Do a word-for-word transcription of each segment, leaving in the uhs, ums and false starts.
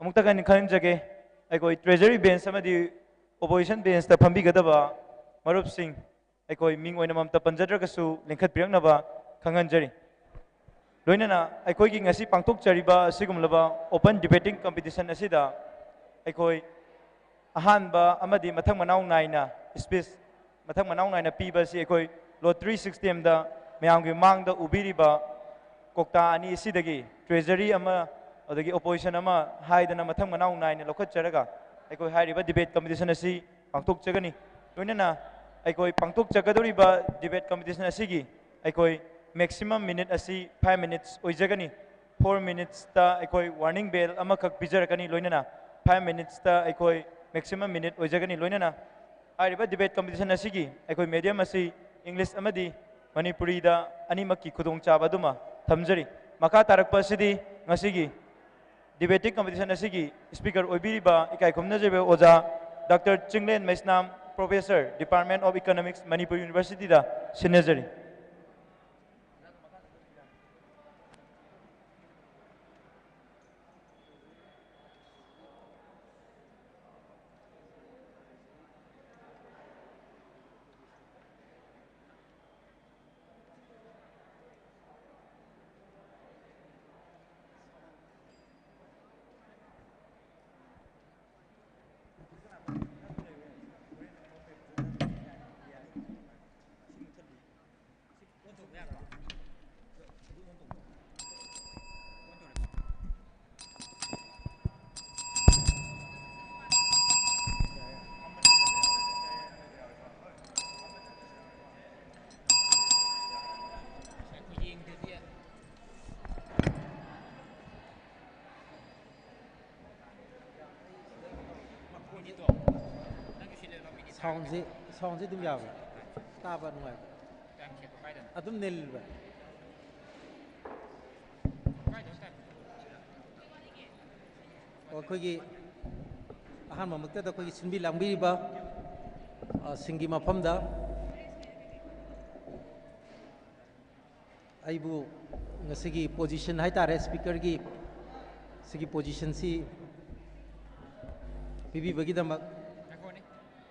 ꯑꯃꯨꯛꯇ ꯈꯟ- ꯈꯟꯖꯒꯦ, ꯑꯩꯈꯣꯏ ꯇ꯭ꯔꯦꯖꯔꯤ ꯕꯦꯟꯁ ꯑꯃꯗꯤ ꯑꯣꯄꯣꯖꯤꯁꯟ ꯕꯦꯟꯁꯇ ꯐꯝꯕꯤꯒꯗꯕ ꯃꯔꯨꯞꯁꯤꯡ, ꯑꯩꯈꯣꯏ ꯃꯤꯡ ꯑꯣꯏꯅ ꯑꯃꯃꯝꯇ ꯄꯟꯖꯗ꯭ꯔꯒꯁꯨ ꯂꯤꯡꯈꯠꯄꯤꯔꯛꯅꯕ ꯈꯪꯍꯟꯖꯔꯤ꯫ ꯂꯣꯏꯅꯅ ꯑꯩꯈꯣꯏꯒꯤ ꯉꯁꯤ ꯄꯥꯡꯊꯣꯛꯆꯔꯤꯕ ꯑꯁꯤꯒꯨꯝꯂꯕ open debating competition ꯑꯁꯤꯗ ꯑꯩꯈꯣꯏ ꯑꯍꯥꯟꯕ ꯑꯃꯗꯤ ꯃꯊꯪ ꯃꯅꯥꯎ ꯅꯥꯏꯅ ꯁ꯭ꯄꯤꯆ ꯃꯊꯪ ꯃꯅꯥꯎ ꯅꯥꯏꯅ ꯄꯤꯕ ꯑꯁꯤ ꯑꯩꯈꯣꯏ ꯂꯣꯇ꯭ꯔꯤ ꯁꯤꯁꯇꯦꯝꯗ ꯃꯌꯥꯝꯒꯤ ꯃꯥꯡꯗ ꯎꯕꯤꯔꯤꯕ ꯀꯣꯛꯇꯥ ꯑꯅꯤ ꯑꯁꯤꯗꯒꯤ ꯇ꯭ꯔꯦꯖꯔꯤ ꯑꯃ ꯑꯗꯒꯤ ꯑꯣꯄꯣꯖꯤꯁꯟ ꯑꯃ ꯍꯥꯏꯗꯅ ꯃꯊꯪ ꯃꯅꯥꯎ ꯅꯥꯏꯅ ꯂꯧꯈꯠꯆꯔꯒ ꯑꯩꯈꯣꯏ ꯍꯥꯏꯔꯤꯕ ꯗꯤꯕꯦꯠ ꯀꯝꯄꯤꯇꯤꯁꯟ ꯑꯁꯤ ꯄꯥꯡꯊꯣꯛꯆꯒꯅꯤ꯫ ꯂꯣꯏꯅꯅ ꯑꯩꯈꯣꯏ ꯄꯥꯡꯊꯣꯛꯆꯒꯗꯧꯔꯤꯕ ꯗꯤꯕꯦꯠ ꯀꯝꯄꯤꯇꯤꯁꯟ ꯑꯁꯤꯒꯤ ꯑꯩꯈꯣꯏ ꯃꯦꯛꯁꯤꯃꯝ ꯃꯤꯅꯤꯠ ꯑꯁꯤ ꯐꯥꯏꯚ ꯃꯤꯅꯤꯠꯁ ꯑꯣꯏꯖꯒꯅꯤ꯫ ꯐꯣꯔ ꯃꯤꯅꯤꯠꯁꯇ ꯑꯩꯈꯣꯏ ꯋꯥꯔꯅꯤꯡ ꯕꯦꯜ ꯑꯃꯈꯛ ꯄꯤꯖꯔꯛꯀꯅꯤ꯫ ꯂꯣꯏꯅꯅ ꯐꯥꯏꯚ ꯃꯤꯅꯤꯠꯁꯇ ꯑꯩꯈꯣꯏ ꯃꯦꯛꯁꯤꯃꯝ ꯃꯤꯅꯤꯠ ꯑꯣꯏꯖꯒꯅꯤ꯫ ꯂꯣꯏꯅꯅ ꯍꯥꯏꯔꯤꯕ ꯗꯤꯕꯦꯠ ꯀꯝꯄꯤꯇꯤꯁꯟ ꯑꯁꯤꯒꯤ ꯑꯩꯈꯣꯏ ꯃꯦꯗꯤꯌꯝ ꯑꯁꯤ ꯏꯪꯂꯤꯁ ꯑꯃꯗꯤ ꯃꯅꯤꯄꯨꯔꯤꯗ ꯑꯅꯤꯃꯛꯀꯤ ꯈꯨꯗꯣꯡꯆꯥꯕ ꯑꯗꯨꯃ ꯊꯝꯖꯔꯤ꯫ ꯃꯈꯥ ꯇꯥꯔꯛꯄ ꯑꯁꯤꯗꯤ ꯉꯁꯤꯒꯤ ꯗꯤꯕꯦꯇꯤꯡ ꯀꯝꯄꯤꯇꯤꯁꯟ ꯑꯁꯤꯒꯤ ꯁ꯭ꯄꯤꯀꯔ ꯑꯣꯏꯕꯤꯔꯤꯕ ꯏꯀꯥꯏ ꯈꯨꯝꯅꯖꯔꯤꯕ ꯑꯣꯖꯥ doctor Chinglen Meisnam, professor, department of economics, Manipur ꯌꯨꯅꯤꯚꯔꯁꯤꯇꯤꯗ ꯁꯤꯟꯅꯖꯔꯤ꯫ ꯁꯥꯎꯟꯁꯦ, ꯁꯥꯎꯟꯁꯦ ꯑꯗꯨꯝ ꯌꯥꯕ꯭ꯔꯥ? ꯇꯥꯕ ꯅꯨꯡꯉꯥꯏꯕ꯭ꯔꯥ? ꯑꯗꯨꯝ ꯅꯤꯜꯕ꯭ꯔꯥ? ꯑꯣ, ꯑꯩꯈꯣꯏꯒꯤ ꯑꯍꯥꯟꯕꯃꯛꯇꯗ ꯑꯩꯈꯣꯏꯒꯤ ꯁꯤꯟꯕꯤ ꯂꯥꯡꯕꯤꯔꯤꯕ, ꯑ, ꯁꯤꯡꯒꯤ ꯃꯐꯝꯗ ꯑꯩꯕꯨ ꯉꯁꯤꯒꯤ ꯄꯣꯖꯤꯁꯟ ꯍꯥꯏꯇꯥꯔꯦ, ꯁ꯭ꯄꯤꯀꯔꯒꯤ ꯁꯤꯒꯤ ꯄꯣꯖꯤꯁꯟꯁꯤ ꯄꯤꯕꯤꯕꯒꯤꯗꯃꯛ,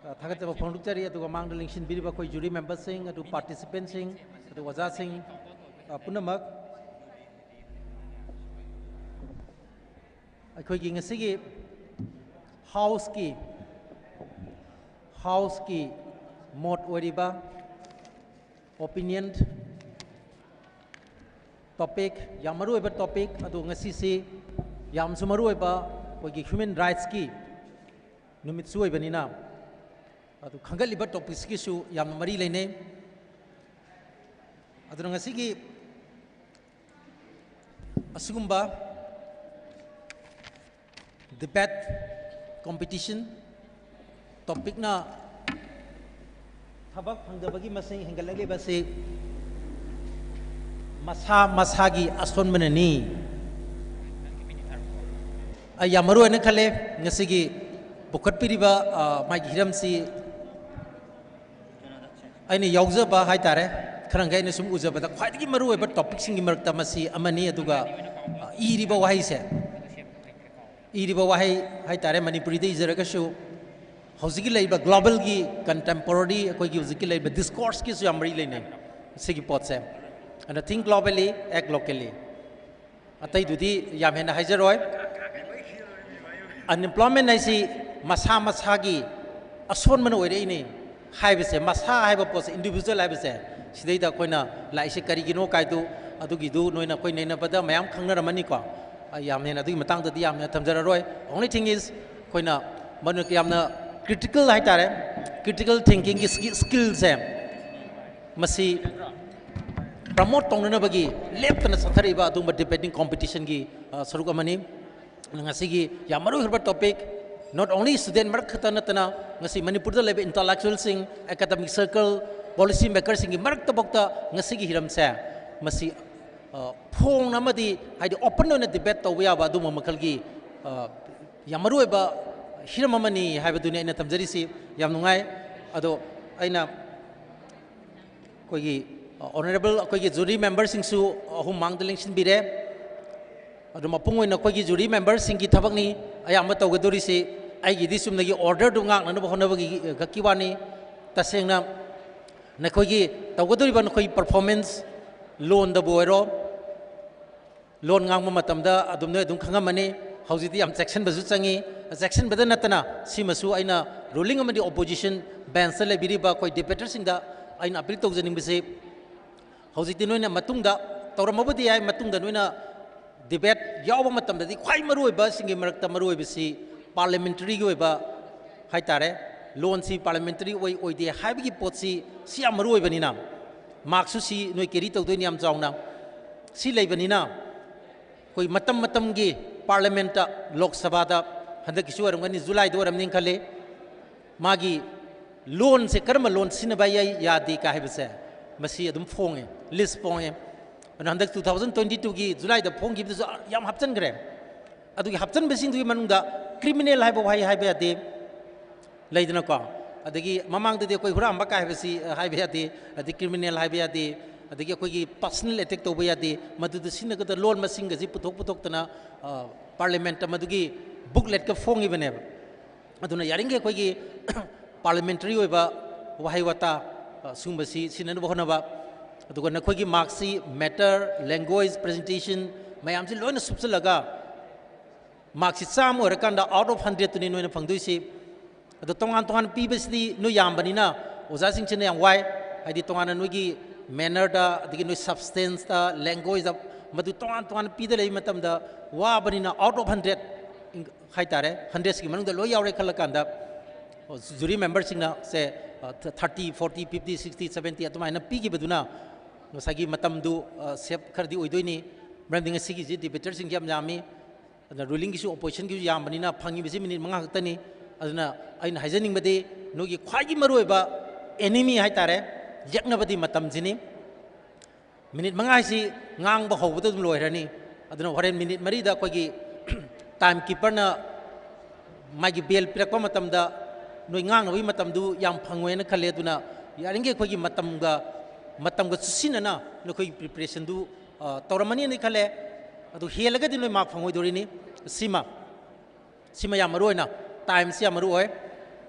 ꯑ, ꯊꯥꯒꯠꯆꯕ ꯐꯣꯡꯗꯣꯛꯆꯔꯤ꯫ ꯑꯗꯨꯒ ꯃꯥꯡꯗ ꯂꯦꯡꯁꯤꯟꯕꯤꯔꯤꯕ ꯑꯩꯈꯣꯏ ꯖꯨꯔꯤ ꯃꯦꯝꯕꯔꯁꯤꯡ, ꯑꯗꯨ ꯄꯥꯔꯇꯤꯁꯤꯄꯦꯟꯁꯤꯡ, ꯑꯗꯨꯒ ꯑꯣꯖꯥꯁꯤꯡ, ꯑ, ꯄꯨꯝꯅꯃꯛ, ꯑꯩꯈꯣꯏꯒꯤ ꯉꯁꯤꯒꯤ ꯍꯥꯎꯁꯀꯤ, ꯍꯥꯎꯁꯀꯤ ꯃꯣꯠ ꯑꯣꯏꯔꯤꯕ ꯑꯣꯄꯤꯅꯤꯌꯟ ꯇꯣꯄꯤꯛ, ꯌꯥꯝ ꯃꯔꯨꯑꯣꯏꯕ ꯇꯣꯄꯤꯛ ꯑꯗꯨ ꯉꯁꯤꯁꯤ ꯌꯥꯝꯁꯨ ꯃꯔꯨꯑꯣꯏꯕ ꯑꯩꯈꯣꯏꯒꯤ ꯍ꯭ꯌꯨꯃꯦꯟ ꯔꯥꯏꯠꯁꯀꯤ ꯅꯨꯃꯤꯠꯁꯨ ꯑꯣꯏꯕꯅꯤꯅ, ꯑꯗꯨ ꯈꯟꯒꯠꯂꯤꯕ ꯇꯣꯄꯤꯛꯁꯤꯒꯤꯁꯨ ꯌꯥꯝꯅ ꯃꯔꯤ ꯂꯩꯅꯩ꯫ ꯑꯗꯨꯅ ꯉꯁꯤꯒꯤ ꯑꯁꯤꯒꯨꯝꯕ ꯗꯤꯕꯦꯠ ꯀꯣꯝꯄꯤꯇꯤꯁꯟ ꯇꯣꯄꯤꯛꯅ ꯊꯕꯛ ꯐꯪꯗꯕꯒꯤ ꯃꯁꯤꯡ ꯍꯦꯟꯒꯠꯂꯛꯂꯤꯕꯁꯤ ꯃꯁꯥ ꯃꯁꯥꯒꯤ ꯑꯁꯣꯟꯕꯅꯅꯤ꯫ ꯑꯩ ꯌꯥꯝ ꯃꯔꯨ ꯑꯣꯏꯅ ꯈꯜꯂꯦ ꯉꯁꯤꯒꯤ ꯄꯨꯈꯠꯄꯤꯔꯤꯕ, ꯑ, ꯃꯥꯒꯤ ꯍꯤꯔꯝꯁꯤ ꯑꯩꯅ ꯌꯥꯎꯖꯕ ꯍꯥꯏꯇꯥꯔꯦ, ꯈꯔ ꯃꯈꯩ ꯑꯩꯅ ꯁꯨꯝ ꯎꯖꯕꯗ ꯈ꯭ꯋꯥꯏꯗꯒꯤ ꯃꯔꯨꯑꯣꯏꯕ ꯇꯣꯄꯤꯛꯁꯤꯡꯒꯤ ꯃꯔꯛꯇ ꯃꯁꯤ ꯑꯃꯅꯤ꯫ ꯑꯗꯨꯒ, ꯑ, ꯏꯔꯤꯕ ꯋꯥꯍꯩꯁꯦ, ꯏꯔꯤꯕ ꯋꯥꯍꯩ ꯍꯥꯏꯇꯥꯔꯦ, ꯃꯅꯤꯄꯨꯔꯤꯗ ꯏꯖꯔꯒꯁꯨ ꯍꯧꯖꯤꯛꯀꯤ ꯂꯩꯔꯤꯕ ꯒ꯭ꯂꯣꯕꯦꯜꯒꯤ ꯀꯟꯇꯦꯝꯄꯣꯔꯔꯤ ꯑꯩꯈꯣꯏꯒꯤ ꯍꯧꯖꯤꯛꯀꯤ ꯂꯩꯔꯤꯕ ꯗꯤꯁꯀꯣꯔꯁꯀꯤꯁꯨ ꯌꯥꯝ ꯃꯔꯤ ꯂꯩꯅꯩ ꯁꯤꯒꯤ ꯄꯣꯠꯁꯦ꯫ ꯑꯗꯨꯅ think globally, act locally꯫ ꯑꯇꯩꯗꯨꯗꯤ ꯌꯥꯝ ꯍꯦꯟꯅ ꯍꯥꯏꯖꯔꯣꯏ꯫ ꯑꯟꯑꯦꯝꯄ꯭ꯂꯣꯏꯃꯦꯟ ꯍꯥꯏꯁꯤ ꯃꯁꯥ ꯃꯁꯥꯒꯤ ꯑꯁꯣꯟꯕꯅ ꯑꯣꯏꯔꯛꯏꯅꯤ ꯍꯥꯏꯕꯁꯦ, ꯃꯁꯥ ꯍꯥꯏꯕ ꯄꯣꯠꯁꯦ, ꯏꯟꯗꯤꯕꯤꯖꯨꯋꯦꯜ ꯍꯥꯏꯕꯁꯦ, ꯁꯤꯗꯩꯗ ꯑꯩꯈꯣꯏꯅ ꯂꯥꯛꯏꯁꯦ ꯀꯔꯤꯒꯤꯅꯣ ꯀꯥꯏꯗꯨ, ꯑꯗꯨꯒꯤꯗꯨ ꯅꯣꯏꯅ ꯑꯩꯈꯣꯏ ꯅꯩꯅꯕꯗ ꯃꯌꯥꯝ ꯈꯪꯅꯔꯝꯃꯅꯤꯀꯣ꯫ ꯑꯩ ꯌꯥꯝ ꯍꯦꯟꯅ ꯑꯗꯨꯒꯤ ꯃꯇꯥꯡꯗꯗꯤ ꯌꯥꯝ ꯍꯦꯟꯅ ꯊꯝꯖꯔꯔꯣꯏ꯫ Only thing is, ꯑꯩꯈꯣꯏꯅ ꯃꯗꯨꯅ ꯌꯥꯝꯅ ꯀ꯭ꯔꯤꯇꯤꯀꯦꯜ ꯍꯥꯏꯇꯥꯔꯦ, ꯀ꯭ꯔꯤꯇꯤꯀꯦꯜ ꯊꯤꯡꯀꯤꯡꯒꯤ ꯁ꯭ꯀꯤꯜꯁꯦ ꯃꯁꯤ ꯄ꯭ꯔꯃꯣꯠ ꯇꯧꯅꯅꯕꯒꯤ ꯂꯦꯞꯇꯅ ꯆꯠꯊꯔꯛꯏꯕ ꯑꯗꯨꯒꯨꯝꯕ ꯗꯤꯕꯦꯇꯤꯡ ꯀꯣꯝꯄꯤꯇꯤꯁꯟꯒꯤ, ꯑ, ꯁꯔꯨꯛ ꯑꯃꯅꯤ꯫ ꯉꯁꯤꯒꯤ ꯌꯥꯝ ꯃꯔꯨ ꯑꯣꯏꯕ ꯇꯣꯄꯤꯛ, not only student ꯃꯔꯛ ꯈꯛꯇ ꯅꯠꯇꯅ ꯉꯁꯤ ꯃꯅꯤꯄꯨꯔꯗ ꯂꯩꯕ ꯏꯟꯇꯂꯦꯛꯆꯨꯋꯦꯜꯁꯤꯡ, ꯑꯦꯀꯥꯗꯃꯤꯛ ꯁꯔꯀꯜ, ꯄꯣꯂꯤꯁꯤ ꯃꯦꯀꯔꯁꯤꯡꯒꯤ ꯃꯔꯛꯇꯐꯥꯎꯗ ꯉꯁꯤꯒꯤ ꯍꯤꯔꯝꯁꯦ ꯃꯁꯤ, ꯑ, ꯐꯣꯡꯅ ꯑꯃꯗꯤ ꯍꯥꯏꯗꯤ ꯑꯣꯄꯟ ꯑꯣꯏꯅ ꯗꯤꯕꯦꯠ ꯇꯧꯕ ꯌꯥꯕ ꯑꯗꯨꯒꯨꯝꯕ ꯃꯈꯜꯒꯤ, ꯑ, ꯌꯥꯝ ꯃꯔꯨ ꯑꯣꯏꯕ ꯍꯤꯔꯝ ꯑꯃꯅꯤ ꯍꯥꯏꯕꯗꯨꯅꯤ ꯑꯩꯅ ꯊꯝꯖꯔꯤꯁꯤ꯫ ꯌꯥꯝ ꯅꯨꯡꯉꯥꯏ꯫ ꯑꯗꯣ ꯑꯩꯅ ꯑꯩꯈꯣꯏꯒꯤ, ꯑ, ꯑꯣꯅꯔꯦꯕꯜ ꯑꯩꯈꯣꯏꯒꯤ ꯖꯨꯔꯤ ꯃꯦꯝꯕꯔꯁꯤꯡꯁꯨ ꯑꯍꯨꯝ ꯃꯥꯡꯗ ꯂꯦꯡꯁꯤꯟꯕꯤꯔꯦ꯫ ꯑꯗꯨ ꯃꯄꯨꯡ ꯑꯣꯏꯅ ꯑꯩꯈꯣꯏꯒꯤ ꯖꯨꯔꯤ ꯃꯦꯝꯕꯔꯁꯤꯡꯒꯤ ꯊꯕꯛꯅꯤ ꯑꯌꯥꯝꯕ ꯇꯧꯒꯗꯧꯔꯤꯁꯤ꯫ ꯑꯩꯒꯤꯗꯤ ꯆꯨꯝꯅꯒꯤ ꯑꯣꯔꯗꯔꯗꯨ ꯉꯥꯛꯅꯅꯕ ꯍꯣꯠꯅꯕꯒꯤ ꯈꯛꯀꯤ ꯋꯥꯅꯤ꯫ ꯇꯁꯦꯡꯅ ꯅꯈꯣꯏꯒꯤ ꯇꯧꯒꯗꯧꯔꯤꯕ ꯅꯈꯣꯏꯒꯤ ꯄꯔꯐꯣꯔꯃꯦꯟꯁ, ꯂꯣꯟꯗꯕꯨ ꯑꯣꯏꯔꯣ, ꯂꯣꯟ ꯉꯥꯡꯕ ꯃꯇꯝꯗ ꯑꯗꯨꯝ ꯅꯣꯏ ꯑꯗꯨꯝ ꯈꯪꯉꯝꯃꯅꯤ꯫ ꯍꯧꯖꯤꯛꯇꯤ ꯌꯥꯝ ꯆꯦꯛꯁꯤꯟꯕꯁꯨ ꯆꯪꯉꯤ꯫ ꯆꯦꯛꯁꯤꯟꯕꯗ ꯅꯠꯇꯅ ꯁꯤꯃꯁꯨ ꯑꯩꯅ ꯔꯨꯂꯤꯡ ꯑꯃꯗꯤ ꯑꯣꯄꯣꯖꯤꯁꯟ ꯕꯦꯟꯁꯇ ꯂꯩꯕꯤꯔꯤꯕ ꯑꯩꯈꯣꯏ ꯗꯤꯕꯦꯇꯔꯁꯤꯡꯗ ꯑꯩꯅ ꯑꯄꯤꯜ ꯇꯧꯖꯅꯤꯡꯕꯁꯤ, ꯍꯧꯖꯤꯛꯇꯤ ꯅꯣꯏꯅ ꯃꯇꯨꯡꯗ ꯇꯧꯔꯝꯃꯕꯗꯤ ꯌꯥꯏ, ꯃꯇꯨꯡꯗ ꯅꯣꯏꯅ ꯗꯤꯕꯦꯠ ꯌꯥꯎꯕ ꯃꯇꯝꯗꯗꯤ ꯈ꯭ꯋꯥꯏ ꯃꯔꯨꯑꯣꯏꯕꯁꯤꯡꯒꯤ ꯃꯔꯛꯇ ꯃꯔꯨꯑꯣꯏꯕꯁꯤ ꯄꯥꯔꯂꯤꯌꯥꯃꯦꯟꯇꯔꯤꯒꯤ ꯑꯣꯏꯕ ꯍꯥꯏꯇꯥꯔꯦ, ꯂꯣꯟꯁꯤ ꯄꯥꯔꯂꯤꯌꯥꯃꯦꯟꯇꯔꯤ ꯑꯣꯏ ꯑꯣꯏꯗꯦ ꯍꯥꯏꯕꯒꯤ ꯄꯣꯠꯁꯤ ꯁꯤ ꯌꯥꯝ ꯃꯔꯨꯑꯣꯏꯕꯅꯤꯅ, ꯃꯥꯔꯛꯁꯨ ꯁꯤ ꯅꯣꯏ ꯀꯦꯔꯤ ꯇꯧꯗꯣꯏꯅꯤ ꯌꯥꯝ ꯆꯥꯎꯅ꯫ ꯁꯤ ꯂꯩꯕꯅꯤꯅ ꯑꯩꯈꯣꯏ ꯃꯇꯝ ꯃꯇꯝꯒꯤ ꯄꯥꯔꯂꯤꯌꯥꯃꯦꯟꯇ, ꯂꯣꯛ ꯁꯚꯥꯗ ꯍꯟꯗꯛꯀꯤꯁꯨ ꯑꯣꯏꯔꯝꯒꯅꯤ, ꯖꯨꯂꯥꯏꯗ ꯑꯣꯏꯔꯝꯅꯤ ꯈꯜꯂꯤ, ꯃꯥꯒꯤ ꯂꯣꯟꯁꯦ ꯀꯔꯝꯕ ꯂꯣꯟ ꯁꯤꯖꯤꯟꯅꯕ ꯌꯥꯏ ꯌꯥꯗꯦ ꯀꯥ ꯍꯥꯏꯕꯁꯦ ꯃꯁꯤ ꯑꯗꯨꯝ ꯐꯣꯡꯉꯦ, ꯂꯤꯁ ꯐꯣꯡꯉꯦ꯫ ꯑꯗꯨꯅ ꯍꯟꯗꯛ ꯇꯨ ꯊꯥꯎꯖꯟ ꯇ꯭ꯋꯦꯟꯇꯤ ꯇꯨꯒꯤ ꯖꯨꯂꯥꯏꯗ ꯐꯣꯡꯈꯤꯕꯗꯨꯁꯨ ꯌꯥꯝ ꯍꯥꯞꯆꯤꯟꯈ꯭ꯔꯦ꯫ ꯑꯗꯨꯒꯤ ꯍꯥꯞꯆꯤꯟꯕꯁꯤꯡꯗꯨꯒꯤ ꯃꯅꯨꯡꯗ ꯀ꯭ꯔꯤꯃꯤꯅꯦꯜ ꯍꯥꯏꯕ ꯋꯥꯍꯩ ꯍꯥꯏꯕ ꯌꯥꯗꯦ, ꯂꯩꯗꯅꯀꯣ꯫ ꯑꯗꯒꯤ ꯃꯃꯥꯡꯗꯗꯤ ꯑꯩꯈꯣꯏ ꯍꯨꯔꯥꯟꯕ ꯀꯥꯏ ꯍꯥꯏꯕꯁꯤ ꯍꯥꯏꯕ ꯌꯥꯗꯦ, ꯑꯗꯩ ꯀ꯭ꯔꯤꯃꯤꯅꯦꯜ ꯍꯥꯏꯕ ꯌꯥꯗꯦ, ꯑꯗꯒꯤ ꯑꯩꯈꯣꯏꯒꯤ ꯄꯔꯁꯅꯦꯜ ꯑꯦꯇꯦꯛ ꯇꯧꯕ ꯌꯥꯗꯦ꯫ ꯃꯗꯨꯗ ꯁꯤꯖꯤꯟꯅꯒꯗꯕ ꯂꯣꯟ ꯃꯁꯤꯡꯒꯁꯤ ꯄꯨꯊꯣꯛ ꯄꯨꯊꯣꯛꯇꯅ, ꯑ, ꯄꯥꯔꯂꯤꯌꯥꯃꯦꯟꯇ ꯃꯗꯨꯒꯤ ꯕꯨꯛꯂꯦꯠꯀ ꯐꯣꯡꯉꯤꯕꯅꯦꯕ꯫ ꯑꯗꯨꯅ ꯌꯥꯔꯤꯈꯩ ꯑꯩꯈꯣꯏꯒꯤ ꯄꯥꯔꯂꯤꯌꯥꯃꯦꯟꯇꯔꯤ ꯑꯣꯏꯕ ꯋꯥꯍꯩ ꯋꯥꯇꯥ, ꯑ, ꯁꯤꯒꯨꯝꯕꯁꯤ ꯁꯤꯖꯤꯟꯅꯅꯕ ꯍꯣꯠꯅꯕ꯫ ꯑꯗꯨꯒ ꯅꯈꯣꯏꯒꯤ ꯃꯥꯔꯛꯁꯤ, ꯃꯦꯇꯔ, ꯂꯦꯡꯒ꯭ꯋꯦꯖ, ꯄ꯭ꯔꯖꯦꯟꯇꯦꯁꯟ ꯃꯌꯥꯝꯁꯤ ꯂꯣꯏꯅ ꯁꯨꯞꯆꯤꯜꯂꯒ ꯃꯥꯔꯛꯁꯤ ꯆꯥꯝꯃ ꯑꯣꯏꯔꯀꯥꯟꯗ ꯑꯥꯎꯠ ꯑꯣꯐ ꯍꯟꯗ꯭ꯔꯦꯠꯇꯨꯅꯤ ꯅꯣꯏꯅ ꯐꯪꯗꯣꯏꯁꯤ꯫ ꯑꯗꯣ ꯇꯣꯉꯥꯟ ꯇꯣꯉꯥꯟ ꯄꯤꯕꯁꯤꯗꯤ ꯅꯣꯏ ꯌꯥꯝꯕꯅꯤꯅ ꯑꯣꯖꯥꯁꯤꯡꯁꯤꯅ ꯌꯥꯝ ꯋꯥꯏ꯫ ꯍꯥꯏꯗꯤ ꯇꯣꯉꯥꯟꯅ ꯅꯣꯏꯒꯤ ꯃꯦꯅꯔꯗ, ꯑꯗꯒꯤ ꯅꯣꯏ ꯁꯕꯁꯇꯦꯟꯁꯇ, ꯂꯦꯡꯒ꯭ꯋꯦꯖꯇ, ꯃꯗꯨ ꯇꯣꯉꯥꯟ ꯇꯣꯉꯥꯟꯅ ꯄꯤꯗ ꯂꯩꯕ ꯃꯇꯝꯗ ꯋꯥꯕꯅꯤꯅ ꯑꯥꯎꯠ ꯑꯣꯐ ꯍꯟꯗ꯭ꯔꯦꯠ ꯍꯥꯏꯇꯥꯔꯦ, ꯍꯟꯗ꯭ꯔꯦꯠꯁꯤꯒꯤ ꯃꯅꯨꯡꯗ ꯂꯣꯏ ꯌꯥꯎꯔꯦ ꯈꯜꯂ ꯀꯥꯟꯗ, ꯖꯨꯔꯤ ꯃꯦꯝꯕꯔꯁꯤꯡꯅ ꯁꯦ, thirty, forty, fifty, sixty, seventy ꯑꯗꯨꯃꯥꯏꯅ ꯄꯤꯈꯤꯕꯗꯨꯅ ꯉꯁꯥꯏꯒꯤ ꯃꯇꯝꯗꯨ, ꯑ, ꯁꯦꯞ ꯈꯔꯗꯤ ꯑꯣꯏꯗꯣꯏꯅꯤ꯫ ꯃꯔꯝꯗꯤ ꯉꯁꯤꯒꯤꯁꯤ ꯗꯤꯕꯦꯇꯔꯁꯤꯡꯁꯤ ꯌꯥꯝ ꯌꯥꯝꯃꯤ꯫ ꯑꯗꯨꯅ ꯔꯨꯂꯤꯡꯒꯤꯁꯨ ꯑꯣꯄꯣꯖꯤꯁꯟꯒꯤꯁꯨ ꯌꯥꯝꯕꯅꯤꯅ ꯐꯪꯉꯤꯕꯁꯤ ꯃꯤꯅꯤꯠ ꯃꯉꯥ ꯈꯛꯇꯅꯤ꯫ ꯑꯗꯨꯅ ꯑꯩꯅ ꯍꯥꯏꯖꯅꯤꯡꯕꯗꯤ ꯅꯣꯏꯒꯤ ꯈ꯭ꯋꯥꯏꯒꯤ ꯃꯔꯨꯑꯣꯏꯕ ꯑꯦꯅꯤꯃꯤ ꯍꯥꯏꯇꯥꯔꯦ, ꯌꯦꯛꯅꯕꯗꯤ ꯃꯇꯝꯁꯤꯅꯤ꯫ ꯃꯤꯅꯤꯠ ꯃꯉꯥ ꯍꯥꯏꯁꯤ ꯉꯥꯡꯕ ꯍꯧꯕꯗ ꯑꯗꯨꯝ ꯂꯣꯏꯈ꯭ꯔꯅꯤ꯫ ꯑꯗꯨꯅ ꯍꯣꯔꯦꯟ ꯃꯤꯅꯤꯠ ꯃꯔꯤꯗ ꯑꯩꯈꯣꯏꯒꯤ ꯇꯥꯏꯝ ꯀꯤꯄꯔꯅ ꯃꯥꯒꯤ ꯕꯦꯜ ꯄꯤꯔꯛꯄ ꯃꯇꯝꯗ ꯅꯣꯏ ꯉꯥꯡꯅꯕꯒꯤ ꯃꯇꯝꯗꯨ ꯌꯥꯝ ꯐꯪꯉꯣꯏꯅ ꯈꯜꯂꯦ꯫ ꯑꯗꯨꯅ ꯌꯥꯔꯤꯈꯩ ꯑꯩꯈꯣꯏꯒꯤ ꯃꯇꯝꯒ, ꯃꯇꯝꯒ ꯆꯨꯁꯤꯟꯅꯅ ꯅꯈꯣꯏꯒꯤ ꯄ꯭ꯔꯤꯄꯦꯔꯦꯁꯟꯗꯨ, ꯑ, ꯇꯧꯔꯝꯃꯅꯤꯅ ꯈꯜꯂꯦ꯫ ꯑꯗꯨ ꯍꯦꯜꯂꯒꯗꯤ ꯅꯣꯏ ꯃꯥꯔꯛ ꯐꯪꯉꯣꯏꯗꯣꯔꯤꯅꯤ꯫ ꯁꯤꯃ ꯁꯤꯃ ꯌꯥꯝ ꯃꯔꯨ ꯑꯣꯏꯅ, ꯇꯥꯏꯝꯁꯤ ꯌꯥꯝ ꯃꯔꯨ ꯑꯣꯏ꯫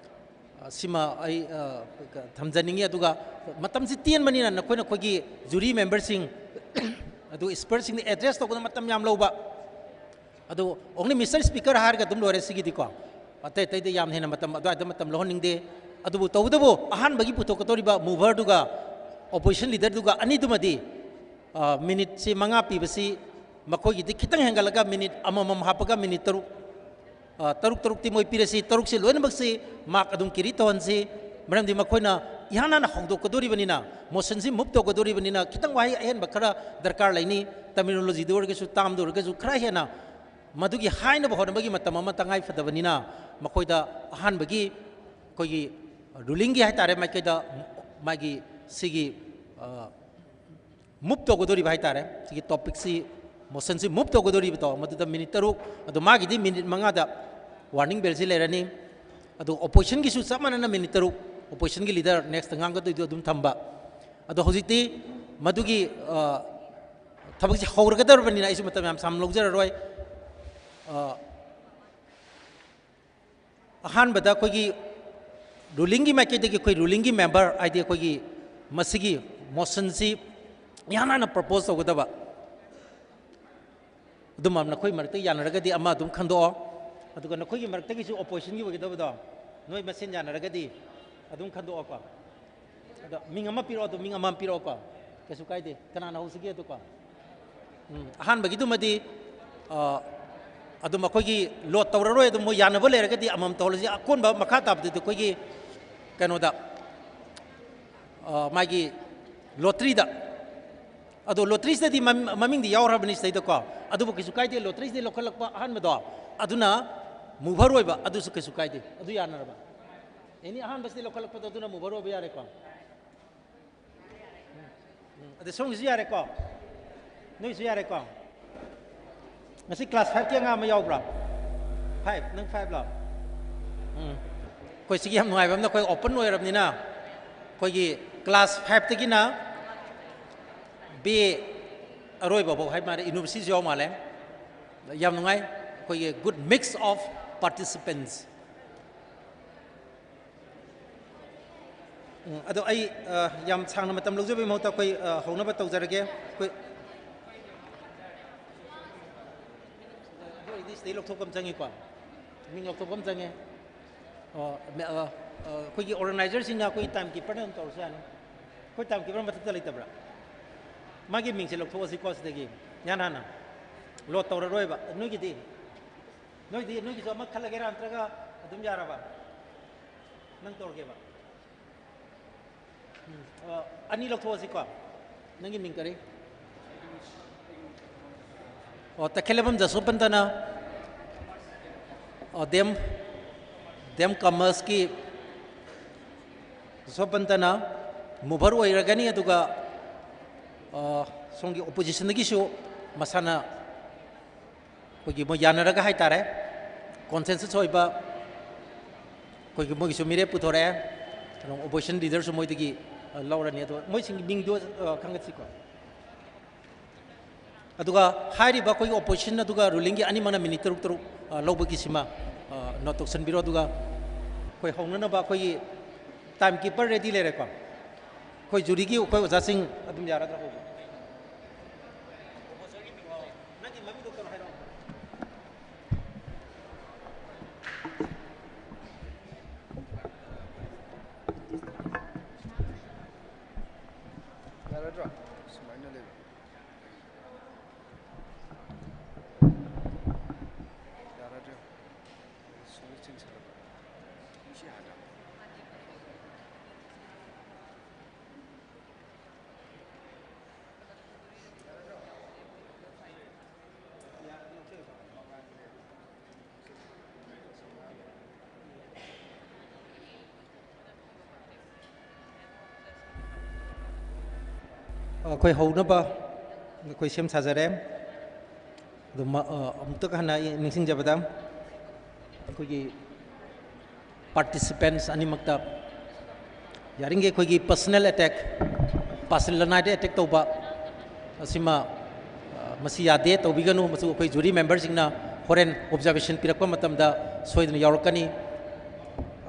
ꯑ, ꯁꯤꯃ ꯑꯩ, ꯑ, ꯊꯝꯖꯅꯤꯡꯉꯤ꯫ ꯑꯗꯨꯒ ꯃꯇꯝꯁꯤ ꯇꯦꯟꯕꯅꯤꯅ ꯅꯈꯣꯏꯅ ꯑꯩꯈꯣꯏꯒꯤ ꯖꯨꯔꯤ ꯃꯦꯝꯕꯔꯁꯤꯡ ꯑꯗꯨ ꯑꯦꯛꯁꯄꯔꯠꯁꯤꯡꯗ ꯑꯦꯗ꯭ꯔꯦꯁ ꯇꯧꯕꯗ ꯃꯇꯝ ꯌꯥꯝ ꯂꯧꯕ꯫ ꯑꯗꯨ only Mister Speaker ꯍꯥꯏꯔꯒ ꯑꯗꯨꯝ ꯂꯣꯏꯔꯦ ꯁꯤꯒꯤꯗꯤꯀꯣ꯫ ꯑꯇꯩ ꯑꯇꯩꯗ ꯌꯥꯝ ꯍꯦꯟꯅ ꯃꯇꯝ, ꯑꯗꯨꯋꯥꯏꯗ ꯃꯇꯝ ꯂꯧꯍꯟꯅꯤꯡꯗꯦ꯫ ꯑꯗꯨꯕꯨ ꯇꯧꯕꯇꯕꯨ ꯑꯍꯥꯟꯕꯒꯤ ꯄꯨꯊꯣꯛꯀꯗꯧꯔꯤꯕ ꯃꯨꯚꯔꯗꯨꯒ ꯑꯣꯄꯣꯖꯤꯁꯟ ꯂꯤꯗꯔꯗꯨꯒ ꯑꯅꯤꯗꯨꯃꯗꯤ, ꯑ, ꯃꯤꯅꯤꯠꯁꯤ ꯃꯉꯥ ꯄꯤꯕꯁꯤ ꯃꯈꯣꯏꯒꯤꯗꯤ ꯈꯤꯇꯪ ꯍꯦꯟꯒꯠꯂꯒ ꯃꯤꯅꯤꯠ ꯑꯃꯃꯝ ꯍꯥꯞꯄꯒ ꯃꯤꯅꯤꯠ ꯇꯔꯨꯛ, ꯑ, ꯇꯔꯨꯛ ꯇꯔꯨꯛꯇꯤ ꯃꯣꯏ ꯄꯤꯔꯁꯤ, ꯇꯔꯨꯛꯁꯤ ꯂꯣꯏꯅꯃꯛꯁꯤ ꯃꯥꯔꯛ ꯑꯗꯨꯝ ꯀꯦꯔꯤ ꯇꯧꯍꯟꯁꯤ꯫ ꯃꯔꯝꯗꯤ ꯃꯈꯣꯏꯅ ꯏꯍꯥꯟ ꯍꯥꯟꯅ ꯍꯧꯗꯣꯛꯀꯗꯧꯔꯤꯕꯅꯤꯅ, ꯃꯣꯁꯟꯁꯤ ꯃꯨꯚ ꯇꯧꯒꯗꯧꯔꯤꯕꯅꯤꯅ ꯈꯤꯇꯪ ꯋꯥꯍꯩ ꯑꯍꯦꯟꯕ ꯈꯔ ꯗꯔꯀꯥꯔ ꯂꯩꯅꯤ꯫ ꯇꯔꯃꯤꯅꯣꯂꯣꯖꯤꯗ ꯑꯣꯏꯔꯒꯁꯨ, ꯇꯥꯝꯗ ꯑꯣꯏꯔꯒꯁꯨ ꯈꯔ ꯍꯦꯟꯅ ꯃꯗꯨꯒꯤ ꯍꯥꯏꯅꯕ ꯍꯣꯠꯅꯕꯒꯤ ꯃꯇꯝ ꯑꯃ ꯇꯉꯥꯏ ꯐꯗꯕꯅꯤꯅ ꯃꯈꯣꯏꯗ ꯑꯍꯥꯟꯕꯒꯤ ꯑꯩꯈꯣꯏꯒꯤ ꯔꯨꯂꯤꯡꯒꯤ ꯍꯥꯏꯇꯥꯔꯦ ꯃꯥꯏꯀꯩꯗ ꯃꯥꯒꯤ ꯁꯤꯒꯤ, ꯑ, ꯃꯨꯚ ꯇꯧꯒꯗꯧꯔꯤꯕ ꯍꯥꯏꯇꯥꯔꯦ, ꯁꯤꯒꯤ ꯇꯣꯄꯤꯛꯁꯤ, ꯃꯣꯁꯟꯁꯤ ꯃꯨꯚ ꯇꯧꯒꯗꯧꯔꯤꯕꯗꯣ, ꯃꯗꯨꯗ ꯃꯤꯅꯤꯠ ꯇꯔꯨꯛ, ꯑꯗꯣ ꯃꯥꯒꯤꯗꯤ ꯃꯤꯅꯤꯠ ꯃꯉꯥꯗ ꯋꯥꯔꯅꯤꯡ ꯕꯦꯜꯁꯤ ꯂꯩꯔꯅꯤ꯫ ꯑꯗꯣ ꯑꯣꯄꯣꯖꯤꯁꯟꯒꯤꯁꯨ ꯆꯞ ꯃꯥꯟꯅꯅ ꯃꯤꯅꯤꯠ ꯇꯔꯨꯛ, ꯑꯣꯄꯣꯖꯤꯁꯟꯒꯤ ꯂꯤꯗꯔ ꯅꯦꯛꯁꯇ ꯉꯥꯡꯒꯗꯣꯏꯗꯣ ꯑꯗꯨꯝ ꯊꯝꯕ꯫ ꯑꯗꯣ ꯍꯧꯖꯤꯛꯇꯤ ꯃꯗꯨꯒꯤ, ꯑ, ꯊꯕꯛꯁꯤ ꯍꯧꯔꯒꯗꯧꯔꯕꯅꯤꯅ ꯑꯩꯁꯨ ꯃꯇꯝ ꯌꯥꯝ ꯁꯥꯡꯅ ꯂꯧꯖꯔꯔꯣꯏ꯫ ꯑ, ꯑꯍꯥꯟꯕꯗ ꯑꯩꯈꯣꯏꯒꯤ ꯔꯨꯂꯤꯡꯒꯤ ꯃꯥꯏꯀꯩꯗꯒꯤ ꯑꯩꯈꯣꯏ ꯔꯨꯂꯤꯡꯒꯤ ꯃꯦꯝꯕꯔ, ꯍꯥꯏꯗꯤ ꯑꯩꯈꯣꯏꯒꯤ ꯃꯁꯤꯒꯤ ꯃꯣꯁꯟꯁꯤ ꯏꯍꯥꯟ ꯍꯥꯟꯅ ꯄ꯭ꯔꯣꯄꯣꯖ ꯇꯧꯒꯗꯕ, ꯑꯗꯨꯝ ꯅꯈꯣꯏ ꯃꯔꯛꯇ ꯌꯥꯅꯔꯒꯗꯤ ꯑꯃ ꯑꯗꯨꯝ ꯈꯟꯗꯣꯛꯑꯣ꯫ ꯑꯗꯨꯒ ꯅꯈꯣꯏꯒꯤ ꯃꯔꯛꯇꯒꯤꯁꯨ ꯑꯣꯄꯣꯖꯤꯁꯟꯒꯤ ꯑꯣꯏꯒꯗꯕꯗꯣ ꯅꯣꯏ ꯃꯁꯦꯟ ꯌꯥꯅꯔꯒꯗꯤ ꯑꯗꯨꯝ ꯈꯟꯗꯣꯛꯑꯣꯀꯣ꯫ ꯑꯗꯣ ꯃꯤꯡ ꯑꯃ ꯄꯤꯔꯛꯑꯣ, ꯑꯗꯣ ꯃꯤꯡ ꯑꯃꯃꯝ ꯄꯤꯔꯛꯑꯣꯀꯣ꯫ ꯀꯩꯁꯨ ꯀꯥꯏꯗꯦ꯫ ꯀꯅꯥꯅ ꯍꯧꯁꯤꯒꯦ? ꯑꯗꯨꯀꯣ꯫ ꯎꯝ, ꯑꯍꯥꯟꯕꯒꯤꯗꯨꯃꯗꯤ, ꯑ, ꯑꯗꯨꯝ ꯑꯩꯈꯣꯏꯒꯤ ꯂꯣꯗ ꯇꯧꯔꯔꯣꯏ꯫ ꯑꯗꯨꯝ ꯃꯣꯏ ꯌꯥꯅꯕ ꯂꯩꯔꯒꯗꯤ ꯑꯃꯃꯝ ꯇꯧꯍꯜꯂꯁꯤ꯫ ꯑꯀꯣꯟꯕ ꯃꯈꯥ ꯇꯥꯕꯗꯨꯗꯤ ꯑꯩꯈꯣꯏꯒꯤ ꯀꯩꯅꯣꯗ, ꯑ, ꯃꯥꯒꯤ ꯂꯣꯇ꯭ꯔꯤꯗ꯫ ꯑꯗꯣ ꯂꯣꯇ꯭ꯔꯤꯁꯤꯗꯗꯤ ꯃꯝ-, ꯃꯃꯤꯡꯗꯤ ꯌꯥꯎꯔꯕꯅꯤ ꯁꯤꯗꯩꯗꯀꯣ꯫ ꯑꯗꯨꯕꯨ ꯀꯩꯁꯨ ꯀꯥꯏꯗꯦ, ꯂꯣꯇ꯭ꯔꯤꯁꯤꯗꯤ ꯂꯧꯈꯠꯂꯛꯄ ꯑꯍꯥꯟꯕꯗꯣ ꯑꯗꯨꯅ ꯃꯨꯚꯔ ꯑꯣꯏꯕ, ꯑꯗꯨꯁꯨ ꯀꯩꯁꯨ ꯀꯥꯏꯗꯦ꯫ ꯑꯗꯨ ꯌꯥꯅꯔꯕ? ꯑꯦꯅꯤ ꯑꯍꯥꯟꯕꯁꯤꯗꯤ ꯂꯧꯈꯠꯂꯛꯄꯗꯣ ꯑꯗꯨꯅ ꯃꯨꯚꯔ ꯑꯣꯏꯕ ꯌꯥꯔꯦꯀꯣ꯫ ꯎꯝ, ꯑꯗ ꯁꯣꯝꯒꯤꯁꯨ ꯌꯥꯔꯦꯀꯣ? ꯅꯣꯏꯁꯨ ꯌꯥꯔꯦꯀꯣ? ꯉꯁꯤ ꯀ꯭ꯂꯥꯁ ꯐꯥꯏꯚꯀꯤ ꯑꯉꯥꯡ ꯑꯃ ꯌꯥꯎꯕ꯭ꯔꯥ? ꯐꯥꯏꯚ? ꯅꯪ ꯐꯥꯏꯚꯂꯣ? ꯎꯝ꯫ ꯑꯩꯈꯣꯏ ꯁꯤꯒꯤ ꯌꯥꯝ ꯅꯨꯡꯉꯥꯏꯕ ꯑꯃꯅ, ꯑꯩꯈꯣꯏ ꯑꯣꯄꯟ ꯑꯣꯏꯔꯕꯅꯤꯅ, ꯑꯩꯈꯣꯏꯒꯤ ꯀ꯭ꯂꯥꯁ ꯐꯥꯏꯚꯇꯒꯤꯅ ꯕꯤ ꯑꯦ ꯑꯔꯣꯏꯕꯐꯥꯎ ꯍꯥꯏ ꯃꯥꯜꯂꯦ, ꯌꯨꯅꯤꯚꯔꯁꯤꯇꯤꯁꯨ ꯌꯥꯎ ꯃꯥꯜꯂꯦ꯫ ꯌꯥꯝ ꯅꯨꯡꯉꯥꯏ꯫ ꯑꯩꯈꯣꯏꯒꯤ good mix of participants꯫ ꯎꯝ, ꯑꯗꯣ ꯑꯩ, ꯑ, ꯌꯥꯝ ꯁꯥꯡꯅ ꯃꯇꯝ ꯂꯧꯖꯕꯒꯤ ꯃꯍꯨꯠꯇ ꯑꯩꯈꯣꯏ, ꯑ, ꯍꯧꯅꯕ ꯇꯧꯖꯔꯒꯦ꯫ ꯑꯩꯈꯣꯏ, ꯑꯗꯨ ꯑꯣꯏꯔꯗꯤ ꯁꯤꯗꯩ ꯂꯧꯊꯣꯛꯄ ꯑꯃ ꯆꯪꯉꯤꯀꯣ? ꯃꯤꯡ ꯂꯧꯊꯣꯛꯄ ꯑꯃ ꯆꯪꯉꯦ꯫ ꯑꯣ, ꯃꯦ-, ꯑ, ꯑ, ꯑꯩꯈꯣꯏꯒꯤ organizerꯁꯤꯡꯅ ꯑꯩꯈꯣꯏ time keeperꯗ ꯑꯗꯨꯝ ꯇꯧꯔꯁꯨ ꯌꯥꯅꯤ꯫ ꯑꯩꯈꯣꯏ time keeper ꯃꯊꯛꯇ ꯂꯩꯇꯕ꯭ꯔꯥ? ꯃꯥꯒꯤ ꯃꯤꯡꯁꯦ ꯂꯧꯊꯣꯛꯑꯁꯤꯀꯣ ꯁꯤꯗꯒꯤ꯫ ꯏꯍꯥꯟ ꯍꯥꯟꯅ꯫ Load ꯇꯧꯔꯔꯣꯏꯕ꯫ ꯅꯣꯏꯒꯤꯗꯤ? ꯅꯣꯏꯗꯤ, ꯅꯣꯏꯒꯤꯁꯨ ꯑꯃ ꯈꯜꯂꯒꯦꯔꯥ ꯅꯠꯇ꯭ꯔꯒ ꯑꯗꯨꯝ ꯌꯥꯔꯕ? ꯅꯪ ꯇꯧꯔꯒꯦꯕ? ꯎꯝ, ꯑ, ꯑꯅꯤ ꯂꯧꯊꯣꯛꯑꯁꯤꯀꯣ꯫ ꯅꯪꯒꯤ ꯃꯤꯡ ꯀꯔꯤ? ꯑꯣ, ꯇꯈꯦꯂꯝꯕꯝ ꯖꯁꯣꯄꯟꯇꯅ, ꯑꯣ, ꯗꯦꯝ, ꯗꯦꯝ ꯀꯃꯔꯁꯀꯤ ꯖꯁꯣꯄꯟꯇꯅ mover ꯑꯣꯏꯔꯒꯅꯤ, ꯑꯗꯨꯒ, ꯑ, ꯁꯣꯝꯒꯤ oppositionꯗꯒꯤꯁꯨ ꯃꯁꯥꯅ ꯑꯩꯈꯣꯏꯒꯤ ꯃꯣꯏ ꯌꯥꯅꯔꯒ ꯍꯥꯏꯇꯥꯔꯦ, consensus ꯑꯣꯏꯕ ꯑꯩꯈꯣꯏꯒꯤ ꯃꯣꯏꯒꯤꯁꯨ ꯃꯤꯔꯦꯞ ꯄꯨꯊꯣꯔꯛꯑꯦ, ꯑꯗꯨꯝ opposition leaderꯁꯨ ꯃꯣꯏꯗꯒꯤ, ꯑ, ꯂꯧꯔꯅꯤ꯫ ꯑꯗꯣ ꯃꯣꯏꯁꯤꯡꯒꯤ ꯃꯤꯡꯗꯣ, ꯑ, ꯈꯪꯒꯠꯁꯤꯀꯣ꯫ ꯑꯗꯨꯒ ꯍꯥꯏꯔꯤꯕ ꯑꯩꯈꯣꯏꯒꯤ opposition ꯑꯗꯨꯒ rulingꯒꯤ ꯑꯅꯤꯃꯛꯅ minute ꯇꯔꯨꯛ ꯇꯔꯨꯛ, ꯑ, ꯂꯧꯕꯒꯤꯁꯤꯃ, ꯑ, note ꯇꯧꯁꯟꯕꯤꯔꯣ꯫ ꯑꯗꯨꯒ ꯑꯩꯈꯣꯏ ꯍꯧꯅꯅꯕ ꯑꯩꯈꯣꯏꯒꯤ time keeper ready ꯂꯩꯔꯦꯀꯣ꯫ ꯑꯩꯈꯣꯏ juryꯒꯤ ꯑꯩꯈꯣꯏ ꯑꯣꯖꯥꯁꯤꯡ ꯑꯗꯨꯝ ꯌꯥꯔꯗ꯭ꯔꯥ ꯍꯧꯕ? ꯅꯪꯒꯤ ꯃꯃꯤꯡꯗꯣ ꯀꯩꯅꯣ ꯍꯥꯏꯔꯛꯑꯣ꯫ ꯌꯥꯔꯗ꯭ꯔꯣ? ꯁꯨꯃꯥꯏꯅ ꯂꯩꯕ꯫ ꯌꯥꯔꯗ꯭ꯔꯣ? ꯁꯨꯝ ꯆꯤꯡꯁꯤꯜꯂꯛꯄ꯫ ꯁꯤ ꯍꯥꯟꯅ꯫ ꯑꯩꯈꯣꯏ ꯍꯧꯅꯕ ꯑꯩꯈꯣꯏ ꯁꯦꯝ ꯁꯥꯖꯔꯦ꯫ ꯑꯗꯨ ꯃ-, ꯑ, ꯑꯃꯨꯛꯇꯒ ꯍꯟꯅ ꯑꯩ ꯅꯤꯡꯁꯤꯡꯖꯕꯗ, ꯑꯩꯈꯣꯏꯒꯤ participants ꯑꯅꯤꯃꯛꯇ ꯌꯥꯔꯤꯉꯩ ꯑꯩꯈꯣꯏꯒꯤ personal attack, ꯄꯥꯁꯜ ꯂꯅꯥꯏꯗ attack ꯇꯧꯕ ꯑꯁꯤꯃ ꯃꯁꯤ ꯌꯥꯗꯦ, ꯇꯧꯕꯤꯒꯅꯨ, ꯃꯁꯤ ꯑꯩꯈꯣꯏ ꯖꯨꯔꯤ ꯃꯦꯝꯕꯔꯁꯤꯡꯅ ꯍꯣꯔꯦꯟ ꯑꯣꯕꯖꯥꯔꯕꯦꯁꯟ ꯄꯤꯔꯛꯄ ꯃꯇꯝꯗ ꯁꯣꯏꯗꯅ ꯌꯥꯎꯔꯛꯀꯅꯤ꯫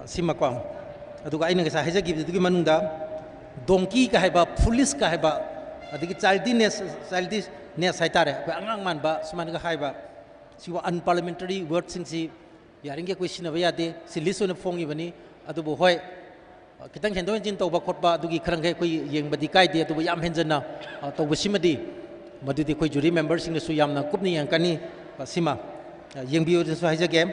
ꯁꯤꯃꯀꯣ꯫ ꯑꯗꯨꯒ ꯑꯩꯅ ꯉꯁꯥꯏ ꯍꯥꯏꯖꯈꯤꯕꯗꯨꯒꯤ ꯃꯅꯨꯡꯗ ꯗꯣꯡꯀꯤꯒ ꯍꯥꯏꯕ, ꯐꯨꯂꯤꯁꯀ ꯍꯥꯏꯕ, ꯑꯗꯒꯤ ꯆꯥꯏꯜꯗꯤꯅꯦꯁ, ꯆꯥꯏꯜꯗꯤꯁꯅꯦꯁ ꯍꯥꯏꯇꯥꯔꯦ, ꯑꯩꯈꯣꯏ ꯑꯉꯥꯡ ꯃꯥꯟꯕ ꯁꯨꯃꯥꯏꯅꯒ ꯍꯥꯏꯕ, ꯁꯤꯒꯨꯝꯕ ꯑꯟꯄꯥꯔꯂꯤꯌꯥꯃꯦꯟꯇꯔꯤ ꯋꯥꯔꯗꯁꯤꯡꯁꯤ ꯌꯥꯔꯤꯈꯩ ꯑꯩꯈꯣꯏ ꯁꯤꯖꯤꯟꯅꯕ ꯌꯥꯗꯦ꯫ ꯁꯤ ꯂꯤꯁ ꯑꯣꯏꯅ ꯐꯣꯡꯉꯤꯕꯅꯤ꯫ ꯑꯗꯨꯕꯨ ꯍꯣꯏ, ꯈꯤꯇꯪ ꯍꯦꯟꯗꯣꯛ ꯍꯦꯟꯖꯤꯟ ꯇꯧꯕ ꯈꯣꯠꯄ ꯑꯗꯨꯒꯤ ꯈꯔ ꯃꯈꯩ ꯑꯩꯈꯣꯏ ꯌꯦꯡꯕꯗꯤ ꯀꯥꯏꯗꯦ, ꯑꯗꯨꯕꯨ ꯌꯥꯝ ꯍꯦꯟꯖꯟꯅ, ꯑ, ꯇꯧꯕꯁꯤꯃꯗꯤ, ꯃꯗꯨꯗꯤ ꯑꯩꯈꯣꯏ ꯖꯨꯔꯤ ꯃꯦꯝꯕꯔꯁꯤꯡꯅꯁꯨ ꯌꯥꯝꯅ ꯀꯨꯞꯅ ꯌꯦꯡꯉꯛꯀꯅꯤ꯫ ꯑ, ꯁꯤꯃ, ꯑ, ꯌꯦꯡꯕꯤꯌꯨꯅꯁꯨ ꯍꯥꯏꯖꯒꯦ꯫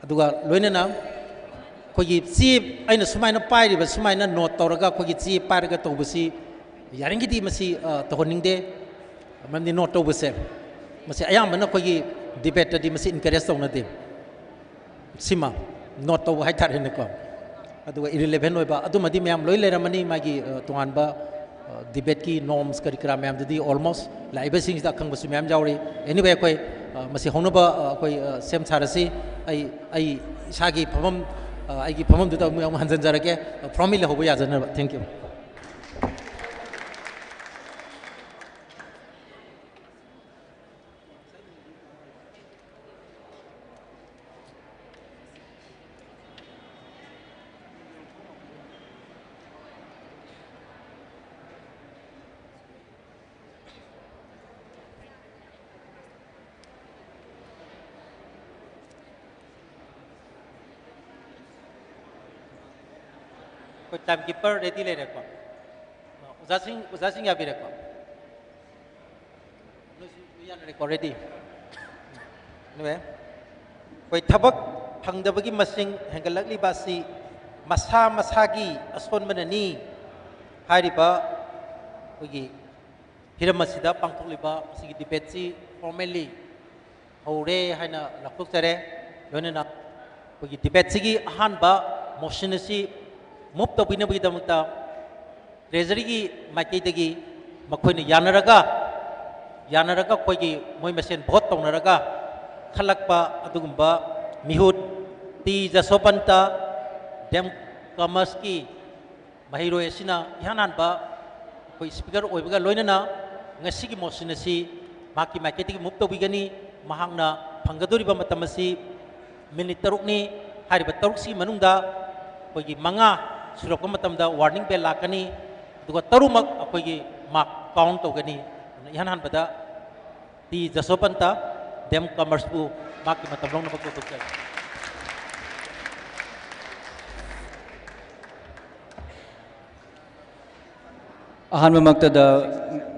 ꯑꯗꯨꯒ ꯂꯣꯏꯅꯅ ꯑꯩꯈꯣꯏꯒꯤ ꯆꯦ ꯑꯩꯅ ꯁꯨꯃꯥꯏꯅ ꯄꯥꯏꯔꯤꯕ, ꯁꯨꯃꯥꯏꯅ ꯅꯣꯠ ꯇꯧꯔꯒ ꯑꯩꯈꯣꯏꯒꯤ ꯆꯦ ꯄꯥꯏꯔꯒ ꯇꯧꯕꯁꯤ ꯌꯥꯔꯤꯈꯩꯗꯤ ꯃꯁꯤ, ꯑ, ꯇꯧꯍꯟꯅꯤꯡꯗꯦ꯫ ꯃꯔꯝꯗꯤ ꯅꯣꯠ ꯇꯧꯕꯁꯦ, ꯃꯁꯤ ꯑꯌꯥꯝꯕꯅ ꯑꯩꯈꯣꯏꯒꯤ ꯗꯤꯕꯦꯠꯇꯗꯤ ꯃꯁꯤ ꯏꯟꯀꯔꯦꯖ ꯇꯧꯅꯗꯦ꯫ ꯁꯤꯃ ꯅꯣꯠ ꯇꯧꯕ ꯍꯥꯏꯇꯥꯔꯦꯅꯦꯀꯣ꯫ ꯑꯗꯨꯒ ꯏꯔꯤꯂꯦꯚꯦꯟ ꯑꯣꯏꯕ ꯑꯗꯨꯃꯗꯤ ꯃꯌꯥꯝ ꯂꯣꯏ ꯂꯩꯔꯝꯃꯅꯤ, ꯃꯥꯒꯤ, ꯑ, ꯇꯣꯉꯥꯟꯕ, ꯑ, ꯗꯤꯕꯦꯠꯀꯤ ꯅꯣꯔꯝꯁ ꯀꯔꯤ ꯀꯔꯥ ꯃꯌꯥꯝꯗꯨꯗꯤ ꯑꯣꯜꯃꯣꯁ ꯂꯥꯛꯏꯕꯁꯤꯡꯁꯤꯗ ꯑꯈꯪꯕꯁꯨ ꯃꯌꯥꯝ ꯌꯥꯎꯔꯤ꯫ ꯑꯦꯅꯤꯋꯦ, ꯑꯩꯈꯣꯏ, ꯑ, ꯃꯁꯤ ꯍꯧꯅꯕ, ꯑ, ꯑꯩꯈꯣꯏ, ꯑ, ꯁꯦꯝ ꯁꯥꯔꯁꯤ꯫ ꯑꯩ, ꯑꯩ ꯏꯁꯥꯒꯤ ꯐꯝꯐꯝ, ꯑ, ꯑꯩꯒꯤ ꯐꯝꯐꯝꯗꯨꯗ ꯑꯃꯨꯛ, ꯑꯃꯨꯛ ꯍꯟꯖꯤꯟꯖꯔꯒꯦ, ꯐꯣꯔꯃꯦꯜꯂꯤ ꯍꯧꯕ ꯌꯥꯖꯅꯕ꯫ Thank you꯫ ꯑꯩꯈꯣꯏ ꯇꯥꯏꯝ ꯀꯤꯄꯔ ꯔꯦꯗꯤ ꯂꯩꯔꯦꯀꯣ? ꯑꯣꯖꯥꯁꯤꯡ, ꯑꯣꯖꯥꯁꯤꯡ ꯌꯥꯕꯤꯔꯦꯀꯣ? ꯅꯣꯏꯁꯨ ꯂꯣꯏ ꯌꯥꯅꯔꯦꯀꯣ? ꯔꯦꯗꯤ? ꯑꯦꯅꯤꯋꯦ, ꯑꯩꯈꯣꯏ ꯊꯕꯛ ꯐꯪꯗꯕꯒꯤ ꯃꯁꯤꯡ ꯍꯦꯟꯒꯠꯂꯛꯂꯤꯕ ꯑꯁꯤ ꯃꯁꯥ ꯃꯁꯥꯒꯤ ꯑꯁꯣꯟꯕꯅꯅꯤ ꯍꯥꯏꯔꯤꯕ ꯑꯩꯈꯣꯏꯒꯤ ꯍꯤꯔꯝ ꯑꯁꯤꯗ ꯄꯥꯡꯊꯣꯛꯂꯤꯕ ꯃꯁꯤꯒꯤ ꯗꯤꯕꯦꯠꯁꯤ ꯐꯣꯔꯃꯦꯜꯂꯤ ꯍꯧꯔꯦ ꯍꯥꯏꯅ ꯂꯥꯎꯊꯣꯛꯆꯔꯦ꯫ ꯂꯣꯏꯅꯅ ꯑꯩꯈꯣꯏꯒꯤ ꯗꯤꯕꯦꯠꯁꯤꯒꯤ ꯑꯍꯥꯟꯕ ꯃꯣꯁꯟ ꯑꯁꯤ ꯃꯨꯞ ꯇꯧꯕꯤꯅꯕꯒꯤꯗꯃꯛꯇ ꯇ꯭ꯔꯦꯖꯔꯤꯒꯤ ꯃꯥꯏꯀꯩꯗꯒꯤ ꯃꯈꯣꯏꯅ ꯌꯥꯅꯔꯒ, ꯌꯥꯅꯔꯒ ꯑꯩꯈꯣꯏꯒꯤ ꯃꯣꯏ ꯃꯁꯦꯟ ꯚꯣꯠ ꯇꯧꯅꯔꯒ ꯈꯜꯂꯛꯄ ꯑꯗꯨꯒꯨꯝꯕ ꯃꯤꯍꯨꯠ ꯇꯤ ꯖꯁꯣꯕꯟꯇ, ꯗꯦꯝ ꯀꯃꯔꯁꯀꯤ ꯃꯍꯩꯔꯣꯏ ꯑꯁꯤꯅ ꯏꯍꯥꯟ ꯍꯥꯟꯕ ꯑꯩꯈꯣꯏ ꯁ꯭ꯄꯤꯀꯔ ꯑꯣꯏꯕꯒ ꯂꯣꯏꯅꯅ ꯉꯁꯤꯒꯤ ꯃꯣꯁꯟ ꯑꯁꯤ ꯃꯍꯥꯛꯀꯤ ꯃꯥꯏꯀꯩꯗꯒꯤ ꯃꯨꯚ ꯇꯧꯕꯤꯒꯅꯤ꯫ ꯃꯍꯥꯛꯅ ꯐꯪꯒꯗꯧꯔꯤꯕ ꯃꯇꯝ ꯑꯁꯤ ꯃꯤꯅꯤꯠ ꯇꯔꯨꯛꯅꯤ꯫ ꯍꯥꯏꯔꯤꯕ ꯇꯔꯨꯛꯁꯤꯒꯤ ꯃꯅꯨꯡꯗ ꯑꯩꯈꯣꯏꯒꯤ ꯃꯉꯥ ꯁꯨꯔꯛꯄ ꯃꯇꯝꯗ ꯋꯥꯔꯅꯤꯡ ꯕꯦꯜ ꯂꯥꯛꯀꯅꯤ, ꯑꯗꯨꯒ ꯇꯔꯨꯛꯃꯛ ꯑꯩꯈꯣꯏꯒꯤ ꯃꯥꯔꯛ ꯀꯥꯎꯟ ꯇꯧꯒꯅꯤ꯫ ꯑꯗꯨꯅ ꯏꯍꯥꯟ ꯍꯥꯟꯕꯗ ꯇꯤ ꯖꯁꯣꯄꯟꯇ, ꯗꯦꯝ ꯀꯃꯔꯁꯄꯨ ꯃꯍꯥꯛꯀꯤ ꯃꯇꯝ ꯂꯧꯅꯕ ꯀꯧꯊꯣꯛꯆꯔꯤ꯫ ꯑꯍꯥꯟꯕꯃꯛꯇꯗ,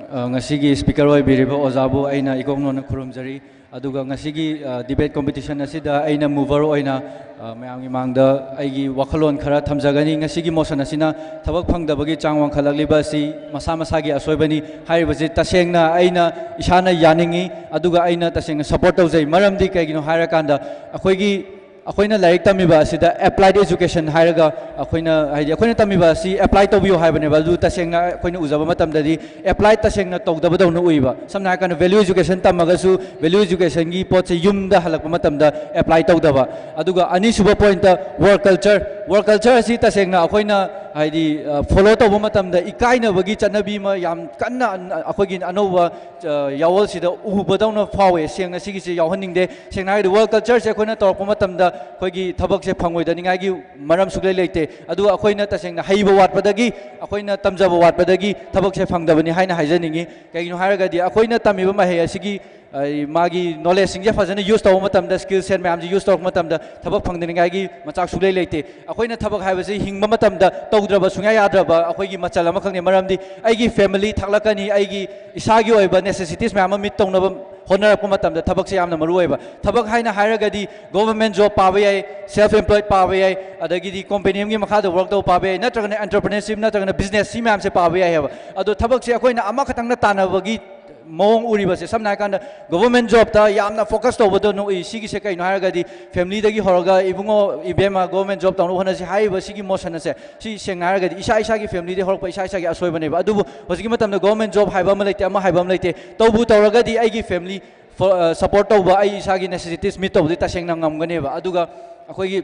ꯑ, ꯉꯁꯤꯒꯤ ꯁ꯭ꯄꯤꯀꯔ ꯑꯣꯏꯕꯤꯔꯤꯕ ꯑꯣꯖꯥꯕꯨ ꯑꯩꯅ ꯏꯀꯣꯛ ꯅꯣꯟꯅ ꯈꯨꯔꯨꯝꯖꯔꯤ꯫ ꯑꯗꯨꯒ ꯉꯁꯤꯒꯤ, ꯑ, ꯗꯤꯕꯦꯠ ꯀꯣꯝꯄꯤꯇꯤꯁꯟ ꯑꯁꯤꯗ ꯑꯩꯅ ꯃꯨꯚꯔ ꯑꯣꯏꯅ, ꯑ, ꯃꯌꯥꯝꯒꯤ ꯃꯥꯡꯗ ꯑꯩꯒꯤ ꯋꯥꯈꯜꯂꯣꯟ ꯈꯔ ꯊꯝꯖꯒꯅꯤ꯫ ꯉꯁꯤꯒꯤ ꯃꯣꯁꯟ ꯑꯁꯤꯅ ꯊꯕꯛ ꯐꯪꯗꯕꯒꯤ ꯆꯥꯡ ꯋꯥꯡꯈꯠꯂꯛꯂꯤꯕ ꯑꯁꯤ ꯃꯁꯥ ꯃꯁꯥꯒꯤ ꯑꯁꯣꯏꯕꯅꯤ ꯍꯥꯏꯔꯤꯕꯁꯤ ꯇꯁꯦꯡꯅ ꯑꯩꯅ ꯏꯁꯥꯅ ꯌꯥꯅꯤꯡꯏ, ꯑꯗꯨꯒ ꯑꯩꯅ ꯇꯁꯦꯡꯅ ꯁꯄꯣꯔꯠ ꯇꯧꯖꯩ꯫ ꯃꯔꯝꯗꯤ ꯀꯩꯒꯤꯅꯣ ꯍꯥꯏꯔꯀꯥꯟꯗ ꯑꯩꯈꯣꯏꯒꯤ ꯑꯩꯈꯣꯏꯅ ꯂꯥꯏꯔꯤꯛ ꯇꯝꯃꯤꯕ ꯑꯁꯤꯗ ꯑꯦꯄ꯭ꯂꯥꯏꯠ ꯑꯦꯖꯨꯀꯦꯁꯟ ꯍꯥꯏꯔꯒ ꯑꯩꯈꯣꯏꯅ, ꯍꯥꯏꯗꯤ, ꯑꯩꯈꯣꯏꯅ ꯇꯝꯃꯤꯕ ꯑꯁꯤ ꯑꯦꯄ꯭ꯂꯥꯏ ꯇꯧꯕꯤꯌꯨ ꯍꯥꯏꯕꯅꯦꯕ꯫ ꯑꯗꯨ ꯇꯁꯦꯡꯅ ꯑꯩꯈꯣꯏꯅ ꯎꯖꯕ ꯃꯇꯝꯗꯗꯤ ꯑꯦꯄ꯭ꯂꯥꯏ ꯇꯁꯦꯡꯅ ꯇꯧꯗꯕꯗꯧꯅ ꯎꯏꯕ꯫ ꯁꯝꯅ ꯍꯥꯏꯔꯀꯥꯟꯗ ꯚꯦꯂ꯭ꯌꯨ ꯑꯦꯖꯨꯀꯦꯁꯟ ꯇꯝꯃꯒꯁꯨ ꯚꯦꯂ꯭ꯌꯨ ꯑꯦꯖꯨꯀꯦꯁꯟꯒꯤ ꯄꯣꯠꯁꯦ ꯌꯨꯝꯗ ꯍꯜꯂꯛꯄ ꯃꯇꯝꯗ ꯑꯦꯄ꯭ꯂꯥꯏ ꯇꯧꯗꯕ꯫ ꯑꯗꯨꯒ ꯑꯅꯤꯁꯨꯕ ꯄꯣꯏꯟꯠꯇ ꯋꯥꯔꯛ ꯀꯜꯆꯔ꯫ ꯋꯥꯔꯛ ꯀꯜꯆꯔ ꯑꯁꯤ ꯇꯁꯦꯡꯅ ꯑꯩꯈꯣꯏꯅ, ꯍꯥꯏꯗꯤ, ꯐꯣꯂꯣ ꯇꯧꯕ ꯃꯇꯝꯗ ꯏꯀꯥꯏꯅꯕꯒꯤ ꯆꯠꯅꯕꯤ ꯑꯃ ꯌꯥꯝ ꯀꯟꯅ ꯑꯩꯈꯣꯏꯒꯤ ꯑꯅꯧꯕ, ꯑ, ꯌꯥꯋꯣꯜꯁꯤꯗ ꯎꯕꯗꯧꯅ ꯐꯥꯎꯋꯦ꯫ ꯁꯦꯡꯅ ꯁꯤꯒꯤꯁꯦ ꯌꯥꯎꯍꯟꯅꯤꯡꯗꯦ꯫ ꯁꯦꯡꯅ ꯍꯥꯏꯔꯒꯗꯤ ꯋꯥꯔꯛ ꯀꯜꯆꯔꯁꯦ ꯑꯩꯈꯣꯏꯅ ꯇꯧꯔꯛꯄ ꯃꯇꯝꯗ ꯑꯩꯈꯣꯏꯒꯤ ꯊꯕꯛꯁꯦ ꯐꯪꯉꯣꯏꯗꯅꯤꯡꯉꯥꯏꯒꯤ ꯃꯔꯝ ꯁꯨꯛꯂꯩ ꯂꯩꯇꯦ꯫ ꯑꯗꯨꯒ ꯑꯩꯈꯣꯏꯅ ꯇꯁꯦꯡꯅ ꯍꯩꯕ ꯋꯥꯠꯄꯗꯒꯤ, ꯑꯩꯈꯣꯏꯅ ꯇꯝꯖꯕ ꯋꯥꯠꯄꯗꯒꯤ ꯊꯕꯛꯁꯦ ꯐꯪꯗꯕꯅꯤ ꯍꯥꯏꯅ ꯍꯥꯏꯖꯅꯤꯡꯉꯤ꯫ ꯀꯩꯒꯤꯅꯣ ꯍꯥꯏꯔꯒꯗꯤ ꯑꯩꯈꯣꯏꯅ ꯇꯝꯃꯤꯕ ꯃꯍꯩ ꯑꯁꯤꯒꯤ, ꯑ, ꯃꯥꯒꯤ ꯅꯣꯂꯦꯖꯁꯤꯡꯁꯦ ꯐꯖꯅ ꯌꯨꯁ ꯇꯧꯕ ꯃꯇꯝꯗ, ꯁ꯭ꯀꯤꯜ ꯁꯦꯠ ꯃꯌꯥꯝꯁꯦ ꯌꯨꯁ ꯇꯧꯔꯛꯄ ꯃꯇꯝꯗ ꯊꯕꯛ ꯐꯪꯗꯅꯤꯡꯉꯥꯏꯒꯤ ꯃꯆꯥꯛ ꯁꯨꯛꯂꯩ ꯂꯩꯇꯦ꯫ ꯑꯩꯈꯣꯏꯅ ꯊꯕꯛ ꯍꯥꯏꯕꯁꯤ ꯍꯤꯡꯕ ꯃꯇꯝꯗ ꯇꯧꯗ꯭ꯔꯕ ꯁꯨꯡꯌꯥ ꯌꯥꯗ꯭ꯔꯕ ꯑꯩꯈꯣꯏꯒꯤ ꯃꯆꯜ ꯑꯃꯈꯛꯅꯤ꯫ ꯃꯔꯝꯗꯤ ꯑꯩꯒꯤ ꯐꯦꯃꯤꯂꯤ ꯊꯥꯛꯂꯛꯀꯅꯤ, ꯑꯩꯒꯤ ꯏꯁꯥꯒꯤ ꯑꯣꯏꯕ ꯅꯦꯁꯦꯁꯤꯇꯤꯁ ꯃꯌꯥꯝ ꯑꯃ ꯃꯤꯠ ꯇꯧꯅꯕ ꯍꯣꯠꯅꯔꯛꯄ ꯃꯇꯝꯗ ꯊꯕꯛꯁꯦ ꯌꯥꯝꯅ ꯃꯔꯨ ꯑꯣꯏꯕ꯫ ꯊꯕꯛ ꯍꯥꯏꯅ ꯍꯥꯏꯔꯒꯗꯤ ꯒꯣꯚꯔꯟꯃꯦꯟꯠ ꯖꯣꯕ ꯄꯥꯕ ꯌꯥꯏ, ꯁꯦꯜꯐ ꯑꯦꯝꯄ꯭ꯂꯣꯏꯗ ꯄꯥꯕ ꯌꯥꯏ, ꯑꯗꯒꯤꯗꯤ ꯀꯣꯝꯄꯦꯅꯤ ꯑꯃꯒꯤ ꯃꯈꯥꯗ ꯋꯥꯔꯛ ꯇꯧꯕ ꯄꯥꯕ ꯌꯥꯏ, ꯅꯠꯇ꯭ꯔꯒꯅ ꯑꯦꯟꯇꯔꯄ꯭ꯔꯤꯅꯔꯁꯤꯞ ꯅꯠꯇ꯭ꯔꯒꯅ ꯕꯤꯖꯤꯅꯦꯁ, ꯁꯤ ꯃꯌꯥꯝꯁꯦ ꯄꯥꯕ ꯌꯥꯏ ꯍꯥꯏꯕ꯫ ꯑꯗꯣ ꯊꯕꯛꯁꯦ ꯑꯩꯈꯣꯏꯅ ꯑꯃꯈꯛꯇꯪꯅ ꯇꯥꯟꯅꯕꯒꯤ ꯃꯑꯣꯡ ꯎꯔꯤꯕꯁꯦ, ꯁꯝꯅ ꯍꯥꯏꯔꯀꯥꯟꯗ ꯒꯣꯚꯔꯟꯃꯦꯟꯠ ꯖꯣꯕꯇ ꯌꯥꯝꯅ ꯐꯣꯀꯁ ꯇꯧꯕꯗꯧꯅ ꯎꯏ꯫ ꯁꯤꯒꯤꯁꯦ ꯀꯩꯅꯣ ꯍꯥꯏꯔꯒꯗꯤ ꯐꯦꯃꯤꯂꯤꯗꯒꯤ ꯍꯧꯔꯒ "ꯏꯕꯨꯡꯉꯣ, ꯏꯕꯦꯝꯃ, ꯒꯣꯚꯔꯟꯃꯦꯟꯠ ꯖꯣꯕ ꯇꯧꯅꯕ ꯍꯣꯠꯅꯁꯤ" ꯍꯥꯏꯔꯤꯕ ꯁꯤꯒꯤ ꯃꯣꯁꯟ ꯑꯁꯦ, ꯁꯤ ꯁꯦꯡꯅ ꯍꯥꯏꯔꯒꯗꯤ ꯏꯁꯥ ꯏꯁꯥꯒꯤ ꯐꯦꯃꯤꯂꯤꯗꯒꯤ ꯍꯧꯔꯛꯄ ꯏꯁꯥ ꯏꯁꯥꯒꯤ ꯑꯁꯣꯏꯕꯅꯦꯕ꯫ ꯑꯗꯨꯕꯨ ꯍꯧꯖꯤꯛꯀꯤ ꯃꯇꯝꯗ ꯒꯣꯚꯔꯟꯃꯦꯟꯠ ꯖꯣꯕ ꯍꯥꯏꯕ ꯑꯃ ꯂꯩꯇꯦ, ꯑꯃ ꯍꯥꯏꯕ ꯑꯃ ꯂꯩꯇꯦ꯫ ꯇꯧꯕꯨ ꯇꯧꯔꯒꯗꯤ ꯑꯩꯒꯤ ꯐꯦꯃꯤꯂꯤ ꯐꯣ-, ꯑ, ꯁꯄꯣꯔꯠ ꯇꯧꯕ, ꯑꯩ ꯏꯁꯥꯒꯤ ꯅꯦꯁꯦꯁꯤꯇꯤꯁ ꯃꯤꯠ ꯇꯧꯕꯗꯤ ꯇꯁꯦꯡꯅ ꯉꯝꯒꯅꯦꯕ꯫ ꯑꯗꯨꯒ ꯑꯩꯈꯣꯏꯒꯤ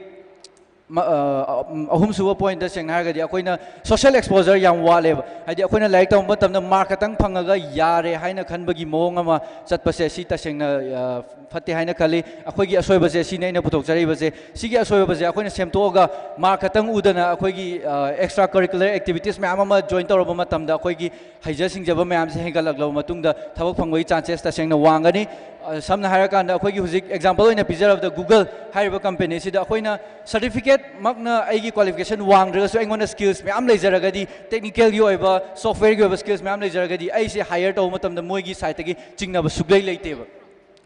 ꯃ- ꯑ, ꯑ, ꯑꯍꯨꯝꯁꯨꯕ ꯄꯣꯏꯟꯠꯇ ꯁꯦꯡꯅ ꯍꯥꯏꯔꯒꯗꯤ ꯑꯩꯈꯣꯏꯅ ꯁꯣꯁꯤꯌꯦꯜ ꯑꯦꯛꯁꯄꯣꯖꯔ ꯌꯥꯝ ꯋꯥꯠꯂꯦꯕ꯫ ꯍꯥꯏꯗꯤ ꯑꯩꯈꯣꯏꯅ ꯂꯥꯏꯔꯤꯛ ꯇꯝꯕ ꯃꯇꯝꯗ ꯃꯥꯔꯛ ꯈꯛꯇꯪ ꯐꯪꯉꯒ ꯌꯥꯔꯦ ꯍꯥꯏꯅ ꯈꯟꯕꯒꯤ ꯃꯑꯣꯡ ꯑꯃ ꯆꯠꯄꯁꯦ, ꯁꯤ ꯇꯁꯦꯡꯅ ꯑ, ꯐꯠꯇꯦ ꯍꯥꯏꯅ ꯈꯜꯂꯤ꯫ ꯑꯩꯈꯣꯏꯒꯤ ꯑꯁꯣꯏꯕꯁꯦ ꯁꯤꯅꯤ ꯑꯩꯅ ꯄꯨꯊꯣꯛꯆꯔꯤꯕꯁꯦ꯫ ꯁꯤꯒꯤ ꯑꯁꯣꯏꯕꯁꯦ ꯑꯩꯈꯣꯏꯅ ꯁꯦꯝꯗꯣꯛꯑꯒ ꯃꯥꯔꯛ ꯈꯛꯇꯪ ꯎꯗꯅ ꯑꯩꯈꯣꯏꯒꯤ ꯑꯦꯛꯁꯇ꯭ꯔꯥ ꯀꯔꯤꯀꯨꯂꯔ ꯑꯦꯛꯇꯤꯚꯤꯇꯤꯁ ꯃꯌꯥꯝ ꯑꯃ ꯖꯣꯏꯟ ꯇꯧꯔꯕ ꯃꯇꯝꯗ ꯑꯩꯈꯣꯏꯒꯤ ꯍꯩꯖ ꯁꯤꯡꯖꯕ ꯃꯌꯥꯝꯁꯦ ꯍꯦꯟꯒꯠꯂꯛꯂꯕ ꯃꯇꯨꯡꯗ ꯊꯕꯛ ꯐꯪꯕꯒꯤ ꯆꯥꯟꯁꯦꯁ ꯇꯁꯦꯡꯅ ꯋꯥꯡꯒꯅꯤ꯫ ꯑ, ꯁꯝꯅ ꯍꯥꯏꯔꯀꯥꯟꯗ ꯑꯩꯈꯣꯏꯒꯤ ꯍꯧꯖꯤꯛ ꯑꯦꯛꯖꯥꯝꯄꯜ ꯑꯣꯏꯅ ꯄꯤꯖꯔꯕꯗ Google ꯍꯥꯏꯔꯤꯕ ꯀꯝꯄꯦꯅꯤꯁꯤꯗ ꯑꯩꯈꯣꯏꯅ ꯁꯔꯇꯤꯐꯤꯀꯦꯠꯃꯛꯅ ꯑꯩꯒꯤ ꯀ꯭ꯋꯥꯂꯤꯐꯤꯀꯦꯁꯟ ꯋꯥꯡꯗ꯭ꯔꯒꯁꯨ ꯑꯩꯉꯣꯟꯗ ꯁ꯭ꯀꯤꯜꯁ ꯃꯌꯥꯝ ꯂꯩꯖꯔꯒꯗꯤ, ꯇꯦꯛꯅꯤꯀꯦꯜꯒꯤ ꯑꯣꯏꯕ, ꯁꯣꯐꯋꯦꯌꯔꯒꯤ ꯑꯣꯏꯕ ꯁ꯭ꯀꯤꯜꯁ ꯃꯌꯥꯝ ꯂꯩꯖꯔꯒꯗꯤ ꯑꯩꯁꯦ ꯍꯥꯏꯌꯔ ꯇꯧꯕ ꯃꯇꯝꯗ ꯃꯣꯏꯒꯤ ꯁꯥꯏꯠꯇꯒꯤ ꯆꯤꯡꯅꯕ ꯁꯨꯛꯂꯩ ꯂꯩꯇꯦꯕ꯫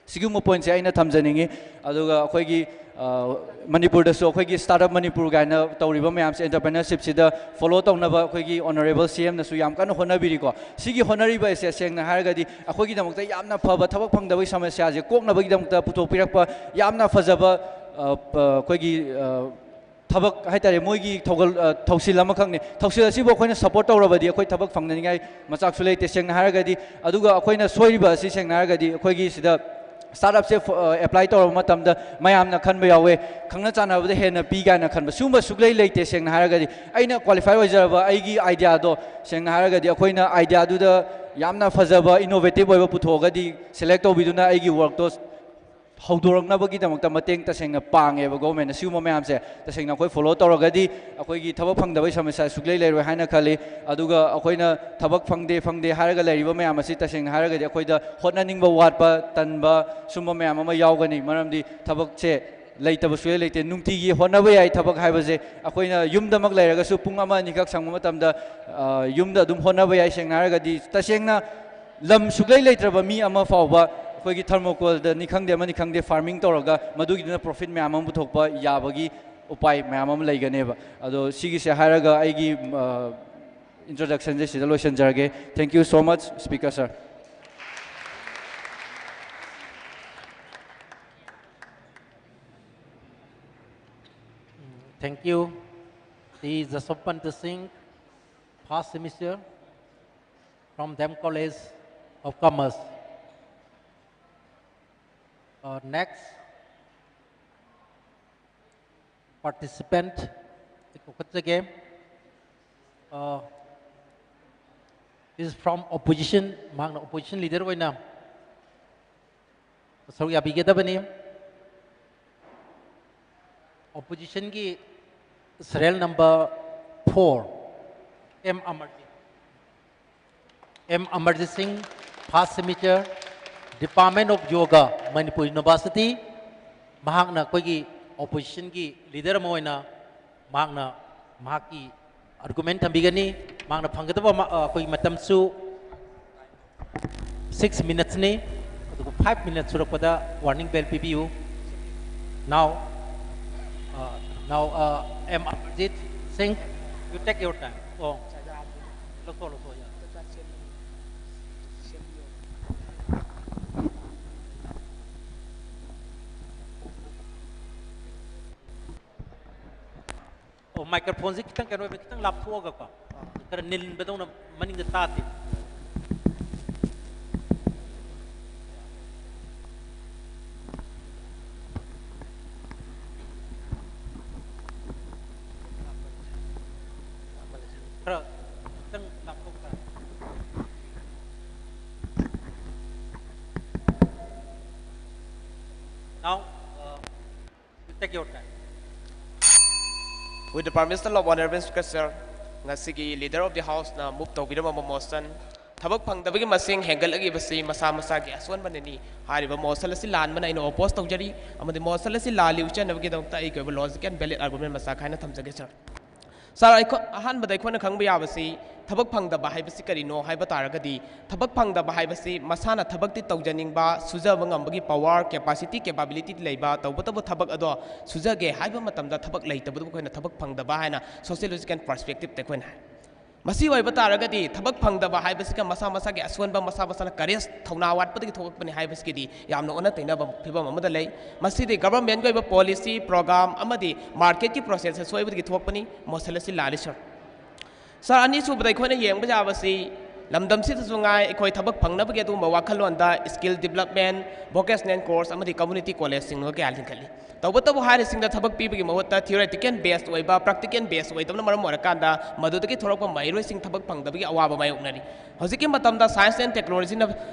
ꯁꯤꯒꯨꯝꯕ ꯄꯣꯏꯟꯠꯁꯦ ꯑꯩꯅ ꯊꯝꯖꯅꯤꯡꯉꯤ꯫ ꯑꯗꯨꯒ ꯑꯩꯈꯣꯏꯒꯤ ꯑ, ꯃꯅꯤꯄꯨꯔꯗꯁꯨ ꯑꯩꯈꯣꯏꯒꯤ ꯁ꯭ꯇꯥꯔꯠ ꯑꯞ ꯃꯅꯤꯄꯨꯔ ꯀꯥꯏꯅ ꯇꯧꯔꯤꯕ ꯃꯌꯥꯝꯁꯦ, ꯑꯦꯟꯇꯔꯄ꯭ꯔꯦꯅꯔꯁꯤꯞꯁꯤꯗ ꯐꯣꯂꯣ ꯇꯧꯅꯕ ꯑꯩꯈꯣꯏꯒꯤ ꯑꯣꯅꯔꯦꯕꯜ ꯁꯤ ꯑꯦꯝꯅꯁꯨ ꯌꯥꯝ ꯀꯟꯅ ꯍꯣꯠꯅꯕꯤꯔꯤꯀꯣ꯫ ꯁꯤꯒꯤ ꯍꯣꯠꯅꯔꯤꯕ ꯑꯁꯦ ꯁꯦꯡꯅ ꯍꯥꯏꯔꯒꯗꯤ ꯑꯩꯈꯣꯏꯒꯤꯗꯃꯛꯇ ꯌꯥꯝꯅ ꯐꯕ, ꯊꯕꯛ ꯐꯪꯗꯕꯒꯤ ꯁꯃꯁ꯭ꯌꯥꯁꯦ ꯀꯣꯛꯅꯕꯒꯤꯗꯃꯛꯇ ꯄꯨꯊꯣꯛꯄꯤꯔꯛꯄ ꯌꯥꯝꯅ ꯐꯖꯕ, ꯑ, ꯄ- ꯑꯩꯈꯣꯏꯒꯤ ꯑ, ꯊꯕꯛ ꯍꯥꯏꯇꯥꯔꯦ, ꯃꯣꯏꯒꯤ ꯊꯧꯒꯜ, ꯑ, ꯊꯧꯁꯤꯜ ꯑꯃꯈꯛꯅꯤ꯫ ꯊꯧꯁꯤꯜ ꯑꯁꯤꯕꯨ ꯑꯩꯈꯣꯏꯅ ꯁꯞꯄꯣꯔꯠ ꯇꯧꯔꯕꯗꯤ ꯑꯩꯈꯣꯏ ꯊꯕꯛ ꯐꯪꯅꯅꯤꯡꯉꯥꯏ ꯃꯆꯥꯛꯁꯨ ꯂꯩꯇꯦ ꯁꯦꯡꯅ ꯍꯥꯏꯔꯒꯗꯤ꯫ ꯑꯗꯨꯒ ꯑꯩꯈꯣꯏꯅ ꯁꯣꯏꯔꯤꯕ ꯑꯁꯤ ꯁꯦꯡꯅ ꯍꯥꯏꯔꯒꯗꯤ ꯑꯩꯈꯣꯏꯒꯤ ꯁꯤꯗ ꯁ꯭ꯇꯥꯔꯠ ꯑꯞꯁꯦ ꯐ-, ꯑ, ꯑꯦꯄ꯭ꯂꯥꯏ ꯇꯧꯔꯕ ꯃꯇꯝꯗ ꯃꯌꯥꯝꯅ ꯈꯟꯕ ꯌꯥꯎꯋꯦ, ꯈꯪꯅ ꯆꯥꯟꯅꯕꯗ ꯍꯦꯟꯅ ꯄꯤ ꯀꯥꯏꯅ ꯈꯟꯕ, ꯁꯤꯒꯨꯝꯕ ꯁꯨꯛꯂꯩ ꯂꯩꯇꯦ ꯁꯦꯡꯅ ꯍꯥꯏꯔꯒꯗꯤ꯫ ꯑꯩꯅ ꯀ꯭ꯋꯥꯂꯤꯐꯥꯏ ꯑꯣꯏꯖꯔꯕ ꯑꯩꯒꯤ ꯑꯥꯏꯗꯤꯌꯥꯗꯣ ꯁꯦꯡꯅ ꯍꯥꯏꯔꯒꯗꯤ ꯑꯩꯈꯣꯏꯅ ꯑꯥꯏꯗꯤꯌꯥꯗꯨꯗ ꯌꯥꯝꯅ ꯐꯖꯕ, ꯏꯅꯣꯚꯦꯇꯤꯚ ꯑꯣꯏꯕ ꯄꯨꯊꯣꯛꯑꯒꯗꯤ ꯁꯦꯂꯦꯛ ꯇꯧꯕꯤꯗꯨꯅ ꯑꯩꯒꯤ ꯋꯥꯔꯛꯇꯣ ꯍꯧꯗꯣꯔꯛꯅꯕꯒꯤꯗꯃꯛꯇ ꯃꯇꯦꯡ ꯇꯁꯦꯡꯅ ꯄꯥꯡꯉꯦꯕ ꯒꯣꯚꯔꯟꯃꯦꯟꯠꯅ꯫ ꯁꯤꯒꯨꯝꯕ ꯃꯌꯥꯝꯁꯦ ꯇꯁꯦꯡꯅ ꯑꯩꯈꯣꯏ ꯐꯣꯂꯣ ꯇꯧꯔꯒꯗꯤ ꯑꯩꯈꯣꯏꯒꯤ ꯊꯕꯛ ꯐꯪꯗꯕꯒꯤ ꯁꯃꯁ꯭ꯌꯥ ꯁꯨꯛꯂꯩ ꯂꯩꯔꯣꯏ ꯍꯥꯏꯅ ꯈꯜꯂꯤ꯫ ꯑꯗꯨꯒ ꯑꯩꯈꯣꯏꯅ ꯊꯕꯛ ꯐꯪꯗꯦ, ꯐꯪꯗꯦ ꯍꯥꯏꯔꯒ ꯂꯩꯔꯤꯕ ꯃꯌꯥꯝ ꯑꯁꯤ ꯇꯁꯦꯡꯅ ꯍꯥꯏꯔꯒꯗꯤ ꯑꯩꯈꯣꯏꯗ ꯍꯣꯠꯅꯅꯤꯡꯕ ꯋꯥꯠꯄ, ꯇꯟꯕ, ꯁꯨꯝꯕ ꯃꯌꯥꯝ ꯑꯃ ꯌꯥꯎꯒꯅꯤ꯫ ꯃꯔꯝꯗꯤ ꯊꯕꯛꯁꯦ ꯂꯩꯇꯕ ꯁꯨꯛꯂꯩ ꯂꯩꯇꯦ꯫ ꯅꯨꯡꯇꯤꯒꯤ ꯍꯣꯠꯅꯕ ꯌꯥꯏ ꯊꯕꯛ ꯍꯥꯏꯕꯁꯦ꯫ ꯑꯩꯈꯣꯏꯅ ꯌꯨꯝꯗꯃꯛ ꯂꯩꯔꯒꯁꯨ ꯄꯨꯡ ꯑꯃ ꯑꯅꯤꯈꯛ ꯁꯪꯕ ꯃꯇꯝꯗ, ꯑ, ꯌꯨꯝꯗ ꯑꯗꯨꯝ ꯍꯣꯠꯅꯕ ꯌꯥꯏ꯫ ꯁꯦꯡꯅ ꯍꯥꯏꯔꯒꯗꯤ ꯇꯁꯦꯡꯅ ꯂꯝ ꯁꯨꯛꯂꯩ ꯂꯩꯇ꯭ꯔꯕ ꯃꯤ ꯑꯃ ꯐꯥꯎꯕ ꯑꯩꯈꯣꯏꯒꯤ ꯊꯔꯃꯣꯀꯣꯜꯗꯅꯤ ꯈꯪꯗꯦ, ꯑꯃꯅꯤ ꯈꯪꯗꯦ, ꯐꯥꯔꯃꯤꯡ ꯇꯧꯔꯒ ꯃꯗꯨꯒꯤꯗꯨꯅ ꯄ꯭ꯔꯣꯐꯤꯠ ꯃꯌꯥꯝ ꯑꯃ ꯄꯨꯊꯣꯛꯄ ꯌꯥꯕꯒꯤ ꯎꯄꯥꯏ ꯃꯌꯥꯝ ꯑꯃ ꯂꯩꯒꯅꯦꯕ꯫ ꯑꯗꯣ ꯁꯤꯒꯤꯁꯦ ꯍꯥꯏꯔꯒ ꯑꯩꯒꯤ, ꯑ, ꯏꯟꯇ꯭ꯔꯣꯗꯛꯁꯟꯁꯦ ꯁꯤꯗ ꯂꯣꯏꯁꯤꯟꯖꯔꯒꯦ꯫ Thank you so much, Speaker sir. Thank you, Shri Jaswant Singh, first semester from DAM College of Commerce. Uh, next, participant ꯑꯩ ꯀꯧꯈꯠꯆꯒꯦ꯫ Is from opposition, ꯃꯍꯥꯛꯅ opposition leader ꯑꯣꯏꯅ ꯁꯔꯨꯛ ꯌꯥꯕꯤꯒꯗꯕꯅꯤ꯫ Oppositionꯒꯤ serial number four, M Amarjit꯫ M Amarjit Singh, first semester, Department of Yoga, Manipur University꯫ ꯃꯍꯥꯛꯅ ꯑꯩꯈꯣꯏꯒꯤ oppositionꯒꯤ leader ꯑꯃ ꯑꯣꯏꯅ ꯃꯍꯥꯛꯅ ꯃꯍꯥꯛꯀꯤ argument ꯊꯝꯕꯤꯒꯅꯤ꯫ ꯃꯍꯥꯛꯅ ꯐꯪꯒꯗꯕ ꯃ-, ꯑ, ꯑꯩꯈꯣꯏꯒꯤ ꯃꯇꯝꯁꯨ six minutesꯅꯤ, ꯑꯗꯨꯒ five minutes ꯁꯨꯔꯛꯄꯗ warning bell ꯄꯤꯕꯤꯌꯨ꯫ Now, uh, now, uh, M Amarjit Singh, you take your time. ꯑꯣ, ꯂꯧꯊꯣꯛ, ꯂꯧꯊꯣꯛ, ꯌꯥ꯫ ꯑꯣ, microphoneꯁꯤ ꯈꯤꯇꯪ ꯀꯩꯅꯣ ꯑꯣꯏꯕ, ꯈꯤꯇꯪ ꯂꯥꯞꯊꯣꯛꯑꯒꯀꯣ, ꯈꯔ ꯅꯤꯟꯕꯗꯧꯅ ꯃꯅꯤꯡꯗ ꯇꯥꯗꯦ꯫ ꯈꯔ ꯈꯤꯇꯪ ꯂꯥꯞꯊꯣꯛ ꯇꯥꯔꯦ꯫ Now, uh, you take your time. With the permission of Honorable Speaker, sir, ꯉꯁꯤꯒꯤ Leader of the Houseꯅ move ꯇꯧꯕꯤꯔꯝꯕ motion, ꯊꯕꯛ ꯐꯪꯗꯕꯒꯤ ꯃꯁꯤꯡ ꯍꯦꯟꯒꯠꯂꯛꯂꯤꯕꯁꯤ ꯃꯁꯥ ꯃꯁꯥꯒꯤ ꯑꯁꯣꯟꯕꯅꯅꯤ ꯍꯥꯏꯔꯤꯕ motion ꯑꯁꯤ ꯂꯥꯟꯕꯅ ꯑꯩꯅ oppose ꯇꯧꯖꯔꯤ, ꯑꯃꯗꯤ motion ꯑꯁꯤ ꯂꯥꯜꯂꯤ ꯎꯠꯆꯅꯕꯒꯤꯗꯃꯛꯇ ꯑꯩꯒꯤ ꯑꯣꯏꯕ logic and valid argument ꯃꯆꯥ ꯈꯥꯏꯅ ꯊꯝꯖꯒꯦ, sir꯫ Sir, ꯑꯩꯈꯣꯏ, ꯑꯍꯥꯟꯕꯗ ꯑꯩꯈꯣꯏꯅ ꯈꯪꯕ ꯌꯥꯕꯁꯤ, ꯊꯕꯛ ꯐꯪꯗꯕ ꯍꯥꯏꯕꯁꯤ ꯀꯔꯤꯅꯣ ꯍꯥꯏꯕ ꯇꯥꯔꯒꯗꯤ, ꯊꯕꯛ ꯐꯪꯗꯕ ꯍꯥꯏꯕꯁꯤ ꯃꯁꯥꯅ ꯊꯕꯛꯇꯤ ꯇꯧꯖꯅꯤꯡꯕ, ꯁꯨꯖꯕ ꯉꯝꯕꯒꯤ power, capacity, capability ꯂꯩꯕ, ꯇꯧꯕꯇꯕꯨ ꯊꯕꯛ ꯑꯗꯣ ꯁꯨꯖꯒꯦ ꯍꯥꯏꯕ ꯃꯇꯝꯗ ꯊꯕꯛ ꯂꯩꯇꯕꯗꯨꯕꯨ ꯑꯩꯈꯣꯏꯅ ꯊꯕꯛ ꯐꯪꯗꯕ ꯍꯥꯏꯅ sociological perspectiveꯇ ꯑꯩꯈꯣꯏꯅ ꯍꯥꯏ꯫ ꯃꯁꯤ ꯑꯣꯏꯕ ꯇꯥꯔꯒꯗꯤ, ꯊꯕꯛ ꯐꯪꯗꯕ ꯍꯥꯏꯕꯁꯤꯒ ꯃꯁꯥ ꯃꯁꯥꯒꯤ ꯑꯁꯣꯟꯕ, ꯃꯁꯥ ꯃꯁꯥꯅ courage, ꯊꯧꯅꯥ ꯋꯥꯠꯄꯗꯒꯤ ꯊꯣꯛꯂꯛꯄꯅꯤ ꯍꯥꯏꯕꯁꯤꯒꯤꯗꯤ ꯌꯥꯝꯅ ꯑꯣꯟꯅ ꯇꯩꯅꯕ ꯐꯤꯕꯝ ꯑꯃꯗ ꯂꯩ꯫ ꯃꯁꯤꯗꯤ governmentꯀꯤ ꯑꯣꯏꯕ policy, program ꯑꯃꯗꯤ marketꯀꯤ process ꯑꯁꯣꯏꯕꯗꯒꯤ ꯊꯣꯛꯄꯅꯤ꯫ Motion ꯑꯁꯤ ꯂꯥꯜꯂꯤ, sir꯫ Sir, ꯑꯅꯤꯁꯨꯕꯗ ꯑꯩꯈꯣꯏꯅ ꯌꯦꯡꯕ ꯌꯥꯕꯁꯤ, ꯂꯝꯗꯝꯁꯤꯗꯁꯨ ꯉꯥꯏ, ꯑꯩꯈꯣꯏ ꯊꯕꯛ ꯐꯪꯅꯕꯒꯤ ꯑꯗꯨꯒꯨꯝꯕ ꯋꯥꯈꯜꯂꯣꯟꯗ skill development, vocational course ꯑꯃꯗꯤ community collegeꯁꯤꯡ ꯀꯌꯥ ꯂꯤꯡꯈꯠꯂꯤ꯫ ꯇꯧꯕꯇꯕꯨ ꯍꯥꯏꯔꯤꯁꯤꯡꯗ ꯊꯕꯛ ꯄꯤꯕꯒꯤ ꯃꯍꯨꯠꯇ theoretical based ꯑꯣꯏꯕ, practical based ꯑꯣꯏꯗꯕꯅ ꯃꯔꯝ ꯑꯣꯏꯔꯀꯥꯟꯗ ꯃꯗꯨꯗꯒꯤ ꯊꯣꯔꯛꯄ ꯃꯍꯩꯔꯣꯏꯁꯤꯡ ꯊꯕꯛ ꯐꯪꯗꯕꯒꯤ ꯑꯋꯥꯕ ꯃꯥꯌꯣꯛꯅꯔꯤ꯫ ꯍꯧꯖꯤꯛꯀꯤ ꯃꯇꯝꯗ science and technologyꯅ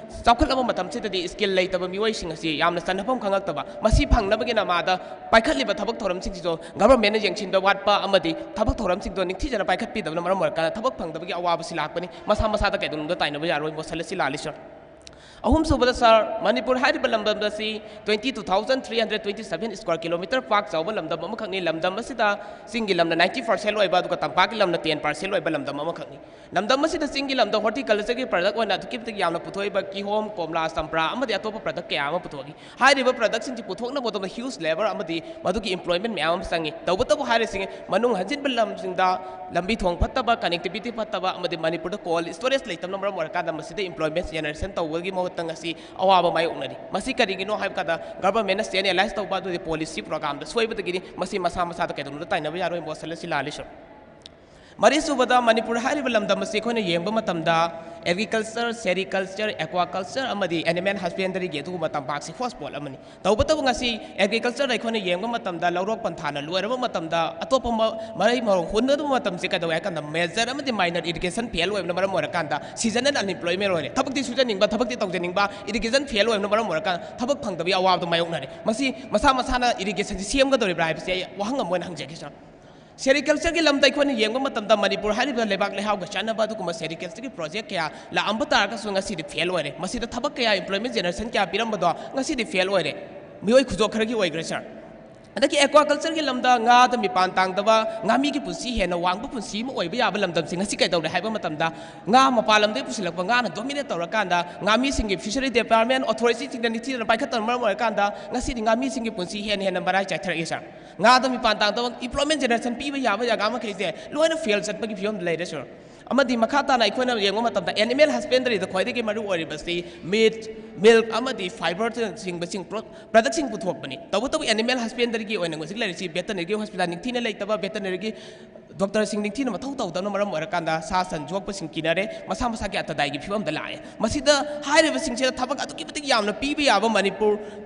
ꯆꯥꯎꯈꯠꯂꯕ ꯃꯇꯝꯁꯤꯗꯗꯤ skill ꯂꯩꯇꯕ ꯃꯤꯑꯣꯏꯁꯤꯡ ꯑꯁꯤ ꯌꯥꯝꯅ ꯆꯟꯅꯐꯝ ꯈꯪꯉꯛꯇꯕ, ꯃꯁꯤ ꯐꯪꯅꯕꯒꯤꯗꯃꯛꯇ ꯄꯥꯏꯈꯠꯂꯤꯕ ꯊꯕꯛ ꯊꯧꯔꯝꯁꯤꯡꯁꯤꯁꯨ governmentꯅ ꯌꯦꯡꯁꯤꯟꯕ ꯋꯥꯠꯄ ꯑꯃꯗꯤ ꯊꯕꯛ ꯊꯧꯔꯝꯁꯤꯡꯗꯣ ꯅꯤꯡꯊꯤꯖꯅ ꯄꯥꯏꯈꯠꯄꯤꯗꯕꯅ ꯃꯔꯝ ꯑꯣꯏꯔꯀꯥꯟꯗ ꯊꯕꯛ ꯐꯪꯗꯕꯒꯤ ꯑꯋꯥꯕꯁꯤ ꯂꯥꯛꯄꯅꯤ꯫ ꯃꯁꯥ ꯃꯁꯥꯗ ꯀꯩꯗꯧꯅꯨꯡꯗ ꯇꯥꯏꯅꯕ ꯌꯥꯔꯣꯏ꯫ ꯃꯣꯁꯟ ꯑꯁꯤ ꯂꯥꯜꯂꯤ, ꯁꯥꯔ꯫ ꯑꯍꯨꯝꯁꯨꯕꯗ, ꯁꯥꯔ, ꯃꯅꯤꯄꯨꯔ ꯍꯥꯏꯔꯤꯕ ꯂꯝꯗꯝ ꯑꯁꯤ twenty two thousand three hundred twenty seven square kilometre ꯄꯥꯛ ꯆꯥꯎꯕ ꯂꯝꯗꯝ ꯑꯃꯈꯛꯅꯤ꯫ ꯂꯝꯗꯝ ꯑꯁꯤꯗ ꯆꯤꯡꯒꯤ ꯂꯝꯅ ninety percent ꯑꯣꯏꯕ, ꯑꯗꯨꯒ ꯇꯝꯄꯥꯛꯀꯤ ꯂꯝꯅ ten percent ꯑꯣꯏꯕ ꯂꯝꯗꯝ ꯑꯃꯈꯛꯅꯤ꯫ ꯂꯝꯗꯝ ꯑꯁꯤꯗ ꯆꯤꯡꯒꯤ ꯂꯝꯗ horticultureꯒꯤ product ꯑꯣꯏꯅ ꯑꯗꯨꯛꯀꯤ ꯃꯇꯤꯛ ꯌꯥꯝꯅ ꯄꯨꯊꯣꯛꯏꯕ ꯀꯤꯍꯣꯝ, ꯀꯣꯝꯂꯥ, ꯆꯝꯄ꯭ꯔꯥ ꯑꯃꯗꯤ ꯑꯇꯣꯞꯄ product ꯀꯌꯥ ꯑꯃ ꯄꯨꯊꯣꯛꯏ꯫ ꯍꯥꯏꯔꯤꯕ productꯁꯤꯡꯁꯤ ꯄꯨꯊꯣꯛꯅꯕ ꯍꯣꯠꯅꯕꯗ huge labour ꯑꯃꯗꯤ ꯃꯗꯨꯒꯤ employment ꯃꯌꯥꯝ ꯑꯃ ꯆꯪꯏ꯫ ꯇꯧꯕꯇꯕꯨ ꯍꯥꯏꯔꯤꯁꯤꯡ ꯃꯅꯨꯡ ꯍꯟꯖꯤꯟꯕ ꯂꯝꯁꯤꯡꯗ ꯂꯝꯕꯤ ꯊꯣꯡ ꯐꯠꯇꯕ, connectivity ꯐꯠꯇꯕ ꯑꯃꯗꯤ ꯃꯅꯤꯄꯨꯔꯗ cold storage ꯂꯩꯇꯕꯅ ꯃꯔꯝ ꯑꯣꯏꯔꯀꯥꯟꯗ ꯃꯁꯤꯗ employment generation ꯇꯧꯕꯒꯤ ꯃꯍꯨꯠꯇ ꯉꯁꯤ ꯑꯋꯥꯕ ꯃꯥꯌꯣꯛꯅꯔꯤ꯫ ꯃꯁꯤ ꯀꯔꯤꯒꯤꯅꯣ ꯍꯥꯏꯕ ꯀꯥꯟꯗ governmentꯅ stand analyse ꯇꯧꯕ ꯑꯗꯨꯗꯤ policy programꯗ ꯁꯣꯏꯕꯗꯒꯤꯅꯤ꯫ ꯃꯁꯤ ꯃꯁꯥ ꯃꯁꯥꯗ ꯀꯩꯗꯧꯅꯨꯡꯗ ꯇꯥꯏꯅꯕ ꯌꯥꯔꯣꯏ꯫ ꯃꯣꯁꯟ ꯑꯁꯤ ꯂꯥꯜꯂꯤ, ꯁꯥꯔ꯫ ꯃꯔꯤꯁꯨꯕꯗ, ꯃꯅꯤꯄꯨꯔ ꯍꯥꯏꯔꯤꯕ ꯂꯝꯗꯝ ꯑꯁꯤ ꯑꯩꯈꯣꯏꯅ ꯌꯦꯡꯕ ꯃꯇꯝꯗ agriculture, sericulture, aquaculture ꯑꯃꯗꯤ animal husbandryꯒꯤ ꯑꯗꯨꯒꯨꯝꯕ ꯇꯝꯄꯥꯛꯁꯤ hotspot ꯑꯃꯅꯤ꯫ ꯇꯧꯕꯇꯕꯨ ꯉꯁꯤ agriculture ꯑꯩꯈꯣꯏꯅ ꯌꯦꯡꯕ ꯃꯇꯝꯗ ꯂꯧꯔꯣꯛ ꯄꯟꯊꯥꯅ ꯂꯣꯏꯔꯕ ꯃꯇꯝꯗ ꯑꯇꯣꯞꯄ ꯃ-, ꯃꯔꯩ ꯃꯔꯣꯡ ꯍꯨꯟꯅꯗꯕ ꯃꯇꯝꯁꯤ ꯀꯩꯗꯧꯋꯦ ꯍꯥꯏ ꯀꯥꯟꯗ major ꯑꯃꯗꯤ minor irrigation fail ꯑꯣꯏꯕꯅ ꯃꯔꯝ ꯑꯣꯏꯔꯀꯥꯟꯗ seasonal unemployment ꯑꯣꯏꯔꯦ꯫ ꯊꯕꯛꯇꯤ ꯁꯨꯖꯅꯤꯡꯕ, ꯊꯕꯛꯇꯤ ꯇꯧꯖꯅꯤꯡꯕ, irrigation fail ꯑꯣꯏꯕꯅ ꯃꯔꯝ ꯑꯣꯏꯔꯀꯥꯟꯗ ꯊꯕꯛ ꯐꯪꯗꯕꯒꯤ ꯑꯋꯥꯕꯗꯣ ꯃꯥꯌꯣꯛꯅꯔꯦ꯫ ꯃꯁꯤ ꯃꯁꯥ ꯃꯁꯥꯅ irrigationꯁꯤ ꯁꯦꯝꯒꯗꯧꯔꯤꯕ꯭ꯔꯥ ꯍꯥꯏꯕꯁꯤ ꯑꯩ ꯋꯥꯍꯪ ꯑꯃ ꯑꯣꯏꯅ ꯍꯪꯖꯒꯦ, ꯁꯥꯔ꯫ Sericultureꯒꯤ ꯂꯝꯗ ꯑꯩꯈꯣꯏꯅ ꯌꯦꯡꯕ ꯃꯇꯝꯗ ꯃꯅꯤꯄꯨꯔ ꯍꯥꯏꯔꯤꯕ ꯂꯩꯕꯥꯛ ꯂꯩꯍꯥꯎꯒ ꯆꯥꯟꯅꯕ ꯑꯗꯨꯒꯨꯝꯕ sericultureꯒꯤ project ꯀꯌꯥ ꯂꯥꯛꯑꯝꯕ ꯇꯥꯔꯒꯁꯨ ꯉꯁꯤꯗꯤ fail ꯑꯣꯏꯔꯦ꯫ ꯃꯁꯤꯗ ꯊꯕꯛ ꯀꯌꯥ, employment generation ꯀꯌꯥ ꯄꯤꯔꯝꯕꯗꯣ ꯉꯁꯤꯗꯤ fail ꯑꯣꯏꯔꯦ꯫ ꯃꯤꯑꯣꯏ ꯈꯨꯗꯣꯞ ꯈꯔꯒꯤ ꯑꯣꯏꯈ꯭ꯔꯦ, ꯁꯥꯔ꯫ ꯑꯗꯒꯤ aquacultureꯒꯤ ꯂꯝꯗ ꯉꯥꯗ ꯃꯤꯄꯥꯟ ꯇꯥꯡꯗꯕ, ꯉꯥꯃꯤꯒꯤ ꯄꯨꯟꯁꯤ ꯍꯦꯟꯅ ꯋꯥꯡꯕ ꯄꯨꯟꯁꯤ ꯑꯃ ꯑꯣꯏꯕ ꯌꯥꯕ ꯂꯝꯗꯝꯁꯤ ꯉꯁꯤ ꯀꯩꯗꯧꯔꯦ ꯍꯥꯏꯕ ꯃꯇꯝꯗ ꯉꯥ ꯃꯄꯥꯟ ꯂꯝꯗꯒꯤ ꯄꯨꯁꯤꯜꯂꯛꯄ ꯉꯥꯅ dominate ꯇꯧꯔꯀꯥꯟꯗ ꯉꯥꯃꯤꯁꯤꯡꯒꯤ fishery department authorityꯁꯤꯡꯅ ꯅꯤꯡꯊꯤꯖꯅ ꯄꯥꯏꯈꯠꯇꯕꯅ ꯃꯔꯝ ꯑꯣꯏꯔꯀꯥꯟꯗ ꯉꯁꯤꯗꯤ ꯉꯥꯃꯤꯁꯤꯡꯒꯤ ꯄꯨꯟꯁꯤ ꯍꯦꯟꯅ ꯍꯦꯟꯅ ꯃꯔꯥꯏ ꯆꯥꯏꯊꯔꯛꯏ, ꯁꯥꯔ꯫ ꯉꯥꯗ ꯃꯤꯄꯥꯟ ꯇꯥꯡꯗꯕ employment generation ꯄꯤꯕ ꯌꯥꯕ ꯖꯒꯥ ꯃꯈꯩꯁꯦ ꯂꯣꯏꯅ fail ꯆꯠꯄꯒꯤ ꯐꯤꯕꯝꯗ ꯂꯩꯔꯦ, ꯁꯥꯔ꯫ ꯑꯃꯗꯤ ꯃꯈꯥ ꯇꯥꯅ ꯑꯩꯈꯣꯏꯅ ꯌꯦꯡꯕ ꯃꯇꯝꯗ animal husbandryꯗ ꯈ꯭ꯋꯥꯏꯗꯒꯤ ꯃꯔꯨ ꯑꯣꯏꯔꯤꯕꯁꯤ meat, milk ꯑꯃꯗꯤ fiberꯅꯆꯤꯡꯕꯁꯤꯡ pro-, productꯁꯤꯡ ꯄꯨꯊꯣꯛꯄꯅꯤ꯫ ꯇꯧꯕꯇꯕꯨ animal husbandryꯒꯤ ꯑꯣꯏꯅ ꯍꯧꯖꯤꯛ ꯂꯩꯔꯤꯁꯤ veterineryꯒꯤ hospital ꯅꯤꯡꯊꯤꯅ ꯂꯩꯇꯕ, veterineryꯒꯤ ꯗꯣꯛꯇꯔꯁꯤꯡ ꯅꯤꯡꯊꯤꯅ ꯃꯊꯧ ꯇꯧꯗꯕꯅ ꯃꯔꯝ ꯑꯣꯏꯔꯀꯥꯟꯗ ꯁꯥ ꯁꯟ ꯌꯣꯛꯄꯁꯤꯡ ꯀꯤꯅꯔꯦ, ꯃꯁꯥ ꯃꯁꯥꯒꯤ ꯑꯇꯗꯥꯏꯒꯤ ꯐꯤꯕꯝꯗ ꯂꯥꯛꯑꯦ꯫ ꯃꯁꯤꯗ ꯍꯥꯏꯔꯤꯕꯁꯤꯡꯁꯤꯗ ꯊꯕꯛ ꯑꯗꯨꯛꯀꯤ ꯃꯇꯤꯛ ꯌꯥꯝꯅ ꯄꯤꯕ ꯌꯥꯕ ꯃꯅꯤꯄꯨꯔ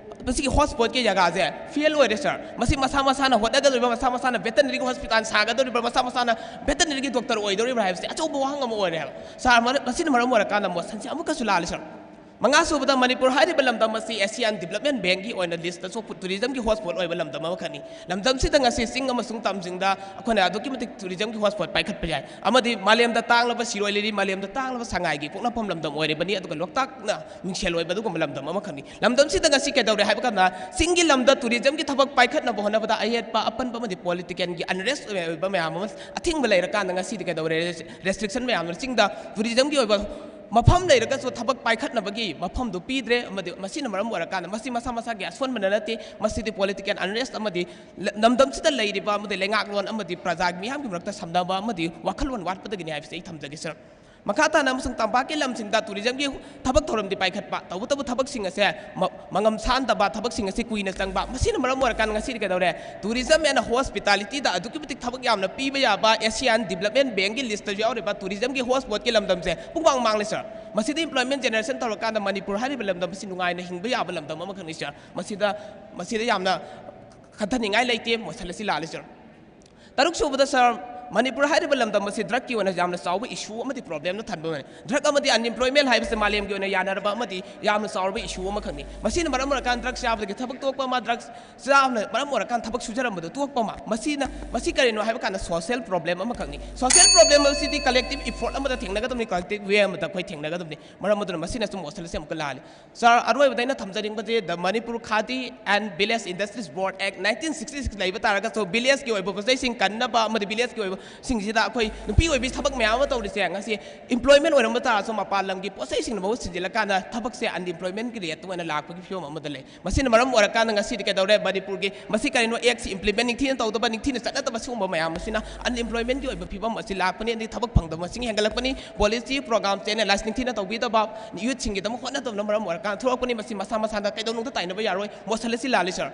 ꯃꯁꯤꯒꯤ ꯍꯣꯁꯄꯤꯇꯥꯜꯒꯤ ꯖꯒꯥꯁꯦ ꯐꯦꯜ ꯑꯣꯏꯔꯦ ꯁꯥꯔ꯫ ꯃꯁꯤ ꯃꯁꯥ ꯃꯁꯥꯅ ꯍꯣꯠꯅꯒꯗꯧꯔꯤꯕ, ꯃꯁꯥ ꯃꯁꯥꯅ ꯚꯦꯇꯅꯔꯤꯒꯤ ꯍꯣꯁꯄꯤꯇꯥꯜ ꯁꯥꯒꯗꯧꯔꯤꯕ, ꯃꯁꯥ ꯃꯁꯥꯅ ꯚꯦꯇꯅꯔꯤꯒꯤ ꯗꯣꯛꯇꯔ ꯑꯣꯏꯗꯧꯔꯤꯕ꯭ꯔꯥ ꯍꯥꯏꯕꯁꯦ ꯑꯆꯧꯕ ꯋꯥꯍꯪ ꯑꯃ ꯑꯣꯏꯔꯦ ꯍꯥꯏꯕ ꯁꯥꯔ꯫ ꯃꯔ- ꯃꯁꯤꯅ ꯃꯔꯝ ꯑꯣꯏꯔꯀꯥꯟꯗ ꯃꯣꯁꯟꯁꯦ ꯑꯃꯨꯛꯀꯁꯨ ꯂꯥꯜꯂꯤ ꯁꯥꯔ꯫ ꯃꯉꯥ ꯁꯨꯕꯗ, ꯃꯅꯤꯄꯨꯔ ꯍꯥꯏꯔꯤꯕ ꯂꯝꯗꯝ ꯑꯁꯤ ꯑꯦꯁꯤꯌꯥꯟ ꯗꯤꯕꯂꯞꯃꯦꯟ ꯕꯦꯡꯛꯀꯤ ꯑꯣꯏꯅ ꯂꯤꯁꯇꯁꯨ ꯇꯨꯔꯤꯖꯝꯒꯤ ꯍꯣꯁꯄꯣꯠ ꯑꯣꯏꯕ ꯂꯝꯗꯝ ꯑꯃꯈꯛꯅꯤ꯫ ꯂꯝꯗꯝꯁꯤꯗ ꯉꯁꯤ ꯆꯤꯡ ꯑꯃꯁꯨꯡ ꯇꯝꯁꯤꯡꯗ ꯑꯩꯈꯣꯏꯅ ꯑꯗꯨꯛꯀꯤ ꯃꯇꯤꯛ ꯇꯨꯔꯤꯖꯝꯒꯤ ꯍꯣꯁꯄꯣꯠ ꯄꯥꯏꯈꯠꯄ ꯌꯥꯏ꯫ ꯑꯃꯗꯤ ꯃꯥꯂꯦꯝꯗ ꯇꯥꯡꯂꯕ ꯁꯤꯔꯣꯏ ꯂꯤꯂꯤ, ꯃꯥꯂꯦꯝꯗ ꯇꯥꯡꯂꯕ ꯁꯉꯥꯏꯒꯤ ꯄꯣꯛꯅꯐꯝ ꯂꯝꯗꯝ ꯑꯣꯏꯔꯤꯕꯅꯤ, ꯑꯗꯨꯒ ꯂꯣꯛꯇꯥꯛꯅ ꯃꯤꯡꯁꯦꯜ ꯑꯣꯏꯕ ꯑꯗꯨꯒꯨꯝꯕ ꯂꯝꯗꯝ ꯑꯃꯈꯛꯅꯤ꯫ ꯂꯝꯗꯝꯁꯤꯗ ꯉꯁꯤ ꯀꯩꯗꯧꯔꯦ ꯍꯥꯏꯕ ꯀꯥꯟꯗ, ꯆꯤꯡꯒꯤ ꯂꯝꯗ ꯇꯨꯔꯤꯖꯝꯒꯤ ꯊꯕꯛ ꯄꯥꯏꯈꯠꯅꯕ ꯍꯣꯠꯅꯕꯗ ꯑꯌꯦꯠꯄ ꯑꯄꯟꯕ ꯑꯃꯗꯤ ꯄꯣꯂꯤꯇꯤꯀꯦꯜꯒꯤ ꯑꯟꯔꯦꯁ ꯑꯣꯏꯕ ꯃꯌꯥꯝ ꯑꯃ, ꯑꯊꯤꯡꯕ ꯂꯩꯔꯀꯥꯟꯗ ꯉꯁꯤꯗꯤ ꯀꯩꯗꯧꯔꯦ? ꯔꯦꯁꯇ꯭ꯔꯤꯛꯁꯟ ꯃꯌꯥꯝ ꯑꯃ, ꯆꯤꯡꯗ ꯇꯨꯔꯤꯖꯝꯒꯤ ꯑꯣꯏꯕ ꯃꯐꯝ ꯂꯩꯔꯒꯁꯨ ꯊꯕꯛ ꯄꯥꯏꯈꯠꯅꯕꯒꯤ ꯃꯐꯝꯗꯨ ꯄꯤꯗ꯭ꯔꯦ꯫ ꯑꯃꯗꯤ ꯃꯁꯤꯅ ꯃꯔꯝ ꯑꯣꯏꯔꯀꯥꯟꯗ, ꯃꯁꯤ ꯃꯁꯥ ꯃꯁꯥꯒꯤ ꯑꯁꯣꯟꯕꯅ ꯅꯠꯇꯦ, ꯃꯁꯤꯗꯤ ꯄꯣꯂꯤꯇꯤꯀꯦꯜ ꯑꯟꯔꯦꯁ ꯑꯃꯗꯤ ꯂ- ꯂꯝꯗꯝꯁꯤꯗ ꯂꯩꯔꯤꯕ ꯑꯃꯗꯤ ꯂꯩꯉꯥꯛꯂꯣꯟ ꯑꯃꯗꯤ ꯄ꯭ꯔꯖꯥꯒꯤ ꯃꯤꯌꯥꯝꯒꯤ ꯃꯔꯛꯇ ꯁꯝꯅꯕ ꯑꯃꯗꯤ ꯋꯥꯈꯜꯂꯣꯟ ꯋꯥꯠꯄꯗꯒꯤꯅꯤ ꯍꯥꯏꯕꯁꯤ ꯑꯩ ꯊꯝꯖꯒꯦ ꯁꯥꯔ꯫ ꯃꯈꯥ ꯇꯥꯅ ꯑꯃꯁꯨꯡ ꯇꯝꯄꯥꯛꯀꯤ ꯂꯝꯁꯤꯡꯗ ꯇꯨꯔꯤꯖꯝꯒꯤ ꯊꯕꯛ ꯊꯧꯔꯝꯗꯤ ꯄꯥꯏꯈꯠꯄ, ꯇꯧꯕꯇꯕꯨ ꯊꯕꯛꯁꯤꯡ ꯑꯁꯦ ꯃ- ꯃꯉꯝ ꯁꯥꯟꯗꯕ, ꯊꯕꯛꯁꯤꯡ ꯑꯁꯤ ꯀꯨꯏꯅ ꯆꯪꯕ, ꯃꯁꯤꯅ ꯃꯔꯝ ꯑꯣꯏꯔꯀꯥꯟꯗ ꯉꯁꯤꯗꯤ ꯀꯩꯗꯧꯔꯦ? ꯇꯨꯔꯤꯖꯝ ꯑꯦꯟ ꯍꯣꯁꯄꯤꯇꯥꯂꯤꯇꯤꯗ ꯑꯗꯨꯛꯀꯤ ꯃꯇꯤꯛ ꯊꯕꯛ ꯌꯥꯝꯅ ꯄꯤꯕ ꯌꯥꯕ ꯑꯦꯁꯤꯌꯥꯟ ꯗꯤꯕꯂꯞꯃꯦꯟ ꯕꯦꯡꯒꯤ ꯂꯤꯁꯇꯁꯨ ꯌꯥꯎꯔꯤꯕ ꯇꯨꯔꯤꯖꯝꯒꯤ ꯍꯣꯁꯄꯣꯠꯀꯤ ꯂꯝꯗꯝꯁꯦ ꯄꯨꯡꯃꯥꯡ ꯃꯥꯡꯂꯦ ꯁꯥꯔ꯫ ꯃꯁꯤꯗ ꯏꯝꯄ꯭ꯂꯣꯏꯃꯦꯟ ꯖꯦꯅꯦꯔꯦꯁꯟ ꯇꯧꯔꯀꯥꯟꯗ ꯃꯅꯤꯄꯨꯔ ꯍꯥꯏꯔꯤꯕ ꯂꯝꯗꯝ ꯑꯁꯤ ꯅꯨꯡꯉꯥꯏꯅ ꯍꯤꯡꯕ ꯌꯥꯕ ꯂꯝꯗꯝ ꯑꯃꯈꯛꯅꯤ ꯁꯥꯔ꯫ ꯃꯁꯤꯗ, ꯃꯁꯤꯗ ꯌꯥꯝꯅ ꯈꯟꯊꯅꯤꯡꯉꯥꯏ ꯂꯩꯇꯦ, ꯃꯣꯁꯟ ꯑꯁꯤ ꯂꯥꯜꯂꯤ ꯁꯥꯔ꯫ ꯇꯔꯨꯛ ꯁꯨꯕꯗ ꯁꯥꯔ, ꯃꯅꯤꯄꯨꯔ ꯍꯥꯏꯔꯤꯕ ꯂꯝꯗꯝ ꯑꯁꯤ ꯗ꯭ꯔꯒꯀꯤ ꯑꯣꯏꯅ ꯌꯥꯝꯅ ꯆꯥꯎꯕ ꯏꯁꯨ ꯑꯃꯗꯤ ꯄ꯭ꯔꯣꯕ꯭ꯂꯦꯝꯅ ꯊꯟꯕ ꯑꯃꯅꯤ꯫ ꯗ꯭ꯔꯒ ꯑꯃꯗꯤ ꯑꯟꯏꯝꯄ꯭ꯂꯣꯏꯃꯦꯟ ꯍꯥꯏꯕꯁꯤ ꯃꯥꯂꯦꯝꯒꯤ ꯑꯣꯏꯅ ꯌꯥꯅꯔꯕ ꯑꯃꯗꯤ ꯌꯥꯝꯅ ꯆꯥꯎꯔꯕ ꯏꯁꯨ ꯑꯃꯈꯛꯅꯤ꯫ ꯃꯁꯤꯅ ꯃꯔꯝ ꯑꯣꯏꯔꯀꯥꯟꯗ ꯗ꯭ꯔꯒ ꯆꯥꯕꯗꯒꯤ ꯊꯕꯛ ꯇꯣꯛꯄ ꯑꯃ, ꯗ꯭ꯔꯒ ꯆꯥꯕꯅ ꯃꯔꯝ ꯑꯣꯏꯔꯀꯥꯟꯗ ꯊꯕꯛ ꯁꯨꯖꯔꯝꯕꯗꯨ ꯇꯣꯛꯄ ꯑꯃ, ꯃꯁꯤꯅ, ꯃꯁꯤ ꯀꯔꯤꯅꯣ ꯍꯥꯏꯕ ꯀꯥꯟꯗ ꯁꯣꯁꯤꯌꯦꯜ ꯄ꯭ꯔꯣꯕ꯭ꯂꯦꯝ ꯑꯃꯈꯛꯅꯤ꯫ ꯁꯣꯁꯤꯌꯦꯜ ꯄ꯭ꯔꯣꯕ꯭ꯂꯦꯝ ꯑꯁꯤꯗꯤ ꯀꯂꯦꯛꯇꯤꯚ ꯏꯐꯣꯔꯠ ꯑꯃꯗ ꯊꯦꯡꯅꯒꯗꯕꯅꯤ, ꯀꯂꯦꯛꯇꯤꯚ ꯋꯦ ꯑꯃꯗ ꯑꯩꯈꯣꯏ ꯊꯦꯡꯅꯒꯗꯕꯅꯤ꯫ ꯃꯔꯝ ꯑꯗꯨꯅ ꯃꯁꯤꯅꯁꯨ ꯃꯣꯁꯟ ꯑꯁꯤ ꯑꯃꯨꯛꯀ ꯂꯥꯜꯂꯤ꯫ ꯁꯥꯔ, ꯑꯔꯣꯏꯕꯗ ꯑꯩꯅ ꯊꯝꯖꯅꯤꯡꯕꯁꯦ, The Manipur Khadi and Village Industries Board Act nineteen sixty six ꯂꯩꯕ ꯇꯥꯔꯒꯁꯨ, ꯚꯤꯂꯦꯖꯀꯤ ꯑꯣꯏꯕ ꯄꯣꯠ ꯆꯩꯁꯤꯡ ꯀꯟꯅꯕ ꯑꯃꯗꯤ ꯚꯤꯂꯦꯖꯀꯤ ꯑꯣꯏꯕꯁꯤꯡꯁꯤꯗ ꯑꯩꯈꯣꯏ ꯅꯨꯄꯤ ꯑꯣꯏꯕꯤ ꯊꯕꯛ ꯃꯌꯥꯝ ꯑꯃ ꯇꯧꯔꯤꯁꯦ, ꯉꯁꯤ ꯏꯝꯄ꯭ꯂꯣꯏꯃꯦꯟ ꯑꯣꯏꯔꯝꯕ ꯇꯥꯔꯁꯨ, ꯃꯄꯥꯟ ꯂꯝꯒꯤ ꯄꯣꯠ ꯆꯩꯁꯤꯡꯅ ꯃꯍꯨꯠ ꯁꯤꯟꯖꯤꯜꯂꯀꯥꯟꯗ ꯊꯕꯛꯁꯦ ꯑꯟꯏꯝꯄ꯭ꯂꯣꯏꯃꯦꯟꯒꯤ ꯔꯦꯠꯇ ꯑꯣꯏꯅ ꯂꯥꯛꯄꯒꯤ ꯐꯤꯕꯝ ꯑꯃꯗ ꯂꯩ꯫ ꯃꯁꯤꯅ ꯃꯔꯝ ꯑꯣꯏꯔꯀꯥꯟꯗ ꯉꯁꯤꯗꯤ ꯀꯩꯗꯧꯔꯦ? ꯃꯅꯤꯄꯨꯔꯒꯤ ꯃꯁꯤ ꯀꯔꯤꯅꯣ? ꯑꯦꯛꯁꯤ ꯏꯝꯄ꯭ꯂꯤꯃꯦꯟ ꯅꯤꯡꯊꯤꯅ ꯇꯧꯗꯕ, ꯅꯤꯡꯊꯤꯅ ꯆꯠꯅꯗꯕ ꯁꯤꯒꯨꯝꯕ ꯃꯌꯥꯝ ꯑꯁꯤꯅ ꯑꯟꯏꯝꯄ꯭ꯂꯣꯏꯃꯦꯟꯒꯤ ꯑꯣꯏꯕ ꯐꯤꯕꯝ ꯑꯁꯤ ꯂꯥꯛꯄꯅꯤ, ꯑꯗꯩ ꯊꯕꯛ ꯐꯪꯗꯕ ꯃꯁꯤꯡ ꯍꯦꯟꯒꯠꯂꯛꯄꯅꯤ꯫ ꯄꯣꯂꯤꯁꯤ, ꯄ꯭ꯔꯣꯒ꯭ꯔꯥꯝꯁꯦ ꯑꯦꯅꯥꯂꯥꯏꯁ ꯅꯤꯡꯊꯤꯅ ꯇꯧꯕꯤꯗꯕ, ꯌꯨꯠꯁꯤꯡꯒꯤꯗꯃꯛ ꯍꯣꯠꯅꯗꯕꯅ ꯃꯔꯝ ꯑꯣꯏꯔꯀꯥꯟꯗ ꯊꯣꯛꯂꯛꯄꯅꯤ꯫ ꯃꯁꯤ ꯃꯁꯥ ꯃꯁꯥꯗ ꯀꯩꯗꯧꯅꯨꯡꯗ ꯇꯥꯏꯅꯕ ꯌꯥꯔꯣꯏ꯫ ꯃꯣꯁꯟ ꯑꯁꯤ ꯂꯥꯜꯂꯤ, ꯁꯥꯔ꯫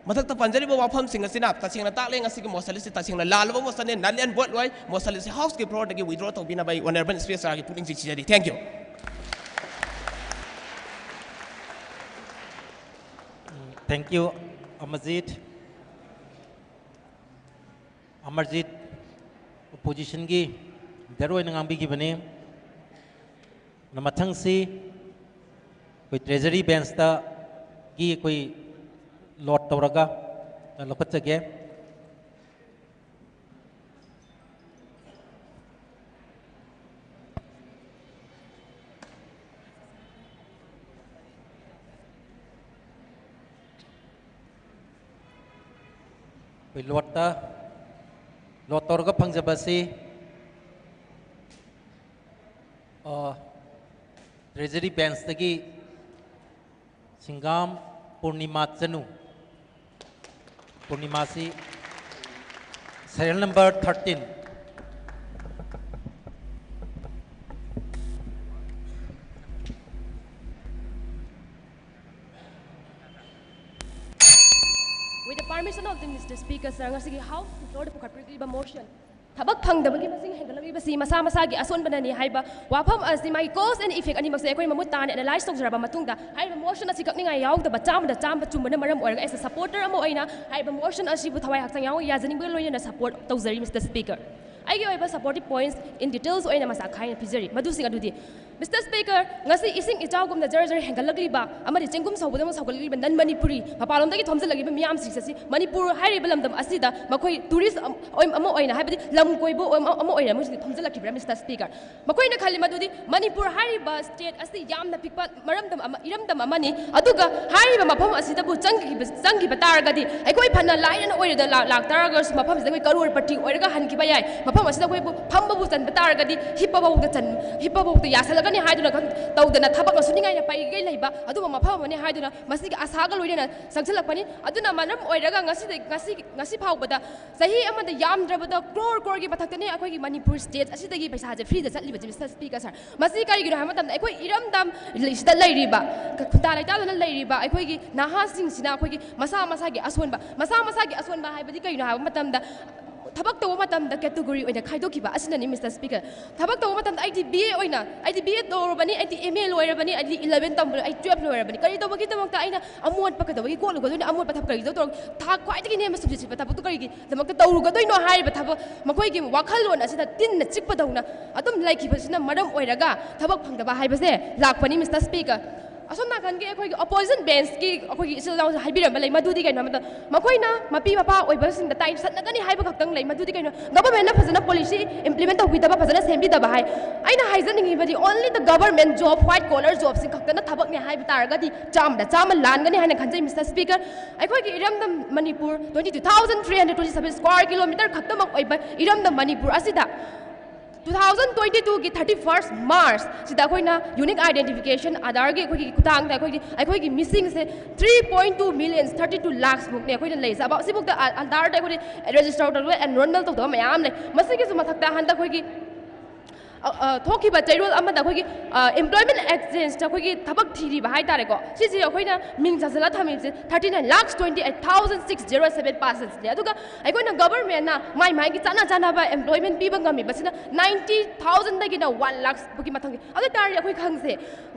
ꯃꯊꯛꯇ ꯄꯟꯖꯔꯤꯕ ꯋꯥꯐꯝꯁꯤꯡ ꯑꯁꯤꯅ ꯇꯁꯦꯡꯅ ꯇꯥꯛꯂꯦ, ꯉꯁꯤꯒꯤ ꯃꯣꯁꯟ ꯑꯁꯤ ꯇꯁꯦꯡꯅ ꯂꯥꯜꯂꯕ ꯃꯣꯁꯟꯅꯤ, null and void ꯑꯣꯏ꯫ ꯃꯣꯁꯟ ꯑꯁꯤ ꯍꯥꯎꯁꯀꯤ ꯐ꯭ꯂꯣꯔꯗꯒꯤ ꯋꯤꯗ꯭ꯔꯣ ꯇꯧꯕꯤꯅꯕ ꯑꯩ ꯑꯣꯅꯔꯦꯕꯜ ꯁ꯭ꯄꯤꯀꯔ ꯁꯥꯔꯒꯤ ꯄꯨꯛꯅꯤꯡ ꯆꯤꯡꯁꯤꯟꯖꯔꯤ꯫ Thank you. Thank you, Amarjit. Amarjit, oppositionꯒꯤ leader ꯑꯣꯏꯅ ꯉꯥꯡꯕꯤꯈꯤꯕꯅꯤ꯫ ꯑꯗꯨꯅ ꯃꯊꯪꯁꯤ ꯑꯩꯈꯣꯏ treasury benchꯇꯒꯤ ꯑꯩꯈꯣꯏ load ꯇꯧꯔꯒ ꯂꯧꯈꯠꯆꯒꯦ꯫ ꯑꯩꯈꯣꯏ loadꯇ, load ꯇꯧꯔꯒ ꯐꯪꯖꯕ ꯑꯁꯤ, ꯑ, treasury benchꯇꯒꯤ ꯁꯤꯡꯒꯥꯝ Purnima Chanu. ꯄꯨꯔꯅꯤꯃꯥꯁꯤ serial number thirteen꯫ With the permission of the Mister Speaker, sir, ꯉꯁꯤꯒꯤ House floorꯗ ꯄꯨꯈꯠꯄꯤꯔꯛꯂꯤꯕ motion, ꯊꯕꯛ ꯐꯪꯗꯕꯒꯤ ꯃꯁꯤꯡ ꯍꯦꯟꯒꯠꯂꯛꯂꯤꯕꯁꯤ ꯃꯁꯥ ꯃꯁꯥꯒꯤ ꯑꯁꯣꯟꯕꯅꯅꯤ ꯍꯥꯏꯕ ꯋꯥꯐꯝ ꯑꯁꯤ ꯃꯥꯒꯤ cause and effect ꯑꯅꯤꯃꯛꯁꯦ ꯑꯩꯈꯣꯏ ꯃꯃꯨꯠ ꯇꯥꯅ analyze ꯇꯧꯖꯔꯕ ꯃꯇꯨꯡꯗ, ꯍꯥꯏꯔꯤꯕ motion ꯑꯁꯤ ꯀꯛꯅꯤꯡꯉꯥꯏ ꯌꯥꯎꯗꯕ ꯆꯥꯝꯃꯗ ꯆꯥꯝꯃ ꯆꯨꯝꯕꯅ ꯃꯔꯝ ꯑꯣꯏꯔꯒ, as a supporter ꯑꯃ ꯑꯣꯏꯅ, ꯍꯥꯏꯔꯤꯕ motion ꯑꯁꯤꯕꯨ ꯊꯋꯥꯏ ꯍꯛꯆꯥꯡ ꯌꯥꯎꯅ ꯌꯥꯖꯅꯤꯡꯕꯒ ꯂꯣꯏꯅꯅ support ꯇꯧꯖꯔꯤ, Mister Speaker꯫ ꯑꯩꯒꯤ ꯑꯣꯏꯕ supportive points in details ꯑꯣꯏꯅ ꯃꯁꯥ ꯈꯥꯏꯅ ꯄꯤꯖꯔꯤ꯫ ꯃꯗꯨꯁꯤꯡ ꯑꯗꯨꯗꯤ, Mister Speaker, ꯉꯁꯤ ꯏꯁꯤꯡ ꯏꯆꯥꯎꯒꯨꯝꯅ ꯖꯔ ꯖꯔ ꯍꯦꯟꯒꯠꯂꯛꯂꯤꯕ ꯑꯃꯗꯤ ꯆꯦꯡꯒꯨꯝ ꯁꯧꯕꯗꯧꯅ ꯁꯧꯒꯠꯂꯛꯂꯤꯕ non Manipuri, ꯃꯄꯥꯟꯂꯣꯝꯗꯒꯤ ꯊꯣꯝꯖꯤꯜꯂꯛꯂꯤꯕ ꯃꯤꯌꯥꯝꯁꯤꯡ ꯑꯁꯤ ꯃꯅꯤꯄꯨꯔ ꯍꯥꯏꯔꯤꯕ ꯂꯝꯗꯝ ꯑꯁꯤꯗ ꯃꯈꯣꯏ tourist ꯑꯃ ꯑꯣꯏꯅ, ꯍꯥꯏꯕꯗꯤ ꯂꯝ ꯀꯣꯏꯕ ꯑꯣꯏ-, ꯑꯃ ꯑꯣꯏꯅ ꯃꯣꯏꯁꯤꯡꯁꯦ ꯊꯣꯝꯖꯤꯜꯂꯛꯈꯤꯕ꯭ꯔꯥ, Mister Speaker? ꯃꯈꯣꯏꯅ ꯈꯜꯂꯤ ꯃꯗꯨꯗꯤ ꯃꯅꯤꯄꯨꯔ ꯍꯥꯏꯔꯤꯕ state ꯑꯁꯤ ꯌꯥꯝꯅ ꯄꯤꯛꯄ ꯃꯔꯝꯗꯝ ꯑꯃ, ꯏꯔꯝꯗꯝ ꯑꯃꯅꯤ꯫ ꯑꯗꯨꯒ ꯍꯥꯏꯔꯤꯕ ꯃꯐꯝ ꯑꯁꯤꯗꯕꯨ ꯆꯪꯈꯤꯕ, ꯆꯪꯈꯤꯕ ꯇꯥꯔꯒꯗꯤ ꯑꯩꯈꯣꯏ ꯐꯅ ꯂꯥꯏꯔꯅ ꯑꯣꯏꯔꯗ ꯂꯥꯛ-, ꯂꯥꯛꯇꯥꯔꯒꯁꯨ ꯃꯐꯝꯁꯤꯗ ꯑꯩꯈꯣꯏ ꯀꯔꯣꯔ ꯄꯇꯤ ꯑꯣꯏꯔꯒ ꯍꯟꯈꯤꯕ ꯌꯥꯏ꯫ ꯃꯐꯝ ꯑꯁꯤꯗ ꯑꯩꯈꯣꯏꯕꯨ ꯐꯝꯕꯕꯨ ꯆꯟꯕ ꯇꯥꯔꯒꯗꯤ ꯍꯤꯞꯄꯐꯥꯎꯗ ꯆꯟ-, ꯍꯤꯞꯄꯐꯥꯎꯗ ꯌꯥꯁꯜꯂꯛ ꯀꯅꯤ ꯍꯥꯏꯗꯨꯅ ꯈꯪ-, ꯇꯧꯗꯅ ꯊꯕꯛꯅ ꯁꯨꯅꯤꯡꯉꯥꯏꯅ ꯄꯩꯒꯩ ꯂꯩꯕ ꯑꯗꯨꯒꯨꯝꯕ ꯃꯐꯝ ꯑꯃꯅꯤ ꯍꯥꯏꯗꯨꯅ ꯃꯁꯤꯒꯤ ꯑꯁꯥꯒ ꯂꯣꯏꯅꯅ ꯆꯪꯁꯤꯜꯂꯛꯄꯅꯤ꯫ ꯑꯗꯨꯅ ꯃꯔꯝ ꯑꯣꯏꯔꯒ ꯉꯁꯤꯗ-, ꯉꯁꯤ, ꯉꯁꯤ ꯐꯥꯎꯕꯗ ꯆꯍꯤ ꯑꯃꯗ ꯌꯥꯝꯗ꯭ꯔꯕꯗ ꯀ꯭ꯔꯣꯔ ꯀ꯭ꯔꯣꯔꯒꯤ ꯃꯊꯛꯇꯅꯤ ꯑꯩꯈꯣꯏꯒꯤ ꯃꯅꯤꯄꯨꯔ ꯁ꯭ꯇꯦꯠ ꯑꯁꯤꯗꯒꯤ ꯄꯩꯁꯥꯁꯦ ꯐ꯭ꯔꯤꯗ ꯆꯠꯂꯤꯕꯁꯦ, ꯃꯤꯁꯇꯔ ꯁ꯭ꯄꯤꯀꯔ ꯁꯥꯔ꯫ ꯃꯁꯤ ꯀꯔꯤꯒꯤꯅꯣ ꯍꯥꯏꯕ ꯃꯇꯝꯗ ꯑꯩꯈꯣꯏ ꯏꯔꯝꯗꯝ ꯁꯤꯗ ꯂꯩꯔꯤꯕ, ꯈꯨꯟꯗꯥ ꯂꯩꯇꯥꯗꯅ ꯂꯩꯔꯤꯕ ꯑꯩꯈꯣꯏꯒꯤ ꯅꯍꯥꯁꯤꯡꯁꯤꯅ ꯑꯩꯈꯣꯏꯒꯤ ꯃꯁꯥ ꯃꯁꯥꯒꯤ ꯑꯁꯣꯟꯕ, ꯃꯁꯥ ꯃꯁꯥꯒꯤ ꯑꯁꯣꯟꯕ ꯍꯥꯏꯕꯗꯤ ꯀꯔꯤꯅꯣ ꯍꯥꯏꯕ ꯃꯇꯝꯗ ꯊꯕꯛ ꯇꯧꯕ ꯃꯇꯝꯗ ꯀꯦꯇꯦꯒꯣꯔꯤ ꯑꯣꯏꯅ ꯈꯥꯏꯗꯣꯛꯈꯤꯕ ꯑꯁꯤꯅꯅꯤ, ꯃꯤꯁꯇꯔ ꯁ꯭ꯄꯤꯀꯔ꯫ ꯊꯕꯛ ꯇꯧꯕ ꯃꯇꯝꯗ ꯑꯩꯗꯤ ꯕꯤ ꯑꯦ ꯑꯣꯏꯅ, ꯑꯩꯗꯤ ꯕꯤ ꯑꯦ ꯇꯧꯔꯕꯅꯤ, ꯑꯩꯗꯤ ꯑꯦꯝ ꯑꯦ ꯂꯣꯏꯔꯕꯅꯤ, ꯑꯩꯗꯤ ꯏꯂꯚꯦꯟ ꯇꯝꯕ, ꯑꯩ ꯇꯨꯌꯦꯜꯐ ꯂꯣꯏꯔꯕꯅꯤ, ꯀꯔꯤ ꯇꯧꯕꯒꯤꯗꯃꯛꯇ ꯑꯩꯅ ꯑꯃꯣꯠꯄ ꯀꯩꯗꯧꯕꯒꯤ ꯀꯣꯠꯂꯨꯒꯗꯣꯏꯅꯣ? ꯑꯃꯣꯠꯄ ꯊꯕꯛ ꯀꯔꯤꯒꯤꯗ ꯇꯧꯔ-, ꯊꯥꯛ ꯈ꯭ꯋꯥꯏꯗꯒꯤ ꯅꯦꯝꯕ ꯁꯨꯞꯁꯤꯠ ꯁꯤꯠꯄ ꯊꯕꯛꯇꯣ ꯀꯔꯤꯒꯤꯗꯃꯛꯇ ꯇꯧꯔꯨꯒꯗꯣꯏꯅꯣ ꯍꯥꯏꯔꯤꯕ ꯊꯕꯛ ꯃꯈꯣꯏꯒꯤ ꯋꯥꯈꯜꯂꯣꯟ ꯑꯁꯤꯗ ꯇꯤꯟꯅ ꯆꯤꯛꯄꯗꯧꯅ ꯑꯗꯨꯝ ꯂꯩꯈꯤꯕꯁꯤꯅ ꯃꯔꯝ ꯑꯣꯏꯔꯒ ꯊꯕꯛ ꯐꯪꯗꯕ ꯍꯥꯏꯕꯁꯦ ꯂꯥꯛꯄꯅꯤ, ꯃꯤꯁꯇꯔ ꯁ꯭ꯄꯤꯀꯔ꯫ ꯑꯁꯣꯝ ꯅꯥꯀꯟꯒꯤ ꯑꯩꯈꯣꯏꯒꯤ ꯑꯣꯄꯣꯖꯤꯁꯟ ꯕꯦꯟꯁꯀꯤ ꯑꯩꯈꯣꯏꯒꯤ ꯏꯆꯤꯜ ꯏꯅꯥꯎꯁꯨ ꯍꯥꯏꯕꯤꯔꯝꯕ ꯂꯩ, ꯃꯗꯨꯗꯤ ꯀꯩꯅꯣ ꯍꯥꯏꯕꯗ ꯃꯈꯣꯏꯅ ꯃꯄꯤ ꯃꯄꯥ ꯑꯣꯏꯕꯁꯤꯡꯗ ꯇꯥꯏ ꯁꯠꯅꯒꯅꯤ ꯍꯥꯏꯕ ꯈꯛꯇꯪ ꯂꯩ, ꯃꯗꯨꯗꯤ ꯀꯩꯅꯣ? ꯒꯚꯔꯟꯃꯦꯟꯠꯅ ꯐꯖꯅ ꯄꯣꯂꯤꯁꯤ ꯏꯝꯄ꯭ꯂꯤꯃꯦꯟꯠ ꯇꯧꯕꯤꯗꯕ, ꯐꯖꯅ ꯁꯦꯝꯕꯤꯗꯕ ꯍꯥꯏ꯫ ꯑꯩꯅ ꯍꯥꯏꯖꯅꯤꯡꯉꯤꯕꯗꯤ only the government job, white collar jobꯁꯤꯡ ꯈꯛꯇꯅ ꯊꯕꯛꯅꯦ ꯍꯥꯏꯕ ꯇꯥꯔꯒꯗꯤ ꯆꯥꯝꯃꯗ ꯆꯥꯝꯃ ꯂꯥꯟꯒꯅꯤ ꯍꯥꯏꯅ ꯈꯟꯖꯩ, ꯃꯤꯁꯇꯔ ꯁ꯭ꯄꯤꯀꯔ꯫ ꯑꯩꯈꯣꯏꯒꯤ ꯏꯔꯝꯗꯝ Manipur twenty two thousand three hundred twenty seven square kilometre ꯈꯛꯇꯃꯛ ꯑꯣꯏꯕ ꯏꯔꯝꯗꯝ ꯃꯅꯤꯄꯨꯔ ꯑꯁꯤꯗ two thousand twenty twoꯒꯤ thirty first March ꯁꯤꯗ ꯑꯩꯈꯣꯏꯅ ꯌꯨꯅꯤꯛ ꯑꯥꯏꯗꯦꯟꯇꯤꯐꯤꯀꯦꯁꯟ ꯑꯥꯙꯥꯔꯒꯤ ꯑꯩꯈꯣꯏꯒꯤ ꯈꯨꯊꯥꯡꯗ ꯑꯩꯈꯣꯏꯒꯤ, ꯑꯩꯈꯣꯏꯒꯤ ꯃꯤꯁꯤꯡꯁꯦ three point two million, thirty two lakhs ꯃꯨꯛꯅꯦ ꯑꯩꯈꯣꯏꯅ ꯂꯩꯔꯤꯁꯦ꯫ ꯑꯕꯥꯎ ꯁꯤꯐꯥꯎꯗ ꯑꯥ-, ꯑꯥꯙꯥꯔꯗ ꯑꯩꯈꯣꯏꯅ ꯔꯦꯖꯤꯁꯇꯔ ꯇꯧꯔꯒ ꯑꯦꯟꯔꯣꯜꯃꯦꯟ ꯇꯧꯗꯕ ꯃꯌꯥꯝ ꯂꯩ꯫ ꯃꯁꯤꯒꯤꯁꯨ ꯃꯊꯛꯇ ꯍꯟꯗꯛ ꯑꯩꯈꯣꯏꯒꯤ ꯑ, ꯑ, ꯊꯣꯛꯈꯤꯕ ꯆꯩꯔꯣꯜ ꯑꯃꯗ ꯑꯩꯈꯣꯏꯒꯤ, ꯑ, employment exchangeꯇ ꯑꯩꯈꯣꯏꯒꯤ ꯊꯕꯛ ꯊꯤꯔꯤꯕ ꯍꯥꯏꯇꯥꯔꯦꯀꯣ, ꯁꯤꯁꯦ ꯑꯩꯈꯣꯏꯅ ꯃꯤꯡ ꯆꯟꯁꯤꯜꯂ ꯊꯝꯃꯤꯕꯁꯦ thirty nine lakhs twenty eight thousand six zero seven personꯁꯤꯅꯦ꯫ ꯑꯗꯨꯒ ꯑꯩꯈꯣꯏꯅ ꯒꯚꯔꯟꯃꯦꯟꯠꯅ ꯃꯥꯏ ꯃꯥꯏꯒꯤ ꯆꯥꯟꯅ ꯆꯥꯟꯅꯕ employment ꯄꯤꯕ ꯉꯝꯃꯤꯕꯁꯤꯅ ninety thousandꯗꯒꯤꯅ one lakhꯐꯥꯎꯒꯤ ꯃꯊꯪꯒꯤ꯫ ꯑꯗꯨ ꯑꯣꯏ ꯇꯥꯔꯗꯤ ꯑꯩꯈꯣꯏ ꯈꯪꯁꯦ,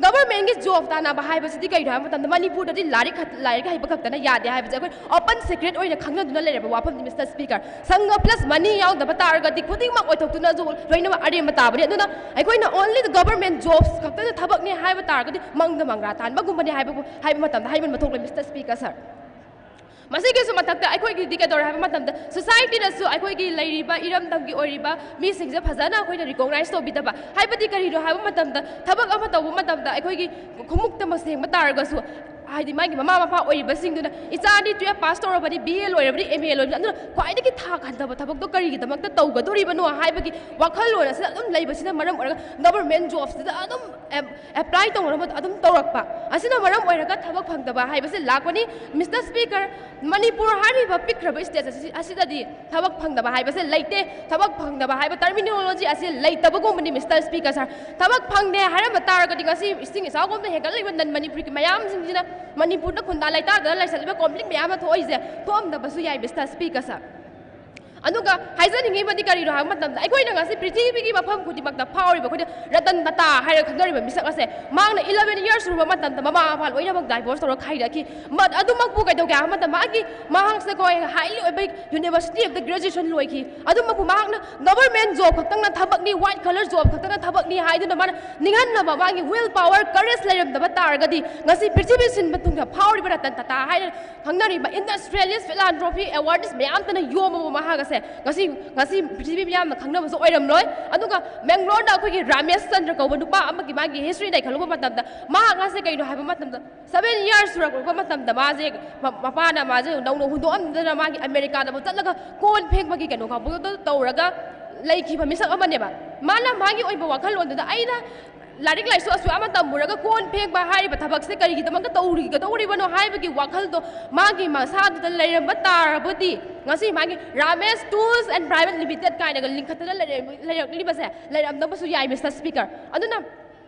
ꯒꯚꯔꯟꯃꯦꯟꯠꯀꯤ ꯖꯣꯕ ꯇꯥꯟꯅꯕ ꯍꯥꯏꯕꯁꯤꯗꯤ ꯀꯩꯅꯣ ꯍꯥꯏꯕ ꯃꯇꯝꯗ ꯃꯅꯤꯄꯨꯔꯗꯗꯤ ꯂꯥꯏꯔꯤꯛ ꯈ-, ꯂꯥꯏꯔꯤꯛ ꯍꯩꯕ ꯈꯛꯇꯅ ꯌꯥꯗꯦ ꯍꯥꯏꯕꯁꯦ ꯑꯩꯈꯣꯏ open secret ꯑꯣꯏꯅ ꯈꯪꯅꯗꯨꯅ ꯂꯩꯔꯕ ꯋꯥꯐꯝꯅꯤ, ꯃꯤꯁꯇꯔ ꯁ꯭ꯄꯤꯀꯔ꯫ ꯁꯪꯒ plus money ꯌꯥꯎꯗꯕ ꯇꯥꯔꯒꯗꯤ ꯈꯨꯗꯤꯡꯃꯛ ꯑꯣꯏꯊꯣꯛꯇꯨꯅꯁꯨ ꯂꯣꯏꯅꯃꯛ ꯑꯔꯦꯝꯕ ꯇꯥꯕꯅꯤ꯫ ꯑꯗꯨꯅ ꯑꯩꯈꯣꯏꯅ only the government jobs ꯈꯛꯇꯗ ꯊꯕꯛꯅꯦ ꯍꯥꯏꯕ ꯇꯥꯔꯒꯗꯤ ꯃꯪꯗ ꯃꯪꯒ꯭ꯔꯥ ꯇꯥꯟꯕꯒꯨꯝꯕꯅꯦ ꯍꯥꯏꯕꯕꯨ, ꯍꯥꯏꯕ ꯃꯇꯝꯗ ꯍꯥꯏꯃꯟꯕ ꯊꯣꯛꯂꯣꯏ, ꯃꯤꯁꯇꯔ ꯁ꯭ꯄꯤꯀꯔ ꯁꯥꯔ꯫ ꯃꯁꯤꯒꯤꯁꯨ ꯃꯊꯛꯇ ꯑꯩꯈꯣꯏꯒꯤꯗꯤ ꯀꯩꯗꯧꯔꯦ ꯍꯥꯏꯕ ꯃꯇꯝꯗ societyꯅꯁꯨ ꯑꯩꯈꯣꯏꯒꯤ ꯂꯩꯔꯤꯕ ꯏꯔꯝꯗꯝꯒꯤ ꯑꯣꯏꯔꯤꯕ ꯃꯤꯁꯤꯡꯁꯦ ꯐꯖꯅ ꯑꯩꯈꯣꯏꯅ recognize ꯇꯧꯕꯤꯗꯕ ꯍꯥꯏꯕꯗꯤ ꯀꯔꯤꯅꯣ ꯍꯥꯏꯕ ꯃꯇꯝꯗ ꯊꯕꯛ ꯑꯃ ꯇꯧꯕ ꯃꯇꯝꯗ ꯑꯩꯈꯣꯏꯒꯤ ꯈꯣꯡꯎꯞꯇꯃꯛ ꯁꯦꯡꯕ ꯇꯥꯔꯒꯁꯨ ꯍꯥꯏꯗꯤ ꯃꯥꯒꯤ ꯃꯃꯥ ꯃꯄꯥ ꯑꯣꯏꯔꯤꯕꯁꯤꯡꯗꯨꯅ ꯏꯆꯥꯗꯤ ꯇꯨꯌꯦꯜꯞ ꯄꯥꯁ ꯇꯧꯔꯕꯅꯤ, ꯕꯤ ꯑꯦ ꯂꯣꯏꯔꯕꯅꯤ, ꯑꯦꯝ ꯑꯦ ꯂꯣꯏꯔꯕꯅꯤ, ꯑꯗꯨꯅ ꯈ꯭ꯋꯥꯏꯗꯒꯤ ꯊꯥꯛ ꯍꯟꯊꯕ ꯊꯕꯛꯇꯣ ꯀꯔꯤꯒꯤꯗꯃꯛꯇ ꯇꯧꯒꯗꯣꯔꯤꯕꯅꯣ ꯍꯥꯏꯕꯒꯤ ꯋꯥꯈꯜꯂꯣꯟ ꯑꯁꯤꯗ ꯑꯗꯨꯝ ꯂꯩꯕꯁꯤꯅ ꯃꯔꯝ ꯑꯣꯏꯔꯒ ꯒꯚꯔꯟꯃꯦꯟ ꯖꯣꯕꯁꯤꯗ ꯑꯗꯨꯝ ꯑꯦꯞ- ꯑꯦꯄ꯭ꯂꯥꯏ ꯇꯧꯅꯕ ꯑꯗꯨꯝ ꯇꯧꯔꯛꯄ ꯑꯁꯤꯅ ꯃꯔꯝ ꯑꯣꯏꯔꯒ ꯊꯕꯛ ꯐꯪꯗꯕ ꯍꯥꯏꯕꯁꯤ ꯂꯥꯛꯄꯅꯤ꯫ ꯃꯤꯁꯇꯔ ꯁ꯭ꯄꯤꯀꯔ, ꯃꯅꯤꯄꯨꯔ ꯍꯥꯏꯔꯤꯕ ꯄꯤꯛꯈ꯭ꯔꯕ ꯁ꯭ꯇꯦꯠ ꯑꯁꯤ ꯑꯁꯤꯗꯗꯤ ꯊꯕꯛ ꯐꯪꯗꯕ ꯍꯥꯏꯕꯁꯦ ꯂꯩꯇꯦ꯫ ꯊꯕꯛ ꯐꯪꯗꯕ ꯍꯥꯏꯕ ꯇꯔꯃꯤꯅꯣꯂꯣꯖꯤ ꯑꯁꯤ ꯂꯩꯇꯕꯒꯨꯝꯕꯅꯤ꯫ ꯃꯤꯁꯇꯔ ꯁ꯭ꯄꯤꯀꯔ ꯁꯥꯔ, ꯊꯕꯛ ꯐꯪꯗꯦ ꯍꯥꯏꯔꯝꯕ ꯇꯥꯔꯒꯗꯤ ꯉꯁꯤ ꯏꯁꯤꯡ ꯏꯆꯥꯎꯒꯨꯝꯅ ꯍꯦꯟꯒꯠꯂꯛꯂꯤꯕ ꯅꯟ ꯃꯅꯤꯄꯨꯔꯤꯒꯤ ꯃꯌꯥꯝꯁꯤꯡꯁꯤꯅ ꯃꯅꯤꯄꯨꯔꯗ ꯈꯨꯟꯗꯥ ꯂꯩꯇꯥꯗꯅ ꯂꯩꯁꯜꯂꯤꯕ ꯀꯣꯟꯐ꯭ꯂꯤꯛ ꯃꯌꯥꯝ ꯑꯃ ꯊꯣꯛꯏꯁꯦ ꯊꯣꯛꯑꯝꯗꯕꯁꯨ ꯌꯥꯏ꯫ ꯃꯤꯁꯇꯔ ꯁ꯭ꯄꯤꯀꯔ ꯁꯥꯔ, ꯑꯗꯨꯒ ꯍꯥꯏꯖꯅꯤꯡꯉꯤꯕꯗꯤ ꯀꯔꯤꯅꯣ ꯍꯥꯏꯕ ꯃꯇꯝꯗ ꯑꯩꯈꯣꯏꯅ ꯉꯁꯤ ꯄ꯭ꯔꯤꯊꯤꯕꯤꯒꯤ ꯃꯐꯝ ꯈꯨꯗꯤꯡꯃꯛꯇ ꯐꯥꯎꯔꯤꯕ ꯑꯩꯈꯣꯏꯅ ꯔꯇꯟ ꯇꯥꯇꯥ ꯍꯥꯏꯔꯒ ꯈꯪꯅꯔꯤꯕ ꯃꯤꯁꯛ ꯑꯁꯦ ꯃꯍꯥꯛꯅ ꯏꯂꯚꯦꯟ ꯏꯌꯔꯁ ꯁꯨꯔꯕ ꯃꯇꯝꯗ ꯃꯃꯥ ꯃꯄꯥ ꯂꯣꯏꯅꯃꯛ ꯗꯥꯏꯚꯣꯔꯁ ꯇꯧꯔꯒ ꯈꯥꯏꯔꯛꯈꯤ꯫ ꯃ- ꯑꯗꯨꯃꯛꯄꯨ ꯀꯩꯗꯧꯒꯦ ꯍꯥꯏꯕ ꯃꯇꯝꯗ ꯃꯥꯒꯤ ꯃꯍꯥꯛꯁꯦ ꯑꯩꯈꯣꯏ ꯍꯥꯏꯂꯤ ꯑꯣꯏꯕ ꯌꯨꯅꯤꯚꯔꯁꯤꯇꯤ ꯑꯃꯗ ꯒ꯭ꯔꯦꯖꯨꯑꯦꯁꯟ ꯂꯣꯏꯈꯤ꯫ ꯑꯗꯨꯃꯛꯄꯨ ꯃꯍꯥꯛꯅ ꯒꯚꯔꯟꯃꯦꯟ ꯖꯣꯕ ꯈꯛꯇꯪꯅ ꯊꯕꯛꯅꯤ, ꯋꯥꯏꯠ ꯀꯂꯔ ꯖꯣꯕ ꯈꯛꯇꯪꯅ ꯊꯕꯛꯅꯤ ꯍꯥꯏꯗꯨꯅ ꯃꯥꯅ ꯅꯤꯡꯍꯟꯅꯕ ꯃꯥꯒꯤ ꯋꯤꯜ ꯄꯥꯋꯔ, ꯀꯔꯦꯖ ꯂꯩꯔꯝꯗꯕ ꯇꯥꯔꯒꯗꯤ ꯉꯁꯤ ꯄ꯭ꯔꯤꯊꯤꯕꯤ ꯁꯤꯟꯕ ꯊꯨꯡꯅ ꯐꯥꯎꯔꯤꯕ ꯔꯇꯟ ꯇꯥꯇꯥ ꯍꯥꯏꯅ ꯈꯪꯅꯔꯤꯕ ꯏꯟꯗꯁꯇ꯭ꯔꯤꯌꯦꯂꯤꯁ, ꯐꯤꯂꯥꯟꯊ꯭ꯔꯣꯄꯤ, ꯑꯦꯋꯥꯔꯗꯤꯁ ꯃꯌꯥꯝꯇꯅ ꯌꯣꯝꯃꯕ ꯃꯍꯥꯛ ꯑꯁꯦ ꯉꯁꯤ ꯉꯁꯤ ꯄ꯭ꯔꯤꯊꯤꯕꯤ ꯃꯤꯌꯥꯝꯅ ꯈꯪꯅꯕꯁꯨ ꯑꯣꯏꯔꯝꯂꯣꯏ꯫ ꯑꯗꯨꯒ ꯕꯦꯡꯒ꯭ꯂꯣꯔꯗ ꯑꯩꯈꯣꯏꯒꯤ ꯔꯥꯃꯦꯁ ꯆꯟꯗ꯭ꯔ ꯀꯧꯕ ꯅꯨꯄꯥ ꯑꯃꯒꯤ ꯃꯥꯒꯤ ꯍꯤꯁꯇ꯭ꯔꯤ ꯅꯩꯈꯠꯂꯨꯕ ꯃꯇꯝꯗ ꯃꯍꯥꯛ ꯑꯁꯦ ꯀꯩꯅꯣ ꯍꯥꯏꯕ ꯃꯇꯝꯗ ꯁꯚꯦꯟ ꯏꯌꯔꯁ ꯁꯨꯔꯛꯄ ꯃꯇꯝꯗ ꯃꯥꯁꯦ ꯃ- ꯃꯄꯥꯅ ꯃꯥꯁꯦ ꯅꯧꯅ ꯍꯨꯟꯗꯣꯛꯑꯝꯗꯅ ꯃꯥꯒꯤ ꯑꯃꯦꯔꯤꯀꯥꯗꯕꯨ ꯆꯠꯂꯒ ꯀꯣꯟ ꯐꯦꯡꯕꯒꯤ ꯀꯩꯅꯣ ꯀꯥꯡꯕꯨꯗꯣ ꯇꯧꯔꯒ ꯂꯩꯈꯤꯕ ꯃꯤꯁꯛ ꯑꯃꯅꯦꯕ꯫ ꯃꯥꯅ ꯃꯥꯒꯤ ꯑꯣꯏꯕ ꯋꯥꯈꯜꯂꯣꯟꯗꯨꯗ ꯑꯩꯅ ꯂꯥꯏꯔꯤꯛ ꯂꯥꯏꯁꯨ ꯑꯁꯨꯛ ꯌꯥꯝꯅ ꯇꯝꯃꯨꯔꯒ ꯀꯣꯟ ꯐꯦꯡꯕ ꯍꯥꯏꯔꯤꯕ ꯊꯕꯛꯁꯦ ꯀꯔꯤꯒꯤꯗꯃꯛꯇ ꯇꯧꯔꯤꯒꯗꯧꯔꯤꯕꯅꯣ ꯍꯥꯏꯕꯒꯤ ꯋꯥꯈꯜꯗꯣ ꯃꯥꯒꯤ ꯃꯁꯥꯗꯨꯗ ꯂꯩꯔꯝꯕ ꯇꯥꯔꯕꯗꯤ ꯉꯁꯤ ꯃꯥꯒꯤ Ramesh tools and private limited ꯀꯥꯏꯅꯒ ꯂꯤꯡꯈꯠꯇꯅ ꯂꯩꯔ- ꯂꯩꯔꯛꯂꯤꯕꯁꯦ ꯂꯩꯔꯝꯗꯕꯁꯨ ꯌꯥꯏ, ꯃꯤꯁꯇꯔ ꯁ꯭ꯄꯤꯀꯔ꯫ ꯑꯗꯨꯅ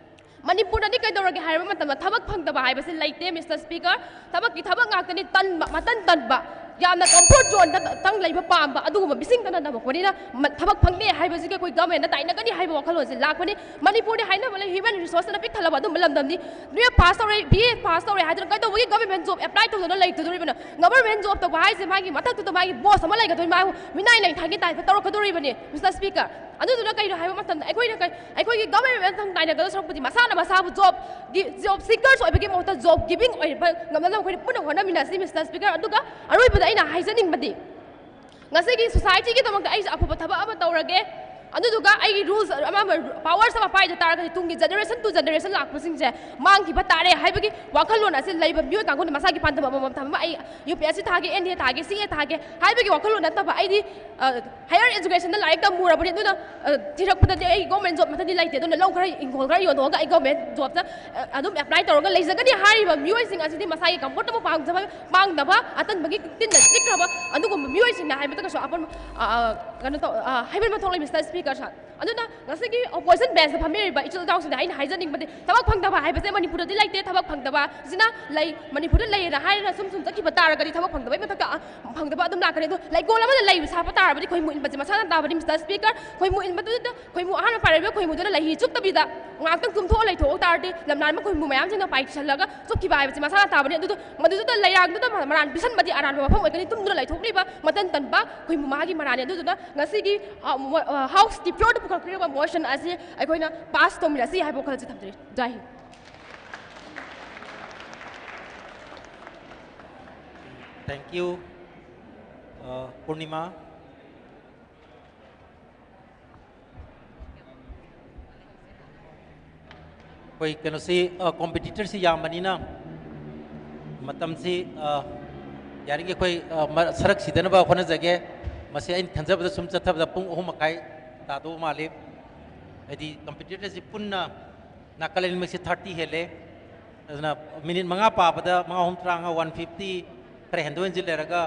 ꯃꯅꯤꯄꯨꯔꯗꯗꯤ ꯀꯩꯗꯧꯔꯒꯦ ꯍꯥꯏꯔꯕ ꯃꯇꯝꯗ ꯊꯕꯛ ꯐꯪꯗꯕ ꯍꯥꯏꯕꯁꯤ ꯂꯩꯇꯦ, ꯃꯤꯁꯇꯔ ꯁ꯭ꯄꯤꯀꯔ꯫ ꯊꯕꯛꯀꯤ ꯊꯕꯛ ꯉꯥꯛꯇꯅꯤ, ꯇꯟꯕ, ꯃꯇꯟ ꯇꯟꯕ, ꯌꯥꯝꯅ ꯀꯝꯐꯣꯔꯠ ꯖꯣꯟꯗ ꯇꯪ ꯂꯩꯕ ꯄꯥꯝꯕ ꯑꯗꯨꯒꯨꯝꯕ ꯃꯤꯁꯤꯡꯗꯅ ꯅꯝꯃꯛꯄꯅꯤꯅ ꯃ- ꯊꯕꯛ ꯐꯪꯗꯦ ꯍꯥꯏꯕꯁꯤꯒ ꯑꯩꯈꯣꯏ ꯒꯃꯦꯟꯗ ꯇꯥꯏꯅꯒꯅꯤ ꯍꯥꯏꯕ ꯋꯥꯈꯜꯂꯣꯟꯁꯦ ꯂꯥꯛꯄꯅꯤ꯫ ꯃꯅꯤꯄꯨꯔꯗꯤ ꯍꯥꯏꯅꯕ ꯂꯩ, ꯍ꯭ꯌꯨꯃꯦꯟ ꯔꯤꯁꯣꯔꯁꯇꯅ ꯄꯤꯛ ꯊꯜꯂꯕ ꯑꯗꯨꯝꯕ ꯂꯝꯗꯝꯅꯤ꯫ ꯇꯨꯌꯦꯜꯞ ꯄꯥꯁ ꯇꯧꯔꯦ, ꯕꯤ ꯑꯦ ꯄꯥꯁ ꯇꯧꯔꯦ ꯍꯥꯏꯗꯨꯅ ꯀꯩꯗꯧꯕꯒꯤ ꯒꯚꯔꯟꯃꯦꯟ ꯖꯣꯕ ꯑꯦꯄ꯭ꯂꯥꯏ ꯇꯧꯗꯅ ꯂꯩꯒꯗꯧꯔꯤꯕꯅꯣ? ꯒꯚꯔꯟꯃꯦꯟ ꯖꯣꯕ ꯇꯧꯕ ꯍꯥꯏꯁꯦ ꯃꯥꯒꯤ ꯃꯊꯛꯇꯨꯗ ꯃꯥꯒꯤ ꯕꯣꯁ ꯑꯃ ꯂꯩꯒꯗꯣꯏꯅꯤ, ꯃꯥꯕꯨ ꯃꯤꯅꯥꯏ ꯂꯩꯊꯥꯒꯤ ꯇꯥꯏꯞꯇ ꯇꯧꯔꯛꯀꯗꯧꯔꯤꯕꯅꯤ, ꯃꯤꯁꯇꯔ ꯁ꯭ꯄꯤꯀꯔ꯫ ꯑꯗꯨꯗꯨꯅ ꯀꯩꯅꯣ ꯍꯥꯏꯕ ꯃꯇꯝꯗ ꯑꯩꯈꯣꯏꯅ ꯀꯩ- ꯑꯩꯈꯣꯏꯒꯤ ꯒꯚꯔꯟꯃꯦꯟ ꯊꯪ ꯇꯥꯏꯅꯒꯗꯧ ꯁꯔꯨꯛꯄꯨꯗꯤ ꯃꯁꯥꯅ ꯃꯁꯥꯕꯨ ꯖꯣꯕ ꯖꯣꯕ ꯁꯤꯀꯔꯁ ꯑꯣꯏꯕꯒꯤ ꯃꯍꯨꯠꯇ ꯖꯣꯕ ꯒꯤꯚꯤꯡ ꯑꯣꯏꯕ ꯉꯝꯅꯅꯕ ꯑꯩꯈꯣꯏꯅ ꯄꯨꯟꯅ ꯍꯣꯠꯅꯃꯤꯟꯅꯁꯤ, ꯃꯤꯁꯇꯔ ꯁ꯭ꯄꯤꯀꯔ꯫ ꯑꯗꯨꯒ ꯑꯔꯣꯏꯕꯗ ꯑꯩꯅ ꯍꯥꯏꯖꯅꯤꯡꯕꯗꯤ ꯉꯁꯤꯒꯤ ꯁꯣꯁꯥꯏꯇꯤꯒꯤꯗꯃꯛꯇ ꯑꯩꯁꯨ ꯑꯐꯕ ꯊꯕꯛ ꯑꯃ ꯇꯧꯔꯒꯦ, ꯑꯗꯨꯗꯨꯒ ꯑꯩꯒꯤ ꯔꯨꯜꯁ ꯑꯃ ꯑꯃ ꯄꯥꯋꯔꯁ ꯑꯃ ꯄꯥꯏꯗ ꯇꯥꯔꯒꯗꯤ ꯇꯨꯡꯒꯤ ꯖꯦꯅꯦꯔꯦꯁꯟ ꯇꯨ ꯖꯦꯅꯦꯔꯦꯁꯟ ꯂꯥꯛꯄꯁꯤꯡꯁꯦ ꯃꯥꯡꯈꯤꯕ ꯇꯥꯔꯦ ꯍꯥꯏꯕꯒꯤ ꯋꯥꯈꯜꯂꯣꯟ ꯑꯁꯤ ꯂꯩꯕ ꯃꯤꯑꯣꯏ ꯀꯥꯡꯕꯨꯅ ꯃꯁꯥꯒꯤ ꯄꯥꯟꯗꯝ ꯑꯃꯃꯝ ꯊꯝꯕ, ꯑꯩ ꯌꯨ ꯄꯤ ꯑꯦꯁ ꯁꯤ ꯊꯥꯒꯦ, ꯑꯦꯟ ꯗꯤ ꯑꯦ ꯊꯥꯒꯦ, ꯁꯤ ꯑꯦ ꯊꯥꯒꯦ ꯍꯥꯏꯕꯒꯤ ꯋꯥꯈꯜꯂꯣꯟ ꯅꯠꯇꯕ, ꯑꯩꯗꯤ ꯍꯥꯌꯔ ꯑꯦꯖꯨꯀꯦꯁꯟꯗ ꯂꯥꯏꯔꯤꯛ ꯇꯝꯃꯨꯔꯕꯅꯤ, ꯑꯗꯨꯅ ꯑ, ꯊꯤꯔꯛꯄꯗꯗꯤ ꯑꯩ ꯒꯣꯔꯃꯦꯟ ꯖꯣꯕ ꯃꯊꯛꯇꯤ ꯂꯩꯇꯦ, ꯑꯗꯨꯅ ꯂꯧ ꯈꯔ ꯏꯪꯈꯣꯜ ꯈꯔ ꯌꯣꯟꯊꯣꯛꯑꯒ ꯑꯩ ꯒꯣꯔꯃꯦꯟ ꯖꯣꯕꯇ ꯑ, ꯑꯗꯨꯝ ꯑꯦꯄ꯭ꯂꯥꯏ ꯇꯧꯔꯒ ꯂꯩꯖꯒꯅꯤ ꯍꯥꯏꯔꯤꯕ ꯃꯤꯑꯣꯏꯁꯤꯡ ꯑꯁꯤꯗꯤ ꯃꯁꯥꯒꯤ ꯀꯝꯐꯣꯔꯠ ꯑꯃ ꯄꯥꯝꯖꯕ, ꯄꯥꯝꯗꯕ, ꯑꯇꯟꯕꯒꯤ ꯇꯤꯟꯅ ꯆꯤꯛꯈ꯭ꯔꯕ ꯑꯗꯨꯒꯨꯝꯕ ꯃꯤꯑꯣꯏꯁꯤꯡꯅ ꯍꯥꯏꯕꯗ ꯀꯩꯁꯨ ꯑꯄꯟꯕ, ꯑ, ꯑ, ꯀꯩꯅꯣ ꯇꯧ, ꯑ, ꯍꯥꯏꯃꯟꯕ ꯊꯣꯛꯂꯦ, ꯃꯤꯁꯇꯔ ꯁ꯭ꯄꯤꯀꯔ ꯁꯥꯔ꯫ ꯑꯗꯨꯅ ꯉꯁꯤꯒꯤ ꯑꯣꯄꯣꯖꯤꯁꯟ ꯕꯦꯟꯁꯇ ꯐꯝꯃꯤꯔꯤꯕ ꯏꯆꯤꯜ ꯏꯅꯥꯎꯁꯤꯡꯗ ꯑꯩꯅ ꯍꯥꯏꯖꯅꯤꯡꯕꯗꯤ, ꯊꯕꯛ ꯐꯪꯗꯕ ꯍꯥꯏꯕꯁꯦ ꯃꯅꯤꯄꯨꯔꯗꯗꯤ ꯂꯩꯇꯦ, ꯊꯕꯛ ꯐꯪꯗꯕ ꯁꯤꯅ ꯂꯩ, ꯃꯅꯤꯄꯨꯔꯗ ꯂꯩꯌꯦꯅ ꯍꯥꯏꯔꯒ ꯁꯨꯝ ꯁꯨꯝ ꯆꯠꯈꯤꯕ ꯇꯥꯔꯒꯗꯤ ꯊꯕꯛ ꯐꯪꯗꯕꯩ ꯃꯊꯛꯇ, ꯑ, ꯐꯪꯗꯕ ꯑꯗꯨꯝ ꯂꯥꯛꯀꯅꯤ꯫ ꯑꯗꯣ ꯂꯩꯀꯣꯜ ꯑꯃꯗ ꯂꯩꯕ ꯁꯥꯕ ꯇꯥꯔꯕꯗꯤ ꯈꯣꯏꯃꯨ ꯏꯟꯕꯁꯦ ꯃꯁꯥꯅ ꯇꯥꯕꯅꯤ, ꯃꯤꯁꯇꯔ ꯁ꯭ꯄꯤꯀꯔ꯫ ꯈꯣꯏꯃꯨ ꯏꯟꯕꯗꯨꯗ ꯈꯣꯏꯃꯨ ꯑꯍꯥꯟꯕ ꯄꯥꯏꯔꯛꯏꯕ ꯈꯣꯏꯃꯨꯗꯨꯅ ꯂꯩꯍꯤ ꯆꯨꯞꯇꯕꯤꯗ ꯉꯥꯏꯍꯥꯛꯇꯪ ꯇꯨꯝꯊꯣꯛꯑ ꯂꯩꯊꯣꯛꯍꯧ ꯇꯥꯔꯗꯤ ꯂꯝꯂꯥꯟꯕ ꯈꯣꯏꯃꯨ ꯃꯌꯥꯝꯁꯤꯡꯅ ꯄꯥꯏꯁꯤꯜꯂꯒ ꯆꯨꯞꯈꯤꯕ ꯍꯥꯏꯕꯁꯤ ꯃꯁꯥꯅ ꯇꯥꯕꯅꯤ꯫ ꯑꯗꯨꯗ ꯃꯗꯨꯗꯨꯗ ꯂꯩꯔꯥꯡꯗꯨꯗ ꯃ-, ꯃꯔꯥꯟ ꯄꯤꯁꯟꯕꯗꯤ ꯑꯔꯥꯟꯕ ꯃꯐꯝ ꯑꯣꯏꯒꯅꯤ꯫ ꯇꯨꯝꯗꯨꯅ ꯂꯩꯊꯣꯛꯂꯤꯕ ꯃꯇꯟ ꯇꯟꯕ ꯈꯣꯏꯃꯨ ꯃꯥꯒꯤ ꯃꯔꯥꯜꯅꯤ꯫ ꯑꯗꯨꯗꯨꯅ ꯉꯁꯤꯒꯤ, ꯑ, ꯃꯣ-, ꯑ, ꯍꯥꯎꯁꯀꯤ ꯐ꯭ꯂꯣꯔꯗ ꯄꯨꯈꯠꯄꯤꯔꯤꯕ ꯃꯣꯁꯟ ꯑꯁꯤ ꯑꯩꯈꯣꯏꯅ ꯄꯥꯁ ꯇꯧꯃꯤꯟꯅꯁꯤ ꯍꯥꯏꯕ ꯋꯥꯈꯜꯁꯤ ꯊꯝꯖꯔꯤ꯫ ꯖꯥꯏ ꯍꯤꯟ꯫ Thank you, uh, Purnima. ꯑꯩꯈꯣꯏ ꯀꯩꯅꯣꯁꯤ, ꯑ, ꯀꯣꯝꯄꯤꯇꯤꯇꯔꯁꯤ ꯌꯥꯝꯕꯅꯤꯅ ꯃꯇꯝꯁꯤ, ꯑ, ꯌꯥꯔꯤꯈꯩ ꯑꯩꯈꯣꯏ, ꯑ, ꯃ-, ꯁꯔꯛ ꯁꯤꯗꯅꯕ ꯍꯣꯠꯅꯖꯒꯦ꯫ ꯃꯁꯤ ꯑꯩꯅ ꯈꯟꯖꯕꯗ ꯁꯨꯝ ꯆꯠꯊꯕꯗ ꯄꯨꯡ ꯑꯍꯨꯝ ꯃꯈꯥꯏ ꯇꯥꯗꯧꯕ ꯃꯥꯜꯂꯤ꯫ ꯍꯥꯏꯗꯤ ꯀꯝꯄꯤꯇꯤꯇꯔꯁꯤ ꯄꯨꯟꯅ ꯅꯥꯒꯥꯂꯦꯟꯃꯛꯁꯤ ꯊꯥꯔꯇꯤ ꯍꯦꯜꯂꯦ꯫ ꯑꯗꯨꯅ ꯃꯤꯅꯤꯠ ꯃꯉꯥ ꯄꯥꯕꯗ ꯃꯉꯥ ꯑꯍꯨꯝ ꯇꯔꯥꯃꯉꯥ, ꯋꯥꯟ ꯐꯤꯐꯇꯤ, ꯈꯔ ꯍꯦꯟꯗꯣꯛ ꯍꯦꯟꯖꯤꯟ ꯂꯩꯔꯒ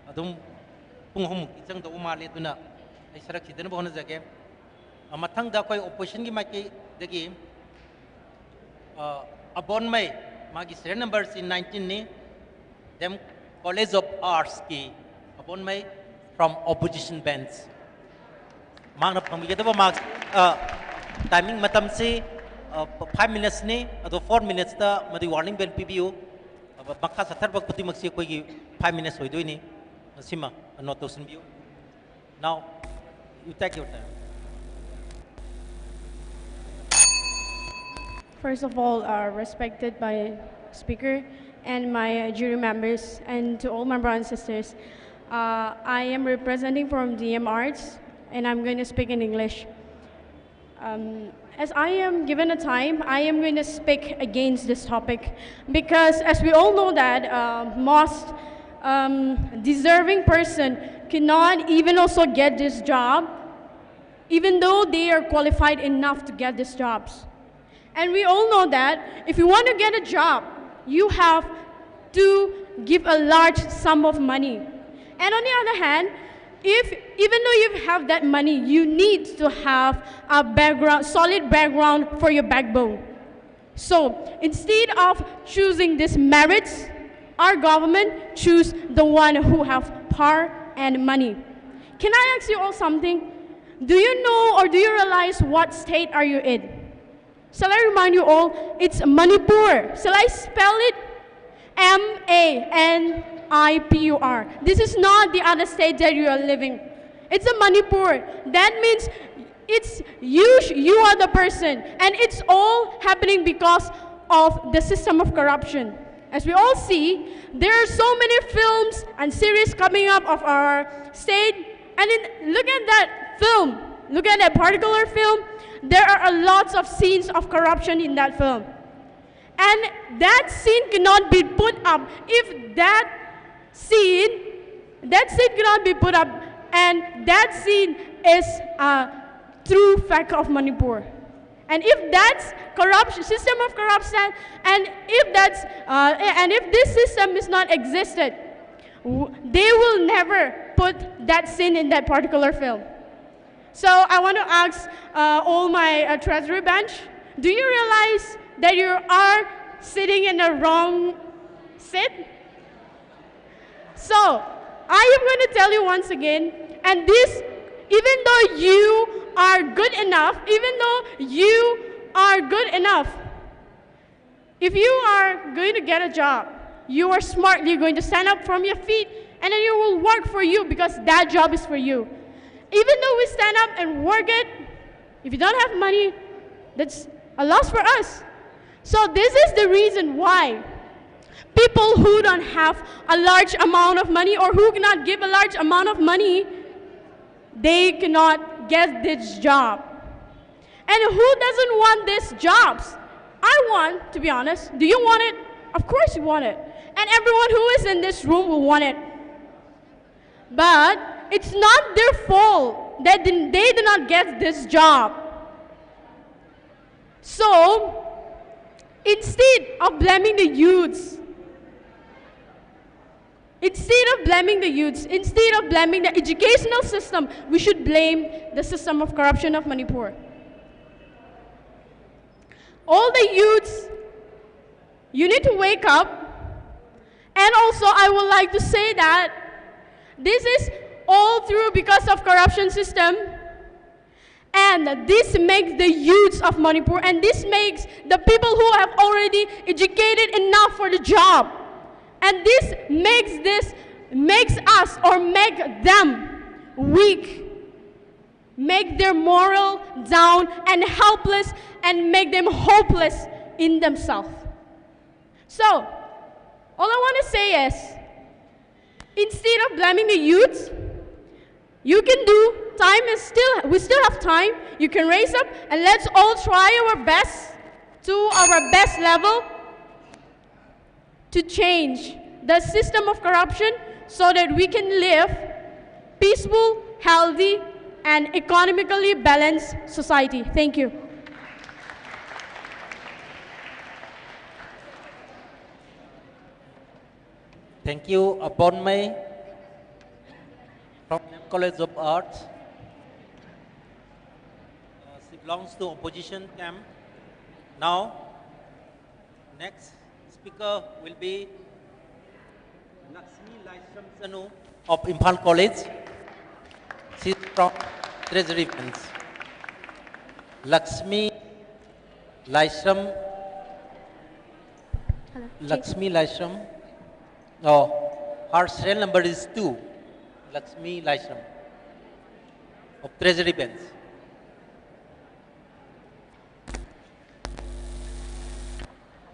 ꯑꯗꯨꯝ ꯄꯨꯡ ꯑꯍꯨꯝꯃꯨꯛꯇꯤ ꯆꯪꯗꯧꯕ ꯃꯥꯜꯂꯤ꯫ ꯑꯗꯨꯅ ꯑꯩ ꯁꯔꯛ ꯁꯤꯗꯅꯕ ꯍꯣꯠꯅꯖꯒꯦ꯫ ꯑ, ꯃꯊꯪꯗ ꯑꯩꯈꯣꯏ ꯑꯣꯄꯣꯖꯤꯁꯟꯒꯤ ꯃꯥꯏꯀꯩꯗꯒꯤ, ꯑ, ꯑꯕꯣꯟꯃꯩ, ꯃꯥꯒꯤ ꯁꯤꯔꯤꯌꯦꯜ ꯅꯝꯕꯔꯁꯤ ꯅꯥꯏꯟꯇꯤꯟꯅꯤ, ꯗꯤ ꯑꯦꯝ College of Artsꯀꯤ ꯑꯕꯣꯟꯃꯩ from opposition bench꯫ ꯃꯍꯥꯛꯅ ꯐꯪꯕꯤꯒꯗꯕ ꯃꯥꯔꯛꯁ, ꯑ, ꯇꯥꯏꯃꯤꯡ ꯃꯇꯝꯁꯤ, ꯑ, ꯐꯥꯏꯚ ꯃꯤꯅꯠꯁꯅꯤ, ꯑꯗꯣ ꯐꯣꯔ ꯃꯤꯅꯠꯁꯇ ꯃꯗꯨꯒꯤ ꯋꯥꯔꯅꯤꯡ ꯕꯦꯜ ꯄꯤꯕꯤꯌꯨ꯫ ꯑ, ꯃꯈꯥ ꯆꯠꯊꯔꯛꯄ ꯈꯨꯗꯤꯡꯃꯛꯁꯤ ꯑꯩꯈꯣꯏꯒꯤ ꯐꯥꯏꯚ ꯃꯤꯅꯠꯁ ꯑꯣꯏꯗꯣꯏꯅꯤ꯫ ꯃꯁꯤꯃ note ꯇꯧꯁꯤꯟꯕꯤꯌꯨ꯫ Now, you take your time. First of all, uh, respected by speaker and my jury members and to all my brothers and sisters, uh, I am representing from D M Arts And I'm going to speak in English. Um, as I am given a time, I am going to speak against this topic because, as we all know, that uh, most um, deserving person cannot even also get this job, even though they are qualified enough to get these jobs. And we all know that if you want to get a job, you have to give a large sum of money. And on the other hand, if even though you have that money, you need to have a background, solid background for your backbone. So instead of choosing these merits, our government choose the one who have power and money. Can I ask you all something? Do you know or do you realize what state are you in? Shall I remind you all? It's Manipur. Shall I spell it? M A N I P U R. This is not the other state that you are living. It's a Manipur. That means it's you, you are the person. And it's all happening because of the system of corruption. As we all see, there are so many films and series coming up of our state. And then look at that film. Look at that particular film. There are a lots of scenes of corruption in that film. And that scene cannot be put up if that scene, that scene cannot be put up, and that scene is a true fact of Manipur. And if that's corruption, system of corruption, and if that's uh, and if this system is not existed, w- they will never put that scene in that particular film. So I want to ask uh, all my uh, treasury bench, do you realize that you are sitting in the wrong seat? So I am going to tell you once again, and this, even though you are good enough, even though you are good enough, if you are going to get a job, you are smart, you're going to stand up from your feet, and then you will work for you because that job is for you. Even though we stand up and work it, if you don't have money, that's a loss for us. So this is the reason why people who don't have a large amount of money or who cannot give a large amount of money, they cannot get this job. And who doesn't want these jobs? I want, to be honest. Do you want it? Of course you want it. And everyone who is in this room will want it. But it's not their fault that they do not get this job. So, instead of blaming the youths, instead of blaming the youths, instead of blaming the educational system, we should blame the system of corruption of Manipur. All the youths, you need to wake up. And also, I would like to say that this is all through because of corruption system. And this makes the youths of Manipur, and this makes the people who have already educated enough for the job. And this makes this makes us or make them weak, make their moral down and helpless, and make them hopeless in themselves. So, all I want to say is, instead of blaming the youths, you can do. Time is still, we still have time. You can raise up and let's all try our best to our best level to change the system of corruption so that we can live peaceful, healthy, and economically balanced society. Thank you. Thank you, Aponmei, from College of Arts. Uh, she belongs to opposition camp. Now, next speaker will be Lakshmi Laishram Sanu of Imphal College. She's from Treasury Bench. Lakshmi Laishram. Hello. Lakshmi Laishram. Oh, her serial number is two. Lakshmi Laishram of Treasury Bench.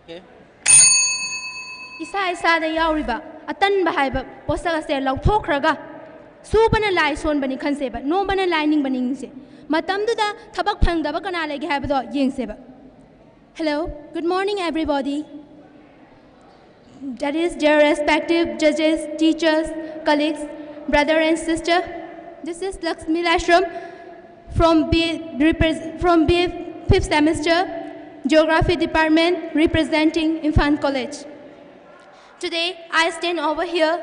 Okay. ꯏꯁꯥ ꯏꯁꯥꯗ ꯌꯥꯎꯔꯤꯕ ꯑꯇꯟꯕ ꯍꯥꯏꯕ ꯄꯣꯠꯁꯛ ꯑꯁꯦ ꯂꯧꯊꯣꯛꯈ꯭ꯔꯒ ꯁꯨꯕꯅ ꯂꯥꯏ ꯁꯣꯟꯕꯅꯤ ꯈꯟꯁꯦꯕ, ꯅꯣꯝꯕꯅ ꯂꯥꯏ ꯅꯤꯡꯕꯅꯤ ꯈꯟꯁꯦ꯫ ꯃꯇꯝꯗꯨꯗ ꯊꯕꯛ ꯐꯪꯗꯕ ꯀꯅꯥ ꯂꯩꯒꯦ ꯍꯥꯏꯕꯗꯣ ꯌꯦꯡꯁꯦꯕ꯫ Hello, good morning everybody. That is, dear respective judges, teachers, colleagues, brother and sister. This is Lakshmi Lashram from B, repres- from B fifth semester, Geography Department, representing Imphal College. Today, I stand over here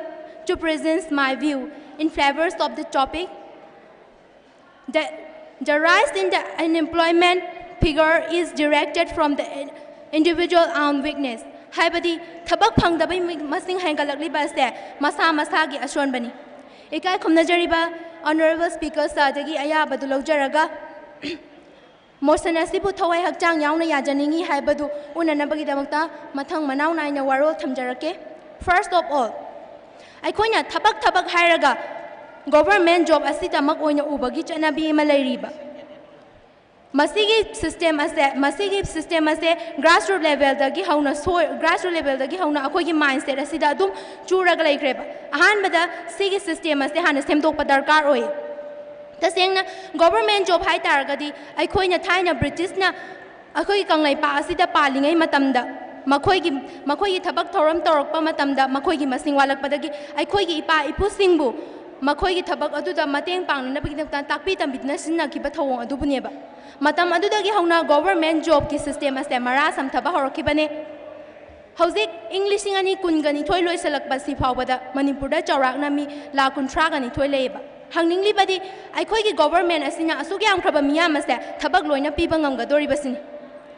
to present my view in favors of the topic. The, the rise in the unemployment figure is directed from the in- individual own weakness. ꯍꯥꯏꯕꯗꯤ, ꯊꯕꯛ ꯐꯪꯗꯕꯩ ꯃꯤ- ꯃꯁꯤꯡ ꯍꯦꯟꯒꯠꯂꯛꯂꯤꯕ ꯑꯁꯦ ꯃꯁꯥ ꯃꯁꯥꯒꯤ ꯑꯁꯣꯟꯕꯅꯤ꯫ ꯏꯀꯥꯏ ꯈꯨꯝꯅꯖꯔꯤꯕ Honourable Speaker sirꯗꯒꯤ ꯑꯌꯥꯕꯗꯨ ꯂꯧꯖꯔꯒ, motion ꯑꯁꯤꯕꯨ ꯊꯋꯥꯏ ꯍꯛꯆꯥꯡ ꯌꯥꯎꯅ ꯌꯥꯖꯅꯤꯡꯏ ꯍꯥꯏꯕꯗꯨ ꯎꯅꯅꯕꯒꯤꯗꯃꯛꯇ ꯃꯊꯪ ꯃꯅꯥꯎ ꯅꯥꯏꯅ ꯋꯥꯔꯣꯜ ꯊꯝꯖꯔꯛꯀꯦ꯫ First of all, ꯑꯩꯈꯣꯏꯅ ꯊꯕꯛ ꯊꯕꯛ ꯍꯥꯏꯔꯒ government job ꯑꯁꯤꯗꯃꯛ ꯑꯣꯏꯅ ꯎꯕꯒꯤ ꯆꯠꯅꯕꯤ ꯑꯃ ꯂꯩꯔꯤꯕ꯫ ꯃꯁꯤꯒꯤ system ꯑꯁꯦ, ꯃꯁꯤꯒꯤ system ꯑꯁꯦ grassroot levelꯗꯒꯤ ꯍꯧꯅ ꯁꯣꯏ-, grassroot levelꯗꯒꯤ ꯍꯧꯅ ꯑꯩꯈꯣꯏꯒꯤ mindset ꯑꯁꯤꯗ ꯑꯗꯨꯝ ꯆꯨꯔꯒ ꯂꯩꯈ꯭ꯔꯦꯕ꯫ ꯑꯍꯥꯟꯕꯗ ꯁꯤꯒꯤ system ꯑꯁꯦ ꯍꯥꯟꯅ ꯁꯦꯝꯗꯣꯛꯄ ꯗꯔꯀꯥꯔ ꯑꯣꯏ꯫ ꯇꯁꯦꯡꯅ government job ꯍꯥꯏ ꯇꯥꯔꯒꯗꯤ, ꯑꯩꯈꯣꯏꯅ ꯊꯥꯏꯅ Britishꯅ ꯑꯩꯈꯣꯏꯒꯤ ꯀꯪꯂꯩꯄꯥꯛ ꯑꯁꯤꯗ ꯄꯥꯜꯂꯤꯉꯩ ꯃꯇꯝꯗ ꯃꯈꯣꯏꯒꯤ, ꯃꯈꯣꯏꯒꯤ ꯊꯕꯛ ꯊꯧꯔꯝ ꯇꯧꯔꯛꯄ ꯃꯇꯝꯗ ꯃꯈꯣꯏꯒꯤ ꯃꯁꯤꯡ ꯋꯥꯠꯂꯛꯄꯗꯒꯤ ꯑꯩꯈꯣꯏꯒꯤ ꯏꯄꯥ ꯏꯄꯨꯁꯤꯡꯕꯨ ꯃꯈꯣꯏꯒꯤ ꯊꯕꯛ ꯑꯗꯨꯗ ꯃꯇꯦꯡ ꯄꯥꯡꯅꯅꯕꯒꯤꯗꯃꯛꯇ ꯇꯥꯛꯄꯤ ꯇꯝꯕꯤꯗꯨꯅ ꯁꯤꯖꯤꯟꯅꯈꯤꯕ ꯊꯧꯑꯣꯡ ꯑꯗꯨꯕꯨꯅꯦꯕ꯫ ꯃꯇꯝ ꯑꯗꯨꯗꯒꯤ ꯍꯧꯅ government jobꯀꯤ system ꯑꯁꯦ ꯃꯔꯥ ꯁꯝꯊꯕ ꯍꯧꯔꯛꯈꯤꯕꯅꯦ꯫ ꯍꯧꯖꯤꯛ ꯏꯪ ꯂꯤꯁꯤꯡ ꯑꯅꯤ ꯀꯨꯟꯒ ꯅꯤꯊꯣꯏ ꯂꯣꯏꯁꯤꯜꯂꯛꯄꯁꯤ ꯐꯥꯎꯕꯗ ꯃꯅꯤꯄꯨꯔꯗ ꯆꯥꯎꯔꯥꯛꯅ ꯃꯤ ꯂꯥꯈ ꯀꯨꯟꯊ꯭ꯔꯥꯒ ꯅꯤꯊꯣꯏ ꯂꯩꯌꯦꯕ꯫ ꯍꯪꯅꯤꯡꯂꯤꯕꯗꯤ, ꯑꯩꯈꯣꯏꯒꯤ government ꯑꯁꯤꯅ ꯑꯁꯨꯛ ꯌꯥꯝꯈ꯭ꯔꯕ ꯃꯤꯌꯥꯝ ꯑꯁꯦ ꯊꯕꯛ ꯂꯣꯏꯅ ꯄꯤꯕ ꯉꯝꯒꯗꯣꯔꯤꯕꯁꯤꯅꯤ?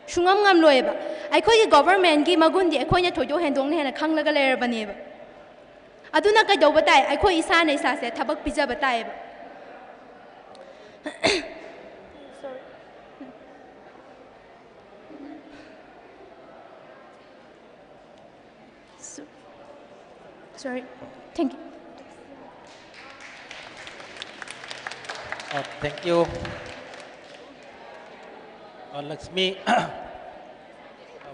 ꯁꯨꯡꯉꯝ ꯉꯝꯂꯣꯏꯌꯦꯕ꯫ ꯑꯩꯈꯣꯏꯒꯤ governmentꯀꯤ ꯃꯒꯨꯟꯗꯤ ꯑꯩꯈꯣꯏꯅ ꯊꯣꯏꯗꯣꯛ ꯍꯦꯟꯗꯣꯛꯅ ꯍꯦꯟꯅ ꯈꯪꯂꯒ ꯂꯩꯔꯕꯅꯦꯕ꯫ ꯑꯗꯨꯅ ꯀꯩꯗꯧꯕ ꯇꯥꯏ? ꯑꯩꯈꯣꯏ ꯏꯁꯥꯅ ꯏꯁꯥꯁꯦ ꯊꯕꯛ ꯄꯤꯖꯕ ꯇꯥꯏꯌꯦꯕ꯫ So- Sorry. Thank you. Uh, thank you. Uh, Lakshmi, uh,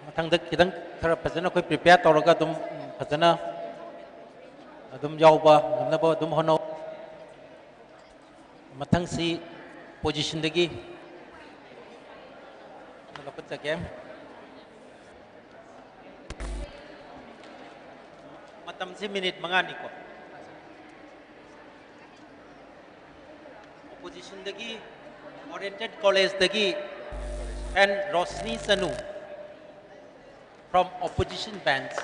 ꯃꯊꯪꯗ ꯈꯤꯇꯪ ꯈꯔ ꯐꯖꯅ ꯑꯩꯈꯣꯏ prepare ꯇꯧꯔꯒ ꯑꯗꯨꯝ, ꯎꯝ, ꯐꯖꯅ ꯑꯗꯨꯝ ꯌꯥꯎꯕ ꯉꯝꯅꯕ ꯑꯗꯨꯝ ꯍꯣꯠꯅꯧ꯫ ꯃꯊꯪꯁꯤ ꯄꯣꯖꯤꯁꯟꯗꯒꯤ ꯂꯧꯈꯠꯆꯒꯦ꯫ ꯃꯇꯝꯁꯤ ꯃꯤꯅꯤꯠ ꯃꯉꯥꯅꯤꯀꯣ꯫ ꯑꯣꯄꯣꯖꯤꯁꯟꯗꯒꯤ, ꯑꯣꯔꯤꯌꯦꯟꯇꯦꯠ ꯀꯣꯂꯦꯖꯇꯒꯤ, N Roshni Chanu. From opposition bands.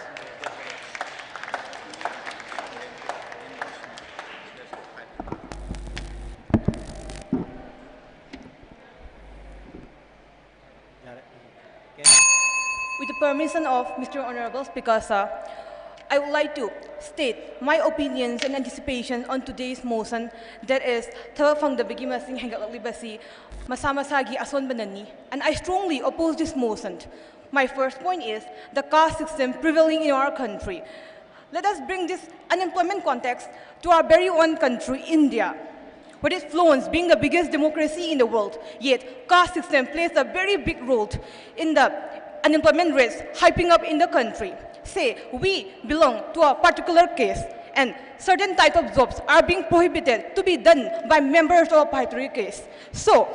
With the permission of Mister Honorable Speaker, sir, I would like to state my opinions and anticipation on today's motion, that is, ꯊꯕꯛ ꯐꯪꯗꯕꯒꯤ ꯃꯁꯤꯡ ꯍꯦꯟꯒꯠꯂꯛꯂꯤꯕꯁꯤ ꯃꯁꯥ ꯃꯁꯥꯒꯤ ꯑꯁꯣꯟꯕꯅꯅꯤ, and I strongly oppose this motion. My first point is the caste system prevailing in our country. Let us bring this unemployment context to our very own country, India, where it flaunts being the biggest democracy in the world. Yet, caste system plays a very big role in the unemployment rates hyping up in the country. Say, we belong to a particular caste, and certain type of jobs are being prohibited to be done by members of a particular caste. So,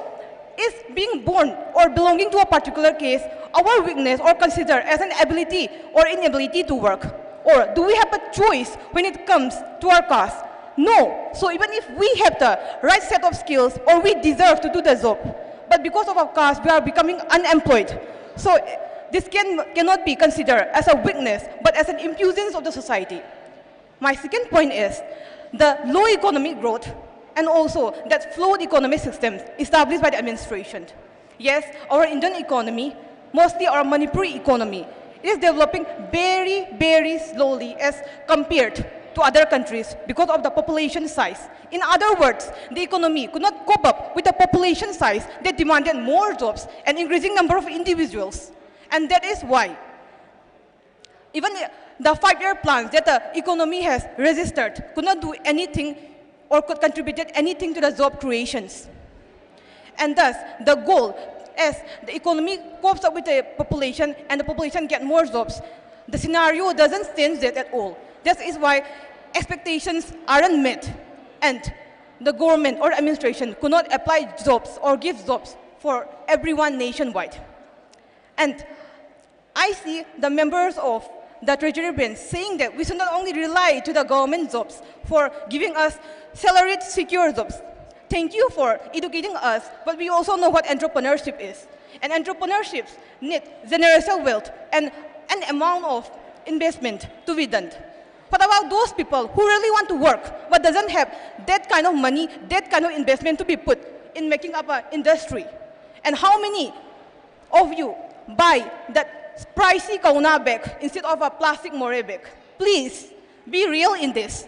is being born or belonging to a particular caste our weakness or considered as an ability or inability to work? Or do we have a choice when it comes to our caste? No. So even if we have the right set of skills or we deserve to do the job, but because of our caste, we are becoming unemployed. So this can, cannot be considered as a weakness, but as an impuissance of the society. My second point is the low economic growth and also that flawed economic system established by the administration. Yes, our Indian economy, mostly our Manipuri economy, it is developing very, very slowly as compared to other countries because of the population size. In other words, the economy could not cope up with the population size that demanded more jobs and increasing number of individuals. And that is why even the five-year plans that the economy has registered could not do anything or could contribute anything to the job creations. And thus, the goal, as the economy copes up with the population and the population get more jobs, the scenario doesn't change that at all. This is why expectations aren't met. And The government or administration could not apply jobs or give jobs for everyone nationwide. And I see the members of the Treasury Branch saying that we should not only rely to the government jobs for giving us salaried, secure jobs. Thank you for educating us, but we also know what entrepreneurship is. And entrepreneurships need generational wealth and an amount of investment to be done. What about those people who really want to work but doesn't have that kind of money, that kind of investment to be put in making up an industry? And how many of you buy that pricey Kauna bag instead of a plastic Moreh bag? Please be real in this.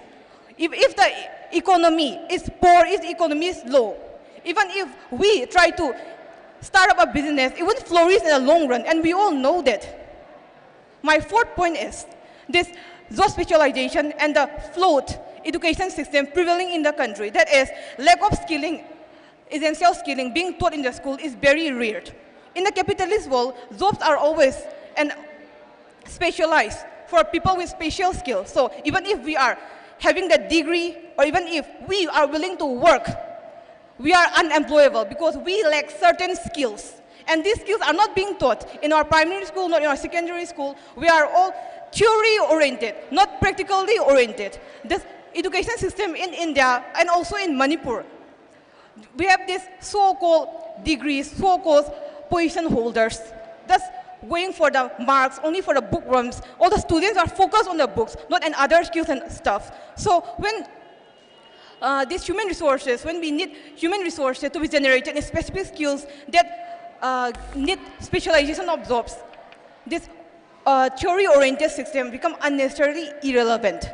If, if the economy is poor, if the economy is low, even if we try to start up a business, it won't flourish in the long run, and we all know that. My fourth point is this job specialization and the flawed education system prevailing in the country. That is, lack of skilling, essential skilling being taught in the school is very rare. In the capitalist world, jobs are always and specialized for people with special skills. So even if we are having the degree, or even if we are willing to work, we are unemployable because we lack certain skills. And these skills are not being taught in our primary school, not in our secondary school. We are all theory oriented, not practically oriented. This education system in India and also in Manipur, we have these so-called degrees, so-called position holders, just going for the marks, only for the bookworms. All the students are focused on the books, not on other skills and stuff. So when uh, these human resources, when we need human resources to be generated in specific skills that uh, need specialization of jobs, this uh, theory-oriented system become unnecessarily irrelevant.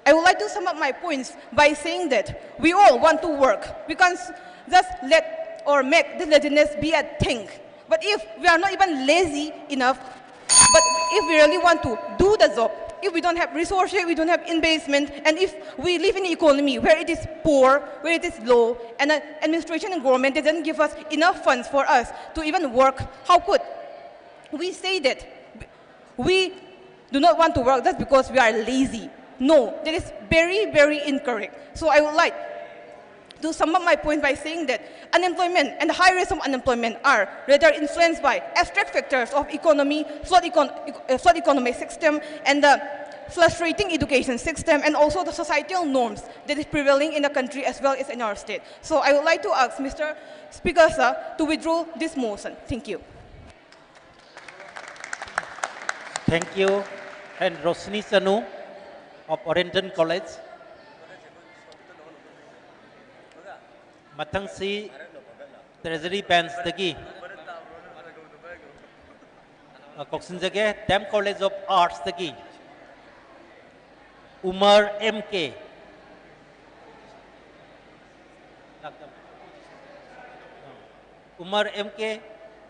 I would like to sum up my points by saying that we all want to work. We can't s- just let or make this laziness be a thing. But if we are not even lazy enough, but if we really want to do the job, if we don't have resources, we don't have investment, and if we live in an economy where it is poor, where it is low, and uh, administration and government doesn't give us enough funds for us to even work, how could we say that we do not want to work just because we are lazy? No, that is very, very incorrect. So I would like to sum up my point by saying that unemployment and the high rates of unemployment are rather influenced by abstract factors of economy, flood, econ- uh, flood economic system, and the frustrating education system, and also the societal norms that is prevailing in the country as well as in our state. So I would like to ask Mister Speaker, sir, to withdraw this motion. Thank you. Thank you. And Roshni Chanu of Oriental College. ꯃꯊꯪꯁꯤ Treasury Bench ꯗꯒꯤ, ꯑ, ꯀꯧꯁꯤꯟꯖꯒꯦ, ꯗꯦꯝ College of Arts ꯇꯒꯤ Umar M K. Umar M K,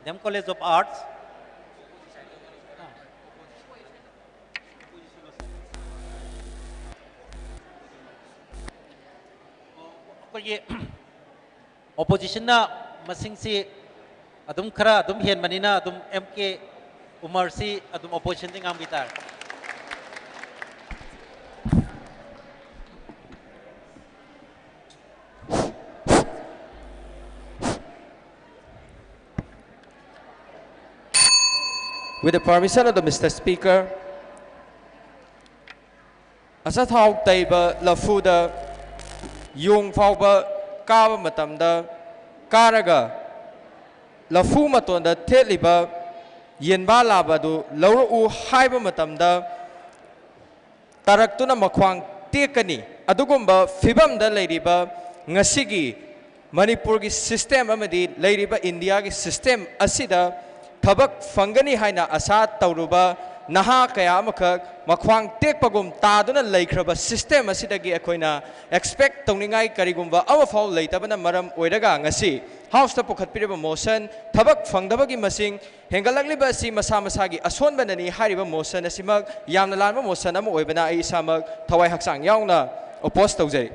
them College of Arts. ꯑꯩꯈꯣꯏꯒꯤ opposition ꯅ ꯃꯁꯤꯡꯁꯤ ꯑꯗꯨꯝ ꯈꯔ ꯑꯗꯨꯝ ꯍꯦꯟꯕꯅꯤꯅ ꯑꯗꯨꯝ M K ꯎꯃꯔꯁꯤ ꯑꯗꯨꯝ opposition ꯗꯤ ꯉꯥꯡꯕꯤ ꯇꯥꯔꯦ꯫ With the permission of the Mister Speaker, ꯑꯆꯥꯊꯥꯎ ꯇꯩꯕ ꯂꯐꯨꯗ ꯌꯣꯡ ꯐꯥꯎꯕ ꯀꯥꯕ ꯃꯇꯝꯗ ꯀꯥꯔꯒ ꯂꯐꯨ ꯃꯇꯣꯟꯗ ꯊꯦꯠꯂꯤꯕ ꯌꯦꯟꯕꯥ ꯂꯥꯕ ꯑꯗꯨ ꯂꯧꯔꯛꯎ ꯍꯥꯏꯕ ꯃꯇꯝꯗ ꯇꯥꯔꯛꯇꯨꯅ ꯃꯈ꯭ꯋꯥꯡ ꯇꯦꯛꯀꯅꯤ꯫ ꯑꯗꯨꯒꯨꯝꯕ ꯐꯤꯕꯝꯗ ꯂꯩꯔꯤꯕ ꯉꯁꯤꯒꯤ ꯃꯅꯤꯄꯨꯔꯒꯤ system ꯑꯃꯗꯤ ꯂꯩꯔꯤꯕ ꯏꯟꯗꯤꯌꯥꯒꯤ system ꯑꯁꯤꯗ ꯊꯕꯛ ꯐꯪꯒꯅꯤ ꯍꯥꯏꯅ ꯑꯁꯥ ꯇꯧꯔꯨꯕ ꯅꯍꯥ ꯀꯌꯥ ꯑꯃꯈꯛ ꯃꯈ꯭ꯋꯥꯡ ꯇꯦꯛꯄꯒꯨꯝ ꯇꯥꯗꯨꯅ ꯂꯩꯈ꯭ꯔꯕ system ꯑꯁꯤꯗꯒꯤ ꯑꯩꯈꯣꯏꯅ expect ꯇꯧꯅꯤꯡꯉꯥꯏ ꯀꯔꯤꯒꯨꯝꯕ ꯑꯃꯐꯥꯎ ꯂꯩꯇꯕꯅ ꯃꯔꯝ ꯑꯣꯏꯔꯒ ꯉꯁꯤ House ꯇ ꯄꯨꯈꯠꯄꯤꯔꯤꯕ motion ꯊꯕꯛ ꯐꯪꯗꯕꯒꯤ ꯃꯁꯤꯡ ꯍꯦꯟꯒꯠꯂꯛꯂꯤꯕ ꯑꯁꯤ ꯃꯁꯥ ꯃꯁꯥꯒꯤ ꯑꯁꯣꯟꯕꯅꯅꯤ ꯍꯥꯏꯔꯤꯕ motion ꯑꯁꯤꯃꯛ ꯌꯥꯝꯅ ꯂꯥꯟꯕ motion ꯑꯃ ꯑꯣꯏꯕꯅ ꯑꯩ ꯏꯁꯥꯃꯛ ꯊꯋꯥꯏ ꯍꯛꯆꯥꯡ ꯌꯥꯎꯅ oppose ꯇꯧꯖꯔꯤ꯫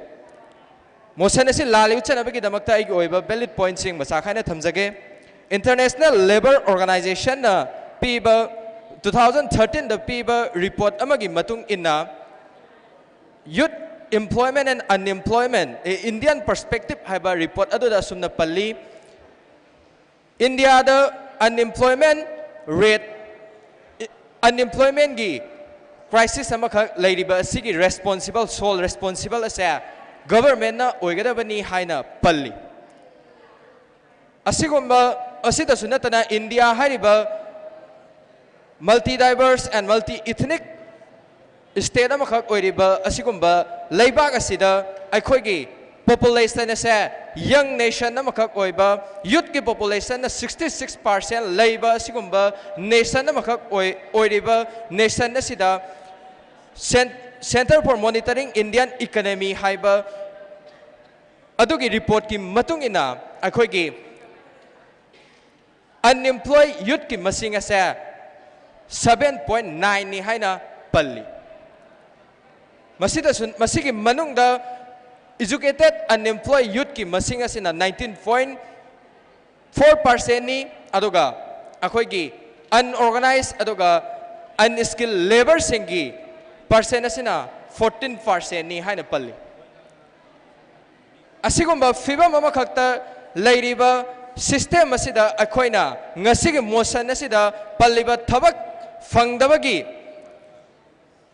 Motion ꯑꯁꯤ ꯂꯥꯜꯂꯤ ꯎꯠꯆꯅꯕꯒꯤꯗꯃꯛꯇ ꯑꯩꯒꯤ ꯑꯣꯏꯕ valid point ꯁꯤꯡ ꯃꯆꯥ ꯈꯥꯏꯅ ꯊꯝꯖꯒꯦ꯫ International Labour Organization ꯅ ꯄꯤꯕ two thousand thirteen ꯗ ꯄꯤꯕ report ꯑꯃꯒꯤ ꯃꯇꯨꯡ ꯏꯟꯅ youth Employment and Unemployment, a Indian Perspective ꯍꯥꯏꯕ report ꯑꯗꯨꯗ ꯑꯁꯨꯝꯅ ꯄꯜꯂꯤ, ꯏꯟꯗꯤꯌꯥꯗ unemployment rate, unemploymentꯀꯤ crisis ꯑꯃꯈꯛ ꯂꯩꯔꯤꯕ ꯑꯁꯤꯒꯤ responsible, sole responsible ꯑꯁꯦ governmentꯅ ꯑꯣꯏꯒꯗꯕꯅꯤ ꯍꯥꯏꯅ ꯄꯜꯂꯤ꯫ ꯑꯁꯤꯒꯨꯝꯕ ꯑꯁꯤꯗꯁꯨ ꯅꯠꯇꯅ, ꯏꯟꯗꯤꯌꯥ ꯍꯥꯏꯔꯤꯕ multi diverse and multi ethnic state ꯑꯃꯈꯛ ꯑꯣꯏꯔꯤꯕ ꯑꯁꯤꯒꯨꯝꯕ ꯂꯩꯕꯥꯛ ꯑꯁꯤꯗ ꯑꯩꯈꯣꯏꯒꯤ population ꯑꯁꯦ young nation ꯑꯃꯈꯛ ꯑꯣꯏꯕ, youthꯀꯤ populationꯅ sixty six percent ꯂꯩꯕ ꯑꯁꯤꯒꯨꯝꯕ nation ꯑꯃꯈꯛ ꯑꯣꯏ-, ꯑꯣꯏꯔꯤꯕ nation ꯑꯁꯤꯗ Cen-, Centre for Monitoring Indian Economy ꯍꯥꯏꯕ ꯑꯗꯨꯒꯤ reportꯀꯤ ꯃꯇꯨꯡ ꯏꯟꯅ ꯑꯩꯈꯣꯏꯒꯤ unemployed youthꯀꯤ ꯃꯁꯤꯡ ꯑꯁꯦ seven point nineꯅꯤ ꯍꯥꯏꯅ ꯄꯜꯂꯤ꯫ ꯃꯁꯤꯗꯁꯨ, ꯃꯁꯤꯒꯤ ꯃꯅꯨꯡꯗ educated unemployed youthꯀꯤ ꯃꯁꯤꯡ ꯑꯁꯤꯅ nineteen point four percentꯅꯤ, ꯑꯗꯨꯒ ꯑꯩꯈꯣꯏꯒꯤ unorganized ꯑꯗꯨꯒ unskilled labourꯁꯤꯡꯒꯤ percent ꯑꯁꯤꯅ fourteen percentꯅꯤ ꯍꯥꯏꯅ ꯄꯜꯂꯤ꯫ ꯑꯁꯤꯒꯨꯝꯕ ꯐꯤꯕꯝ ꯑꯃꯈꯛꯇ ꯂꯩꯔꯤꯕ system ꯑꯁꯤꯗ ꯑꯩꯈꯣꯏꯅ ꯉꯁꯤꯒꯤ motion ꯑꯁꯤꯗ ꯄꯜꯂꯤꯕ ꯊꯕꯛ ꯐꯪꯗꯕꯒꯤ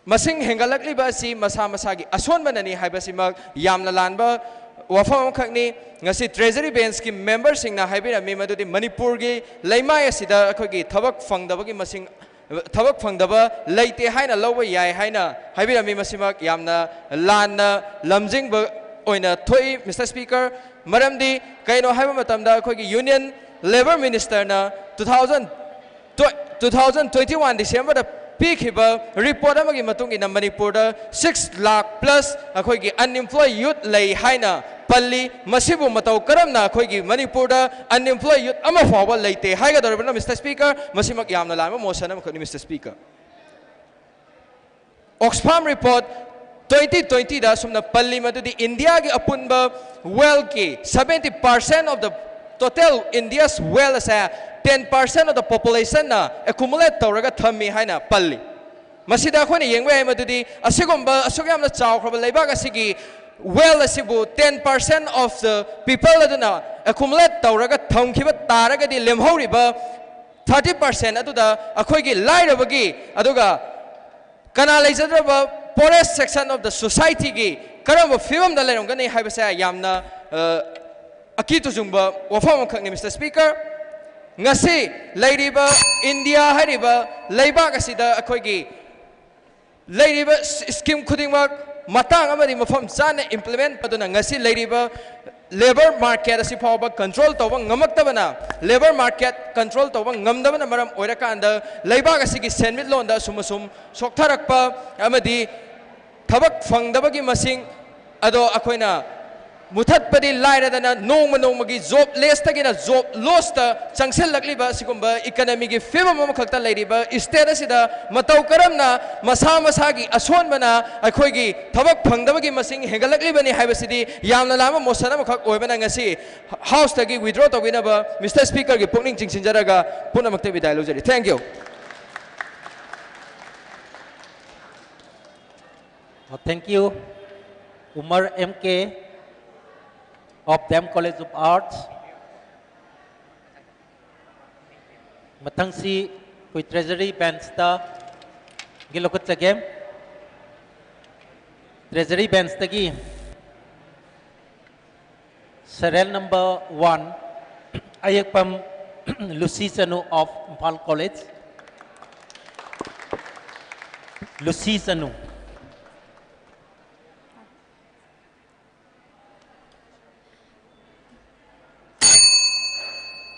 ꯃꯁꯤꯡ ꯍꯦꯟꯒꯠꯂꯛꯂꯤꯕ ꯑꯁꯤ ꯃꯁꯥ ꯃꯁꯥꯒꯤ ꯑꯁꯣꯟꯕꯅꯅꯤ ꯍꯥꯏꯕꯁꯤꯃꯛ ꯌꯥꯝꯅ ꯂꯥꯟꯕ ꯋꯥꯐꯝ ꯑꯃꯈꯛꯅꯤ꯫ ꯉꯁꯤ Treasury Benchꯀꯤ memberꯁꯤꯡꯅ ꯍꯥꯏꯕꯤꯔꯝꯃꯤ ꯃꯗꯨꯗꯤ ꯃꯅꯤꯄꯨꯔꯒꯤ ꯂꯩꯃꯥꯏ ꯑꯁꯤꯗ ꯑꯩꯈꯣꯏꯒꯤ ꯊꯕꯛ ꯐꯪꯗꯕꯒꯤ ꯃꯁꯤꯡ, ꯊꯕꯛ ꯐꯪꯗꯕ ꯂꯩꯇꯦ ꯍꯥꯏꯅ ꯂꯧꯕ ꯌꯥꯏ ꯍꯥꯏꯅ ꯍꯥꯏꯕꯤꯔꯝꯃꯤ꯫ ꯃꯁꯤꯃꯛ ꯌꯥꯝꯅ ꯂꯥꯟꯅ ꯂꯝꯖꯤꯡꯕ ꯑꯣꯏꯅ ꯊꯣꯛꯏ, Mister Speaker꯫ ꯃꯔꯝꯗꯤ ꯀꯩꯅꯣ ꯍꯥꯏꯕ ꯃꯇꯝꯗ, ꯑꯩꯈꯣꯏꯒꯤ Union Labour Ministerꯅ two thousand, two thousand twenty-one Decemberꯗ ꯄꯤꯈꯤꯕ report ꯑꯃꯒꯤ ꯃꯇꯨꯡ ꯏꯟꯅ, ꯃꯅꯤꯄꯨꯔꯗ six lakh plus ꯑꯩꯈꯣꯏꯒꯤ unemployed youth ꯂꯩ ꯍꯥꯏꯅ ꯄꯜꯂꯤ꯫ ꯃꯁꯤꯕꯨ ꯃꯇꯧ ꯀꯔꯝꯅ ꯑꯩꯈꯣꯏꯒꯤ ꯃꯅꯤꯄꯨꯔꯗ unemployed youth ꯑꯃ ꯐꯥꯎꯕ ꯂꯩꯇꯦ ꯍꯥꯏꯒꯗꯧꯔꯤꯕꯅꯣ, Mister Speaker? ꯃꯁꯤꯃꯛ ꯌꯥꯝꯅ ꯂꯥꯟꯕ motion ꯑꯃꯈꯛꯅꯤ, Mister Speaker꯫ Oxfam report twenty twentyꯗ ꯑꯁꯨꯝꯅ ꯄꯜꯂꯤ ꯃꯗꯨꯗꯤ ꯏꯟꯗꯤꯌꯥꯒꯤ ꯑꯄꯨꯟꯕ wealthꯀꯤ seventy percent of the total India's wealth ꯑꯁꯦ ten percent of the populationꯅ accumulate ꯇꯧꯔꯒ ꯊꯝꯃꯤ ꯍꯥꯏꯅ ꯄꯜꯂꯤ꯫ ꯃꯁꯤꯗ ꯑꯩꯈꯣꯏꯅ ꯌꯦꯡꯕ ꯌꯥꯏ ꯃꯗꯨꯗꯤ ꯑꯁꯤꯒꯨꯝꯕ ꯑꯁꯨꯛ ꯌꯥꯝꯅ ꯆꯥꯎꯈ꯭ꯔꯕ ꯂꯩꯕꯥꯛ ꯑꯁꯤꯒꯤ wealth ꯑꯁꯤꯕꯨ ten percent of the people ꯑꯗꯨꯅ accumulate ꯇꯧꯔꯒ ꯊꯝꯈꯤꯕ ꯇꯥꯔꯒꯗꯤ ꯂꯦꯝꯍꯧꯔꯤꯕ thirty percent ꯑꯗꯨꯗ ꯑꯩꯈꯣꯏꯒꯤ ꯂꯥꯏꯔꯕꯒꯤ ꯑꯗꯨꯒ ꯀꯅꯥ ꯂꯩꯖꯗ꯭ꯔꯕ poorest section of the society ꯒꯤ ꯀꯔꯝꯕ ꯐꯤꯕꯝꯗ ꯂꯩꯔꯝꯒꯅꯤ ꯍꯥꯏꯕꯁꯦ ꯌꯥꯝꯅ ꯑ, ꯑꯀꯤ ꯇꯨꯖꯨꯡꯕ ꯋꯥꯐꯝ ꯑꯃꯈꯛꯅꯤ, Mister Speaker꯫ ꯉꯁꯤ ꯂꯩꯔꯤꯕ ꯏꯟꯗꯤꯌꯥ ꯍꯥꯏꯔꯤꯕ ꯂꯩꯕꯥꯛ ꯑꯁꯤꯗ ꯑꯩꯈꯣꯏꯒꯤ ꯂꯩꯔꯤꯕ ꯁ-, scheme ꯈꯨꯗꯤꯡꯃꯛ ꯃꯇꯥꯡ ꯑꯃꯗꯤ ꯃꯐꯝ ꯆꯥꯅ implement ꯑꯗꯨꯅ ꯉꯁꯤ ꯂꯩꯔꯤꯕ labour market ꯑꯁꯤ ꯐꯥꯎꯕ control ꯇꯧꯕ ꯉꯝꯃꯛꯇꯕꯅ, labour market control ꯇꯧꯕ ꯉꯝꯗꯕꯅ ꯃꯔꯝ ꯑꯣꯏꯔꯀꯥꯟꯗ ꯂꯩꯕꯥꯛ ꯑꯁꯤꯒꯤ ꯁꯦꯟꯃꯤꯠꯂꯣꯟꯗ ꯑꯁꯨꯝ ꯑꯁꯨꯝ ꯁꯣꯛꯊꯔꯛꯄ ꯑꯃꯗꯤ ꯊꯕꯛ ꯐꯪꯗꯕꯒꯤ ꯃꯁꯤꯡ ꯑꯗꯣ ꯑꯩꯈꯣꯏꯅ ꯃꯨꯊꯠꯄꯗꯤ ꯂꯥꯏꯔꯗꯅ ꯅꯣꯡꯃ ꯅꯣꯡꯃꯒꯤ jobless ꯇꯒꯤꯅ job loss ꯇ ꯆꯪꯁꯤꯜꯂꯛꯂꯤꯕ ꯑꯁꯤꯒꯨꯝꯕ economy ꯒꯤ ꯐꯤꯕꯝ ꯑꯃꯈꯛꯇ ꯂꯩꯔꯤꯕ state ꯑꯁꯤꯗ ꯃꯇꯧ ꯀꯔꯝꯅ ꯃꯁꯥ ꯃꯁꯥꯒꯤ ꯑꯁꯣꯟꯕꯅ ꯑꯩꯈꯣꯏꯒꯤ ꯊꯕꯛ ꯐꯪꯗꯕꯒꯤ ꯃꯁꯤꯡ ꯍꯦꯟꯒꯠꯂꯛꯂꯤꯕꯅꯤ ꯍꯥꯏꯕꯁꯤꯗꯤ ꯌꯥꯝꯅ ꯂꯥꯟꯕ motion ꯑꯃꯈꯛ ꯑꯣꯏꯕꯅ ꯉꯁꯤ House ꯇꯒꯤ withdraw ꯇꯧꯕꯤꯅꯕ Mister Speaker ꯒꯤ ꯄꯨꯛꯅꯤꯡ ꯆꯤꯡꯁꯤꯟꯖꯔꯒ ꯄꯨꯝꯅꯃꯛꯇ ꯕꯤꯗꯥꯏ ꯂꯧꯖꯔꯤ꯫ Thank you. Oh, thank you, Umar M K of D E M College of Arts. ꯃꯊꯪꯁꯤ ꯑꯩꯈꯣꯏ Treasury Bench ꯇ ꯒꯤ ꯂꯧꯈꯠꯆꯒꯦ꯫ Treasury Bench ꯇꯒꯤ serial number one, Ayekpam Lucy Chanu of Imphal College. Lucy Chanu.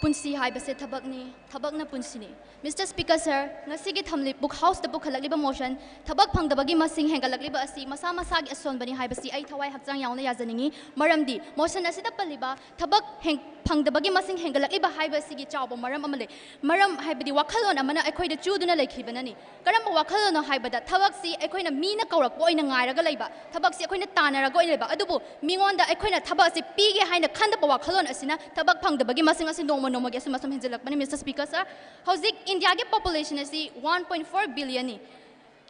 ꯄꯨꯟꯁꯤ ꯍꯥꯏꯕꯁꯦ ꯊꯕꯛꯅꯤ, ꯊꯕꯛꯅ ꯄꯨꯟꯁꯤꯅꯤ꯫ Mister Speaker sir, ꯉꯁꯤꯒꯤ ꯊꯝꯂꯤ ꯄꯨꯛ-, House ꯇ ꯄꯨꯈꯠꯂꯛꯂꯤꯕ motion, ꯊꯕꯛ ꯐꯪꯗꯕꯒꯤ ꯃꯁꯤꯡ ꯍꯦꯟꯒꯠꯂꯛꯂꯤꯕ ꯑꯁꯤ ꯃꯁꯥ ꯃꯁꯥꯒꯤ ꯑꯁꯣꯟꯕꯅꯤ ꯍꯥꯏꯕꯁꯤ ꯑꯩ ꯊꯋꯥꯏ ꯍꯛꯆꯥꯡ ꯌꯥꯎꯅ ꯌꯥꯖꯅꯤꯡꯏ꯫ ꯃꯔꯝꯗꯤ motion ꯑꯁꯤꯗ ꯄꯜꯂꯤꯕ ꯊꯕꯛ ꯍꯦꯡ-, ꯐꯪꯗꯕꯒꯤ ꯃꯁꯤꯡ ꯍꯦꯟꯒꯠꯂꯛꯂꯤꯕ ꯍꯥꯏꯕ ꯑꯁꯤꯒꯤ ꯆꯥꯎꯕ ꯃꯔꯝ ꯑꯃ ꯂꯩ꯫ ꯃꯔꯝ ꯍꯥꯏꯕꯗꯤ ꯋꯥꯈꯜꯂꯣꯟ ꯑꯃꯅ ꯑꯩꯈꯣꯏꯗ ꯆꯨꯗꯨꯅ ꯂꯩꯈꯤꯕꯅꯅꯤ꯫ ꯀꯔꯝꯕ ꯋꯥꯈꯜꯂꯣꯟꯅꯣ ꯍꯥꯏꯕꯗ ꯊꯕꯛꯁꯤ ꯑꯩꯈꯣꯏꯅ ꯃꯤꯅ ꯀꯧꯔꯛꯄ ꯑꯣꯏꯅ ꯉꯥꯏꯔꯒ ꯂꯩꯕ, ꯊꯕꯛꯁꯤ ꯑꯩꯈꯣꯏꯅ ꯇꯥꯟꯅꯔꯒ ꯑꯣꯏꯅ ꯂꯩꯕ, ꯑꯗꯨꯕꯨ ꯃꯤꯉꯣꯟꯗ ꯑꯩꯈꯣꯏꯅ ꯊꯕꯛ ꯑꯁꯤ ꯄꯤꯒꯦ ꯍꯥꯏꯅ ꯈꯟꯗꯕ ꯋꯥꯈꯜꯂꯣꯟ ꯑꯁꯤꯅ ꯊꯕꯛ ꯐꯪꯗꯕꯒꯤ ꯃꯁꯤꯡ ꯑꯁꯤ ꯅꯣꯡꯃ ꯅꯣꯡꯃꯒꯤ ꯑꯁꯨꯝ ꯑꯁꯨꯝ ꯍꯦꯟꯖꯜꯂꯛꯄꯅꯤ꯫ Mister Speaker sir, ꯍꯧꯖꯤꯛ ꯏꯟꯗꯤꯌꯥꯒꯤ population ꯑꯁꯤ one point four billion ꯅꯤ꯫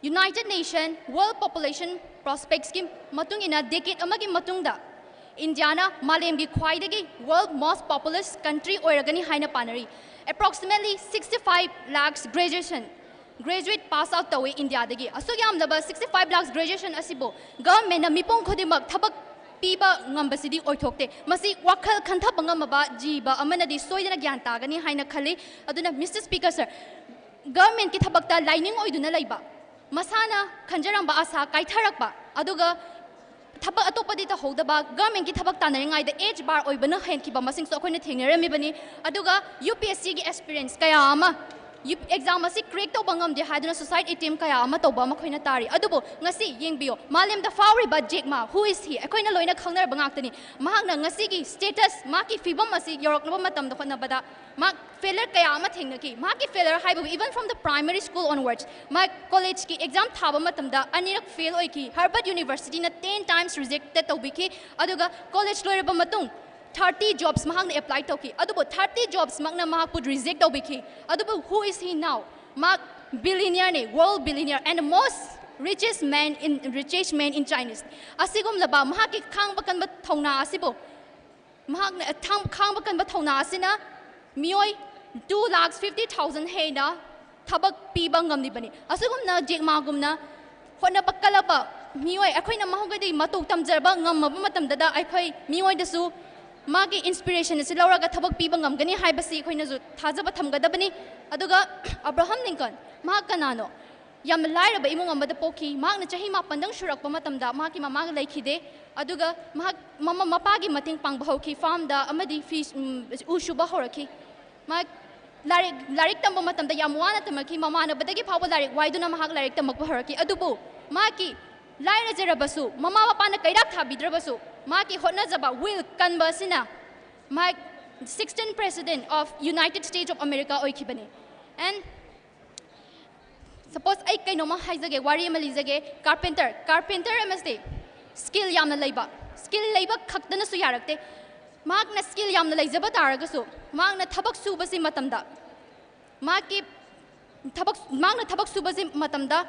United Nation World Population Prospectsꯀꯤ ꯃꯇꯨꯡ ꯏꯟꯅ decade ꯑꯃꯒꯤ ꯃꯇꯨꯡꯗ ꯏꯟꯗꯤꯌꯥꯅ ꯃꯥꯂꯦꯝꯒꯤ ꯈ꯭ꯋꯥꯏꯗꯒꯤ world most populous country ꯑꯣꯏꯔꯒꯅꯤ ꯍꯥꯏꯅ ꯄꯥꯅꯔꯤ꯫ Approximately sixty five lakhs graduation graduate pass out ꯇꯧꯏ ꯏꯟꯗꯤꯌꯥꯗꯒꯤ꯫ ꯑꯁꯨꯛ ꯌꯥꯝꯂꯕ sixty five lakhs graduation ꯑꯁꯤꯕꯨ governmentꯅ ꯃꯤꯄꯨꯝ ꯈꯨꯗꯤꯡꯃꯛ ꯊꯕꯛ ꯄꯤꯕ ꯉꯝꯕꯁꯤꯗꯤ ꯑꯣꯏꯊꯣꯛꯇꯦ꯫ ꯃꯁꯤ ꯋꯥꯈꯜ ꯈꯟꯊꯕ ꯉꯝꯃꯕ ꯖꯤꯕ ꯑꯃꯅꯗꯤ ꯁꯣꯏꯗꯅ ꯒ꯭ꯌꯥꯟ ꯇꯥꯒꯅꯤ ꯍꯥꯏꯅ ꯈꯜꯂꯤ꯫ ꯑꯗꯨꯅ Mister Speaker sir, governmentꯀꯤ ꯊꯕꯛꯇ ꯂꯥꯏꯅꯤꯡ ꯑꯣꯏꯗꯨꯅ ꯂꯩꯕ, ꯃꯁꯥꯅ ꯈꯟꯖꯔꯝꯕ ꯑꯥꯁꯥ ꯀꯥꯏꯊꯔꯛꯄ, ꯑꯗꯨꯒ ꯊꯕꯛ ꯑꯇꯣꯞꯄꯗꯤ ꯇꯧꯍꯧꯗꯕ, governmentꯀꯤ ꯊꯕꯛ ꯇꯥꯟꯅꯔꯤꯉꯩꯗ age bar ꯑꯣꯏꯕꯅ ꯍꯦꯟꯈꯤꯕ ꯃꯁꯤꯡꯁꯨ ꯑꯩꯈꯣꯏꯅ ꯊꯦꯡꯅꯔꯝꯃꯤꯕꯅꯤ꯫ ꯑꯗꯨꯒ UPSCꯒꯤ aspirants ꯀꯌꯥ ꯑꯃ exam ꯑꯁꯤ crack ꯇꯧꯕ ꯉꯝꯗꯦ ꯍꯥꯏꯗꯨꯅ suicide attempt ꯀꯌꯥ ꯑꯃ ꯇꯧꯕ ꯑꯃ ꯑꯩꯈꯣꯏꯅ ꯇꯥꯔꯤ꯫ ꯑꯗꯨꯕꯨ ꯉꯁꯤ ꯌꯦꯡꯕꯤꯌꯨ, ꯃꯥꯂꯦꯝꯗ ꯐꯥꯎꯔꯤꯕ Jack Ma, who is he? ꯑꯩꯈꯣꯏꯅ ꯂꯣꯏꯅ ꯈꯪꯅꯔꯕ ꯉꯥꯛꯇꯅꯤ꯫ ꯃꯍꯥꯛꯅ ꯉꯁꯤꯒꯤ status, ꯃꯍꯥꯛꯀꯤ ꯐꯤꯕꯝ ꯑꯁꯤ ꯌꯧꯔꯛꯅꯕ ꯃꯇꯝꯗ ꯍꯣꯠꯅꯕꯗ ꯃꯍꯥꯛ failure ꯀꯌꯥ ꯑꯃ ꯊꯦꯡꯅꯈꯤ꯫ ꯃꯍꯥꯛꯀꯤ failure ꯍꯥꯏꯕꯕꯨ even from the primary school onwards, ꯃꯍꯥꯛ collegeꯀꯤ exam ꯊꯥꯕ ꯃꯇꯝꯗ ꯑꯅꯤꯔꯛ fail ꯑꯣꯏꯈꯤ꯫ Harvard Universityꯅ ten times rejected ꯇꯧꯕꯤꯈꯤ꯫ ꯑꯗꯨꯒ college ꯂꯣꯏꯔꯕ ꯃꯇꯨꯡ thirty jobs ꯃꯍꯥꯛꯅ apply ꯇꯧꯈꯤ꯫ ꯑꯗꯨꯕꯨ thirty jobsꯃꯛꯅ ꯃꯍꯥꯛꯄꯨ reject ꯇꯧꯕꯤꯈꯤ꯫ ꯑꯗꯨꯕꯨ who is he now? ꯃꯍꯥꯛ billionaireꯅꯤ, world billionaire and most richest man in, richest man in Chinese꯫ ꯑꯁꯤꯒꯨꯝꯂꯕ ꯃꯍꯥꯛꯀꯤ ꯈꯥꯡꯕ ꯀꯟꯕ ꯊꯧꯅꯥ ꯑꯁꯤꯕꯨ, ꯃꯍꯥꯛꯅ ꯊꯥꯡ-, ꯈꯥꯡꯕ ꯀꯟꯕ ꯊꯧꯅꯥ ꯑꯁꯤꯅ ꯃꯤꯑꯣꯏ two lakhs fifty thousand ꯍꯦꯟꯅ ꯊꯕꯛ ꯄꯤꯕ ꯉꯝꯂꯤꯕꯅꯤ꯫ ꯑꯁꯤꯒꯨꯝꯅ Jack Maꯒꯨꯝꯅ ꯍꯣꯠꯅꯕ ꯀꯜꯂꯕ ꯃꯤꯑꯣꯏ ꯑꯩꯈꯣꯏꯅ ꯃꯍꯧꯒꯗꯤ ꯃꯇꯧ ꯇꯝꯖꯕ ꯉꯝꯃꯕ ꯃꯇꯝꯗꯗ ꯑꯩꯈꯣꯏ ꯃꯤꯑꯣꯏꯗꯁꯨ ꯃꯥꯒꯤ inspiration ꯑꯁꯤ ꯂꯧꯔꯒ ꯊꯕꯛ ꯄꯤꯕ ꯉꯝꯒꯅꯤ ꯍꯥꯏꯕꯁꯤ ꯑꯩꯈꯣꯏꯅꯁꯨ ꯊꯥꯖꯕ ꯊꯝꯒꯗꯕꯅꯤ꯫ ꯑꯗꯨꯒ Abraham Lincoln, ꯃꯍꯥꯛ ꯀꯅꯥꯅꯣ? ꯌꯥꯝꯅ ꯂꯥꯏꯔꯕ ꯏꯃꯨꯡ ꯑꯃꯗ ꯄꯣꯛꯈꯤ꯫ ꯃꯍꯥꯛꯅ ꯆꯍꯤ ꯃꯥꯄꯟꯗꯪ ꯁꯨꯔꯛꯄ ꯃꯇꯝꯗ ꯃꯍꯥꯛꯀꯤ ꯃꯃꯥꯒ ꯂꯩꯈꯤꯗꯦ꯫ ꯑꯗꯨꯒ ꯃꯍꯥꯛ ꯃꯃꯥ ꯃꯄꯥꯒꯤ ꯃꯇꯦꯡ ꯄꯥꯡꯕ ꯍꯧꯈꯤ, farmꯗ ꯑꯃꯗꯤ ꯐꯤ, ꯎꯝ, ꯎ ꯁꯨꯕ ꯍꯧꯔꯛꯈꯤ꯫ ꯃꯍꯥꯛ ꯂꯥꯏꯔꯤꯛ, ꯂꯥꯏꯔꯤꯛ ꯇꯝꯕ ꯃꯇꯝꯗ ꯌꯥꯝ ꯋꯥꯅ ꯇꯝꯃꯛꯈꯤ꯫ ꯃꯃꯥꯟꯅꯕꯗꯒꯤ ꯐꯥꯎꯕ ꯂꯥꯏꯔꯤꯛ ꯋꯥꯏꯗꯨꯅ ꯃꯍꯥꯛ ꯂꯥꯏꯔꯤꯛ ꯇꯝꯃꯛꯄ ꯍꯧꯔꯛꯈꯤ꯫ ꯑꯗꯨꯕꯨ ꯃꯍꯥꯛꯀꯤ ꯂꯥꯏꯔꯖꯔꯕꯁꯨ, ꯃꯃꯥ ꯃꯄꯥꯅ ꯀꯩꯔꯥꯛ ꯊꯥꯕꯤꯗ꯭ꯔꯕꯁꯨ, ꯃꯍꯥꯛꯀꯤ ꯍꯣꯠꯅꯖꯕ, will ꯀꯟꯕ ꯑꯁꯤꯅ ꯃꯍꯥꯛ sixteen President of United States of America ꯑꯣꯏꯈꯤꯕꯅꯤ꯫ And suppose ꯑꯩ ꯀꯩꯅꯣꯝꯃ ꯍꯥꯏꯖꯒꯦ, ꯋꯥꯔꯤ ꯑꯃ ꯂꯤꯖꯒꯦ꯫ Carpenter, carpenter ꯑꯃꯁꯦ skill ꯌꯥꯝꯅ ꯂꯩꯕ, skill ꯂꯩꯕ ꯈꯛꯇꯅꯁꯨ ꯌꯥꯔꯛꯇꯦ꯫ ꯃꯍꯥꯛꯅ skill ꯌꯥꯝꯅ ꯂꯩꯖꯕ ꯇꯥꯔꯒꯁꯨ, ꯃꯍꯥꯛꯅ ꯊꯕꯛ ꯁꯨꯕꯁꯤ ꯃꯇꯝꯗ, ꯃꯍꯥꯛꯀꯤ ꯊꯕꯛ, ꯃꯍꯥꯛꯅ ꯊꯕꯛ ꯁꯨꯕꯁꯤ ꯃꯇꯝꯗ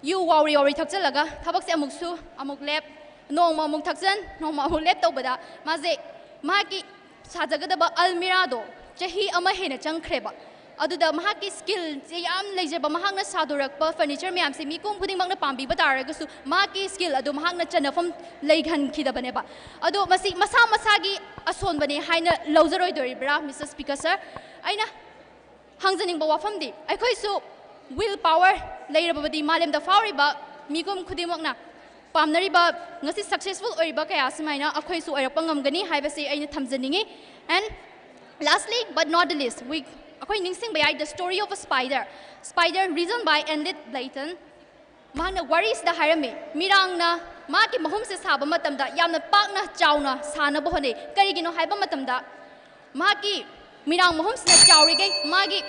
ꯌꯨ ꯋꯥꯎꯔꯤ ꯋꯥꯎꯔꯤ ꯊꯛꯆꯜꯂꯒ ꯊꯕꯛꯁꯦ ꯑꯃꯨꯛꯁꯨ ꯑꯃꯨꯛ ꯂꯦꯞ, ꯅꯣꯡꯃ ꯑꯃꯨꯛ ꯊꯛꯆꯟ, ꯅꯣꯡꯃ ꯑꯃꯨꯛ ꯂꯦꯞ ꯇꯧꯕꯗ ꯃꯥꯁꯦ ꯃꯍꯥꯛꯀꯤ ꯁꯥꯖꯒꯗꯕ ꯑꯜꯃꯤꯔꯥꯗꯣ ꯆꯍꯤ ꯑꯃ ꯍꯦꯟꯅ ꯆꯪꯈ꯭ꯔꯦꯕ꯫ ꯑꯗꯨꯗ ꯃꯍꯥꯛꯀꯤ ꯁ꯭ꯀꯤꯜꯁꯦ ꯌꯥꯝ ꯂꯩꯖꯕ, ꯃꯍꯥꯛꯅ ꯁꯥꯗꯣꯔꯛꯄ ꯐꯔꯅꯤꯆꯔ ꯃꯌꯥꯝꯁꯦ ꯃꯤꯄꯨꯝ ꯈꯨꯗꯤꯡꯃꯛꯅ ꯄꯥꯝꯕꯤꯕ ꯇꯥꯔꯒꯁꯨ ꯃꯍꯥꯛꯀꯤ ꯁ꯭ꯀꯤꯜ ꯑꯗꯨ ꯃꯍꯥꯛꯅ ꯆꯟꯅꯐꯝ ꯂꯩꯍꯟꯈꯤꯗꯕꯅꯦꯕ꯫ ꯑꯗꯣ ꯃꯁꯤ ꯃꯁꯥ ꯃꯁꯥꯒꯤ ꯑꯁꯣꯟꯕꯅꯦ ꯍꯥꯏꯅ ꯂꯧꯖꯔꯣꯏꯗꯣꯔꯤꯕ꯭ꯔꯥ, ꯃꯤꯁꯇꯔ ꯁ꯭ꯄꯤꯀꯔ ꯁꯔ? ꯑꯩꯅ ꯍꯪꯖꯅꯤꯡꯕ ꯋꯥꯐꯝꯗꯤ, ꯑꯩꯈꯣꯏꯁꯨ ꯋꯤꯜ ꯄꯥꯋꯔ ꯂꯩꯔꯕꯗꯤ ꯃꯥꯂꯦꯝꯗ ꯐꯥꯎꯔꯤꯕ ꯃꯤꯄꯨꯝ ꯈꯨꯗꯤꯡꯃꯛꯅ ꯄꯥꯝꯅꯔꯤꯕ, ꯉꯁꯤ ꯁꯛꯁꯦꯁꯐꯨꯜ ꯑꯣꯏꯔꯤꯕ ꯀꯌꯥ ꯁꯨꯃꯥꯏꯅ ꯑꯩꯈꯣꯏꯁꯨ ꯑꯣꯏꯔꯛꯄ ꯉꯝꯒꯅꯤ ꯍꯥꯏꯕꯁꯤ ꯑꯩꯅ ꯊꯝꯖꯅꯤꯡꯉꯤ꯫ And lastly but not the least, we, ꯑꯩꯈꯣꯏ ꯅꯤꯡꯁꯤꯡꯕ ꯌꯥꯏ, The Story of a Spider, Spider, written by Enid Blyton꯫ ꯃꯍꯥꯛꯅ ꯋꯥꯔꯤꯁꯤꯗ ꯍꯥꯏꯔꯝꯃꯤ, ꯃꯤꯔꯥꯡꯅ ꯃꯥꯒꯤ ꯃꯍꯨꯝꯁꯦ ꯁꯥꯕ ꯃꯇꯝꯗ ꯌꯥꯝꯅ ꯄꯥꯛꯅ ꯆꯥꯎꯅ ꯁꯥꯅꯕ ꯍꯣꯠꯅꯩ꯫ ꯀꯔꯤꯒꯤꯅꯣ ꯍꯥꯏꯕ ꯃꯇꯝꯗ, ꯃꯍꯥꯛꯀꯤ ꯃꯤꯔꯥꯡ ꯃꯍꯨꯝꯁꯤꯅ ꯆꯥꯎꯔꯤꯈꯩ ꯃꯥꯒꯤ,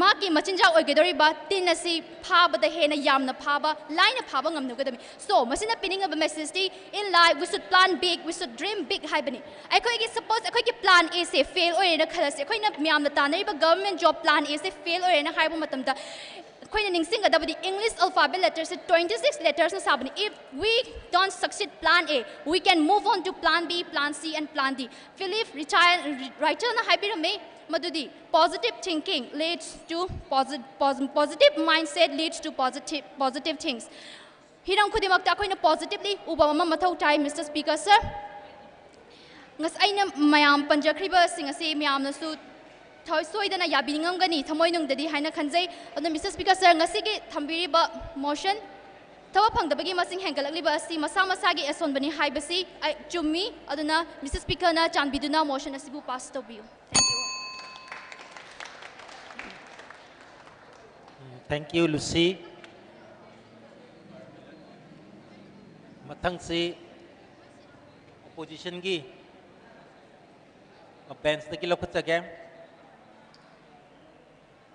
ꯃꯍꯥꯛꯀꯤ ꯃꯆꯤꯟꯖꯥꯛ ꯑꯣꯏꯒꯗꯧꯔꯤꯕ ꯇꯤꯟ ꯑꯁꯤ ꯐꯥꯕꯗ ꯍꯦꯟꯅ ꯌꯥꯝꯅ ꯐꯥꯕ, ꯂꯥꯏꯅ ꯐꯥꯕ ꯉꯝꯅꯒꯗꯕꯅꯤ꯫ So, ꯃꯁꯤꯅ ꯄꯤꯅꯤꯡꯉꯤꯕ message T, in life we should plan big, we should dream big ꯍꯥꯏꯕꯅꯤ꯫ ꯑꯩꯈꯣꯏꯒꯤ, suppose ꯑꯩꯈꯣꯏꯒꯤ plan A ꯁꯦ ꯐꯦꯜ ꯑꯣꯏꯔꯦꯅ ꯈꯜꯂꯁꯤ, ꯑꯩꯈꯣꯏꯅ ꯃꯌꯥꯝꯅ ꯇꯥꯟꯅꯔꯤꯕ government job plan A ꯁꯦ ꯐꯦꯜ ꯑꯣꯏꯔꯦꯅ ꯍꯥꯏꯕ ꯃꯇꯝꯗ, ꯑꯩꯈꯣꯏꯅ ꯅꯤꯡꯁꯤꯡꯒꯗꯕꯗꯤ English alphabet letter ꯁꯦ twenty six letters ꯅ ꯁꯥꯕꯅꯤ꯫ If we don't succeed plan A, we can move on to plan B, plan C and plan D. Philip Richard, Writer ꯅ ꯍꯥꯏꯕꯤꯔꯝꯃꯤ ꯃꯗꯨꯗꯤ positive thinking leads to posi-, posi-, positive mindset leads to positive, positive things. ꯍꯤꯔꯝ ꯈꯨꯗꯤꯡꯃꯛꯇ ꯑꯩꯈꯣꯏꯅ positively ꯎꯕ ꯑꯃ ꯃꯊꯧ ꯇꯥꯏ, mister speaker sir. ꯉꯁ-, ꯑꯩꯅ ꯃꯌꯥꯝ ꯄꯟꯖꯈ꯭ꯔꯤꯕꯁꯤꯡ ꯑꯁꯤ ꯃꯌꯥꯝꯅꯁꯨ ꯊ-, ꯁꯣꯏꯗꯅ ꯌꯥꯕꯤꯅꯤꯡꯉꯝꯒꯅꯤ ꯊꯃꯣꯏꯅꯨꯡꯗꯗꯤ ꯍꯥꯏꯅ ꯈꯟꯖꯩ꯫ ꯑꯗꯨꯅ ꯃꯤꯁꯇꯔ ꯁ꯭ꯄꯤꯀꯔ ꯁꯔ, ꯉꯁꯤꯒꯤ ꯊꯝꯕꯤꯔꯤꯕ motion, ꯊꯕꯛ ꯐꯪꯗꯕꯒꯤ ꯃꯁꯤꯡ ꯍꯦꯟꯒꯠꯂꯛꯂꯤꯕ ꯑꯁꯤ ꯃꯁꯥ ꯃꯁꯥꯒꯤ ꯑꯁꯣꯟꯕꯅꯤ ꯍꯥꯏꯕꯁꯤ ꯑꯩ ꯆꯨꯝꯃꯤ꯫ ꯑꯗꯨꯅ ꯃꯤꯁꯇꯔ ꯁ꯭ꯄꯤꯀꯔꯅ ꯆꯥꯟꯕꯤꯗꯨꯅ motion ꯑꯁꯤꯕꯨ pass ꯇꯧꯕꯤꯌꯨ꯫ Thank you. Thank you, Lucy. ꯃꯊꯪꯁꯤ opposition ꯒꯤ bench ꯇꯒꯤ ꯂꯧꯈꯠꯆꯒꯦ꯫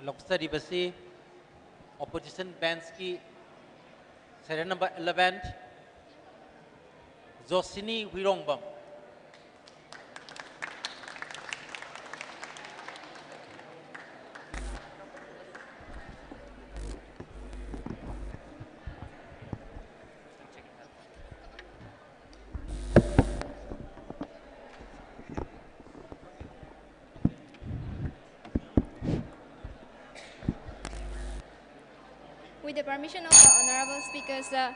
ꯂꯧꯈꯠꯆꯔꯤꯕꯁꯤ opposition bench ꯀꯤ serial number eleven, ꯖꯣꯁꯤꯅꯤ ꯍꯨꯏꯔꯣꯡꯕꯝ꯫ The permission of the honorable speakers, uh,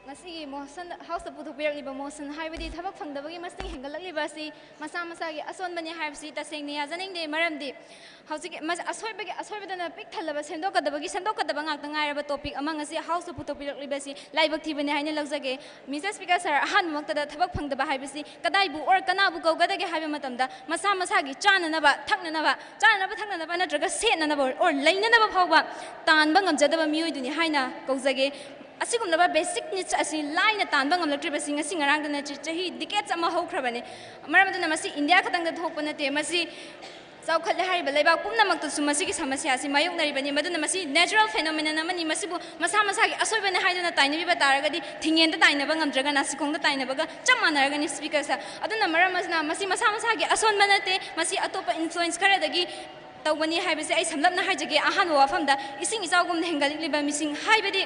ꯉꯁꯤꯒꯤ ꯃꯣꯁꯟ, ꯍꯥꯎꯁꯇ ꯄꯨꯊꯣꯛꯄꯤꯔꯛꯂꯤꯕ ꯃꯣꯁꯟ, ꯍꯥꯏꯕꯗꯤ ꯊꯕꯛ ꯐꯪꯗꯕꯒꯤ ꯃꯁꯤꯡ ꯍꯦꯟꯒꯠꯂꯛꯂꯤꯕ ꯑꯁꯤ ꯃꯁꯥ ꯃꯁꯥꯒꯤ ꯑꯁꯣꯟꯕꯅꯤ ꯍꯥꯏꯕꯁꯤ ꯇꯁꯦꯡꯅ ꯌꯥꯖꯅꯤꯡꯗꯦ꯫ ꯃꯔꯝꯗꯤ ꯍꯧꯖꯤꯛ ꯃꯁ-, ꯑꯁꯣꯏꯕꯒꯤ ꯑꯁꯣꯏꯕꯗꯅ ꯄꯤꯛ ꯊꯜꯂꯕ, ꯁꯦꯝꯗꯣꯛꯀꯗꯕꯒꯤ ꯁꯦꯝꯗꯣꯛꯀꯗꯕ ꯉꯥꯛꯇ ꯉꯥꯏꯔꯕ ꯇꯣꯄꯤꯛ ꯑꯃ ꯉꯁꯤ ꯍꯥꯎꯁꯇ ꯄꯨꯊꯣꯛꯄꯤꯔꯛꯂꯤꯕꯁꯤ ꯂꯥꯏꯕꯛ ꯊꯤꯕꯅꯤ ꯍꯥꯏꯅ ꯂꯧꯖꯒꯦ꯫ ꯃꯤꯁꯇꯔ ꯁ꯭ꯄꯤꯀꯔ ꯁꯥꯔ, ꯑꯍꯥꯟꯕꯃꯛꯇꯗ ꯊꯕꯛ ꯐꯪꯗꯕ ꯍꯥꯏꯕꯁꯤ ꯀꯗꯥꯏꯕꯨ ꯑꯣꯔ ꯀꯅꯥꯕꯨ ꯀꯧꯒꯗꯒꯦ ꯍꯥꯏꯕ ꯃꯇꯝꯗ ꯃꯁꯥ ꯃꯁꯥꯒꯤ ꯆꯥꯅꯅꯕ, ꯊꯛꯅꯅꯕ, ꯆꯥꯅꯅꯕ, ꯊꯛꯅꯅꯕ ꯅꯠꯇ꯭ꯔꯒ ꯁꯦꯠꯅꯅꯕ ꯑꯣꯔ ꯂꯩꯅꯅꯕ ꯐꯥꯎꯕ ꯇꯥꯟꯕ ꯉꯝꯖꯗꯕ ꯃꯤꯑꯣꯏꯗꯨꯅꯤ ꯍꯥꯏꯅ ꯀꯧꯖꯒꯦ꯫ ꯑꯁꯤꯒꯨꯝꯂꯕ ꯕꯦꯁꯤꯛ ꯅꯤꯗꯁ ꯑꯁꯤ ꯂꯥꯏꯅ ꯇꯥꯟꯕ ꯉꯝꯂꯛꯇ꯭ꯔꯤꯕꯁꯤ ꯉꯁꯤ ꯉꯔꯥꯡꯗ ꯅꯠꯇꯦ, ꯆꯍꯤ ꯗꯤꯀꯦꯗꯁ ꯑꯃ ꯍꯧꯈ꯭ꯔꯕꯅꯤ꯫ ꯃꯔꯝ ꯑꯗꯨꯅ ꯃꯁꯤ ꯏꯟꯗꯤꯌꯥ ꯈꯛꯇꯪꯗ ꯊꯣꯛꯄ ꯅꯠꯇꯦ, ꯃꯁꯤ ꯆꯥꯎꯈꯠꯂꯦ ꯍꯥꯏꯔꯤꯕ ꯂꯩꯕꯥꯛ ꯄꯨꯝꯅꯃꯛꯇꯁꯨ ꯃꯁꯤꯒꯤ ꯁꯃꯁ꯭ꯌꯥ ꯑꯁꯤ ꯃꯥꯌꯣꯛꯅꯔꯤꯕꯅꯤ꯫ ꯃꯗꯨꯅ ꯃꯁꯤ natural phenomenon ꯑꯃꯅꯤ꯫ ꯃꯁꯤꯕꯨ ꯃꯁꯥ ꯃꯁꯥꯒꯤ ꯑꯁꯣꯏꯕꯅꯤ ꯍꯥꯏꯗꯨꯅ ꯇꯥꯏꯅꯕꯤꯕ ꯇꯥꯔꯒꯗꯤ, ꯊꯤꯡꯉꯦꯟꯗ ꯇꯥꯏꯅꯕ ꯉꯝꯗ꯭ꯔꯒ ꯅꯥꯁꯤꯈꯣꯡꯗ ꯇꯥꯏꯅꯕꯒ ꯆꯞ ꯃꯥꯟꯅꯔꯒꯅꯤ, ꯁ꯭ꯄꯤꯀꯔ ꯁꯥꯔ꯫ ꯑꯗꯨꯅ ꯃꯔꯝ ꯑꯁꯤꯅ ꯃꯁꯤ ꯃꯁꯥ ꯃꯁꯥꯒꯤ ꯑꯁꯣꯟꯕ ꯅꯠꯇꯦ, ꯃꯁꯤ ꯑꯇꯣꯞꯄ ꯏꯟꯐ꯭ꯂꯨꯌꯦꯟꯁ ꯈꯔꯗꯒꯤ ꯇꯧꯕꯅꯤ ꯍꯥꯏꯕꯁꯦ ꯑꯩ ꯁꯝꯂꯞꯅ ꯍꯥꯏꯖꯒꯦ꯫ ꯑꯍꯥꯟꯕ ꯋꯥꯐꯝꯗ, ꯏꯁꯤꯡ ꯏꯆꯥꯎꯒꯨꯝꯅ ꯍꯦꯟꯒꯠꯂꯛꯂꯤꯕ ꯃꯤꯁꯤꯡ, ꯍꯥꯏꯕꯗꯤ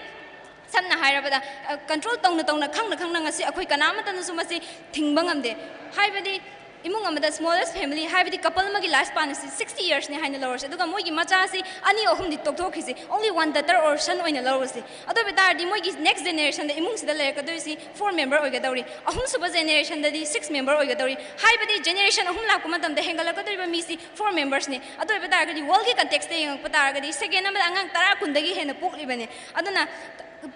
ꯁꯝꯅ ꯍꯥꯏꯔꯕꯗ, ꯑ, ꯀꯟꯇ꯭ꯔꯣꯜ ꯇꯧꯅ ꯇꯧꯅ, ꯈꯪꯅ ꯈꯪꯅ ꯉꯁꯤ ꯑꯩꯈꯣꯏ ꯀꯅꯥꯃꯠꯇꯅꯁꯨ ꯃꯁꯤ ꯊꯤꯡꯕ ꯉꯝꯗꯦ꯫ ꯍꯥꯏꯕꯗꯤ ꯏꯃꯨꯡ ꯑꯃꯗ smallest family, ꯍꯥꯏꯕꯗꯤ ꯀꯄꯜ ꯑꯃꯒꯤ ꯂꯥꯏꯐ ꯁ꯭ꯄꯥꯟ ꯑꯁꯤ ꯁꯤꯛꯁꯇꯤ ꯌꯔꯁꯅꯤ ꯍꯥꯏꯅ ꯂꯧꯔꯁꯤ, ꯑꯗꯨꯒ ꯃꯣꯏꯒꯤ ꯃꯆꯥꯁꯤ ꯑꯅꯤ ꯑꯍꯨꯝꯗꯤ ꯇꯣꯛꯊꯣꯛꯈꯤꯁꯤ, only one daughter or son ꯑꯣꯏꯅ ꯂꯧꯔꯁꯤ꯫ ꯑꯗꯨ ꯑꯣꯏꯕ ꯇꯥꯔꯗꯤ ꯃꯣꯏꯒꯤ ꯅꯦꯛꯁ ꯖꯦꯅꯦꯔꯦꯁꯟꯗ ꯏꯃꯨꯡꯁꯤꯗ ꯂꯩꯔꯛꯀꯗꯣꯏꯁꯤ ꯐꯣꯔ ꯃꯦꯝꯕꯔ ꯑꯣꯏꯒꯗꯧꯔꯤ, ꯑꯍꯨꯝꯁꯨꯕ ꯖꯦꯅꯦꯔꯦꯁꯟꯗꯗꯤ ꯁꯤꯛꯁ ꯃꯦꯝꯕꯔ ꯑꯣꯏꯒꯗꯧꯔꯤ꯫ ꯍꯥꯏꯕꯗꯤ ꯖꯦꯅꯦꯔꯦꯁꯟ ꯑꯍꯨꯝ ꯂꯥꯛꯄ ꯃꯇꯝꯗ ꯍꯦꯟꯒꯠꯂꯛꯀꯗꯧꯔꯤꯕ ꯃꯤꯁꯤ ꯐꯣꯔ ꯃꯦꯝꯕꯔꯁꯅꯤ꯫ ꯑꯗꯨ ꯑꯣꯏꯕ ꯇꯥꯔꯒꯗꯤ ꯋꯥꯔꯜꯒꯤ ꯀꯟꯇꯦꯛꯁꯇ ꯌꯦꯡꯉꯛꯄ ꯇꯥꯔꯒꯗꯤ ꯁꯦꯀꯦꯟ ꯑꯃꯗ ꯑꯉꯥꯡ ꯇꯔꯥ ꯀꯨꯟꯗꯒꯤ ꯍꯦꯟꯅ ꯄꯣꯛꯂꯤꯕꯅꯤ꯫ ꯑꯗꯨꯅ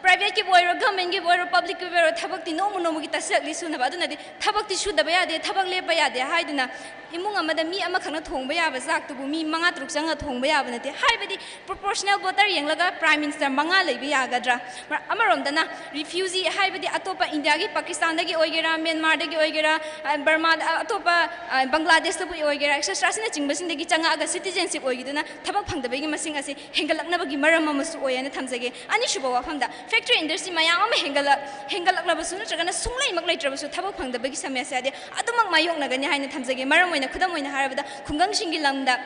ꯄ꯭ꯔꯥꯏꯚꯦꯠꯀꯤꯕꯨ ꯑꯣꯏꯔꯣ, ꯒꯚꯔꯟꯃꯦꯟꯒꯤꯕꯨ ꯑꯣꯏꯔꯣ, ꯄꯕ꯭ꯂꯤꯛꯀꯤꯕꯨ ꯑꯣꯏꯔꯣ, ꯊꯕꯛꯇꯤ ꯅꯣꯡꯃ ꯅꯣꯡꯃꯒꯤ ꯇꯥꯁꯤꯜꯂꯛꯂꯤ ꯁꯨꯅꯕ꯫ ꯑꯗꯨꯅꯗꯤ ꯊꯕꯛꯇꯤ ꯁꯨꯗꯕ ꯌꯥꯗꯦ, ꯊꯕꯛ ꯂꯦꯞꯄ ꯌꯥꯗꯦ ꯍꯥꯏꯗꯨꯅ ꯏꯃꯨꯡ ꯑꯃꯗ ꯃꯤ ꯑꯃꯈꯛꯅ ꯊꯣꯡꯕ ꯌꯥꯕ ꯆꯥꯛꯇꯨꯕꯨ ꯃꯤ ꯃꯉꯥ ꯇꯔꯨꯛ ꯆꯪꯉꯒ ꯊꯣꯡꯕ ꯌꯥꯕ ꯅꯠꯇꯦ꯫ ꯍꯥꯏꯕꯗꯤ ꯄ꯭ꯔꯣꯄꯣꯔꯁꯅꯦꯜ ꯚꯣꯇꯔ ꯌꯦꯡꯂꯒ ꯄ꯭ꯔꯥꯏꯝ ꯃꯤꯅꯤꯁꯇꯔ ꯃꯉꯥ ꯂꯩꯕ ꯌꯥꯒꯗ꯭ꯔꯥ? ꯃꯔ-, ꯑꯃꯔꯣꯝꯗꯅ ꯔꯤꯐ꯭ꯌꯨꯖꯤ, ꯍꯥꯏꯕꯗꯤ ꯑꯇꯣꯞꯄ ꯏꯟꯗꯤꯌꯥꯒꯤ, ꯄꯥꯀꯤꯁꯇꯥꯟꯗꯒꯤ ꯑꯣꯏꯒꯦꯔꯥ, ꯃ꯭ꯌꯥꯟꯃꯥꯔꯗꯒꯤ ꯑꯣꯏꯒꯦꯔꯥ, ꯑ, ꯕꯔꯃꯥꯗ, ꯑ, ꯑꯇꯣꯞꯄ, ꯑ, ꯕꯪꯒ꯭ꯂꯥꯗꯦꯁꯇꯕꯨ ꯑꯣꯏꯒꯦꯔꯥ, ꯑꯦꯛꯁꯦꯇ꯭ꯔꯥ ꯑꯁꯤꯅꯆꯤꯡꯕꯁꯤꯡꯗꯒꯤ ꯆꯪꯉꯛꯑꯒ ꯁꯤꯇꯤꯖꯦꯟꯁꯤꯞ ꯑꯣꯏꯈꯤꯗꯨꯅ ꯊꯕꯛ ꯐꯪꯗꯕꯒꯤ ꯃꯁꯤꯡ ꯑꯁꯤ ꯍꯦꯟꯒꯠꯂꯛꯅꯕꯒꯤ ꯃꯔꯝ ꯑꯃꯁꯨ ꯑꯣꯏ ꯍꯥꯏꯅ ꯊꯝꯖꯒꯦ꯫ ꯑꯅꯤꯁꯨꯕ ꯋꯥꯐꯝꯗ, ꯐꯦꯛꯇ꯭ꯔꯤ ꯏꯟꯗꯁꯇ꯭ꯔꯤ ꯃꯌꯥꯝ ꯑꯃ ꯍꯦꯟꯒꯠꯂꯛ-, ꯍꯦꯟꯒꯠꯂꯛꯂꯕꯁꯨ ꯅꯠꯇ꯭ꯔꯒꯅ ꯁꯨꯡꯂꯩꯃꯛ ꯂꯩꯇ꯭ꯔꯕꯁꯨ ꯊꯕꯛ ꯐꯪꯗꯕꯒꯤ ꯁꯃꯁ꯭ꯌꯥꯗꯤ ꯑꯗꯨꯃꯛ ꯃꯥꯌꯣꯛꯅꯒꯅꯤ ꯍꯥꯏꯅ ꯊꯝꯖꯒꯦ꯫ ꯃꯔꯝ ꯑꯣꯏꯅ, ꯈꯨꯗꯝ ꯑꯣꯏꯅ ꯍꯥꯏꯔꯕꯗ, ꯈꯨꯡꯒꯪꯁꯤꯡꯒꯤ ꯂꯝꯗ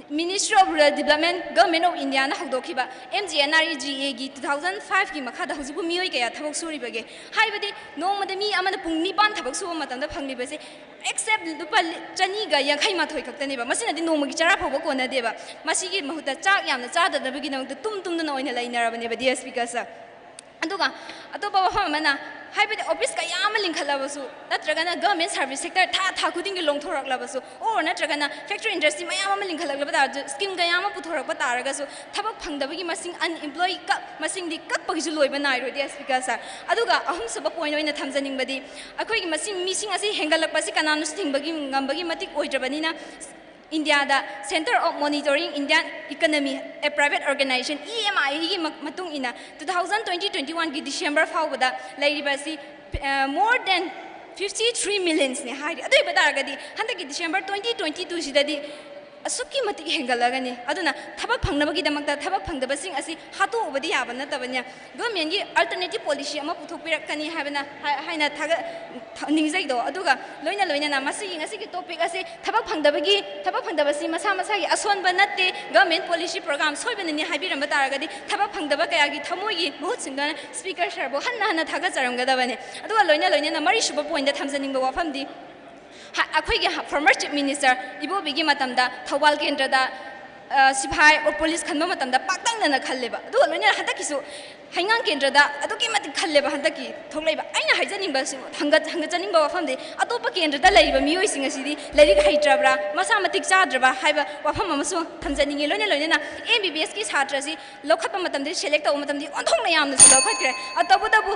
Ministry of Rural Development, Government of Indiaꯅ ꯍꯧꯗꯣꯛꯈꯤꯕ M G N R E G Aꯒꯤ two thousand fiveꯀꯤ ꯃꯈꯥꯗ ꯍꯧꯖꯤꯛꯄꯨ ꯃꯤꯑꯣꯏ ꯀꯌꯥ ꯊꯕꯛ ꯁꯨꯔꯤꯕꯒꯦ? ꯍꯥꯏꯕꯗꯤ ꯅꯣꯡꯃꯗ ꯃꯤ ꯑꯃꯅ ꯄꯨꯡ ꯅꯤꯄꯥꯟ ꯊꯕꯛ ꯁꯨꯕ ꯃꯇꯝꯗ ꯐꯪꯂꯤꯕꯁꯦ except ꯂꯨꯄꯥ ꯆꯅꯤꯒ ꯌꯥꯡꯈꯩ ꯃꯥꯊꯣꯏ ꯈꯛꯇꯅꯦꯕ꯫ ꯃꯁꯤꯅꯗꯤ ꯅꯣꯡꯃꯒꯤ ꯆꯔꯥ ꯐꯥꯎꯕ ꯀꯣꯟꯅꯗꯦꯕ꯫ ꯃꯁꯤꯒꯤ ꯃꯍꯨꯠꯇ ꯆꯥꯛ ꯌꯥꯝꯅ ꯆꯥꯗꯅꯕꯒꯤꯗꯃꯛꯇ ꯇꯨꯝ ꯇꯨꯝꯗꯅ ꯑꯣꯏꯅ ꯂꯩꯅꯔꯕꯅꯦꯕ, dear speaker sir꯫ ꯑꯗꯨꯒ ꯑꯇꯣꯞꯄ ꯋꯥꯐꯝ ꯑꯃꯅ, ꯍꯥꯏꯕꯗꯤ office ꯀꯌꯥ ꯑꯃ ꯂꯤꯡꯈꯠꯂꯕꯁꯨ, ꯅꯠꯇ꯭ꯔꯒꯅ government service sector ꯊꯥ ꯊꯥ ꯈꯨꯗꯤꯡꯒꯤ ꯂꯣꯡꯊꯣꯔꯛꯂꯕꯁꯨ, or ꯅꯠꯇ꯭ꯔꯒꯅ factory industry ꯃꯌꯥꯝ ꯑꯃ ꯂꯤꯡꯈꯠꯂꯛꯂꯕ ꯇꯥꯔꯁꯨ, scheme ꯀꯌꯥ ꯑꯃ ꯄꯨꯊꯣꯔꯛꯄ ꯇꯥꯔꯒꯁꯨ, ꯊꯕꯛ ꯐꯪꯗꯕꯒꯤ ꯃꯁꯤꯡ, unemployed ꯀ-, ꯃꯁꯤꯡꯗꯤ ꯀꯛꯄꯒꯤꯁꯨ ꯂꯣꯏꯕ ꯅꯥꯏꯔꯣꯏ, dear speaker sir꯫ ꯑꯗꯨꯒ ꯑꯍꯨꯝꯁꯨꯕ point ꯑꯣꯏꯅ ꯊꯝꯖꯅꯤꯡꯕꯗꯤ, ꯑꯩꯈꯣꯏꯒꯤ ꯃꯁꯤꯡ, ꯃꯤꯁꯤꯡ ꯑꯁꯤ ꯍꯦꯟꯒꯠꯂꯛꯄꯁꯤ ꯀꯅꯥꯅꯁꯨ ꯊꯤꯡꯕꯒꯤ, ꯉꯝꯕꯒꯤ ꯃꯇꯤꯛ ꯑꯣꯏꯗ꯭ꯔꯕꯅꯤꯅ, ꯏꯟꯗꯤꯌꯥꯗ Center of Monitoring Indian Economy, a private organization, E M I ꯒꯤ ꯃ-, ꯃꯇꯨꯡ ꯏꯟꯅ, two thousand twenty twenty-oneꯒꯤ December ꯐꯥꯎꯕꯗ ꯂꯩꯔꯤꯕ ꯑꯁꯤ, ꯑ, more than fifty three millionsꯅꯦ ꯍꯥꯏꯔꯤ꯫ ꯑꯗꯨ ꯑꯣꯏꯕ ꯇꯥꯔꯒꯗꯤ ꯍꯟꯗꯛꯀꯤ December twenty twenty-twoꯁꯤꯗꯗꯤ ꯑꯁꯨꯛꯀꯤ ꯃꯇꯤꯛ ꯍꯦꯟꯒꯠꯂꯒꯅꯤ꯫ ꯑꯗꯨꯅ ꯊꯕꯛ ꯐꯪꯅꯕꯒꯤꯗꯃꯛꯇ ꯊꯕꯛ ꯐꯪꯗꯕꯁꯤꯡ ꯑꯁꯤ ꯍꯥꯠꯇꯣꯛꯎꯕꯗꯤ ꯌꯥꯕ ꯅꯠꯇꯕꯅꯤꯅ, governmentꯒꯤ alternative policy ꯑꯃ ꯄꯨꯊꯣꯛꯄꯤꯔꯛꯀꯅꯤ ꯍꯥꯏꯕꯅ, ꯍꯥꯏ-, ꯍꯥꯏꯅ ꯊꯥꯒꯠ-, ꯊ-, ꯅꯤꯡꯖꯩꯗꯣ꯫ ꯑꯗꯨꯒ ꯂꯣꯏꯅ ꯂꯣꯏꯅꯅ ꯃꯁꯤꯒꯤ ꯉꯁꯤꯒꯤ topic ꯑꯁꯤ ꯊꯕꯛ ꯐꯪꯗꯕꯒꯤ, ꯊꯕꯛ ꯐꯪꯗꯕꯁꯤ ꯃꯁꯥ ꯃꯁꯥꯒꯤ ꯑꯁꯣꯟꯕ ꯅꯠꯇꯦ, government policy program ꯁꯣꯏꯕꯅꯅꯤ ꯍꯥꯏꯕꯤꯔꯝꯕ ꯇꯥꯔꯒꯗꯤ, ꯊꯕꯛ ꯐꯪꯗꯕ ꯀꯌꯥꯒꯤ ꯊꯃꯣꯏꯒꯤ ꯃꯍꯨꯠ ꯁꯤꯟꯗꯨꯅ speaker sirꯕꯨ ꯍꯟꯅ ꯍꯟꯅ ꯊꯥꯒꯠꯆꯔꯝꯒꯗꯕꯅꯤ꯫ ꯑꯗꯨꯒ ꯂꯣꯏꯅ ꯂꯣꯏꯅꯅ ꯃꯔꯤꯁꯨꯕ pointꯇ ꯊꯝꯖꯅꯤꯡꯕ ꯋꯥꯐꯝꯗꯤ, ꯍ-, ꯑꯩꯈꯣꯏꯒꯤ ꯍ-, former chief minister ꯏꯕꯣꯕꯤꯒꯤ ꯃꯇꯝꯗ ꯊꯧꯕꯥꯜ ꯀꯦꯟꯗ꯭ꯔꯗ, ꯑ, ꯁꯤꯐꯥꯏ or police ꯈꯟꯕ ꯃꯇꯝꯗ ꯄꯥꯛꯇꯛꯅꯅ ꯈꯜꯂꯦꯕ꯫ ꯑꯗꯨꯒ ꯂꯣꯏꯅꯅ ꯍꯟꯗꯛꯀꯤꯁꯨ ꯍꯩꯉꯥꯡ ꯀꯦꯟꯗ꯭ꯔꯗ ꯑꯗꯨꯛꯀꯤ ꯃꯇꯤꯛ ꯈꯜꯂꯦꯕ ꯍꯟꯗꯛꯀꯤ ꯊꯣꯛꯂꯛꯏꯕ꯫ ꯑꯩꯅ ꯍꯥꯏꯖꯅꯤꯡꯕꯁꯨ, ꯍꯪꯒꯠ-, ꯍꯪꯒꯠꯆꯅꯤꯡꯕ ꯋꯥꯐꯝꯗꯤ, ꯑꯇꯣꯞꯄ ꯀꯦꯟꯗ꯭ꯔꯗ ꯂꯩꯔꯤꯕ ꯃꯤꯑꯣꯏꯁꯤꯡ ꯑꯁꯤꯗꯤ ꯂꯥꯏꯔꯤꯛ ꯍꯩꯇ꯭ꯔꯕ꯭ꯔꯥ, ꯃꯁꯥ ꯃꯇꯤꯛ ꯆꯥꯗ꯭ꯔꯕ꯭ꯔꯥ ꯍꯥꯏꯕ ꯋꯥꯐꯝ ꯑꯃꯁꯨ ꯊꯝꯖꯅꯤꯡꯉꯤ꯫ ꯂꯣꯏꯅ ꯂꯣꯏꯅꯅ M B B S ꯀꯤ ꯁꯥꯇ꯭ꯔꯁꯤ ꯂꯧꯈꯠꯄ ꯃꯇꯝꯗ, select ꯇꯧꯕ ꯃꯇꯝꯗ ꯑꯣꯟꯊꯣꯛꯅ ꯌꯥꯝꯅꯁꯨ ꯂꯧꯈꯠꯈ꯭ꯔꯦ꯫ ꯑ, ꯇꯧꯕꯇꯕꯨ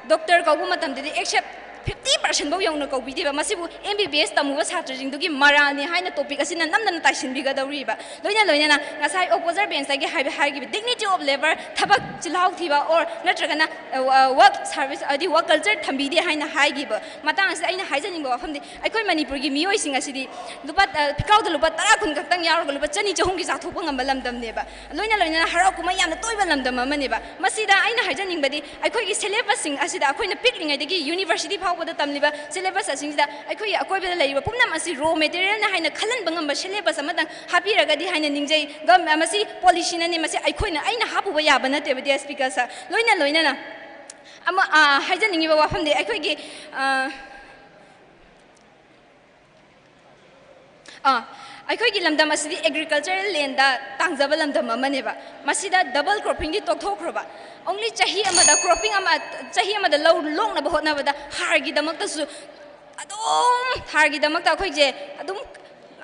doctor ꯀꯧꯕ ꯃꯇꯝꯗꯗꯤ except fifty percent ꯐꯥꯎ ꯌꯧꯅ ꯀꯧꯕꯤꯗꯦꯕ꯫ ꯃꯁꯤꯕꯨ M B B S ꯇꯝꯃꯨꯕ ꯁꯥꯇ꯭ꯔꯁꯤꯡꯗꯨꯒꯤ ꯃꯔꯥꯜꯅꯤ ꯍꯥꯏꯅ topic ꯑꯁꯤꯅ ꯅꯝꯗꯅ ꯇꯥꯏꯁꯤꯟꯕꯤꯒꯗꯧꯔꯤꯕ꯫ ꯂꯣꯏꯅ ꯂꯣꯏꯅꯅ ꯉꯁꯥꯏ opposer benchꯇꯒꯤ ꯍꯥꯏꯕ-, ꯍꯥꯏꯈꯤꯕ dignity of labour, ꯊꯕꯛ ꯆꯤꯜꯍꯥꯎ ꯊꯤꯕ or ꯅꯠꯇ꯭ꯔꯒꯅ, ꯑ, work service, ꯍꯥꯏꯗꯤ work culture ꯊꯝꯕꯤꯗꯦ ꯍꯥꯏꯅ ꯍꯥꯏꯈꯤꯕ ꯃꯇꯥꯡ ꯑꯁꯤꯗ ꯑꯩꯅ ꯍꯥꯏꯖꯅꯤꯡꯕ ꯋꯥꯐꯝꯗꯤ, ꯑꯩꯈꯣꯏ ꯃꯅꯤꯄꯨꯔꯒꯤ ꯃꯤꯑꯣꯏꯁꯤꯡ ꯑꯁꯤꯗꯤ ꯂꯨꯄꯥ, ꯑ, ꯄꯤꯀꯥꯎꯗ ꯂꯨꯄꯥ ꯇꯔꯥ ꯀꯨꯟ ꯈꯛꯇꯪ ꯌꯥꯎꯔꯒ ꯂꯨꯄꯥ ꯆꯅꯤ ꯆꯍꯨꯝꯒꯤ ꯆꯥꯊꯣꯛꯄ ꯉꯝꯕ ꯂꯝꯗꯝꯅꯦꯕ꯫ ꯂꯣꯏꯅ ꯂꯣꯏꯅꯅ ꯍꯔꯥꯎ ꯀꯨꯝꯍꯩ ꯌꯥꯝꯅ ꯇꯣꯏꯕ ꯂꯝꯗꯝ ꯑꯃꯅꯦꯕ꯫ ꯃꯁꯤꯗ ꯑꯩꯅ ꯍꯥꯏꯖꯅꯤꯡꯕꯗꯤ, ꯑꯩꯈꯣꯏꯒꯤ syllabusꯁꯤꯡ ꯑꯁꯤꯗ ꯑꯩꯈꯣꯏꯅ ꯄꯤꯛꯂꯤꯉꯩꯗꯒꯤ university ꯐꯥꯎ ꯐꯥꯎꯕꯗ ꯇꯝꯂꯤꯕ syllabus ꯑꯁꯤꯡꯁꯤꯗ ꯑꯩꯈꯣꯏꯒꯤ ꯑꯀꯣꯏꯕꯗ ꯂꯩꯔꯤꯕ ꯄꯨꯝꯅꯃꯛ ꯑꯁꯤ raw materialꯅ ꯍꯥꯏꯅ ꯈꯜꯍꯟꯕ ꯉꯝꯕ syllabus ꯑꯃꯇꯪ ꯍꯥꯞꯄꯤꯔꯒꯗꯤ ꯍꯥꯏꯅ ꯅꯤꯡꯖꯩ꯫ ꯒꯝ-, ꯃꯁꯤ policyꯅꯅꯤ, ꯃꯁꯤ ꯑꯩꯈꯣꯏꯅ, ꯑꯩꯅ ꯍꯥꯞꯄꯨꯕ ꯌꯥꯕ ꯅꯠꯇꯦꯕ, dear speaker sir꯫ ꯂꯣꯏꯅ ꯂꯣꯏꯅꯅ ꯑꯃ, ꯑ, ꯍꯥꯏꯖꯅꯤꯡꯉꯤꯕ ꯋꯥꯐꯝꯗꯤ ꯑꯩꯈꯣꯏꯒꯤ, ꯑ, ꯑꯥ, ꯑꯩꯈꯣꯏꯒꯤ ꯂꯝꯗꯝ ꯑꯁꯤꯗꯤ agricultural landꯗ ꯇꯥꯡꯖꯕ ꯂꯝꯗꯝ ꯑꯃꯅꯦꯕ꯫ ꯃꯁꯤꯗ double croppingꯗꯤ ꯇꯣꯛꯊꯣꯛꯈ꯭ꯔꯕ꯫ Only ꯆꯍꯤ ꯑꯃꯗ cropping ꯑꯃ, ꯆꯍꯤ ꯑꯃꯗ ꯂꯧ ꯂꯣꯛꯅꯕ ꯍꯣꯠꯅꯕꯗ ꯍꯥꯔꯒꯤꯗꯃꯛꯇꯁꯨ ꯑꯗꯨꯝ, ꯍꯥꯔꯒꯤꯗꯃꯛꯇ ꯑꯩꯈꯣꯏꯁꯦ ꯑꯗꯨꯝ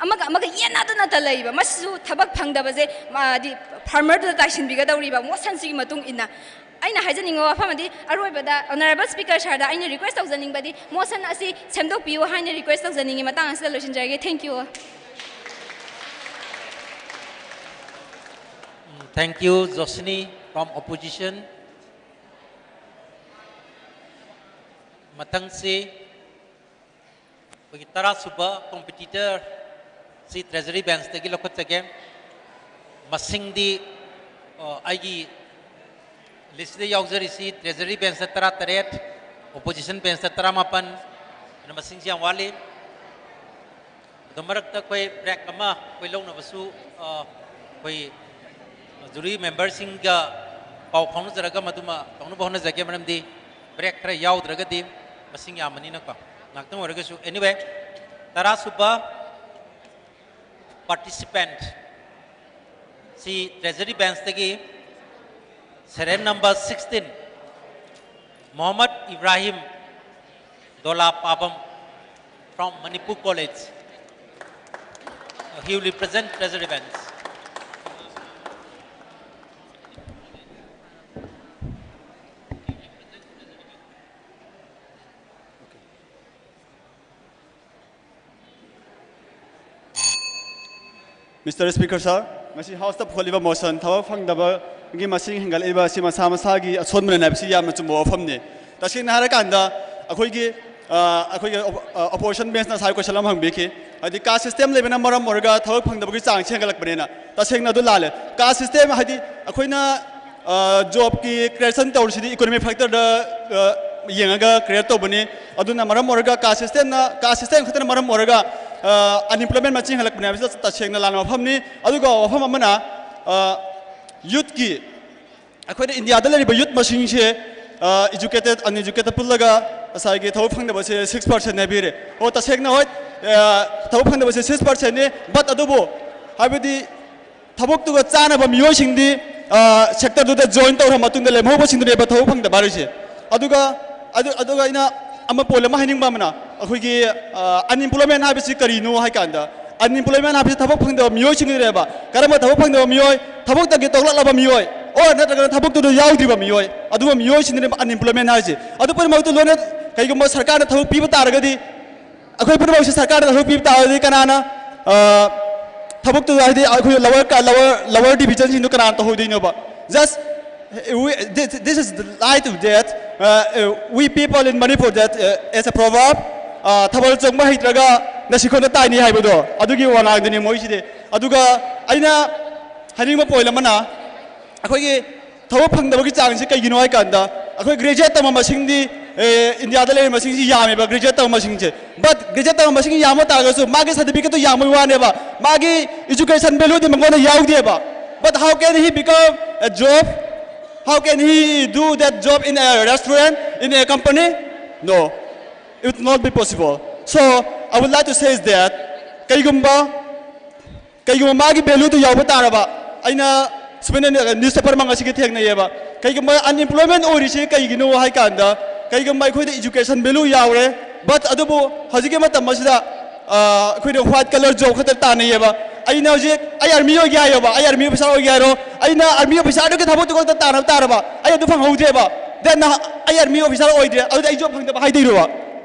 ꯑꯃꯒ ꯑꯃꯒ ꯌꯦꯟꯅꯗꯨꯅꯇ ꯂꯩꯕ꯫ ꯃꯁꯤꯁꯨ ꯊꯕꯛ ꯐꯪꯗꯕꯁꯦ, ꯃꯥꯗꯤ farmerꯗꯨꯗ ꯇꯥꯏꯁꯤꯟꯕꯤꯒꯗꯧꯔꯤꯕ motionꯁꯤꯒꯤ ꯃꯇꯨꯡ ꯏꯟꯅ꯫ ꯑꯩꯅ ꯍꯥꯏꯖꯅꯤꯡꯕ ꯋꯥꯐꯝ ꯑꯗꯤ, ꯑꯔꯣꯏꯕꯗ honourable speaker sirꯗ ꯑꯩꯅ request ꯇꯧꯖꯅꯤꯡꯕꯗꯤ, motion ꯑꯁꯤ ꯁꯦꯝꯗꯣꯛꯄꯤꯌꯨ ꯍꯥꯏꯅ request ꯇꯧꯖꯅꯤꯡꯉꯤ꯫ ꯃꯇꯥꯡ ꯑꯁꯤꯗ ꯂꯣꯏꯁꯤꯟꯖꯔꯒꯦ꯫ Thank you all. Thank you, Josini from opposition. ꯃꯊꯪꯁꯤ ꯑꯩꯈꯣꯏꯒꯤ ꯇꯔꯥ ꯁꯨꯕ competitor ꯁꯤ treasury benchꯇꯒꯤ ꯂꯧꯈꯠꯆꯒꯦ꯫ ꯃꯁꯤꯡꯗꯤ, ꯑ, ꯑꯩꯒꯤ listꯇ ꯌꯥꯎꯖꯔꯤꯁꯤ treasury benchꯇ ꯇꯔꯥ ꯇꯔꯦꯠ, opposition benchꯇ ꯇꯔꯥ ꯃꯥꯄꯟ, ꯑꯗꯨꯅ ꯃꯁꯤꯡꯁꯤ ꯌꯥꯝ ꯋꯥꯠꯂꯤ꯫ ꯑꯗꯣ ꯃꯔꯛꯇ ꯑꯩꯈꯣꯏ break ꯑꯃ ꯑꯩꯈꯣꯏ ꯂꯧꯅꯕꯁꯨ, ꯑ, ꯑꯩꯈꯣꯏ jury memberꯁꯤꯡꯒ ꯄꯥꯎ ꯐꯥꯎꯅꯖꯔꯒ ꯃꯗꯨꯃ ꯇꯧꯅꯕ ꯍꯣꯠꯅꯖꯒꯦ꯫ ꯃꯔꯝꯗꯤ break ꯈꯔ ꯌꯥꯎꯗ꯭ꯔꯒꯗꯤ ꯃꯁꯤꯡ ꯌꯥꯝꯕꯅꯤꯅꯀꯣ꯫ ꯉꯥꯛꯇꯪ ꯑꯣꯏꯔꯒꯁꯨ, anyway, ꯇꯔꯥ ꯁꯨꯕ participant ꯁꯤ treasury benchꯇꯒꯤ serial number sixteen, Mohammad Ibrahim Dola Pabam from Manipur College. He will represent treasury bench. Mister Speaker sir, ꯉꯁꯤ Houseꯇ ꯄꯨꯈꯠꯂꯤꯕ motion ꯊꯕꯛ ꯐꯪꯗꯕꯒꯤ ꯃꯁꯤꯡ ꯍꯦꯟꯒꯠꯂꯛꯏꯕ ꯑꯁꯤ ꯃꯁꯥ ꯃꯁꯥꯒꯤ ꯑꯁꯣꯟꯕꯅ ꯍꯥꯏꯕꯁꯤ ꯌꯥꯝꯅ ꯆꯨꯝꯕ ꯋꯥꯐꯝꯅꯤ꯫ ꯇꯁꯦꯡꯅ ꯍꯥꯏꯔꯀꯥꯟꯗ ꯑꯩꯈꯣꯏꯒꯤ, ꯑ, ꯑꯩꯈꯣꯏꯒꯤ op-, ꯑ, opposition benchꯅ ꯉꯁꯥꯏ question ꯑꯃ ꯍꯪꯕꯤꯈꯤ꯫ ꯍꯥꯏꯗꯤ caste system ꯂꯩꯕꯅ ꯃꯔꯝ ꯑꯣꯏꯔꯒ ꯊꯕꯛ ꯐꯪꯗꯕꯒꯤ ꯆꯥꯡꯁꯤ ꯍꯦꯟꯒꯠꯂꯛꯄꯅꯦꯅ꯫ ꯇꯁꯦꯡꯅ ꯑꯗꯨ ꯂꯥꯜꯂꯦ꯫ Caste system ꯍꯥꯏꯗꯤ ꯑꯩꯈꯣꯏꯅ, ꯑ, jobꯀꯤ creation ꯇꯧꯔꯤꯁꯤꯗꯤ economic factorꯗ, ꯑ, ꯌꯦꯡꯉꯒ ꯀ꯭ꯔꯤꯌꯦꯠ ꯇꯧꯕꯅꯤ꯫ ꯑꯗꯨꯅ ꯃꯔꯝ ꯑꯣꯏꯔꯒ ꯀꯥꯁ ꯁꯤꯁꯇꯦꯝꯅ, ꯀꯥꯁ ꯁꯤꯁꯇꯦꯝ ꯈꯛꯇꯅ ꯃꯔꯝ ꯑꯣꯏꯔꯒ ꯑꯟꯏꯝꯄ꯭ꯂꯣꯏꯃꯦꯟ ꯃꯁꯤꯡ ꯍꯦꯜꯂꯛꯄꯅꯦ ꯍꯥꯏꯕꯁꯤ ꯇꯁꯦꯡꯅ ꯂꯥꯟꯕ ꯋꯥꯐꯝꯅꯤ꯫ ꯑꯗꯨꯒ ꯋꯥꯐꯝ ꯑꯃꯅ, ꯌꯨꯠꯀꯤ, ꯑꯩꯈꯣꯏꯅ ꯏꯟꯗꯤꯌꯥꯗ ꯂꯩꯔꯤꯕ ꯌꯨꯠ ꯃꯁꯤꯡꯁꯦ, ꯏꯖꯨꯀꯦꯇꯦꯠ ꯑꯟꯏꯖꯨꯀꯦꯇꯦꯠ ꯄꯨꯜꯂꯒ ꯉꯁꯥꯏꯒꯤ ꯊꯕꯛ ꯐꯪꯗꯕꯁꯦ ꯁꯤꯛꯁ ꯄꯥꯔꯁꯦꯟ ꯍꯥꯏꯕꯤꯔꯦ꯫ ꯑꯣ, ꯇꯁꯦꯡꯅ ꯍꯣꯏ, ꯊꯕꯛ ꯐꯪꯗꯕꯁꯦ ꯁꯤꯛꯁ ꯄꯥꯔꯁꯦꯟꯅꯤ꯫ ꯕꯠ ꯑꯗꯨꯕꯨ ꯍꯥꯏꯕꯗꯤ ꯊꯕꯛꯇꯨꯒ ꯆꯥꯅꯕ ꯃꯤꯑꯣꯏꯁꯤꯡꯗꯤ ꯁꯦꯛꯇꯔꯗꯨꯗ ꯖꯣꯏꯟ ꯇꯧꯔ ꯃꯇꯨꯡꯗ ꯂꯦꯝꯍꯧꯕꯁꯤꯡꯗꯨꯅꯦꯕ ꯊꯕꯛ ꯐꯪꯗꯕ ꯍꯥꯏꯔꯤꯁꯦ꯫ ꯑꯗꯨꯒ ꯑꯗꯨ ꯑꯗꯨꯒ ꯑꯩꯅ ꯑꯃ ꯄꯣꯏꯟ ꯑꯃ ꯍꯥꯏꯅꯤꯡꯕ ꯑꯃꯅ, ꯑꯩꯈꯣꯏꯒꯤ ꯑꯟꯏꯝꯄ꯭ꯂꯣꯏꯃꯦꯟ ꯍꯥꯏꯕꯁꯤ ꯀꯔꯤꯅꯣ ꯍꯥꯏ ꯀꯥꯟꯗ, ꯑꯟꯏꯝꯄ꯭ꯂꯣꯏꯃꯦꯟ ꯍꯥꯏꯕꯁꯤ ꯊꯕꯛ ꯐꯪꯗꯕ ꯃꯤꯑꯣꯏꯁꯤꯡꯗꯨꯅꯦꯕ꯫ ꯀꯔꯝꯕ ꯊꯕꯛ ꯐꯪꯗꯕ ꯃꯤꯑꯣꯏ? ꯊꯕꯛꯇꯒꯤ ꯇꯣꯛꯂꯛꯂꯕ ꯃꯤꯑꯣꯏ, ꯑꯣꯔ ꯅꯠꯇ꯭ꯔꯒꯅ ꯊꯕꯛꯇꯨꯗ ꯌꯥꯎꯗ꯭ꯔꯤꯕ ꯃꯤꯑꯣꯏ, ꯑꯗꯨꯒꯨꯝꯕ ꯃꯤꯑꯣꯏꯁꯤꯡꯗꯨꯅꯦꯕ ꯑꯟꯏꯝꯄ꯭ꯂꯣꯏꯃꯦꯟ ꯍꯥꯏꯔꯤꯁꯦ꯫ ꯑꯗꯨ ꯄꯨꯝꯅꯃꯛꯇꯨ ꯂꯣꯏꯅ ꯀꯩꯒꯨꯝꯕ ꯁꯔꯀꯥꯔꯅ ꯊꯕꯛ ꯄꯤꯕ ꯇꯥꯔꯒꯗꯤ, ꯑꯩꯈꯣꯏ ꯄꯨꯝꯅꯃꯛꯁꯦ ꯁꯔꯀꯥꯔꯅ ꯊꯕꯛ ꯄꯤꯕ ꯇꯥꯔꯗꯤ ꯀꯅꯥꯅ, ꯑ, ꯊꯕꯛꯇꯨꯗ, ꯍꯥꯏꯗꯤ ꯑꯩꯈꯣꯏ ꯂꯋꯔ ꯀ-, ꯂꯋꯔ, ꯂꯋꯔ ꯗꯤꯕꯤꯖꯟꯁꯤꯡꯗꯨ ꯀꯅꯥꯅ ꯇꯧꯍꯧꯗꯣꯏꯅꯣꯕ? Just, we, this, this is the light of that, uh, uh, we people in Manipur that, uh, as a proverb, uh, ꯊꯥꯕꯜ ꯆꯣꯡꯕ ꯍꯩꯇ꯭ꯔꯒ ꯅꯁꯤꯈꯣꯟꯗ ꯇꯥꯏꯅꯤ ꯍꯥꯏꯕꯗꯣ, ꯑꯗꯨꯒꯤ ꯋꯥꯉꯥꯡꯗꯨꯅꯤ ꯃꯣꯏꯁꯤꯗꯤ꯫ ꯑꯗꯨꯒ ꯑꯩꯅ ꯍꯥꯏꯅꯤꯡꯕ ꯄꯣꯏꯟ ꯑꯃꯅ, ꯑꯩꯈꯣꯏꯒꯤ ꯊꯕꯛ ꯐꯪꯗꯕꯒꯤ ꯆꯥꯡꯁꯤ ꯀꯩꯒꯤꯅꯣ ꯍꯥꯏ ꯀꯥꯟꯗ, ꯑꯩꯈꯣꯏ ꯒ꯭ꯔꯦꯖꯨꯑꯦꯠ ꯇꯝꯕ ꯃꯁꯤꯡꯗꯤ, ꯑꯦ, ꯏꯟꯗꯤꯌꯥꯗ ꯂꯩꯔꯤꯕ ꯃꯁꯤꯡꯁꯤ ꯌꯥꯝꯃꯦꯕ, ꯒ꯭ꯔꯦꯖꯨꯑꯦꯠ ꯇꯝꯕ ꯃꯁꯤꯡꯁꯦ꯫ ꯕꯠ ꯒ꯭ꯔꯦꯖꯨꯑꯦꯠ ꯇꯝꯕ ꯃꯁꯤꯡ ꯌꯥꯝꯕ ꯇꯥꯔꯒꯁꯨ ꯃꯥꯒꯤ ꯁꯥꯔꯇꯤꯐꯤꯀꯦꯠꯇꯨ ꯌꯥꯝꯕꯒꯤ ꯋꯥꯅꯦꯕ, ꯃꯥꯒꯤ ꯏꯖꯨꯀꯦꯁꯟ ꯚꯦꯂꯨꯗꯤ ꯃꯉꯣꯟꯗ ꯌꯥꯎꯗꯦꯕ꯫ But how can he become a job? How can he do that job in a restaurant, in a company? No, it would not be possible. So I would like to say is that ꯀꯩꯒꯨꯝꯕ ꯀꯩꯒꯨꯝꯕ ꯃꯥꯒꯤ ꯚꯦꯂꯨꯗꯨ ꯌꯥꯎꯕ ꯇꯥꯔꯕ, ꯑꯩꯅ ꯁꯨꯃꯥꯏꯅ newspaper ꯃꯉꯥꯁꯤꯒꯤ ꯊꯦꯡꯅꯩꯌꯦꯕ, ꯀꯩꯒꯨꯝꯕ unemployment ꯑꯣꯏꯔꯤꯁꯤ ꯀꯩꯒꯤꯅꯣ ꯍꯥꯏ ꯀꯥꯟꯗ, ꯀꯩꯒꯨꯝꯕ ꯑꯩꯈꯣꯏꯗ ꯏꯖꯨꯀꯦꯁꯟ ꯚꯦꯂꯨ ꯌꯥꯎꯔꯦ, ꯕꯠ ꯑꯗꯨꯕꯨ ꯍꯧꯖꯤꯛꯀꯤ ꯃꯇꯝ ꯑꯁꯤꯗ, ꯑ, ꯑꯩꯈꯣꯏꯅ ꯋꯥꯏꯠ ꯀꯂꯔ ꯖꯣꯕ ꯈꯛꯇ ꯇꯥꯟꯅꯩꯌꯦꯕ꯫ ꯑꯩꯅ ꯍꯧꯖꯤꯛ ꯑꯩ ꯑꯥꯔꯃꯤ ꯑꯣꯏꯒꯦ ꯍꯥꯏꯌꯣꯕ, ꯑꯩ ꯑꯥꯔꯃꯤ ꯑꯣꯐꯤꯁꯥꯔ ꯑꯣꯏꯒꯦ ꯍꯥꯏꯔꯣ, ꯑꯩꯅ ꯑꯥꯔꯃꯤ ꯑꯣꯐꯤꯁꯥꯔꯗꯨꯒꯤ ꯊꯕꯛꯇꯨ ꯈꯛꯇ ꯇꯥꯟꯅꯕ ꯇꯥꯔꯕ, ꯑꯩ ꯑꯗꯨ ꯐꯪꯍꯧꯗ꯭ꯔꯦꯕ, ꯗꯦꯟ ꯑꯩ ꯑꯥꯔꯃꯤ ꯑꯣꯐꯤꯁꯥꯔ ꯑꯣꯏꯗ꯭ꯔꯦ, ꯑꯗꯨꯗꯤ ꯑꯩ ꯖꯣꯕ ꯐꯪꯗꯕ ꯍꯥꯏꯗꯣꯏꯔꯣꯕ?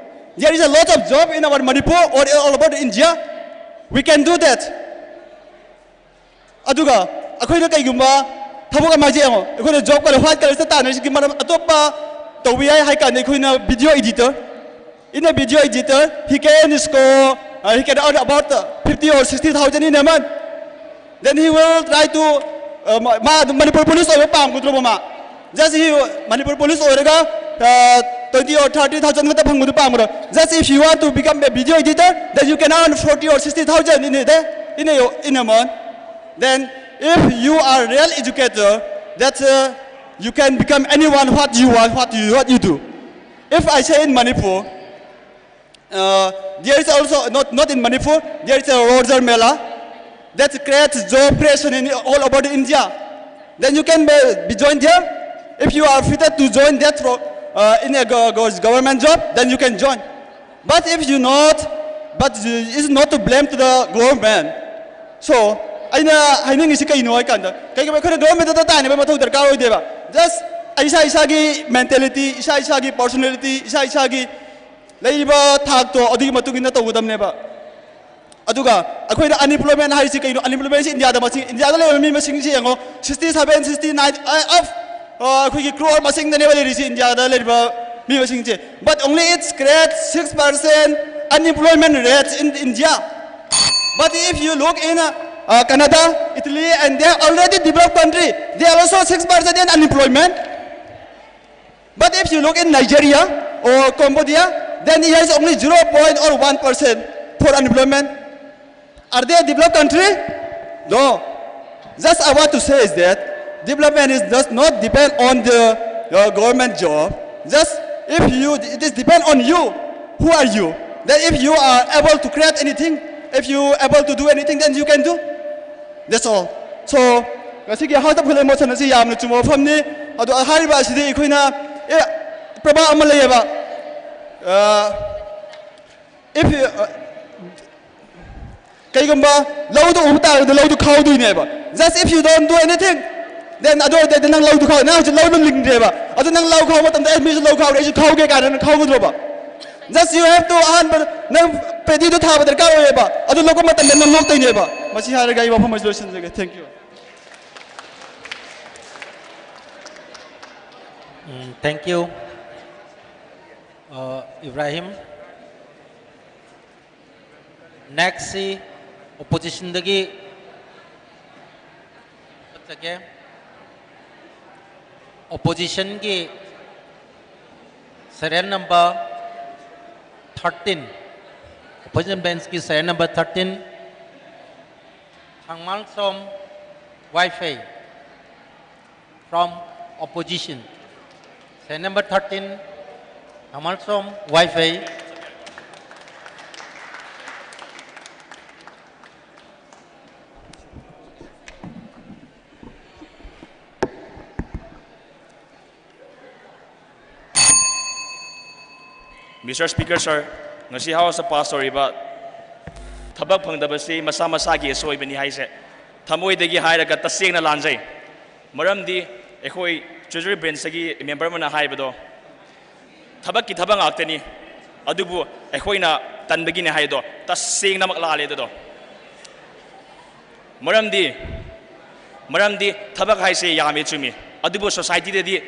There is a lot of job in our Manipur or all over India. We can do that. ꯑꯗꯨꯒ ꯑꯩꯈꯣꯏꯅ ꯀꯩꯒꯨꯝꯕ ꯊꯕꯛ ꯑꯃ ꯍꯥꯏꯁꯦ ꯌꯦꯡꯉꯣ, ꯑꯩꯈꯣꯏꯅ ꯖꯣꯕ ꯀꯥꯔꯗ ꯋꯥꯏꯠ ꯀꯂꯔꯁꯤꯗ ꯇꯥꯟꯅꯔꯤꯁꯤꯒꯤ ꯃꯔꯝ ꯑꯇꯣꯞꯄ ꯇꯧꯕ ꯌꯥꯏ ꯍꯥꯏ ꯀꯥꯟꯗ, ꯑꯩꯈꯣꯏꯅ video editor, in a video editor, he can score, uh, he can earn about, uh, fifty or sixty thousand in a month. Then he will try to, uh, ꯃꯥ, ꯃꯥ ꯑꯗꯨꯝ Manipur police ꯑꯣꯏꯕ ꯄꯥꯝꯒꯗ꯭ꯔꯣꯕ ꯃꯥ? Just he, ꯃꯅꯤꯄꯨꯔ ꯄꯨꯂꯤꯁ ꯑꯣꯏꯔꯒ, uh, Twenty or thirty thousand ꯈꯛꯇ ꯐꯪꯕꯗꯨ ꯄꯥꯝꯕ꯭ꯔꯣ? Just if you want to become a video editor, then you can earn forty or sixty thousand in a day, in a, in a month. Then if you are real educator, that uh, you can become anyone what you want, what you, what you do. If I say in Manipur, uh, there is also, not, not in Manipur, there is a Rojar Mela that creates job creation in all over the India. Then you can be, be joined there. If you are fitted to join that ro- uh, in a go- go- government job, then you can join. But if you not, but it's not to blame to the government. So ꯑꯩꯅ ꯍꯥꯏꯅꯤꯡꯉꯤꯁꯤ ꯀꯩꯅꯣ ꯍꯥꯏ ꯀꯥꯟꯗ, ꯀꯩꯒꯨꯝꯕ ꯑꯩꯈꯣꯏꯅ ꯒꯣꯔꯃꯦꯟꯇꯗ ꯇꯥꯏꯅꯕꯒꯤ ꯃꯊꯧ ꯗꯔꯀꯥꯔ ꯑꯣꯏꯗꯦꯕ꯫ Just ꯏꯁꯥ ꯏꯁꯥꯒꯤ mentality, ꯏꯁꯥ ꯏꯁꯥꯒꯤ personality, ꯏꯁꯥ ꯏꯁꯥꯒꯤ ꯂꯩꯔꯤꯕ ꯊꯥꯛꯇꯣ ꯑꯗꯨꯒꯤ ꯃꯇꯨꯡ ꯏꯟꯅ ꯇꯧꯒꯗꯕꯅꯦꯕ꯫ ꯑꯗꯨꯒ ꯑꯩꯈꯣꯏꯅ unemployment ꯍꯥꯏꯔꯤꯁꯤ ꯀꯩꯅꯣ? Unemploymentꯁꯤ ꯏꯟꯗꯤꯌꯥꯗ ꯃꯁꯤꯡ, ꯏꯟꯗꯤꯌꯥꯗ ꯂꯩꯔꯤꯕ ꯃꯤ ꯃꯁꯤꯡꯁꯤ ꯌꯦꯡꯉꯣ, sixty seven, sixty nine of ꯑꯩꯈꯣꯏꯒꯤ crore ꯃꯁꯤꯡꯗꯅꯦꯕ ꯂꯩꯔꯤꯁꯤ ꯏꯟꯗꯤꯌꯥꯗ ꯂꯩꯔꯤꯕ ꯃꯤ ꯃꯁꯤꯡꯁꯦ꯫ But only it's create six percent unemployment rate in India. But if you look in uh, Canada, Italy, and they are already developed country, they are also six percent in unemployment. But if you look in Nigeria or Cambodia, then it has only zero point or one percent for unemployment. Are they a developed country? No. Just I want to say is that development is does not depend on the uh, government job. Just if you, it is depend on you. Who are you? Then if you are able to create anything, if you able to do anything, then you can do. That's all. So ꯉꯁꯤꯒꯤ House of Hill Motion ꯑꯁꯤ ꯌꯥꯝꯅ ꯆꯨꯝꯕ ꯋꯥꯐꯝꯅꯤ꯫ ꯑꯗꯣ ꯍꯥꯏꯔꯤꯕ ꯑꯁꯤꯗꯤ ꯑꯩꯈꯣꯏꯅ ꯑꯦ ꯄ꯭ꯔꯃꯥꯟ ꯑꯃ ꯂꯩꯌꯦꯕ꯫ Uh, if you, uh, ꯀꯩꯒꯨꯝꯕ ꯂꯧꯗꯨ ꯎꯕ ꯇꯥꯔꯒꯗꯤ ꯂꯧꯗꯨ ꯈꯥꯎꯗꯣꯏꯅꯦꯕ꯫ Just if you don't do anything, then ꯑꯗꯨ ꯑꯣꯏꯔꯗꯤ ꯅꯪ ꯂꯧꯗꯨ ꯈꯥꯎ, ꯅꯪ ꯍꯧꯖꯤꯛ ꯂꯧꯗꯨ ꯂꯤꯡꯗ꯭ꯔꯦꯕ꯫ ꯑꯗꯨ ꯅꯪ ꯂꯧ ꯈꯥꯎꯕ ꯃꯇꯝꯗ ꯑꯦ ꯃꯤꯁꯨ ꯂꯧ ꯈꯥꯎꯔꯦ, ꯑꯩꯁꯨ ꯈꯥꯎꯒꯦ ꯀꯥꯏꯅ ꯅꯪ ꯈꯥꯎꯒꯗ꯭ꯔꯣꯕ? Just you have to ꯑꯍꯥꯟꯕ ꯅꯪ ꯄꯦꯗꯤꯗꯨ ꯊꯥꯕ ꯗꯔꯀꯥꯔ ꯑꯣꯏꯌꯦꯕ꯫ ꯑꯗꯨ ꯂꯣꯛꯄ ꯃꯇꯝꯗ ꯅꯪ ꯂꯣꯛꯇꯣꯏꯅꯦꯕ꯫ ꯃꯁꯤ ꯍꯥꯏꯔꯒ ꯑꯩ ꯋꯥꯐꯝ ꯑꯁꯤ ꯂꯣꯏꯁꯤꯟꯖꯒꯦ꯫ Thank you. Um, thank you, ꯑ, ꯏꯕ꯭ꯔꯥꯍꯤꯝ꯫ Next ꯁꯤ opposition ꯗꯒꯤ ꯆꯠꯆꯒꯦ꯫ Opposition ꯒꯤ Serial number thirteen, opposition bench ki serial number thirteen, Thangmalsom Waifei from opposition. Serial number thirteen, Thangmalsom Waifei. Mister Speaker, sir, ꯉꯁꯤ House ꯇ pass ꯇꯧꯔꯤꯕ ꯊꯕꯛ ꯐꯪꯗꯕꯁꯤ ꯃꯁꯥ ꯃꯁꯥꯒꯤ ꯑꯁꯣꯏꯕꯅꯤ ꯍꯥꯏꯁꯦ ꯊꯃꯣꯏꯗꯒꯤ ꯍꯥꯏꯔꯒ ꯇꯁꯦꯡꯅ ꯂꯥꯟꯖꯩ꯫ ꯃꯔꯝꯗꯤ ꯑꯩꯈꯣꯏ Treasury Bench ꯇꯒꯤ member ꯑꯃꯅ ꯍꯥꯏꯕꯗꯣ ꯊꯕꯛꯀꯤ ꯊꯕꯛ ꯉꯥꯛꯇꯅꯤ, ꯑꯗꯨꯕꯨ ꯑꯩꯈꯣꯏꯅ ꯇꯟꯕꯒꯤꯅꯦ ꯍꯥꯏꯗꯣ ꯇꯁꯦꯡꯅꯃꯛ ꯂꯥꯜꯂꯦ ꯑꯗꯨꯗꯣ꯫ ꯃꯔꯝꯗꯤ, ꯃꯔꯝꯗꯤ ꯊꯕꯛ ꯍꯥꯏꯁꯦ ꯌꯥꯝꯃꯦ ꯆꯨꯝꯃꯤ, ꯑꯗꯨꯕꯨ society ꯗꯗꯤ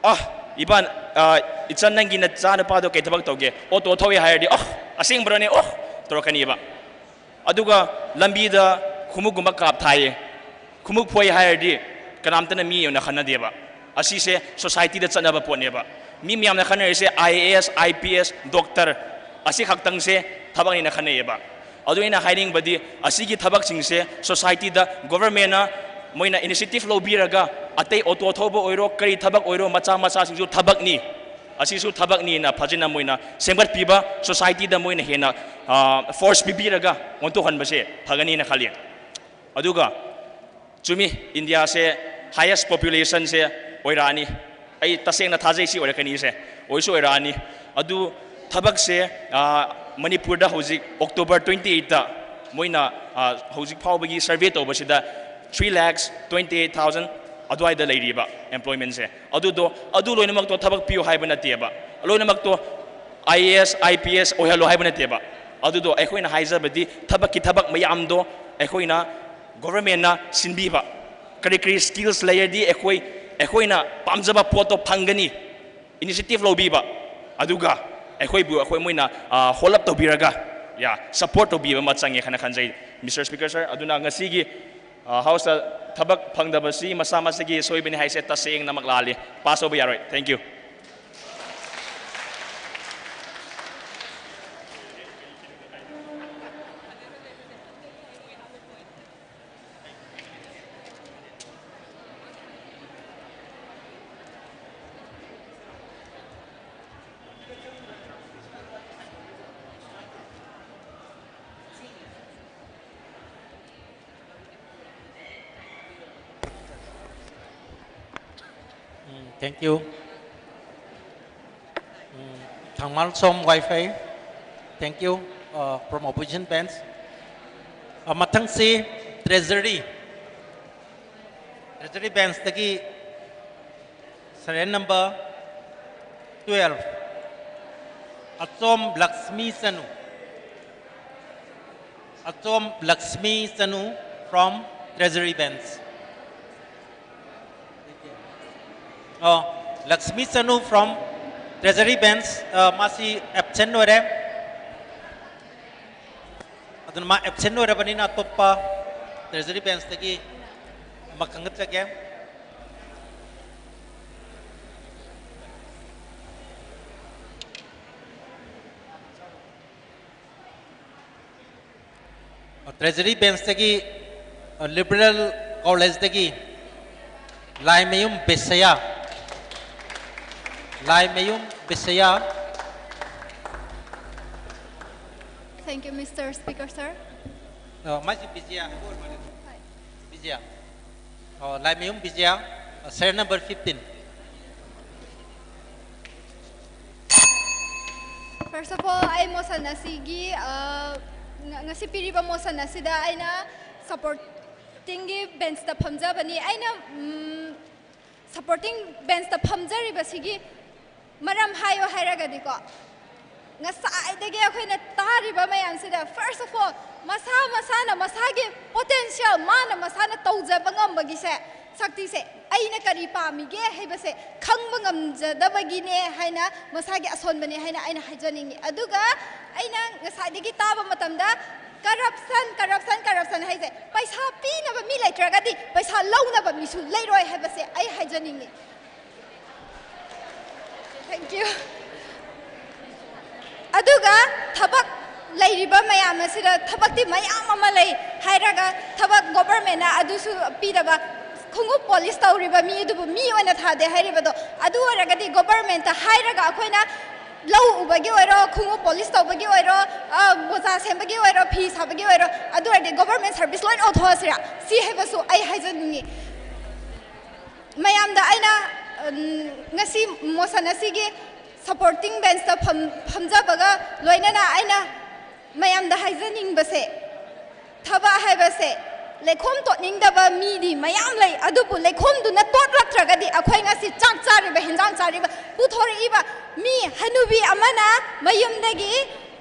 ꯑꯥ, ꯏꯕꯥꯟ, ꯑꯥ, ꯏꯆꯟ, ꯅꯪꯒꯤ ꯅꯆꯥꯅꯨꯄꯥꯗꯣ ꯀꯩ ꯊꯕꯛ ꯇꯧꯒꯦ? ꯑꯣꯇꯣ ꯊꯧꯋꯦ ꯍꯥꯏꯔꯗꯤ, "ꯑꯣ, ꯑꯁꯦꯡꯕ꯭ꯔꯅꯦ? ꯑꯣ," ꯇꯧꯔꯛꯀꯅꯤꯕ꯫ ꯑꯗꯨꯒ ꯂꯝꯕꯤꯗ ꯈꯣꯡꯎꯞꯀꯨꯝꯕ ꯀꯥꯞ ꯊꯥꯏꯌꯦ, ꯈꯣꯡꯎꯞ ꯐꯣꯏ ꯍꯥꯏꯔꯗꯤ ꯀꯅꯥꯝꯇꯅ ꯃꯤ ꯑꯣꯏꯅ ꯈꯟꯅꯗꯦꯕ꯫ ꯑꯁꯤꯁꯦ society ꯗ ꯆꯠꯅꯕ ꯄꯣꯠꯅꯦꯕ꯫ ꯃꯤ ꯃꯌꯥꯝꯅ ꯈꯟꯅꯔꯤꯁꯦ I A S, I P S, doctor, ꯑꯁꯤ ꯈꯛꯇꯪꯁꯦ ꯊꯕꯛꯅꯦꯅ ꯈꯟꯅꯩꯌꯦꯕ꯫ ꯑꯗꯨ ꯑꯩꯅ ꯍꯥꯏꯅꯤꯡꯕꯗꯤ, ꯑꯁꯤꯒꯤ ꯊꯕꯛꯁꯤꯡꯁꯦ society ꯗ government ꯅ ꯃꯣꯏꯅ initiative ꯂꯧꯕꯤꯔꯒ, ꯑꯇꯩ ꯑꯣꯇꯣ ꯊꯧꯕ ꯑꯣꯏꯔꯣ, ꯀꯔꯤ ꯊꯕꯛ ꯑꯣꯏꯔꯣ, ꯃꯆꯥ ꯃꯆꯥꯁꯤꯡꯁꯨ ꯊꯕꯛꯅꯤ꯫ ꯑꯁꯤꯁꯨ ꯊꯕꯛꯅꯤꯅ ꯐꯖꯅ ꯃꯣꯏꯅ ꯁꯦꯝꯒꯠꯄꯤꯕ, society ꯗ ꯃꯣꯏꯅ ꯍꯦꯟꯅ, ꯑ, force ꯄꯤꯕꯤꯔꯒ ꯑꯣꯟꯊꯣꯛꯍꯟꯕꯁꯦ ꯐꯒꯅꯤꯅ ꯈꯜꯂꯤ꯫ ꯑꯗꯨꯒ ꯆꯨꯝꯃꯤ, ꯏꯟꯗꯤꯌꯥꯁꯦ highest population ꯁꯦ ꯑꯣꯏꯔꯛꯑꯅꯤ꯫ ꯑꯩ ꯇꯁꯦꯡꯅ ꯊꯥꯖꯩ ꯁꯤ ꯑꯣꯏꯔꯛꯀꯅꯤꯁꯦ, ꯑꯣꯏꯁꯨ ꯑꯣꯏꯔꯛꯑꯅꯤ꯫ ꯑꯗꯨ ꯊꯕꯛꯁꯦ, ꯑ, ꯃꯅꯤꯄꯨꯔꯗ ꯍꯧꯖꯤꯛ October twenty eight ꯇ ꯃꯣꯏꯅ, ꯑ, ꯍꯧꯖꯤꯛ ꯐꯥꯎꯕꯒꯤ survey ꯇꯧꯕꯁꯤꯗ three lakhs twenty eight thousand ꯑꯗꯨꯋꯥꯏꯗ ꯂꯩꯔꯤꯕ employment ꯁꯦ꯫ ꯑꯗꯨꯗꯣ, ꯑꯗꯨ ꯂꯣꯏꯅꯃꯛꯇꯣ ꯊꯕꯛ ꯄꯤꯌꯨ ꯍꯥꯏꯕ ꯅꯠꯇꯦꯕ, ꯂꯣꯏꯅꯃꯛꯇꯣ I A S, I P S ꯑꯣꯏꯍꯜꯂꯣ ꯍꯥꯏꯕ ꯅꯠꯇꯦꯕ꯫ ꯑꯗꯨꯗꯣ ꯑꯩꯈꯣꯏꯅ ꯍꯥꯏꯖꯕꯗꯤ ꯊꯕꯛꯀꯤ ꯊꯕꯛ ꯃꯌꯥꯝꯗꯣ ꯑꯩꯈꯣꯏꯅ government ꯅ ꯁꯤꯟꯕꯤꯕ, ꯀꯔꯤ ꯀꯔꯤ skills ꯂꯩꯔꯗꯤ ꯑꯩꯈꯣꯏ, ꯑꯩꯈꯣꯏꯅ ꯄꯥꯝꯖꯕ ꯄꯣꯠꯇꯣ ꯐꯪꯒꯅꯤ, initiative ꯂꯧꯕꯤꯕ, ꯑꯗꯨꯒ ꯑꯩꯈꯣꯏꯕꯨ, ꯑꯩꯈꯣꯏ ꯃꯣꯏꯅ, ꯑ, hold up ꯇꯧꯕꯤꯔꯒ, ꯌꯥ, support ꯇꯧꯕꯤꯕ ꯑꯃ ꯆꯪꯉꯦ ꯍꯥꯏꯅ ꯈꯟꯖꯩ, Mister Speaker, sir꯫ ꯑꯗꯨꯅ ꯉꯁꯤꯒꯤ, ꯑ, House ꯇ ꯊꯕꯛ ꯐꯪꯗꯕꯁꯤ ꯃꯁꯥ ꯃꯁꯥꯒꯤ ꯑꯁꯣꯏꯕꯅꯤ ꯍꯥꯏꯁꯦ ꯇꯁꯦꯡꯅꯃꯛ ꯂꯥꯜꯂꯤ꯫ Pass ꯇꯧꯕ ꯌꯥꯔꯣꯏ꯫ Thank you꯫ Thank you. Um, ꯊꯥꯡꯃꯥꯜꯁꯣꯝ ꯋꯥꯏꯐꯩ꯫ Thank you, uh, from opposition bench. Uh, ꯃꯊꯪꯁꯤ treasury, treasury benchꯇꯒꯤ serial number twelve, ꯑꯆꯣꯝ Lakshmi Chanu. ꯑꯆꯣꯝ Lakshmi Chanu from treasury bench. ꯑꯣ, ꯂꯛꯁꯃꯤ ꯆꯅꯨ from treasury bench, ꯑ, ꯃꯥꯁꯤ absent ꯑꯣꯏꯔꯦ꯫ ꯑꯗꯨꯅ ꯃꯥ absent ꯑꯣꯏꯔꯕꯅꯤꯅ ꯑꯇꯣꯞꯄ treasury benchꯇꯒꯤ ꯑꯃ ꯈꯟꯒꯠꯆꯒꯦ꯫ Treasury benchꯇꯒꯤ, ꯑ, Liberal Collegeꯗꯒꯤ Laimayum ꯕꯤꯁꯌꯥ꯫ Laimayum ꯕꯤꯁꯌꯥ꯫ Thank you, Mister Speaker, sir. ꯑ, ꯃꯥꯏꯁꯤ ꯕꯤꯖꯌꯥ ꯍꯥꯏꯕ ꯑꯣꯏꯔ ꯃꯥꯜꯂꯦ꯫ ꯕꯤꯖꯌꯥ꯫ ꯑ, ꯂꯥꯏꯃꯌꯨꯝ ꯕꯤꯖꯌꯥ, ꯑ, serial number fifteen. First of all, ꯑꯩ motion ꯑꯁꯤꯒꯤ, ꯑ, ꯉ-, ꯉꯁꯤ ꯄꯤꯔꯤꯕ motion ꯑꯁꯤꯗ ꯑꯩꯅ supportingꯒꯤ benchꯇ ꯐꯝꯖꯕꯅꯤ꯫ ꯑꯩꯅ, ꯎꯝ, supporting benchꯇ ꯐꯝꯖꯔꯤꯕꯁꯤꯒꯤ ꯃꯔꯝ ꯍꯥꯏꯌꯣ ꯍꯥꯏꯔꯒꯗꯤꯀꯣ, ꯉꯁꯥꯏꯗꯒꯤ ꯑꯩꯈꯣꯏꯅ ꯇꯥꯔꯤꯕ ꯃꯌꯥꯝꯁꯤꯗ, first of all, ꯃꯁꯥ ꯃꯁꯥꯅ ꯃꯁꯥꯒꯤ potential, ꯃꯥꯅ ꯃꯁꯥꯅ ꯇꯧꯖꯕ ꯉꯝꯕꯒꯤꯁꯦ, ꯁꯛꯇꯤꯁꯦ, ꯑꯩꯅ ꯀꯔꯤ ꯄꯥꯝꯃꯤꯒꯦ ꯍꯥꯏꯕꯁꯦ ꯈꯪꯕ ꯉꯝꯖꯗꯕꯒꯤꯅꯦ ꯍꯥꯏꯅ, ꯃꯁꯥꯒꯤ ꯑꯁꯣꯟꯕꯅꯦ ꯍꯥꯏꯅ ꯑꯩꯅ ꯍꯥꯏꯖꯅꯤꯡꯉꯤ꯫ ꯑꯗꯨꯒ ꯑꯩꯅ ꯉꯁꯥꯏꯗꯒꯤ ꯇꯥꯕ ꯃꯇꯝꯗ corruption, corruption, corruption ꯍꯥꯏꯁꯦ, ꯄꯩꯁꯥ ꯄꯤꯅꯕ ꯃꯤ ꯂꯩꯇ꯭ꯔꯒꯗꯤ ꯄꯩꯁꯥ ꯂꯧꯅꯕ ꯃꯤꯁꯨ ꯂꯩꯔꯣꯏ ꯍꯥꯏꯕꯁꯦ ꯑꯩ ꯍꯥꯏꯖꯅꯤꯡꯉꯤ꯫ Thank you. ꯑꯗꯨꯒ ꯊꯕꯛ ꯂꯩꯔꯤꯕ ꯃꯌꯥꯝ ꯑꯁꯤꯗ ꯊꯕꯛꯇꯤ ꯃꯌꯥꯝ ꯑꯃ ꯂꯩ ꯍꯥꯏꯔꯒ, ꯊꯕꯛ governmentꯅ ꯑꯗꯨꯁꯨ ꯄꯤꯗꯕ, ꯈꯣꯡꯎꯞ polish ꯇꯧꯔꯤꯕ ꯃꯤ ꯑꯗꯨꯕꯨ ꯃꯤ ꯑꯣꯏꯅ ꯊꯥꯗꯦ ꯍꯥꯏꯔꯤꯕꯗꯣ, ꯑꯗꯨ ꯑꯣꯏꯔꯒꯗꯤ governmentꯇ ꯍꯥꯏꯔꯒ ꯑꯩꯈꯣꯏꯅ ꯂꯧ ꯎꯕꯒꯤ ꯑꯣꯏꯔꯣ, ꯈꯣꯡꯎꯞ polish ꯇꯧꯕꯒꯤ ꯑꯣꯏꯔꯣ, ꯑ, ꯃꯣꯖꯥ ꯁꯦꯝꯕꯒꯤ ꯑꯣꯏꯔꯣ, ꯐꯤ ꯁꯥꯕꯒꯤ ꯑꯣꯏꯔꯣ, ꯑꯗꯨ ꯑꯣꯏꯔꯗꯤ government service ꯂꯣꯏ ꯑꯣꯟꯊꯣꯛꯑꯁꯤꯔꯥ? ꯁꯤ ꯍꯥꯏꯕꯁꯨ ꯑꯩ ꯍꯥꯏꯖꯅꯤꯡꯉꯤ꯫ ꯃꯌꯥꯝꯗ ꯑꯩꯅ, ꯎꯝ, ꯉꯁꯤ ꯃꯣꯁꯟ ꯑꯁꯤꯒꯤ ꯁꯄꯣꯔꯇꯤꯡ ꯕꯦꯟꯁꯇ ꯐꯝ-, ꯐꯝꯖꯕꯒ ꯂꯣꯏꯅꯅ ꯑꯩꯅ ꯃꯌꯥꯝꯗ ꯍꯥꯏꯖꯅꯤꯡꯕꯁꯦ, ꯊꯕꯛ ꯍꯥꯏꯕꯁꯦ ꯂꯩꯈꯣꯝ ꯇꯣꯠꯅꯤꯡꯗꯕ ꯃꯤꯗꯤ ꯃꯌꯥꯝ ꯂꯩ, ꯑꯗꯨꯕꯨ ꯂꯩꯈꯣꯝꯗꯨꯅ ꯇꯣꯠꯂꯛꯇ꯭ꯔꯒꯗꯤ ꯑꯩꯈꯣꯏ ꯉꯁꯤ ꯆꯥꯛ ꯆꯥꯔꯤꯕ, ꯍꯦꯟꯖꯥꯡ ꯆꯥꯔꯤꯕ, ꯄꯨꯊꯣꯔꯛꯏꯕ ꯃꯤ ꯍꯅꯨꯕꯤ ꯑꯃꯅ ꯃꯌꯨꯝꯗꯒꯤ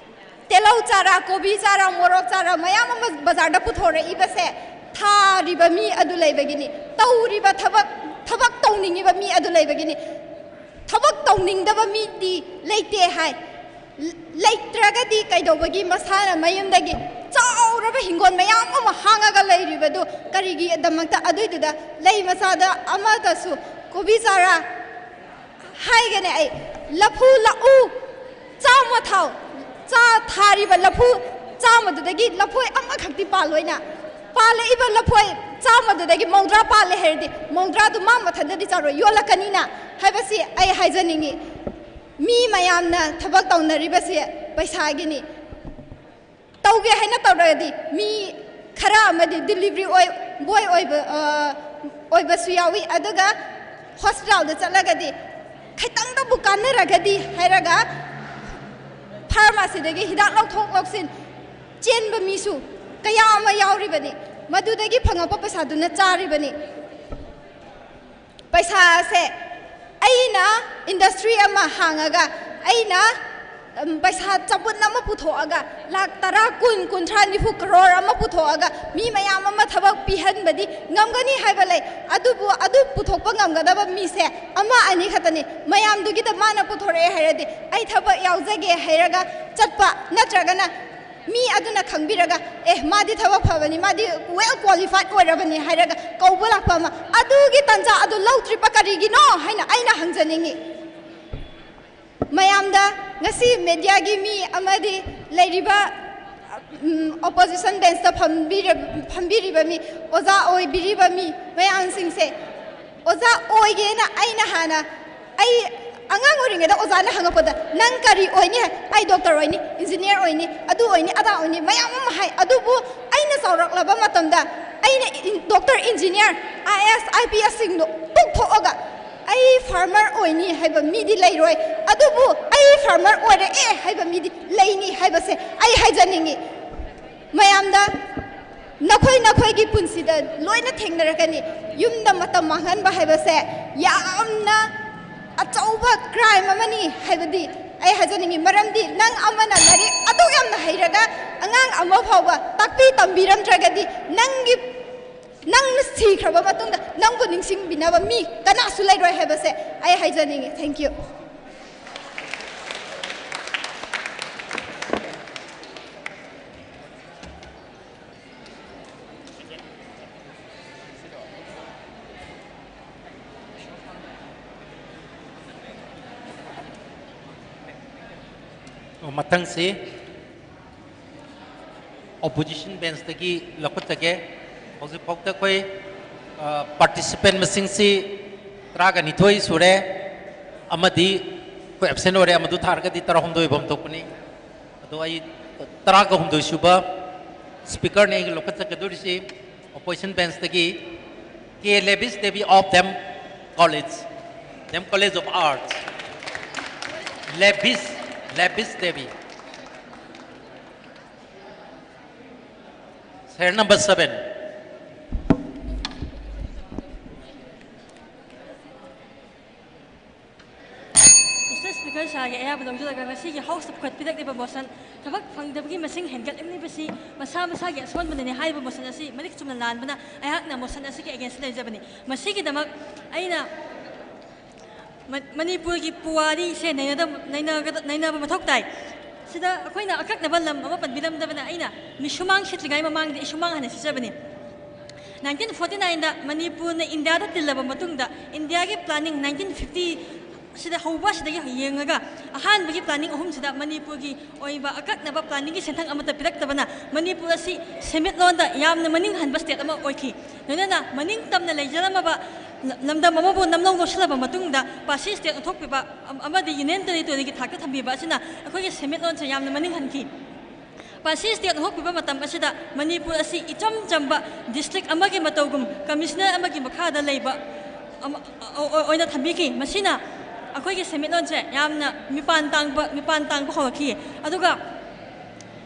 ꯇꯤꯜꯍꯧ ꯆꯥꯔ, ꯀꯣꯕꯤ ꯆꯥꯔ, ꯃꯣꯔꯣꯛ ꯆꯥꯔ ꯃꯌꯥꯝ ꯑꯃ ꯕꯖꯥꯔꯗ ꯄꯨꯊꯣꯔꯛꯏꯕꯁꯦ ꯊꯥꯔꯤꯕ ꯃꯤ ꯑꯗꯨ ꯂꯩꯕꯒꯤꯅꯤ, ꯇꯧꯔꯤꯕ ꯊꯕꯛ, ꯊꯕꯛ ꯇꯧꯅꯤꯡꯉꯤꯕ ꯃꯤ ꯑꯗꯨ ꯂꯩꯕꯒꯤꯅꯤ꯫ ꯊꯕꯛ ꯇꯧꯅꯤꯡꯗꯕ ꯃꯤꯗꯤ ꯂꯩꯇꯦ ꯍꯥꯏ꯫ ꯂꯩꯇ꯭ꯔꯒꯗꯤ ꯀꯩꯗꯧꯕꯒꯤ ꯃꯁꯥꯅ ꯃꯌꯨꯝꯗꯒꯤ ꯆꯥꯎꯔꯕ ꯍꯤꯡꯒꯣꯜ ꯃꯌꯥꯝ ꯑꯃ ꯍꯥꯡꯉꯒ ꯂꯩꯔꯤꯕꯗꯨ ꯀꯔꯤꯒꯤꯗꯃꯛꯇ ꯑꯗꯨꯏꯗꯨꯗ ꯂꯩ ꯃꯆꯥꯗ ꯑꯃꯗꯁꯨ ꯀꯣꯕꯤ ꯆꯥꯔ ꯍꯥꯏꯒꯅꯦ ꯑꯩ, ꯂꯐꯨ ꯂꯥꯛꯎ ꯆꯥꯝꯃ ꯊꯥꯎ, ꯆꯥ ꯊꯥꯔꯤꯕ ꯂꯐꯨ ꯆꯥꯝꯃꯗꯨꯗꯒꯤ ꯂꯐꯣꯏ ꯑꯃꯈꯛꯇꯤ ꯄꯥꯜꯂꯣꯏꯅ, ꯄꯥꯜꯂꯛꯏꯕ ꯂꯐꯣꯏ ꯆꯥꯝꯃꯗꯨꯗꯒꯤ ꯃꯧꯗ꯭ꯔꯥ ꯄꯥꯜꯂꯦ ꯍꯥꯏꯔꯗꯤ ꯃꯧꯗ꯭ꯔꯥꯗꯨ ꯃꯥ ꯃꯊꯟꯇꯗꯤ ꯆꯥꯔꯣꯏ, ꯌꯣꯜꯂꯛꯀꯅꯤꯅ ꯍꯥꯏꯕꯁꯤ ꯑꯩ ꯍꯥꯏꯖꯅꯤꯡꯉꯤ꯫ ꯃꯤ ꯃꯌꯥꯝꯅ ꯊꯕꯛ ꯇꯧꯅꯔꯤꯕꯁꯦ ꯄꯩꯁꯥꯒꯤꯅꯤ꯫ ꯇꯧꯒꯦ ꯍꯥꯏꯅ ꯇꯧꯔꯒꯗꯤ ꯃꯤ ꯈꯔ ꯑꯃꯗꯤ ꯗꯤꯂꯤꯚꯔꯤ ꯑꯣꯏ, ꯕꯣꯏ ꯑꯣꯏꯕ, ꯑ, ꯑꯣꯏꯕꯁꯨ ꯌꯥꯎꯏ꯫ ꯑꯗꯨꯒ ꯍꯣꯁꯄꯤꯇꯥꯜꯗ ꯆꯠꯂꯒꯗꯤ ꯈꯤꯇꯪꯗꯕꯨ ꯀꯥꯟꯅꯔꯒꯗꯤ ꯍꯥꯏꯔꯒ ꯐꯥꯔꯃꯥꯁꯤꯗꯒꯤ ꯍꯤꯗꯥꯛ ꯂꯧꯊꯣꯛ ꯂꯧꯁꯤꯟ ꯆꯦꯟꯕ ꯃꯤꯁꯨ ꯀꯌꯥ ꯑꯃ ꯌꯥꯎꯔꯤꯕꯅꯤ꯫ ꯃꯗꯨꯗꯒꯤ ꯐꯪꯉꯛꯄ ꯄꯩꯁꯥꯗꯨꯅ ꯆꯥꯔꯤꯕꯅꯤ꯫ ꯄꯩꯁꯥꯁꯦ ꯑꯩꯅ ꯏꯟꯗꯁꯇ꯭ꯔꯤ ꯑꯃ ꯍꯥꯡꯉꯒ ꯑꯩꯅ, ꯎꯝ, ꯄꯩꯁꯥ ꯆꯕꯨꯟ ꯑꯃ ꯄꯨꯊꯣꯛꯑꯒ ꯂꯥꯛ ꯇꯔꯥ, ꯀꯨꯟ, ꯀꯨꯟꯊ꯭ꯔꯥ, ꯅꯤꯐꯨ ꯀꯔꯣꯔ ꯑꯃ ꯄꯨꯊꯣꯛꯑꯒ ꯃꯤ ꯃꯌꯥꯝ ꯑꯃ ꯊꯕꯛ ꯄꯤꯍꯟꯕꯗꯤ ꯉꯝꯒꯅꯤ ꯍꯥꯏꯕ ꯂꯩ꯫ ꯑꯗꯨꯕꯨ ꯑꯗꯨ ꯄꯨꯊꯣꯛꯄ ꯉꯝꯒꯗꯕ ꯃꯤꯁꯦ ꯑꯃ ꯑꯅꯤ ꯈꯛꯇꯅꯤ꯫ ꯃꯌꯥꯝꯗꯨꯒꯤꯗ ꯃꯥꯅ ꯄꯨꯊꯣꯔꯛꯑꯦ ꯍꯥꯏꯔꯗꯤ ꯑꯩ ꯊꯕꯛ ꯌꯥꯎꯖꯒꯦ ꯍꯥꯏꯔꯒ ꯆꯠꯄ ꯅꯠꯇ꯭ꯔꯒꯅ ꯃꯤ ꯑꯗꯨꯅ ꯈꯪꯕꯤꯔꯒ, "ꯑꯦ, ꯃꯥꯗꯤ ꯊꯕꯛ ꯐꯕꯅꯤ, ꯃꯥꯗꯤ well qualified ꯑꯣꯏꯔꯕꯅꯤ" ꯍꯥꯏꯔꯒ ꯀꯧꯕ ꯂꯥꯛꯄ ꯑꯃ, ꯑꯗꯨꯒꯤ ꯇꯥꯟꯖꯥ ꯑꯗꯨ ꯂꯧꯗ꯭ꯔꯤꯕ ꯀꯔꯤꯒꯤꯅꯣ ꯍꯥꯏꯅ ꯑꯩꯅ ꯍꯪꯖꯅꯤꯡꯉꯤ꯫ ꯃꯌꯥꯝꯗ ꯉꯁꯤ ꯃꯦꯗꯤꯌꯥꯒꯤ ꯃꯤ ꯑꯃꯗꯤ ꯂꯩꯔꯤꯕ, ꯎꯝ, ꯑꯣꯄꯣꯖꯤꯁꯟ ꯕꯦꯟꯁꯇ ꯐꯝꯕꯤꯔ-, ꯐꯝꯕꯤꯔꯤꯕ ꯃꯤ, ꯑꯣꯖꯥ ꯑꯣꯏꯕꯤꯔꯤꯕ ꯃꯤ ꯃꯌꯥꯝꯁꯤꯡꯁꯦ, ꯑꯣꯖꯥ ꯑꯣꯏꯒꯦꯅ ꯑꯩꯅ ꯍꯥꯟꯅ, ꯑꯩ ꯑꯉꯥꯡ ꯑꯣꯏꯔꯤꯉꯩꯗ ꯑꯣꯖꯥꯅ ꯍꯪꯉꯛꯄꯗ, "ꯅꯪ ꯀꯔꯤ ꯑꯣꯏꯅꯤ?" ꯍꯥꯏ, "ꯑꯩ ꯗꯣꯛꯇꯔ ꯑꯣꯏꯅꯤ, ꯏꯟꯖꯤꯅꯤꯌꯥꯔ ꯑꯣꯏꯅꯤ, ꯑꯗꯨ ꯑꯣꯏꯅꯤ, ꯑꯗꯥ ꯑꯣꯏꯅꯤ", ꯃꯌꯥꯝ ꯑꯃ ꯍꯥꯏ꯫ ꯑꯗꯨꯕꯨ ꯑꯩꯅ ꯆꯥꯎꯔꯛꯂꯕ ꯃꯇꯝꯗ ꯑꯩꯅ ꯏꯟ-, doctor, engineer, I A S, I P ꯑꯦꯁꯁꯤꯡꯗꯣ ꯇꯣꯛꯊꯣꯛꯑꯒ ꯑꯩ ꯐꯥꯔꯃꯔ ꯑꯣꯏꯅꯤ ꯍꯥꯏꯕ ꯃꯤꯗꯤ ꯂꯩꯔꯣꯏ, ꯑꯗꯨꯕꯨ ꯑꯩ ꯐꯥꯔꯃꯔ ꯑꯣꯏꯔꯛꯑꯦ ꯍꯥꯏꯕ ꯃꯤꯗꯤ ꯂꯩꯅꯤ ꯍꯥꯏꯕꯁꯦ ꯑꯩ ꯍꯥꯏꯖꯅꯤꯡꯉꯤ꯫ ꯃꯌꯥꯝꯗ ꯅꯈꯣꯏ ꯅꯈꯣꯏꯒꯤ ꯄꯨꯟꯁꯤꯗ ꯂꯣꯏꯅ ꯊꯦꯡꯅꯔꯛꯀꯅꯤ꯫ ꯌꯨꯝꯗ ꯃꯇꯝ ꯃꯥꯡꯍꯟꯕ ꯍꯥꯏꯕꯁꯦ ꯌꯥꯝꯅ ꯑꯆꯧꯕ ꯀ꯭ꯔꯥꯏꯝ ꯑꯃꯅꯤ ꯍꯥꯏꯕꯗꯤ ꯑꯩ ꯍꯥꯏꯖꯅꯤꯡꯉꯤ꯫ ꯃꯔꯝꯗꯤ ꯅꯪ ꯑꯃꯅ ꯂꯥꯏꯔꯤꯛ ꯑꯗꯨꯛ ꯌꯥꯝꯅ ꯍꯩꯔꯒ ꯑꯉꯥꯡ ꯑꯃ ꯐꯥꯎꯕ ꯇꯥꯛꯄꯤ ꯇꯝꯕꯤꯔꯝꯗ꯭ꯔꯒꯗꯤ ꯅꯪꯒꯤ, ꯅꯪꯅ ꯁꯤꯈ꯭ꯔꯕ ꯃꯇꯨꯡꯗ ꯅꯪꯕꯨ ꯅꯤꯡꯁꯤꯡꯕꯤꯅꯕ ꯃꯤ ꯀꯅꯥꯁꯨ ꯂꯩꯔꯣꯏ ꯍꯥꯏꯕꯁꯦ ꯑꯩ ꯍꯥꯏꯖꯅꯤꯡꯉꯤ꯫ Thank you꯫ ꯃꯊꯪꯁꯤ ꯑꯣꯄꯣꯖꯤꯁꯟ ꯕꯦꯟꯁꯇꯒꯤ ꯂꯧꯈꯠꯆꯒꯦ꯫ ꯍꯧꯖꯤꯛꯐꯥꯎꯗ ꯑꯩꯈꯣꯏ ꯄꯥꯔꯇꯤꯁꯤꯄꯦꯟ ꯃꯁꯤꯡꯁꯤ ꯇꯔꯥꯒ ꯅꯤꯊꯣꯏ ꯁꯨꯔꯦ꯫ ꯑꯃꯗꯤ ꯑꯩꯈꯣꯏ ꯑꯦꯕꯁꯦꯟ ꯑꯣꯏꯔꯦ꯫ ꯑꯃꯗꯨ ꯊꯥꯔꯒꯗꯤ ꯇꯔꯥꯍꯨꯝꯗꯣꯏ ꯑꯣꯏꯐꯝ ꯊꯣꯛꯄꯅꯤ꯫ ꯑꯗꯣ ꯑꯩ ꯇꯔꯥꯒ ꯍꯨꯝꯗꯣꯏ ꯁꯨꯕ ꯁ꯭ꯄꯤꯀꯔꯅꯤ ꯑꯩꯒꯤ ꯂꯧꯈꯠꯆꯒꯗꯣꯔꯤꯁꯤ꯫ ꯑꯣꯄꯣꯖꯤꯁꯟ ꯕꯦꯟꯁꯇꯒꯤ K Lebis Devi of them college, them college of arts, Lebis, Lebis Devi, serial number seven꯫ Mister Speaker, ꯁꯥꯔꯒꯤ ꯑꯌꯥꯕ ꯂꯧꯖꯔꯒ ꯉꯁꯤꯒꯤ ꯍꯥꯎꯁꯇ ꯄꯨꯈꯠꯄꯤꯔꯛꯂꯤꯕ ꯃꯣꯁꯟ, ꯊꯕꯛ ꯐꯪꯗꯕꯒꯤ ꯃꯁꯤꯡ ꯍꯦꯟꯒꯠꯂꯛꯂꯤꯕꯁꯤ ꯃꯁꯥ ꯃꯁꯥꯒꯤ ꯑꯁꯣꯟꯕꯅꯅꯤ ꯍꯥꯏꯔꯤꯕ ꯃꯣꯁꯟ ꯑꯁꯤ ꯃꯔꯤꯛ ꯆꯨꯝꯅ ꯂꯥꯟꯕꯅ ꯑꯩꯍꯥꯛꯅ ꯃꯣꯁꯟ ꯑꯁꯤꯒꯤ against ꯂꯩꯖꯕꯅꯤ꯫ ꯃꯁꯤꯒꯤꯗꯃꯛ ꯑꯩꯅ ꯃ- ꯃꯅꯤꯄꯨꯔꯒꯤ ꯄꯨꯋꯥꯔꯤꯁꯦ ꯅꯩꯅꯗ- ꯅꯩꯅꯒꯗ- ꯅꯩꯅꯕ ꯃꯊꯧ ꯇꯥꯏ꯫ ꯁꯤꯗ ꯑꯩꯈꯣꯏꯅ ꯑꯀꯛꯅꯕ ꯂꯝ ꯑꯃ ꯄꯟꯕꯤꯔꯝꯗꯕꯅ ꯑꯩꯅ ꯃꯤꯁꯨꯃꯥꯡ ꯁꯤꯠꯇ꯭ꯔꯤꯉꯩ ꯃꯃꯥꯡꯗ ꯏꯁꯨꯃꯥꯡ ꯍꯥꯟꯅ ꯁꯤꯠꯆꯕꯅꯤ꯫ ꯅꯥꯏꯟꯇꯤꯟ ꯐꯣꯔꯇꯤ ꯅꯥꯏꯟꯗ ꯃꯅꯤꯄꯨꯔꯅ ꯏꯟꯗꯤꯌꯥꯗ ꯇꯤꯜꯂꯕ ꯃꯇꯨꯡꯗ ꯏꯟꯗꯤꯌꯥꯒꯤ ꯄ꯭ꯂꯥꯅꯤꯡ ꯅꯥꯏꯟꯇꯤꯟ ꯐꯤꯐꯇꯤ ꯁꯤꯗ ꯍꯧꯕ ꯑꯁꯤꯗꯒꯤ ꯌꯦꯡꯉꯒ ꯑꯍꯥꯟꯕꯒꯤ ꯄ꯭ꯂꯥꯅꯤꯡ ꯑꯍꯨꯝꯁꯤꯗ ꯃꯅꯤꯄꯨꯔꯒꯤ ꯑꯣꯏꯕ ꯑꯀꯛꯅꯕ ꯄ꯭ꯂꯥꯅꯤꯡꯒꯤ ꯁꯦꯟꯊꯪ ꯑꯃꯠꯇ ꯄꯤꯔꯛꯇꯕꯅ ꯃꯅꯤꯄꯨꯔ ꯑꯁꯤ ꯁꯦꯟꯃꯤꯠꯂꯣꯟꯗ ꯌꯥꯝꯅ ꯃꯅꯤꯡ ꯍꯟꯕ ꯁ꯭ꯇꯦꯠ ꯑꯃ ꯑꯣꯏꯈꯤ꯫ ꯂꯣꯏꯅꯅ ꯃꯅꯤꯡ ꯇꯝꯅ ꯂꯩꯖꯔꯝꯃꯕ ꯂꯝꯗꯝ ꯑꯃꯕꯨ ꯅꯝꯅꯧ ꯂꯧꯁꯤꯜꯂꯕ ꯃꯇꯨꯡꯗ ꯄꯥꯁꯤ ꯁ꯭ꯇꯦꯠ ꯑꯣꯟꯊꯣꯛꯄꯤꯕ ꯑꯃꯗꯤ ꯌꯨꯅꯤꯌꯟ ꯇꯦꯔꯤꯇꯣꯔꯤꯒꯤ ꯊꯥꯛꯇ ꯊꯝꯕꯤꯕ ꯑꯁꯤꯅ ꯑꯩꯈꯣꯏꯒꯤ ꯁꯦꯟꯃꯤꯠꯂꯣꯟꯁꯦ ꯌꯥꯝꯅ ꯃꯅꯤꯡ ꯍꯟꯈꯤ꯫ ꯄꯥꯁꯤ ꯁ꯭ꯇꯦꯠ ꯑꯣꯟꯊꯣꯛꯄꯤꯕ ꯃꯇꯝ ꯑꯁꯤꯗ ꯃꯅꯤꯄꯨꯔ ꯑꯁꯤ ꯏꯆꯝ ꯆꯝꯕ ꯗꯤꯁꯇ꯭ꯔꯤꯛ ꯑꯃꯒꯤ ꯃꯇꯧꯒꯨꯝ ꯀꯃꯤꯁꯅꯔ ꯑꯃꯒꯤ ꯃꯈꯥꯗ ꯂꯩꯕ ꯑꯃ, ꯑ, ꯑ, ꯑꯣꯏꯅ ꯊꯝꯕꯤꯈꯤ꯫ ꯃꯁꯤꯅ ꯑꯩꯈꯣꯏꯒꯤ ꯁꯦꯟꯃꯤꯠꯂꯣꯟꯁꯦ ꯌꯥꯝꯅ ꯃꯤꯄꯥꯟ ꯇꯥꯡꯕ, ꯃꯤꯄꯥꯟ ꯇꯥꯡꯕ ꯍꯧꯔꯛꯈꯤ꯫ ꯑꯗꯨꯒ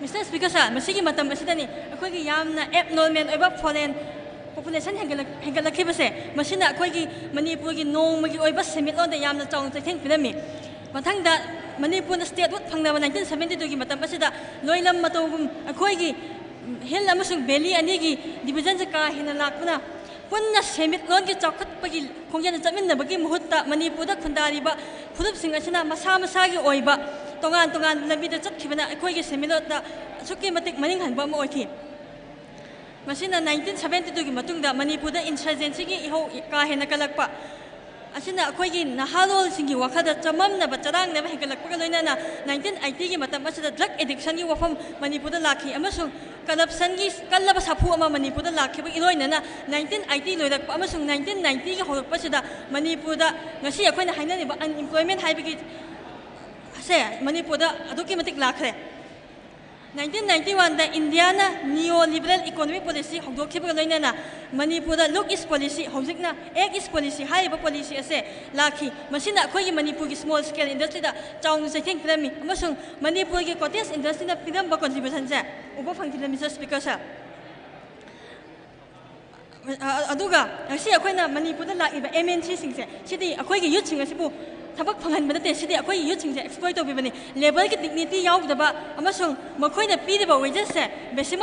Mister Speaker sir, ꯃꯁꯤꯒꯤ ꯃꯇꯝ ꯑꯁꯤꯗꯅꯤ ꯑꯩꯈꯣꯏꯒꯤ ꯌꯥꯝꯅ abnormal ꯑꯣꯏꯕ foreign population ꯍꯦꯟꯒꯠꯂꯛ-, ꯍꯦꯟꯒꯠꯂꯛꯈꯤꯕꯁꯦ꯫ ꯃꯁꯤꯅ ꯑꯩꯈꯣꯏꯒꯤ ꯃꯅꯤꯄꯨꯔꯒꯤ ꯅꯣꯡꯃꯒꯤ ꯑꯣꯏꯕ ꯁꯦꯟꯃꯤꯠꯂꯣꯟꯗ ꯌꯥꯝꯅ ꯆꯥꯎꯅ ꯆꯩꯊꯦꯡ ꯄꯤꯔꯝꯃꯤ꯫ ꯃꯊꯪꯗ ꯃꯅꯤꯄꯨꯔꯅ statehood ꯐꯪꯅꯕ nineteen seventy twoꯒꯤ ꯃꯇꯝ ꯑꯁꯤꯗ ꯂꯣꯏꯂꯝ ꯃꯇꯧꯒꯨꯝ ꯑꯩꯈꯣꯏꯒꯤ hill ꯑꯃꯁꯨꯡ valley ꯑꯅꯤꯒꯤ divisionꯁꯦ ꯀꯥ ꯍꯦꯟꯅ ꯂꯥꯛꯄꯅ ꯄꯨꯟꯅ ꯁꯦꯟꯃꯤꯠꯂꯣꯟꯒꯤ ꯆꯥꯎꯈꯠꯄꯒꯤ ꯈꯣꯡꯖꯦꯜꯗ ꯆꯠꯃꯤꯟꯅꯕꯒꯤ ꯃꯍꯨꯠꯇ ꯃꯅꯤꯄꯨꯔꯗ ꯈꯨꯟꯗꯥꯔꯤꯕ ꯐꯨꯔꯨꯞꯁꯤꯡ ꯑꯁꯤꯅ ꯃꯁꯥ ꯃꯁꯥꯒꯤ ꯑꯣꯏꯕ ꯇꯣꯉꯥꯟ ꯇꯣꯉꯥꯟꯕ ꯂꯝꯕꯤꯗ ꯆꯠꯈꯤꯕꯅ ꯑꯩꯈꯣꯏꯒꯤ ꯁꯦꯟꯃꯤꯠꯂꯣꯟꯗ ꯑꯁꯨꯛꯀꯤ ꯃꯇꯤꯛ ꯃꯅꯤꯡ ꯍꯟꯕ ꯑꯃ ꯑꯣꯏꯈꯤ꯫ ꯃꯁꯤꯅ nineteen seventy twoꯒꯤ ꯃꯇꯨꯡꯗ ꯃꯅꯤꯄꯨꯔꯗ insurgencyꯒꯤ ꯏꯍꯧ ꯀꯥ ꯍꯦꯟꯅ ꯀꯜꯂꯛꯄ ꯑꯁꯤꯅ ꯑꯩꯈꯣꯏꯒꯤ ꯅꯍꯥꯔꯣꯜꯁꯤꯡꯒꯤ ꯋꯥꯈꯜꯗ ꯆꯃꯝꯅꯕ, ꯆꯔꯥꯡꯅꯕ ꯍꯦꯟꯒꯠꯂꯛꯄꯒ ꯂꯣꯏꯅꯅ nineteen eightyꯒꯤ ꯃꯇꯝ ꯑꯁꯤꯗ drug addictionꯒꯤ ꯋꯥꯐꯝ ꯃꯅꯤꯄꯨꯔꯗ ꯂꯥꯛꯈꯤ ꯑꯃꯁꯨꯡ corruptionꯒꯤ ꯀꯜꯂꯕ ꯁꯥꯐꯨ ꯑꯃ ꯃꯅꯤꯄꯨꯔꯗ ꯂꯥꯛꯈꯤꯕꯒꯤ ꯏꯔꯣꯏꯅꯅ nineteen eighty ꯂꯣꯏꯔꯛꯄ ꯑꯃꯁꯨꯡ nineteen ninetyꯒꯤ ꯍꯧꯔꯛꯄꯁꯤꯗ ꯃꯅꯤꯄꯨꯔꯗ ꯉꯁꯤ ꯑꯩꯈꯣꯏꯅ ꯍꯥꯏꯅꯔꯤꯕ unemployment ꯍꯥꯏꯕꯒꯤ ꯑꯁꯦ ꯃꯅꯤꯄꯨꯔꯗ ꯑꯗꯨꯛꯀꯤ ꯃꯇꯤꯛ ꯂꯥꯛꯈ꯭ꯔꯦ꯫ Nineteen ninety oneꯗ ꯏꯟꯗꯤꯌꯥꯅ neoliberal economic policy ꯍꯧꯗꯣꯛꯈꯤꯕꯒ ꯂꯣꯏꯅꯅ ꯃꯅꯤꯄꯨꯔꯗ Look East policy, ꯍꯧꯖꯤꯛꯅ Act East policy ꯍꯥꯏꯔꯤꯕ policy ꯑꯁꯦ ꯂꯥꯛꯈꯤ꯫ ꯃꯁꯤꯅ ꯑꯩꯈꯣꯏꯒꯤ ꯃꯅꯤꯄꯨꯔꯒꯤ small scale industryꯗ ꯆꯥꯎꯅ ꯆꯩꯊꯦꯡ ꯄꯤꯔꯝꯃꯤ ꯑꯃꯁꯨꯡ ꯃꯅꯤꯄꯨꯔꯒꯤ cottage industryꯅ ꯄꯤꯔꯝꯕ contributionꯁꯦ ꯎꯕ ꯐꯪꯈꯤꯗ꯭ꯔꯦ, Mister Speaker sir꯫ ꯑ-, ꯑꯗꯨꯒ ꯉꯁꯤ ꯑꯩꯈꯣꯏꯅ ꯃꯅꯤꯄꯨꯔꯗ ꯂꯥꯛꯂꯤꯕ MNCꯁꯤꯡꯁꯦ, ꯁꯤꯗꯤ ꯑꯩꯈꯣꯏꯒꯤ youthꯁꯤꯡ ꯑꯁꯤꯕꯨ ꯊꯕꯛ ꯐꯪꯍꯟꯕ ꯅꯠꯇꯦ, ꯁꯤꯗꯤ ꯑꯩꯈꯣꯏꯒꯤ youthꯁꯤꯡꯁꯦ exploit ꯇꯧꯕꯤꯕꯅꯤ꯫ Labourꯒꯤ dignity ꯌꯥꯎꯗꯕ ꯑꯃꯁꯨꯡ ꯃꯈꯣꯏꯅ ꯄꯤꯔꯤꯕ wagesꯁꯦ basic,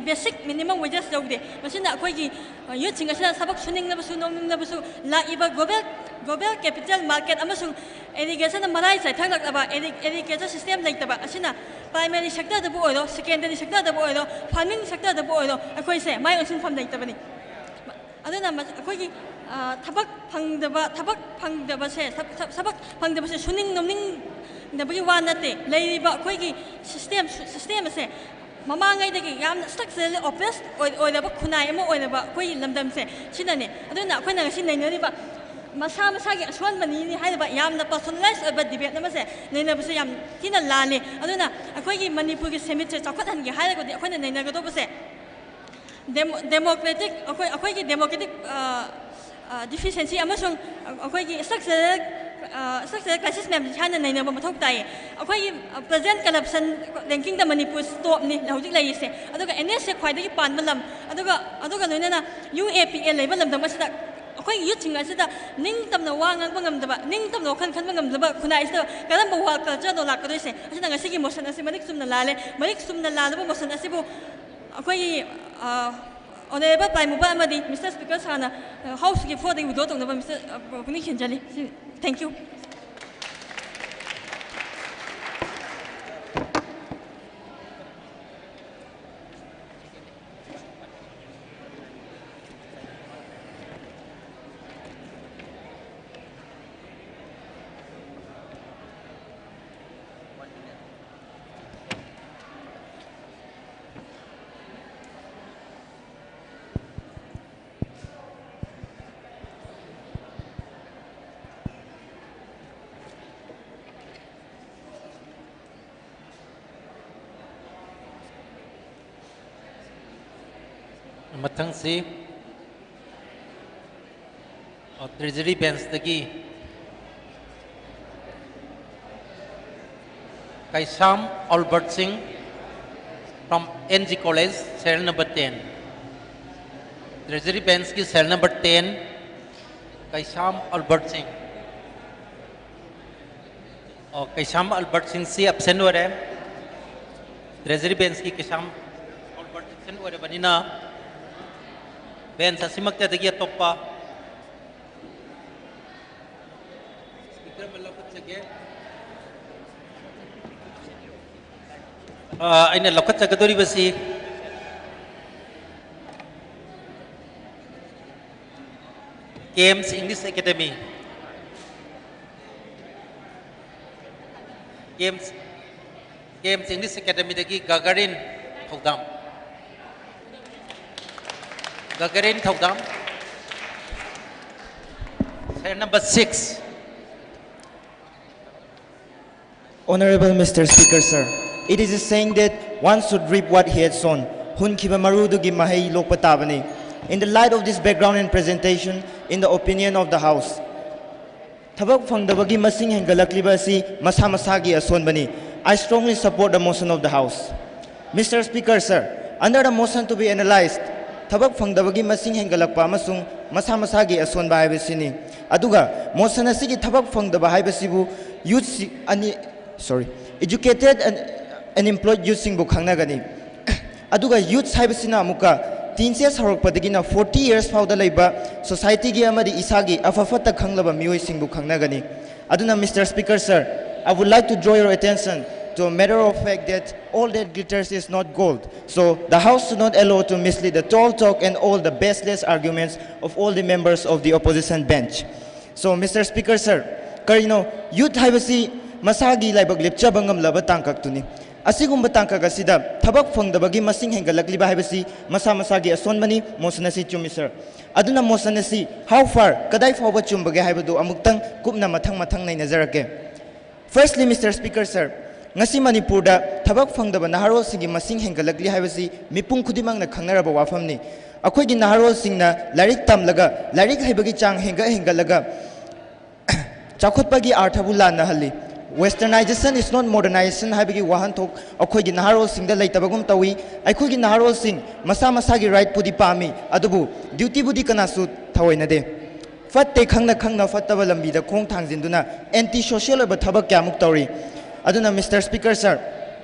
basic minimum wages ꯌꯧꯗꯦ꯫ ꯃꯁꯤꯅ ꯑꯩꯈꯣꯏꯒꯤ, ꯑ, youthꯁꯤꯡ ꯑꯁꯤꯅ ꯊꯕꯛ ꯁꯨꯅꯤꯡꯂꯕꯁꯨ, ꯅꯣꯝꯅꯤꯡꯂꯕꯁꯨ ꯂꯥꯛꯂꯤꯕ global, global capital market ꯑꯃꯁꯨꯡ agricultureꯅ ꯃꯔꯥꯏ ꯆꯥꯏꯊꯔꯛꯂꯕ agri-, agriculture system ꯂꯩꯇꯕ ꯑꯁꯤꯅ primary sectorꯗꯕꯨ ꯑꯣꯏꯔꯣ, secondary sectorꯗꯕꯨ ꯑꯣꯏꯔꯣ, farming sectorꯗꯕꯨ ꯑꯣꯏꯔꯣ, ꯑꯩꯈꯣꯏꯁꯦ ꯃꯥꯏ ꯑꯣꯟꯁꯤꯟꯐꯝ ꯂꯩꯇꯕꯅꯤ꯫ ꯑꯗꯨꯅ ꯃ-, ꯑꯩꯈꯣꯏꯒꯤ, ꯑ, ꯊꯕꯛ ꯐꯪꯗꯕ, ꯊꯕꯛ ꯐꯪꯗꯕꯁꯦ, ꯊꯕ-, ꯊꯕ-, ꯊꯕꯛ ꯐꯪꯗꯕꯁꯦ ꯁꯨꯅꯤꯡ ꯅꯣꯝꯅꯤꯡꯗꯕꯒꯤ ꯋꯥ ꯅꯠꯇꯦ꯫ ꯂꯩꯔꯤꯕ ꯑꯩꯈꯣꯏꯒꯤ system, system ꯑꯁꯦ ꯃꯃꯥꯡꯉꯩꯗꯒꯤ ꯌꯥꯝꯅ structurally oppressed ꯑꯣꯏ-, ꯑꯣꯏꯔꯕ ꯈꯨꯟꯅꯥꯏ ꯑꯃ ꯑꯣꯏꯔꯕ ꯑꯩꯈꯣꯏꯒꯤ ꯂꯝꯗꯝꯁꯦ ꯁꯤꯅꯅꯦ꯫ ꯑꯗꯨꯅ ꯑꯩꯈꯣꯏꯅ ꯉꯁꯤ ꯅꯩꯅꯔꯤꯕ ꯃꯁꯥ ꯃꯁꯥꯒꯤ ꯑꯁꯣꯟꯕꯅꯤꯅꯤ ꯍꯥꯏꯔꯤꯕ ꯌꯥꯝꯅ personalized ꯑꯣꯏꯕ debate ꯑꯃꯁꯦ ꯅꯩꯅꯕꯁꯦ ꯌꯥꯝ ꯊꯤꯅ ꯂꯥꯜꯂꯤ꯫ ꯑꯗꯨꯅ ꯑꯩꯈꯣꯏꯒꯤ ꯃꯅꯤꯄꯨꯔꯒꯤ ꯁꯦꯟꯃꯤꯠꯁꯦ ꯆꯥꯎꯈꯠꯍꯟꯒꯦ ꯍꯥꯏꯔꯒꯗꯤ ꯑꯩꯈꯣꯏꯅ ꯅꯩꯅꯒꯗꯧꯕꯁꯦ demo-, democratic, ꯑꯩꯈꯣꯏ, ꯑꯩꯈꯣꯏꯒꯤ democratic, ꯑ, ꯗꯤꯐꯤꯁꯦꯟꯁꯤ ꯑꯃꯁꯨꯡ ꯑꯩꯈꯣꯏꯒꯤ ꯁ꯭ꯇ꯭ꯔꯛꯆꯔꯦꯜ ꯁ꯭ꯇ꯭ꯔꯛꯆꯔꯦꯜ ꯀ꯭ꯔꯥꯏꯁꯤꯁ ꯃꯌꯥꯝꯁꯤ ꯍꯥꯟꯅ ꯅꯩꯅꯕ ꯃꯊꯧ ꯇꯥꯏꯌꯦ꯫ ꯑꯩꯈꯣꯏꯒꯤ ꯄ꯭ꯔꯖꯦꯟ ꯀꯔꯞꯁꯟ ꯔꯦꯡꯀꯤꯡꯗ ꯃꯅꯤꯄꯨꯔ ꯇꯣꯞꯅꯤ ꯍꯧꯖꯤꯛ ꯂꯩꯔꯤꯁꯦ꯫ ꯑꯗꯨꯒ ꯑꯦꯟ ꯑꯦꯁꯁꯦ ꯈ꯭ꯋꯥꯏꯗꯒꯤ ꯄꯥꯟꯕ ꯂꯝ, ꯑꯗꯨꯒ ꯑꯗꯨꯒ ꯂꯣꯏꯅꯅ ꯌꯨ ꯑꯦ ꯄꯤ ꯑꯦ ꯂꯩꯕ ꯂꯝꯗꯝ ꯑꯁꯤꯗ ꯑꯩꯈꯣꯏꯒꯤ ꯌꯨꯠꯁꯤꯡ ꯑꯁꯤꯗ ꯅꯤꯡꯇꯝꯅ ꯋꯥ ꯉꯥꯡꯕ ꯉꯝꯗꯕ, ꯅꯤꯡꯇꯝꯅ ꯋꯥꯈꯜ ꯈꯟꯕ ꯉꯝꯗꯕ ꯈꯨꯟꯅꯥꯏ ꯑꯁꯤꯗ ꯀꯔꯝꯕ ꯋꯥꯔꯜ ꯀꯜꯆꯔꯅꯣ ꯂꯥꯛꯀꯗꯣꯏꯁꯦ? ꯑꯁꯤꯅ ꯉꯁꯤꯒꯤ ꯃꯣꯁꯟ ꯑꯁꯤ ꯃꯔꯤꯛ ꯆꯨꯝꯅ ꯂꯥꯜꯂꯦ꯫ ꯃꯔꯤꯛ ꯆꯨꯝꯅ ꯂꯥꯜꯂꯕ ꯃꯣꯁꯟ ꯑꯁꯤꯕꯨ ꯑꯩꯈꯣꯏꯒꯤ ꯑꯣꯅꯔꯦꯕꯜ ꯄ꯭ꯔꯥꯏꯝ ꯃꯨꯚꯔ ꯑꯃꯗꯤ ꯃꯤꯁꯇꯔ ꯁ꯭ꯄꯤꯀꯔ ꯁꯥꯔꯅ ꯍꯥꯎꯁꯀꯤ ꯐ꯭ꯂꯣꯔꯗꯒꯤ ꯋꯤꯗ꯭ꯔꯣ ꯇꯧꯅꯕ ꯃꯤꯁꯇꯔ ꯄꯨꯛꯅꯤꯡ ꯈꯦꯟꯖꯜꯂꯤ꯫ ꯁꯤ, thank you꯫ ꯃꯊꯪꯁꯤ, ꯑ, ꯇ꯭ꯔꯦꯖꯔꯤ ꯕꯦꯟꯁꯇꯒꯤ Keisham Albert Singh from N G College, serial number ten. Treasury ꯕꯦꯟꯁꯀꯤ serial number ten, Keisham Albert Singh. ꯑꯣ, ꯀꯩꯁꯥꯝ ꯑꯜꯕꯔꯠ ꯁꯤꯡꯁꯤ ꯑꯦꯕꯁꯦꯟ ꯑꯣꯏꯔꯦ꯫ ꯇ꯭ꯔꯦꯖꯔꯤ ꯕꯦꯟꯁꯀꯤ ꯀꯩꯁꯥꯝ ꯑꯜꯕꯔꯠ ꯑꯦꯕꯁꯦꯟ ꯑꯣꯏꯔꯕꯅꯤꯅ, ꯕꯦꯟꯁ ꯑꯁꯤꯃꯛꯇꯗꯒꯤ ꯑꯇꯣꯞꯄ ꯁ꯭ꯄꯤꯀꯔ ꯑꯃ ꯂꯧꯈꯠꯆꯒꯦ꯫ ꯑ, ꯑꯩꯅ ꯂꯧꯈꯠꯆꯒꯗꯧꯔꯤꯕꯁꯤ KEMS English academy, KEMS, KEMS English ꯑꯦꯀꯥꯗꯃꯤꯗꯒꯤ ꯒꯒꯥꯔꯤꯟ ꯊꯧꯗꯥꯝ, ꯒꯒꯥꯔꯤꯟ ꯊꯧꯗꯥꯝ, serial number six. Honorable Mister Speaker, sir, it is a saying that one should reap what he has sown. ꯍꯨꯟꯈꯤꯕ ꯃꯔꯨꯗꯨꯒꯤ ꯃꯍꯩ ꯂꯣꯛꯄ ꯇꯥꯕꯅꯤ꯫ In the light of this background and presentation, In the opinion of the House, ꯊꯕꯛ ꯐꯪꯗꯕꯒꯤ ꯃꯁꯤꯡ ꯍꯦꯟꯒꯠꯂꯛꯂꯤꯕ ꯑꯁꯤ ꯃꯁꯥ ꯃꯁꯥꯒꯤ ꯑꯁꯣꯟꯕꯅꯤ꯫ I strongly support the motion of the House. Mister Speaker, sir, under the motion to be analyzed, ꯊꯕꯛ ꯐꯪꯗꯕꯒꯤ ꯃꯁꯤꯡ ꯍꯦꯟꯒꯠꯂꯛꯄ ꯑꯃꯁꯨꯡ ꯃꯁꯥ ꯃꯁꯥꯒꯤ ꯑꯁꯣꯟꯕ ꯍꯥꯏꯕꯁꯤꯅꯤ꯫ ꯑꯗꯨꯒ motion ꯑꯁꯤꯒꯤ ꯊꯕꯛ ꯐꯪꯗꯕ ꯍꯥꯏꯕꯁꯤꯕꯨ youth ꯁꯤ-, ꯑꯅꯤ, sorry, educated and unemployed youth ꯁꯤꯡꯕꯨ ꯈꯪꯅꯒꯅꯤ꯫ ꯑꯗꯨꯒ youth ꯍꯥꯏꯕꯁꯤꯅ ꯑꯃꯨꯛꯀ teens age ꯍꯧꯔꯛꯄꯗꯒꯤꯅ forty years ꯐꯥꯎꯗ ꯂꯩꯕ society ꯒꯤ ꯑꯃꯗꯤ ꯏꯁꯥꯒꯤ ꯑꯐ ꯐꯠꯇ ꯈꯪꯂꯕ ꯃꯤꯑꯣꯏꯁꯤꯡꯕꯨ ꯈꯪꯅꯒꯅꯤ꯫ ꯑꯗꯨꯅ, Mister Speaker, sir, I would like to draw your attention to a matter of fact that all that glitters is not gold. So, the House should not allow to mislead the tall talk and all the baseless arguments of all the members of the opposition bench. So, Mister Speaker, sir, ꯀꯔꯤꯅꯣ, youth ꯍꯥꯏꯕꯁꯤ ꯃꯁꯥꯒꯤ ꯂꯥꯏꯕꯛ ꯂꯦꯞꯆꯕ ꯉꯝꯂꯕ ꯇꯥꯡꯀꯛꯇꯨꯅꯤ꯫ ꯑꯁꯤꯒꯨꯝꯕ ꯇꯥꯡꯀꯛ ꯑꯁꯤꯗ ꯊꯕꯛ ꯐꯪꯗꯕꯒꯤ ꯃꯁꯤꯡ ꯍꯦꯟꯒꯠꯂꯛꯂꯤꯕ ꯍꯥꯏꯕꯁꯤ ꯃꯁꯥ ꯃꯁꯥꯒꯤ ꯑꯁꯣꯟꯕꯅꯤ꯫ Motion ꯑꯁꯤ ꯆꯨꯝꯃꯤ, sir꯫ ꯑꯗꯨꯅ motion ꯑꯁꯤ how far, ꯀꯗꯥꯏ ꯐꯥꯎꯕ ꯆꯨꯝꯕꯒꯦ ꯍꯥꯏꯕꯗꯨ ꯑꯃꯨꯛꯇꯪ ꯀꯨꯞꯅ ꯃꯊꯪ ꯃꯊꯪ ꯅꯩꯅꯖꯔꯛꯀꯦ꯫ Firstly, Mister Speaker, sir, ꯉꯁꯤ ꯃꯅꯤꯄꯨꯔꯗ ꯊꯕꯛ ꯐꯪꯗꯕ ꯅꯍꯥꯔꯣꯜꯁꯤꯡꯒꯤ ꯃꯁꯤꯡ ꯍꯦꯟꯒꯠꯂꯛꯂꯤ ꯍꯥꯏꯕꯁꯤ ꯃꯤꯄꯨꯝ ꯈꯨꯗꯤꯡꯃꯛꯅ ꯈꯪꯅꯔꯕ ꯋꯥꯐꯝꯅꯤ꯫ ꯑꯩꯈꯣꯏꯒꯤ ꯅꯍꯥꯔꯣꯜꯁꯤꯡꯅ ꯂꯥꯏꯔꯤꯛ ꯇꯝꯂꯒ, ꯂꯥꯏꯔꯤꯛ ꯍꯩꯕꯒꯤ ꯆꯥꯡ ꯍꯦꯟꯒꯠ ꯍꯦꯟꯒꯠꯂꯒ ꯆꯥꯎꯈꯠꯄꯒꯤ ꯑꯥꯔꯊꯕꯨ ꯂꯥꯟꯅꯍꯜꯂꯤ꯫ Westernization is not modernization ꯍꯥꯏꯕꯒꯤ ꯋꯥꯍꯟꯊꯣꯛ ꯑꯩꯈꯣꯏꯒꯤ ꯅꯍꯥꯔꯣꯜꯁꯤꯡꯗ ꯂꯩꯇꯕꯒꯨꯝ ꯇꯧꯏ꯫ ꯑꯩꯈꯣꯏꯒꯤ ꯅꯍꯥꯔꯣꯜꯁꯤꯡ ꯃꯁꯥ ꯃꯁꯥꯒꯤ right ꯄꯨꯗꯤ ꯄꯥꯝꯃꯤ, ꯑꯗꯨꯕꯨ duty ꯕꯨꯗꯤ ꯀꯅꯥꯁꯨ ꯊꯑꯣꯏꯅꯗꯦ꯫ ꯐꯠꯇꯦ ꯈꯪꯅ ꯈꯪꯅ ꯐꯠꯇꯕ ꯂꯝꯕꯤꯗ ꯈꯣꯡ ꯊꯥꯡꯖꯤꯟꯗꯨꯅ anti social ꯑꯣꯏꯕ ꯊꯕꯛ ꯀꯌꯥꯃꯨꯛ ꯇꯧꯔꯤ꯫ ꯑꯗꯨꯅ, Mister Speaker, sir,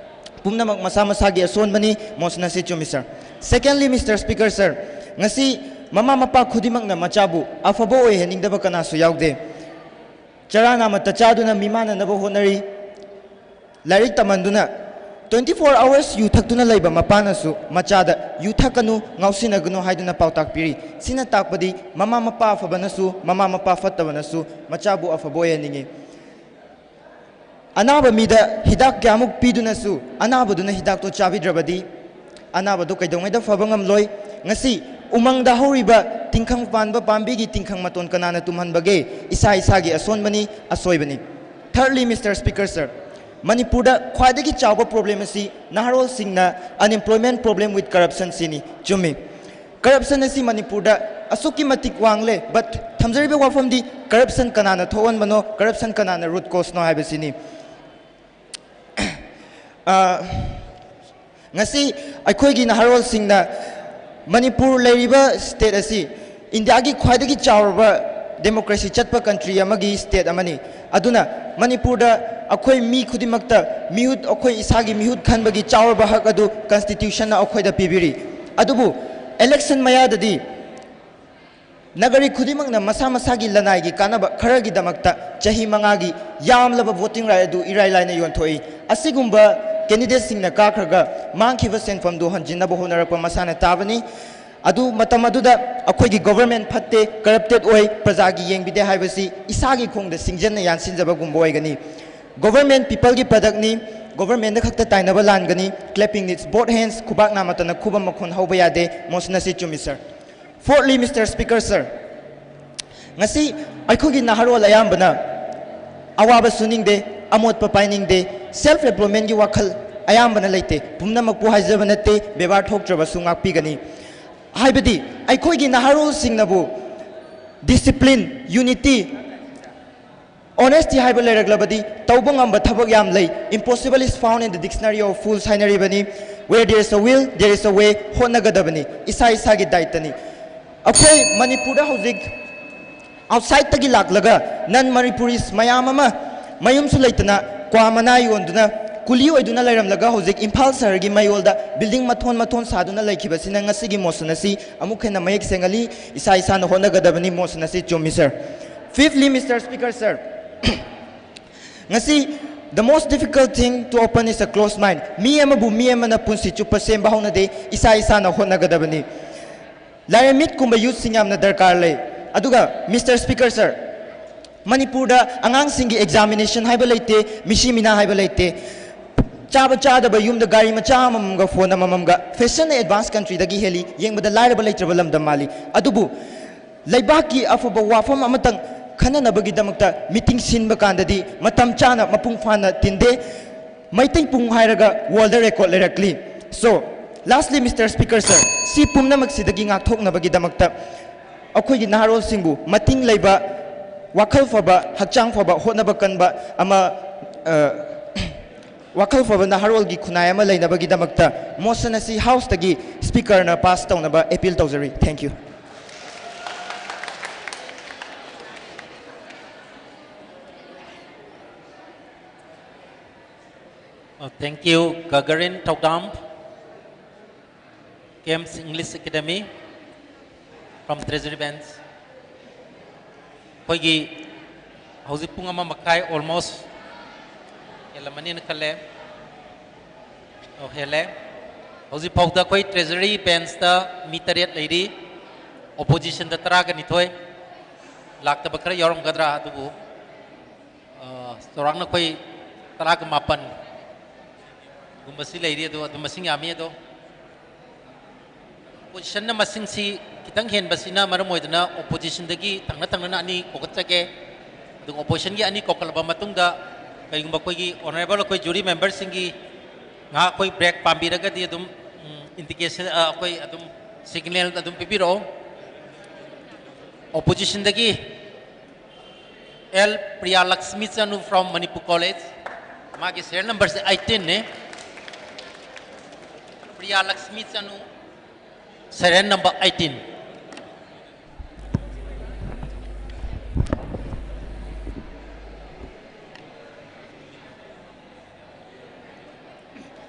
ꯄꯨꯝꯅꯃꯛ ꯃꯁꯥ ꯃꯁꯥꯒꯤ ꯑꯁꯣꯟꯕꯅꯤ꯫ Motion ꯑꯁꯤ ꯆꯨꯝꯃꯤ, sir꯫ Secondly, Mister Speaker, sir, ꯉꯁꯤ ꯃꯃꯥ ꯃꯄꯥ ꯈꯨꯗꯤꯡꯃꯛꯅ ꯃꯆꯥꯕꯨ ꯑꯐꯕ ꯑꯣꯏꯍꯟꯅꯤꯡꯗꯕ ꯀꯅꯥꯁꯨ ꯌꯥꯎꯗꯦ꯫ ꯆꯔꯥ ꯅꯥꯃꯠꯇ ꯆꯥꯗꯨꯅ ꯃꯤꯃꯥꯟꯅꯅꯕ ꯍꯣꯠꯅꯔꯤ꯫ ꯂꯥꯏꯔꯤꯛ ꯇꯝꯍꯟꯗꯨꯅ twenty four hours ꯌꯨ ꯊꯛꯇꯨꯅ ꯂꯩꯕ ꯃꯄꯥꯅꯁꯨ ꯃꯆꯥꯗ "ꯌꯨ ꯊꯛꯀꯅꯨ, ꯉꯥꯎꯁꯤꯟꯅꯒꯅꯨ" ꯍꯥꯏꯗꯨꯅ ꯄꯥꯎꯇꯥꯛ ꯄꯤꯔꯤ꯫ ꯁꯤꯅ ꯇꯥꯛꯄꯗꯤ ꯃꯃꯥ ꯃꯄꯥ ꯑꯐꯕꯅꯁꯨ ꯃꯃꯥ ꯃꯄꯥ ꯐꯠꯇꯕꯅꯁꯨ ꯃꯆꯥꯕꯨ ꯑꯐꯕ ꯑꯣꯏꯍꯟꯅꯤꯡꯏ꯫ ꯑꯅꯥꯕ ꯃꯤꯗ ꯍꯤꯗꯥꯛ ꯀꯌꯥꯃꯨꯛ ꯄꯤꯗꯨꯅꯁꯨ ꯑꯅꯥꯕꯗꯨꯅ ꯍꯤꯗꯥꯛꯇꯣ ꯆꯥꯕꯤꯗ꯭ꯔꯕꯗꯤ ꯑꯅꯥꯕꯗꯨ ꯀꯩꯗꯧꯉꯩꯗ ꯐꯕ ꯉꯝꯂꯣꯏ꯫ ꯉꯁꯤ ꯎꯃꯪꯗ ꯍꯧꯔꯤꯕ ꯇꯤꯡꯈꯪ ꯄꯥꯟꯕ ꯄꯥꯝꯕꯤꯒꯤ ꯇꯤꯡꯈꯪ ꯃꯇꯣꯟ ꯀꯅꯥꯅ ꯇꯨꯝꯍꯟꯕꯒꯦ? ꯏꯁꯥ ꯏꯁꯥꯒꯤ ꯑꯁꯣꯟꯕꯅꯤ, ꯑꯁꯣꯏꯕꯅꯤ꯫ Thirdly, Mister Speaker, sir, ꯃꯅꯤꯄꯨꯔꯗ ꯈ꯭ꯋꯥꯏꯗꯒꯤ ꯆꯥꯎꯕ problem ꯑꯁꯤ ꯅꯍꯥꯔꯣꯜꯁꯤꯡꯅ unemployment problem with corruption ꯁꯤꯅꯤ꯫ ꯆꯨꯝꯃꯤ꯫ Corruption ꯑꯁꯤ ꯃꯅꯤꯄꯨꯔꯗ ꯑꯁꯨꯛꯀꯤ ꯃꯇꯤꯛ ꯋꯥꯡꯂꯦ꯫ But ꯊꯝꯖꯔꯤꯕ ꯋꯥꯐꯝꯗꯤ corruption ꯀꯅꯥꯅ ꯊꯣꯛꯍꯟꯕꯅꯣ, corruption ꯀꯅꯥꯅ root cause ꯅꯣ ꯍꯥꯏꯕꯁꯤꯅꯤ꯫ ꯑ, ꯉꯁꯤ ꯑꯩꯈꯣꯏꯒꯤ ꯅꯍꯥꯔꯣꯜꯁꯤꯡꯅ ꯃꯅꯤꯄꯨꯔ ꯂꯩꯔꯤꯕ state ꯑꯁꯤ ꯏꯟꯗꯤꯌꯥꯒꯤ ꯈ꯭ꯋꯥꯏꯗꯒꯤ ꯆꯥꯎꯔꯕ democracy ꯆꯠꯄ country ꯑꯃꯒꯤ state ꯑꯃꯅꯤ꯫ ꯑꯗꯨꯅ ꯃꯅꯤꯄꯨꯔꯗ ꯑꯩꯈꯣꯏ ꯃꯤ ꯈꯨꯗꯤꯡꯃꯛꯇ ꯃꯤꯍꯨꯠ, ꯑꯩꯈꯣꯏ ꯏꯁꯥꯒꯤ ꯃꯤꯍꯨꯠ ꯈꯟꯕꯒꯤ ꯆꯥꯎꯔꯕ ꯍꯛ ꯑꯗꯨ constitution ꯅ ꯑꯩꯈꯣꯏꯗ ꯄꯤꯕꯤꯔꯤ꯫ ꯑꯗꯨꯕꯨ election ꯃꯌꯥꯗꯗꯤ ꯅꯥꯒꯔꯤꯛ ꯈꯨꯗꯤꯡꯃꯛꯅ ꯃꯁꯥ ꯃꯁꯥꯒꯤ ꯂꯅꯥꯏꯒꯤ ꯀꯥꯟꯅꯕ ꯈꯔꯒꯤꯗꯃꯛꯇ ꯆꯍꯤ ꯃꯉꯥꯒꯤ ꯌꯥꯝꯂꯕ voting right ꯑꯗꯨ ꯏꯔꯥꯏ ꯂꯥꯏꯅ ꯌꯣꯟꯊꯣꯛꯏ꯫ ꯑꯁꯤꯒꯨꯝꯕ candidate ꯁꯤꯡꯅ ꯀꯥꯈ꯭ꯔꯒ ꯃꯥꯡꯈꯤꯕ ꯁꯦꯟꯐꯝꯗꯨ ꯍꯟꯖꯤꯟꯅꯕ ꯍꯣꯠꯅꯔꯛꯄ ꯃꯁꯥꯅ ꯇꯥꯕꯅꯤ꯫ ꯑꯗꯨ ꯃꯇꯝ ꯑꯗꯨꯗ ꯑꯩꯈꯣꯏꯒꯤ government ꯐꯠꯇꯦ, corrupted ꯑꯣꯏ, ꯄ꯭ꯔꯖꯥꯒꯤ ꯌꯦꯡꯕꯤꯗꯦ ꯍꯥꯏꯕꯁꯤ ꯏꯁꯥꯒꯤ ꯈꯣꯡꯗ ꯁꯤꯡꯖꯟꯅ ꯌꯥꯟꯁꯤꯟꯖꯕꯒꯨꯝꯕ ꯑꯣꯏꯒꯅꯤ꯫ Government people ꯒꯤ product ꯅꯤ, government ꯗ ꯈꯛꯇ ꯇꯥꯏꯅꯕ ꯂꯥꯟꯒꯅꯤ, clapping needs both hands, ꯈꯨꯕꯥꯛ ꯅꯥꯃꯠꯇꯅ ꯈꯨꯕꯝ ꯃꯈꯣꯟ ꯍꯧꯕ ꯌꯥꯗꯦ, motion ꯑꯁꯤ ꯆꯨꯝꯃꯤ, sir꯫ Fourthly, Mister Speaker, sir, ꯉꯁꯤ ꯑꯩꯈꯣꯏꯒꯤ ꯅꯍꯥꯔꯣꯜ ꯑꯌꯥꯝꯕꯅ ꯑꯋꯥꯕ ꯁꯨꯅꯤꯡꯗꯦ, ꯑꯃꯣꯠꯄ ꯄꯥꯏꯅꯤꯡꯗꯦ, self employment ꯒꯤ ꯋꯥꯈꯜ ꯑꯌꯥꯝꯕꯅ ꯂꯩꯇꯦ, ꯄꯨꯝꯅꯃꯛꯄꯨ ꯍꯥꯏꯖꯕ ꯅꯠꯇꯦ, ꯕꯦꯕꯥꯔ ꯊꯣꯛꯇ꯭ꯔꯕꯁꯨ ꯉꯥꯛꯄꯤꯒꯅꯤ꯫ ꯍꯥꯏꯕꯗꯤ ꯑꯩꯈꯣꯏꯒꯤ ꯅꯍꯥꯔꯣꯜꯁꯤꯡꯅꯕꯨ discipline, unity, honesty ꯍꯥꯏꯕ ꯂꯩꯔꯛꯂꯕꯗꯤ ꯇꯧꯕ ꯉꯝꯕ ꯊꯕꯛ ꯌꯥꯝ ꯂꯩ꯫ Impossible is found in the dictionary of fools ꯍꯥꯏꯅꯔꯤꯕꯅꯤ꯫ Where there is a will, there is a way, ꯍꯣꯠꯅꯒꯗꯕꯅꯤ, ꯏꯁꯥ ꯏꯁꯥꯒꯤ ꯗꯥꯏꯇꯅꯤ꯫ ꯑꯩꯈꯣꯏ ꯃꯅꯤꯄꯨꯔꯗ ꯍꯧꯖꯤꯛ outside ꯇꯒꯤ ꯂꯥꯛꯂꯒ non Manipuris ꯃꯌꯥꯝ ꯑꯃ ꯃꯌꯨꯝꯁꯨ ꯂꯩꯇꯅ ꯀ꯭ꯋꯥ ꯃꯅꯥ ꯌꯣꯟꯗꯨꯅ ꯀꯨꯂꯤ ꯑꯣꯏꯗꯨꯅ ꯂꯩꯔꯝꯂꯒ ꯍꯧꯖꯤꯛ ꯏꯝꯐꯥꯜ ꯁꯍꯔꯒꯤ ꯃꯌꯣꯜꯗ building ꯃꯊꯣꯟ ꯃꯊꯣꯟ ꯁꯥꯗꯨꯅ ꯂꯩꯈꯤꯕꯁꯤꯅ ꯉꯁꯤꯒꯤ motion ꯑꯁꯤ ꯑꯃꯨꯛ ꯍꯦꯟꯅ ꯃꯌꯦꯛ ꯁꯦꯡꯍꯜꯂꯤ꯫ ꯏꯁꯥ ꯏꯁꯥꯅ ꯍꯣꯠꯅꯒꯗꯕꯅꯤ, motion ꯑꯁꯤ ꯆꯨꯝꯃꯤ, sir꯫ Fifthly, Mister Speaker, sir, ꯉꯁꯤ the most difficult thing to open is a closed mind꯫ ꯃꯤ ꯑꯃꯕꯨ ꯃꯤ ꯑꯃꯅ ꯄꯨꯟꯁꯤ ꯆꯨꯞꯄ ꯁꯦꯝꯕ ꯍꯧꯅꯗꯦ, ꯏꯁꯥ ꯏꯁꯥꯅ ꯍꯣꯠꯅꯒꯗꯕꯅꯤ꯫ ꯂꯥꯏꯔꯦꯝꯃꯤꯠꯀꯨꯝꯕ youth ꯁꯤꯡ ꯌꯥꯝꯅ ꯗꯔꯀꯥꯔ ꯂꯩ꯫ ꯑꯗꯨꯒ Mister Speaker, sir, ꯃꯅꯤꯄꯨꯔꯗ ꯑꯉꯥꯡꯁꯤꯡꯒꯤ examination ꯍꯥꯏꯕ ꯂꯩꯇꯦ, ꯃꯤꯁꯤ ꯃꯤꯅꯥ ꯍꯥꯏꯕ ꯂꯩꯇꯦ꯫ ꯆꯥꯕ ꯆꯥꯗꯕ ꯌꯨꯝꯗ ꯒꯥꯔꯤ ꯃꯆꯥ ꯑꯃꯃꯝꯒ phone ꯑꯃꯃꯝꯒ, fashion ꯅ advance country ꯗꯒꯤ ꯍꯦꯜꯂꯤ, ꯌꯦꯡꯕꯗ ꯂꯥꯏꯔꯕ ꯂꯩꯇ꯭ꯔꯕ ꯂꯝꯗꯝ ꯃꯥꯜꯂꯤ꯫ ꯑꯗꯨꯕꯨ ꯂꯩꯕꯥꯛꯀꯤ ꯑꯐꯕ ꯋꯥꯐꯝ ꯑꯃꯇꯪ ꯈꯟꯅꯅꯕꯒꯤꯗꯃꯛꯇ meeting ꯁꯤꯟꯕ ꯀꯥꯟꯗꯗꯤ ꯃꯇꯝ ꯆꯥꯅ ꯃꯄꯨꯡ ꯐꯥꯅ ꯇꯤꯟꯗꯦ꯫ ꯃꯩꯇꯩ ꯄꯨꯡ ꯍꯥꯏꯔꯒ world record ꯂꯩꯔꯛꯂꯤ꯫ So, lastly, Mister Speaker, sir, ꯁꯤ ꯄꯨꯝꯅꯃꯛꯁꯤꯗꯒꯤ ꯉꯥꯛꯊꯣꯛꯅꯕꯒꯤꯗꯃꯛꯇ ꯑꯩꯈꯣꯏꯒꯤ ꯅꯍꯥꯔꯣꯜꯁꯤꯡꯕꯨ ꯃꯇꯤꯡ ꯂꯩꯕ, ꯋꯥꯈꯜ ꯐꯕ, ꯍꯛꯆꯥꯡ ꯐꯕ, ꯍꯣꯠꯅꯕ ꯀꯟꯕ ꯑꯃ, ꯑ, ꯋꯥꯈꯜ ꯐꯕ ꯅꯍꯥꯔꯣꯜꯒꯤ ꯈꯨꯟꯅꯥꯏ ꯑꯃ ꯂꯩꯅꯕꯒꯤꯗꯃꯛꯇ motion ꯑꯁꯤ Houseꯇꯒꯤ Speakerꯅ pass ꯇꯧꯅꯕ appeal ꯇꯧꯖꯔꯤ꯫ Thank you. Oh, thank you, Gagarin Thaudam, Games English Academy, from Treasury Bench. ꯑꯩꯈꯣꯏꯒꯤ ꯍꯧꯖꯤꯛ ꯄꯨꯡ ꯑꯃ ꯃꯈꯥꯏ almost ꯍꯦꯜꯂꯝꯃꯅꯤꯅ ꯈꯜꯂꯦ꯫ ꯑꯣ, ꯍꯦꯜꯂꯦ꯫ ꯍꯧꯖꯤꯛ ꯐꯥꯎꯗ ꯑꯩꯈꯣꯏ Treasury Benchꯇ ꯃꯤ ꯇꯔꯦꯠ ꯂꯩꯔꯤ꯫ Oppositionꯗ ꯇꯔꯥꯒ ꯅꯤꯊꯣꯏ꯫ ꯂꯥꯛꯇꯕ ꯈꯔ ꯌꯥꯎꯔꯝꯒꯗ꯭ꯔꯥ? ꯑꯗꯨꯕꯨ ꯑ, ꯆꯥꯎꯔꯥꯛꯅ ꯑꯩꯈꯣꯏ ꯇꯔꯥꯒ ꯃꯥꯄꯟ ꯒꯨꯝꯕꯁꯤ ꯂꯩꯔꯤ꯫ ꯑꯗꯣ ꯑꯗꯨꯝ ꯃꯁꯤꯡ ꯌꯥꯝꯃꯤ꯫ ꯑꯗꯣ Oppositionꯅ ꯃꯁꯤꯡꯁꯤ ꯈꯤꯇꯪ ꯍꯦꯟꯕꯁꯤꯅ ꯃꯔꯝ ꯑꯣꯏꯗꯨꯅ Oppositionꯗꯒꯤ ꯊꯪꯅ ꯊꯪꯅꯅ ꯑꯅꯤ ꯀꯧꯈꯠꯆꯒꯦ꯫ ꯑꯗꯨꯒ Oppositionꯒꯤ ꯑꯅꯤ ꯀꯧꯈꯠꯂꯕ ꯃꯇꯨꯡꯗ ꯀꯔꯤꯒꯨꯝꯕ ꯑꯩꯈꯣꯏꯒꯤ Honourable ꯑꯩꯈꯣꯏ Jury Memberꯁꯤꯡꯒꯤ ꯉꯥꯏꯍꯥꯛ ꯑꯩꯈꯣꯏ break ꯄꯥꯝꯕꯤꯔꯒꯗꯤ ꯑꯗꯨꯝ, ꯎꯝ, indication, ꯑ, ꯑꯩꯈꯣꯏ ꯑꯗꯨꯝ signal ꯑꯗꯨꯝ ꯄꯤꯕꯤꯔꯛꯑꯣ꯫ Oppositionꯗꯒꯤ L Priyalakshmi Chanu from Manipur College. ꯃꯥꯒꯤ serial numberꯁꯦ eighteen ꯅꯦ꯫ Priyalakshmi Chanu, serial number eighteen.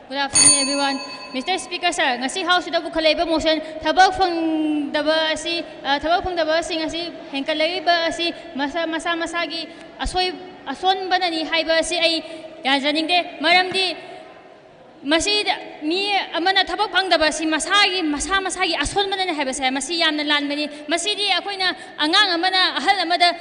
Good afternoon, everyone. Mister Speaker, sir, ꯉꯁꯤ Houseꯁꯤꯗ ꯄꯨꯈꯠꯂꯛꯏꯕ motion, ꯊꯕꯛ ꯐꯪꯗꯕ ꯑꯁꯤ, ꯑ, ꯊꯕꯛ ꯐꯪꯗꯕꯁꯤꯡ ꯑꯁꯤ ꯍꯦꯟꯒꯠꯂꯛꯂꯤꯕ ꯑꯁꯤ ꯃꯁꯥ, ꯃꯁꯥ ꯃꯁꯥꯒꯤ ꯑꯁꯣꯏ-, ꯑꯁꯣꯟꯕꯅꯅꯤ ꯍꯥꯏꯕ ꯑꯁꯤ ꯑꯩ ꯌꯥꯖꯅꯤꯡꯗꯦ꯫ ꯃꯔꯝꯗꯤ ꯃꯁꯤꯗ ꯃꯤ ꯑꯃꯅ ꯊꯕꯛ ꯐꯪꯗꯕ ꯑꯁꯤ ꯃꯁꯥꯒꯤ, ꯃꯁꯥ ꯃꯁꯥꯒꯤ ꯑꯁꯣꯟꯕꯅꯅꯤ ꯍꯥꯏꯕꯁꯦ ꯃꯁꯤ ꯌꯥꯝꯅ ꯂꯥꯟꯕꯅꯤ꯫ ꯃꯁꯤꯗꯤ ꯑꯩꯈꯣꯏꯅ ꯑꯉꯥꯡ ꯑꯃꯅ ꯑꯍꯜ ꯑꯃꯗ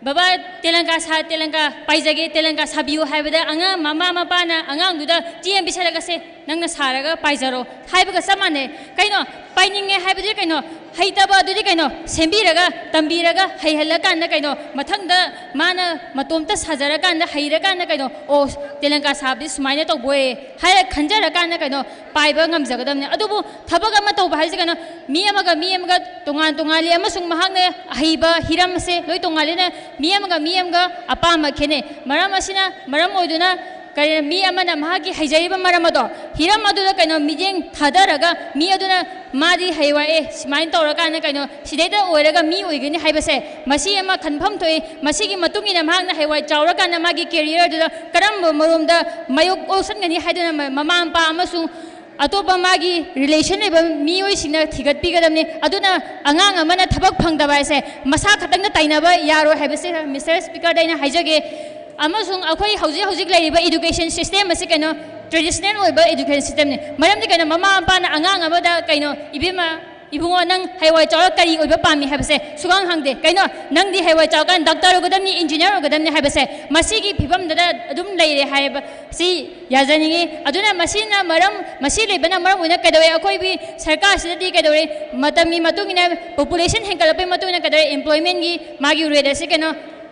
"ꯕꯕꯥ, ꯇꯦꯂꯪꯀꯥ ꯁꯥ-, ꯇꯦꯂꯪꯀꯥ ꯄꯥꯏꯖꯒꯦ, ꯇꯦꯂꯪꯀꯥ ꯁꯥꯕꯤꯌꯨ" ꯍꯥꯏꯕꯗ ꯑꯉꯥꯡ ꯃꯃꯥ ꯃꯄꯥꯅ ꯑꯉꯥꯡꯗꯨꯗ ꯆꯦ ꯑꯃ ꯄꯤꯁꯜꯂꯒ "ꯁꯦ, ꯅꯪꯅ ꯁꯥꯔꯒ ꯄꯥꯏꯖꯔꯣ" ꯍꯥꯏꯕꯒ ꯆꯞ ꯃꯥꯟꯅꯩ꯫ ꯀꯩꯅꯣ? ꯄꯥꯏꯅꯤꯡꯉꯦ ꯍꯥꯏꯕꯗꯤ ꯀꯩꯅꯣ, ꯍꯩꯇꯕ ꯑꯗꯨꯗꯤ ꯀꯩꯅꯣ, ꯁꯦꯝꯕꯤꯔꯒ, ꯇꯝꯕꯤꯔꯒ, ꯍꯩꯍꯜꯂꯀꯥꯟꯗ ꯀꯩꯅꯣ, ꯃꯊꯪꯗ ꯃꯥꯅ ꯃꯇꯣꯝꯇ ꯁꯥꯖꯔꯀꯥꯟꯗ, ꯍꯩꯔꯀꯥꯟꯗ ꯀꯩꯅꯣ, "ꯑꯣ, ꯇꯦꯂꯪꯀꯥ ꯁꯥꯕꯗꯤ ꯁꯨꯃꯥꯏꯅ ꯇꯧꯕ ꯑꯣꯏꯔꯦ" ꯍꯥꯏꯔ ꯈꯟꯖꯔꯀꯥꯟꯗ ꯀꯩꯅꯣ, ꯄꯥꯏꯕ ꯉꯝꯖꯒꯗꯕꯅꯤ꯫ ꯑꯗꯨꯕꯨ ꯊꯕꯛ ꯑꯃ ꯇꯧꯕ ꯍꯥꯏꯁꯦ ꯀꯩꯅꯣ, ꯃꯤ ꯑꯃꯒ ꯃꯤ ꯑꯃꯒ ꯇꯣꯉꯥꯟ ꯇꯣꯉꯥꯜꯂꯤ, ꯑꯃꯁꯨꯡ ꯃꯍꯥꯛꯅ ꯑꯍꯩꯕ ꯍꯤꯔꯝ ꯑꯁꯦ ꯂꯣꯏ ꯇꯣꯉꯥꯜꯂꯤꯅ, ꯃꯤ ꯑꯃꯒ ꯃꯤ ꯑꯃꯒ ꯑꯄꯥꯝꯕ ꯈꯦꯠꯅꯩ꯫ ꯃꯔꯝ ꯑꯁꯤꯅ ꯃꯔꯝ ꯑꯣꯏꯗꯨꯅ ꯀꯔꯤ, ꯃꯤ ꯑꯃꯅ ꯃꯍꯥꯛꯀꯤ ꯍꯩꯖꯔꯤꯕ ꯃꯔꯝ ꯑꯗꯣ, ꯍꯤꯔꯝ ꯑꯗꯨꯗ ꯀꯩꯅꯣ, ꯃꯤꯠꯌꯦꯡ ꯊꯥꯗꯔꯒ, ꯃꯤ ꯑꯗꯨꯅ ꯃꯥꯗꯤ ꯍꯌꯦꯡꯋꯥꯏ, "ꯑꯦ, ꯁꯨꯃꯥꯏꯅ ꯇꯧꯔꯀꯥꯟꯗ ꯀꯩꯅꯣ, ꯁꯤꯗꯩꯗ ꯑꯣꯏꯔꯒ ꯃꯤ ꯑꯣꯏꯒꯅꯤ" ꯍꯥꯏꯕꯁꯦ, ꯃꯁꯤ ꯑꯃ ꯈꯟꯐꯝ ꯊꯣꯛꯏ꯫ ꯃꯁꯤꯒꯤ ꯃꯇꯨꯡ ꯏꯟꯅ ꯃꯍꯥꯛꯅ ꯍꯌꯦꯡꯋꯥꯏ ꯆꯥꯎꯔꯀꯥꯟꯗ ꯃꯥꯒꯤ career ꯑꯗꯨꯗ ꯀꯔꯝꯕ ꯃꯔꯣꯝꯗ ꯃꯥꯏꯌꯣꯛ ꯑꯣꯟꯁꯟꯒꯅꯤ ꯍꯥꯏꯗꯨꯅ ꯃ-, ꯃꯃꯥ ꯃꯄꯥ ꯑꯃꯁꯨꯡ ꯑꯇꯣꯞꯄ ꯃꯥꯒꯤ relation ꯂꯩꯕ ꯃꯤꯑꯣꯏꯁꯤꯡꯅ ꯊꯤꯒꯠꯄꯤꯒꯗꯕꯅꯤ꯫ ꯑꯗꯨꯅ ꯑꯉꯥꯡ ꯑꯃꯅ ꯊꯕꯛ ꯐꯪꯗꯕ ꯍꯥꯏꯁꯦ ꯃꯁꯥ ꯈꯛꯇꯪꯗ ꯇꯥꯏꯅꯕ ꯌꯥꯔꯣꯏ ꯍꯥꯏꯕꯁꯦ, Mister Speakerꯗ ꯑꯩꯅ ꯍꯥꯏꯖꯒꯦ꯫ ꯑꯃꯁꯨꯡ ꯑꯩꯈꯣꯏ ꯍꯧꯖꯤꯛ ꯍꯧꯖꯤꯛ ꯂꯩꯔꯤꯕ education system ꯑꯁꯤ ꯀꯩꯅꯣ, traditional ꯑꯣꯏꯕ education systemꯅꯤ꯫ ꯃꯔꯝꯗꯤ ꯀꯩꯅꯣ, ꯃꯃꯥ ꯃꯄꯥꯅ ꯑꯉꯥꯡ ꯑꯃꯗ ꯀꯩꯅꯣ, "ꯏꯕꯦꯝꯃ, ꯏꯕꯨꯡꯉꯣ, ꯅꯪ ꯍꯌꯦꯡꯋꯥꯏ ꯆꯥꯎꯔ ꯀꯔꯤ ꯑꯣꯏꯕ ꯄꯥꯝꯃꯤ?" ꯍꯥꯏꯕꯁꯦ ꯁꯨꯈꯪ ꯍꯪꯗꯦ꯫ ꯀꯩꯅꯣ, "ꯅꯪꯗꯤ ꯍꯌꯦꯡꯋꯥꯏ ꯆꯥꯎꯔꯀꯥꯟꯗ doctor ꯑꯣꯏꯒꯗꯕꯅꯤ, engineer ꯑꯣꯏꯒꯗꯕꯅꯤ" ꯍꯥꯏꯕꯁꯦ ꯃꯁꯤꯒꯤ ꯐꯤꯕꯝꯗꯨꯗ ꯑꯗꯨꯝ ꯂꯩꯔꯦ ꯍꯥꯏꯕ ꯁꯤ ꯌꯥꯖꯅꯤꯡꯉꯤ꯫ ꯑꯗꯨꯅ ꯃꯁꯤꯅ ꯃꯔꯝ, ꯃꯁꯤ ꯂꯩꯕꯅ ꯃꯔꯝ ꯑꯣꯏꯅ ꯀꯩꯗꯧꯋꯦ, ꯑꯩꯈꯣꯏꯒꯤ ꯁꯔꯀꯥꯔꯁꯤꯗꯗꯤ ꯀꯩꯗꯧꯔꯦ, ꯃꯇꯝꯒꯤ ꯃꯇꯨꯡ ꯏꯟꯅ, population ꯍꯦꯟꯒꯠꯂꯛꯄꯒꯤ ꯃꯇꯨꯡ ꯏꯟꯅ ꯀꯩꯗꯧꯔꯦ, employmentꯒꯤ ꯃꯥꯒꯤ rate ꯑꯁꯤ ꯀꯩꯅꯣ,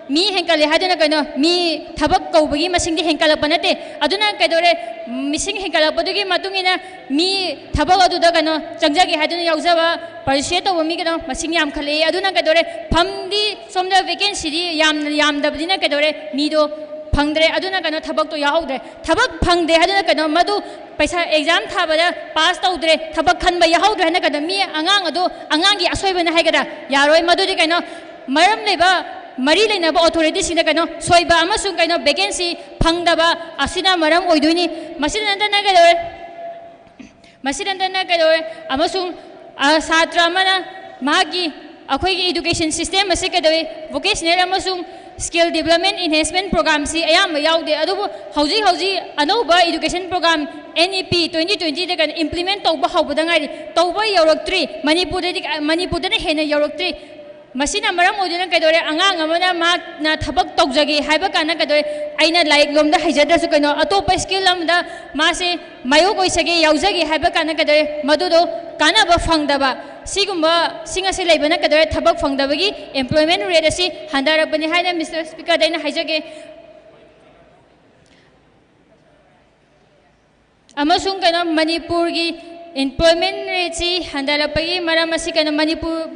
ꯃꯤ ꯍꯦꯟꯒꯠꯂꯦ ꯍꯥꯏꯗꯨꯅ ꯀꯩꯅꯣ, ꯃꯤ ꯊꯕꯛ ꯀꯧꯕꯒꯤ ꯃꯁꯤꯡꯗꯤ ꯍꯦꯟꯒꯠꯂꯛꯄ ꯅꯠꯇꯦ꯫ ꯑꯗꯨꯅ ꯀꯩꯗꯧꯔꯦ, ꯃꯤꯁꯤꯡ ꯍꯦꯟꯒꯠꯂꯛꯄꯗꯨꯒꯤ ꯃꯇꯨꯡ ꯏꯟꯅ ꯃꯤ ꯊꯕꯛ ꯑꯗꯨꯗ ꯀꯩꯅꯣ, ꯆꯪꯖꯒꯦ ꯍꯥꯏꯗꯨꯅ ꯌꯥꯎꯖꯕ, participate ꯇꯧꯕ ꯃꯤ ꯀꯩꯅꯣ, ꯃꯁꯤꯡ ꯌꯥꯝꯈꯠꯂꯛꯑꯦ꯫ ꯑꯗꯨꯅ ꯀꯩꯗꯧꯔꯦ, ꯐꯝꯗꯤ ꯁꯣꯝꯗ vacancyꯗꯤ ꯌꯥꯝꯅ ꯌꯥꯝꯗꯕꯅꯤꯅ ꯀꯩꯗꯧꯔꯦ, ꯃꯤꯗꯣ ꯐꯪꯗ꯭ꯔꯦ꯫ ꯑꯗꯨꯅ ꯀꯩꯅꯣ, ꯊꯕꯛꯇꯣ ꯌꯥꯎꯍꯧꯗ꯭ꯔꯦ꯫ ꯊꯕꯛ ꯐꯪꯗꯦ ꯍꯥꯏꯗꯨꯅ ꯀꯩꯅꯣ, ꯃꯗꯨ ꯄꯩꯁꯥ exam ꯊꯥꯕꯗ pass ꯇꯧꯗ꯭ꯔꯦ, ꯊꯕꯛ ꯈꯟꯕ ꯌꯥꯎꯍꯧꯗ꯭ꯔꯦ ꯍꯥꯏꯅ ꯀꯩꯅꯣ, ꯃꯤ ꯑꯉꯥꯡ ꯑꯗꯨ ꯑꯉꯥꯡꯒꯤ ꯑꯁꯣꯏꯕꯅ ꯍꯥꯏꯒꯗ꯭ꯔꯥ, ꯌꯥꯔꯣꯏ꯫ ꯃꯗꯨꯗꯤ ꯀꯩꯅꯣ, ꯃꯔꯝ ꯂꯩꯕ, ꯃꯔꯤ ꯂꯩꯅꯕ authorityꯁꯤꯡꯗ ꯀꯩꯅꯣ, ꯁꯣꯏꯕ ꯑꯃꯁꯨꯡ ꯀꯩꯅꯣ, vacancy ꯐꯪꯗꯕ ꯑꯁꯤꯅ ꯃꯔꯝ ꯑꯣꯏꯗꯣꯏꯅꯤ꯫ ꯃꯁꯤꯗ ꯅꯠꯇꯅ ꯀꯩꯗꯧꯔꯦ? ꯃꯁꯤꯗ ꯅꯠꯇꯅ ꯀꯩꯗꯧꯔꯦ? ꯑꯃꯁꯨꯡ, ꯑ, ꯁꯥꯇ꯭ꯔ ꯑꯃꯅ ꯃꯍꯥꯛꯀꯤ, ꯑꯩꯈꯣꯏꯒꯤ education system ꯑꯁꯤ ꯀꯩꯗꯧꯏ? Vocational ꯑꯃꯁꯨꯡ skill development enhancement programꯁꯤ ꯑꯌꯥꯝꯕ ꯌꯥꯎꯗꯦ꯫ ꯑꯗꯨꯕꯨ ꯍꯧꯖꯤꯛ ꯍꯧꯖꯤꯛ ꯑꯅꯧꯕ education program N E P twenty twentyꯗ ꯀꯩꯅꯣ, implement ꯇꯧꯕ ꯍꯧꯕꯗ ꯉꯥꯏꯔꯤ꯫ ꯇꯧꯕ ꯌꯧꯔꯛꯇ꯭ꯔꯤ꯫ ꯃꯅꯤꯄꯨꯔꯗꯗꯤ, ꯃꯅꯤꯄꯨꯔꯗꯅ ꯍꯦꯟꯅ ꯌꯧꯔꯛꯇ꯭ꯔꯤ꯫ ꯃꯁꯤꯅ ꯃꯔꯝ ꯑꯣꯏꯗꯨꯅ ꯀꯩꯗꯧꯔꯦ, ꯑꯉꯥꯡ ꯑꯃꯅ ꯃꯥꯅ ꯊꯕꯛ ꯇꯧꯖꯒꯦ ꯍꯥꯏꯕ ꯀꯥꯟꯗ ꯀꯩꯗꯧꯔꯦ, ꯑꯩꯅ ꯂꯥꯏꯔꯤꯛ ꯂꯣꯝꯗ ꯍꯩꯖꯗ꯭ꯔꯁꯨ ꯀꯩꯅꯣ, ꯑꯇꯣꯞꯄ ꯁ꯭ꯀꯤꯜ ꯑꯃꯗ ꯃꯥꯁꯦ ꯃꯥꯌꯣꯛ ꯑꯣꯏꯖꯒꯦ, ꯌꯥꯎꯖꯒꯦ ꯍꯥꯏꯕ ꯀꯥꯟꯗ ꯀꯩꯗꯧꯔꯦ, ꯃꯗꯨꯗꯣ ꯀꯥꯟꯅꯕ ꯐꯪꯗꯕ, ꯁꯤꯒꯨꯝꯕꯁꯤꯡ ꯑꯁꯤ ꯂꯩꯕꯅ ꯀꯩꯗꯧꯔꯦ, ꯊꯕꯛ ꯐꯪꯗꯕꯒꯤ employment rate ꯑꯁꯤ ꯍꯟꯊꯔꯛꯄꯅꯤ ꯍꯥꯏꯅ Mister Speakerꯗ ꯑꯩꯅ ꯍꯥꯏꯖꯒꯦ꯫ ꯑꯃꯁꯨꯡ ꯀꯩꯅꯣ, ꯃꯅꯤꯄꯨꯔꯒꯤ employment rateꯁꯤ ꯍꯟꯊꯔꯛꯄꯒꯤ ꯃꯔꯝ ꯑꯁꯤ ꯀꯩꯅꯣ, ꯃꯅꯤꯄꯨꯔ,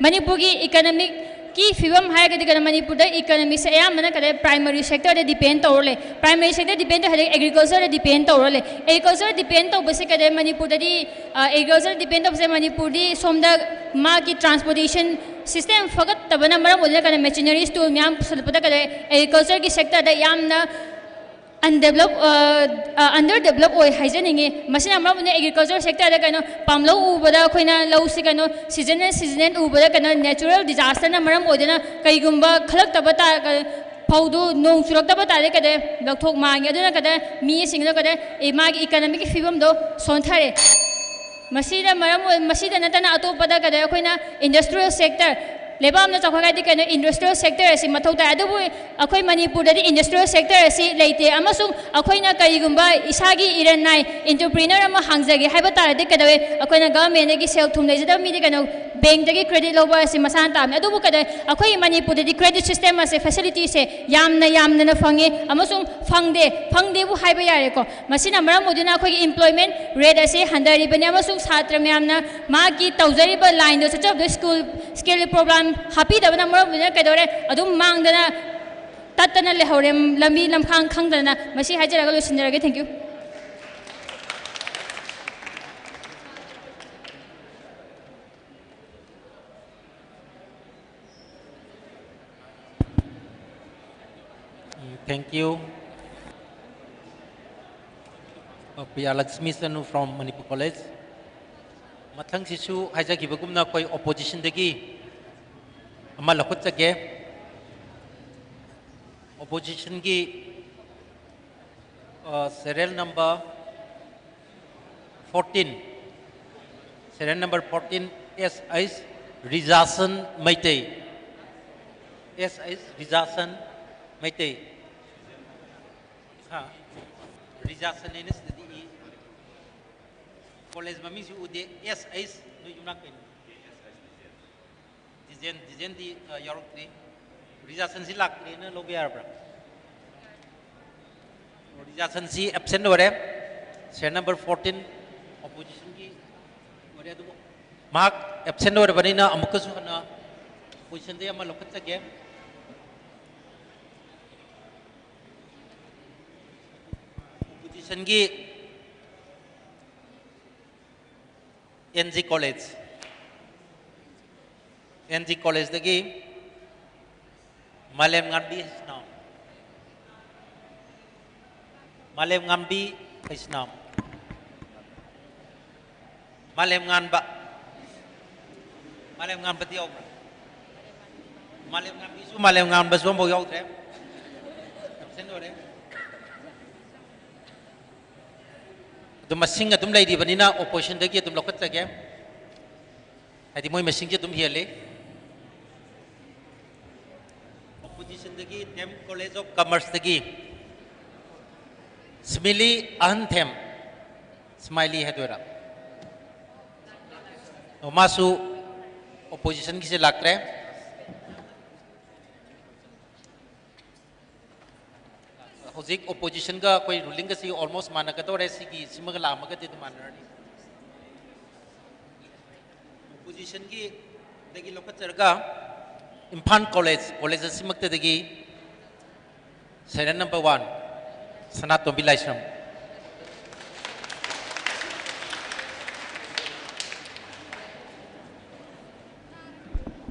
ꯃꯅꯤꯄꯨꯔꯒꯤ economicꯀꯤ ꯐꯤꯕꯝ ꯍꯥꯏꯔꯒꯗꯤ ꯀꯩꯅꯣ, ꯃꯅꯤꯄꯨꯔꯗ economicꯁꯦ ꯑꯌꯥꯝꯕꯅ ꯀꯩꯗꯧꯔꯦ, primary sectorꯗ depend ꯇꯧꯔ ꯂꯩ꯫ Primary sector depend ꯇꯧꯔꯦ, agricultureꯗ depend ꯇꯧꯔ ꯂꯩ꯫ Agriculture depend ꯇꯧꯕꯁꯦ ꯀꯩꯗꯧꯔꯦ, ꯃꯅꯤꯄꯨꯔꯗꯗꯤ ꯑ, agriculture depend ꯇꯧꯕꯁꯦ ꯃꯅꯤꯄꯨꯔꯗꯤ ꯁꯣꯝꯗ ꯃꯥꯒꯤ transportation system ꯐꯒꯠꯇꯕꯅ ꯃꯔꯝ ꯑꯣꯏꯗꯨꯅ ꯀꯩꯅꯣ, machineries tool ꯃꯌꯥꯝ ꯄꯨꯁꯜꯂꯛꯄꯗ ꯀꯩꯗꯧꯔꯦ, agricultureꯒꯤ sectorꯗ ꯌꯥꯝꯅ undevelop, ꯑ, ꯑ, underdevelop ꯑꯣꯏ ꯍꯥꯏꯖꯅꯤꯡꯉꯤ꯫ ꯃꯁꯤꯅ ꯃꯔꯝ ꯑꯣꯏꯗꯨꯅ agriculture sectorꯗ ꯀꯩꯅꯣ, ꯄꯥꯝꯂꯧ ꯎꯕꯗ ꯑꯩꯈꯣꯏꯅ ꯂꯧꯁꯤ ꯀꯩꯅꯣ, seasonal seasonal ꯎꯕꯗ ꯀꯩꯅꯣ, natural disasterꯅ ꯃꯔꯝ ꯑꯣꯏꯗꯨꯅ ꯀꯩꯒꯨꯝꯕ ꯈꯜꯂꯛꯇꯕ ꯇꯥ-, ꯐꯧꯗꯨ ꯅꯣꯡ ꯆꯨꯔꯛꯇꯕ ꯇꯥꯔꯗꯤ ꯀꯩꯗꯧꯔꯦ, ꯂꯧꯊꯣꯛ ꯃꯥꯡꯉꯦ꯫ ꯑꯗꯨꯅ ꯀꯩꯗꯧꯔꯦ, ꯃꯤꯁꯤꯡꯗꯣ ꯀꯩꯗꯧꯔꯦ, ꯑꯦ, ꯃꯥꯒꯤ economicꯀꯤ ꯐꯤꯕꯝꯗꯣ ꯁꯣꯟꯊꯔꯦ꯫ ꯃꯁꯤꯅ ꯃꯔꯝ ꯑꯣꯏ-, ꯃꯁꯤꯗ ꯅꯠꯇꯅ ꯑꯇꯣꯞꯄꯗ ꯀꯩꯗꯧꯔꯦ, ꯑꯩꯈꯣꯏꯅ industrial sector, ꯂꯩꯕꯥꯛ ꯑꯃꯅ ꯆꯥꯎꯈꯠꯀꯦ ꯍꯥꯏꯔꯗꯤ ꯀꯩꯅꯣ, industrial sector ꯑꯁꯤ ꯃꯊꯧ ꯇꯥꯏ꯫ ꯑꯗꯨꯕꯨ ꯑꯩꯈꯣꯏ ꯃꯅꯤꯄꯨꯔꯗꯗꯤ industrial sector ꯑꯁꯤ ꯂꯩꯇꯦ, ꯑꯃꯁꯨꯡ ꯑꯩꯈꯣꯏꯅ ꯀꯔꯤꯒꯨꯝꯕ ꯏꯁꯥꯒꯤ ꯏꯔꯟ ꯅꯥꯏ entrepreneur ꯑꯃ ꯍꯥꯡꯖꯒꯦ ꯍꯥꯏꯕ ꯇꯥꯔꯗꯤ ꯀꯩꯗꯧꯋꯦ, ꯑꯩꯈꯣꯏꯅ governmentꯇꯒꯤ ꯁꯦꯜ ꯊꯨꯝ ꯂꯩꯖꯗꯕ ꯃꯤꯗꯤ ꯀꯩꯅꯣ, bankꯇꯒꯤ credit ꯂꯧꯕ ꯑꯁꯤ ꯃꯁꯥꯅ ꯇꯥꯕꯅꯤ꯫ ꯑꯗꯨꯕꯨ ꯀꯩꯗꯧꯋꯦ, ꯑꯩꯈꯣꯏꯒꯤ ꯃꯅꯤꯄꯨꯔꯗꯗꯤ credit system ꯑꯁꯦ, facilityꯁꯦ ꯌꯥꯝꯅ ꯌꯥꯝꯅ ꯐꯪꯉꯤ, ꯑꯃꯁꯨꯡ ꯐꯪꯗꯦ, ꯐꯪꯗꯦꯕꯨ ꯍꯥꯏꯕ ꯌꯥꯔꯦꯀꯣ꯫ ꯃꯁꯤꯅ ꯃꯔꯝ ꯑꯣꯏꯗꯨꯅ ꯑꯩꯈꯣꯏꯒꯤ employment rate ꯑꯁꯤ ꯍꯟꯊꯔꯤꯕꯅꯤ, ꯑꯃꯁꯨꯡ ꯁꯥꯇ꯭ꯔ ꯃꯌꯥꯝꯅ ꯃꯍꯥꯛꯀꯤ ꯇꯧꯖꯔꯤꯕ lineꯗꯣ ꯆꯠꯆꯕꯗ school skill program ꯍꯥꯞꯄꯤꯗꯕꯅ ꯃꯔꯝ ꯑꯣꯏꯗꯨꯅ ꯀꯩꯗꯧꯔꯦ, ꯑꯗꯨꯝ ꯃꯥꯡꯗꯅ ꯇꯠꯇꯅ ꯂꯩꯍꯧꯔꯦ, ꯂꯝꯕꯤ ꯂꯝꯈꯥꯡ ꯈꯪꯗꯅ꯫ ꯃꯁꯤ ꯍꯥꯏꯖꯔꯒ ꯂꯣꯏꯁꯤꯟꯖꯔꯒꯦ꯫ Thank you. Thank you. Uh, Priya Lakshmi Sanu from Manipur College. ꯃꯊꯪꯁꯤꯁꯨ ꯍꯥꯏꯖꯈꯤꯕꯒꯨꯝꯅ ꯑꯩꯈꯣꯏ oppositionꯗꯒꯤ ꯑꯃ ꯂꯧꯈꯠꯆꯒꯦ꯫ Oppositionꯒꯤ, uh, serial number fourteen, serial number fourteen, S H ꯔꯤꯖꯥꯁꯟ Meitei. ꯑꯦꯁ ꯑꯩꯁ ꯔꯤꯖꯥꯁꯟ ꯃꯩꯇꯩ꯫ ꯍꯥ? ꯔꯤꯖꯥꯁꯟ ꯍꯥꯏꯅ ꯁꯤꯗꯗꯤ ꯏ꯫ ꯀꯣꯂꯦꯖ ꯃꯃꯤꯡꯁꯨ ꯎꯗꯦ꯫ ꯑꯦꯁ ꯑꯩꯁ ꯅꯣꯏ ꯌꯨꯝꯅꯥꯛ ꯀꯩꯅꯣ? ꯗꯤꯖꯦꯟ, ꯗꯤꯖꯦꯟꯗꯤ, ꯑ, ꯌꯥꯎꯔꯛꯇ꯭ꯔꯤ꯫ ꯔꯤꯖꯥꯁꯟꯁꯤ ꯂꯥꯛꯇ꯭ꯔꯦꯅ ꯂꯧꯕ ꯌꯥꯔꯕ꯭ꯔꯥ? ꯔꯤꯖꯥꯁꯟꯁꯤ ꯑꯦꯕꯁꯦꯟ ꯑꯣꯏꯔꯦ꯫ ꯁꯦꯔꯤꯌꯦꯜ ꯅꯝꯕꯔ ꯐꯣꯔꯇꯤꯟ ꯑꯣꯄꯣꯖꯤꯁꯟꯒꯤ ꯑꯣꯏꯔꯦ, ꯑꯗꯨꯕꯨ ꯃꯍꯥꯛ ꯑꯦꯕꯁꯦꯟ ꯑꯣꯏꯔꯕꯅꯤꯅ ꯑꯃꯨꯛꯀꯁꯨ ꯍꯟꯅ ꯑꯣꯄꯣꯖꯤꯁꯟꯗꯒꯤ ꯑꯃ ꯂꯧꯈꯠꯆꯒꯦ꯫ ꯑꯣꯄꯣꯖꯤꯁꯟꯒꯤ N G college, N G ꯀꯣꯂꯦꯖꯇꯒꯤ ꯃꯥꯂꯦꯝꯉꯥꯟꯕꯤ ꯍꯩꯁꯅꯥꯝ꯫ ꯃꯥꯂꯦꯝꯉꯥꯟꯕꯤ ꯍꯩꯁꯅꯥꯝ꯫ ꯃꯥꯂꯦꯝꯉꯥꯟꯕ꯫ ꯃꯥꯂꯦꯝꯉꯥꯟꯕꯗꯤ ꯌꯥꯎꯕ꯭ꯔꯥ? ꯃꯥꯂꯦꯝꯉꯥꯟꯕꯤꯁꯨ ꯃꯥꯂꯦꯝꯉꯥꯟꯕꯁꯨ ꯑꯃꯐꯥꯎ ꯌꯥꯎꯗ꯭ꯔꯦ꯫ ꯑꯦꯕꯁꯦꯟ ꯑꯣꯏꯔꯦ꯫ ꯑꯗꯨꯝ ꯃꯁꯤꯡ ꯑꯗꯨꯝ ꯂꯩꯔꯤꯕꯅꯤꯅ ꯑꯣꯄꯣꯖꯤꯁꯟꯗꯒꯤ ꯑꯗꯨꯝ ꯂꯧꯈꯠꯆꯒꯦ꯫ ꯍꯥꯏꯗꯤ ꯃꯣꯏ ꯃꯁꯤꯡꯁꯦ ꯑꯗꯨꯝ ꯍꯦꯜꯂꯤ꯫ ꯑꯣꯄꯣꯖꯤꯁꯟꯗꯒꯤ ꯗꯦꯝ ꯀꯣꯂꯦꯖ ꯑꯣꯐ ꯀꯃꯔꯁꯇꯒꯤ ꯁ꯭ꯃꯤꯂꯤ ꯑꯍꯟꯊꯦꯝ, ꯁ꯭ꯃꯥꯏꯂꯤ ꯍꯥꯏꯗꯣꯏꯔꯥ? ꯑꯣ, ꯃꯥꯁꯨ ꯑꯣꯄꯣꯖꯤꯁꯟꯒꯤꯁꯦ ꯂꯥꯛꯇ꯭ꯔꯦ꯫ ꯍꯧꯖꯤꯛ ꯑꯣꯄꯣꯖꯤꯁꯟꯒ ꯑꯩꯈꯣꯏ ꯔꯨꯂꯤꯡꯒꯁꯤ ꯑꯣꯜꯃꯣꯁ ꯃꯥꯟꯅꯒꯗꯧꯔꯦ, ꯁꯤꯒꯤ ꯁꯤꯃꯒ ꯂꯥꯛꯑꯝꯃꯒꯗꯤ ꯑꯗꯨꯝ ꯃꯥꯟꯅꯔꯅꯤ꯫ ꯑꯣꯄꯣꯖꯤꯁꯟꯒꯤ ꯗꯒꯤ ꯂꯧꯈꯠꯆꯔꯒ ꯏꯝꯐꯥꯜ ꯀꯣꯂꯦꯖ, ꯀꯣꯂꯦꯖ ꯑꯁꯤꯃꯛꯇꯗꯒꯤ serial number one, Sanatombi Laishram.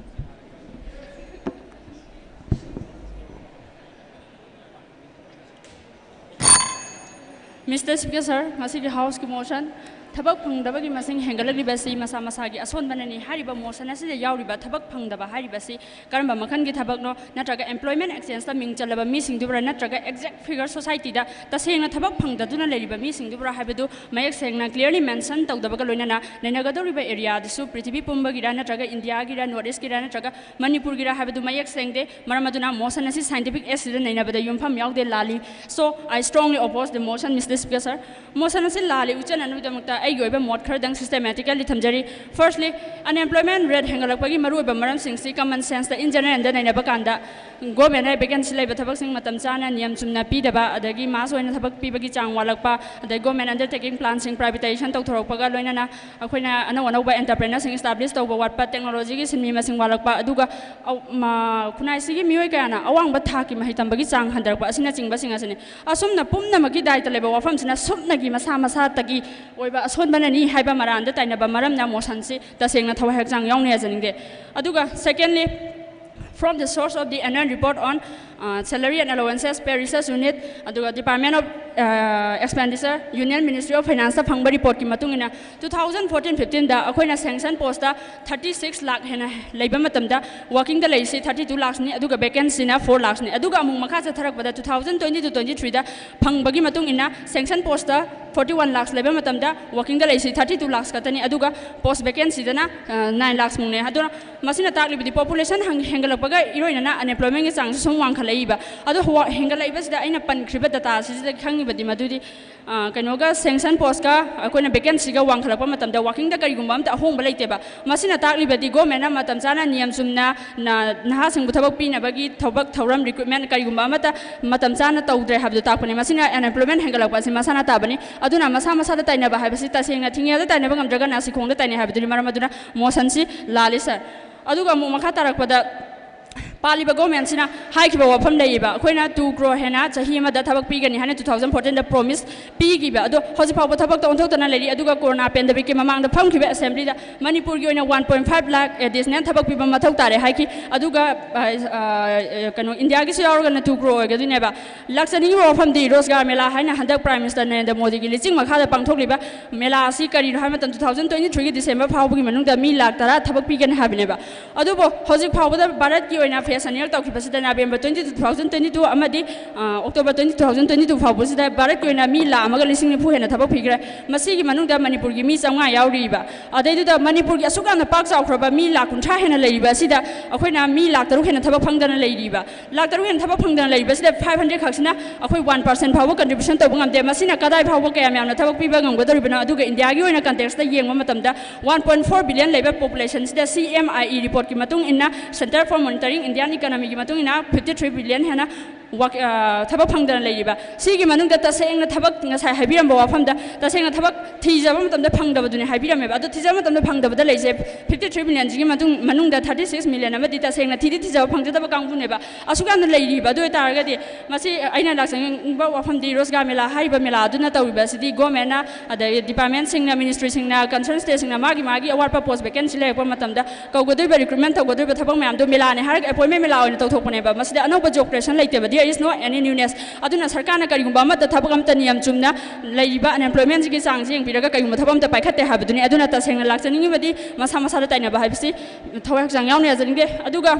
Mister Speaker, sir, ꯉꯁꯤꯒꯤ ꯍꯥꯎꯁꯀꯤ ꯃꯣꯁꯟ ꯊꯕꯛ ꯐꯪꯗꯕꯒꯤ ꯃꯁꯤꯡ ꯍꯦꯟꯒꯠꯂꯛꯂꯤꯕꯁꯤ ꯃꯁꯥ ꯃꯁꯥꯒꯤ ꯑꯁꯣꯟꯕꯅꯅꯤ꯫ ꯍꯥꯏꯔꯤꯕ ꯃꯣꯁꯟ ꯑꯁꯤꯗ ꯌꯥꯎꯔꯤꯕ ꯊꯕꯛ ꯐꯪꯗꯕ ꯍꯥꯏꯔꯤꯕꯁꯤ ꯀꯔꯝꯕ ꯃꯈꯜꯒꯤ ꯊꯕꯛꯅꯣ? ꯅꯠꯇ꯭ꯔꯒ employment exchangeꯇ ꯃꯤꯡ ꯆꯜꯂꯕ ꯃꯤꯁꯤꯡꯗꯨꯕꯨꯔꯥ? ꯅꯠꯇ꯭ꯔꯒ exact figure societyꯗ ꯇꯁꯦꯡꯅ ꯊꯕꯛ ꯐꯪꯗꯗꯨꯅ ꯂꯩꯔꯤꯕ ꯃꯤꯁꯤꯡꯗꯨꯕꯨꯔꯥ ꯍꯥꯏꯕꯗꯨ ꯃꯌꯦꯛ ꯁꯦꯡꯅ clearly mention ꯇꯧꯗꯕꯒ ꯂꯣꯏꯅꯅ ꯅꯩꯅꯒꯗꯧꯔꯤꯕ areaꯗꯨꯁꯨ ꯄ꯭ꯔꯤꯊꯤꯕꯤ ꯄꯨꯝꯕꯒꯤꯔ, ꯅꯠꯇ꯭ꯔꯒ ꯏꯟꯗꯤꯌꯥꯒꯤꯔ, North Eastꯀꯤꯔ, ꯅꯠꯇ꯭ꯔꯒ ꯃꯅꯤꯄꯨꯔꯒꯤꯔ ꯍꯥꯏꯕꯗꯨ ꯃꯌꯦꯛ ꯁꯦꯡꯗꯦ꯫ ꯃꯔꯝ ꯑꯗꯨꯅ ꯃꯣꯁꯟ ꯑꯁꯤ scientific actꯗ ꯅꯩꯅꯕꯗ ꯌꯨꯝꯐꯝ ꯌꯥꯎꯗꯦ, ꯂꯥꯜꯂꯤ꯫ So I strongly oppose the motion, Mister Speaker, sir. Motion ꯑꯁꯤ ꯂꯥꯜꯂꯤ ꯎꯠꯆꯅꯅꯕꯒꯤꯗꯃꯛꯇ ꯑꯩꯒꯤ ꯑꯣꯏꯕ ꯃꯣꯠ ꯈꯔꯗꯪ systematically ꯊꯝꯖꯔꯤ꯫ Firstly, unemployment rate ꯍꯦꯟꯒꯠꯂꯛꯄꯒꯤ ꯃꯔꯨꯑꯣꯏꯕ ꯃꯔꯝꯁꯤꯡꯁꯤ common senseꯇ, in generalꯗ ꯅꯩꯅꯕ ꯀꯥꯟꯗ, governmentꯅ vacancy ꯂꯩꯕ ꯊꯕꯛꯁꯤꯡ ꯃꯇꯝ ꯆꯥꯅ ꯅꯤꯌꯝ ꯆꯨꯝꯅ ꯄꯤꯗꯕ, ꯑꯗꯒꯤ mass ꯑꯣꯏꯅ ꯊꯕꯛ ꯄꯤꯕꯒꯤ ꯆꯥꯡ ꯋꯥꯠꯂꯛꯄ, ꯑꯗꯩ government undertaking planꯁꯤꯡ privatization ꯇꯧꯊꯣꯔꯛꯄꯒ ꯂꯣꯏꯅꯅ ꯑꯩꯈꯣꯏꯅ ꯑꯅꯧ ꯑꯅꯧꯕ entrepreneurꯁꯤꯡ establish ꯇꯧꯕ ꯋꯥꯠꯄ, technologyꯒꯤ ꯁꯤꯟꯃꯤ ꯃꯁꯤꯡ ꯋꯥꯠꯂꯛꯄ, ꯑꯗꯨꯒ ꯑꯧ-, ꯃ-, ꯈꯨꯟꯅꯥꯏꯁꯤꯒꯤ ꯃꯤꯑꯣꯏ ꯀꯌꯥꯅ ꯑꯋꯥꯡꯕ ꯊꯥꯛꯀꯤ ꯃꯍꯩ ꯇꯝꯕꯒꯤ ꯆꯥꯡ ꯍꯟꯊꯔꯛꯄ ꯑꯁꯤꯅꯆꯤꯡꯕꯁꯤꯡ ꯑꯁꯤꯅꯤ꯫ ꯑꯁꯨꯝꯅ ꯄꯨꯝꯅꯃꯛꯀꯤ ꯗꯥꯏꯇ ꯂꯩꯕ ꯋꯥꯐꯝꯁꯤꯅ ꯁꯨꯞꯅꯒꯤ ꯃꯁꯥ ꯃꯁꯥꯇꯒꯤ ꯑꯣꯏꯕ ꯑꯁꯣꯟꯕꯅꯅꯤ ꯍꯥꯏꯕ ꯃꯔꯥꯟꯗ ꯇꯥꯏꯅꯕ ꯃꯔꯝꯅ ꯃꯣꯁꯟꯁꯤ ꯇꯁꯦꯡꯅ ꯊꯋꯥꯏ ꯍꯛꯆꯥꯡ ꯌꯥꯎꯅ ꯌꯥꯖꯅꯤꯡꯗꯦ꯫ ꯑꯗꯨꯒ secondly, from the source of the annual report on, uh, salary and allowances, pay research unit, ꯑꯗꯨꯒ Department of, uh, Expenditure, Union Ministry of Financeꯇ ꯐꯪꯕ reportꯀꯤ ꯃꯇꯨꯡ ꯏꯟꯅ, two thousand fourteen fifteen ꯑꯩꯈꯣꯏꯅ sanction postꯇ thirty six lakh ꯍꯦꯟꯅ ꯂꯩꯕ ꯃꯇꯝꯗ, workingꯗ ꯂꯩꯔꯤꯁꯤ thirty two lakhsꯅꯤ, ꯑꯗꯨꯒ vacancyꯅ four lakhsꯅꯤ꯫ ꯑꯗꯨꯒ ꯑꯃꯨꯛ ꯃꯈꯥ ꯆꯠꯊꯔꯛꯄꯗ two thousand twenty to twenty threeꯗ ꯐꯪꯕꯒꯤ ꯃꯇꯨꯡ ꯏꯟꯅ sanction postꯇ forty one lakhs ꯂꯩꯕ ꯃꯇꯝꯗ, workingꯗ ꯂꯩꯔꯤꯁꯤ thirty two lakhs ꯈꯛꯇꯅꯤ, ꯑꯗꯨꯒ post vacancyꯗꯅ, ꯑ, nine lakhs ꯃꯨꯛꯅꯦ꯫ ꯑꯗꯨꯅ ꯃꯁꯤꯅ ꯇꯥꯛꯂꯤꯕꯗꯤ population ꯍꯪ-, ꯍꯦꯟꯒꯠꯂꯛꯄꯒ ꯏꯔꯣꯏꯅꯅ unemploymentꯒꯤ ꯆꯥꯡꯁꯨ ꯁꯨꯝ ꯋꯥꯡꯈꯠꯂꯛꯏꯕ꯫ ꯑꯗꯣ ꯋꯥ-, ꯍꯦꯟꯒꯠꯂꯛꯏꯕꯁꯤꯗ ꯑꯩꯅ ꯄꯟꯈ꯭ꯔꯤꯕ data ꯑꯁꯤꯗ ꯈꯪꯉꯤꯕꯗꯤ ꯃꯗꯨꯗꯤ, ꯑ, ꯀꯩꯅꯣꯒ, sanction postꯀ ꯑꯩꯈꯣꯏꯅ vacancyꯒ ꯋꯥꯡꯈꯠꯂꯛꯄ ꯃꯇꯝꯗ workingꯗ ꯀꯔꯤꯒꯨꯝꯕ ꯑꯝꯇ ꯑꯍꯣꯡꯕ ꯂꯩꯇꯦꯕ꯫ ꯃꯁꯤꯅ ꯇꯥꯛꯂꯤꯕꯗꯤ governmentꯅ ꯃꯇꯝ ꯆꯥꯅ ꯅꯤꯌꯝ ꯆꯨꯝꯅ ꯅ-, ꯅꯍꯥꯁꯤꯡꯕꯨ ꯊꯕꯛ ꯄꯤꯅꯕꯒꯤ ꯊꯕꯛ ꯊꯧꯔꯝ, recruitment ꯀꯔꯤꯒꯨꯝꯕ ꯑꯃꯠꯇ ꯃꯇꯝ ꯆꯥꯅ ꯇꯧꯗ꯭ꯔꯦ ꯍꯥꯏꯕꯗꯨ ꯇꯥꯛꯄꯅꯤ꯫ ꯃꯁꯤꯅ unemployment ꯍꯦꯟꯒꯠꯂꯛꯄ ꯑꯁꯤ ꯃꯁꯥꯅ ꯇꯥꯕꯅꯤ꯫ ꯑꯗꯨꯅ ꯃꯁꯥ ꯃꯁꯥꯗ ꯇꯥꯏꯅꯕ ꯍꯥꯏꯕꯁꯤ ꯇꯁꯦꯡꯅ ꯊꯤꯡꯉꯦꯜꯗ ꯇꯥꯏꯅꯕ ꯉꯝꯗ꯭ꯔꯒ ꯅꯥꯁꯤꯈꯣꯡꯗ ꯇꯥꯏꯅꯩ ꯍꯥꯏꯕꯗꯨꯅꯤ꯫ ꯃꯔꯝ ꯑꯗꯨꯅ ꯃꯣꯁꯟꯁꯤ ꯂꯥꯜꯂꯤ, sir꯫ ꯑꯗꯨꯒ ꯑꯃꯨꯛ ꯃꯈꯥ ꯇꯥꯔꯛꯄꯗ ꯄꯥꯜꯂꯤꯕ ꯒꯣꯔꯃꯦꯟꯁꯤꯅ ꯍꯥꯏꯈꯤꯕ ꯋꯥꯐꯝ ꯂꯩꯌꯦꯕ, ꯑꯩꯈꯣꯏꯅ ꯇꯨ ꯀ꯭ꯔꯣꯔ ꯍꯦꯟꯅ ꯆꯍꯤ ꯑꯃꯗ ꯊꯕꯛ ꯄꯤꯒꯅꯤ ꯍꯥꯏꯅ ꯇꯨ ꯊꯥꯎꯖꯟ ꯐꯣꯔꯇꯤꯟꯗ ꯄ꯭ꯔꯣꯃꯤꯁ ꯄꯤꯈꯤꯕ, ꯑꯗꯣ ꯍꯧꯖꯤꯛ ꯐꯥꯎꯕ ꯊꯕꯛꯇ ꯑꯣꯟꯊꯣꯛꯇꯅ ꯂꯩꯔꯤ꯫ ꯑꯗꯨꯒ ꯀꯣꯔꯣꯅꯥ ꯄꯦꯟꯗꯦꯃꯤꯛꯀꯤ ꯃꯃꯥꯡꯗ ꯐꯝꯈꯤꯕ ꯑꯦꯁꯦꯝꯕ꯭ꯂꯤꯗ ꯃꯅꯤꯄꯨꯔꯒꯤ ꯑꯣꯏꯅ one point five lakh additional ꯊꯕꯛ ꯄꯤꯕ ꯃꯊꯧ ꯇꯥꯔꯦ ꯍꯥꯏꯈꯤ꯫ ꯑꯗꯨꯒ ꯑ, ꯑ, ꯀꯩꯅꯣ, ꯏꯟꯗꯤꯌꯥꯒꯤꯁꯨ ꯌꯥꯎꯔꯒꯅ ꯇꯨ ꯀ꯭ꯔꯣꯔ ꯑꯣꯏꯒꯗꯣꯏꯅꯦꯕ꯫ ꯂꯥꯛꯆꯅꯤꯡꯉꯤꯕ ꯋꯥꯐꯝꯗꯤ ꯔꯣꯖꯒꯥꯔ ꯃꯦꯂꯥ ꯍꯥꯏꯅ ꯍꯟꯗꯛ ꯄ꯭ꯔꯥꯏꯝ ꯃꯤꯅꯤꯁꯇꯔ ꯅꯔꯦꯟꯗ꯭ꯔ ꯃꯣꯗꯤꯒꯤ ꯂꯤꯆꯤꯡ ꯃꯈꯥꯗ ꯄꯥꯡꯊꯣꯛꯂꯤꯕ ꯃꯦꯂꯥ ꯑꯁꯤ ꯀꯔꯤꯅꯣ ꯍꯥꯏꯕ ꯃꯇꯝꯗ, ꯇꯨ ꯊꯥꯎꯖꯟ ꯇ꯭ꯋꯦꯟꯇꯤ ꯊ꯭ꯔꯤꯒꯤ ꯗꯤꯁꯦꯝꯕꯔ ꯐꯥꯎꯕꯒꯤ ꯃꯅꯨꯡꯗ ꯃꯤ ꯂꯥꯛ ꯇꯔꯥ ꯊꯕꯛ ꯄꯤꯒꯅꯤ ꯍꯥꯏꯕꯅꯦꯕ꯫ ꯑꯗꯨꯕꯨ ꯍꯧꯖꯤꯛ ꯐꯥꯎꯕꯗ ꯚꯥꯔꯠꯀꯤ ꯑꯣꯏꯅ ꯐꯦꯁ ꯑꯅꯤꯔꯛ ꯇꯧꯈꯤꯕꯁꯤꯗ, November twenty two, two thousand twenty two ꯑꯃꯗꯤ, ꯑ, October twenty, two thousand twenty two ꯐꯥꯎꯕꯁꯤꯗ ꯚꯥꯔꯠꯀꯤ ꯑꯣꯏꯅ ꯃꯤ ꯂꯥꯛ ꯑꯃꯒ ꯂꯤꯁꯤꯡ ꯅꯤꯐꯨ ꯍꯦꯟꯅ ꯊꯕꯛ ꯄꯤꯈ꯭ꯔꯦ꯫ ꯃꯁꯤꯒꯤ ꯃꯅꯨꯡꯗ ꯃꯅꯤꯄꯨꯔꯒꯤ ꯃꯤ ꯆꯥꯝꯃꯉꯥ ꯌꯥꯎꯔꯤꯕ꯫ ꯑꯗꯩꯗꯨꯗ ꯃꯅꯤꯄꯨꯔꯒꯤ ꯑꯁꯨꯛ ꯌꯥꯝꯅ ꯄꯥꯛ ꯆꯥꯎꯈ꯭ꯔꯕ ꯃꯤ ꯂꯥꯛ ꯀꯨꯟꯊ꯭ꯔꯥ ꯍꯦꯟꯅ ꯂꯩꯔꯤꯕ ꯑꯁꯤꯗ ꯑꯩꯈꯣꯏꯅ ꯃꯤ ꯂꯥꯛ ꯇꯔꯨꯛ ꯍꯦꯟꯅ ꯊꯕꯛ ꯐꯪꯗꯅ ꯂꯩꯔꯤꯕ꯫ ꯂꯥꯛ ꯇꯔꯨꯛ ꯍꯦꯟꯅ ꯊꯕꯛ ꯐꯪꯗꯅ ꯂꯩꯔꯤꯕꯁꯤꯗ ꯐꯥꯏꯚ ꯍꯟꯗ꯭ꯔꯦꯗ ꯈꯛꯁꯤꯅ ꯑꯩꯈꯣꯏ ꯋꯥꯟ ꯄꯥꯔꯁꯦꯟ ꯐꯥꯎꯕ ꯀꯟꯇ꯭ꯔꯤꯕ꯭ꯌꯨꯁꯟ ꯇꯧꯕ ꯉꯝꯗꯦ꯫ ꯃꯁꯤꯅ ꯀꯗꯥꯏ ꯐꯥꯎꯕ ꯀꯌꯥꯝ ꯌꯥꯝꯅ ꯊꯕꯛ ꯄꯤꯕ ꯉꯝꯒꯗꯧꯔꯤꯕꯅꯣ? ꯑꯗꯨꯒ ꯏꯟꯗꯤꯌꯥꯒꯤ ꯑꯣꯏꯅ ꯀꯟꯇꯦꯛꯁꯇ ꯌꯦꯡꯕ ꯃꯇꯝꯗ, ꯋꯥꯟ ꯄꯣꯏꯟ ꯐꯣꯔ ꯕꯤꯂꯤꯌꯟ ꯂꯩꯕ ꯄꯣꯄꯨꯂꯦꯁꯟꯁꯤꯗ ꯁꯤ ꯑꯦꯝ ꯑꯥꯏ ꯏ ꯔꯤꯄꯣꯔꯠꯀꯤ ꯃꯇꯨꯡ ꯏꯟꯅ, Center for Monitoring Indian Economyꯒꯤ ꯃꯇꯨꯡ ꯏꯟꯅ, ꯐꯤꯐꯇꯤ ꯊ꯭ꯔꯤ ꯕꯤꯂꯤꯌꯟ ꯍꯦꯟꯅ ꯋꯥꯛ-, ꯑ, ꯊꯕꯛ ꯐꯪꯗꯅ ꯂꯩꯔꯤꯕ꯫ ꯁꯤꯒꯤ ꯃꯅꯨꯡꯗ ꯇꯁꯦꯡꯅ ꯊꯕꯛ, ꯉꯁꯥꯏ ꯍꯥꯏꯕꯤꯔꯝꯕ ꯋꯥꯐꯝꯗ, ꯇꯁꯦꯡꯅ ꯊꯕꯛ ꯊꯤꯖꯕ ꯃꯇꯝꯗ ꯐꯪꯗꯕꯗꯨꯅꯤ ꯍꯥꯏꯕꯤꯔꯝꯃꯦꯕ꯫ ꯑꯗꯣ ꯊꯤꯖꯕ ꯃꯇꯝꯗ ꯐꯪꯗꯕꯗ ꯂꯩꯁꯦ ꯐꯤꯐꯇꯤ ꯊ꯭ꯔꯤ ꯃꯤꯂꯤꯌꯟꯁꯤꯒꯤ ꯃꯇꯨꯡ, ꯃꯅꯨꯡꯗ ꯊꯥꯔꯇꯤ ꯁꯤꯛꯁ ꯃꯤꯂꯤꯌꯟ ꯑꯃꯗꯤ ꯇꯁꯦꯡꯅ ꯊꯤꯗꯤ ꯊꯤꯖꯕ ꯐꯪꯖꯗꯕ ꯀꯥꯡꯕꯨꯅꯦꯕ꯫ ꯑꯁꯨꯛ ꯌꯥꯝꯅ ꯂꯩꯔꯤꯕ꯫ ꯑꯗꯨ ꯑꯣꯏꯇꯥꯔꯒꯗꯤ ꯃꯁꯤ ꯑꯩꯅ ꯂꯥꯛꯆꯅꯤꯡꯕ ꯋꯥꯐꯝꯗꯤ, ꯔꯣꯖꯒꯥꯔ ꯃꯦꯂꯥ ꯍꯥꯏꯔꯤꯕ ꯃꯦꯂꯥ ꯑꯗꯨꯅ ꯇꯧꯔꯤꯕ ꯑꯁꯤꯗꯤ ꯒꯣꯔꯃꯦꯟꯅ, ꯑꯗꯩ ꯗꯤꯄꯥꯔꯠꯃꯦꯟꯁꯤꯡꯅ, ꯃꯤꯅꯤꯁꯇ꯭ꯔꯤꯁꯤꯡꯅ, ꯀꯟꯁꯔꯟ ꯁ꯭ꯇꯦꯠꯁꯤꯡꯅ ꯃꯥꯒꯤ ꯃꯥꯒꯤ ꯑꯋꯥꯠꯄ ꯄꯣꯁ ꯚꯦꯀꯦꯟꯁꯤ ꯂꯩꯔꯛꯄ ꯃꯇꯝꯗ ꯀꯧꯒꯗꯣꯏꯕ, ꯔꯤꯀ꯭ꯔꯨꯠꯃꯦꯟ ꯇꯧꯒꯗꯣꯏꯕ ꯊꯕꯛ ꯃꯌꯥꯝꯗꯣ ꯃꯦꯂꯥꯅꯦ ꯍꯥꯏꯔꯒ ꯑꯦꯄꯣꯏꯟꯃꯦꯟ ꯃꯦꯂꯥ ꯑꯣꯏꯅ ꯇꯧꯊꯣꯛꯄꯅꯦꯕ꯫ ꯃꯁꯤꯗ ꯑꯅꯧꯕ ꯖꯣꯕ ꯀ꯭ꯔꯤꯌꯦꯁꯟ ꯂꯩꯇꯦꯕ, there is no any newness꯫ ꯑꯗꯨꯅ ꯁꯔꯀꯥꯔꯅ ꯀꯔꯤꯒꯨꯝꯕ ꯑꯃꯠꯇ ꯊꯕꯛ ꯑꯃꯠꯇ ꯅꯤꯌꯝ ꯆꯨꯝꯅ ꯂꯩꯔꯤꯕ ꯑꯟꯑꯦꯝꯄ꯭ꯂꯣꯏꯃꯦꯟꯁꯤꯒꯤ ꯆꯥꯡꯁꯤ ꯌꯦꯡꯕꯤꯔꯒ ꯀꯔꯤꯒꯨꯝꯕ ꯊꯕꯛ ꯑꯃꯠꯇ ꯄꯥꯏꯈꯠꯇꯦ ꯍꯥꯏꯕꯗꯨꯅꯤ꯫ ꯑꯗꯨꯅ ꯇꯁꯦꯡꯅ ꯂꯥꯛꯆꯅꯤꯡꯉꯤꯕꯗꯤ ꯃꯁꯥ ꯃꯁꯥꯗ ꯇꯥꯏꯅꯕ ꯍꯥꯏꯕꯁꯤ ꯊꯋꯥꯏ ꯍꯛꯆꯥꯡ ꯌꯥꯎꯅ ꯌꯥꯖꯅꯤꯡꯗꯦ꯫ ꯑꯗꯨꯒ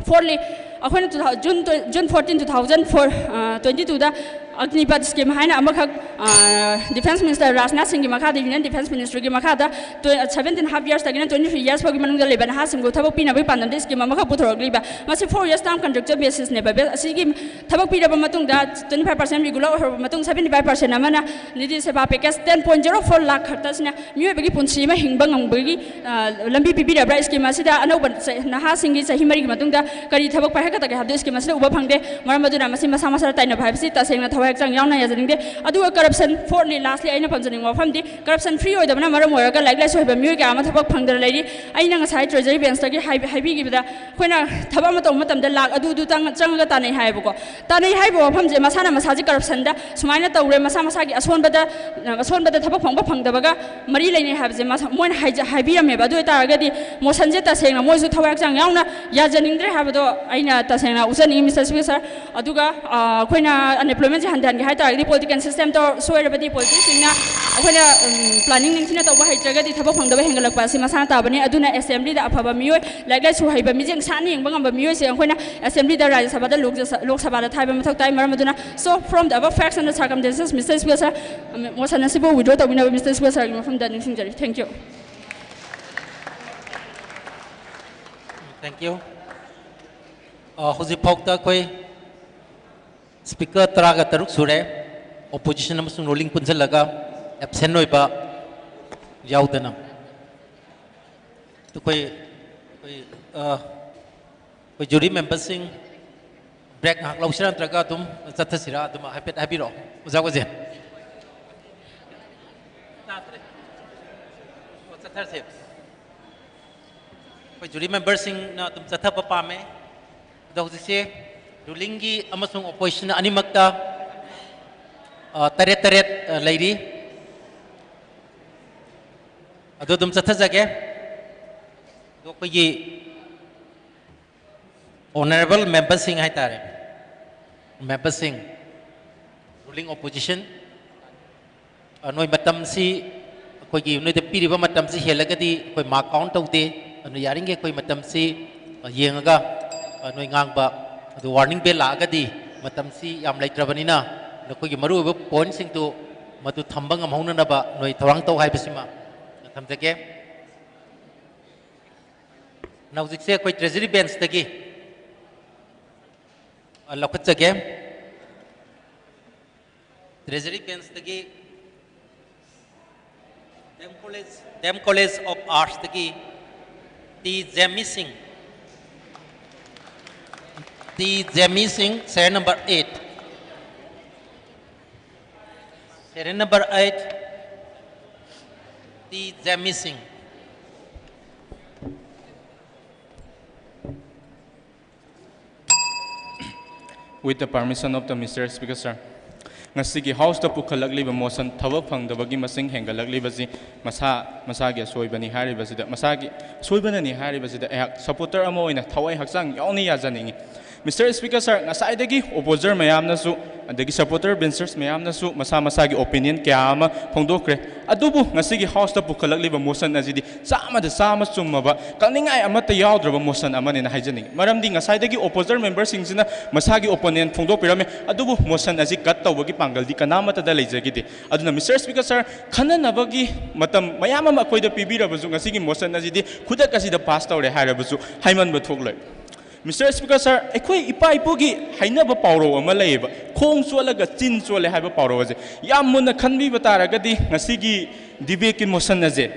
ꯐꯣꯔꯂꯤ, ꯑꯩꯈꯣꯏꯅ ꯇꯨ ꯊꯥꯎ-, ꯖꯨꯟ ꯇ꯭ꯋꯦ-, June fourteen, two thousand four, ꯑ, ꯇ꯭ꯋꯦꯟꯇꯤ ꯇꯨꯗ ꯑꯒꯅꯤꯄꯊ ꯁ꯭ꯀꯤꯝ ꯍꯥꯏꯅ ꯑꯃꯈꯛ, ꯑ, ꯗꯤꯐꯦꯟꯁ ꯃꯤꯅꯤꯁꯇꯔ ꯔꯥꯖꯅꯥꯊ ꯁꯤꯡꯒꯤ ꯃꯈꯥꯗ, ꯌꯨꯅꯤꯌꯟ ꯗꯤꯐꯦꯟꯁ ꯃꯤꯅꯤꯁꯇ꯭ꯔꯤꯒꯤ ꯃꯈꯥꯗ ꯇ꯭ꯋꯦ-, ꯁꯚꯦꯟꯇꯤꯟ ꯍꯥꯐ ꯌꯔꯁꯇꯒꯤꯅ ꯇ꯭ꯋꯦꯟꯇꯤ ꯊ꯭ꯔꯤ ꯌꯔꯁ ꯐꯥꯎꯒꯤ ꯃꯅꯨꯡꯗ ꯂꯩꯕ ꯅꯍꯥꯁꯤꯡꯕꯨ ꯊꯕꯛ ꯄꯤꯅꯕꯒꯤ ꯄꯥꯟꯗꯝꯗ ꯁ꯭ꯀꯤꯝ ꯑꯃꯈꯛ ꯄꯨꯊꯣꯔꯛꯂꯤꯕ꯫ ꯃꯁꯤ ꯐꯣꯔ ꯌꯔꯁ ꯇꯥꯔꯝ ꯀꯟꯇ꯭ꯔꯦꯛꯆꯨꯋꯦꯜ ꯕꯦꯁꯤꯁꯅꯦꯕ꯫ ꯕꯦ-, ꯑꯁꯤꯒꯤ ꯊꯕꯛ ꯄꯤꯔꯕ ꯃꯇꯨꯡꯗ, ꯇ꯭ꯋꯦꯟꯇꯤ ꯐꯥꯏꯚ ꯄꯥꯔꯁꯦꯟ ꯔꯤꯒꯨꯂꯔ ꯑꯣꯏꯍꯧꯔꯕ ꯃꯇꯨꯡ, ꯁꯚꯦꯟꯇꯤ ꯐꯥꯏꯚ ꯄꯥꯔꯁꯦꯟ ꯑꯃꯅ ꯅꯤꯇꯤ ꯁꯦꯕꯥ package ten point zero four lakh ꯈꯛꯇꯁꯤꯅ ꯃꯤꯑꯣꯏꯕꯒꯤ ꯄꯨꯟꯁꯤ ꯑꯃ ꯍꯤꯡꯕ ꯉꯝꯕꯒꯤ, ꯑ, ꯂꯝꯕꯤ ꯄꯤꯕꯤꯔꯕ꯭ꯔꯥ? ꯁ꯭ꯀꯤꯝ ꯑꯁꯤꯗ ꯑꯅꯧꯕ ꯆ-, ꯅꯍꯥꯁꯤꯡꯒꯤ ꯆꯍꯤ ꯃꯔꯤꯒꯤ ꯃꯇꯨꯡꯗ ꯀꯔꯤ ꯊꯕꯛ ꯄꯥꯏꯈꯠꯀꯗꯒꯦ ꯍꯥꯏꯕꯗꯨ ꯁ꯭ꯀꯤꯝ ꯑꯁꯤꯗ ꯎꯕ ꯐꯪꯗꯦ꯫ ꯃꯔꯝ ꯑꯗꯨꯅ ꯃꯁꯤ ꯃꯁꯥ ꯃꯁꯥꯗ ꯇꯥꯏꯅꯕ ꯍꯥꯏꯕꯁꯤ ꯇꯁꯦꯡꯅ ꯊꯋꯥꯏ ꯍꯛꯆꯥꯡ ꯌꯥꯎꯅ ꯌꯥꯖꯅꯤꯡꯗꯦ꯫ ꯑꯗꯨꯒ corruption, fourthly, lastly, ꯑꯩꯅ ꯄꯟꯖꯅꯤꯡꯕ ꯋꯥꯐꯝꯗꯤ, corruption free ꯑꯣꯏꯗꯕꯅ ꯃꯔꯝ ꯑꯣꯏꯔꯒ ꯂꯥꯏꯔꯤꯛ ꯂꯥꯏꯁꯨ ꯍꯩꯕ ꯃꯤꯑꯣꯏ ꯀꯌꯥ ꯑꯃ ꯊꯕꯛ ꯐꯪꯗꯅ ꯂꯩꯔꯤ꯫ ꯑꯩꯅ ꯉꯁꯥꯏ treasury benchꯇꯒꯤ ꯍꯥꯏꯕꯤꯈꯤꯕꯗ, ꯑꯩꯈꯣꯏꯅ ꯊꯕꯛ ꯑꯃ ꯇꯧꯕ ꯃꯇꯝꯗ ꯂꯥꯛ ꯑꯗꯨ ꯑꯗꯨ ꯆꯪꯉꯒ ꯇꯥꯟꯅꯩ ꯍꯥꯏꯌꯦꯕꯀꯣ꯫ ꯇꯥꯟꯅꯩ ꯍꯥꯏꯕ ꯋꯥꯐꯝꯁꯦ ꯃꯁꯥꯅ ꯃꯁꯥꯁꯦ corruptionꯗ ꯁꯨꯃꯥꯏꯅ ꯇꯧꯔꯦ, ꯃꯁꯥ ꯃꯁꯥꯒꯤ ꯑꯁꯣꯟꯕꯗ, ꯑꯁꯣꯟꯕꯗ ꯊꯕꯛ ꯐꯪꯕ ꯐꯪꯗꯕꯒ ꯃꯔꯤ ꯂꯩꯅꯩ ꯍꯥꯏꯕꯁꯦ ꯃꯁꯥ, ꯃꯣꯏꯅ ꯍꯥꯏꯖ-, ꯍꯥꯏꯕꯤꯔꯝꯃꯦꯕ꯫ ꯑꯗꯨ ꯑꯣꯏꯇꯥꯔꯒꯗꯤ motionꯁꯦ ꯇꯁꯦꯡꯅ ꯃꯣꯏꯁꯨ ꯊꯋꯥꯏ ꯍꯛꯆꯥꯡ ꯌꯥꯎꯅ ꯌꯥꯖꯅꯤꯡꯗ꯭ꯔꯦ ꯍꯥꯏꯕꯗꯣ ꯑꯩꯅ ꯇꯁꯦꯡꯅ ꯎꯠꯆꯅꯤꯡꯉꯤ, Mister Speaker sir꯫ ꯑꯗꯨꯒ, ꯑ, ꯑꯩꯈꯣꯏꯅ unemploymentꯁꯦ ꯍꯟꯊꯍꯟꯒꯦ ꯍꯥꯏ ꯇꯥꯔꯒꯗꯤ political system ꯇꯧ-, ꯁꯣꯏꯔꯕꯗꯤ politicsꯁꯤꯡꯅ ꯑꯩꯈꯣꯏꯅ, ꯎꯝ, planning ꯅꯤꯡꯊꯤꯅ ꯇꯧꯕ ꯍꯩꯇ꯭ꯔꯒꯗꯤ ꯊꯕꯛ ꯐꯪꯗꯕ ꯍꯦꯟꯒꯠꯂꯛꯄ ꯑꯁꯤ ꯃꯁꯥꯅ ꯇꯥꯕꯅꯤ꯫ ꯑꯗꯨꯅ assemblyꯗ ꯑꯐꯕ ꯃꯤꯑꯣꯏ, ꯂꯥꯏꯔꯤꯛ ꯂꯥꯏꯁꯨ ꯍꯩꯕ ꯃꯤꯠꯌꯦꯡ ꯁꯥꯠꯅ ꯌꯦꯡꯕ ꯉꯝꯕ ꯃꯤꯑꯣꯏꯁꯦ ꯑꯩꯈꯣꯏꯅ assemblyꯗ, ꯔꯥꯖ꯭ꯌ ꯁꯚꯥꯗ, ꯂꯣꯛ ꯁ-, ꯂꯣꯛ ꯁꯚꯥꯗ ꯊꯥꯕ ꯃꯊꯧ ꯇꯥꯏ꯫ ꯃꯔꯝ ꯑꯗꯨꯅ, so from the above facts and the circumstances, Mister Speaker sir, motion ꯑꯁꯤꯕꯨ withdraw ꯇꯧꯕꯤꯅꯕ Mister Speaker sirꯒꯤ ꯃꯐꯝꯗ ꯅꯤꯡꯁꯤꯡꯖꯔꯤ꯫ Thank you꯫ Thank you. ꯑ, ꯍꯧꯖꯤꯛ ꯐꯥꯎꯗ ꯑꯩꯈꯣꯏ speaker ꯇꯔꯥꯒ ꯇꯔꯨꯛ ꯁꯨꯔꯦ, opposition ꯑꯃꯁꯨꯡ ruling ꯄꯨꯟꯁꯤꯜꯂꯒ꯫ Absent ꯑꯣꯏꯕ ꯌꯥꯎꯗꯅ꯫ ꯑꯩꯈꯣꯏ, ꯑꯩꯈꯣꯏ, ꯑ, ꯑꯩꯈꯣꯏ jury memberꯁꯤꯡ break ꯉꯥꯏꯍꯥꯛ ꯂꯧꯁꯤꯔꯥ ꯅꯠꯇ꯭ꯔꯒ ꯑꯗꯨꯝ ꯆꯠꯊꯁꯤꯔꯥ? ꯑꯗꯨꯝ ꯍꯥꯏꯐꯦꯠ ꯍꯥꯏꯕꯤꯔꯛꯑꯣ, ꯑꯣꯖꯥ ꯒꯣꯖꯦꯟ꯫ ꯑꯣ, ꯆꯠꯊꯔꯁꯦ꯫ ꯑꯩꯈꯣꯏ jury memberꯁꯤꯡꯅ ꯑꯗꯨꯝ ꯆꯠꯊꯕ ꯄꯥꯝꯃꯦ꯫ ꯑꯗꯣ ꯍꯧꯖꯤꯛꯁꯦ rulingꯒꯤ ꯑꯃꯁꯨꯡ opposition ꯑꯅꯤꯃꯛꯇ, ꯑ, ꯇꯔꯦꯠ ꯇꯔꯦꯠ, ꯑ, ꯂꯩꯔꯤ꯫ ꯑꯗꯨ ꯑꯗꯨꯝ ꯆꯠꯊꯖꯒꯦ꯫ ꯑꯗꯣ ꯑꯩꯈꯣꯏꯒꯤ honourable memberꯁꯤꯡ ꯍꯥꯏꯇꯥꯔꯦ, memberꯁꯤꯡ, ruling opposition, ꯑ, ꯅꯣꯏ ꯃꯇꯝꯁꯤ, ꯑꯩꯈꯣꯏꯒꯤ ꯅꯣꯏꯗ ꯄꯤꯔꯤꯕ ꯃꯇꯝꯁꯤ ꯍꯦꯜꯂꯒꯗꯤ ꯑꯩꯈꯣꯏ mark count ꯇꯧꯗꯦ꯫ ꯑꯗꯨꯅ ꯌꯥꯔꯤꯈꯩ ꯑꯩꯈꯣꯏ ꯃꯇꯝꯁꯤ, ꯑ, ꯌꯦꯡꯉꯒ, ꯑ, ꯅꯣꯏ ꯉꯥꯡꯕ, ꯑꯗꯨ warning bell ꯂꯥꯛꯑꯒꯗꯤ ꯃꯇꯝꯁꯤ ꯌꯥꯝ ꯂꯩꯇ꯭ꯔꯕꯅꯤꯅ ꯅꯈꯣꯏꯒꯤ ꯃꯔꯨꯑꯣꯏꯕ pointꯁꯤꯡꯗꯨ ꯃꯗꯨ ꯊꯝꯕ ꯉꯝꯍꯧꯅꯅꯕ ꯅꯣꯏ ꯊꯧꯔꯥꯡ ꯇꯧ ꯍꯥꯏꯕꯁꯤꯃ ꯊꯝꯖꯒꯦ꯫ ꯅ ꯍꯧꯖꯤꯛꯁꯦ ꯑꯩꯈꯣꯏ treasury benchꯇꯒꯤ, ꯑ, ꯂꯧꯈꯠꯆꯒꯦ꯫ Treasury benchꯇꯒꯤ, DM College, DM College of Artsꯇꯒꯤ T Jemmy Singh, T Jemmy ꯁꯤꯡ, serial number eight꯫ Serial number eight, T Jammi Singh. With the permission of the Mister Speaker, sir, ꯉꯁꯤꯒꯤ ꯍꯥꯎꯁꯇ ꯄꯨꯈꯠꯂꯛꯂꯤꯕ ꯃꯣꯁꯟ ꯊꯕꯛ ꯐꯪꯗꯕꯒꯤ ꯃꯁꯤꯡ ꯍꯦꯟꯒꯠꯂꯛꯂꯤꯕꯁꯤ ꯃꯁꯥ ꯃꯁꯥꯒꯤ ꯑꯁꯣꯏꯕꯅꯤ ꯍꯥꯏꯔꯤꯕꯁꯤꯗ, ꯃꯁꯥꯒꯤ ꯑꯁꯣꯏꯕꯅꯅꯤ ꯍꯥꯏꯔꯤꯕꯁꯤꯗ ꯑꯩꯍꯥꯛ ꯁꯄꯣꯔꯇꯔ ꯑꯃ ꯑꯣꯏꯅ ꯊꯋꯥꯏ ꯍꯛꯆꯥꯡ ꯌꯥꯎꯅ ꯌꯥꯖꯅꯤꯡꯏ꯫ ꯃꯤꯁꯇꯔ ꯁ꯭ꯄꯤꯀꯔ ꯁꯥꯔ, ꯉꯁꯥꯏꯗꯒꯤ ꯑꯣꯄꯣꯖꯔ ꯃꯌꯥꯝꯅꯁꯨ, ꯑꯗꯒꯤ ꯁꯄꯣꯔꯇꯔ ꯕꯦꯟꯆꯔꯁ ꯃꯌꯥꯝꯅꯁꯨ ꯃꯁꯥ ꯃꯁꯥꯒꯤ ꯑꯣꯄꯤꯅꯤꯌꯟ ꯀꯌꯥ ꯑꯃ ꯐꯣꯡꯗꯣꯛꯈ꯭ꯔꯦ꯫ ꯑꯗꯨꯕꯨ ꯉꯁꯤꯒꯤ ꯍꯥꯎꯁꯇ ꯄꯨꯈꯠꯂꯛꯂꯤꯕ ꯃꯣꯁꯟ ꯑꯁꯤꯗꯤ ꯆꯥꯝꯃꯗ ꯆꯥꯝꯃ ꯆꯨꯝꯃꯕ, ꯀꯛꯅꯤꯡꯉꯥꯏ ꯑꯃꯠꯇ ꯌꯥꯎꯗ꯭ꯔꯕ ꯃꯣꯁꯟ ꯑꯃꯅꯦꯅ ꯍꯥꯏꯖꯅꯤꯡꯏ꯫ ꯃꯔꯝꯗꯤ ꯉꯁꯥꯏꯗꯒꯤ ꯑꯣꯄꯣꯖꯔ ꯃꯦꯝꯕꯔꯁꯤꯡꯁꯤꯅ ꯃꯁꯥꯒꯤ ꯑꯣꯄꯣꯅꯦꯟ ꯐꯣꯡꯗꯣꯛꯄꯤꯔꯝꯃꯦ, ꯑꯗꯨꯕꯨ ꯃꯣꯁꯟ ꯑꯁꯤ ꯀꯠ ꯇꯧꯕꯒꯤ ꯄꯥꯡꯒꯜꯗꯤ ꯀꯅꯥꯃꯠꯇꯗ ꯂꯩꯖꯈꯤꯗꯦ꯫ ꯑꯗꯨꯅ ꯃꯤꯁꯇꯔ ꯁ꯭ꯄꯤꯀꯔ ꯁꯥꯔ, ꯈꯟꯅꯅꯕꯒꯤ ꯃꯇꯝ ꯃꯌꯥꯝ ꯑꯃ ꯑꯩꯈꯣꯏꯗ ꯄꯤꯕꯤꯔꯕꯁꯨ ꯉꯁꯤꯒꯤ ꯃꯣꯁꯟ ꯑꯁꯤꯗꯤ ꯈꯨꯗꯛ ꯑꯁꯤꯗ ꯄꯥꯁ ꯇꯧꯔꯦ ꯍꯥꯏꯔꯕꯁꯨ ꯍꯥꯏꯃꯟꯕ ꯊꯣꯛꯂꯣꯏ꯫ ꯃꯤꯁꯇꯔ ꯁ꯭ꯄꯤꯀꯔ ꯁꯥꯔ, ꯑꯩꯈꯣꯏ ꯏꯄꯥ ꯏꯄꯨꯒꯤ ꯍꯥꯏꯅꯕ ꯄꯥꯎꯔꯧ ꯑꯃ ꯂꯩꯌꯦꯕ, "ꯈꯣꯡ ꯆꯣꯠꯂꯒ ꯆꯤꯟ ꯆꯣꯠꯂꯦ" ꯍꯥꯏꯕ ꯄꯥꯎꯔꯧ ꯑꯁꯦ ꯌꯥꯝ ꯃꯨꯟꯅ ꯈꯟꯕꯤꯕ ꯇꯥꯔꯒꯗꯤ ꯉꯁꯤꯒꯤ ꯗꯤꯕꯦꯠꯀꯤ ꯃꯣꯁꯟ ꯑꯁꯦ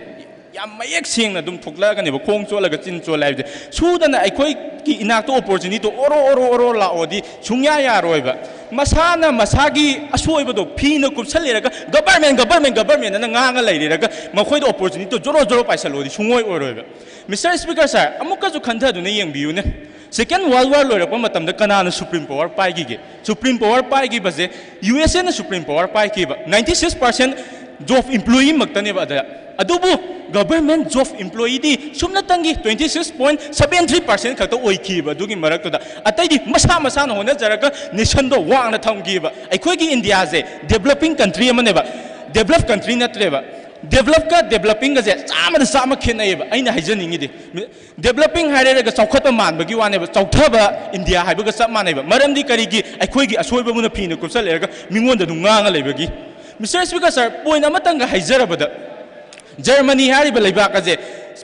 ꯌꯥꯝ ꯃꯌꯦꯛ ꯁꯦꯡꯅ ꯑꯗꯨꯝ ꯊꯣꯛꯂꯛꯑꯒꯅꯦꯕ꯫ "ꯈꯣꯡ ꯆꯣꯠꯂꯒ ꯆꯤꯟ ꯆꯣꯠꯂꯦ" ꯍꯥꯏꯕꯁꯦ ꯁꯨꯗꯅ ꯑꯩꯈꯣꯏꯒꯤ ꯏꯅꯥꯛꯇ ꯑꯣꯄꯣꯔꯆꯨꯅꯤꯇꯤ ꯑꯣꯔꯣ ꯑꯣꯔꯣ ꯑꯣꯔꯣ ꯂꯥꯛꯑꯣꯗꯤ ꯁꯨꯡꯌꯥ ꯌꯥꯔꯣꯏꯕ꯫ ꯃꯁꯥꯅ ꯃꯁꯥꯒꯤ ꯑꯁꯣꯏꯕꯗꯣ ꯐꯤꯅ ꯀꯨꯞꯁꯜꯂꯤꯔꯒ "ꯒꯕꯔꯃꯦꯟ, ꯒꯕꯔꯃꯦꯟ, ꯒꯕꯔꯃꯦꯟ" ꯑꯅ ꯉꯥꯡꯉ ꯂꯩꯔꯤꯔꯒ ꯃꯈꯣꯏꯗ ꯑꯣꯄꯣꯔꯆꯨꯅꯤꯇꯤ ꯖꯣꯔꯣ ꯖꯣꯔꯣ ꯄꯥꯏꯁꯜꯂꯣꯗꯤ ꯁꯨꯡꯑꯣꯏ ꯑꯣꯏꯔꯣꯏꯕ꯫ ꯃꯤꯁꯇꯔ ꯁ꯭ꯄꯤꯀꯔ ꯁꯥꯔ, ꯑꯃꯨꯛꯀꯁꯨ ꯈꯟꯊꯗꯨꯅ ꯌꯦꯡꯕꯤꯌꯨꯅꯦ, ꯁꯦꯀꯦꯟ ꯋꯥꯔꯜ ꯋꯥꯔ ꯂꯣꯏꯔꯛꯄ ꯃꯇꯝꯗ ꯀꯅꯥꯅ ꯁꯨꯄ꯭ꯔꯤꯝ ꯄꯋꯥꯔ ꯄꯥꯏꯈꯤꯒꯦ? ꯁꯨꯄ꯭ꯔꯤꯝ ꯄꯋꯥꯔ ꯄꯥꯏꯈꯤꯕꯁꯦ ꯌꯨ ꯑꯦꯁ ꯑꯦꯅ ꯁꯨꯄ꯭ꯔꯤꯝ ꯄꯋꯥꯔ ꯄꯥꯏꯈꯤꯕ꯫ ꯅꯥꯏꯟꯇꯤ ꯁꯤꯛꯁ ꯄꯥꯔꯁꯦꯟ ꯖꯣꯕ ꯏꯝꯄ꯭ꯂꯣꯌꯤꯃꯛꯇꯅꯦꯕ꯫ ꯑꯗ ꯑꯗꯨꯕꯨ ꯒꯕꯔꯃꯦꯟ ꯖꯣꯕ ꯏꯝꯄ꯭ꯂꯣꯌꯤꯗꯤ ꯁꯨꯞꯅꯇꯪꯒꯤ twenty six point seven three percent ꯈꯛꯇ ꯑꯣꯏꯈꯤꯕ꯫ ꯑꯗꯨꯒꯤ ꯃꯔꯛꯇꯨꯗ ꯑꯇꯩꯗꯤ ꯃꯁꯥ ꯃꯁꯥꯅ ꯍꯣꯠꯅꯖꯔꯒ ꯅꯦꯁꯟꯗꯣ ꯋꯥꯡꯅ ꯊꯝꯈꯤꯕ꯫ ꯑꯩꯈꯣꯏꯒꯤ ꯏꯟꯗꯤꯌꯥꯁꯦ ꯗꯦꯕꯂꯞꯄꯤꯡ ꯀꯟꯇ꯭ꯔꯤ ꯑꯃꯅꯦꯕ, ꯗꯦꯕꯂꯞ ꯀꯟꯇ꯭ꯔꯤ ꯅꯠꯇ꯭ꯔꯦꯕ꯫ ꯗꯦꯕꯂꯞꯀ ꯗꯦꯕꯂꯞꯄꯤꯡꯒꯁꯦ ꯆꯥꯝꯃꯗ ꯆꯥꯝꯃ ꯈꯦꯠꯅꯩꯌꯦꯕ꯫ ꯑꯩꯅ ꯍꯥꯏꯖꯅꯤꯡꯉꯤꯗꯤ, ꯗꯦꯕꯂꯞꯄꯤꯡ ꯍꯥꯏꯔꯒ ꯆꯥꯎꯈꯠꯄ ꯃꯥꯟꯕꯒꯤ ꯋꯥꯅꯦꯕ, ꯆꯥꯎꯊꯕ ꯏꯟꯗꯤꯌꯥ ꯍꯥꯏꯕꯒ ꯆꯞ ꯃꯥꯟꯅꯩꯕ꯫ ꯃꯔꯝꯗꯤ ꯀꯔꯤꯒꯤ? ꯑꯩꯈꯣꯏꯒꯤ ꯑꯁꯣꯏꯕꯕꯨꯅ ꯐꯤꯅ ꯀꯨꯞꯁꯜꯂꯦꯔꯒ ꯃꯤꯉꯣꯟꯗ ꯑꯗꯨꯝ ꯉꯥꯡꯉ ꯂꯩꯕꯒꯤ꯫ ꯃꯤꯁꯇꯔ ꯁ꯭ꯄꯤꯀꯔ ꯁꯥꯔ, ꯄꯣꯏꯟ ꯑꯃꯇꯪꯒ ꯍꯥꯏꯖꯔꯕꯗ, ꯖꯔꯃꯅꯤ ꯍꯥꯏꯔꯤꯕ ꯂꯩꯕꯥꯛ ꯑꯁꯦ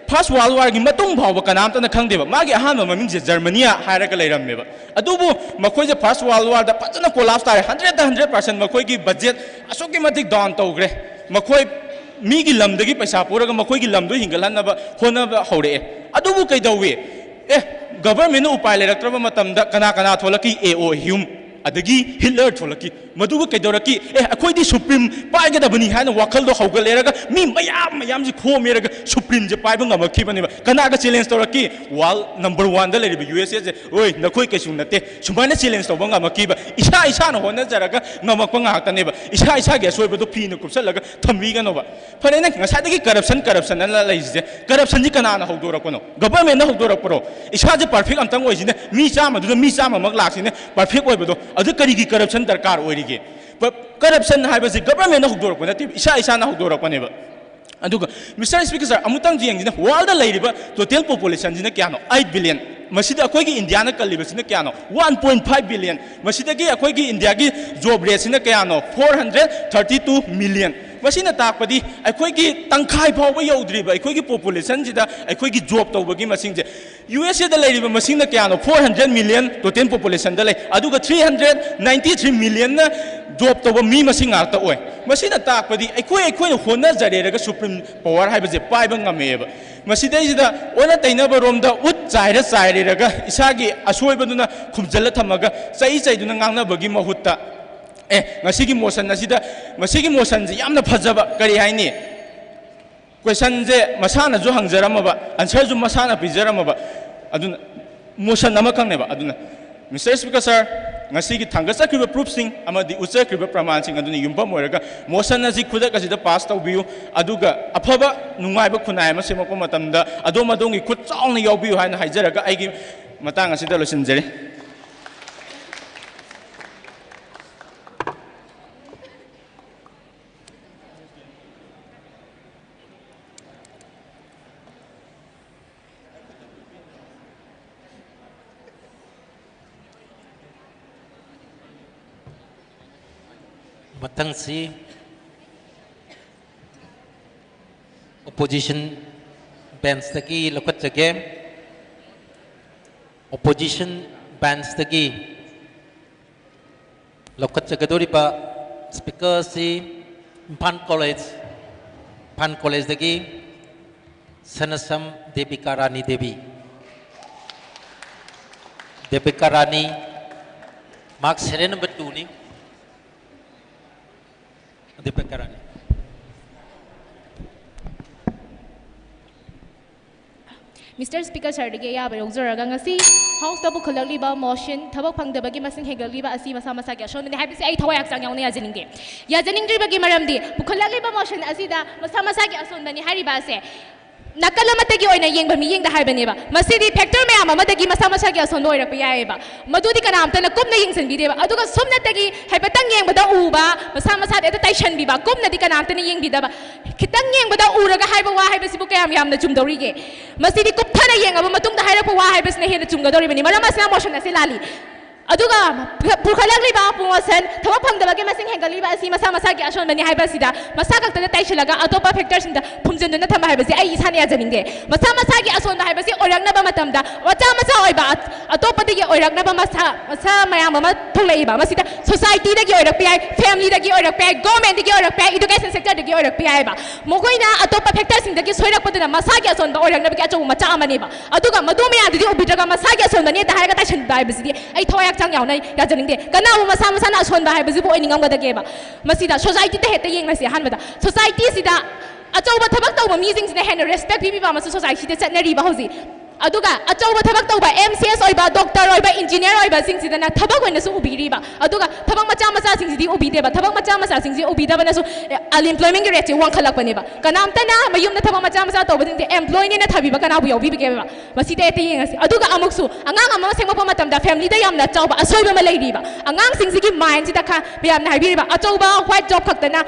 ꯐꯥꯔꯁ ꯋꯥꯔꯜ ꯋꯥꯔꯒꯤ ꯃꯇꯨꯡ ꯐꯥꯎꯕ ꯀꯅꯥꯝꯇꯅ ꯈꯪꯗꯦꯕ꯫ ꯃꯥꯒꯤ ꯑꯍꯥꯟꯕ ꯃꯃꯤꯡꯁꯦ ꯖꯔꯃꯅꯤꯌꯥ ꯍꯥꯏꯔꯒ ꯂꯩꯔꯝꯃꯦꯕ꯫ ꯑꯗꯨꯕꯨ ꯃꯈꯣꯏꯁꯦ ꯐꯥꯔꯁ ꯋꯥꯔꯜ ꯋꯥꯔꯗ ꯐꯖꯅ ꯀꯣꯂꯥꯞꯁ ꯇꯥꯔꯦ꯫ ꯍꯟꯗ꯭ꯔꯦꯠꯇ ꯍꯟꯗ꯭ꯔꯦꯠ ꯄꯥꯔꯁꯦꯟ ꯃꯈꯣꯏꯒꯤ ꯕꯖꯦꯠ ꯑꯁꯨꯛꯀꯤ ꯃꯇꯤꯛ ꯗꯥꯎꯟ ꯇꯧꯈ꯭ꯔꯦ꯫ ꯃꯈꯣꯏ ꯃꯤꯒꯤ ꯂꯝꯗꯒꯤ ꯄꯩꯁꯥ ꯄꯨꯔꯒ ꯃꯈꯣꯏꯒꯤ ꯂꯝꯗꯣ ꯍꯤꯡꯒꯠꯍꯟꯅꯕ ꯍꯣꯠꯅꯕ ꯍꯧꯔꯛꯑꯦ꯫ ꯑꯗꯨꯕꯨ ꯀꯩꯗꯧꯋꯤ? ꯑꯦ, ꯒꯕꯔꯃꯦꯟꯅ ꯎꯄꯥꯏ ꯂꯩꯔꯛꯇ꯭ꯔꯕ ꯃꯇꯝꯗ ꯀꯅꯥ ꯀꯅꯥ ꯊꯣꯛꯂꯛꯈꯤ? ꯑꯦ ꯑꯣ ꯍ꯭ꯌꯨꯝ꯫ ꯑꯗꯒꯤ ꯍꯤꯠꯂꯔ ꯊꯣꯛꯂꯛꯈꯤ꯫ ꯃꯗꯨꯒ ꯀꯩꯗꯧꯔꯛꯈꯤ? ꯑꯦ, ꯑꯩꯈꯣꯏꯗꯤ ꯁꯨꯄ꯭ꯔꯤꯝ ꯄꯥꯏꯒꯗꯕꯅꯤ ꯍꯥꯏꯅ ꯋꯥꯈꯜꯗꯣ ꯍꯧꯒꯠꯂꯦꯔꯒ ꯃꯤ ꯃꯌꯥꯝ ꯃꯌꯥꯝꯁꯤ ꯈꯣꯝꯃꯦꯔꯒ ꯁꯨꯄ꯭ꯔꯤꯝꯁꯦ ꯄꯥꯏꯕ ꯉꯝꯃꯛꯈꯤꯕꯅꯦꯕ꯫ ꯀꯅꯥꯒ ꯆꯦꯂꯦꯟꯖ ꯇꯧꯔꯛꯈꯤ? ꯋꯥꯔꯜ ꯅꯝꯕꯔ ꯋꯥꯟꯗ ꯂꯩꯔꯤꯕ ꯌꯨ ꯑꯦꯁ ꯑꯦꯁꯦ, "ꯑꯣꯏ, ꯅꯈꯣꯏ ꯀꯩꯁꯨ ꯅꯠꯇꯦ", ꯁꯨꯃꯥꯏꯅ ꯆꯦꯂꯦꯟꯖ ꯇꯧꯕ ꯉꯝꯃꯛꯈꯤꯕ꯫ ꯏꯁꯥ ꯏꯁꯥꯅ ꯍꯣꯠꯅꯖꯔꯒ ꯉꯝꯃꯛꯄ ꯉꯥꯛꯇꯅꯦꯕ꯫ ꯏꯁꯥ ꯏꯁꯥꯒꯤ ꯑꯁꯣꯏꯕꯗꯣ ꯐꯤꯅ ꯀꯨꯞꯁꯜꯂꯒ ꯊꯝꯕꯤꯒꯅꯣꯕ꯫ ꯐꯔꯦꯅꯦ, ꯉꯁꯥꯏꯗꯒꯤ ꯀꯔꯞꯁꯟ, ꯀꯔꯞꯁꯟ ꯑꯅ ꯂꯩꯔꯤꯁꯦ, ꯀꯔꯞꯁꯟꯁꯤ ꯀꯅꯥꯅ ꯍꯧꯗꯣꯔꯛꯄꯅꯣ? ꯒꯚꯔꯟꯃꯦꯟꯅ ꯍꯧꯗꯣꯔꯛꯄ꯭ꯔꯣ? ꯏꯁꯥꯁꯦ ꯄꯔꯐꯦꯛ ꯑꯝꯇꯪ ꯑꯣꯏꯁꯤꯅꯦ, ꯃꯤ ꯆꯥꯝꯃꯗꯨꯗ ꯃꯤ ꯆꯥꯝꯃꯃꯛ ꯂꯥꯛꯁꯤꯅꯦ, ꯄꯔꯐꯦꯛ ꯑꯣꯏꯕꯗꯣ꯫ ꯑꯗꯨ ꯀꯔꯤꯒꯤ ꯀꯔꯞꯁꯟ ꯗꯔꯀꯥꯔ ꯑꯣꯏꯔꯤꯒꯦ? ꯀꯔꯞꯁꯟ ꯍꯥꯏꯕꯁꯤ ꯒꯚꯔꯟꯃꯦꯟꯅ ꯍꯧꯗꯣꯔꯛꯄ ꯅꯠꯇꯦ, ꯏꯁꯥ ꯏꯁꯥꯅ ꯍꯧꯗꯣꯔꯛꯄꯅꯦꯕ꯫ ꯑꯗꯨꯒ, ꯃꯤꯁꯇꯔ ꯁ꯭ꯄꯤꯀꯔ ꯁꯥꯔ, ꯑꯃꯨꯛꯇꯪ ꯌꯦꯡꯁꯤꯅꯦ, ꯋꯥꯔꯜꯗ ꯂꯩꯔꯤꯕ ꯇꯣꯇꯦꯜ ꯄꯣꯄꯨꯂꯦꯁꯟꯁꯤꯅ ꯀꯌꯥꯅꯣ? Eight billion. ꯃꯁꯤꯗ ꯑꯩꯈꯣꯏꯒꯤ ꯏꯟꯗꯤꯌꯥꯅ ꯀꯜꯂꯤꯕꯁꯤꯅ ꯀꯌꯥꯅꯣ? One point five billion. ꯃꯁꯤꯗꯒꯤ ꯑꯩꯈꯣꯏꯒꯤ ꯏꯟꯗꯤꯌꯥꯒꯤ ꯖꯣꯕ ꯔꯦꯠꯁꯤꯅ ꯀꯌꯥꯅꯣ? Four hundred thirty two million. ꯃꯁꯤꯅ ꯇꯥꯛꯄꯗꯤ ꯑꯩꯈꯣꯏꯒꯤ ꯇꯪꯈꯥꯏ ꯐꯥꯎꯕ ꯌꯧꯗ꯭ꯔꯤꯕ ꯑꯩꯈꯣꯏꯒꯤ ꯄꯣꯄꯨꯂꯦꯁꯟꯁꯤꯗ ꯑꯩꯈꯣꯏꯒꯤ ꯖꯣꯕ ꯇꯧꯕꯒꯤ ꯃꯁꯤꯡꯁꯦ, ꯌꯨ ꯑꯦꯁ ꯑꯦꯗ ꯂꯩꯔꯤꯕ ꯃꯁꯤꯡꯅ ꯀꯌꯥꯅꯣ? ꯐꯣꯔ ꯍꯟꯗ꯭ꯔꯦꯠ ꯃꯤꯂꯤꯌꯟ ꯇꯣꯇꯦꯜ ꯄꯣꯄꯨꯂꯦꯁꯟꯗ ꯂꯩ꯫ ꯑꯗꯨꯒ ꯊ꯭ꯔꯤ ꯍꯟꯗ꯭ꯔꯦꯠ ꯅꯥꯏꯟꯇꯤ ꯊ꯭ꯔꯤ ꯃꯤꯂꯤꯌꯟꯅ ꯖꯣꯕ ꯇꯧꯕ ꯃꯤ ꯃꯁꯤꯡ ꯉꯥꯛꯇ ꯑꯣꯏ꯫ ꯃꯁꯤꯅ ꯇꯥꯛꯄꯗꯤ ꯑꯩꯈꯣꯏ, ꯑꯩꯈꯣꯏꯅ ꯍꯣꯠꯅꯖꯔꯦꯔꯒ ꯁꯨꯄ꯭ꯔꯤꯝ ꯄꯋꯥꯔ ꯍꯥꯏꯕꯁꯦ ꯄꯥꯏꯕ ꯉꯝꯃꯦꯕ꯫ ꯃꯁꯤꯗꯩꯁꯤꯗ ꯑꯣꯟꯅ ꯇꯩꯅꯕꯔꯣꯝꯗ ꯎꯠ ꯆꯥꯏꯔ ꯆꯥꯏꯔꯤꯔꯒ ꯏꯁꯥꯒꯤ ꯑꯁꯣꯏꯕꯗꯨꯅ ꯈꯨꯝꯖꯤꯜꯂ ꯊꯝꯃꯒ ꯆꯩ ꯆꯩꯗꯨꯅ ꯉꯥꯡꯅꯕꯒꯤ ꯃꯍꯨꯠꯇ, ꯑꯦ, ꯉꯁꯤꯒꯤ ꯃꯣꯁꯟ ꯑꯁꯤꯗ, ꯃꯁꯤꯒꯤ ꯃꯣꯁꯟꯁꯤ ꯌꯥꯝꯅ ꯐꯖꯕ, ꯀꯔꯤ ꯍꯥꯏꯅꯤ? ꯀꯣꯏꯁꯟꯁꯦ ꯃꯁꯥꯅꯁꯨ ꯍꯪꯖꯔꯝꯃꯕ, ꯑꯟꯁꯔꯁꯨ ꯃꯁꯥꯅ ꯄꯤꯖꯔꯝꯃꯕ, ꯑꯗꯨꯅ ꯃꯣꯁꯟ ꯑꯃꯈꯛꯅꯦꯕ꯫ ꯑꯗꯨꯅ, ꯃꯤꯁꯇꯔ ꯁ꯭ꯄꯤꯀꯔ ꯁꯥꯔ, ꯉꯁꯤꯒꯤ ꯊꯥꯡꯒꯠꯆꯈ꯭ꯔꯤꯕ ꯄ꯭ꯔꯨꯐꯁꯤꯡ ꯑꯃꯗꯤ ꯎꯠꯆꯈ꯭ꯔꯤꯕ ꯄ꯭ꯔꯃꯥꯟꯁꯤꯡ ꯑꯗꯨꯅ ꯌꯨꯝꯐꯝ ꯑꯣꯏꯔꯒ ꯃꯣꯁꯟ ꯑꯁꯤ ꯈꯨꯗꯛ ꯑꯁꯤꯗ ꯄꯥꯁ ꯇꯧꯕꯤꯌꯨ, ꯑꯗꯨꯒ ꯑꯐꯕ ꯅꯨꯡꯉꯥꯏꯕ ꯈꯨꯟꯅꯥꯏ ꯑꯃ ꯁꯦꯝꯃꯛꯄ ꯃꯇꯝꯗ ꯑꯗꯣꯝ ꯑꯗꯣꯝꯒꯤ ꯈꯨꯠ ꯆꯥꯎꯅ ꯌꯥꯎꯕꯤꯌꯨ ꯍꯥꯏꯅ ꯍꯥꯏꯖꯔꯒ ꯑꯩꯒꯤ ꯃꯇꯥꯡ ꯑꯁꯤꯗ ꯂꯣꯏꯁꯤꯟꯖꯔꯤ꯫ ꯃꯊꯪꯁꯤ ꯑꯣꯄꯣꯖꯤꯁꯟ ꯕꯦꯟꯁꯇꯒꯤ ꯂꯧꯈꯠꯆꯒꯦ꯫ ꯑꯣꯄꯣꯖꯤꯁꯟ ꯕꯦꯟꯁꯇꯒꯤ ꯂꯧꯈꯠꯆꯒꯗꯧꯔꯤꯕ ꯁ꯭ꯄꯤꯀꯔꯁꯤ ꯏꯝꯐꯥꯜ ꯀꯣꯂꯦꯖ, ꯏꯝꯐꯥꯜ ꯀꯣꯂꯦꯖꯇꯒꯤ Sanasam Devika Rani Devi. Devika Rani. Mark serial number ꯇꯨꯅꯤ꯫ ꯑꯗꯨ ꯄꯦꯛꯀꯔꯅꯤ꯫ ꯃꯤꯁꯇꯔ ꯁ꯭ꯄꯤꯀꯔ ꯁꯔꯗꯒꯤ ꯑꯌꯥꯕ ꯂꯧꯖꯔꯒ, ꯉꯁꯤ ꯍꯥꯎꯁꯇ ꯄꯨꯈꯠꯂꯛꯂꯤꯕ ꯃꯣꯁꯟ, ꯊꯕꯛ ꯐꯪꯗꯕꯒꯤ ꯃꯁꯤꯡ ꯍꯦꯟꯒꯠꯂꯤꯕ ꯑꯁꯤ ꯃꯁꯥ ꯃꯁꯥꯒꯤ ꯑꯁꯣꯟꯕꯅꯤ ꯍꯥꯏꯕꯁꯤ ꯑꯩ ꯊꯋꯥꯏ ꯍꯛꯆꯥꯡ ꯌꯥꯎꯅ ꯌꯥꯖꯅꯤꯡꯗꯦ꯫ ꯌꯥꯖꯅꯤꯡꯗ꯭ꯔꯤꯕꯒꯤ ꯃꯔꯝꯗꯤ, ꯄꯨꯈꯠꯂꯛꯂꯤꯕ ꯃꯣꯁꯟ ꯑꯁꯤꯗ ꯃꯁꯥ ꯃꯁꯥꯒꯤ ꯑꯁꯣꯟꯕꯅꯤ ꯍꯥꯏꯔꯤꯕ ꯑꯁꯦ ꯅꯥꯀꯜ ꯑꯃꯠꯇꯒꯤ ꯑꯣꯏꯅ ꯌꯦꯡꯕ ꯃꯤꯠꯌꯦꯡꯗ ꯍꯥꯏꯕꯅꯦꯕ꯫ ꯃꯁꯤꯗꯤ ꯐꯦꯛꯇꯔ ꯃꯌꯥꯝ ꯑꯃꯗꯒꯤ ꯃꯁꯥ ꯃꯁꯥꯒꯤ ꯑꯁꯣꯟꯕ ꯑꯣꯏꯔꯛꯄ ꯌꯥꯏꯑꯕ꯫ ꯃꯗꯨꯗꯤ ꯀꯅꯥꯝꯇꯅ ꯀꯨꯞꯅ ꯌꯦꯡꯁꯤꯟꯕꯤꯗꯦꯕ꯫ ꯑꯗꯨꯒ ꯁꯨꯝꯅꯇꯒꯤ ꯍꯥꯏꯐꯦꯠꯇꯪ ꯌꯦꯡꯕꯗ ꯎꯕ, ꯃꯁꯥ ꯃꯁꯥꯗ ꯍꯦꯛꯇ ꯇꯥꯏꯁꯟꯕꯤꯕ, ꯀꯨꯞꯅꯗꯤ ꯀꯅꯥꯝꯇꯅ ꯌꯦꯡꯕꯤꯗꯕ꯫ ꯈꯤꯇꯪ ꯌꯦꯡꯕꯗ ꯎꯔꯒ ꯍꯥꯏꯕ ꯋꯥ ꯍꯥꯏꯕꯁꯤꯕꯨ ꯀꯌꯥꯝ ꯌꯥꯝꯅ ꯆꯨꯝꯗꯧꯔꯤꯒꯦ? ꯃꯁꯤꯗꯤ ꯀꯨꯞꯊꯅ ꯌꯦꯡꯉꯕ ꯃꯇꯨꯡꯗ ꯍꯥꯏꯔꯛꯄ ꯋꯥ ꯍꯥꯏꯕꯁꯤꯅ ꯍꯦꯟꯅ ꯆꯨꯝꯒꯗꯧꯔꯤꯕꯅꯤ꯫ ꯃꯔꯝ ꯑꯁꯤꯅ ꯃꯣꯁꯟ ꯑꯁꯤ ꯂꯥꯜꯂꯤ꯫ ꯑꯗꯨꯒ ꯄꯨꯈꯠꯂꯛꯂꯤꯕ ꯄ꯭ꯔꯣꯃꯣꯁꯟ, ꯊꯕꯛ ꯐꯪꯗꯕꯒꯤ ꯃꯁꯤꯡ ꯍꯦꯟꯒꯠꯂꯤꯕ ꯑꯁꯤ ꯃꯁꯥ ꯃꯁꯥꯒꯤ ꯑꯁꯣꯟꯕꯅꯤ ꯍꯥꯏꯕ ꯑꯁꯤꯗ ꯃꯁꯥ ꯈꯛꯇꯗ ꯇꯥꯏꯁꯤꯜꯂꯒ ꯑꯇꯣꯞꯄ ꯐꯦꯛꯇꯔꯁꯤꯡꯗ ꯐꯨꯝꯖꯤꯟꯗꯨꯅ ꯊꯝꯕ ꯍꯥꯏꯕꯁꯤ ꯑꯩ ꯏꯁꯥꯅ ꯌꯥꯖꯅꯤꯡꯗꯦ꯫ ꯃꯁꯥ ꯃꯁꯥꯒꯤ ꯑꯁꯣꯟꯕ ꯍꯥꯏꯕꯁꯤ ꯑꯣꯏꯔꯛꯅꯕ ꯃꯇꯝꯗ ꯃꯆꯥ ꯃꯆꯥ ꯑꯣꯏꯕ ꯑ-, ꯑꯇꯣꯞꯄꯗꯒꯤ ꯑꯣꯏꯔꯛꯅꯕ ꯃꯁꯥ, ꯃꯁꯥ ꯃꯌꯥꯝ ꯑꯃ ꯊꯣꯛꯂꯛꯏꯕ꯫ ꯃꯁꯤꯗ ꯁꯣꯁꯥꯏꯇꯤꯗꯒꯤ ꯑꯣꯏꯔꯛꯄ ꯌꯥꯏ, ꯐꯦꯃꯤꯂꯤꯗꯒꯤ ꯑꯣꯏꯔꯛꯄ ꯌꯥꯏ, ꯒꯣꯔꯃꯦꯟꯗꯒꯤ ꯑꯣꯏꯔꯛꯄ ꯌꯥꯏ, ꯏꯗꯨꯀꯦꯁꯟ ꯁꯦꯛꯇꯔꯗꯒꯤ ꯑꯣꯏꯔꯛꯄ ꯌꯥꯏꯑꯕ꯫ ꯃꯈꯣꯏꯅ ꯑꯇꯣꯞꯄ ꯐꯦꯛꯇꯔꯁꯤꯡꯗꯒꯤ ꯁꯣꯏꯔꯛꯄꯗꯨꯅ ꯃꯁꯥꯒꯤ ꯑꯁꯣꯟꯕ ꯑꯣꯏꯔꯛꯅꯕꯒꯤ ꯑꯆꯧꯕ ꯃꯆꯥꯛ ꯑꯃꯅꯦꯕ꯫ ꯑꯗꯨꯒ ꯃꯗꯨ ꯃꯌꯥꯝꯗꯨꯗꯤ ꯎꯕꯤꯗ꯭ꯔꯒ ꯃꯁꯥꯒꯤ ꯑꯁꯣꯟꯕꯅꯦ ꯍꯦꯛꯇ ꯍꯥꯏꯔꯒ ꯇꯥꯏꯁꯟꯕ ꯍꯥꯏꯕꯁꯤꯗꯤ ꯑꯩ ꯊꯋꯥꯏ ꯍꯛꯆꯥꯡ ꯌꯥꯎꯅ ꯌꯥꯖꯅꯤꯡꯗꯦ꯫ ꯀꯅꯥꯕꯨ ꯃꯁꯥ ꯃꯁꯥꯅ ꯑꯁꯣꯟꯕ ꯍꯥꯏꯕꯁꯤꯕꯨ ꯑꯣꯏꯅꯤꯡꯉꯝꯒꯗꯒꯦꯕ? ꯃꯁꯤꯗ ꯁꯣꯁꯥꯏꯇꯤꯗ ꯍꯦꯛꯇ ꯌꯦꯡꯂꯁꯤ꯫ ꯑꯍꯥꯟꯕꯗ, ꯁꯣꯁꯥꯏꯇꯤꯁꯤꯗ ꯑꯆꯧꯕ ꯊꯕꯛ ꯇꯧꯕ ꯃꯤꯁꯤꯡꯁꯤꯅ ꯍꯦꯟꯅ ꯔꯦꯁꯄꯦꯛ ꯄꯤꯕꯤꯕ ꯑꯃꯁꯨ ꯁꯣꯁꯥꯏꯇꯤꯗ ꯆꯠꯅꯔꯤꯕ ꯍꯧꯖꯤꯛ꯫ ꯑꯗꯨꯒ ꯑꯆꯧꯕ ꯊꯕꯛ ꯇꯧꯕ, ꯑꯦꯝ ꯁꯤ ꯑꯦꯁ ꯑꯣꯏꯕ, ꯗꯣꯛꯇꯔ ꯑꯣꯏꯕ, ꯏꯟꯖꯤꯅꯤꯌꯔ ꯑꯣꯏꯕꯁꯤꯡꯁꯤꯗꯅ ꯊꯕꯛ ꯑꯣꯏꯅꯁꯨ ꯎꯕꯤꯔꯤꯕ, ꯑꯗꯨꯒ ꯊꯕꯛ ꯃꯆꯥ ꯃꯆꯥꯁꯤꯡꯁꯤꯗꯤ ꯎꯕꯤꯗꯦꯕ꯫ ꯊꯕꯛ ꯃꯆꯥ ꯃꯆꯥꯁꯤꯡꯁꯤ ꯎꯕꯤꯗꯕꯅꯁꯨ ꯑꯟꯑꯦꯝꯄ꯭ꯂꯣꯏꯃꯦꯟꯒꯤ ꯔꯦꯠꯁꯤ ꯋꯥꯡꯈꯠꯂꯛꯄꯅꯦꯕ꯫ ꯀꯅꯥꯝꯇꯅ ꯃꯌꯨꯝꯗ ꯊꯕꯛ ꯃꯆꯥ ꯃꯆꯥ ꯇꯧꯕꯁꯤꯡꯁꯦ ꯑꯦꯝꯄ꯭ꯂꯣꯏꯅꯦꯅ ꯊꯥꯕꯤꯕ ꯀꯅꯥꯕꯨ ꯌꯥꯎꯕꯤꯕꯒꯦꯕ? ꯃꯁꯤꯗ ꯍꯦꯛꯇ ꯌꯦꯡꯉꯁꯤ꯫ ꯑꯗꯨꯒ ꯑꯃꯨꯛꯁꯨ ꯑꯉꯥꯡ ꯑꯃ ꯁꯦꯝꯃꯛꯄ ꯃꯇꯝꯗ ꯐꯦꯃꯤꯂꯤꯗ ꯌꯥꯝꯅ ꯆꯥꯎꯕ ꯑꯁꯣꯏꯕ ꯑꯃ ꯂꯩꯔꯤꯕ꯫ ꯑꯉꯥꯡꯁꯤꯡꯁꯤꯒꯤ ꯃꯥꯏꯟꯁꯤꯗ ꯈ-, ꯃꯌꯥꯝꯅ ꯍꯥꯏꯕꯤꯔꯤꯕ ꯑꯆꯧꯕ ꯋꯥꯏꯠ ꯖꯣꯕ ꯈꯛꯇꯅ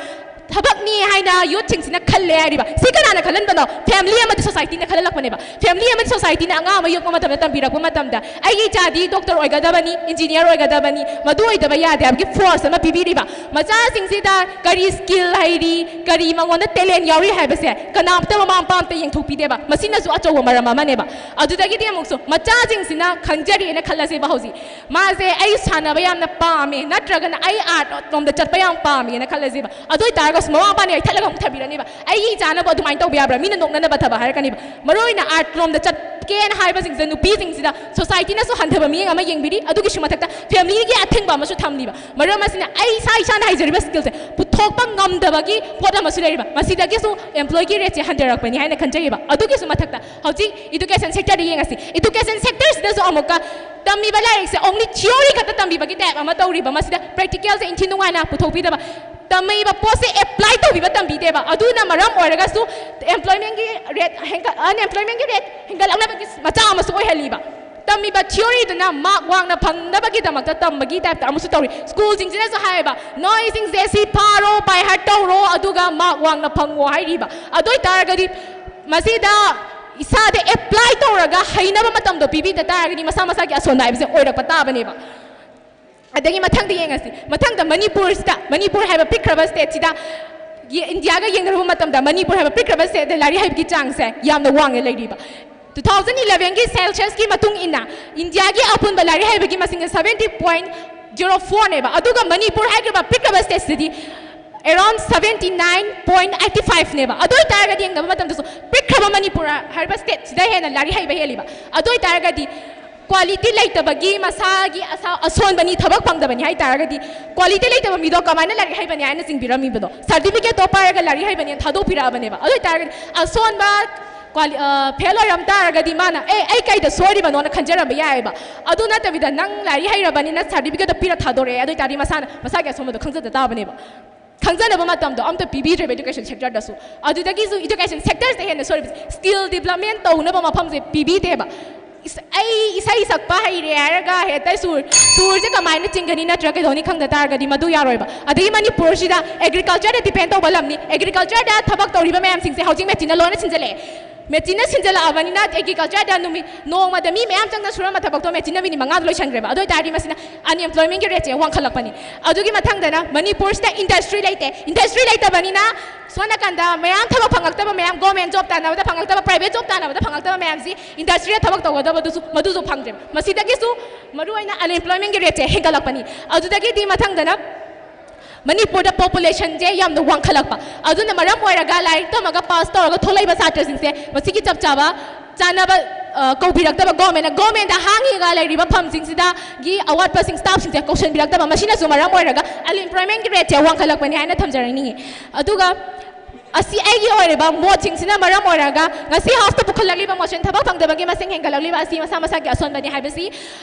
ꯊꯕꯛꯅꯤ ꯍꯥꯏꯅ ꯌꯨꯠꯁꯤꯡꯁꯤꯅ ꯈꯜꯂꯦ ꯍꯥꯏꯔꯤꯕ꯫ ꯁꯤ ꯀꯅꯥꯅ ꯈꯜꯍꯟꯕꯅꯣ? ꯐꯦꯃꯤꯂꯤ ꯑꯃꯗꯤ ꯁꯣꯁꯥꯏꯇꯤꯅ ꯈꯜꯍꯜꯂꯛꯄꯅꯦꯕ꯫ ꯐꯦꯃꯤꯂꯤ ꯑꯃꯗꯤ ꯁꯣꯁꯥꯏꯇꯤꯅ ꯑꯉꯥꯡ ꯑꯃ ꯌꯣꯛꯄ ꯃꯇꯝꯗ ꯇꯝꯕꯤꯔꯛꯄ ꯃꯇꯝꯗ ꯑꯩꯒꯤ ꯏꯆꯥꯗꯤ ꯗꯣꯛꯇꯔ ꯑꯣꯏꯒꯗꯕꯅꯤ, ꯏꯟꯖꯤꯅꯤꯌꯔ ꯑꯣꯏꯒꯗꯕꯅꯤ, ꯃꯗꯨ ꯑꯣꯏꯗꯕ ꯌꯥꯗꯦ ꯍꯥꯏꯕꯒꯤ ꯐꯣꯔꯁ ꯑꯃ ꯄꯤꯕꯤꯔꯤꯕ꯫ ꯃꯆꯥꯁꯤꯡꯁꯤꯗ ꯀꯔꯤ ꯁ꯭ꯀꯤꯜ ꯍꯩꯔꯤ, ꯀꯔꯤ ꯃꯉꯣꯟꯗ ꯇꯦꯂꯦꯟ ꯌꯥꯎꯔꯤ ꯍꯥꯏꯕꯁꯦ ꯀꯅꯥꯝꯇ ꯃꯃꯥ ꯃꯄꯥ ꯑꯝꯇ ꯌꯦꯡꯊꯣꯛꯄꯤꯗꯦꯕ꯫ ꯃꯁꯤꯅꯁꯨ ꯑꯆꯧꯕ ꯃꯔꯝ ꯑꯃꯅꯦꯕ꯫ ꯑꯗꯨꯗꯒꯤꯗꯤ ꯑꯃꯨꯛꯁꯨ ꯃꯆꯥꯁꯤꯡꯁꯤꯅ ꯈꯪꯖꯔꯤꯑꯅ ꯈꯜꯂꯁꯦꯕ ꯍꯧꯖꯤꯛ꯫ ꯃꯥꯁꯦ ꯑꯩ ꯁꯥꯟꯅꯕ ꯌꯥꯝꯅ ꯄꯥꯝꯃꯦ, ꯅꯠꯇ꯭ꯔꯒꯅ ꯑꯩ ꯑꯥꯔꯠ ꯂꯣꯝꯗ ꯆꯠꯄ ꯌꯥꯝ ꯄꯥꯝꯃꯦꯅ ꯈꯜꯂꯁꯦꯕ꯫ ꯑꯗꯨ ꯑꯣꯏꯇꯥꯔꯒꯁꯨ ꯃꯃꯥ ꯃꯄꯥꯅ ꯌꯩꯊꯠꯂꯒ ꯑꯃꯨꯛ ꯊꯝꯕꯤꯔꯅꯤꯕ꯫ ꯑꯩꯒꯤ ꯏꯆꯥꯅꯕꯨ ꯑꯗꯨꯃꯥꯏꯅ ꯇꯧꯕ ꯌꯥꯕ꯭ꯔꯥ? ꯃꯤꯅ ꯅꯣꯛꯅꯅꯕ ꯊꯕꯛ ꯍꯥꯏꯔꯛꯀꯅꯤꯕ꯫ ꯃꯔꯨ ꯑꯣꯏꯅ ꯑꯥꯔꯠ ꯂꯣꯝꯗ ꯆꯠꯀꯦꯅ ꯍꯥꯏꯕꯁꯤꯡꯁꯤꯗ, ꯅꯨꯄꯤꯁꯤꯡꯁꯤꯗ ꯁꯣꯁꯥꯏꯇꯤꯅꯁꯨ ꯍꯟꯊꯕ ꯃꯤꯠꯌꯦꯡ ꯑꯃ ꯌꯦꯡꯕꯤꯔꯤ꯫ ꯑꯗꯨꯒꯤꯁꯨ ꯃꯊꯛꯇ ꯐꯦꯃꯤꯂꯤꯒꯤ ꯑꯊꯤꯡꯕ ꯑꯃꯁꯨ ꯊꯝꯂꯤꯕ꯫ ꯃꯔꯝ ꯑꯁꯤꯅ ꯑꯩ ꯏꯁꯥ ꯏꯁꯥꯅ ꯍꯩꯖꯔꯤꯕ ꯁ꯭ꯀꯤꯜꯁꯦ ꯄꯨꯊꯣꯛꯄ ꯉꯝꯗꯕꯒꯤ ꯄꯣꯠ ꯑꯃꯁꯨ ꯂꯩꯔꯤꯕ꯫ ꯃꯁꯤꯗꯒꯤꯁꯨ ꯑꯦꯝꯄ꯭ꯂꯣꯏꯒꯤ ꯔꯦꯠꯁꯦ ꯍꯟꯊꯔꯛꯄꯅꯤ ꯍꯥꯏꯅ ꯈꯟꯖꯩꯌꯦꯕ꯫ ꯑꯗꯨꯒꯤꯁꯨ ꯃꯊꯛꯇ ꯍꯧꯖꯤꯛ ꯏꯗꯨꯀꯦꯁꯟ ꯁꯦꯛꯇꯔꯗ ꯌꯦꯡꯉꯁꯤ꯫ ꯏꯗꯨꯀꯦꯁꯟ ꯁꯦꯛꯇꯔꯁꯤꯗꯁꯨ ꯑꯃꯨꯛꯀ ꯇꯝꯃꯤꯕ ꯂꯥꯏꯔꯤꯛꯁꯦ only theory ꯈꯛꯇ ꯇꯝꯕꯤꯕꯒꯤ type ꯑꯃ ꯇꯧꯔꯤꯕ꯫ ꯃꯁꯤꯗ practicalꯁꯦ ꯏꯟꯊꯤ ꯅꯨꯡꯉꯥꯏꯅ ꯄꯨꯊꯣꯛꯄꯤꯗꯕ, ꯇꯝꯃꯛꯏꯕ ꯄꯣꯠꯁꯦ apply ꯇꯧꯕꯤꯕ ꯇꯝꯕꯤꯗꯦꯕ꯫ ꯑꯗꯨꯅ ꯃꯔꯝ ꯑꯣꯏꯔꯒꯁꯨ employmentꯒꯤ rate ꯍꯦꯟꯒꯠ-, unemploymentꯒꯤ rate ꯍꯦꯟꯒꯠꯂꯛꯅꯕꯒꯤ ꯃꯆꯥꯛ ꯑꯃꯁꯨ ꯑꯣꯏꯍꯜꯂꯤꯕ꯫ ꯇꯝꯃꯤꯕ theoryꯗꯨꯅ mark ꯋꯥꯡꯅ ꯐꯪꯅꯕꯒꯤꯗꯃꯛꯇ ꯇꯝꯕꯒꯤ typeꯇ ꯑꯃꯁꯨ ꯇꯧꯔꯤ꯫ ꯁ꯭ꯀꯨꯜꯁꯤꯡꯁꯤꯅꯁꯨ ꯍꯥꯏꯌꯦꯕ, "ꯅꯣꯏꯁꯤꯡꯁꯦ ꯁꯤ ꯐꯥꯔꯣ, by heart ꯇꯧꯔꯣ, ꯑꯗꯨꯒ mark ꯋꯥꯡꯅ ꯐꯪꯉꯣ" ꯍꯥꯏꯔꯤꯕ꯫ ꯑꯗꯨ ꯑꯣꯏꯇꯥꯔꯒꯗꯤ ꯃꯁꯤꯗ ꯏꯁꯥꯗ apply ꯇꯧꯔꯒ ꯍꯩꯅꯕ ꯃꯇꯝꯗꯣ ꯄꯤꯕꯤꯗ ꯇꯥꯔꯒꯗꯤ ꯃꯁꯥ ꯃꯁꯥꯒꯤ ꯑꯁꯣꯟꯕ ꯍꯥꯏꯕꯁꯦ ꯑꯣꯏꯔꯛꯄ ꯇꯥꯕꯅꯦꯕ꯫ ꯑꯗꯒꯤ ꯃꯊꯪꯗ ꯌꯦꯡꯉꯁꯤ꯫ ꯃꯊꯪꯗ ꯃꯅꯤꯄꯨꯔꯁꯤꯗ, ꯃꯅꯤꯄꯨꯔ ꯍꯥꯏꯕ ꯄꯤꯛꯈ꯭ꯔꯕ stateꯁꯤꯗ, ꯌꯦ-, ꯏꯟꯗꯤꯌꯥꯒ ꯌꯦꯡꯅꯔꯨꯕ ꯃꯇꯝꯗ ꯃꯅꯤꯄꯨꯔ ꯍꯥꯏꯕ ꯄꯤꯛꯈ꯭ꯔꯕ stateꯗ ꯂꯥꯏꯔꯤꯛ ꯍꯩꯕꯒꯤ ꯆꯥꯡꯁꯦ ꯌꯥꯝꯅ ꯋꯥꯡꯅ ꯂꯩꯔꯤꯕ꯫ Two thousand elevenꯒꯤ censusꯀꯤ ꯃꯇꯨꯡ ꯏꯟꯅ ꯏꯟꯗꯤꯌꯥꯒꯤ ꯑꯄꯨꯟꯕ ꯂꯥꯏꯔꯤꯛ ꯍꯩꯕꯒꯤ ꯃꯁꯤꯡꯁꯦ seventy point zero fourꯅꯦꯕ꯫ ꯑꯗꯨꯒ Manipur ꯍꯥꯏꯈ꯭ꯔꯤꯕ ꯄꯤꯛꯈ꯭ꯔꯕ stateꯁꯤꯗꯤ around seventy nine point eighty fiveꯅꯦꯕ꯫ ꯑꯗꯨ ꯑꯣꯏꯇꯥꯔꯒꯗꯤ ꯌꯦꯡꯅꯕ ꯃꯇꯝꯗꯁꯨ ꯄꯤꯛꯈ꯭ꯔꯕ ꯃꯅꯤꯄꯨꯔ ꯍꯥꯏꯔꯤꯕ stateꯁꯤꯗ ꯍꯦꯟꯅ ꯂꯥꯏꯔꯤꯛ ꯍꯩꯕ ꯍꯦꯜꯂꯤꯕ꯫ ꯑꯗꯨ ꯑꯣꯏꯇꯥꯔꯒꯗꯤ quality ꯂꯩꯇꯕꯒꯤ ꯃꯁꯥꯒꯤ ꯑꯁꯥ-, ꯑꯁꯣꯟꯕꯅꯤ, ꯊꯕꯛ ꯐꯪꯗꯕꯅꯤ ꯍꯥꯏ ꯇꯥꯔꯒꯗꯤ, quality ꯂꯩꯇꯕ ꯃꯤꯗꯣ ꯀꯃꯥꯏꯅ ꯂꯥꯏꯔꯤꯛ ꯍꯩꯕꯅꯤ ꯍꯥꯏꯅ ꯆꯤꯡꯕꯤꯔꯝꯃꯤꯕꯅꯣ? Certificateꯇꯣ ꯄꯥꯏꯔꯒ ꯂꯥꯏꯔꯤꯛ ꯍꯩꯕꯅꯦꯅ ꯊꯥꯗꯣꯛꯄꯤꯔꯛꯑꯕꯅꯦꯕ꯫ ꯑꯗꯨ ꯑꯣꯏꯇꯥꯔꯒꯗꯤ ꯑꯁꯣꯟꯕ quali-, ꯑ, fail ꯑꯣꯏꯔꯝ ꯇꯥꯔꯒꯗꯤ ꯃꯥꯅ, "ꯑꯦ, ꯑꯩ ꯀꯩꯗ ꯁꯣꯏꯔꯤꯕꯅꯣꯅ?" ꯈꯟꯖꯔꯝꯕ ꯌꯥꯏꯑꯕ꯫ ꯑꯗꯨ ꯅꯠꯇꯕꯤꯗ, "ꯅꯪ ꯂꯥꯏꯔꯤꯛ ꯍꯩꯔꯕꯅꯤꯅ certificateꯇꯣ ꯄꯤꯔ ꯊꯥꯗꯣꯔꯛꯑꯦ", ꯑꯗꯨ ꯑꯣꯏꯇꯥꯔꯗꯤ ꯃꯁꯥꯅ ꯃꯁꯥꯒꯤ ꯑꯁꯣꯟꯕꯗꯣ ꯈꯪꯖꯗ ꯇꯥꯕꯅꯦꯕ꯫ ꯈꯪꯖꯅꯕ ꯃꯇꯝꯗꯣ ꯑꯝꯇ ꯄꯤꯕꯤꯗ꯭ꯔꯦꯕ education sectorꯗꯁꯨ꯫ ꯑꯗꯨꯗꯒꯤꯁꯨ education sectorꯁꯤꯗ ꯍꯦꯟꯅ ꯁꯣꯏꯔꯤꯕꯁꯦ, skill development ꯇꯧꯅꯕ ꯃꯐꯝꯁꯦ ꯄꯤꯕꯤꯗꯦꯕ꯫ ꯏꯁ-, ꯑꯩ ꯏꯁꯩ ꯁꯛꯄ ꯍꯩꯔꯦ ꯍꯥꯏꯔꯒ ꯍꯦꯛꯇ ꯁꯨꯔ, ꯁꯨꯔꯁꯦ ꯀꯃꯥꯏꯅ ꯆꯤꯡꯒꯅꯤ ꯅꯠꯇ꯭ꯔꯒ ꯀꯩꯗꯧꯅꯤ ꯈꯪꯗ ꯇꯥꯔꯒꯗꯤ ꯃꯗꯨ ꯌꯥꯔꯣꯏꯕ꯫ ꯑꯗꯒꯤ ꯃꯅꯤꯄꯨꯔꯁꯤꯗ agricultureꯗ depend ꯇꯧꯕ ꯂꯝꯅꯤ꯫ Agricultureꯗ ꯊꯕꯛ ꯇꯧꯔꯤꯕ ꯃꯌꯥꯝꯁꯤꯡꯁꯦ ꯍꯧꯖꯤꯛ machineꯅ ꯂꯣꯏꯅ ꯁꯤꯟꯖꯜꯂꯛꯑꯦ꯫ Machineꯅ ꯁꯤꯟꯖꯜꯂꯛꯑꯕꯅꯤꯅ agricultureꯗ ꯅꯨꯃꯤꯠ, ꯅꯣꯡꯃꯗ ꯃꯤ ꯃꯌꯥꯝ ꯆꯪꯅ ꯁꯨꯔꯝꯕ ꯊꯕꯛꯇꯣ machineꯅ minute ꯃꯉꯥꯗ ꯂꯣꯏꯁꯟꯈ꯭ꯔꯦꯕ꯫ ꯑꯗꯨ ꯑꯣꯏꯇꯥꯔꯗꯤ ꯃꯁꯤꯅ unemploymentꯀꯤ rateꯁꯦ ꯋꯥꯡꯈꯠꯂꯛꯄꯅꯤ꯫ ꯑꯗꯨꯒꯤ ꯃꯊꯪꯗꯅ ꯃꯅꯤꯄꯨꯔꯁꯤꯗ industry ꯂꯩꯇꯦ꯫ Industry ꯂꯩꯇꯕꯅꯤꯅ ꯁꯣꯝ ꯅꯥꯀꯟꯗ ꯃꯌꯥꯝ ꯊꯕꯛ ꯐꯪꯉꯛꯇꯕ ꯃꯌꯥꯝ, government job ꯇꯥꯟꯅꯕꯗ ꯐꯪꯉꯛꯇꯕ, private job ꯇꯥꯟꯅꯕꯗ ꯐꯪꯉꯛꯇꯕ ꯃꯌꯥꯝꯁꯤ industryꯗ ꯊꯕꯛ ꯇꯧꯒꯗꯕꯗꯨꯁꯨ, ꯃꯗꯨꯁꯨ ꯐꯪꯗ꯭ꯔꯦꯕ꯫ ꯃꯁꯤꯗꯒꯤꯁꯨ ꯃꯔꯨꯑꯣꯏꯅ unemploymentꯀꯤ rateꯁꯦ ꯍꯦꯟꯒꯠꯂꯛꯄꯅꯤ꯫ ꯑꯗꯨꯗꯒꯤꯗꯤ ꯃꯊꯪꯗꯅ ꯃꯅꯤꯄꯨꯔꯗ ꯄꯣꯄꯨꯂꯦꯁꯟꯁꯦ ꯌꯥꯝꯅ ꯋꯥꯡꯈꯠꯂꯛꯄ, ꯑꯗꯨꯅ ꯃꯔꯝ ꯑꯣꯏꯔꯒ ꯂꯥꯏꯔꯤꯛ ꯇꯝꯃꯒ ꯄꯥꯁ ꯇꯧꯔꯒ ꯊꯣꯛꯂꯛꯏꯕ ꯁꯥꯇ꯭ꯔꯁꯤꯡꯁꯦ ꯃꯁꯤꯒꯤ ꯆꯞ ꯆꯥꯕ ꯆꯥꯅꯕ, ꯑ, ꯀꯧꯕꯤꯔꯛꯇꯕ, ꯒꯣꯔꯃꯦꯟꯅ, ꯒꯣꯔꯃꯦꯟꯗ ꯍꯥꯡꯉꯤꯒ ꯂꯩꯔꯤꯕ ꯐꯝꯁꯤꯡꯁꯤꯗꯒꯤ ꯑꯋꯥꯠꯄꯁꯤꯡ, ꯁ꯭ꯇꯥꯐꯁꯤꯡꯁꯦ ꯀꯧꯁꯤꯟꯕꯤꯔꯛꯇꯕ, ꯃꯁꯤꯅꯁꯨ ꯃꯔꯝ ꯑꯣꯏꯔꯒ ꯑꯟꯑꯦꯝꯄ꯭ꯂꯣꯏꯃꯦꯟꯒꯤ ꯔꯦꯠꯁꯦ ꯋꯥꯡꯈꯠꯂꯛꯄꯅꯤ ꯍꯥꯏꯅ ꯊꯝꯖꯔꯛꯅꯤꯡꯉꯤ꯫ ꯑꯗꯨꯒ ꯑꯁꯤ ꯑꯩꯒꯤ ꯑꯣꯏꯔꯤꯕ ꯃꯣꯠꯁꯤꯡꯁꯤꯅ ꯃꯔꯝ ꯑꯣꯏꯔꯒ ꯉꯁꯤ ꯍꯥꯎꯁꯇ ꯄꯨꯈꯠꯂꯛꯂꯤꯕ ꯃꯣꯁꯟ ꯊꯕꯛ ꯐꯪꯗꯕꯒꯤ ꯃꯁꯤꯡ ꯍꯦꯟꯒꯠꯂꯛꯂꯤꯕ ꯑꯁꯤ ꯃꯁꯥ ꯃꯁꯥꯒꯤ ꯑꯁꯣꯟꯕꯅꯤ ꯍꯥꯏꯕꯁꯤ,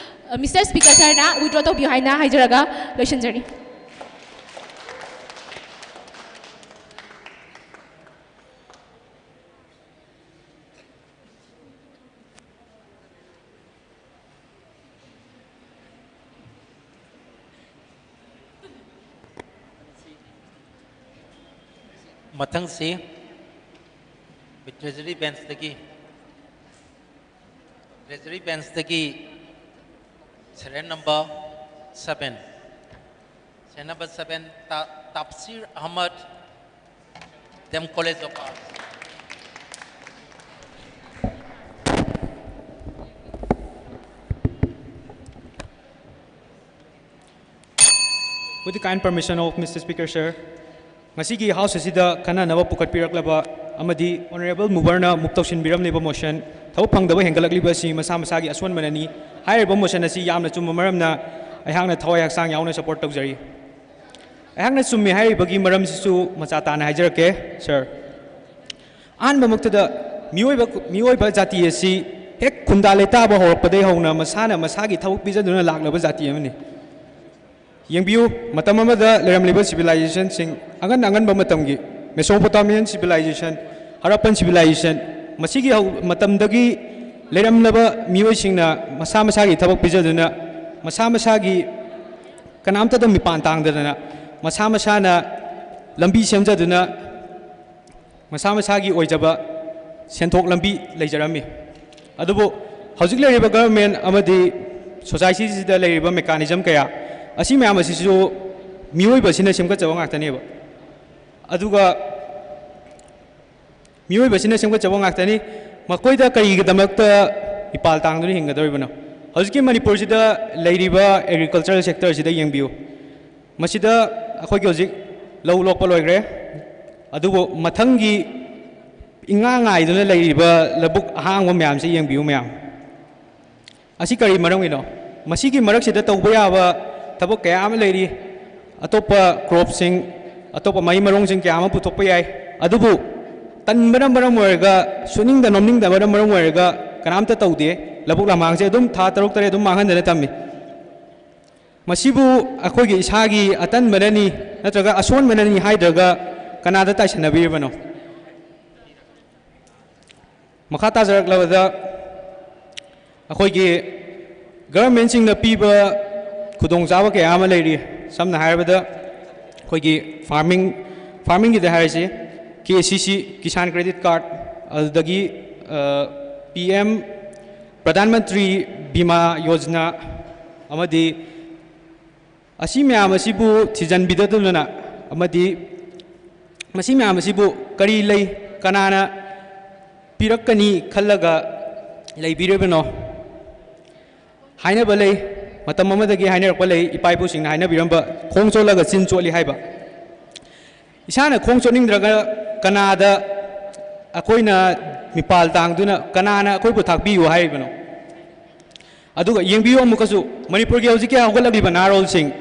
ꯑ, ꯃꯤꯁꯇꯔ ꯁ꯭ꯄꯤꯀꯔ ꯁꯔꯅ ꯋꯤꯗ꯭ꯔꯣ ꯇꯧꯕꯤꯌꯨ ꯍꯥꯏꯅ ꯍꯥꯏꯖꯔꯒ ꯂꯣꯏꯁꯤꯟꯖꯔꯤ꯫ ꯃꯊꯪꯁꯤ ꯇ꯭ꯔꯦꯖꯔꯤ ꯕꯦꯟꯁꯇꯒꯤ, ꯇ꯭ꯔꯦꯖꯔꯤ ꯕꯦꯟꯁꯇꯒꯤ serial number seven, serial number seven, ꯇꯥ-, Tapsir Ahmad, D M College of Arts꯫ With the kind permission of Mister Speaker, sir, ꯉꯁꯤꯒꯤ ꯍꯥꯎꯁ ꯑꯁꯤꯗ ꯈꯟꯅꯅꯕ ꯄꯨꯈꯠꯄꯤꯔꯛꯂꯕ ꯑꯃꯗꯤ ꯑꯣꯅꯔꯦꯕꯜ ꯃꯨꯚꯔꯅ ꯃꯨꯚ ꯇꯧꯁꯤꯟꯕꯤꯔꯝꯂꯤꯕ ꯃꯣꯁꯟ, ꯊꯕꯛ ꯐꯪꯗꯕ ꯍꯦꯟꯒꯠꯂꯛꯂꯤꯕ ꯑꯁꯤ ꯃꯁꯥ ꯃꯁꯥꯒꯤ ꯑꯁꯣꯟꯕꯅꯅꯤ꯫ ꯍꯥꯏꯔꯤꯕ ꯃꯣꯁꯟ ꯑꯁꯤ ꯌꯥꯝꯅ ꯆꯨꯝꯕ ꯃꯔꯝꯅ ꯑꯩꯍꯥꯛꯅ ꯊꯋꯥꯏ ꯍꯛꯆꯥꯡ ꯌꯥꯎꯅ ꯁꯄꯣꯔꯠ ꯇꯧꯖꯔꯤ꯫ ꯑꯩꯍꯥꯛꯅ ꯆꯨꯝꯃꯤ ꯍꯥꯏꯔꯤꯕꯒꯤ ꯃꯔꯝꯁꯤꯁꯨ ꯃꯆꯥ ꯇꯥꯅ ꯍꯥꯏꯖꯔꯛꯀꯦ, ꯁꯔ꯫ ꯑꯍꯥꯟꯕꯃꯛꯇꯗ ꯃꯤꯑꯣꯏꯕ, ꯃꯤꯑꯣꯏꯕ ꯖꯥꯇꯤ ꯑꯁꯤ ꯍꯦꯛ ꯈꯨꯟꯗꯥ ꯂꯩꯇꯥꯕ ꯍꯧꯔꯛꯄꯗꯒꯤ ꯍꯧꯅ ꯃꯁꯥꯅ ꯃꯁꯥꯒꯤ ꯊꯕꯛ ꯄꯤꯖꯗꯨꯅ ꯂꯥꯛꯂꯕ ꯖꯥꯇꯤ ꯑꯃꯅꯤ꯫ ꯌꯦꯡꯕꯤꯌꯨ, ꯃꯇꯝ ꯑꯃꯗ ꯂꯩꯔꯝꯂꯤꯕ ꯁꯤꯚꯤꯂꯥꯏꯖꯦꯁꯟꯁꯤꯡ, ꯑꯉꯟ ꯑꯉꯟꯕ ꯃꯇꯝꯒꯤ Mesopotamian civilization, Harappan civilization, ꯃꯁꯤꯒꯤ ꯍꯧ-, ꯃꯇꯝꯗꯒꯤ ꯂꯩꯔꯝꯂꯕ ꯃꯤꯑꯣꯏꯁꯤꯡꯅ ꯃꯁꯥ ꯃꯁꯥꯒꯤ ꯊꯕꯛ ꯄꯤꯖꯗꯨꯅ, ꯃꯁꯥ ꯃꯁꯥꯒꯤ ꯀꯅꯥꯝꯇꯗ ꯃꯤꯄꯥꯟ ꯇꯥꯡꯗꯗꯅ, ꯃꯁꯥ ꯃꯁꯥꯅ ꯂꯝꯕꯤ ꯁꯦꯝꯖꯗꯨꯅ, ꯃꯁꯥ ꯃꯁꯥꯒꯤ ꯑꯣꯏꯖꯕ ꯁꯦꯟꯊꯣꯛ ꯂꯝꯕꯤ ꯂꯩꯖꯔꯝꯃꯤ꯫ ꯑꯗꯨꯕꯨ ꯍꯧꯖꯤꯛ ꯂꯩꯔꯤꯕ ꯒꯚꯔꯟꯃꯦꯟ ꯑꯃꯗꯤ ꯁꯣꯁꯥꯏꯇꯤꯁꯤꯗ ꯂꯩꯔꯤꯕ ꯃꯦꯀꯥꯅꯤꯖꯝ ꯀꯌꯥ, ꯑꯁꯤ ꯃꯌꯥꯝ ꯑꯁꯤꯁꯨ ꯃꯤꯑꯣꯏꯕꯁꯤꯅ ꯁꯦꯝꯒꯠꯆꯕ ꯉꯥꯛꯇꯅꯦꯕ꯫ ꯑꯗꯨꯒ ꯃꯤꯑꯣꯏꯕꯁꯤꯅ ꯁꯦꯝꯒꯠꯆꯕ ꯉꯥꯛꯇꯅꯤ꯫ ꯃꯈꯣꯏꯗ ꯀꯔꯤꯒꯤꯗꯃꯛꯇ ꯃꯤꯄꯥꯜ ꯇꯥꯡꯗꯨꯅ ꯍꯤꯡꯒꯗꯧꯔꯤꯕꯅꯣ? ꯍꯧꯖꯤꯛꯀꯤ ꯃꯅꯤꯄꯨꯔꯁꯤꯗ ꯂꯩꯔꯤꯕ agricultural sector ꯑꯁꯤꯗ ꯌꯦꯡꯕꯤꯌꯨ꯫ ꯃꯁꯤꯗ ꯑꯩꯈꯣꯏꯒꯤ ꯍꯧꯖꯤꯛ ꯂꯧ ꯂꯣꯛꯄ ꯂꯣꯏꯈ꯭ꯔꯦ, ꯑꯗꯨꯕꯨ ꯃꯊꯪꯒꯤ ꯏꯉꯥ ꯉꯥꯏꯗꯨꯅ ꯂꯩꯔꯤꯕ ꯂꯧꯕꯨꯛ ꯑꯍꯥꯡꯕ ꯃꯌꯥꯝꯁꯦ ꯌꯦꯡꯕꯤꯌꯨ ꯃꯌꯥꯝ꯫ ꯑꯁꯤ ꯀꯔꯤ ꯃꯔꯝꯒꯤꯅꯣ? ꯃꯁꯤꯒꯤ ꯃꯔꯛꯁꯤꯗ ꯇꯧꯕ ꯌꯥꯕ ꯊꯕꯛ ꯀꯌꯥ ꯑꯃ ꯂꯩꯔꯤ꯫ ꯑꯇꯣꯞꯄ ꯀ꯭ꯔꯣꯞꯁꯤꯡ, ꯑꯇꯣꯞꯄ ꯃꯍꯩ ꯃꯔꯣꯡꯁꯤꯡ ꯀꯌꯥ ꯑꯃ ꯄꯨꯊꯣꯛꯄ ꯌꯥꯏ꯫ ꯑꯗꯨꯕꯨ ꯇꯟꯕꯅ ꯃꯔꯝ ꯑꯣꯏꯔꯒ, ꯁꯨꯅꯤꯡꯗ ꯅꯣꯝꯅꯤꯡꯗꯕꯅ ꯃꯔꯝ ꯑꯣꯏꯔꯒ ꯀꯅꯥꯝꯇ ꯇꯧꯗꯦ꯫ ꯂꯧꯕꯨꯛ ꯂꯝꯍꯥꯡꯁꯦ ꯑꯗꯨꯝ ꯊꯥ ꯇꯔꯨꯛ ꯇꯔꯦꯠ ꯑꯗꯨꯝ ꯃꯥꯡꯍꯟꯗꯅ ꯊꯝꯃꯤ꯫ ꯃꯁꯤꯕꯨ ꯑꯩꯈꯣꯏꯒꯤ ꯏꯁꯥꯒꯤ ꯑꯇꯟꯕꯅꯅꯤ ꯅꯠꯇ꯭ꯔꯒ ꯑꯁꯣꯟꯕꯅꯅꯤ ꯍꯥꯏꯗ꯭ꯔꯒ ꯀꯅꯥꯗ ꯇꯥꯏꯁꯟꯅꯕꯤꯔꯤꯕꯅꯣ? ꯃꯈꯥ ꯇꯥꯖꯔꯛꯂꯕꯗ, ꯑꯩꯈꯣꯏꯒꯤ ꯒꯚꯔꯟꯃꯦꯟꯁꯤꯡꯅ ꯄꯤꯕ ꯈꯨꯗꯣꯡꯆꯥꯕ ꯀꯌꯥ ꯑꯃ ꯂꯩꯔꯤ꯫ ꯁꯝꯅ ꯍꯥꯏꯔꯕꯗ, ꯑꯩꯈꯣꯏꯒꯤ ꯐꯥꯔꯃꯤꯡ, ꯐꯥꯔꯃꯤꯡꯒꯤꯗ ꯍꯥꯏꯔꯤꯁꯤ, ꯀꯦ ꯁꯤ ꯁꯤ, ꯀꯤꯁꯥꯟ ꯀ꯭ꯔꯦꯗꯤꯠ ꯀꯥꯔꯗ, ꯑꯗꯨꯗꯒꯤ ꯄꯤ ꯑꯦꯝ ꯄ꯭ꯔꯙꯥꯟ ꯃꯟꯇ꯭ꯔꯤ ꯕꯤꯃꯥ ꯌꯣꯖꯅꯥ, ꯑꯃꯗꯤ ꯑꯁꯤ ꯃꯌꯥꯝ ꯑꯁꯤꯕꯨ ꯊꯤꯖꯤꯟꯕꯤꯗꯗꯨꯅ, ꯑꯃꯗꯤ ꯃꯁꯤ ꯃꯌꯥꯝ ꯑꯁꯤꯕꯨ ꯀꯔꯤ ꯂꯩ, ꯀꯅꯥꯅ ꯄꯤꯔꯛꯀꯅꯤ ꯈꯜꯂꯒ ꯂꯩꯕꯤꯔꯤꯕꯅꯣ ꯍꯥꯏꯅꯕ ꯂꯩ꯫ ꯃꯇꯝ ꯑꯃꯗꯒꯤ ꯍꯥꯏꯅꯔꯛꯄ ꯂꯩ, ꯏꯄꯥ ꯏꯄꯨꯁꯤꯡꯅ ꯍꯥꯏꯅꯕꯤꯔꯝꯕ "ꯈꯣꯡ ꯆꯣꯠꯂꯒ ꯆꯤꯟ ꯆꯣꯠꯂꯤ" ꯍꯥꯏꯕ꯫ ꯏꯁꯥꯅ ꯈꯣꯡ ꯆꯣꯠꯅꯤꯡꯗ꯭ꯔꯒ ꯀꯅꯥꯗ ꯑꯩꯈꯣꯏꯅ ꯃꯤꯄꯥꯜ ꯇꯥꯡꯗꯨꯅ, ꯀꯅꯥꯅ ꯑꯩꯈꯣꯏꯕꯨ ꯊꯥꯛꯄꯤꯌꯨ ꯍꯥꯏꯔꯤꯕꯅꯣ? ꯑꯗꯨꯒ ꯌꯦꯡꯕꯤꯌꯨ ꯑꯃꯨꯛꯀꯁꯨ, ꯃꯅꯤꯄꯨꯔꯒꯤ ꯍꯧꯖꯤꯛꯀꯤ ꯍꯧꯒꯠꯂꯛꯂꯤꯕ ꯅꯍꯥꯔꯣꯜꯁꯤꯡ,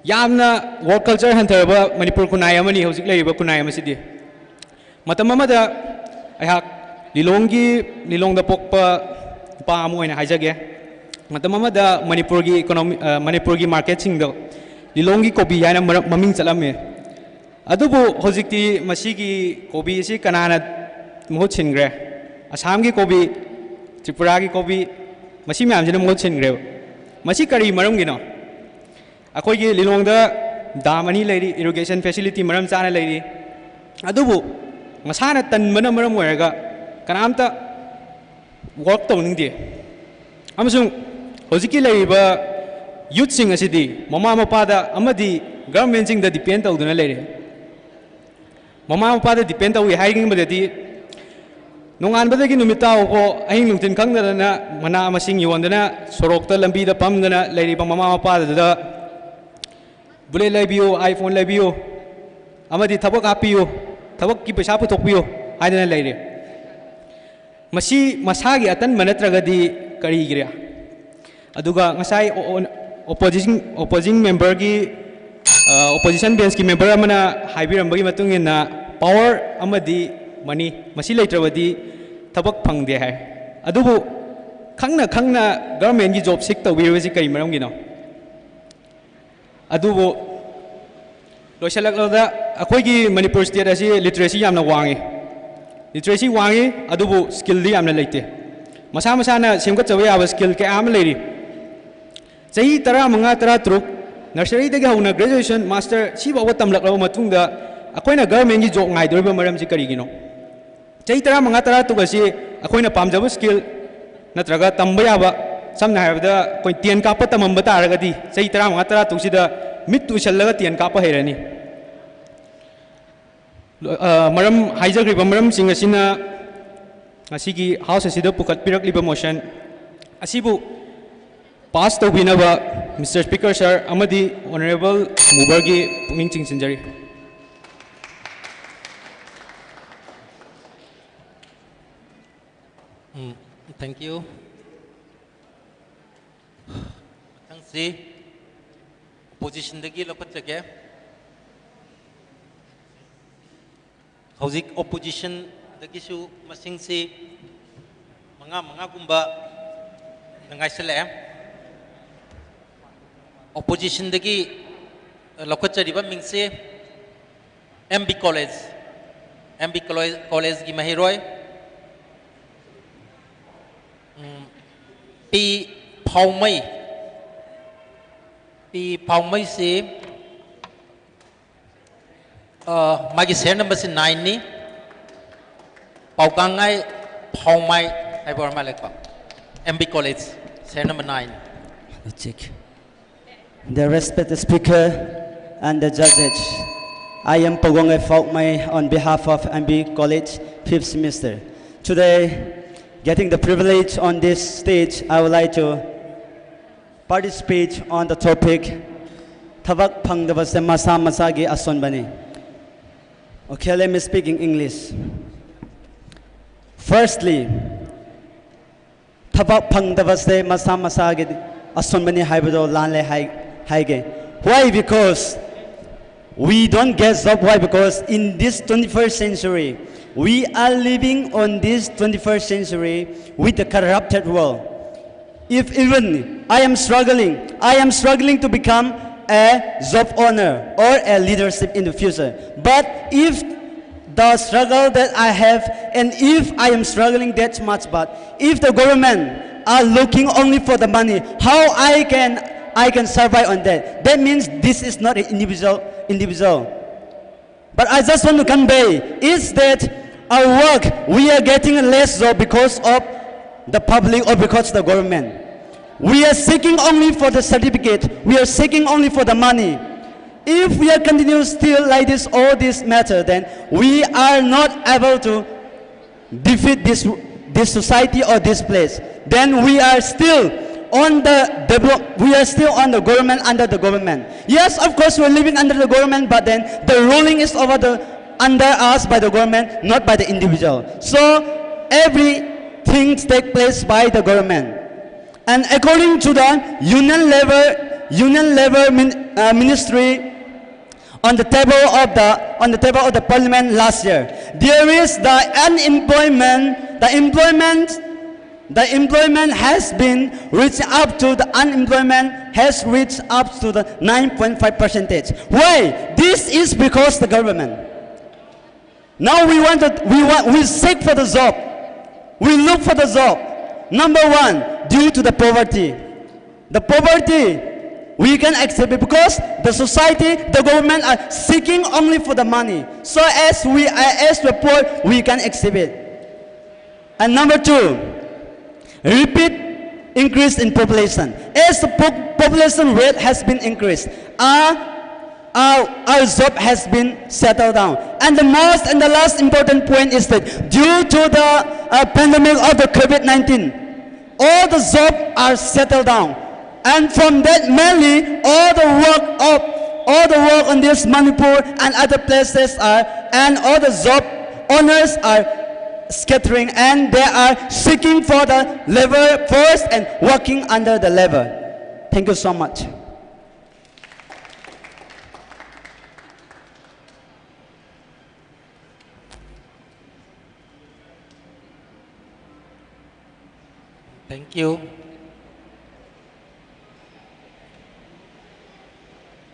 ꯌꯥꯝꯅ ꯋꯥꯔꯛ ꯀꯜꯆꯔ ꯍꯟꯊꯔꯕ ꯃꯅꯤꯄꯨꯔ ꯈꯨꯟꯅꯥꯏ ꯑꯃꯅꯤ ꯍꯧꯖꯤꯛ ꯂꯩꯔꯤꯕ ꯈꯨꯟꯅꯥꯏ ꯑꯃꯁꯤꯗꯤ꯫ ꯃꯇꯝ ꯑꯃꯗ ꯑꯩꯍꯥꯛ ꯂꯤꯂꯣꯡꯒꯤ, ꯂꯤꯂꯣꯡꯗ ꯄꯣꯛꯄ ꯅꯨꯄꯥ ꯑꯃ ꯑꯣꯏꯅ ꯍꯥꯏꯖꯒꯦ꯫ ꯃꯇꯝ ꯑꯃꯗ ꯃꯅꯤꯄꯨꯔꯒꯤ ꯏꯀꯣꯅꯣꯃꯤ, ꯑ, ꯃꯅꯤꯄꯨꯔꯒꯤ ꯃꯥꯔꯀꯦꯠꯁꯤꯡꯗ ꯂꯤꯂꯣꯡꯒꯤ ꯀꯣꯕꯤ ꯍꯥꯏꯅ ꯃꯔ-, ꯃꯃꯤꯡ ꯆꯠꯂꯝꯃꯤ꯫ ꯑꯗꯨꯕꯨ ꯍꯧꯖꯤꯛꯇꯤ ꯃꯁꯤꯒꯤ ꯀꯣꯕꯤ ꯑꯁꯤ ꯀꯅꯥꯅ ꯃꯍꯨꯠ ꯁꯤꯟꯈ꯭ꯔꯦ? ꯑꯁꯥꯝꯒꯤ ꯀꯣꯕꯤ, ꯇ꯭ꯔꯤꯄꯨꯔꯥꯒꯤ ꯀꯣꯕꯤ, ꯃꯁꯤ ꯃꯌꯥꯝꯁꯤꯅ ꯃꯍꯨꯠ ꯁꯤꯟꯈ꯭ꯔꯦꯕ꯫ ꯃꯁꯤ ꯀꯔꯤ ꯃꯔꯝꯒꯤꯅꯣ? ꯑꯩꯈꯣꯏꯒꯤ ꯂꯤꯂꯣꯡꯗ ꯗꯥꯝ ꯑꯅꯤ ꯂꯩꯔꯤ, ꯏꯔꯤꯒꯦꯁꯟ ꯐꯦꯁꯤꯂꯤꯇꯤ ꯃꯔꯝ ꯆꯥꯅ ꯂꯩꯔꯤ, ꯑꯗꯨꯕꯨ ꯃꯁꯥꯅ ꯇꯟꯕꯅ ꯃꯔꯝ ꯑꯣꯏꯔꯒ ꯀꯅꯥꯝꯇ ꯋꯥꯔꯛ ꯇꯧꯅꯤꯡꯗꯦ꯫ ꯑꯃꯁꯨꯡ ꯍꯧꯖꯤꯛꯀꯤ ꯂꯩꯔꯤꯕ ꯌꯨꯠꯁꯤꯡ ꯑꯁꯤꯗꯤ ꯃꯃꯥ ꯃꯄꯥꯗ ꯑꯃꯗꯤ ꯒꯚꯔꯟꯃꯦꯟꯁꯤꯡꯗ ꯗꯤꯄꯦꯟ ꯇꯧꯗꯨꯅ ꯂꯩꯔꯦ꯫ ꯃꯃꯥ ꯃꯄꯥꯗ ꯗꯤꯄꯦꯟ ꯇꯧꯏ ꯍꯥꯏꯅꯤꯡꯕꯗꯗꯤ, ꯅꯣꯡꯉꯥꯟꯕꯗꯒꯤ ꯅꯨꯃꯤꯠ ꯇꯥꯕꯐꯥꯎ ꯑꯍꯤꯡ ꯅꯨꯡꯊꯤꯜ ꯈꯪꯗꯗꯅ ꯃꯅꯥ ꯃꯁꯤꯡ ꯌꯣꯟꯗꯅ, ꯁꯣꯔꯣꯛꯇ ꯂꯝꯕꯤꯗ ꯐꯝꯗꯅ ꯂꯩꯔꯤꯕ ꯃꯃꯥ ꯃꯄꯥꯗꯨꯗ ꯕꯨꯂꯦꯠ ꯂꯩꯕꯤꯌꯨ, ꯑꯥꯏꯐꯣꯟ ꯂꯩꯕꯤꯌꯨ, ꯑꯃꯗꯤ ꯊꯕꯛ ꯍꯥꯞꯄꯤꯌꯨ, ꯊꯕꯛꯀꯤ ꯄꯩꯁꯥ ꯄꯨꯊꯣꯛꯄꯤꯌꯨ ꯍꯥꯏꯗꯅ ꯂꯩꯔꯦ꯫ ꯃꯁꯤ ꯃꯁꯥꯒꯤ ꯑꯇꯟꯕ ꯅꯠꯇ꯭ꯔꯒꯗꯤ ꯀꯔꯤꯒꯤꯔ? ꯑꯗꯨꯒ ꯉꯁꯥꯏ opposition opposing memberꯒꯤ opposition benchꯀꯤ member ꯑꯃꯅ ꯍꯥꯏꯕꯤꯔꯝꯕꯒꯤ ꯃꯇꯨꯡ ꯏꯟꯅ power ꯑꯃꯗꯤ money ꯃꯁꯤ ꯂꯩꯇ꯭ꯔꯕꯗꯤ ꯊꯕꯛ ꯐꯪꯗꯦ ꯍꯥꯏ꯫ ꯑꯗꯨꯕꯨ ꯈꯪꯅ ꯈꯪꯅ governmentꯀꯤ job seek ꯇꯧꯕꯤꯔꯤꯕꯁꯤ ꯀꯔꯤ ꯃꯔꯝꯒꯤꯅꯣ? ꯑꯗꯨꯕꯨ ꯂꯣꯏꯁꯤꯜꯂꯛꯂꯕꯗ ꯑꯩꯈꯣꯏꯒꯤ ꯃꯅꯤꯄꯨꯔ state ꯑꯁꯤ literacy ꯌꯥꯝꯅ ꯋꯥꯡꯉꯤ꯫ Literacy ꯋꯥꯡꯉꯤ, ꯑꯗꯨꯕꯨ skillꯗꯤ ꯌꯥꯝꯅ ꯂꯩꯇꯦ꯫ ꯃꯁꯥ ꯃꯁꯥꯅ ꯁꯦꯝꯒꯠꯆꯕ ꯌꯥꯕ skill ꯀꯌꯥ ꯑꯃ ꯂꯩꯔꯤ꯫ ꯆꯍꯤ ꯇꯔꯥꯃꯉꯥ, ꯇꯔꯥꯇꯔꯨꯛ, nurseryꯗꯒꯤ ꯍꯧꯅ graduation, master ꯁꯤꯐꯥꯎꯕ ꯇꯝꯂꯛꯂꯕ ꯃꯇꯨꯡꯗ ꯑꯩꯈꯣꯏꯅ governmentꯀꯤ job ꯉꯥꯏꯗꯣꯔꯤꯕ ꯃꯔꯝꯁꯤ ꯀꯔꯤꯒꯤꯅꯣ? ꯆꯍꯤ ꯇꯔꯥꯃꯉꯥ, ꯇꯔꯥꯇꯔꯨꯛ ꯑꯁꯤ ꯑꯩꯈꯣꯏꯅ ꯄꯥꯝꯖꯕ skill ꯅꯠꯇ꯭ꯔꯒ ꯇꯝꯕ ꯌꯥꯕ, ꯁꯝꯅ ꯍꯥꯏꯔꯕꯗ ꯑꯩꯈꯣꯏ ten ꯀꯥꯞꯄ ꯇꯝꯃꯝꯕ ꯇꯥꯔꯒꯗꯤ ꯆꯍꯤ ꯇꯔꯥꯃꯉꯥ, ꯇꯔꯥꯇꯔꯨꯛꯁꯤꯗ ꯃꯤꯠ ꯎꯏꯁꯜꯂꯒ ten ꯀꯥꯞꯄ ꯍꯩꯔꯅꯤ꯫ ꯂꯣ-, ꯑ, ꯃꯔꯝ, ꯍꯥꯏꯖꯈ꯭ꯔꯤꯕ ꯃꯔꯝꯁꯤꯡ ꯑꯁꯤꯅ ꯉꯁꯤꯒꯤ House ꯑꯁꯤꯗ ꯄꯨꯈꯠꯄꯤꯔꯛꯂꯤꯕ motion ꯑꯁꯤꯕꯨ pass ꯇꯧꯕꯤꯅꯕ Mister Speaker sir ꯑꯃꯗꯤ honourable moverꯒꯤ ꯄꯨꯛꯅꯤꯡ ꯆꯤꯡꯁꯤꯟꯖꯔꯤ꯫ ꯎꯝ, thank you. ꯃꯊꯪꯁꯤ oppositionꯗꯒꯤ ꯂꯧꯈꯠꯆꯒꯦ꯫ ꯍꯧꯖꯤꯛ oppositionꯗꯒꯤꯁꯨ ꯃꯁꯤꯡꯁꯤ ꯃꯉꯥ ꯃꯉꯥꯒꯨꯝꯕ ꯉꯥꯏꯁꯤꯜꯂꯛꯑꯦ꯫ Oppositionꯗꯒꯤ ꯂꯧꯈꯠꯆꯔꯤꯕ ꯃꯤꯡꯁꯤ M B College, M B College, Collegeꯒꯤ ꯃꯍꯩꯔꯣꯏ, ꯎꯝ, P ꯐꯥꯎꯃꯩ, P ꯐꯥꯎꯃꯩꯁꯤ, ꯑ, ꯃꯥꯒꯤ serial numberꯁꯤ nineꯅꯤ꯫ ꯄꯥꯎꯀꯥꯡꯉꯥꯏ ꯐꯥꯎꯃꯥꯏ ꯍꯥꯏꯕ ꯑꯣꯏꯔ ꯃꯥꯜꯂꯦꯀꯣ, M B College, serial number nine. Check. The respected speaker and the judges, I am Pogongay Faukmai on behalf of M B College, fifth semester. Today, getting the privilege on this stage, I would like to participate on the topic ꯊꯕꯛ ꯐꯪꯗꯕꯁꯦ ꯃꯁꯥ ꯃꯁꯥꯒꯤ ꯑꯁꯣꯟꯕꯅꯤ꯫ Okay, let me speak in English. Firstly, ꯊꯕꯛ ꯐꯪꯗꯕꯁꯦ ꯃꯁꯥ ꯃꯁꯥꯒꯤ ꯑꯁꯣꯟꯕꯅꯤ ꯍꯥꯏꯕꯗꯣ ꯂꯥꯜꯂꯦ ꯍꯥꯏ ꯍꯥꯏꯒꯦ꯫ Why? Because we don't get job. Why? Because in this twenty-first century, we are living on this twenty-first century with the corrupted world. If even I am struggling, I am struggling to become a job owner or a leadership in the future. But if the struggle that I have, and if I am struggling that much, but if the government are looking only for the money, how I can I can survive on that? That means this is not an individual individual. But I just want to convey is that our work, we are getting less job because of the public or because of the government. We are seeking only for the certificate. We are seeking only for the money. If we are continue still like this, all this matter, then we are not able to defeat this, this society or this place. Then we are still on the develop, we are still on the government, under the government. Yes, of course, we're living under the government, but then the ruling is over the under us by the government, not by the individual. So everything take place by the government. And according to the union level, union level min, uh, ministry on the table of the on the table of the parliament last year, there is the unemployment. The employment the employment has been reached up to the unemployment has reached up to the nine point five percentage. Why? This is because the government. Now we want to, we want, we seek for the job. We look for the job. Number one, due to the poverty. The poverty, we can accept it because the society, the government are seeking only for the money. So as we are, as the poor, we can accept it. And number two, repeat increase in population. As the po- population rate has been increased, our, our, our job has been settled down. And the most and the last important point is that due to the uh, pandemic of the COVID nineteen, all the jobs are settled down. And from that mainly, all the work of all the work on this Manipur and other places are, and all the job owners are scattering, and they are seeking for the labor force and working under the labor. Thank you so much. Thank you.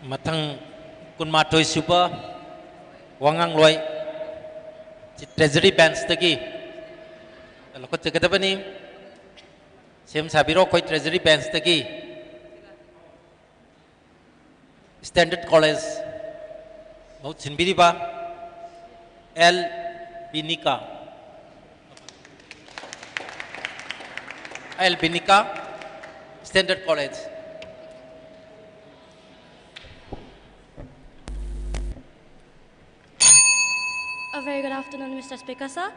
ꯃꯊꯪ ꯀꯨꯟꯃꯥꯊꯣꯏ ꯁꯨꯕ ꯋꯥꯉꯥꯡꯂꯣꯏ treasury ꯕꯦꯟꯁꯇꯒꯤ ꯂꯧꯈꯠꯆꯒꯗꯕꯅꯤ꯫ ꯁꯦꯝ ꯁꯥꯕꯤꯔꯣ ꯑꯩꯈꯣꯏ treasury ꯕꯦꯟꯁꯇꯒꯤ꯫ ꯁ꯭ꯇꯦꯟꯗꯔꯗ college ꯃꯍꯨꯠ ꯁꯤꯟꯕꯤꯔꯤꯕ L Binika, L Binika, ꯁ꯭ꯇꯦꯟꯗꯔꯗ college. A very good afternoon, Mister Speaker, sir.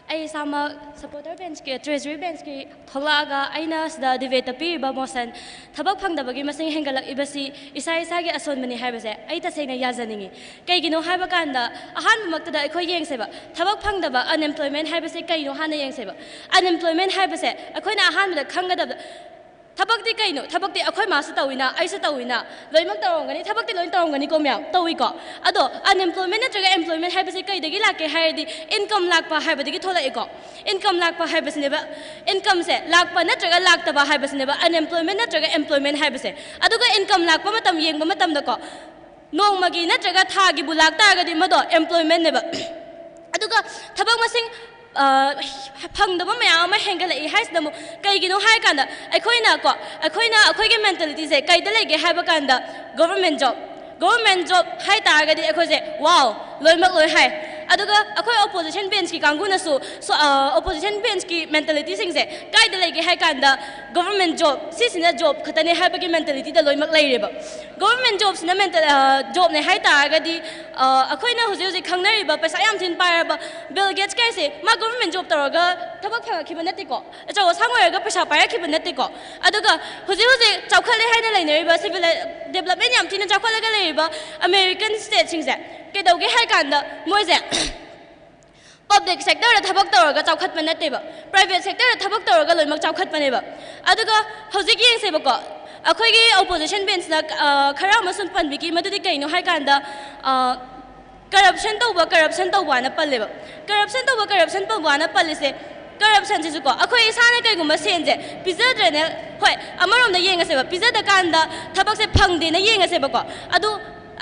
ꯑꯩ ꯏꯁꯥꯃꯛ ꯁꯄꯣꯔꯇꯔ ꯕꯦꯟꯁꯀꯤ, ꯇ꯭ꯔꯦꯖꯔꯤ ꯕꯦꯟꯁꯀꯤ ꯊꯣꯛꯂꯛꯑꯒ ꯑꯩꯅ ꯁꯤꯗ ꯗꯤꯕꯦꯠꯇ ꯄꯤꯔꯤꯕ ꯃꯣꯁꯟ, ꯊꯕꯛ ꯐꯪꯗꯕꯒꯤ ꯃꯁꯤꯡ ꯍꯦꯟꯒꯠꯂꯛꯂꯤꯕꯁꯤ ꯏꯁꯥ ꯏꯁꯥꯒꯤ ꯑꯁꯣꯟꯕꯅꯤ ꯍꯥꯏꯕꯁꯦ ꯑꯩ ꯇꯁꯦꯡꯅ ꯌꯥꯖꯅꯤꯡꯉꯤ꯫ ꯀꯩꯒꯤꯅꯣ ꯍꯥꯏꯕ ꯀꯥꯟꯗ, ꯑꯍꯥꯟꯕꯃꯛꯇꯗ ꯑꯩꯈꯣꯏ ꯌꯦꯡꯁꯦꯕ, ꯊꯕꯛ ꯐꯪꯗꯕ, unemployment ꯍꯥꯏꯕꯁꯦ ꯀꯩꯅꯣ ꯍꯥꯟꯅ ꯌꯦꯡꯁꯦꯕ꯫ Unemployment ꯍꯥꯏꯕꯁꯦ ꯑꯩꯈꯣꯏꯅ ꯑꯍꯥꯟꯕꯗ ꯈꯪꯒꯗꯕ, ꯊꯕꯛꯇꯤ ꯀꯩꯅꯣ? ꯊꯕꯛꯇꯤ ꯑꯩꯈꯣꯏ ꯃꯥꯁꯨ ꯇꯧꯋꯤꯅ, ꯑꯩꯁꯨ ꯇꯧꯋꯤꯅ, ꯂꯣꯏꯅꯃꯛ ꯇꯧꯔꯝꯒꯅꯤ, ꯊꯕꯛꯇꯤ ꯂꯣꯏ ꯇꯧꯔꯝꯒꯅꯤꯀꯣ ꯃꯌꯥꯝ, ꯇꯧꯋꯤꯀꯣ꯫ ꯑꯗꯣ unemployment ꯅꯠꯇ꯭ꯔꯒ employment ꯍꯥꯏꯕꯁꯤ ꯀꯩꯗꯒꯤ ꯂꯥꯛꯀꯦ ꯍꯥꯏꯔꯗꯤ, income ꯂꯥꯛꯄ ꯍꯥꯏꯕꯗꯒꯤ ꯊꯣꯛꯂꯛꯑꯦꯀꯣ꯫ Income ꯂꯥꯛꯄ ꯍꯥꯏꯕꯁꯤꯅꯦꯕ, incomeꯁꯦ ꯂꯥꯛꯄ ꯅꯠꯇ꯭ꯔꯒ ꯂꯥꯛꯇꯕ ꯍꯥꯏꯕꯁꯤꯅꯦꯕ unemployment ꯅꯠꯇ꯭ꯔꯒ employment ꯍꯥꯏꯕꯁꯦ꯫ ꯑꯗꯨꯒ income ꯂꯥꯛꯄ ꯃꯇꯝ ꯌꯦꯡꯕ ꯃꯇꯝꯗꯀꯣ, ꯅꯣꯡꯃꯒꯤ ꯅꯠꯇ꯭ꯔꯒ ꯊꯥꯒꯤꯕꯨ ꯂꯥꯛ ꯇꯥꯔꯒꯗꯤ ꯃꯗꯣ employmentꯅꯦꯕ꯫ ꯑꯗꯨꯒ ꯊꯕꯛ ꯃꯁꯤꯡ, ꯑ, ꯐꯪꯗꯕ ꯃꯌꯥꯝ ꯑꯃ ꯍꯦꯟꯒꯠꯂꯛꯏ ꯍꯥꯏꯁꯤꯅ ꯑꯃꯨꯛ ꯀꯩꯒꯤꯅꯣ ꯍꯥꯏꯔꯀꯥꯟꯗ, ꯑꯩꯈꯣꯏꯅ ꯀꯣ, ꯑꯩꯈꯣꯏꯅ, ꯑꯩꯈꯣꯏꯒꯤ mentalityꯁꯦ ꯀꯩꯗ ꯂꯩꯒꯦ ꯍꯥꯏꯕ ꯀꯥꯟꯗ, government job, government job ꯍꯥꯏ ꯇꯥꯔꯒꯗꯤ ꯑꯩꯈꯣꯏꯁꯦ wow, ꯂꯣꯏꯅꯃꯛ ꯂꯣꯏ ꯍꯥꯏ꯫ ꯑꯗꯨꯒ ꯑꯩꯈꯣꯏ opposition benchꯀꯤ ꯀꯥꯡꯕꯨꯅꯁꯨ, opposition benchꯀꯤ mentalityꯁꯤꯡꯁꯦ ꯀꯥꯏꯗ ꯂꯩꯒꯦ ꯍꯥꯏ ꯀꯥꯟꯗ, government job, ꯁꯤꯁꯤꯅ job ꯈꯛꯇꯅꯦ ꯍꯥꯏꯕꯒꯤ mentalityꯗ ꯂꯣꯏꯅꯃꯛ ꯂꯩꯔꯦꯕ꯫ Government jobꯁꯤꯅ mental jobꯅꯦ ꯍꯥꯏ ꯇꯥꯔꯒꯗꯤ, ꯑꯩꯈꯣꯏꯅ ꯍꯧꯖꯤꯛ ꯍꯧꯖꯤꯛ ꯈꯪꯅꯔꯤꯕ ꯄꯩꯁꯥ ꯌꯥꯝ ꯊꯤꯅ ꯄꯥꯏꯔꯕ Bill Gates ꯀꯥꯏꯁꯦ, ꯃꯥ government job ꯇꯧꯔꯒ ꯊꯕꯛ ꯐꯪꯉꯛꯈꯤꯕ ꯅꯠꯇꯦꯀꯣ, ꯑꯆꯧ ꯑꯁꯥꯡ ꯑꯣꯏꯔꯒ ꯄꯩꯁꯥ ꯄꯥꯏꯔꯛꯈꯤꯕ ꯅꯠꯇꯦꯀꯣ꯫ ꯑꯗꯨꯒ ꯍꯧꯖꯤꯛ ꯍꯧꯖꯤꯛ ꯆꯥꯎꯈꯠꯂꯦ ꯍꯥꯏꯅ ꯂꯩꯅꯔꯤꯕ, civil development ꯌꯥꯝ ꯊꯤꯅ ꯆꯥꯎꯈꯠꯂꯒ ꯂꯩꯔꯤꯕ American stateꯁꯤꯡꯁꯦ ꯀꯩꯗꯧꯒꯦ ꯍꯥꯏ ꯀꯥꯟꯗ, ꯃꯣꯏꯁꯦ public sectorꯗ ꯊꯕꯛ ꯇꯧꯔꯒ ꯆꯥꯎꯈꯠꯄ ꯅꯠꯇꯦꯕ, private sectorꯗ ꯊꯕꯛ ꯇꯧꯔꯒ ꯂꯣꯏꯅꯃꯛ ꯆꯥꯎꯈꯠꯄꯅꯦꯕ꯫ ꯑꯗꯨꯒ ꯍꯧꯖꯤꯛ ꯌꯦꯡꯁꯦꯕꯀꯣ, ꯑꯩꯈꯣꯏꯒꯤ opposition benchꯅ ꯈꯔ ꯑꯃ ꯁꯨꯝ ꯄꯟꯕꯤꯈꯤ, ꯃꯗꯨꯗꯤ ꯀꯩꯅꯣ ꯍꯥꯏ ꯀꯥꯟꯗ, corruption ꯇꯧꯕ, corruption ꯇꯧꯕꯅ ꯄꯜꯂꯦꯕ꯫ Corruption ꯇꯧꯕ, corruption ꯇꯧꯕꯅ ꯄꯜꯂꯤꯁꯦ, corruptionꯁꯤꯁꯨꯀꯣ, ꯑꯩꯈꯣꯏ ꯏꯁꯥꯅ ꯀꯩꯒꯨꯝꯕ ꯁꯦꯟꯁꯦ ꯄꯤꯖꯗ꯭ꯔꯦꯅꯦ, ꯍꯣꯏ, ꯑꯃꯔꯣꯝꯗ ꯌꯦꯡꯉꯁꯦꯕ, ꯄꯤꯖꯗꯀꯥꯟꯗ ꯊꯕꯛꯁꯦ ꯐꯪꯗꯦꯅ ꯌꯦꯡꯉꯁꯦꯕꯀꯣ꯫ ꯑꯗꯨ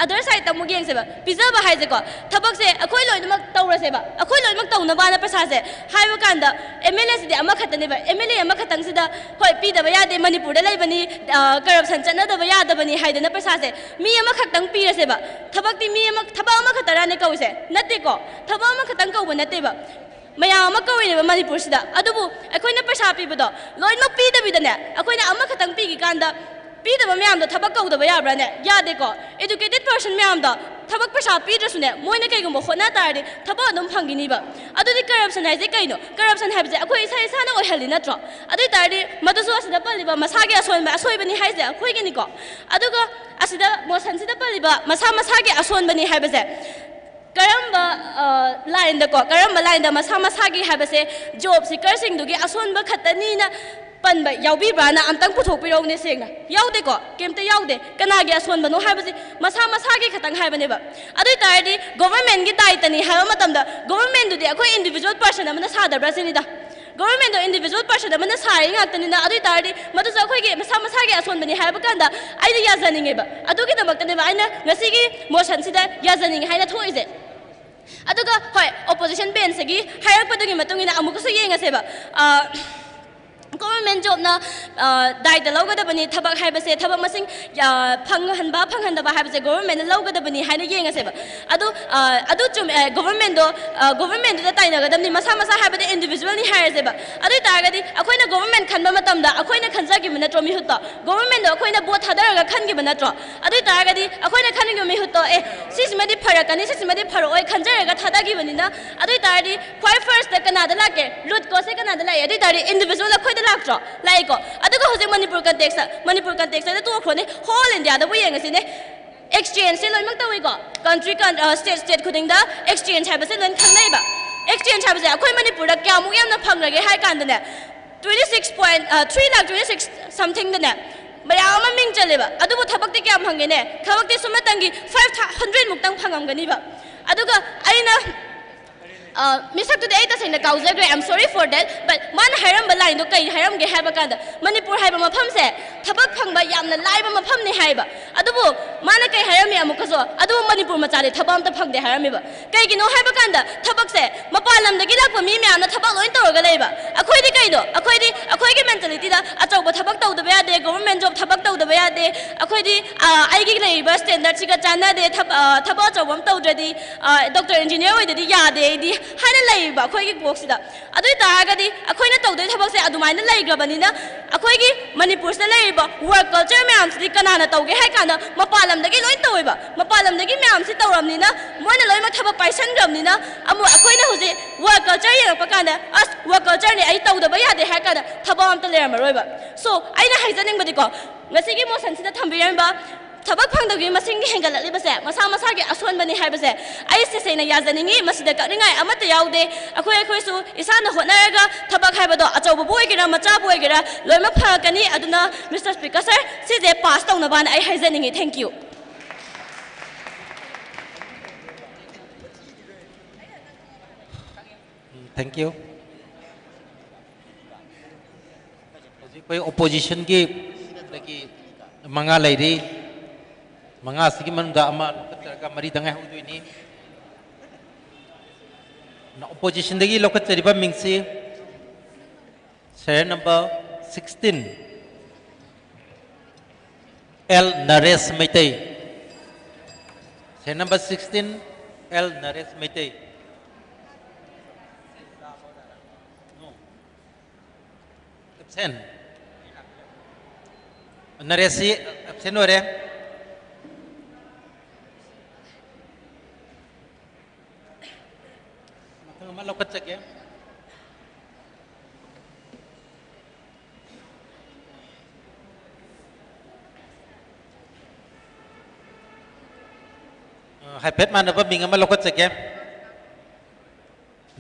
other sideꯇ ꯑꯃꯨꯛ ꯌꯦꯡꯁꯦꯕ, ꯄꯤꯖꯕ ꯍꯥꯏꯁꯦꯀꯣ, ꯊꯕꯛꯁꯦ ꯑꯩꯈꯣꯏ ꯂꯣꯏꯅꯃꯛ ꯇꯧꯔꯁꯦꯕ, ꯑꯩꯈꯣꯏ ꯂꯣꯏꯅꯃꯛ ꯇꯧꯅꯕꯅ ꯄꯩꯁꯥꯁꯦ ꯍꯥꯏꯕ ꯀꯥꯟꯗ, MLAꯁꯤꯗꯤ ꯑꯃꯈꯛꯇꯅꯦꯕ, MLA ꯑꯃꯈꯛꯇꯪꯁꯤꯗ, ꯍꯣꯏ, ꯄꯤꯗꯕ ꯌꯥꯗꯦ, ꯃꯅꯤꯄꯨꯔꯗ ꯂꯩꯕꯅꯤ, corruption ꯆꯠꯅꯗꯕ ꯌꯥꯗꯕꯅꯤ ꯍꯥꯏꯗꯅ ꯄꯩꯁꯥꯁꯦ ꯃꯤ ꯑꯃꯈꯛꯇꯪ ꯄꯤꯔꯁꯦꯕ꯫ ꯊꯕꯛꯇꯤ ꯃꯤ ꯑꯃ, ꯊꯕꯛ ꯑꯃꯈꯛꯇꯔꯥꯅꯦ ꯀꯧꯏꯁꯦ? ꯅꯠꯇꯦꯀꯣ, ꯊꯕꯛ ꯑꯃꯈꯛꯇꯪ ꯀꯧꯕ ꯅꯠꯇꯦꯕ, ꯃꯌꯥꯝ ꯑꯃ ꯀꯧꯏꯅꯦꯕ ꯃꯅꯤꯄꯨꯔꯁꯤꯗ꯫ ꯑꯗꯨꯕꯨ ꯑꯩꯈꯣꯏꯅ ꯄꯩꯁꯥ ꯄꯤꯕꯗꯣ ꯂꯣꯏꯅꯃꯛ ꯄꯤꯗꯕꯤꯗꯅꯦ, ꯑꯩꯈꯣꯏꯅ ꯑꯃꯈꯛꯇꯪ ꯄꯤꯈꯤꯀꯥꯟꯗ ꯄꯤꯗꯕ ꯃꯌꯥꯝꯗꯣ ꯊꯕꯛ ꯀꯧꯗꯕ ꯌꯥꯕ꯭ꯔꯥꯅꯦ? ꯌꯥꯗꯦꯀꯣ꯫ Educated person ꯃꯌꯥꯝꯗꯣ ꯊꯕꯛ ꯄꯩꯁꯥ ꯄꯤꯗ꯭ꯔꯁꯨꯅꯦ, ꯃꯣꯏꯅ ꯀꯩꯒꯨꯝꯕ ꯍꯣꯠꯅ ꯇꯥꯔꯗꯤ ꯊꯕꯛ ꯑꯗꯨꯝ ꯐꯪꯈꯤꯅꯤꯕ꯫ ꯑꯗꯨꯗꯤ corruption ꯍꯥꯏꯁꯦ ꯀꯩꯅꯣ? Corruption ꯍꯥꯏꯕꯁꯦ ꯑꯩꯈꯣꯏ ꯏꯁꯥ ꯏꯁꯥꯅ ꯑꯣꯏꯍꯜꯂꯤ ꯅꯠꯇ꯭ꯔꯣ? ꯑꯗꯨ ꯑꯣꯏ ꯇꯥꯔꯗꯤ ꯃꯗꯨꯁꯨ ꯑꯁꯤꯗ ꯄꯜꯂꯤꯕ ꯃꯁꯥꯒꯤ ꯑꯁꯣꯏꯕ, ꯑꯁꯣꯏꯕꯅꯤ ꯍꯥꯏꯁꯦ ꯑꯩꯈꯣꯏꯒꯤꯅꯤꯀꯣ꯫ ꯑꯗꯨꯒ ꯑꯁꯤꯗ motionꯁꯤꯗ ꯄꯜꯂꯤꯕ ꯃꯁꯥ ꯃꯁꯥꯒꯤ ꯑꯁꯣꯟꯕꯅꯤ ꯍꯥꯏꯕꯁꯦ ꯀꯔꯝꯕ lineꯗꯀꯣ, ꯀꯔꯝꯕ lineꯗ ꯃꯁꯥ ꯃꯁꯥꯒꯤ ꯍꯥꯏꯕꯁꯦ job seekerꯁꯤꯡꯗꯨꯒꯤ ꯑꯁꯣꯟꯕ ꯈꯛꯇꯅꯤꯅ ꯄꯟꯕ ꯌꯥꯎꯕꯤꯕ꯭ꯔꯥꯅ ꯑꯝꯇꯪ ꯄꯨꯊꯣꯛꯄꯤꯔꯛꯎꯅꯦ ꯁꯦꯡꯅ꯫ ꯌꯥꯎꯗꯦꯀꯣ, ꯀꯩꯝꯇ ꯌꯥꯎꯗꯦ꯫ ꯀꯅꯥꯒꯤ ꯑꯁꯣꯟꯕꯅꯣ ꯍꯥꯏꯕꯁꯤ ꯃꯁꯥ ꯃꯁꯥꯒꯤ ꯈꯛꯇꯪ ꯍꯥꯏꯕꯅꯦꯕ꯫ ꯑꯗꯨ ꯑꯣꯏ ꯇꯥꯔꯗꯤ governmentꯀꯤ ꯗꯥꯏꯇꯅꯤ ꯍꯥꯏꯕ ꯃꯇꯝꯗ governmentꯗꯨꯗꯤ ꯑꯩꯈꯣꯏ individual person ꯑꯃꯅ ꯁꯥꯗꯕ꯭ꯔꯥ ꯁꯤꯅꯤꯗ꯫ Governmentꯗꯣ individual person ꯑꯃꯅ ꯁꯥꯔꯤ ꯉꯥꯛꯇꯅꯤꯅ, ꯑꯗꯨ ꯑꯣꯏ ꯇꯥꯔꯗꯤ ꯃꯗꯨꯁꯨ ꯑꯩꯈꯣꯏꯒꯤ ꯃꯁꯥ ꯃꯁꯥꯒꯤ ꯑꯁꯣꯟꯕꯅꯤ ꯍꯥꯏꯕ ꯀꯥꯟꯗ ꯑꯩꯗꯤ ꯌꯥꯖꯅꯤꯡꯉꯦꯕ꯫ ꯑꯗꯨꯒꯤꯗꯃꯛꯇꯅꯦꯕ ꯑꯩꯅ ꯉꯁꯤꯒꯤ motionꯁꯤꯗ ꯌꯥꯖꯅꯤꯡꯉꯦ ꯍꯥꯏꯅ ꯊꯣꯛꯏꯁꯦ꯫ ꯑꯗꯨꯒ ꯍꯣꯏ, opposition benchꯇꯒꯤ ꯍꯥꯏꯔꯛꯄꯗꯨꯒꯤ ꯃꯇꯨꯡ ꯏꯟꯅ ꯑꯃꯨꯛꯀꯁꯨ ꯌꯦꯡꯉꯁꯦꯕ꯫ ꯒꯣꯚꯔꯟꯃꯦꯟ ꯖꯣꯕꯅ ꯗꯥꯏꯇ ꯂꯧꯒꯗꯕꯅꯤ꯫ ꯊꯕꯛ ꯍꯥꯏꯕꯁꯦ, ꯊꯕꯛ ꯃꯁꯤꯡ ꯐꯪꯍꯟꯕ ꯐꯪꯍꯟꯗꯕ ꯍꯥꯏꯕꯁꯦ ꯒꯣꯚꯔꯟꯃꯦꯟꯅ ꯂꯧꯒꯗꯕꯅꯤ ꯍꯥꯏꯅ ꯌꯦꯡꯉꯁꯦꯕ꯫ ꯑꯗꯨ ꯑꯗꯨ ꯆꯨꯝꯃꯦ꯫ ꯒꯣꯚꯔꯟꯃꯦꯟꯗꯣ ꯒꯣꯚꯔꯟꯃꯦꯟꯗꯨꯗ ꯇꯥꯏꯅꯒꯗꯕꯅꯤ꯫ ꯃꯁꯥ ꯃꯁꯥ ꯍꯥꯏꯕꯗꯤ ꯏꯟꯗꯤꯚꯤꯖꯨꯋꯦꯜꯅꯤ ꯍꯥꯏꯔꯁꯦꯕ꯫ ꯑꯗꯨ ꯑꯣꯏꯇꯥꯔꯒꯗꯤ ꯑꯩꯈꯣꯏꯅ ꯒꯣꯚꯔꯟꯃꯦꯟ ꯈꯟꯕ ꯃꯇꯝꯗ ꯑꯩꯈꯣꯏꯅ ꯈꯟꯖꯈꯤꯕ ꯅꯠꯇ꯭ꯔꯣ ꯃꯤꯍꯨꯠꯇꯣ? ꯒꯣꯚꯔꯟꯃꯦꯟꯗꯣ ꯑꯩꯈꯣꯏꯅ ꯚꯣꯠ ꯊꯥꯗꯔꯒ ꯈꯟꯈꯤꯕ ꯅꯠꯇ꯭ꯔꯣ? ꯑꯗꯨ ꯑꯣꯏꯇꯥꯔꯒꯗꯤ ꯑꯩꯈꯣꯏꯅ ꯈꯟꯈꯤꯕ ꯃꯤꯍꯨꯠꯇꯣ, ꯑꯦ, ꯁꯤꯁꯤꯃꯗꯤ ꯐꯔꯛꯀꯅꯤ, ꯁꯤꯁꯤꯃꯗꯤ ꯐꯔꯛꯑꯣꯏ ꯈꯟꯖꯔꯒ ꯊꯥꯗꯈꯤꯕꯅꯤꯅ, ꯑꯗꯨ ꯑꯣꯏꯇꯥꯔꯗꯤ ꯈ꯭ꯋꯥꯏ ꯐꯥꯔꯁꯇ ꯀꯅꯥꯗ ꯂꯥꯛꯀꯦ? ꯔꯨꯠ ꯀꯣꯁꯁꯦ ꯀꯅꯥꯗ ꯂꯥꯛꯑꯦ? ꯑꯗꯨ ꯑꯣꯏꯇꯥꯔꯗꯤ ꯏꯟꯗꯤꯚꯤꯖꯨꯋꯦꯜ ꯑꯩꯈꯣꯏꯗ ꯂꯥꯛꯇ꯭ꯔꯣ? ꯂꯥꯛꯏꯀꯣ꯫ ꯑꯗꯨꯒ ꯍꯧꯖꯤꯛ ꯃꯅꯤꯄꯨꯔ ꯀꯟꯇꯦꯛꯁꯇ, ꯃꯅꯤꯄꯨꯔ ꯀꯟꯇꯦꯛꯁꯇ ꯇꯣꯛꯈ꯭ꯔꯣꯅꯦ, ꯍꯣꯜ ꯏꯟꯗꯤꯌꯥꯗꯕꯨ ꯌꯦꯡꯉꯁꯤꯅꯦ꯫ ꯑꯦꯛꯁꯆꯦꯟꯖꯁꯦ ꯂꯣꯏꯅꯃꯛ ꯇꯧꯏꯀꯣ꯫ ꯀꯟꯇ꯭ꯔꯤ ꯁ꯭ꯇꯦꯠ ꯁ꯭ꯇꯦꯠ ꯈꯨꯗꯤꯡꯗ ꯑꯦꯛꯁꯆꯦꯟꯖ ꯍꯥꯏꯕꯁꯦ ꯂꯣꯏꯅ ꯈꯪꯅꯩꯕ꯫ ꯑꯦꯛꯁꯆꯦꯟꯖ ꯍꯥꯏꯕꯁꯦ ꯑꯩꯈꯣꯏ ꯃꯅꯤꯄꯨꯔꯗ ꯀꯌꯥꯃꯨꯛ ꯌꯥꯝꯅ ꯐꯪꯈ꯭ꯔꯒꯦ ꯍꯥꯏ ꯀꯥꯟꯗꯅꯦ, twenty six point three lakh twenty six somethingꯗꯅꯦ ꯃꯌꯥꯝ ꯑꯃ ꯃꯤꯡ ꯆꯜꯂꯦꯕ꯫ ꯑꯗꯨꯕꯨ ꯊꯕꯛꯇꯤ ꯀꯌꯥꯝ ꯐꯪꯒꯦꯅꯦ? ꯊꯕꯛꯇꯤ ꯁꯨꯝꯅꯇꯪꯒꯤ five hundred ꯃꯨꯛꯇꯪ ꯐꯪꯉꯝꯒꯅꯤꯕ꯫ ꯑꯗꯨꯒ ꯑꯩꯅ ꯃꯤꯁꯛꯇꯨꯗꯤ ꯑꯩ ꯇꯁꯦꯡꯅ ꯀꯥꯎꯖꯈ꯭ꯔꯦ, I am sorry for that, but ꯃꯥꯅ ꯍꯥꯏꯔꯝꯕ ꯂꯥꯏꯟꯗꯣ ꯀꯩ ꯍꯥꯏꯔꯝꯒꯦ ꯍꯥꯏꯕ ꯀꯥꯟꯗ, ꯃꯅꯤꯄꯨꯔ ꯍꯥꯏꯕ ꯃꯐꯝꯁꯦ ꯊꯕꯛ ꯐꯪꯕ ꯌꯥꯝꯅ ꯂꯥꯏꯕ ꯃꯐꯝꯅꯤ ꯍꯥꯏꯕ꯫ ꯑꯗꯨꯕꯨ ꯃꯥꯅ ꯀꯩ ꯍꯥꯏꯔꯝꯃꯤ ꯑꯃꯨꯛꯀꯁꯨ? ꯑꯗꯨꯕꯨ ꯃꯅꯤꯄꯨꯔ ꯃꯆꯥꯗꯤ ꯊꯕꯛ ꯑꯝꯇ ꯐꯪꯗꯦ ꯍꯥꯏꯔꯝꯃꯤꯕ꯫ ꯀꯩꯒꯤꯅꯣ ꯍꯥꯏꯕ ꯀꯥꯟꯗ, ꯊꯕꯛꯁꯦ ꯃꯄꯥꯟ ꯂꯝꯗꯒꯤ ꯂꯥꯛꯄ ꯃꯤ ꯃꯌꯥꯝꯅ ꯊꯕꯛ ꯂꯣꯏ ꯇꯧꯔꯒ ꯂꯩꯕ꯫ ꯑꯩꯈꯣꯏꯗꯤ ꯀꯩꯅꯣ? ꯑꯩꯈꯣꯏꯗꯤ ꯑꯩꯈꯣꯏꯒꯤ ꯃꯦꯟꯇꯦꯂꯤꯇꯤꯗ ꯑꯆꯧꯕ ꯊꯕꯛ ꯇꯧꯗꯕ ꯌꯥꯗꯦ, ꯒꯣꯚꯔꯟꯃꯦꯟ ꯖꯣꯕ ꯊꯕꯛ ꯇꯧꯗꯕ ꯌꯥꯗꯦ, ꯑꯩꯈꯣꯏꯗꯤ ꯑꯩꯒꯤ ꯂꯩꯔꯤꯕ ꯁ꯭ꯇꯦꯟꯗꯔꯠꯁꯤꯒ ꯆꯥꯟꯅꯗꯦ, ꯊꯕꯛ ꯑꯆꯧꯕ ꯑꯃ ꯇꯧꯗ꯭ꯔꯗꯤ, ꯗꯣꯛꯇꯔ ꯏꯟꯖꯤꯅꯤꯌꯔ ꯑꯣꯏꯗꯗꯤ ꯌꯥꯗꯦ ꯑꯩꯗꯤ ꯍꯥꯏꯅ ꯂꯩꯌꯦꯕ ꯑꯩꯈꯣꯏꯒꯤ ꯀꯣꯛꯁꯤꯗ꯫ ꯑꯗꯨ ꯑꯣꯏ ꯇꯥꯔꯒꯗꯤ ꯑꯩꯈꯣꯏꯅ ꯇꯧꯗꯣꯏ ꯊꯕꯛꯁꯦ ꯑꯗꯨꯃꯥꯏꯅ ꯂꯩꯈ꯭ꯔꯕꯅꯤꯅ, ꯑꯩꯈꯣꯏꯒꯤ ꯃꯅꯤꯄꯨꯔꯁꯤꯗ ꯂꯩꯔꯤꯕ ꯋꯥꯔꯛ ꯀꯜꯆꯔ ꯃꯌꯥꯝꯁꯤꯗꯤ ꯀꯅꯥꯅ ꯇꯧꯒꯦ ꯍꯥꯏ ꯀꯥꯟꯗ ꯃꯄꯥꯟ ꯂꯝꯗꯒꯤ ꯂꯣꯏ ꯇꯧꯋꯦꯕ꯫ ꯃꯄꯥꯟ ꯂꯝꯗꯒꯤ ꯃꯌꯥꯝꯁꯤ ꯇꯧꯔꯕꯅꯤꯅ ꯃꯣꯏꯅ ꯂꯣꯏꯅꯃꯛ ꯊꯕꯛ ꯄꯥꯏꯁꯟꯈ꯭ꯔꯕꯅꯤꯅ, ꯑꯃꯨꯛ ꯑꯩꯈꯣꯏꯅ ꯍꯧꯖꯤꯛ ꯋꯥꯔꯛ ꯀꯜꯆꯔ ꯌꯦꯡꯉꯛꯄ ꯀꯥꯟꯗ, ꯑꯁ, ꯋꯥꯔꯛ ꯀꯜꯆꯔꯅꯤ, ꯑꯩ ꯇꯧꯗꯕ ꯌꯥꯗꯦ ꯍꯥꯏ ꯀꯥꯟꯗ ꯊꯕꯛ ꯑꯝꯇ ꯂꯩꯔꯝꯃꯔꯣꯏꯕ꯫ So ꯑꯩꯅ ꯍꯥꯏꯖꯅꯤꯡꯕꯗꯤꯀꯣ, ꯉꯁꯤꯒꯤ ꯃꯣꯁꯟꯁꯤꯗ ꯊꯝꯕꯤꯔꯝꯕ ꯊꯕꯛ ꯐꯪꯗꯕꯒꯤ ꯃꯁꯤꯡ ꯍꯦꯟꯒꯠꯂꯛꯂꯤꯕꯁꯦ ꯃꯁꯥ ꯃꯁꯥꯒꯤ ꯑꯁꯣꯟꯕꯅꯤ ꯍꯥꯏꯕꯁꯦ ꯑꯩ ꯇꯁꯦꯡꯅ ꯌꯥꯖꯅꯤꯡꯉꯤ꯫ ꯃꯁꯤꯗ ꯀꯛꯅꯤꯡꯉꯥꯏ ꯑꯃꯠꯇ ꯌꯥꯎꯗꯦ꯫ ꯑꯩꯈꯣꯏ ꯑꯩꯈꯣꯏꯁꯨ ꯏꯁꯥꯅ ꯍꯣꯠꯅꯔꯒ ꯊꯕꯛ ꯍꯥꯏꯕꯗꯣ ꯑꯆꯧꯕꯕꯨ ꯑꯣꯏꯒꯦꯔꯥ, ꯃꯆꯥꯕꯨ ꯑꯣꯏꯒꯦꯔꯥ, ꯂꯣꯏꯅꯃꯛ ꯐꯪꯉꯛꯀꯅꯤ꯫ ꯑꯗꯨꯅ Mister Speaker sir, ꯁꯤꯁꯦ ꯄꯥꯁ ꯇꯧꯅꯕꯅ ꯑꯩ ꯍꯥꯏꯖꯅꯤꯡꯉꯤ꯫ Thank you꯫ Thank you. ꯍꯧꯖꯤꯛ ꯑꯩꯈꯣꯏ ꯑꯣꯄꯣꯖꯤꯁꯟꯒꯤ ꯗꯒꯤ ꯃꯉꯥ ꯂꯩꯔꯤ꯫ ꯃꯉꯥꯁꯤꯒꯤ ꯃꯅꯨꯡꯗ ꯑꯃ ꯂꯧꯈꯠꯆꯔꯒ ꯃꯔꯤꯗ ꯉꯥꯏꯍꯧꯗꯣꯏꯅꯤ꯫ ꯑꯣꯄꯣꯖꯤꯁꯟꯗꯒꯤ ꯂꯧꯈꯠꯆꯔꯤꯕ ꯃꯤꯡꯁꯤ Serial number sixteen, L Naresh Meitei. Serial number sixteen, L Naresh Meitei. No. Absent. Naresh ꯁꯤ absent ꯑꯣꯏꯔꯦ꯫ ꯃꯊꯪ ꯑꯃ ꯂꯧꯈꯠꯆꯒꯦ꯫ ꯑ, ꯍꯥꯏꯐꯦꯠ ꯃꯥꯟꯅꯕ ꯃꯤꯡ ꯑꯃ ꯂꯧꯈꯠꯆꯒꯦ꯫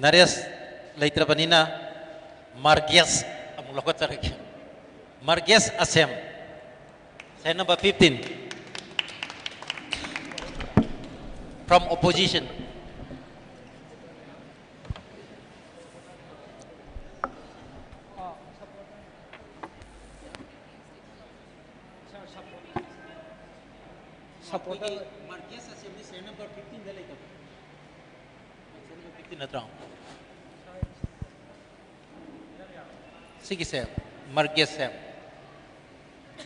ꯅꯔꯦꯁ ꯂꯩꯇ꯭ꯔꯕꯅꯤꯅ ꯃꯥꯔꯒꯦꯁ ꯑꯃꯨꯛ ꯂꯧꯈꯠꯆꯔꯒꯦ꯫ ꯃꯥꯔꯒꯦꯁ ꯑꯁꯦꯝ, serial number fifteen, from opposition. Supporter. ꯃꯥꯔꯒꯦꯁ ꯑꯁꯦꯝꯕ꯭ꯂꯤ serial number fifteen ꯗ ꯂꯩꯇꯕ꯫ Serial number fifteen ꯅꯠꯇ꯭ꯔꯣ? ꯁꯤꯒꯤꯁꯦ ꯃꯥꯔꯒꯦꯁꯁꯦ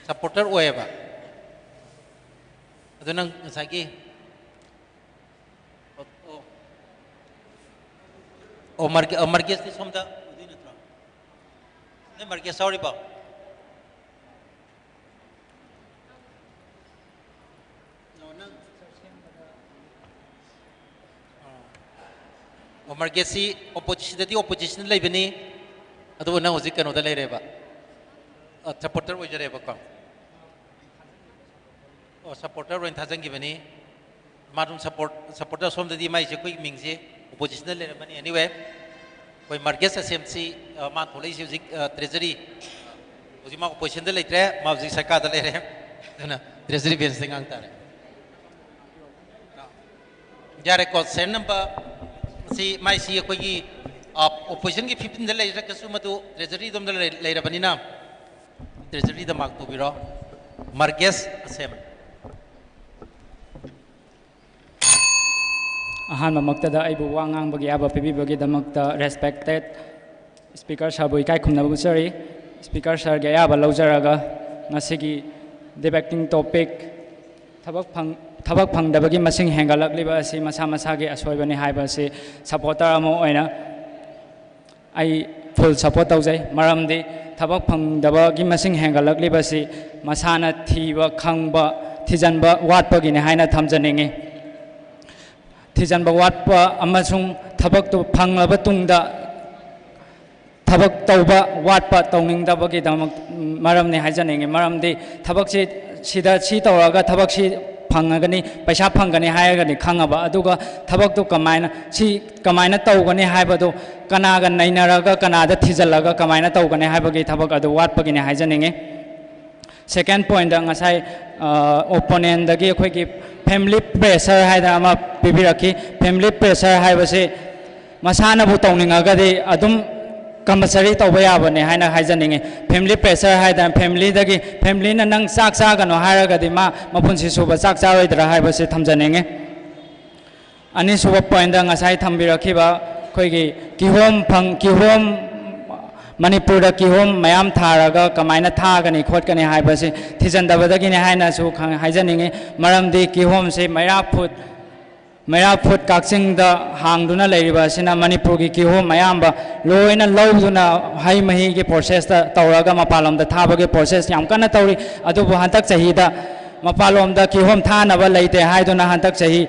supporter ꯑꯣꯏꯌꯦꯕ꯫ ꯑꯗꯨ ꯅꯪ ꯉꯁꯥꯏꯒꯤ ꯑꯣ, ꯑꯣ꯫ ꯑꯣ, ꯃꯥꯔꯒꯦ-, ꯑꯣ, ꯃꯥꯔꯒꯦꯁꯇꯤ ꯁꯣꯝꯗ ꯑꯣꯏꯗꯣꯏ ꯅꯠꯇ꯭ꯔꯣ? ꯅꯣꯏ ꯃꯥꯔꯒꯦꯁ ꯌꯥꯎꯔꯤꯕꯣ? ꯑꯣ, ꯅꯪ, ꯑꯣ꯫ ꯑꯣ, ꯃꯥꯔꯒꯦꯁꯁꯤ ꯑꯣꯄꯣꯖꯤꯁꯟꯗꯗꯤ ꯑꯣꯄꯣꯖꯤꯁꯟꯗ ꯂꯩꯕꯅꯤ, ꯑꯗꯨꯕꯨ ꯅꯪ ꯍꯧꯖꯤꯛ ꯀꯩꯅꯣꯗ ꯂꯩꯔꯦꯕ, ꯑ, supporter ꯑꯣꯏꯖꯔꯦꯕꯀꯣ꯫ ꯑꯣ, supporter ꯑꯣꯏꯅ ꯊꯥꯖꯤꯟꯈꯤꯕꯅꯤ꯫ ꯃꯥ ꯑꯗꯨꯝ support, supporter ꯁꯣꯝꯗꯗꯤ ꯃꯥꯏꯁꯦ ꯑꯩꯈꯣꯏꯒꯤ ꯃꯤꯡꯁꯦ ꯑꯣꯄꯣꯖꯤꯁꯟꯗ ꯂꯩꯔꯝꯃꯅꯤ꯫ Anyway, ꯑꯩꯈꯣꯏ ꯃꯥꯔꯒꯦꯁ ꯑꯁꯦꯝꯁꯤ, ꯑ, ꯃꯥ ꯊꯣꯛꯂꯛꯏꯁꯦ ꯍꯧꯖꯤꯛ, ꯑ, ꯇ꯭ꯔꯦꯖꯔꯤ꯫ ꯍꯧꯖꯤꯛ ꯃꯥ ꯑꯣꯄꯣꯖꯤꯁꯟꯗ ꯂꯩꯇ꯭ꯔꯦ, ꯃꯥ ꯍꯧꯖꯤꯛ ꯁꯔꯀꯥꯔꯗ ꯂꯩꯔꯦ꯫ ꯑꯗꯨꯅ ꯇ꯭ꯔꯦꯖꯔꯤ ꯕꯦꯟꯁꯇ ꯉꯥꯡ ꯇꯥꯔꯦ꯫ ꯌꯥꯔꯦꯀꯣ, serial number ꯁꯤ ꯃꯥꯏꯁꯤ ꯑꯩꯈꯣꯏꯒꯤ, ꯑ, ꯑꯣꯄꯣꯖꯤꯁꯟꯒꯤ fifteenꯗ ꯂꯩꯖꯔꯒꯁꯨ ꯃꯗꯨ ꯇ꯭ꯔꯦꯖꯔꯤꯗꯣꯝꯗ ꯂꯩ-, ꯂꯩꯔꯕꯅꯤꯅ ꯇ꯭ꯔꯦꯖꯔꯤꯗ mark ꯇꯧꯕꯤꯔꯣ꯫ ꯃꯥꯔꯒꯦꯁ ꯑꯁꯦꯝ꯫ ꯑꯍꯥꯟꯕꯃꯛꯇꯗ ꯑꯩꯕꯨ ꯋꯥ ꯉꯥꯡꯕꯒꯤ ꯑꯌꯥꯕ ꯄꯤꯕꯤꯕꯒꯤꯗꯃꯛꯇ respected Speaker sirꯕꯨ ꯏꯀꯥꯏ ꯈꯨꯝꯅꯕ ꯎꯠꯆꯔꯤ꯫ Speaker sirꯒꯤ ꯑꯌꯥꯕ ꯂꯧꯖꯔꯒ ꯉꯁꯤꯒꯤ debating topic ꯊꯕꯛ ꯐꯪ-, ꯊꯕꯛ ꯐꯪꯗꯕꯒꯤ ꯃꯁꯤꯡ ꯍꯦꯟꯒꯠꯂꯛꯂꯤꯕ ꯑꯁꯤ ꯃꯁꯥ ꯃꯁꯥꯒꯤ ꯑꯁꯣꯏꯕꯅꯤ ꯍꯥꯏꯕ ꯑꯁꯤ supporter ꯑꯃ ꯑꯣꯏꯅ ꯑꯩ full support ꯇꯧꯖꯩ꯫ ꯃꯔꯝꯗꯤ ꯊꯕꯛ ꯐꯪꯗꯕꯒꯤ ꯃꯁꯤꯡ ꯍꯦꯟꯒꯠꯂꯛꯂꯤꯕꯁꯤ ꯃꯁꯥꯅ ꯊꯤꯕ ꯈꯪꯕ, ꯊꯤꯖꯤꯟꯕ ꯋꯥꯠꯄꯒꯤꯅꯤ ꯍꯥꯏꯅ ꯊꯝꯖꯅꯤꯡꯏ꯫ ꯊꯤꯖꯤꯟꯕ ꯋꯥꯠꯄ ꯑꯃꯁꯨꯡ ꯊꯕꯛꯇꯨ ꯐꯪꯂꯕ ꯇꯨꯡꯗ ꯊꯕꯛ ꯇꯧꯕ ꯋꯥꯠꯄ, ꯇꯧꯅꯤꯡꯗꯕꯒꯤꯗꯃꯛ ꯃꯔꯝꯅꯤ ꯍꯥꯏꯖꯅꯤꯡꯏ꯫ ꯃꯔꯝꯗꯤ ꯊꯕꯛꯁꯤ, ꯁꯤꯗ ꯁꯤ ꯇꯧꯔꯒ ꯊꯕꯛꯁꯤ ꯐꯪꯉꯒꯅꯤ, ꯄꯩꯁꯥ ꯐꯪꯒꯅꯤ ꯍꯥꯏꯔꯒꯗꯤ ꯈꯪꯉꯕ, ꯑꯗꯨꯒ ꯊꯕꯛꯇꯨ ꯀꯃꯥꯏꯅ, ꯁꯤ ꯀꯃꯥꯏꯅ ꯇꯧꯒꯅꯤ ꯍꯥꯏꯕꯗꯨ ꯀꯅꯥꯒ ꯅꯩꯅꯔꯒ, ꯀꯅꯥꯗ ꯊꯤꯖꯤꯜꯂꯒ ꯀꯃꯥꯏꯅ ꯇꯧꯒꯅꯤ ꯍꯥꯏꯕꯒꯤ ꯊꯕꯛ ꯑꯗꯨ ꯋꯥꯠꯄꯒꯤꯅꯤ ꯍꯥꯏꯖꯅꯤꯡꯏ꯫ Second pointꯇ ꯉꯁꯥꯏ, ꯑ, opponentꯗꯒꯤ ꯑꯩꯈꯣꯏꯒꯤ family pressure ꯍꯥꯏꯗꯅ ꯑꯃ ꯄꯤꯕꯤꯔꯛꯈꯤ꯫ Family pressure ꯍꯥꯏꯕꯁꯤ ꯃꯁꯥꯅꯕꯨ ꯇꯧꯅꯤꯡꯉꯒꯗꯤ ꯑꯗꯨꯝ compulsory ꯇꯧꯕ ꯌꯥꯕꯅꯤ ꯍꯥꯏꯅ ꯍꯥꯏꯖꯅꯤꯡꯉꯤ꯫ Family pressure ꯍꯥꯏꯗꯅ familyꯗꯒꯤ, familyꯅ ꯅꯪ ꯆꯥꯛ ꯆꯥꯒꯅꯨ ꯍꯥꯏꯔꯒꯗꯤ ꯃꯥ ꯃꯄꯨꯟꯁꯤ ꯁꯨꯕ ꯆꯥꯛ ꯆꯥꯔꯣꯏꯗ꯭ꯔꯥ ꯍꯥꯏꯕꯁꯤ ꯊꯝꯖꯅꯤꯡꯉꯤ꯫ ꯑꯅꯤꯁꯨꯕ pointꯇ ꯉꯁꯥꯏ ꯊꯝꯕꯤꯔꯛꯈꯤꯕ ꯑꯩꯈꯣꯏꯒꯤ ꯀꯤꯍꯣꯝ ꯐꯪ-, ꯀꯤꯍꯣꯝ, ꯃꯅꯤꯄꯨꯔꯗ ꯀꯤꯍꯣꯝ ꯃꯌꯥꯝ ꯊꯥꯔꯒ ꯀꯃꯥꯏꯅ ꯊꯥꯒꯅꯤ ꯈꯣꯠꯀꯅꯤ ꯍꯥꯏꯕꯁꯤ ꯊꯤꯖꯤꯟꯗꯕꯗꯒꯤꯅꯤ ꯍꯥꯏꯅꯁꯨ ꯈꯪ-, ꯍꯥꯏꯖꯅꯤꯡꯉꯤ꯫ ꯃꯔꯝꯗꯤ ꯀꯤꯍꯣꯝꯁꯤ ꯃꯩꯔꯥ ꯐꯨꯗ, ꯃꯩꯔꯥ ꯐꯨꯗ ꯀꯛꯆꯤꯡꯗ ꯍꯥꯡꯗꯨꯅ ꯂꯩꯔꯤꯕ ꯑꯁꯤꯅ ꯃꯅꯤꯄꯨꯔꯒꯤ ꯀꯤꯍꯣꯝ ꯑꯌꯥꯝꯕ ꯂꯣꯏꯅ ꯂꯧꯗꯨꯅ ꯍꯩ ꯃꯍꯤꯒꯤ processꯇ ꯇꯧꯔꯒ ꯃꯄꯥꯟꯂꯣꯝꯗ ꯊꯥꯕꯒꯤ process ꯌꯥꯝ ꯀꯟꯅ ꯇꯧꯔꯤ꯫ ꯑꯗꯨꯕꯨ ꯍꯟꯗꯛ ꯆꯍꯤꯗ ꯃꯄꯥꯟꯂꯣꯝꯗ ꯀꯤꯍꯣꯝ ꯊꯥꯅꯕ ꯂꯩꯇꯦ ꯍꯥꯏꯗꯨꯅ ꯍꯟꯗꯛ ꯆꯍꯤ,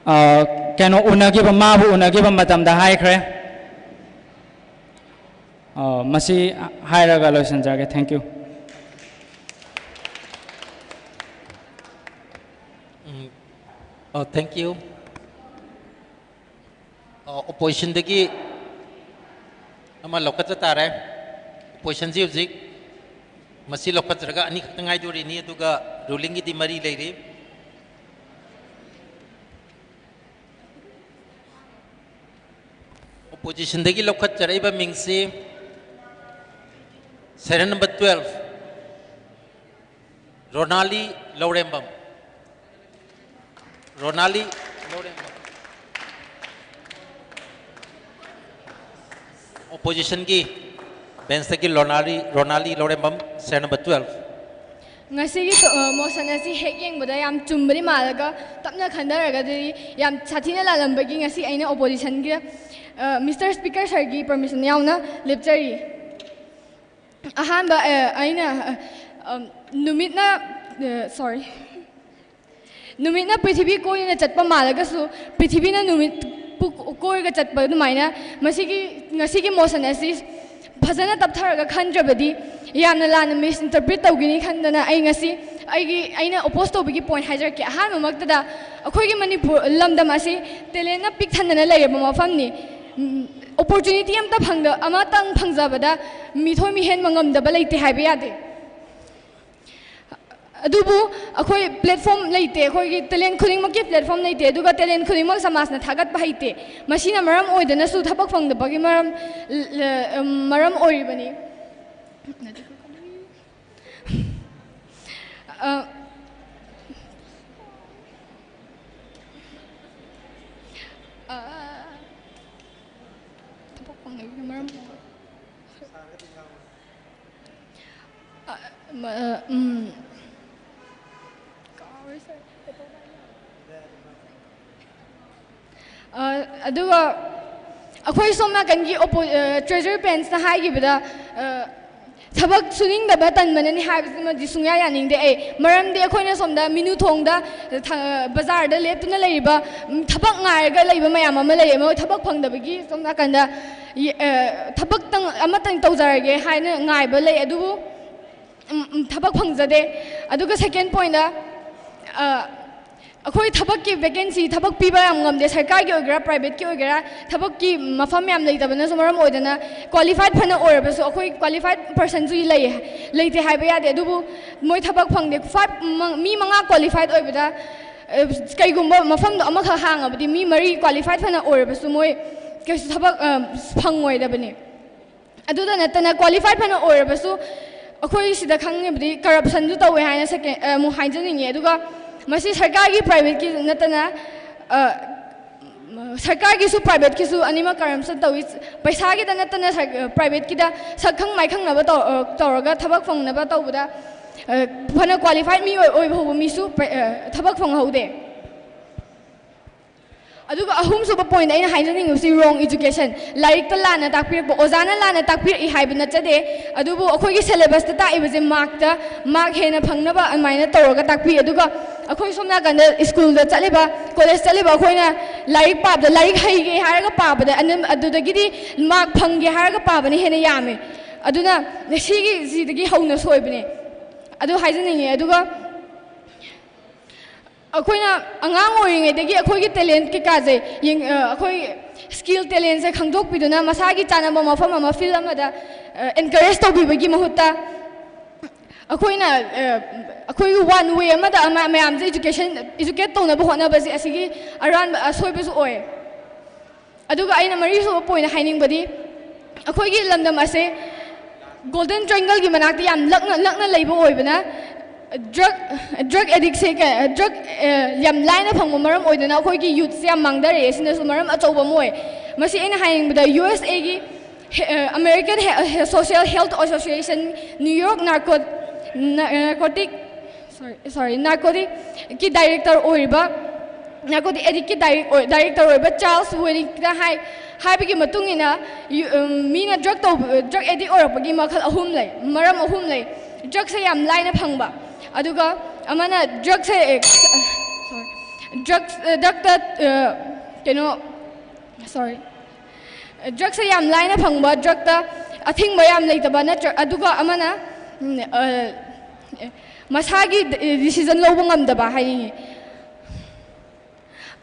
ꯑ, ꯀꯩꯅꯣ ꯎꯅꯈꯤꯕ, ꯃꯥꯕꯨ ꯎꯅꯈꯤꯕ ꯃꯇꯝꯗ ꯍꯥꯏꯈ꯭ꯔꯦ꯫ ꯑ, ꯃꯁꯤ ꯍꯥꯏꯔꯒ ꯂꯣꯏꯁꯤꯟꯖꯔꯒꯦ꯫ Thank you꯫ ꯎꯝ, ꯑ, thank you꯫ ꯑ, oppositionꯗꯒꯤ ꯑꯃ ꯂꯧꯈꯠꯆ ꯇꯥꯔꯦ꯫ Oppositionꯁꯤ ꯍꯧꯖꯤꯛ ꯃꯁꯤ ꯂꯧꯈꯠꯆꯔꯒ ꯑꯅꯤꯈꯛꯇ ꯉꯥꯏꯗꯣꯔꯤꯅꯤ, ꯑꯗꯨꯒ rulingꯒꯤꯗꯤ ꯃꯔꯤ ꯂꯩꯔꯤ꯫ Oppositionꯗꯒꯤ ꯂꯧꯈꯠꯆꯔꯛꯏꯕ ꯃꯤꯡꯁꯤ serial number twelve, ꯔꯣꯅꯥꯂꯤ ꯂꯧꯔꯦꯝꯕꯝ꯫ ꯔꯣꯅꯥꯂꯤ ꯂꯧꯔꯦꯝꯕꯝ꯫ ꯑꯣꯄꯣꯖꯤꯁꯟꯒꯤ ꯕꯦꯟꯁꯇꯒꯤ ꯔꯣꯅꯥꯂꯤ, ꯔꯣꯅꯥꯂꯤ ꯂꯧꯔꯦꯝꯕꯝ, ꯁꯦꯔ ꯅꯝꯕꯔ ꯇꯨꯋꯦꯜꯐ꯫ ꯉꯁꯤꯒꯤ ꯇꯣ- ꯑ, ꯃꯣꯁꯟ ꯑꯁꯤ ꯍꯦꯛ ꯌꯦꯡꯕꯗ ꯌꯥꯝ ꯆꯨꯝꯕꯗꯤ ꯃꯥꯜꯂꯒ, ꯇꯞꯅ ꯈꯟꯊꯔꯒꯗꯤ ꯌꯥꯝ ꯁꯥꯊꯤꯅ ꯂꯥꯜꯂꯝꯕꯒꯤ ꯉꯁꯤ ꯑꯩꯅ ꯑꯣꯄꯣꯖꯤꯁꯟꯒꯤ, ꯑ, ꯃꯤꯁꯇꯔ ꯁ꯭ꯄꯤꯀꯔ ꯁꯔꯒꯤ ꯄꯔꯃꯤꯁꯟ ꯌꯥꯎꯅ ꯂꯦꯞꯆꯔꯤ꯫ ꯑꯍꯥꯟꯕ, ꯑ, ꯑꯩꯅ, ꯑ, ꯑ, ꯅꯨꯃꯤꯠꯅ, ꯑ, ꯁꯣꯔꯤ, ꯅꯨꯃꯤꯠꯅ ꯄ꯭ꯔꯤꯊꯤꯕꯤ ꯀꯣꯏꯅ ꯆꯠꯄ ꯃꯥꯜꯂꯒꯁꯨ, ꯄ꯭ꯔꯤꯊꯤꯕꯤꯅ ꯅꯨꯃꯤꯠꯄꯨ ꯀꯣꯏꯔꯒ ꯆꯠꯄ ꯑꯗꯨꯃꯥꯏꯅ ꯃꯁꯤꯒꯤ, ꯉꯁꯤꯒꯤ ꯃꯣꯁꯟ ꯑꯁꯤ ꯐꯖꯅ ꯇꯞꯊꯔꯒ ꯈꯟꯗ꯭ꯔꯕꯗꯤ ꯌꯥꯝꯅ ꯂꯥꯟꯅ ꯃꯤꯁ ꯏꯟꯇꯔꯄ꯭ꯔꯤꯠ ꯇꯧꯒꯅꯤ ꯈꯟꯗꯅ, ꯑꯩ ꯉꯁꯤ ꯑꯩꯒꯤ, ꯑꯩꯅ ꯑꯣꯄꯣꯖ ꯇꯧꯕꯒꯤ ꯄꯣꯏꯟꯠ ꯍꯥꯏꯖꯔꯛꯀꯦ꯫ ꯑꯍꯥꯟꯕꯃꯛꯇꯗ, ꯑꯩꯈꯣꯏꯒꯤ ꯃꯅꯤꯄꯨꯔ ꯂꯝꯗꯝ ꯑꯁꯤ ꯇꯦꯂꯦꯟꯅ ꯄꯤꯛ ꯊꯟꯗꯅ ꯂꯩꯔꯕ ꯃꯐꯝꯅꯤ꯫ ꯎꯝ, ꯑꯣꯄꯣꯔꯆꯨꯅꯤꯇꯤ ꯑꯝꯇ ꯐꯪꯗ-, ꯑꯃꯇꯪ ꯐꯪꯖꯕꯗ ꯃꯤꯊꯣꯏ ꯃꯤꯍꯦꯟꯕ ꯉꯝꯗꯕ ꯂꯩꯇꯦ ꯍꯥꯏꯕ ꯌꯥꯗꯦ꯫ ꯑꯗꯨꯕꯨ ꯑꯩꯈꯣꯏ ꯄ꯭ꯂꯦꯠꯐꯣꯝ ꯂꯩꯇꯦ, ꯑꯩꯈꯣꯏꯒꯤ ꯇꯦꯂꯦꯟ ꯈꯨꯗꯤꯡꯃꯛꯀꯤ ꯄ꯭ꯂꯦꯠꯐꯣꯝ ꯂꯩꯇꯦ, ꯑꯗꯨꯒ ꯇꯦꯂꯦꯟ ꯈꯨꯗꯤꯡꯃꯛ ꯁꯃꯥꯖꯅ ꯊꯥꯒꯠꯄ ꯍꯩꯇꯦ꯫ ꯃꯁꯤꯅ ꯃꯔꯝ ꯑꯣꯏꯗꯅꯁꯨ ꯊꯕꯛ ꯐꯪꯗꯕꯒꯤ ꯃꯔꯝ, ꯃꯔꯝ ꯑꯣꯏꯔꯤꯕꯅꯤ꯫ ꯑ, ꯑ, ꯊꯕꯛ ꯐꯪꯗꯕꯒꯤ ꯃꯔꯝ ꯑ, ꯃ-, ꯑ, ꯎꯝ꯫ ꯀꯥꯎꯔꯦ, ꯁꯥꯔ꯫ ꯑ, ꯑꯗꯨꯒ ꯑꯩꯈꯣꯏ ꯁꯣꯝ ꯅꯥꯀꯟꯒꯤ ꯑꯣꯄꯣ-, ꯑ, ꯇ꯭ꯔꯦꯖꯔ ꯕꯦꯟꯁꯅ ꯍꯥꯏꯈꯤꯕꯗ, ꯑ, ꯊꯕꯛ ꯁꯨꯅꯤꯡꯗꯕ ꯇꯟꯕꯅꯅꯤ ꯍꯥꯏꯕꯁꯤꯃꯗꯤ ꯁꯨꯡꯌꯥ ꯌꯥꯅꯤꯡꯗꯦ ꯑꯩ꯫ ꯃꯔꯝꯗꯤ ꯑꯩꯈꯣꯏꯅ ꯁꯣꯝꯗ ꯃꯤꯅꯨ ꯊꯣꯡꯗ, ꯊ-, ꯕꯖꯥꯔꯗ ꯂꯦꯞꯇꯨꯅ ꯂꯩꯔꯤꯕ, ꯎꯝ, ꯊꯕꯛ ꯉꯥꯏꯔꯒ ꯂꯩꯕ ꯃꯌꯥꯝ ꯑꯃ ꯂꯩꯌꯦ꯫ ꯃꯣꯏ ꯊꯕꯛ ꯐꯪꯗꯕꯒꯤ ꯁꯣꯝ ꯅꯥꯀꯟꯗ ꯌꯦ-, ꯑ, ꯊꯕꯛꯇꯪ ꯑꯃꯇꯪ ꯇꯧꯖꯔꯒꯦ ꯍꯥꯏꯅ ꯉꯥꯏꯕ ꯂꯩ꯫ ꯑꯗꯨꯕꯨ ꯎꯝ, ꯎꯝ, ꯊꯕꯛ ꯐꯪꯖꯗꯦ꯫ ꯑꯗꯨꯒ ꯁꯦꯀꯦꯟ ꯄꯣꯏꯟꯗ, ꯑ, ꯑꯩꯈꯣꯏ ꯊꯕꯛꯀꯤ ꯚꯦꯀꯦꯟꯁꯤ, ꯊꯕꯛ ꯄꯤꯕ ꯌꯥꯝ ꯉꯝꯗꯦ, ꯁꯔꯀꯥꯔꯒꯤ ꯑꯣꯏꯒꯦꯔꯥ, ꯄ꯭ꯔꯥꯏꯚꯦꯠꯀꯤ ꯑꯣꯏꯒꯦꯔꯥ, ꯊꯕꯛꯀꯤ ꯃꯐꯝ ꯌꯥꯝ ꯂꯩꯇꯕꯅꯁꯨ ꯃꯔꯝ ꯑꯣꯏꯗꯅ, ꯀ꯭ꯋꯥꯂꯤꯐꯥꯏꯠ ꯐꯅ ꯑꯣꯏꯔꯕꯁꯨ, ꯑꯩꯈꯣꯏ ꯀ꯭ꯋꯥꯂꯤꯐꯥꯏꯠ ꯄꯔꯁꯟꯁꯨ ꯂꯩ, ꯂꯩꯇꯦ ꯍꯥꯏꯕ ꯌꯥꯗꯦ꯫ ꯑꯗꯨꯕꯨ ꯃꯣꯏ ꯊꯕꯛ ꯐꯪꯗꯦ꯫ ꯐꯥꯏꯚ ꯃ-, ꯃꯤ ꯃꯉꯥ ꯀ꯭ꯋꯥꯂꯤꯐꯥꯏꯠ ꯑꯣꯏꯕꯗ, ꯑ, ꯀꯩꯒꯨꯝꯕ ꯃꯐꯝꯗꯣ ꯑꯃꯈꯛ ꯍꯥꯡꯉꯕꯗꯤ, ꯃꯤ ꯃꯔꯤ ꯀ꯭ꯋꯥꯂꯤꯐꯥꯏꯠ ꯐꯅ ꯑꯣꯏꯔꯕꯁꯨ ꯃꯣꯏ ꯀꯩꯁꯨ ꯊꯕꯛ, ꯑ, ꯐꯪꯉꯣꯏꯗꯕꯅꯤ꯫ ꯑꯗꯨꯗ ꯅꯠꯇꯅ, ꯀ꯭ꯋꯥꯂꯤꯐꯥꯏꯠ ꯐꯅ ꯑꯣꯏꯔꯕꯁꯨ, ꯑꯩꯈꯣꯏ ꯁꯤꯗ ꯈꯪꯉꯤꯕꯗꯤ ꯀꯔꯞꯁꯟꯁꯨ ꯇꯧꯋꯦ ꯍꯥꯏꯅ ꯁꯦꯀꯦꯟ, ꯑ, ꯑꯃꯨꯛ ꯍꯥꯏꯖꯅꯤꯡꯉꯤ꯫ ꯑꯗꯨꯒ ꯃꯁꯤ ꯁꯔꯀꯥꯔꯒꯤ, ꯄ꯭ꯔꯥꯏꯚꯦꯠꯀꯤ ꯅꯠꯇꯅ, ꯑ, ꯁꯔꯀꯥꯔꯒꯤꯁꯨ ꯄ꯭ꯔꯥꯏꯚꯦꯠꯀꯤꯁꯨ ꯑꯅꯤꯃꯛ ꯀꯔꯞꯁꯟ ꯇꯧꯏ꯫ ꯄꯩꯁꯥꯒꯤꯗ ꯅꯠꯇꯅ ꯁꯔ-, ꯄ꯭ꯔꯥꯏꯚꯦꯠꯀꯤꯗ ꯁꯛ ꯈꯪ ꯃꯥꯏ ꯈꯪꯅꯕ ꯇꯧ-, ꯑ, ꯇꯧꯔꯒ ꯊꯕꯛ ꯐꯪꯅꯕ ꯇꯧꯕꯗ, ꯑ, ꯐꯅ ꯀ꯭ꯋꯥꯂꯤꯐꯥꯏꯠ ꯃꯤ ꯑꯣꯏ-, ꯑꯣꯏꯕ ꯍꯧꯕ ꯃꯤꯁꯨ ꯄ꯭ꯔ-, ꯑ, ꯊꯕꯛ ꯐꯪꯍꯧꯗꯦ꯫ ꯑꯗꯨꯒ ꯑꯍꯨꯝꯁꯨꯕ ꯄꯣꯏꯟꯠ ꯑꯩꯅ ꯍꯥꯏꯖꯅꯤꯡꯉꯤꯕꯁꯤ ꯔꯣꯡ ꯏꯖꯨꯀꯦꯁꯟ꯫ ꯂꯥꯏꯔꯤꯛꯇ ꯂꯥꯟꯅ ꯇꯥꯛꯄꯤꯔꯛꯄ, ꯑꯣꯖꯥꯅ ꯂꯥꯟꯅ ꯇꯥꯛꯄꯤꯔꯛꯏ ꯍꯥꯏꯕ ꯅꯠꯆꯗꯦ, ꯑꯗꯨꯕꯨ ꯑꯩꯈꯣꯏꯒꯤ ꯁꯦꯂꯦꯕꯁꯇ ꯇꯥꯛꯏꯕꯁꯦ ꯃꯥꯔꯛꯇ, ꯃꯥꯔꯛ ꯍꯦꯟꯅ ꯐꯪꯅꯕ ꯑꯗꯨꯃꯥꯏꯅ ꯇꯧꯔꯒ ꯇꯥꯛꯄꯤ꯫ ꯑꯗꯨꯒ ꯑꯩꯈꯣꯏ ꯁꯣꯝ ꯅꯥꯀꯟꯗ ꯁ꯭ꯀꯨꯜꯗ ꯆꯠꯂꯤꯕ, ꯀꯣꯂꯦꯖ ꯆꯠꯂꯤꯕ ꯑꯩꯈꯣꯏꯅ ꯂꯥꯏꯔꯤꯛ ꯄꯥꯕꯗ, ꯂꯥꯏꯔꯤꯛ ꯍꯩꯒꯦ ꯍꯥꯏꯔꯒ ꯄꯥꯕꯗ ꯑꯅꯝ-, ꯑꯗꯨꯗꯒꯤꯗꯤ ꯃꯥꯔꯛ ꯐꯪꯒꯦ ꯍꯥꯏꯔꯒ ꯄꯥꯕꯅ ꯍꯦꯟꯅ ꯌꯥꯝꯃꯦ꯫ ꯑꯗꯨꯅ ꯁꯤꯒꯤ, ꯁꯤꯗꯒꯤ ꯍꯧꯅ ꯁꯣꯏꯕꯅꯦ꯫ ꯑꯗꯨ ꯍꯥꯏꯖꯅꯤꯡꯉꯦ꯫ ꯑꯗꯨꯒ ꯑꯩꯈꯣꯏꯅ ꯑꯉꯥꯡ ꯑꯣꯏꯔꯤꯉꯩꯗꯒꯤ ꯑꯩꯈꯣꯏꯒꯤ ꯇꯦꯂꯦꯟꯠ ꯀꯩꯀꯥꯁꯦ ꯌꯦꯡ-, ꯑ, ꯑꯩꯈꯣꯏ ꯁ꯭ꯀꯤꯜ ꯇꯦꯂꯦꯟꯠꯁꯦ ꯈꯪꯗꯣꯛꯄꯤꯗꯨꯅ ꯃꯁꯥꯒꯤ ꯆꯥꯟꯅꯕ ꯃꯐꯝ ꯑꯃ, ꯐꯤꯜꯗ ꯑꯃꯗ, ꯑ, ꯑꯦꯟꯀꯔꯦꯖ ꯇꯧꯕꯤꯕꯒꯤ ꯃꯍꯨꯠꯇ ꯑꯩꯈꯣꯏꯅ, ꯑ, ꯑꯩꯈꯣꯏꯒꯤ ꯋꯥꯟ ꯋꯦ ꯑꯃꯗ ꯑꯃ-, ꯃꯌꯥꯝꯁꯦ ꯏꯖꯨꯀꯦꯁꯟ, ꯏꯖꯨꯀꯦꯠ ꯇꯧꯅꯕ ꯍꯣꯠꯅꯕꯁꯦ ꯑꯁꯤꯒꯤ ꯑꯔꯥꯟꯕ ꯑꯁꯣꯏꯕꯁꯨ ꯑꯣꯏ꯫ ꯑꯗꯨꯒ ꯑꯩꯅ ꯃꯔꯤꯁꯨꯕ ꯄꯣꯏꯟꯠ ꯍꯥꯏꯅꯤꯡꯕꯗꯤ, ꯑꯩꯈꯣꯏꯒꯤ ꯂꯝꯗꯝ ꯑꯁꯦ ꯒꯣꯜꯗꯟ ꯇ꯭ꯔꯥꯏꯡꯒꯜꯒꯤ ꯃꯅꯥꯛꯇ ꯌꯥꯝ ꯂꯛꯅ, ꯅꯛꯅ ꯂꯩꯕ ꯑꯣꯏꯕꯅ, ꯗ꯭ꯔꯒ, ꯗ꯭ꯔꯒ ꯑꯦꯗꯤꯛꯁꯦ ꯀ-, ꯗ꯭ꯔꯒ, ꯑ, ꯌꯥꯝ ꯂꯥꯏꯅ ꯐꯪꯕ ꯃꯔꯝ ꯑꯣꯏꯗꯨꯅ ꯑꯩꯈꯣꯏꯒꯤ ꯌꯨꯠꯁꯦ ꯌꯥꯝ ꯃꯥꯡꯊꯔꯛꯑꯦ꯫ ꯁꯤꯅꯁꯨ ꯃꯔꯝ ꯑꯆꯧꯕ ꯑꯃ ꯑꯣꯏ꯫ ꯃꯁꯤ ꯑꯩꯅ ꯍꯥꯏꯅꯤꯡꯕꯗ, ꯌꯨ ꯑꯦꯁ ꯑꯦꯒꯤ ꯍꯦ-, ꯑ, ꯑꯃꯦꯔꯤꯀꯟ ꯍꯦ-, ꯍꯦ-, social health association, New York ꯅꯥꯔꯀꯣ-, ꯅ-, ꯅꯥꯔꯀꯣꯇꯤꯛ ꯁꯣꯔꯤ, ꯁꯣꯔꯤ, ꯅꯥꯔꯀꯣꯇꯤꯛꯀꯤ ꯗꯥꯏꯔꯦꯛꯇꯔ ꯑꯣꯏꯔꯤꯕ, ꯅꯥꯔꯀꯣꯇꯤꯛ ꯑꯦꯗꯤꯛꯀꯤ ꯗꯥꯏꯔꯦꯛ-, ꯑꯣꯏ-, ꯗꯥꯏꯔꯦꯛꯇꯔ ꯑꯣꯏꯕ ꯆꯥꯔꯜꯁ ꯋꯦꯔꯤꯛꯅ ꯍꯥꯏ-, ꯍꯥꯏꯕꯒꯤ ꯃꯇꯨꯡ ꯏꯟꯅ, ꯌꯨ-, ꯎꯝ, ꯃꯤꯅ ꯗ꯭ꯔꯒ ꯇꯧꯕ, ꯗ꯭ꯔꯒ ꯑꯦꯗꯤꯛ ꯑꯣꯏꯔꯛꯄꯒꯤ ꯃꯈꯜ ꯑꯍꯨꯝ ꯂꯩ, ꯃꯔꯝ ꯑꯍꯨꯝ ꯂꯩ꯫ ꯗ꯭ꯔꯒꯁꯦ ꯌꯥꯝ ꯂꯥꯏꯅ ꯐꯪꯕ, ꯑꯗꯨꯒ ꯑꯃꯅ ꯗ꯭ꯔꯒꯁꯦ, ꯑꯦ, ꯁꯣꯔꯤ, ꯗ꯭ꯔꯒ, ꯑ, ꯗ꯭ꯔꯒꯇ, ꯑ, ꯀꯩꯅꯣ, ꯁꯣꯔꯤ, ꯗ꯭ꯔꯒꯁꯦ ꯌꯥꯝ ꯂꯥꯏꯅ ꯐꯪꯕ, ꯗ꯭ꯔꯒꯇ ꯑꯊꯤꯡꯕ ꯌꯥꯝ ꯂꯩꯇꯕ, ꯅꯠꯇ꯭ꯔ-, ꯑꯗꯨꯒ ꯑꯃꯅ, ꯎꯝ, ꯑ, ꯃꯁꯥꯒꯤ ꯗꯤꯁꯤꯖꯟ ꯂꯧꯕ ꯉꯝꯗꯕ ꯍꯥꯏꯅꯤꯡꯉꯤ꯫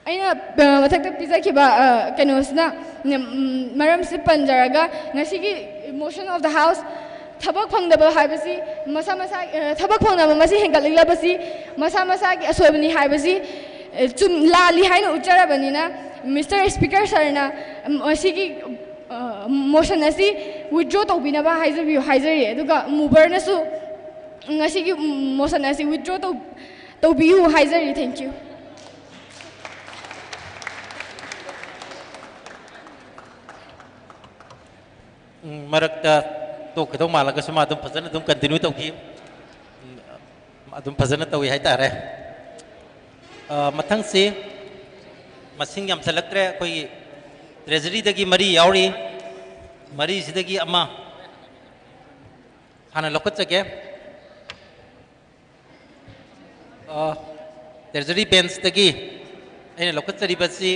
ꯑꯩꯅ, ꯑ, ꯃꯊꯛꯇ ꯄꯤꯖꯈꯤꯕ, ꯑ, ꯀꯩꯅꯣꯁꯤꯅ, ꯎꯝ, ꯃꯔꯝꯁꯤ ꯄꯟꯖꯔꯒ, ꯉꯁꯤꯒꯤ motion of the house, ꯊꯕꯛ ꯐꯪꯗꯕ ꯍꯥꯏꯕꯁꯤ ꯃꯁꯥ ꯃꯁꯥ, ꯑ, ꯊꯕꯛ ꯐꯪꯗꯕ ꯃꯁꯤ ꯍꯦꯟꯒꯠꯂꯛꯂꯕꯁꯤ ꯃꯁꯥ ꯃꯁꯥꯒꯤ ꯑꯁꯣꯏꯕꯅꯤ ꯍꯥꯏꯕꯁꯤ, ꯑ, ꯆꯨꯝ-, ꯂꯥꯜꯂꯤ ꯍꯥꯏꯅ ꯎꯠꯆꯔꯕꯅꯤꯅ, ꯃꯤꯁꯇꯔ ꯁ꯭ꯄꯤꯀꯔ ꯁꯔꯅ, ꯎꯝ, ꯃꯁꯤꯒꯤ, ꯑ, motion ꯑꯁꯤ withdraw ꯇꯧꯕꯤꯅꯕ ꯍꯥꯏꯖꯕꯤꯌꯨ ꯍꯥꯏꯖꯔꯤ꯫ ꯑꯗꯨꯒ moverꯅꯁꯨ ꯉꯁꯤꯒꯤ motion ꯑꯁꯤ withdraw ꯇꯧ-, ꯇꯧꯕꯤꯌꯨ ꯍꯥꯏꯖꯔꯤ꯫ Thank you꯫ ꯎꯝ, ꯃꯔꯛꯇ ꯇꯣꯛꯀꯗꯧ ꯃꯥꯜꯂꯒꯁꯨ ꯃꯥ ꯑꯗꯨꯝ ꯐꯖꯅ ꯑꯗꯨꯝ continue ꯇꯧꯈꯤ꯫ ꯎꯝ, ꯑꯗꯨꯝ ꯐꯖꯅ ꯇꯧꯏ ꯍꯥꯏꯇꯥꯔꯦ꯫ ꯑ, ꯃꯊꯪꯁꯤ ꯃꯁꯤꯡ ꯌꯥꯝꯁꯤꯜꯂꯛꯇ꯭ꯔꯦ꯫ ꯑꯩꯈꯣꯏꯒꯤ treasuryꯗꯒꯤ ꯃꯔꯤ ꯌꯥꯎꯔꯤ꯫ ꯃꯔꯤꯁꯤꯗꯒꯤ ꯑꯃ ꯍꯥꯟꯅ ꯂꯧꯈꯠꯆꯒꯦ꯫ ꯑ, treasury benchꯇꯒꯤ ꯑꯩꯅ ꯂꯧꯈꯠꯆꯔꯤꯕꯁꯤ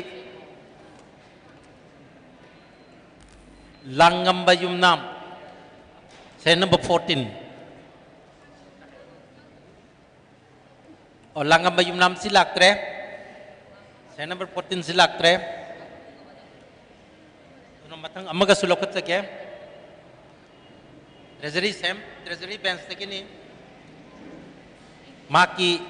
ꯂꯥꯡꯉꯝꯕ ꯌꯨꯝꯅꯥꯝ, serial number fourteen꯫ ꯑꯣ, ꯂꯥꯡꯉꯝꯕ ꯌꯨꯝꯅꯥꯝꯁꯤ ꯂꯥꯛꯇ꯭ꯔꯦ꯫ Serial number fourteenꯁꯤ ꯂꯥꯛꯇ꯭ꯔꯦ꯫ ꯑꯗꯨꯅ ꯃꯊꯪ ꯑꯃꯒꯁꯨ ꯂꯧꯈꯠꯆꯒꯦ꯫ Treasury same, treasury benchꯇꯒꯤꯅꯤ꯫ ꯃꯍꯥꯛꯀꯤ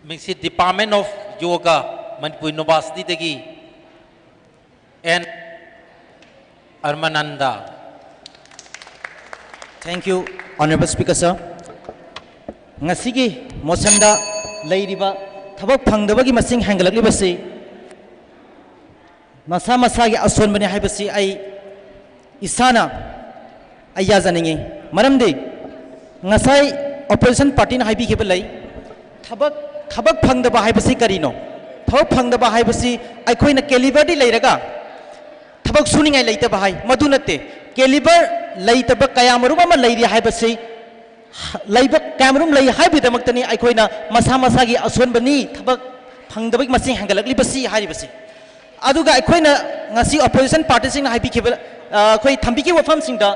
ꯃꯤꯡꯁꯤ Department of Yoga, Manipur Universityꯗꯒꯤ N Aramananda. Thank you, Honorable Speaker sir. ꯉꯁꯤꯒꯤ motionꯗ ꯂꯩꯔꯤꯕ ꯊꯕꯛ ꯐꯪꯗꯕꯒꯤ ꯃꯁꯤꯡ ꯍꯦꯟꯒꯠꯂꯛꯂꯤꯕꯁꯤ ꯃꯁꯥ ꯃꯁꯥꯒꯤ ꯑꯁꯣꯟꯕꯅꯤ ꯍꯥꯏꯕꯁꯤ ꯑꯩ ꯏꯁꯥꯅ ꯑꯩ ꯌꯥꯖꯅꯤꯡꯏ꯫ ꯃꯔꯝꯗꯤ ꯉꯁꯥꯏ opposition partyꯅ ꯍꯥꯏꯕꯤꯈꯤꯕ ꯂꯩ, ꯊꯕꯛ, ꯊꯕꯛ ꯐꯪꯗꯕ ꯍꯥꯏꯕꯁꯤ ꯀꯔꯤꯅꯣ? ꯊꯕꯛ ꯐꯪꯗꯕ ꯍꯥꯏꯕꯁꯤ ꯑꯩꯈꯣꯏꯅ caliberꯗꯤ ꯂꯩꯔꯒ ꯊꯕꯛ ꯁꯨꯅꯤꯡꯉꯥꯏ ꯂꯩꯇꯕ ꯍꯥꯏ, ꯃꯗꯨ ꯅꯠꯇꯦ꯫ Caliber ꯂꯩꯇꯕ ꯀꯌꯥ ꯃꯔꯨꯝ ꯑꯃ ꯂꯩꯔꯤ ꯍꯥꯏꯕꯁꯤ, ꯂꯩꯕ ꯀꯌꯥ ꯃꯔꯨꯝ ꯂꯩ ꯍꯥꯏꯕꯒꯤꯗꯃꯛꯇꯅꯤ ꯑꯩꯈꯣꯏꯅ ꯃꯁꯥ ꯃꯁꯥꯒꯤ ꯑꯁꯣꯟꯕꯅꯤ, ꯊꯕꯛ ꯐꯪꯗꯕꯒꯤ ꯃꯁꯤꯡ ꯍꯦꯟꯒꯠꯂꯛꯂꯤꯕꯁꯤ ꯍꯥꯏꯔꯤꯕꯁꯤ꯫ ꯑꯗꯨꯒ ꯑꯩꯈꯣꯏꯅ ꯉꯁꯤ opposition partyꯁꯤꯡꯅ ꯍꯥꯏꯕꯤꯈꯤꯕ, ꯑ, ꯑꯩꯈꯣꯏ ꯊꯝꯕꯤꯈꯤꯕ ꯋꯥꯐꯝꯁꯤꯡꯗ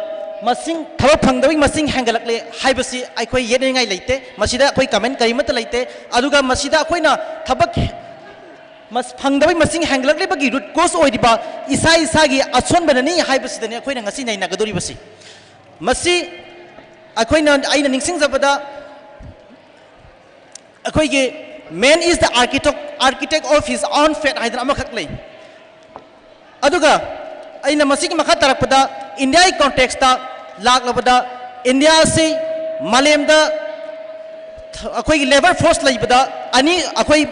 ꯃꯁꯤꯡ, ꯊꯕꯛ ꯐꯪꯗꯕꯒꯤ ꯃꯁꯤꯡ ꯍꯦꯟꯒꯠꯂꯛꯂꯦ ꯍꯥꯏꯕꯁꯤ ꯑꯩꯈꯣꯏ ꯌꯦꯠꯅꯅꯤꯡꯉꯥꯏ ꯂꯩꯇꯦ꯫ ꯃꯁꯤꯗ ꯑꯩꯈꯣꯏ comment ꯀꯔꯤꯃꯠꯇ ꯂꯩꯇꯦ꯫ ꯑꯗꯨꯒ ꯃꯁꯤꯗ ꯑꯩꯈꯣꯏꯅ ꯊꯕꯛ ꯃꯁ-, ꯐꯪꯗꯕꯒꯤ ꯃꯁꯤꯡ ꯍꯦꯟꯒꯠꯂꯛꯂꯤꯕꯒꯤ root cause ꯑꯣꯏꯔꯤꯕ ꯏꯁꯥ ꯏꯁꯥꯒꯤ ꯑꯁꯣꯟꯕꯅꯅꯤ ꯍꯥꯏꯕꯁꯤꯗꯅꯤ ꯑꯩꯈꯣꯏꯅ ꯉꯁꯤ ꯅꯩꯅꯒꯗꯧꯔꯤꯕꯁꯤ꯫ ꯃꯁꯤ ꯑꯩꯈꯣꯏꯅ, ꯑꯩꯅ ꯅꯤꯡꯁꯤꯡꯖꯕꯗ ꯑꯩꯈꯣꯏꯒꯤ "Man is the architect, architect of his own fate" ꯍꯥꯏꯗꯅ ꯑꯃꯈꯛ ꯂꯩ꯫ ꯑꯗꯨꯒ ꯑꯩꯅ ꯃꯁꯤꯒꯤ ꯃꯈꯥ ꯇꯥꯔꯛꯄꯗ ꯏꯟꯗꯤꯌꯥꯒꯤ contextꯇ ꯂꯥꯛꯂꯕꯗ, ꯏꯟꯗꯤꯌꯥ ꯑꯁꯤ ꯃꯥꯂꯦꯝꯗ ꯑꯩꯈꯣꯏꯒꯤ labour force ꯂꯩꯕꯗ ꯑꯅꯤ, ꯑꯩꯈꯣꯏ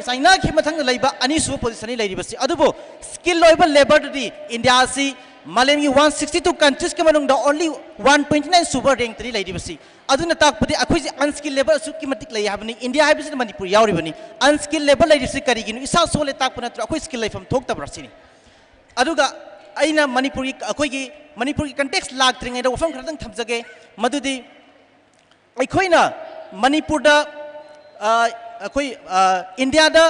ꯆꯥꯏꯅꯥꯒꯤ ꯃꯊꯪꯗ ꯂꯩꯕ ꯑꯅꯤꯁꯨꯕ positionꯅꯤ ꯂꯩꯔꯤꯕꯁꯤ꯫ ꯑꯗꯨꯕꯨ skill ꯑꯣꯏꯕ labourꯗꯗꯤ ꯏꯟꯗꯤꯌꯥ ꯑꯁꯤ ꯃꯥꯂꯦꯝꯒꯤ ꯋꯥꯟ ꯁꯤꯛꯁꯇꯤ ꯇꯨ ꯀꯟꯇ꯭ꯔꯤꯁꯀꯤ ꯃꯅꯨꯡꯗ ꯑꯣꯟꯂꯤ ꯋꯥꯟ ꯇ꯭ꯋꯦꯟꯇꯤ ꯅꯥꯏꯟ ꯁꯨꯕ ꯔꯦꯡꯛꯇꯅꯤ ꯂꯩꯔꯤꯕꯁꯤ꯫ ꯑꯗꯨꯅ ꯇꯥꯛꯄꯗꯤ ꯑꯩꯈꯣꯏꯁꯦ ꯑꯟꯁ꯭ꯀꯤꯜ ꯂꯦꯕꯔ ꯑꯁꯨꯛꯀꯤ ꯃꯇꯤꯛ ꯂꯩ ꯍꯥꯏꯕꯅꯤ꯫ ꯏꯟꯗꯤꯌꯥ ꯍꯥꯏꯕꯁꯤꯗ ꯃꯅꯤꯄꯨꯔ ꯌꯥꯎꯔꯤꯕꯅꯤ꯫ ꯑꯟꯁ꯭ꯀꯤꯜ ꯂꯦꯕꯔ ꯂꯩꯔꯤꯕꯁꯤ ꯀꯔꯤꯒꯤꯅꯣ? ꯏꯁꯥ ꯁꯣꯜꯂꯦ ꯇꯥꯛꯄ ꯅꯠꯇ꯭ꯔꯣ? ꯑꯩꯈꯣꯏ ꯁ꯭ꯀꯤꯜ ꯂꯩꯐꯝ ꯊꯣꯛꯇꯕ꯭ꯔꯥ ꯁꯤꯅꯤ꯫ ꯑꯗꯨꯒ ꯑꯩꯅ ꯃꯅꯤꯄꯨꯔꯒꯤ, ꯑꯩꯈꯣꯏꯒꯤ ꯃꯅꯤꯄꯨꯔꯒꯤ ꯀꯟꯇꯦꯛꯁ ꯂꯥꯛꯇ꯭ꯔꯤꯉꯩꯗ ꯋꯥꯐꯝ ꯈꯔꯗꯪ ꯊꯝꯖꯒꯦ꯫ ꯃꯗꯨꯗꯤ ꯑꯩꯈꯣꯏꯅ ꯃꯅꯤꯄꯨꯔꯗ, ꯑ, ꯑꯩꯈꯣꯏ, ꯑ, ꯏꯟꯗꯤꯌꯥꯗ,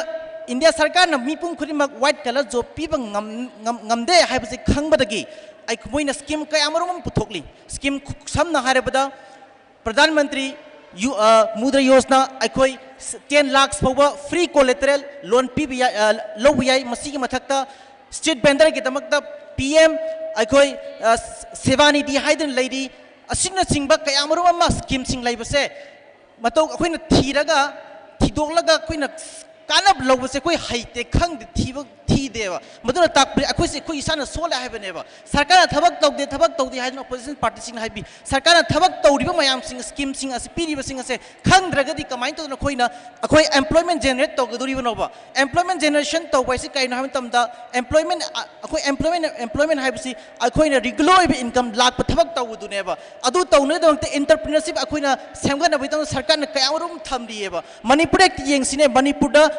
ꯏꯟꯗꯤꯌꯥ ꯁꯔꯀꯥꯔꯅ ꯃꯤꯄꯨꯝ ꯈꯨꯗꯤꯡꯃꯛ ꯋꯥꯏꯠ ꯀꯂꯔ ꯖꯣꯕ ꯄꯤꯕ ꯉꯝ-, ꯉꯝ-, ꯉꯝꯗꯦ ꯍꯥꯏꯕꯁꯤ ꯈꯪꯕꯗꯒꯤ ꯑꯩ-, ꯃꯣꯏꯅ ꯁ꯭ꯀꯤꯝ ꯀꯌꯥ ꯃꯔꯨꯝ ꯑꯃ ꯄꯨꯊꯣꯛꯂꯤ꯫ ꯁ꯭ꯀꯤꯝ ꯈꯨ-, ꯁꯝꯅ ꯍꯥꯏꯔꯕꯗ ꯄ꯭ꯔꯙꯥꯟ ꯃꯟꯇ꯭ꯔꯤ ꯌꯨ-, ꯑ, ꯃꯨꯗ꯭ꯔꯥ ꯌꯣꯖꯅꯥ, ꯑꯩꯈꯣꯏ ꯇꯦꯟ ꯂꯥꯛꯁ ꯐꯥꯎꯕ ꯐ꯭ꯔꯤ ꯀꯣꯂꯦꯇꯔꯦꯜ ꯂꯣꯟ ꯄꯤꯕ ꯌꯥꯏ, ꯑ, ꯂꯧꯕ ꯌꯥꯏ꯫ ꯃꯁꯤꯒꯤ ꯃꯊꯛꯇ ꯁ꯭ꯇ꯭ꯔꯤꯠ ꯚꯦꯟꯗꯔꯒꯤꯗꯃꯛꯇ ꯄꯤ ꯑꯦꯝ ꯑꯩꯈꯣꯏ, ꯑ, ꯁꯦꯕꯥ ꯅꯤꯙꯤ ꯍꯥꯏꯗꯨꯅ ꯂꯩꯔꯤ꯫ ꯑꯁꯤꯅꯆꯤꯡꯕ ꯀꯌꯥ ꯃꯔꯨꯝ ꯑꯃ ꯁ꯭ꯀꯤꯝꯁꯤꯡ ꯂꯩꯕꯁꯦ ꯃꯇꯧ ꯑꯩꯈꯣꯏꯅ ꯊꯤꯔꯒ, ꯊꯤꯗꯣꯛꯂꯒ ꯑꯩꯈꯣꯏꯅ ꯀꯥꯟꯅꯕ ꯂꯧꯕꯁꯦ ꯑꯩꯈꯣꯏ ꯍꯩꯇꯦ, ꯈꯪꯗꯦ, ꯊꯤꯕ ꯊꯤꯗꯦꯕ꯫ ꯃꯗꯨꯅ ꯇꯥꯛꯄꯗꯤ ꯑꯩꯈꯣꯏꯁꯦ ꯑꯩꯈꯣꯏ ꯏꯁꯥꯅ ꯁꯣꯜꯂꯦ ꯍꯥꯏꯕꯅꯦꯕ꯫ ꯁꯔꯀꯥꯔꯅ ꯊꯕꯛ ꯇꯧꯗꯦ, ꯊꯕꯛ ꯇꯧꯗꯦ ꯍꯥꯏꯗꯨꯅ ꯑꯣꯄꯣꯖꯤꯁꯟ ꯄꯥꯔꯇꯤꯁꯤꯡꯅ ꯍꯥꯏꯕꯤ꯫ ꯁꯔꯀꯥꯔꯅ ꯊꯕꯛ ꯇꯧꯔꯤꯕ ꯃꯌꯥꯝꯁꯤꯡ, ꯁ꯭ꯀꯤꯝꯁꯤꯡ ꯑꯁꯤ ꯄꯤꯔꯤꯕꯁꯤꯡ ꯑꯁꯦ ꯈꯪꯗ꯭ꯔꯒꯗꯤ ꯀꯃꯥꯏꯅ ꯇꯧꯗꯅ ꯑꯩꯈꯣꯏꯅ, ꯑꯩꯈꯣꯏ ꯑꯦꯝꯄ꯭ꯂꯣꯏꯃꯦꯟ ꯖꯦꯅꯦꯔꯦꯠ ꯇꯧꯒꯗꯧꯔꯤꯕꯅꯣꯕ? ꯑꯦꯝꯄ꯭ꯂꯣꯏꯃꯦꯟ ꯖꯦꯅꯦꯔꯦꯁꯟ ꯇꯧꯕ ꯍꯥꯏꯁꯤ ꯀꯩꯅꯣ ꯍꯥꯏꯕ ꯃꯇꯝꯗ, ꯑꯦꯝꯄ꯭ꯂꯣꯏꯃꯦꯟ, ꯑ, ꯑꯩꯈꯣꯏ ꯑꯦꯝꯄ꯭ꯂꯣꯏꯃꯦꯟ, ꯑꯦꯝꯄ꯭ꯂꯣꯏꯃꯦꯟ ꯍꯥꯏꯕꯁꯤ ꯑꯩꯈꯣꯏꯅ ꯔꯤꯒꯨꯂꯔ ꯑꯣꯏꯕ ꯏꯟꯀꯝ ꯂꯥꯛꯄ ꯊꯕꯛ ꯇꯧꯕꯗꯨꯅꯦꯕ꯫ ꯑꯗꯨ ꯇꯧꯅꯕꯒꯤꯗꯃꯛꯇ ꯑꯦꯟꯇꯔꯄ꯭ꯔꯤꯅꯔꯁꯤꯞ ꯑꯩꯈꯣꯏꯅ ꯁꯦꯝꯒꯠꯅꯕꯒꯤꯗꯃꯛꯇ ꯁꯔꯀꯥꯔꯅ ꯀꯌꯥ ꯑꯃꯔꯣꯝ ꯊꯝꯂꯤꯑꯕ꯫ ꯃꯅꯤꯄꯨꯔꯗ ꯍꯦꯛꯇ ꯌꯦꯡꯁꯤꯅꯦ, ꯃꯅꯤꯄꯨꯔꯗ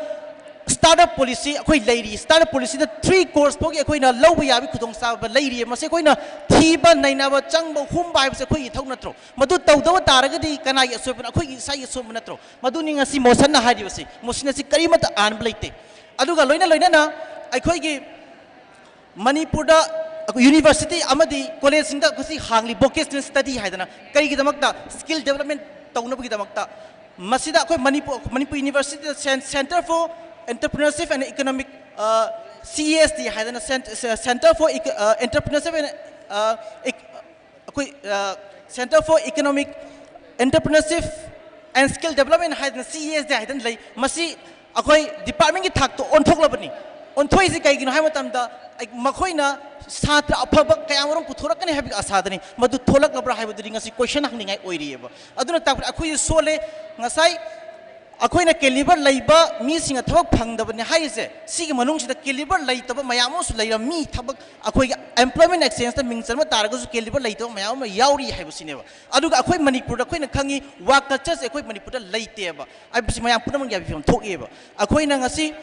ꯁ꯭ꯇꯥꯔꯠ ꯑꯞ ꯄꯣꯂꯤꯁꯤ ꯑꯩꯈꯣꯏ ꯂꯩꯔꯤ꯫ ꯁ꯭ꯇꯥꯔꯠ ꯑꯞ ꯄꯣꯂꯤꯁꯤꯗ ꯊ꯭ꯔꯤ ꯀ꯭ꯔꯣꯔꯁ ꯐꯥꯎꯒꯤ ꯑꯩꯈꯣꯏꯅ ꯂꯧꯕ ꯌꯥꯕꯒꯤ ꯈꯨꯗꯣꯡꯆꯥꯕ ꯂꯩꯔꯤꯌꯦ꯫ ꯃꯁꯤ ꯑꯩꯈꯣꯏꯅ ꯊꯤꯕ, ꯅꯩꯅꯕ, ꯆꯪꯕ, ꯍꯨꯝꯕ ꯍꯥꯏꯕꯁꯦ ꯑꯩꯈꯣꯏꯒꯤ ꯏꯊꯧ ꯅꯠꯇ꯭ꯔꯣ? ꯃꯗꯨ ꯇꯧꯗꯕ ꯇꯥꯔꯒꯗꯤ ꯀꯅꯥꯒꯤ ꯑꯁꯣꯏꯕꯅꯣ? ꯑꯩꯈꯣꯏꯒꯤ ꯏꯁꯥꯒꯤ ꯑꯁꯣꯏꯕ ꯅꯠꯇ꯭ꯔꯣ? ꯃꯗꯨꯅꯤ ꯉꯁꯤ ꯃꯣꯁꯟꯅ ꯍꯥꯏꯔꯤꯕꯁꯤ꯫ ꯃꯣꯁꯟ ꯑꯁꯤ ꯀꯔꯤꯃꯠꯇ ꯑꯥꯟꯕ ꯂꯩꯇꯦ꯫ ꯑꯗꯨꯒ ꯂꯣꯏꯅ ꯂꯣꯏꯅꯅ ꯑꯩꯈꯣꯏꯒꯤ ꯃꯅꯤꯄꯨꯔꯗ ꯌꯨꯅꯤꯚꯔꯁꯤꯇꯤ ꯑꯃꯗꯤ ꯀꯣꯂꯦꯖꯁꯤꯡꯗ ꯉꯁꯤ ꯍꯥꯡꯂꯤ ꯚꯣꯀꯦꯁꯅꯦꯜ ꯁ꯭ꯇꯗꯤ ꯍꯥꯏꯗꯅ꯫ ꯀꯔꯤꯒꯤꯗꯃꯛꯇ? ꯁ꯭ꯀꯤꯜ ꯗꯦꯕꯂꯞꯃꯦꯟ ꯇꯧꯅꯕꯒꯤꯗꯃꯛꯇ꯫ ꯃꯁꯤꯗ ꯑꯩꯈꯣꯏ ꯃꯅꯤꯄꯨꯔ, ꯃꯅꯤꯄꯨꯔ ꯌꯨꯅꯤꯚꯔꯁꯤꯇꯤꯗ ꯁꯦꯟ-, Centre for Entrepreneurship and Economic, ꯑ, C E S D ꯍꯥꯏꯗꯅ, ꯁꯦꯟ-, ꯁꯦ-, Centre for Eco-, ꯑ, Entrepreneurship and, ꯑ, Ec-, ꯑꯩꯈꯣꯏ, ꯑ, Centre for Economic Entrepreneurship and Skill Development ꯍꯥꯏꯗꯅ, C E S D ꯍꯥꯏꯗꯅ ꯂꯩ꯫ ꯃꯁꯤ ꯑꯩꯈꯣꯏ ꯗꯤꯄꯥꯔꯠꯃꯦꯟꯒꯤ ꯊꯥꯛꯇ ꯑꯣꯟꯊꯣꯛꯂꯕꯅꯤ꯫ ꯑꯣꯟꯊꯣꯛꯏꯁꯤ ꯀꯩꯒꯤꯅꯣ ꯍꯥꯏꯕ ꯃꯇꯝꯗ, ꯑꯩ, ꯃꯈꯣꯏꯅ ꯁꯥꯇ꯭ꯔ ꯑꯐꯕ ꯀꯌꯥ ꯃꯔꯨꯝ ꯄꯨꯊꯣꯔꯛꯀꯅꯤ ꯍꯥꯏꯕꯒꯤ ꯑꯁꯥꯗꯅꯤ꯫ ꯃꯗꯨ ꯊꯣꯛꯂꯛꯂꯕ꯭ꯔꯥ ꯍꯥꯏꯕꯗꯨꯗꯤ ꯉꯁꯤ ꯀꯣꯏꯁꯟ ꯍꯪꯅꯤꯡꯉꯥꯏ ꯑꯣꯏꯔꯤꯑꯕ꯫ ꯑꯗꯨꯅ ꯇꯥꯛꯄꯗꯤ ꯑꯩꯈꯣꯏꯁꯨ ꯁꯣꯜꯂꯦ꯫ ꯉꯁꯥꯏ ꯑꯩꯈꯣꯏꯅ caliber ꯂꯩꯕ ꯃꯤꯁꯤꯡꯅ ꯊꯕꯛ ꯐꯪꯗꯕꯅꯤ ꯍꯥꯏꯔꯤꯁꯦ, ꯁꯤꯒꯤ ꯃꯅꯨꯡꯁꯤꯗ caliber ꯂꯩꯇꯕ ꯃꯌꯥꯝ ꯑꯃꯁꯨ ꯂꯩꯔꯝꯃꯤ꯫ ꯊꯕꯛ ꯑꯩꯈꯣꯏꯒꯤ employment exchangeꯗ ꯃꯤꯡ ꯆꯟꯕ ꯇꯥꯔꯒꯁꯨ caliber ꯂꯩꯇꯕ ꯃꯌꯥꯝ ꯑꯃ ꯌꯥꯎꯔꯤ ꯍꯥꯏꯕꯁꯤꯅꯦꯕ꯫ ꯑꯗꯨꯒ ꯑꯩꯈꯣꯏ ꯃꯅꯤꯄꯨꯔꯗ ꯑꯩꯈꯣꯏꯅ ꯈꯪꯉꯤ, work cultureꯁꯦ ꯑꯩꯈꯣꯏ ꯃꯅꯤꯄꯨꯔꯗ ꯂꯩꯇꯦꯕ ꯍꯥꯏꯕꯁꯤ ꯃꯌꯥꯝ ꯄꯨꯝꯅꯃꯛ ꯌꯥꯕꯤꯐꯝ ꯊꯣꯛꯑꯦꯕ꯫ ꯑꯩꯈꯣꯏꯅ ꯉꯁꯤ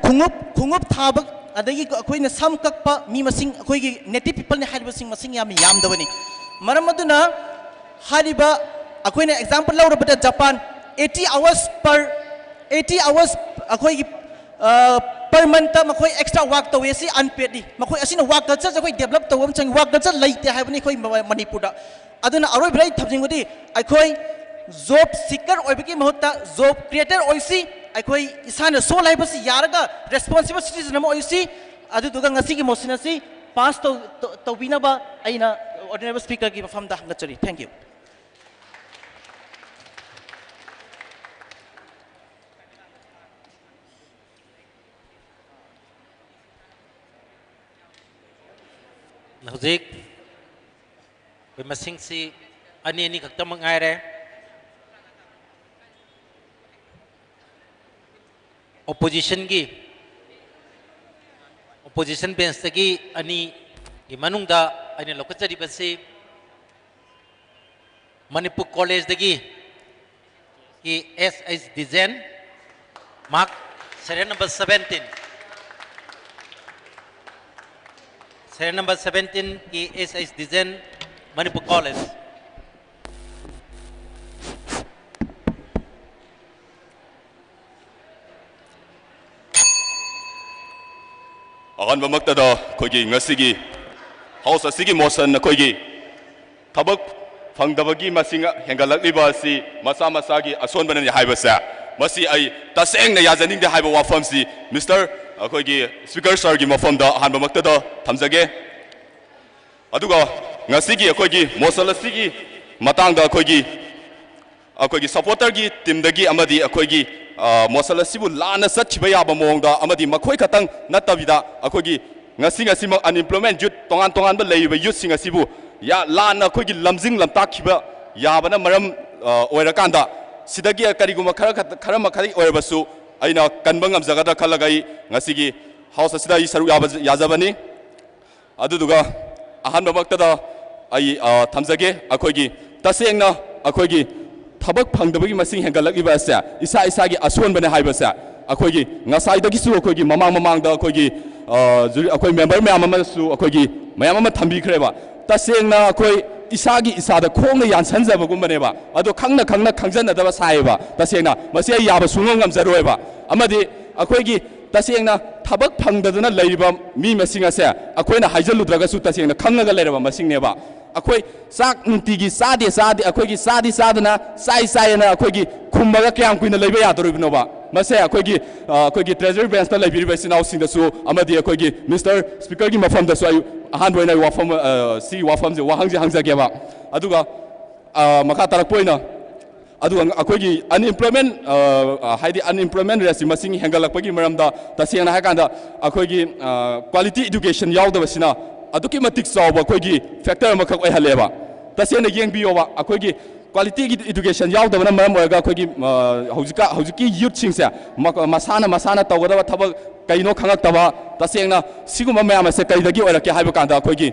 ꯈꯣꯡꯎꯞ, ꯈꯣꯡꯎꯞ ꯊꯥꯕ, ꯑꯗꯒꯤ ꯑꯩꯈꯣꯏꯅ ꯁꯝ ꯀꯛꯄ ꯃꯤ ꯃꯁꯤꯡ, ꯑꯩꯈꯣꯏꯒꯤ native peopleꯅꯤ ꯍꯥꯏꯔꯤꯕꯁꯤꯡ ꯃꯁꯤꯡ ꯌꯥꯝꯅ ꯌꯥꯝꯗꯕꯅꯤ꯫ ꯃꯔꯝ ꯑꯗꯨꯅ ꯍꯥꯏꯔꯤꯕ, ꯑꯩꯈꯣꯏꯅ example ꯂꯧꯔꯕꯗ Japan, eighty hours per, eighty hours ꯑꯩꯈꯣꯏꯒꯤ, ꯑ, per monthꯇ ꯃꯈꯣꯏ extra work ꯇꯧꯋꯦ꯫ ꯁꯤ unpaidꯅꯤ꯫ ꯃꯈꯣꯏ ꯑꯁꯤꯅ work cultureꯁꯦ ꯑꯩꯈꯣꯏ develop ꯇꯧꯕ ꯑꯃ ꯆꯪꯉꯤ꯫ Work culture ꯂꯩꯇꯦ ꯍꯥꯏꯕꯅꯤ ꯑꯩꯈꯣꯏ ꯃ-, ꯃꯅꯤꯄꯨꯔꯗ꯫ ꯑꯗꯨꯅ ꯑꯔꯣꯏꯕꯗ ꯑꯩ ꯊꯝꯖꯅꯤꯡꯕꯗꯤ, ꯑꯩꯈꯣꯏ job seeker ꯑꯣꯏꯕꯒꯤ ꯃꯍꯨꯠꯇ job creator ꯑꯣꯏꯁꯤ꯫ ꯑꯩꯈꯣꯏ ꯏꯁꯥꯅ ꯁꯣꯜ ꯍꯥꯏꯕꯁꯤ ꯌꯥꯔꯒ responsible citizen ꯑꯃ ꯑꯣꯏꯁꯤ꯫ ꯑꯗꯨꯗꯨꯒ ꯉꯁꯤꯒꯤ motion ꯑꯁꯤ pass ꯇꯧ-, ꯇꯧ-, ꯇꯧꯕꯤꯅꯕ ꯑꯩꯅ honourable speakerꯒꯤ ꯃꯐꯝꯗ ꯍꯪꯒꯠꯆꯔꯤ꯫ Thank you꯫ ꯍꯧꯖꯤꯛ ꯑꯩꯈꯣꯏ ꯃꯁꯤꯡꯁꯤ ꯑꯅꯤ ꯑꯅꯤ ꯈꯛꯇꯃꯛ ꯉꯥꯏꯔꯦ꯫ Oppositionꯒꯤ, opposition benchꯇꯒꯤ ꯑꯅꯤꯒꯤ ꯃꯅꯨꯡꯗ ꯑꯩꯅ ꯂꯧꯈꯠꯆꯔꯤꯕꯁꯤ ꯃꯅꯤꯄꯨꯔ ꯀꯣꯂꯦꯖꯇꯒꯤ K S H Dijen, mark serial number seventeen, serial number seventeen, K S H Dijen, Manipur college. ꯑꯍꯥꯟꯕꯃꯛꯇꯗ ꯑꯩꯈꯣꯏꯒꯤ ꯉꯁꯤꯒꯤ house ꯑꯁꯤꯒꯤ motion ꯑꯩꯈꯣꯏꯒꯤ ꯊꯕꯛ ꯐꯪꯗꯕꯒꯤ ꯃꯁꯤꯡ ꯍꯦꯟꯒꯠꯂꯛꯂꯤꯕ ꯑꯁꯤ ꯃꯁꯥ ꯃꯁꯥꯒꯤ ꯑꯁꯣꯟꯕꯅꯅꯤ ꯍꯥꯏꯕꯁꯦ, ꯃꯁꯤ ꯑꯩ ꯇꯁꯦꯡꯅ ꯌꯥꯖꯅꯤꯡꯗꯦ ꯍꯥꯏꯕ ꯋꯥꯐꯝꯁꯤ Mister ꯑꯩꯈꯣꯏꯒꯤ Speaker sirꯒꯤ ꯃꯐꯝꯗ ꯑꯍꯥꯟꯕꯃꯛꯇꯗ ꯊꯝꯖꯒꯦ꯫ ꯑꯗꯨꯒ ꯉꯁꯤꯒꯤ ꯑꯩꯈꯣꯏꯒꯤ motion ꯑꯁꯤꯒꯤ ꯃꯇꯥꯡꯗ ꯑꯩꯈꯣꯏꯒꯤ ꯑꯩꯈꯣꯏꯒꯤ supporterꯒꯤ teamꯗꯒꯤ ꯑꯃꯗꯤ ꯑꯩꯈꯣꯏꯒꯤ motion ꯑꯁꯤꯕꯨ ꯂꯥꯟꯅ ꯆꯠꯈꯤꯕ ꯌꯥꯕ ꯃꯑꯣꯡꯗ ꯑꯃꯗꯤ ꯃꯈꯣꯏ ꯈꯛꯇꯪ ꯅꯠꯇꯕꯤꯗ ꯑꯩꯈꯣꯏꯒꯤ ꯉꯁꯤ ꯉꯁꯤꯃꯛ unemployment youth ꯇꯣꯉꯥꯟ ꯇꯣꯉꯥꯟꯕ ꯂꯩꯔꯤꯕ youthꯁꯤꯡ ꯑꯁꯤꯕꯨ ꯂꯥꯟꯅ ꯑꯩꯈꯣꯏꯒꯤ ꯂꯝꯖꯤꯡ ꯂꯝꯇꯥꯛꯈꯤꯕ ꯌꯥꯕꯅ ꯃꯔꯝ ꯑꯣꯏꯔꯀꯥꯟꯗ ꯁꯤꯗꯒꯤ ꯀꯔꯤꯒꯨꯝꯕ ꯈꯔ ꯈꯛꯇ, ꯈꯔ ꯃꯈꯩ ꯑꯣꯏꯔꯕꯁꯨ ꯑꯩꯅ ꯀꯟꯕ ꯉꯝꯖꯒꯗ꯭ꯔꯥ ꯈꯜꯂꯒ ꯑꯩ ꯉꯁꯤꯒꯤ ꯍꯥꯎꯁ ꯑꯁꯤꯗ ꯑꯩ ꯁꯔꯨꯛ ꯌꯥꯕ, ꯌꯥꯖꯕꯅꯤ꯫ ꯑꯗꯨꯗꯨꯒ ꯑꯍꯥꯟꯕꯃꯛꯇꯗ ꯑꯩ, ꯑ, ꯊꯝꯖꯒꯦ꯫ ꯑꯩꯈꯣꯏꯒꯤ ꯇꯁꯦꯡꯅ ꯑꯩꯈꯣꯏꯒꯤ ꯊꯕꯛ ꯐꯪꯗꯕꯒꯤ ꯃꯁꯤꯡ ꯍꯦꯟꯒꯠꯂꯛꯂꯤꯕ ꯑꯁꯦ ꯏꯁꯥ ꯏꯁꯥꯒꯤ ꯑꯁꯣꯟꯕꯅꯦ ꯍꯥꯏꯕꯁꯦ ꯑꯩꯈꯣꯏꯒꯤ ꯉꯁꯥꯏꯗꯒꯤꯁꯨ ꯑꯩꯈꯣꯏꯒꯤ ꯃꯃꯥꯡ ꯃꯃꯥꯡꯗ ꯑꯩꯈꯣꯏꯒꯤ, ꯑ, ꯖꯨꯔꯤ-, ꯑꯩꯈꯣꯏ ꯃꯦꯝꯕꯔ ꯃꯌꯥꯝ ꯑꯃꯅꯁꯨ ꯑꯩꯈꯣꯏꯒꯤ ꯃꯌꯥꯝ ꯑꯃ ꯊꯝꯕꯤꯈ꯭ꯔꯦꯕ꯫ ꯇꯁꯦꯡꯅ ꯑꯩꯈꯣꯏ ꯏꯁꯥꯒꯤ ꯏꯁꯥꯗ ꯈꯣꯡꯅ ꯌꯥꯟꯁꯟꯖꯕꯒꯨꯝꯕꯅꯦꯕ꯫ ꯑꯗꯣ ꯈꯪꯅ ꯈꯪꯅ ꯈꯪꯖꯟꯅꯗꯕ ꯁꯥꯏꯌꯦꯕ꯫ ꯇꯁꯦꯡꯅ ꯃꯁꯤ ꯑꯩ ꯌꯥꯕ ꯁꯨꯡꯉꯝ ꯉꯝꯖꯔꯣꯏꯕ꯫ ꯑꯃꯗꯤ ꯑꯩꯈꯣꯏꯒꯤ ꯇꯁꯦꯡꯅ ꯊꯕꯛ ꯐꯪꯗꯗꯅ ꯂꯩꯔꯤꯕ ꯃꯤ ꯃꯁꯤꯡ ꯑꯁꯦ ꯑꯩꯈꯣꯏꯅ ꯍꯥꯏꯖꯜꯂꯨꯗ꯭ꯔꯒꯁꯨ ꯇꯁꯦꯡꯅ ꯈꯪꯉꯒ ꯂꯩꯔꯕ ꯃꯁꯤꯡꯅꯦꯕ꯫ ꯑꯩꯈꯣꯏ ꯆꯥꯛ ꯅꯨꯡꯇꯤꯒꯤ ꯆꯥꯗꯦ, ꯆꯥꯗꯦ, ꯑꯩꯈꯣꯏꯒꯤ ꯆꯥꯗꯤ ꯆꯥꯗꯅ ꯆꯥꯏ ꯆꯥꯏꯑꯅ ꯑꯩꯈꯣꯏꯒꯤ ꯈꯨꯝꯃꯒ ꯀꯌꯥꯝ ꯀꯨꯏꯅ ꯂꯩꯕ ꯌꯥꯗꯣꯔꯤꯕꯅꯣꯕ? ꯃꯁꯦ ꯑꯩꯈꯣꯏꯒꯤ, ꯑ, ꯑꯩꯈꯣꯏꯒꯤ ꯇ꯭ꯔꯦꯖꯔꯤ ꯕꯦꯟꯁꯇ ꯂꯩꯕꯤꯔꯤꯕ ꯏꯆꯤꯟ ꯏꯅꯥꯎꯁꯤꯡꯗꯁꯨ ꯑꯃꯗꯤ ꯑꯩꯈꯣꯏꯒꯤ ꯃꯤꯁꯇꯔ ꯁ꯭ꯄꯤꯀꯔꯒꯤ ꯃꯐꯝꯗꯁꯨ ꯑꯩ ꯑꯍꯥꯟꯕ ꯑꯣꯏꯅ ꯑꯩ ꯋꯥꯐꯝ, ꯑ, ꯁꯤ ꯋꯥꯐꯝꯁꯦ, ꯋꯥꯍꯪꯁꯦ ꯍꯪꯖꯒꯦꯕ꯫ ꯑꯗꯨꯒ, ꯑ, ꯃꯈꯥ ꯇꯥꯔꯛꯄ ꯑꯣꯏꯅ ꯑꯗꯨꯒ ꯑꯩꯈꯣꯏꯒꯤ unemployment, ꯑ, ꯑ, ꯍꯥꯏꯗꯤ unemployment rateꯁꯤ ꯃꯁꯤꯡ ꯍꯦꯟꯒꯠꯂꯛꯄꯒꯤ ꯃꯔꯝꯗ ꯇꯁꯦꯡꯅ ꯍꯥꯏꯔꯀꯥꯟꯗ ꯑꯩꯈꯣꯏꯒꯤ, ꯑ, quality education ꯌꯥꯎꯗꯕꯁꯤꯅ ꯑꯗꯨꯛꯀꯤ ꯃꯇꯤꯛ ꯆꯥꯎꯕ ꯑꯩꯈꯣꯏꯒꯤ factor ꯑꯃꯈꯛ ꯑꯣꯏꯍꯜꯂꯦꯕ꯫ ꯇꯁꯦꯡꯅ ꯌꯦꯡꯕꯤꯌꯣꯕ, ꯑꯩꯈꯣꯏꯒꯤ quality education ꯌꯥꯎꯗꯕꯅ ꯃꯔꯝ ꯑꯣꯏꯔꯒ ꯑꯩꯈꯣꯏꯒꯤ, ꯑ, ꯍꯧꯖꯤꯛꯀ-, ꯍꯧꯖꯤꯛꯀꯤ youthꯁꯤꯡꯁꯦ ꯃ-, ꯃꯁꯥꯅ, ꯃꯁꯥꯅ ꯇꯧꯒꯗꯕ ꯊꯕꯛ ꯀꯩꯅꯣ ꯈꯪꯉꯛꯇꯕ, ꯇꯁꯦꯡꯅ ꯁꯤꯒꯨꯝꯕ ꯃꯌꯥꯝ ꯑꯁꯦ ꯀꯩꯗꯒꯤ ꯑꯣꯏꯔꯛꯀꯦ ꯍꯥꯏꯕ ꯀꯥꯟꯗ ꯑꯩꯈꯣꯏꯒꯤ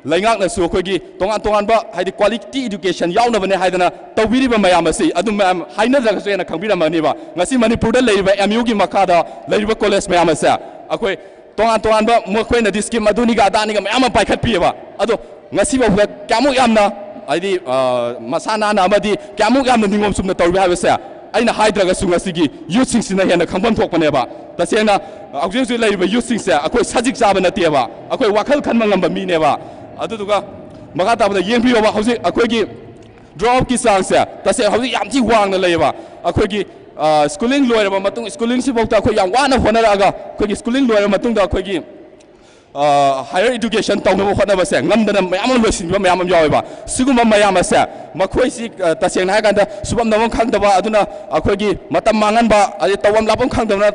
ꯂꯩꯉꯥꯛꯅꯁꯨ ꯑꯩꯈꯣꯏꯒꯤ ꯇꯣꯉꯥꯟ ꯇꯣꯉꯥꯟꯕ, ꯍꯥꯏꯗꯤ quality education ꯌꯥꯎꯅꯕꯅꯦ ꯍꯥꯏꯗꯅ ꯇꯧꯕꯤꯔꯤꯕ ꯃꯌꯥꯝ ꯑꯁꯤ ꯑꯗꯨꯝ ꯃꯌꯥꯝ ꯍꯥꯏꯅꯗ꯭ꯔꯒꯁꯨ ꯍꯦꯟꯅ ꯈꯪꯕꯤꯔꯝꯃꯅꯤꯕ꯫ ꯉꯁꯤ ꯃꯅꯤꯄꯨꯔꯗ ꯂꯩꯔꯤꯕ M U ꯒꯤ ꯃꯈꯥꯗ ꯂꯩꯔꯤꯕ college ꯃꯌꯥꯝ ꯑꯁꯦ ꯑꯩꯈꯣꯏ ꯇꯣꯉꯥꯟ ꯇꯣꯉꯥꯟꯕ ꯃꯈꯣꯏꯅꯗꯤ scheme ꯑꯗꯨꯅꯤꯒ ꯑꯗꯥꯅꯤꯒ ꯃꯌꯥꯝ ꯑꯃ ꯄꯥꯏꯈꯠꯄꯤꯑꯕ꯫ ꯑꯗꯣ ꯉꯁꯤꯐꯥꯎꯗ ꯀꯌꯥꯃꯨꯛ ꯌꯥꯝꯅ, ꯍꯥꯏꯗꯤ, ꯑ, ꯃꯁꯥ ꯅꯥꯟꯅ ꯑꯃꯗꯤ ꯀꯌꯥꯃꯨꯛ ꯌꯥꯝꯅ ꯅꯤꯉꯣꯝ ꯆꯨꯝꯅ ꯇꯧꯔꯤꯕ ꯍꯥꯏꯕꯁꯦ ꯑꯩꯅ ꯍꯥꯏꯗ꯭ꯔꯒꯁꯨ ꯉꯁꯤꯒꯤ youthꯁꯤꯡꯁꯤꯅ ꯍꯦꯟꯅ ꯈꯪꯐꯝ ꯊꯣꯛꯄꯅꯦꯕ꯫ ꯇꯁꯦꯡꯅ ꯍꯧꯖꯤꯛ ꯍꯧꯖꯤꯛ ꯂꯩꯔꯤꯕ youthꯁꯤꯡꯁꯦ ꯑꯩꯈꯣꯏ ꯁꯖꯤꯛ ꯆꯥꯕ ꯅꯠꯇꯦꯕ, ꯑꯩꯈꯣꯏ ꯋꯥꯈꯜ ꯈꯟꯕ ꯉꯝꯕ ꯃꯤꯅꯦꯕ꯫ ꯑꯗꯨꯗꯨꯒ ꯃꯈꯥ ꯇꯥꯕꯗ ꯌꯦꯡꯕꯤꯌꯣꯕ, ꯍꯧꯖꯤꯛ ꯑꯩꯈꯣꯏꯒꯤ dropoutꯀꯤ ꯆꯥꯡꯁꯦ ꯇꯁꯦꯡꯅ ꯍꯧꯖꯤꯛ ꯌꯥꯝ ꯊꯤ ꯋꯥꯡꯅ ꯂꯩꯌꯦꯕ꯫ ꯑꯩꯈꯣꯏꯒꯤ, ꯑ, schooling ꯂꯣꯏꯔꯕ ꯃꯇꯨꯡ, schoolingꯁꯤꯐꯥꯎꯗ ꯑꯩꯈꯣꯏ ꯌꯥꯝ ꯋꯥꯅ ꯍꯣꯠꯅꯔꯛꯑꯒ ꯑꯩꯈꯣꯏꯒꯤ schooling ꯂꯣꯏꯔꯕ ꯃꯇꯨꯡꯗ ꯑꯩꯈꯣꯏꯒꯤ ꯍꯥꯌꯔ ꯏꯗꯨꯀꯦꯁꯟ ꯇꯧꯅꯕ ꯍꯣꯠꯅꯕꯁꯦ ꯉꯝꯗꯅ ꯃꯌꯥꯝ ꯑꯃ ꯂꯣꯏꯁꯤꯟꯕ ꯃꯌꯥꯝ ꯑꯃ ꯌꯥꯎꯋꯦꯕ꯫ ꯁꯤꯒꯨꯝꯕ ꯃꯌꯥꯝ ꯑꯁꯦ ꯃꯈꯣꯏꯁꯤ, ꯑ, ꯇꯁꯦꯡꯅ ꯍꯥꯏꯔꯀꯥꯟꯗ ꯁꯨꯐꯝ ꯅꯣꯝꯐꯝ ꯈꯪꯗꯕ, ꯑꯗꯨꯅ ꯑꯩꯈꯣꯏꯒꯤ ꯃꯇꯝ ꯃꯥꯡꯍꯟꯕ, ꯑꯗꯩ ꯇꯧꯐꯝ ꯂꯥꯛꯐꯝ ꯈꯪꯗꯕꯅ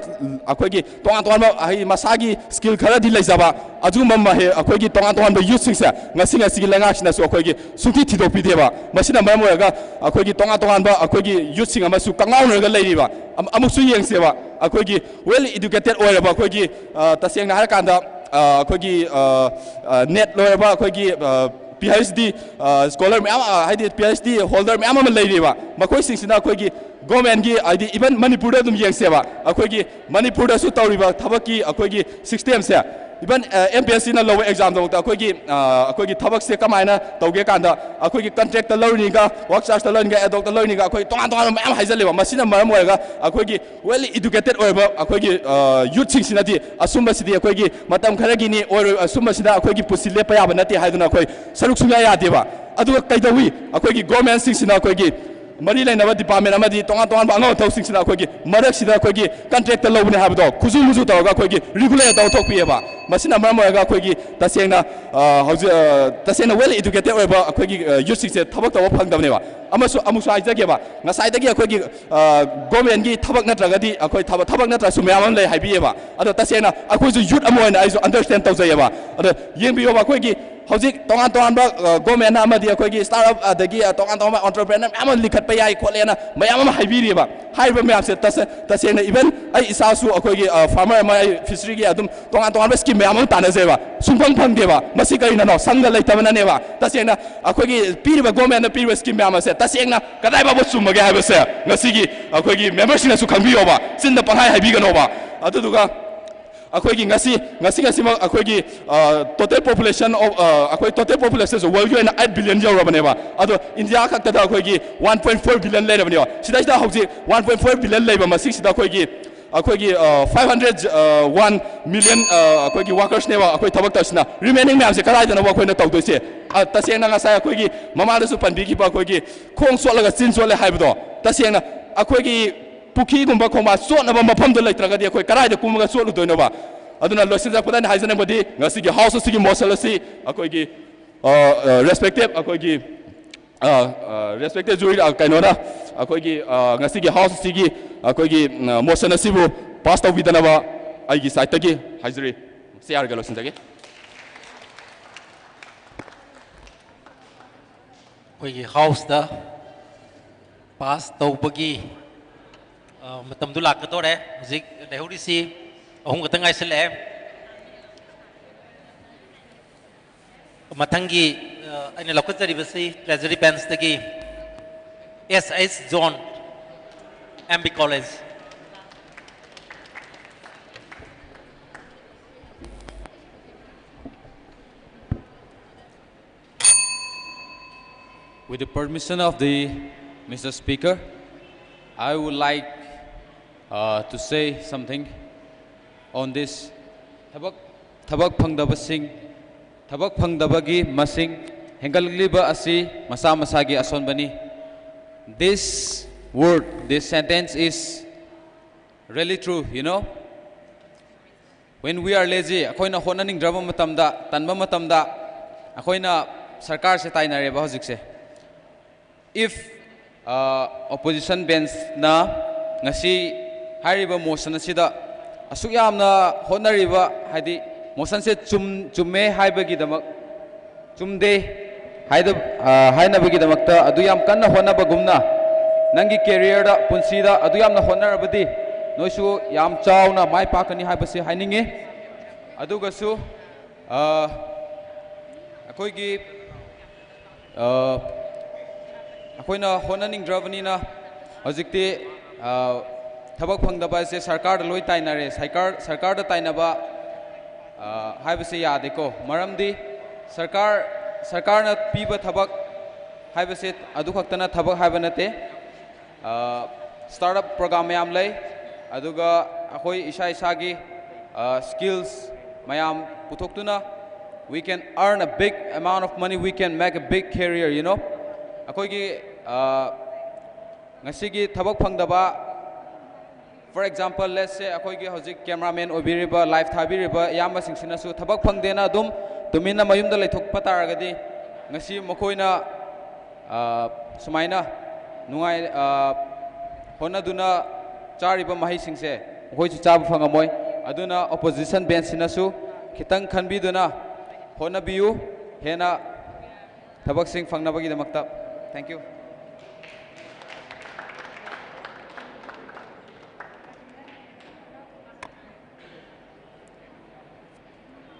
ꯑꯩꯈꯣꯏꯒꯤ ꯇꯣꯉꯥꯟ ꯇꯣꯉꯥꯟꯕ, ꯍꯥꯏꯗꯤ ꯃꯁꯥꯒꯤ ꯁ꯭ꯀꯤꯜ ꯈꯔꯗꯤ ꯂꯩꯖꯕ, ꯑꯗꯨꯒꯨꯝꯕ ꯃꯍꯩ-, ꯑꯩꯈꯣꯏꯒꯤ ꯇꯣꯉꯥꯟ ꯇꯣꯉꯥꯟꯕ ꯌꯨꯠꯁꯤꯡꯁꯦ ꯉꯁꯤ ꯉꯁꯤꯒꯤ ꯂꯩꯉꯥꯛꯁꯤꯅꯁꯨ ꯑꯩꯈꯣꯏꯒꯤ ꯁꯨꯡꯊꯤ ꯊꯤꯗꯣꯛꯄꯤꯗꯦꯕ꯫ ꯃꯁꯤꯅ ꯃꯔꯝ ꯑꯣꯏꯔꯒ ꯑꯩꯈꯣꯏꯒꯤ ꯇꯣꯉꯥꯟ ꯇꯣꯉꯥꯟꯕ ꯑꯩꯈꯣꯏꯒꯤ ꯌꯨꯠꯁꯤꯡ ꯑꯃꯁꯨ ꯀꯪꯉꯥꯎꯅꯔꯒ ꯂꯩꯔꯤꯕ꯫ ꯑꯃ-, ꯑꯃꯨꯛꯁꯨ ꯌꯦꯡꯁꯦꯕ, ꯑꯩꯈꯣꯏꯒꯤ well educated ꯑꯣꯏꯔꯕ ꯑꯩꯈꯣꯏꯒꯤ, ꯑ, ꯇꯁꯦꯡꯅ ꯍꯥꯏꯔꯀꯥꯟꯗ, ꯑ, ꯑꯩꯈꯣꯏꯒꯤ, ꯑ, ꯑ, ꯅꯦꯠ ꯂꯣꯏꯔꯕ ꯑꯩꯈꯣꯏꯒꯤ, ꯑ, ꯄꯤ ꯑꯩꯆ ꯗꯤ, ꯑ, ꯁ꯭ꯀꯣꯂꯔ ꯃꯌꯥꯝ, ꯑ, ꯍꯥꯏꯗꯤ ꯄꯤ ꯑꯩꯆ ꯗꯤ ꯍꯣꯜꯗꯔ ꯃꯌꯥꯝ ꯑꯃ ꯂꯩꯔꯤꯕ꯫ ꯃꯈꯣꯏꯁꯤꯡꯁꯤꯅ ꯑꯩꯈꯣꯏꯒꯤ ꯒꯣꯔꯃꯦꯟꯒꯤ, ꯍꯥꯏꯗꯤ ꯏꯚꯟ ꯃꯅꯤꯄꯨꯔꯗ ꯑꯗꯨꯝ ꯌꯦꯡꯁꯦꯕ, ꯑꯩꯈꯣꯏꯒꯤ ꯃꯅꯤꯄꯨꯔꯗꯁꯨ ꯇꯧꯔꯤꯕ ꯊꯕꯛꯀꯤ ꯑꯩꯈꯣꯏꯒꯤ ꯁꯤꯁꯇꯦꯝꯁꯦ, ꯏꯚꯟ, ꯑ, ꯑꯦꯝ ꯄꯤ ꯑꯦꯁ ꯁꯤꯅ ꯂꯧꯕ ꯑꯦꯛꯖꯥꯝꯗꯐꯥꯎꯗ ꯑꯩꯈꯣꯏꯒꯤ, ꯑ, ꯑꯩꯈꯣꯏꯒꯤ ꯊꯕꯛꯁꯦ ꯀꯃꯥꯏꯅ ꯇꯧꯒꯦ ꯀꯥꯟꯗ, ꯑꯩꯈꯣꯏꯒꯤ ꯀꯟꯇ꯭ꯔꯦꯛꯇ ꯂꯧꯔꯤꯅꯤꯒ, ꯋꯥꯔꯛ ꯆꯥꯔꯖꯇ ꯂꯧꯔꯤꯅꯤꯒ, ꯑꯦꯗꯣꯛꯇ ꯂꯧꯔꯤꯅꯤꯒ, ꯑꯩꯈꯣꯏ ꯇꯣꯉꯥꯟ ꯇꯣꯉꯥꯟꯕ ꯃꯌꯥꯝ ꯍꯥꯏꯖꯜꯂꯦꯕ꯫ ꯃꯁꯤꯅ ꯃꯔꯝ ꯑꯣꯏꯔꯒ ꯑꯩꯈꯣꯏꯒꯤ well educated ꯑꯣꯏꯔꯕ ꯑꯩꯈꯣꯏꯒꯤ, ꯑ, ꯌꯨꯠꯁꯤꯡꯁꯤꯅꯗꯤ ꯑꯁꯨꯝꯕꯁꯤꯗꯤ ꯑꯩꯈꯣꯏꯒꯤ ꯃꯇꯝ ꯈꯔꯒꯤꯅꯤ ꯑꯣꯏꯔꯣꯏ, ꯑꯁꯨꯝꯕꯁꯤꯗ ꯑꯩꯈꯣꯏꯒꯤ ꯄꯨꯟꯁꯤ ꯂꯦꯞꯄ ꯌꯥꯕ ꯅꯠꯇꯦ ꯍꯥꯏꯗꯨꯅ ꯑꯩꯈꯣꯏ ꯁꯔꯨꯛ ꯁꯨꯡꯌꯥ ꯌꯥꯗꯦꯕ꯫ ꯑꯗꯨꯒ ꯀꯩꯗꯧꯏ? ꯑꯩꯈꯣꯏꯒꯤ ꯒꯣꯔꯃꯦꯟꯁꯤꯡꯁꯤꯅ ꯑꯩꯈꯣꯏꯒꯤ ꯃꯔꯤ ꯂꯩꯅꯕ ꯗꯤꯄꯥꯔꯠꯃꯦꯟ ꯑꯃꯗꯤ ꯇꯣꯉꯥꯟ ꯇꯣꯉꯥꯟꯕ ꯑꯉꯝ ꯑꯊꯧꯁꯤꯡꯁꯤꯅ ꯑꯩꯈꯣꯏꯒꯤ ꯃꯔꯛꯁꯤꯗ ꯑꯩꯈꯣꯏꯒꯤ ꯀꯟꯇ꯭ꯔꯦꯛꯇ ꯂꯧꯕꯅꯦ ꯍꯥꯏꯕꯗꯣ ꯈꯨꯖꯨ ꯃꯨꯖꯨ ꯇꯧꯔꯒ ꯑꯩꯈꯣꯏꯒꯤ ꯔꯤꯒꯨꯂꯦꯠ ꯇꯧꯔ ꯊꯣꯛꯄꯤꯑꯕ꯫ ꯃꯁꯤꯅ ꯃꯔꯝ ꯑꯣꯏꯔꯒ ꯑꯩꯈꯣꯏꯒꯤ ꯇꯁꯦꯡꯅ, ꯑ, ꯍꯧꯖꯤꯛ, ꯑ, ꯇꯁꯦꯡꯅ well educated ꯑꯣꯏꯕ ꯑꯩꯈꯣꯏꯒꯤ, ꯑ, ꯌꯨꯠꯁꯤꯡꯁꯦ ꯊꯕꯛ ꯇꯧꯕ ꯐꯪꯗꯕꯅꯦꯕ꯫ ꯑꯃꯁꯨ, ꯑꯃꯨꯛꯁꯨ ꯍꯥꯏꯖꯒꯦꯕ, ꯉꯁꯥꯏꯗꯒꯤ ꯑꯩꯈꯣꯏꯒꯤ, ꯑ, ꯒꯣꯔꯃꯦꯟꯒꯤ ꯊꯕꯛ ꯅꯠꯇ꯭ꯔꯒꯗꯤ ꯑꯩꯈꯣꯏ ꯊꯕꯛ, ꯊꯕꯛ ꯅꯠꯇ꯭ꯔꯁꯨ ꯃꯌꯥꯝ ꯑꯃ ꯂꯩ ꯍꯥꯏꯕꯤꯑꯕ꯫ ꯑꯗꯣ ꯇꯁꯦꯡꯅ ꯑꯩꯈꯣꯏꯁꯨ ꯌꯨꯠ ꯑꯃ ꯑꯣꯏꯅ ꯑꯩꯁꯨ ꯑꯟꯗꯔꯁ꯭ꯇꯦꯟ ꯇꯧꯖꯩꯑꯕ꯫ ꯑꯗꯣ ꯌꯦꯡꯕꯤꯌꯣꯕ, ꯑꯩꯈꯣꯏꯒꯤ ꯍꯧꯖꯤꯛ ꯇꯣꯉꯥꯟ ꯇꯣꯉꯥꯟꯕ, ꯑ, ꯒꯣꯔꯃꯦꯟꯅ ꯑꯃꯗꯤ ꯑꯩꯈꯣꯏꯒꯤ ꯁ꯭ꯇꯥꯔꯠ ꯑꯞ, ꯑꯗꯒꯤ, ꯑ, ꯇꯣꯉꯥꯟ ꯇꯣꯉꯥꯟꯕ ꯑꯣꯟꯇꯔꯄ꯭ꯔꯦꯅꯔ ꯃꯌꯥꯝ ꯑꯃ ꯂꯤꯡꯈꯠꯄ ꯌꯥꯏ ꯈꯣꯠꯂꯦꯅ ꯃꯌꯥꯝ ꯑꯃ ꯍꯥꯏꯕꯤꯔꯤꯑꯕ꯫ ꯍꯥꯏꯔꯤꯕ ꯃꯌꯥꯝꯁꯦ ꯇꯁꯦ-, ꯇꯁꯦꯡꯅ ꯏꯚꯟ ꯑꯩ ꯏꯁꯥꯁꯨ ꯑꯩꯈꯣꯏꯒꯤ, ꯑ, ꯐꯥꯔꯃꯔ ꯑꯃ, ꯑꯩ ꯐꯤꯁꯔꯤꯒꯤ ꯑꯗꯨꯝ ꯇꯣꯉꯥꯟ ꯇꯣꯉꯥꯟꯕ ꯁ꯭ꯀꯤꯝ ꯃꯌꯥꯝ ꯑꯃ ꯇꯥꯟꯅꯖꯩꯕ꯫ ꯁꯨꯡꯐꯪ ꯐꯪꯗꯦꯕ꯫ ꯃꯁꯤ ꯀꯔꯤꯅꯅꯣ? ꯁꯪꯒ ꯂꯩꯇꯕꯅꯅꯦꯕ꯫ ꯇꯁꯦꯡꯅ ꯑꯩꯈꯣꯏꯒꯤ ꯄꯤꯔꯤꯕ ꯒꯣꯔꯃꯦꯟꯅ ꯄꯤꯔꯤꯕ ꯁ꯭ꯀꯤꯝ ꯃꯌꯥꯝ ꯑꯁꯦ ꯇꯁꯦꯡꯅ ꯀꯗꯥꯏ ꯐꯥꯎꯕ ꯆꯨꯝꯃꯒꯦ ꯍꯥꯏꯕꯁꯦ ꯉꯁꯤꯒꯤ ꯑꯩꯈꯣꯏꯒꯤ ꯃꯦꯝꯕꯔꯁꯤꯡꯅꯁꯨ ꯈꯪꯕꯤꯌꯣꯕ꯫ ꯆꯤꯟꯗ ꯄꯪꯍꯥꯏ ꯍꯥꯏꯕꯤꯒꯅꯣꯕ꯫ ꯑꯗꯨꯗꯨꯒ ꯑꯩꯈꯣꯏꯒꯤ ꯉꯁꯤ, ꯉꯁꯤ ꯉꯁꯤꯃꯛ ꯑꯩꯈꯣꯏꯒꯤ, ꯑ, total population of, ꯑ, ꯑꯩꯈꯣꯏ total population ꯁꯦ world ꯒꯤ ꯑꯣꯏꯅ eight billion ꯌꯧꯔꯕꯅꯦꯕ꯫ ꯑꯗꯣ ꯏꯟꯗꯤꯌꯥ ꯈꯛꯇꯗ ꯑꯩꯈꯣꯏꯒꯤ one point four billion ꯂꯩꯔꯕꯅꯦꯕ꯫ ꯁꯤꯗꯩꯁꯤꯗ ꯍꯧꯖꯤꯛ one point four billion ꯂꯩꯕ ꯃꯁꯤꯁꯤꯗ ꯑꯩꯈꯣꯏꯒꯤ, ꯑꯩꯈꯣꯏꯒꯤ, ꯑ, five hundred, ꯑ, one million, ꯑ, ꯑꯩꯈꯣꯏꯒꯤ workers ꯅꯦꯕ ꯑꯩꯈꯣꯏ ꯊꯕꯛ ꯇꯧꯔꯤꯁꯤꯅ꯫ Remaining ꯃꯌꯥꯝꯁꯦ ꯀꯗꯥꯏꯗꯅꯣꯕ ꯑꯩꯈꯣꯏꯅ ꯇꯧꯗꯣꯏꯁꯦ? ꯑ, ꯇꯁꯦꯡꯅ ꯉꯁꯥꯏ ꯑꯩꯈꯣꯏꯒꯤ ꯃꯃꯥꯡꯗꯁꯨ ꯄꯟꯕꯤꯈꯤꯕ ꯑꯩꯈꯣꯏꯒꯤ ꯈꯣꯡ ꯆꯣꯠꯂꯒ ꯆꯤꯟ ꯆꯣꯠꯂꯦ ꯍꯥꯏꯕꯗꯣ, ꯇꯁꯦꯡꯅ ꯑꯩꯈꯣꯏꯒꯤ ꯄꯨꯈ꯭ꯔꯤꯒꯨꯝꯕ ꯈꯣꯡꯕꯥꯟ ꯆꯣꯠꯅꯕ ꯃꯐꯝꯗꯣ ꯂꯩꯇ꯭ꯔꯒꯗꯤ ꯑꯩꯈꯣꯏ ꯀꯗꯥꯏꯗ ꯀꯨꯝꯃꯒ ꯆꯣꯠꯂꯨꯗꯣꯏꯅꯣꯕ? ꯑꯗꯨꯅ ꯂꯣꯏꯁꯤꯟꯖꯔꯛꯄꯗ ꯑꯩꯅ ꯍꯥꯏꯖꯅꯤꯡꯕꯗꯤ, ꯉꯁꯤꯒꯤ ꯍꯥꯎꯁ ꯑꯁꯤꯒꯤ ꯃꯣꯁꯟ ꯑꯁꯤ ꯑꯩꯈꯣꯏꯒꯤ ꯔꯦꯁꯄꯦꯛꯇꯦꯕ ꯑꯩꯈꯣꯏꯒꯤ ꯔꯦꯁꯄꯦꯛꯇꯦꯕ ꯖꯨꯔꯤ ꯀꯩꯅꯣꯅ ꯑꯩꯈꯣꯏꯒꯤ ꯉꯁꯤꯒꯤ ꯍꯥꯎꯁ ꯑꯁꯤꯒꯤ ꯑꯩꯈꯣꯏꯒꯤ ꯃꯣꯁꯟ ꯑꯁꯤꯕꯨ ꯄꯥꯁ ꯇꯧꯕꯤꯗꯅꯕ ꯑꯩꯒꯤ ꯁꯥꯏꯠꯇꯒꯤ ꯍꯥꯏꯖꯔꯤ꯫ ꯁꯤ ꯌꯥꯔꯒ ꯂꯣꯏꯁꯤꯟꯖꯒꯦ꯫ ꯑꯩꯈꯣꯏꯒꯤ ꯍꯥꯎꯁꯇ ꯄꯥꯁ ꯇꯧꯕꯒꯤ ꯃꯇꯝꯗꯨ ꯂꯥꯛꯀꯗꯧꯔꯦ꯫ ꯍꯧꯖꯤꯛ ꯂꯩꯍꯧꯔꯤꯁꯤ ꯑꯍꯨꯝ ꯈꯛꯇ ꯉꯥꯏꯁꯤꯜꯂꯛꯑꯦ꯫ ꯃꯊꯪꯒꯤ ꯑꯩꯅ ꯂꯧꯈꯠꯆꯔꯤꯕꯁꯤ ꯇ꯭ꯔꯦꯖꯔꯤ ꯕꯦꯟꯁꯇꯒꯤ S H John, M B college. With the permission of the Mister Speaker, I would like uh, to say something on this. ꯊꯕꯛ ꯊꯕꯛ ꯐꯪꯗꯕꯁꯤꯡ ꯊꯕꯛ ꯐꯪꯗꯕꯒꯤ ꯃꯁꯤꯡ ꯍꯦꯟꯒꯠꯂꯛꯂꯤꯕ ꯑꯁꯤ ꯃꯁꯥ ꯃꯁꯥꯒꯤ ꯑꯁꯣꯟꯕꯅꯤ꯫ This word, this sentence is really true, you know. When we are lazy, ꯑꯩꯈꯣꯏꯅ ꯍꯣꯠꯅꯅꯤꯡꯗ꯭ꯔꯕ ꯃꯇꯝꯗ, ꯇꯟꯕ ꯃꯇꯝꯗ ꯑꯩꯈꯣꯏꯅ ꯁꯔꯀꯥꯔꯁꯦ ꯇꯥꯏꯅꯔꯦꯕ ꯍꯧꯖꯤꯛꯁꯦ꯫ If opposition benchꯅ ꯉꯁꯤ ꯍꯥꯏꯔꯤꯕ ꯃꯣꯁꯟ ꯑꯁꯤꯗ ꯑꯁꯨꯛ ꯌꯥꯝꯅ ꯍꯣꯠꯅꯔꯤꯕ, ꯍꯥꯏꯗꯤ ꯃꯣꯁꯟꯁꯦ ꯆꯨꯝ ꯆꯨꯝꯃꯦ ꯍꯥꯏꯕꯒꯤꯗꯃꯛ, ꯆꯨꯝꯗꯦ ꯍꯥꯏꯗ ꯍꯥꯏꯅꯕꯒꯤꯗꯃꯛꯇ ꯑꯗꯨ ꯌꯥꯝ ꯀꯟꯅ ꯍꯣꯠꯅꯕꯒꯨꯝꯅ, ꯅꯪꯒꯤ careerꯗ, ꯄꯨꯟꯁꯤꯗ ꯑꯗꯨ ꯌꯥꯝꯅ ꯍꯣꯠꯅꯔꯕꯗꯤ ꯅꯣꯏꯁꯨ ꯌꯥꯝ ꯆꯥꯎꯅ ꯃꯥꯏ ꯄꯥꯛꯀꯅꯤ ꯍꯥꯏꯕꯁꯤ ꯍꯥꯏꯅꯤꯡꯉꯤ꯫ ꯑꯗꯨꯒꯁꯨ ꯑꯩꯈꯣꯏꯒꯤ ꯑꯩꯈꯣꯏꯅ ꯍꯣꯠꯅꯅꯤꯡꯗ꯭ꯔꯕꯅꯤꯅ ꯍꯧꯖꯤꯛꯇꯤ ꯊꯕꯛ ꯐꯪꯗꯕ ꯍꯥꯏꯁꯦ ꯁꯔꯀꯥꯔꯗ ꯂꯣꯏ ꯇꯥꯏꯅꯔꯦ꯫ ꯁꯔꯀꯥꯔ ꯁꯔꯀꯥꯔꯗ ꯇꯥꯏꯅꯕ ꯍꯥꯏꯕꯁꯦ ꯌꯥꯗꯦꯀꯣ꯫ ꯃꯔꯝꯗꯤ ꯁꯔꯀꯥꯔ ꯁꯔꯀꯥꯔꯅ ꯄꯤꯕ ꯊꯕꯛ ꯍꯥꯏꯕꯁꯦ ꯑꯗꯨ ꯈꯛꯇꯅ ꯊꯕꯛ ꯍꯥꯏꯕ ꯅꯠꯇꯦ꯫ Startup program ꯃꯌꯥꯝ ꯂꯩ꯫ ꯑꯗꯨꯒ ꯑꯩꯈꯣꯏ ꯏꯁꯥ ꯏꯁꯥꯒꯤ skills ꯃꯌꯥꯝ ꯄꯨꯊꯣꯛꯇꯨꯅ we can earn a big amount of money, we can make a big career, you know. ꯑꯩꯈꯣꯏꯒꯤ ꯉꯁꯤꯒꯤ ꯊꯕꯛ ꯐꯪꯗꯕ For example, let's say ꯑꯩꯈꯣꯏꯒꯤ ꯍꯧꯖꯤꯛ cameraman ꯑꯣꯏꯕꯤꯔꯤꯕ, live ꯊꯥꯕꯤꯔꯤꯕ ꯏꯌꯥꯝꯕꯁꯤꯡꯁꯤꯅꯁꯨ ꯊꯕꯛ ꯐꯪꯗꯦꯅ ꯑꯗꯨꯝ ꯇꯨꯃꯤꯟꯅ ꯃꯌꯨꯝꯗ ꯂꯩꯊꯣꯛꯄ ꯇꯥꯔꯒꯗꯤ, ꯉꯁꯤ ꯃꯈꯣꯏꯅ, ꯑ, ꯁꯨꯃꯥꯏꯅ ꯅꯨꯡꯉꯥꯏ-, ꯑ, ꯍꯣꯠꯅꯗꯨꯅ ꯆꯥꯔꯤꯕ ꯃꯍꯩꯁꯤꯡꯁꯦ ꯃꯈꯣꯏꯁꯨ ꯆꯥꯕ ꯐꯪꯉꯝꯃꯣꯏ꯫ ꯑꯗꯨꯅ opposition benchꯁꯤꯅꯁꯨ ꯈꯤꯇꯪ ꯈꯟꯕꯤꯗꯨꯅ ꯍꯣꯠꯅꯕꯤꯌꯨ꯫ ꯍꯦꯟꯅ ꯊꯕꯛꯁꯤꯡ ꯐꯪꯅꯕꯒꯤꯗꯃꯛꯇ꯫ Thank you꯫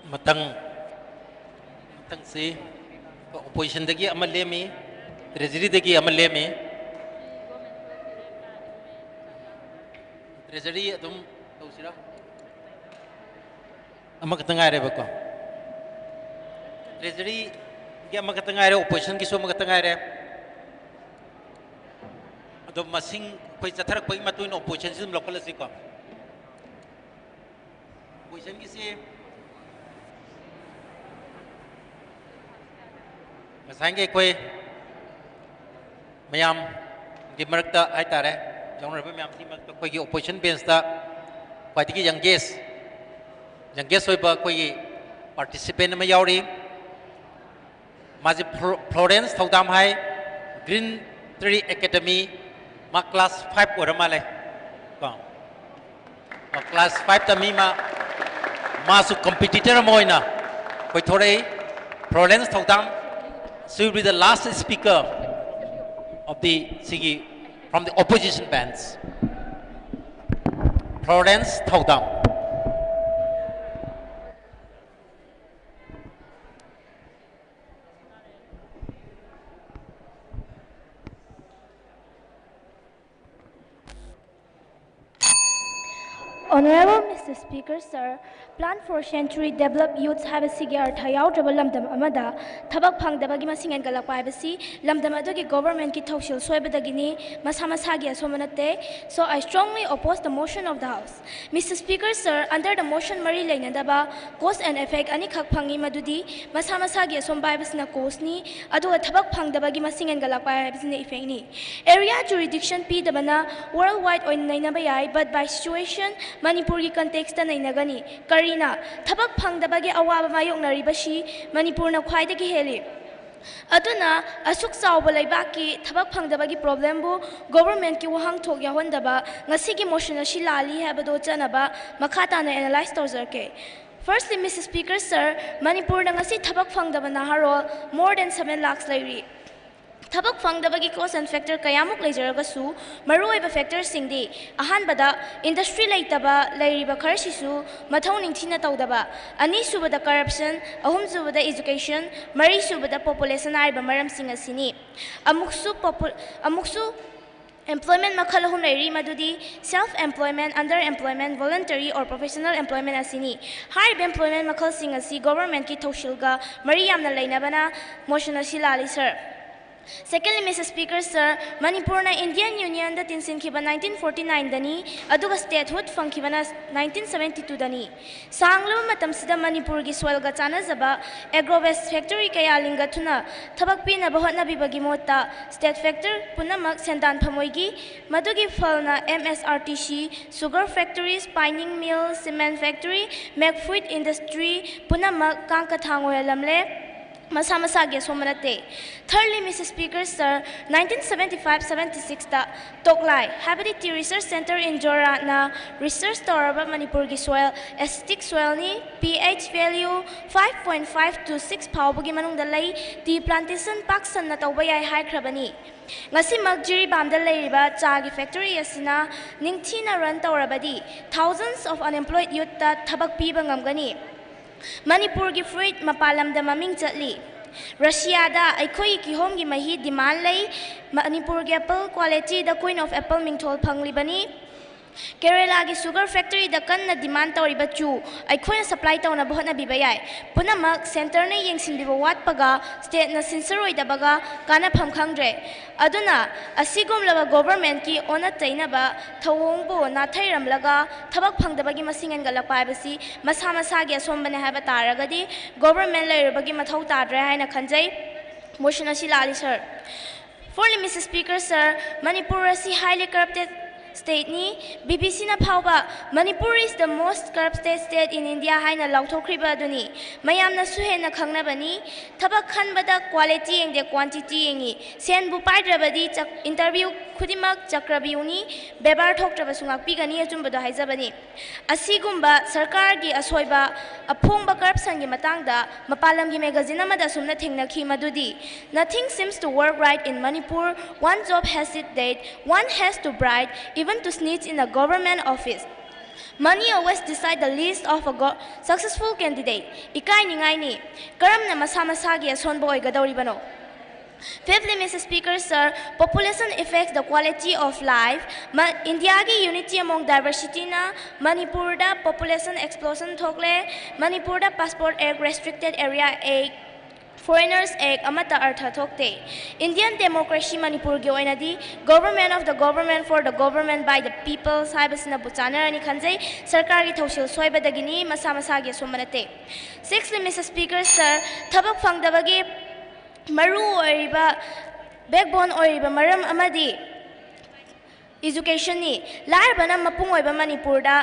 ꯃꯊꯪ ꯃꯊꯪꯁꯤ oppositionꯗꯒꯤ ꯑꯃ ꯂꯦꯝꯃꯤ, treasuryꯗꯒꯤ ꯑꯃ ꯂꯦꯝꯃꯤ꯫ Treasury ꯑꯗꯨꯝ ꯇꯧꯁꯤꯔꯥ? ꯑꯃꯈꯛꯇ ꯉꯥꯏꯔꯦꯕꯀꯣ꯫ Treasuryꯒꯤ ꯑꯃꯈꯛꯇ ꯉꯥꯏꯔꯦ, oppositionꯒꯤꯁꯨ ꯑꯃꯈꯛꯇ ꯉꯥꯏꯔꯦ꯫ ꯑꯗꯣ ꯃꯁꯤꯡ ꯑꯩꯈꯣꯏ ꯆꯠꯊꯔꯛꯄꯒꯤ ꯃꯇꯨꯡ ꯏꯟꯅ oppositionꯁꯤ ꯑꯗꯨꯝ ꯂꯧꯈꯠꯂꯁꯤꯀꯣ꯫ Oppositionꯒꯤꯁꯤ ꯉꯁꯥꯏꯒꯤ ꯑꯩꯈꯣꯏ ꯃꯌꯥꯝꯒꯤ ꯃꯔꯛꯇ ꯍꯥꯏꯇꯥꯔꯦ, ꯌꯥꯎꯅꯔꯤꯕ ꯃꯌꯥꯝꯁꯤꯒꯤ ꯃꯔꯛꯇ ꯑꯩꯈꯣꯏꯒꯤ opposition benchꯇ ꯈ꯭ꯋꯥꯏꯗꯒꯤ youngest, youngest ꯑꯣꯏꯕ ꯑꯩꯈꯣꯏꯒꯤ participant ꯑꯃ ꯌꯥꯎꯔꯤ꯫ ꯃꯥꯁꯦ ꯐ꯭ꯂꯣ-, ꯐ꯭ꯂꯣꯔꯦꯟꯁ ꯊꯧꯗꯥꯝ ꯍꯥꯏ, Green Tree Academy, ꯃꯥ class five ꯑꯣꯏꯔ ꯃꯥꯜꯂꯦ ꯀꯣ꯫ Class five ꯇꯝꯃꯤ ꯃꯥ꯫ ꯃꯥꯁꯨ competitor ꯑꯃ ꯑꯣꯏꯅ ꯑꯩꯈꯣꯏ ꯊꯣꯔꯛꯏ꯫ Florence Thaudam, she will be the last speaker of the, ꯁꯤꯒꯤ, from the opposition bench. Florence Thaudam. Honorable Mister Speaker, sir, Plan for Century Developed Youths ꯍꯥꯏꯕꯁꯤꯒꯤ ꯑꯔꯊ ꯌꯥꯎꯗ꯭ꯔꯕ ꯂꯝꯗꯝ ꯑꯃꯗ ꯊꯕꯛ ꯐꯪꯗꯕꯒꯤ ꯃꯁꯤꯡ ꯍꯦꯟꯒꯠꯂꯛꯄ ꯍꯥꯏꯕꯁꯤ ꯂꯝꯗꯝ ꯑꯗꯨꯒꯤ ꯒꯣꯚꯔꯟꯃꯦꯟꯠꯀꯤ ꯊꯧꯁꯤꯜ ꯁꯣꯏꯕꯗꯒꯤꯅꯤ, ꯃꯁꯥ ꯃꯁꯥꯒꯤ ꯑꯁꯣꯟꯕ ꯅꯠꯇꯦ꯫ So I strongly oppose the motion of the House. Mister Speaker, sir, under the motion ꯃꯔꯤ ꯂꯩꯅꯗꯕ cause and effect ꯑꯅꯤꯈꯛ ꯐꯪꯏ, ꯃꯗꯨꯗꯤ ꯃꯁꯥ ꯃꯁꯥꯒꯤ ꯑꯁꯣꯟꯕ ꯍꯥꯏꯕꯁꯤꯅ causeꯅꯤ, ꯑꯗꯨꯒ ꯊꯕꯛ ꯐꯪꯗꯕꯒꯤ ꯃꯁꯤꯡ ꯍꯦꯟꯒꯠꯂꯛꯄ ꯍꯥꯏꯕꯁꯤꯅ effectꯅꯤ꯫ Area jurisdiction ꯄꯤꯗꯕꯅ worldwide ꯑꯣꯏꯅ ꯅꯩꯅꯕ ꯌꯥꯏ, but by situation ꯃꯅꯤꯄꯨꯔꯒꯤ contextꯇ ꯅꯩꯅꯒꯅꯤ꯫ ꯀꯔꯤꯅ? ꯊꯕꯛ ꯐꯪꯗꯕꯒꯤ ꯑꯋꯥꯕ ꯃꯥꯌꯣꯛꯅꯔꯤꯕꯁꯤ ꯃꯅꯤꯄꯨꯔꯅ ꯈ꯭ꯋꯥꯏꯗꯒꯤ ꯍꯦꯜꯂꯤ꯫ ꯑꯗꯨꯅ ꯑꯁꯨꯛ ꯆꯥꯎꯕ ꯂꯩꯕꯥꯛꯀꯤ ꯊꯕꯛ ꯐꯪꯗꯕꯒꯤ problemꯕꯨ ꯒꯣꯚꯔꯟꯃꯦꯟꯠꯀꯤ ꯋꯥꯍꯟꯊꯣꯛ ꯌꯥꯎꯍꯟꯗꯕ ꯉꯁꯤꯒꯤ motion ꯑꯁꯤ ꯂꯥꯜꯂꯤ ꯍꯥꯏꯕꯗꯨ ꯆꯠꯅꯕ ꯃꯈꯥ ꯇꯥꯅ analyse ꯇꯧꯖꯔꯛꯀꯦ꯫ Firstly, Mister Speaker, sir, ꯃꯅꯤꯄꯨꯔꯗ ꯉꯁꯤ ꯊꯕꯛ ꯐꯪꯗꯕ ꯅꯍꯥꯔꯣꯜ more than seven lakhs ꯂꯩꯔꯤ꯫ ꯊꯕꯛ ꯐꯪꯗꯕꯒꯤ cause and factor ꯀꯌꯥꯃꯨꯛ ꯂꯩꯖꯔꯒꯁꯨ, ꯃꯔꯨꯑꯣꯏꯕ factorꯁꯤꯡꯗꯤ, ꯑꯍꯥꯟꯕꯗ, industry ꯂꯩꯇꯕ ꯂꯩꯔꯤꯕ ꯈꯔꯁꯤꯁꯨ ꯃꯊꯧ ꯅꯤꯡꯊꯤꯅ ꯇꯧꯗꯕ, ꯑꯅꯤꯁꯨꯕꯗ, corruption, ꯑꯍꯨꯝꯁꯨꯕꯗ, education, ꯃꯔꯤꯁꯨꯕꯗ, population ꯍꯥꯏꯔꯤꯕ ꯃꯔꯝꯁꯤꯡ ꯑꯁꯤꯅꯤ꯫ ꯑꯃꯨꯛꯁꯨ popu-, ꯑꯃꯨꯛꯁꯨ employment ꯃꯈꯜ ꯑꯍꯨꯝ ꯂꯩꯔꯤ, ꯃꯗꯨꯗꯤ self employment, under employment, voluntary or professional employment ꯑꯁꯤꯅꯤ꯫ ꯍꯥꯏꯔꯤꯕ employment ꯃꯈꯜꯁꯤꯡ ꯑꯁꯤ ꯒꯣꯚꯔꯟꯃꯦꯟꯠꯀꯤ ꯊꯧꯁꯤꯜꯒ ꯃꯔꯤ ꯌꯥꯝꯅ ꯂꯩꯅꯕꯅ motion ꯑꯁꯤ ꯂꯥꯜꯂꯤ, sir꯫ Secondly, Mister Speaker, sir, ꯃꯅꯤꯄꯨꯔꯅ Indian Unionꯗ ꯇꯤꯟꯁꯤꯟꯈꯤꯕ nineteen forty nineꯗꯅꯤ, ꯑꯗꯨꯒ statehood ꯐꯪꯈꯤꯕꯅ nineteen seventy twoꯗꯅꯤ꯫ ꯁꯥꯡꯂꯕ ꯃꯇꯝꯁꯤꯗ ꯃꯅꯤꯄꯨꯔꯒꯤ soilꯒ ꯆꯥꯟꯅꯖꯕ agro waste factory ꯀꯌꯥ ꯂꯤꯡꯒꯠꯇꯨꯅ ꯊꯕꯛ ꯄꯤꯅꯕ ꯍꯣꯠꯅꯕꯤꯕꯒꯤ ꯃꯍꯨꯠꯇ, state factor ꯄꯨꯝꯅꯃꯛ ꯁꯦꯟꯗꯥꯟ ꯐꯝ ꯑꯣꯏꯈꯤ꯫ ꯃꯗꯨꯒꯤ ꯐꯜꯅ M S R T C, sugar factory, spinning mill, cement factory, milkfeed industry ꯄꯨꯝꯅꯃꯛ ꯀꯥꯡꯀ ꯊꯥꯡ ꯑꯣꯏꯍꯜꯂꯝꯂꯦ꯫ ꯃꯁꯥ ꯃꯁꯥꯒꯤ ꯑꯁꯣꯟꯕ ꯅꯠꯇꯦ꯫ Thirdly, Mister Speaker, sir, nineteen seventy five seventy sixꯇ ꯇꯣꯛꯂꯥꯏ, ꯍꯥꯏꯕꯗꯤ Tea Research Centre in Jorhatꯅ research ꯇꯧꯔꯕ ꯃꯅꯤꯄꯨꯔꯒꯤ soil acidic soilꯅꯤ, P H value five point five to six ꯐꯥꯎꯕꯒꯤ ꯃꯅꯨꯡꯗ ꯂꯩ, tea plantation ꯄꯥꯛ ꯁꯟꯅ ꯇꯧꯕ ꯌꯥꯏ ꯍꯥꯏꯈ꯭ꯔꯕꯅꯤ꯫ ꯉꯁꯤꯃꯛ ꯖꯤꯔꯤꯕꯥꯝꯗ ꯂꯩꯔꯤꯕ ꯆꯥꯒꯤ factory ꯑꯁꯤꯅ ꯅꯤꯡꯊꯤꯅ run ꯇꯧꯔꯕꯗꯤ, thousands of unemployed youthꯇ ꯊꯕꯛ ꯄꯤꯕ ꯉꯝꯒꯅꯤ꯫ ꯃꯅꯤꯄꯨꯔꯒꯤ fruit ꯃꯄꯥꯟ ꯂꯝꯗ ꯃꯃꯤꯡ ꯆꯠꯂꯤ꯫ ꯔꯁꯤꯌꯥꯗ ꯑꯩꯈꯣꯏꯒꯤ ꯀꯤꯍꯣꯝꯒꯤ ꯃꯍꯤ demand ꯂꯩ꯫ ꯃꯅꯤꯄꯨꯔꯒꯤ apple qualityꯗ Queen of Apple ꯃꯤꯡꯊꯣꯜ ꯐꯪꯂꯤꯕꯅꯤ꯫ ꯀꯦꯔꯦꯂꯥꯒꯤ sugar factoryꯗ ꯀꯟꯅ demand ꯇꯧꯔꯤꯕ ꯆꯨ ꯑꯩꯈꯣꯏꯅ supply ꯇꯧꯅꯕ ꯍꯣꯠꯅꯕꯤꯕ ꯌꯥꯏ꯫ ꯄꯨꯝꯅꯃꯛ centreꯅ ꯌꯦꯡꯁꯤꯟꯕꯤꯕ ꯋꯥꯠꯄꯒ stateꯅ ꯁꯤꯟꯁꯔꯣꯏꯗꯕꯒ ꯀꯥꯟꯅꯐꯝ ꯈꯪꯗ꯭ꯔꯦ꯫ ꯑꯗꯨꯅ ꯑꯁꯤꯒꯨꯝꯂꯕ governmentꯀꯤ ꯑꯣꯟꯅ ꯇꯩꯅꯕ ꯊꯧꯑꯣꯡꯕꯨ ꯅꯥꯊꯩꯔꯝꯂꯒ ꯊꯕꯛ ꯐꯪꯗꯕꯒꯤ ꯃꯁꯤꯡ ꯍꯦꯟꯒꯠꯂꯛꯄ ꯍꯥꯏꯕꯁꯤ ꯃꯁꯥ ꯃꯁꯥꯒꯤ ꯑꯁꯣꯟꯕꯅꯦ ꯍꯥꯏꯕ ꯇꯥꯔꯒꯗꯤ government ꯂꯩꯔꯨꯕꯒꯤ ꯃꯊꯧ ꯇꯥꯗ꯭ꯔꯦ ꯍꯥꯏꯅ ꯈꯟꯖꯩ꯫ Motion ꯑꯁꯤ ꯂꯥꯜꯂꯤ, sir꯫ Fourthly, Mister Speaker, sir, Manipur ꯑꯁꯤ highly corrupted stateꯅꯤ꯫ BBCꯅ ꯐꯥꯎꯕ "Manipur is the most corrupted state in India" ꯍꯥꯏꯅ ꯂꯥꯎꯊꯣꯛꯈ꯭ꯔꯤꯕ ꯑꯗꯨꯅꯤ꯫ ꯃꯌꯥꯝꯅꯁꯨ ꯍꯦꯟꯅ ꯈꯪꯅꯕꯅꯤ꯫ ꯊꯕꯛ ꯈꯟꯕꯗ quality ꯌꯦꯡꯗꯦ, quantity ꯌꯦꯡꯉꯤ꯫ ꯁꯦꯟꯕꯨ ꯄꯥꯏꯗ꯭ꯔꯕꯗꯤ ꯆꯛ-, interview ꯈꯨꯗꯤꯡꯃꯛ ꯆꯀ꯭ꯔꯕ꯭ꯌꯨꯍꯅꯤ, ꯕꯦꯕꯥꯔ ꯊꯣꯛꯇ꯭ꯔꯕꯁꯨ ꯉꯥꯛꯄꯤꯒꯅꯤ, ꯑꯆꯨꯝꯕꯗꯣ ꯍꯥꯏꯖꯕꯅꯤ꯫ ꯑꯁꯤꯒꯨꯝꯕ ꯁꯔꯀꯥꯔꯒꯤ ꯑꯁꯣꯏꯕ, ꯑꯐꯣꯡꯕ corruptionꯒꯤ ꯃꯇꯥꯡꯗ ꯃꯄꯥꯟ ꯂꯝꯒꯤ magazine ꯑꯃꯗ ꯑꯁꯨꯝꯅ ꯊꯦꯡꯅꯈꯤ, ꯃꯗꯨꯗꯤ "Nothing seems to work right in Manipur. One job has it that one has to bribe, even to snitch in a government office. Money always decide the list of a go-, successful candidate." ꯏꯀꯥꯏꯅꯤꯡꯉꯥꯏꯅꯤ꯫ ꯀꯔꯝꯅ ꯃꯁꯥ ꯃꯁꯥꯒꯤ ꯑꯁꯣꯟꯕ ꯑꯣꯏꯒꯗꯧꯔꯤꯕꯅꯣ? Fifthly, Mister Speaker, sir, population affects the quality of life. ꯃ-, Indiaꯒꯤ unity among diversityꯅ ꯃꯅꯤꯄꯨꯔꯗ population explosion ꯊꯣꯛꯂꯦ, ꯃꯅꯤꯄꯨꯔꯗ Passport Act, Restricted Area Act, Foreigners Act ꯑꯃꯠꯇ ꯑꯔꯊ ꯊꯣꯛꯇꯦ꯫ Indian democracy ꯃꯅꯤꯄꯨꯔꯒꯤ ꯑꯣꯏꯅꯗꯤ "Government of the government, for the government, by the people" ꯍꯥꯏꯕꯁꯤꯅꯕꯨ ꯆꯥꯅꯔꯅꯤ ꯈꯟꯖꯩ꯫ ꯁꯔꯀꯥꯔꯒꯤ ꯊꯧꯁꯤꯜ ꯁꯣꯏꯕꯗꯒꯤꯅꯤ, ꯃꯁꯥ ꯃꯁꯥꯒꯤ ꯑꯁꯣꯟꯕ ꯅꯠꯇꯦ꯫ Sixthly, Mister Speaker, sir, ꯊꯕꯛ ꯐꯪꯗꯕꯒꯤ ꯃꯔꯨ ꯑꯣꯏꯔꯤꯕ backbone ꯑꯣꯏꯔꯤꯕ ꯃꯔꯝ ꯑꯃꯗꯤ educationꯅꯤ꯫ ꯂꯥꯏꯔꯕꯅ ꯃꯄꯨꯡ ꯑꯣꯏꯕ ꯃꯅꯤꯄꯨꯔꯗ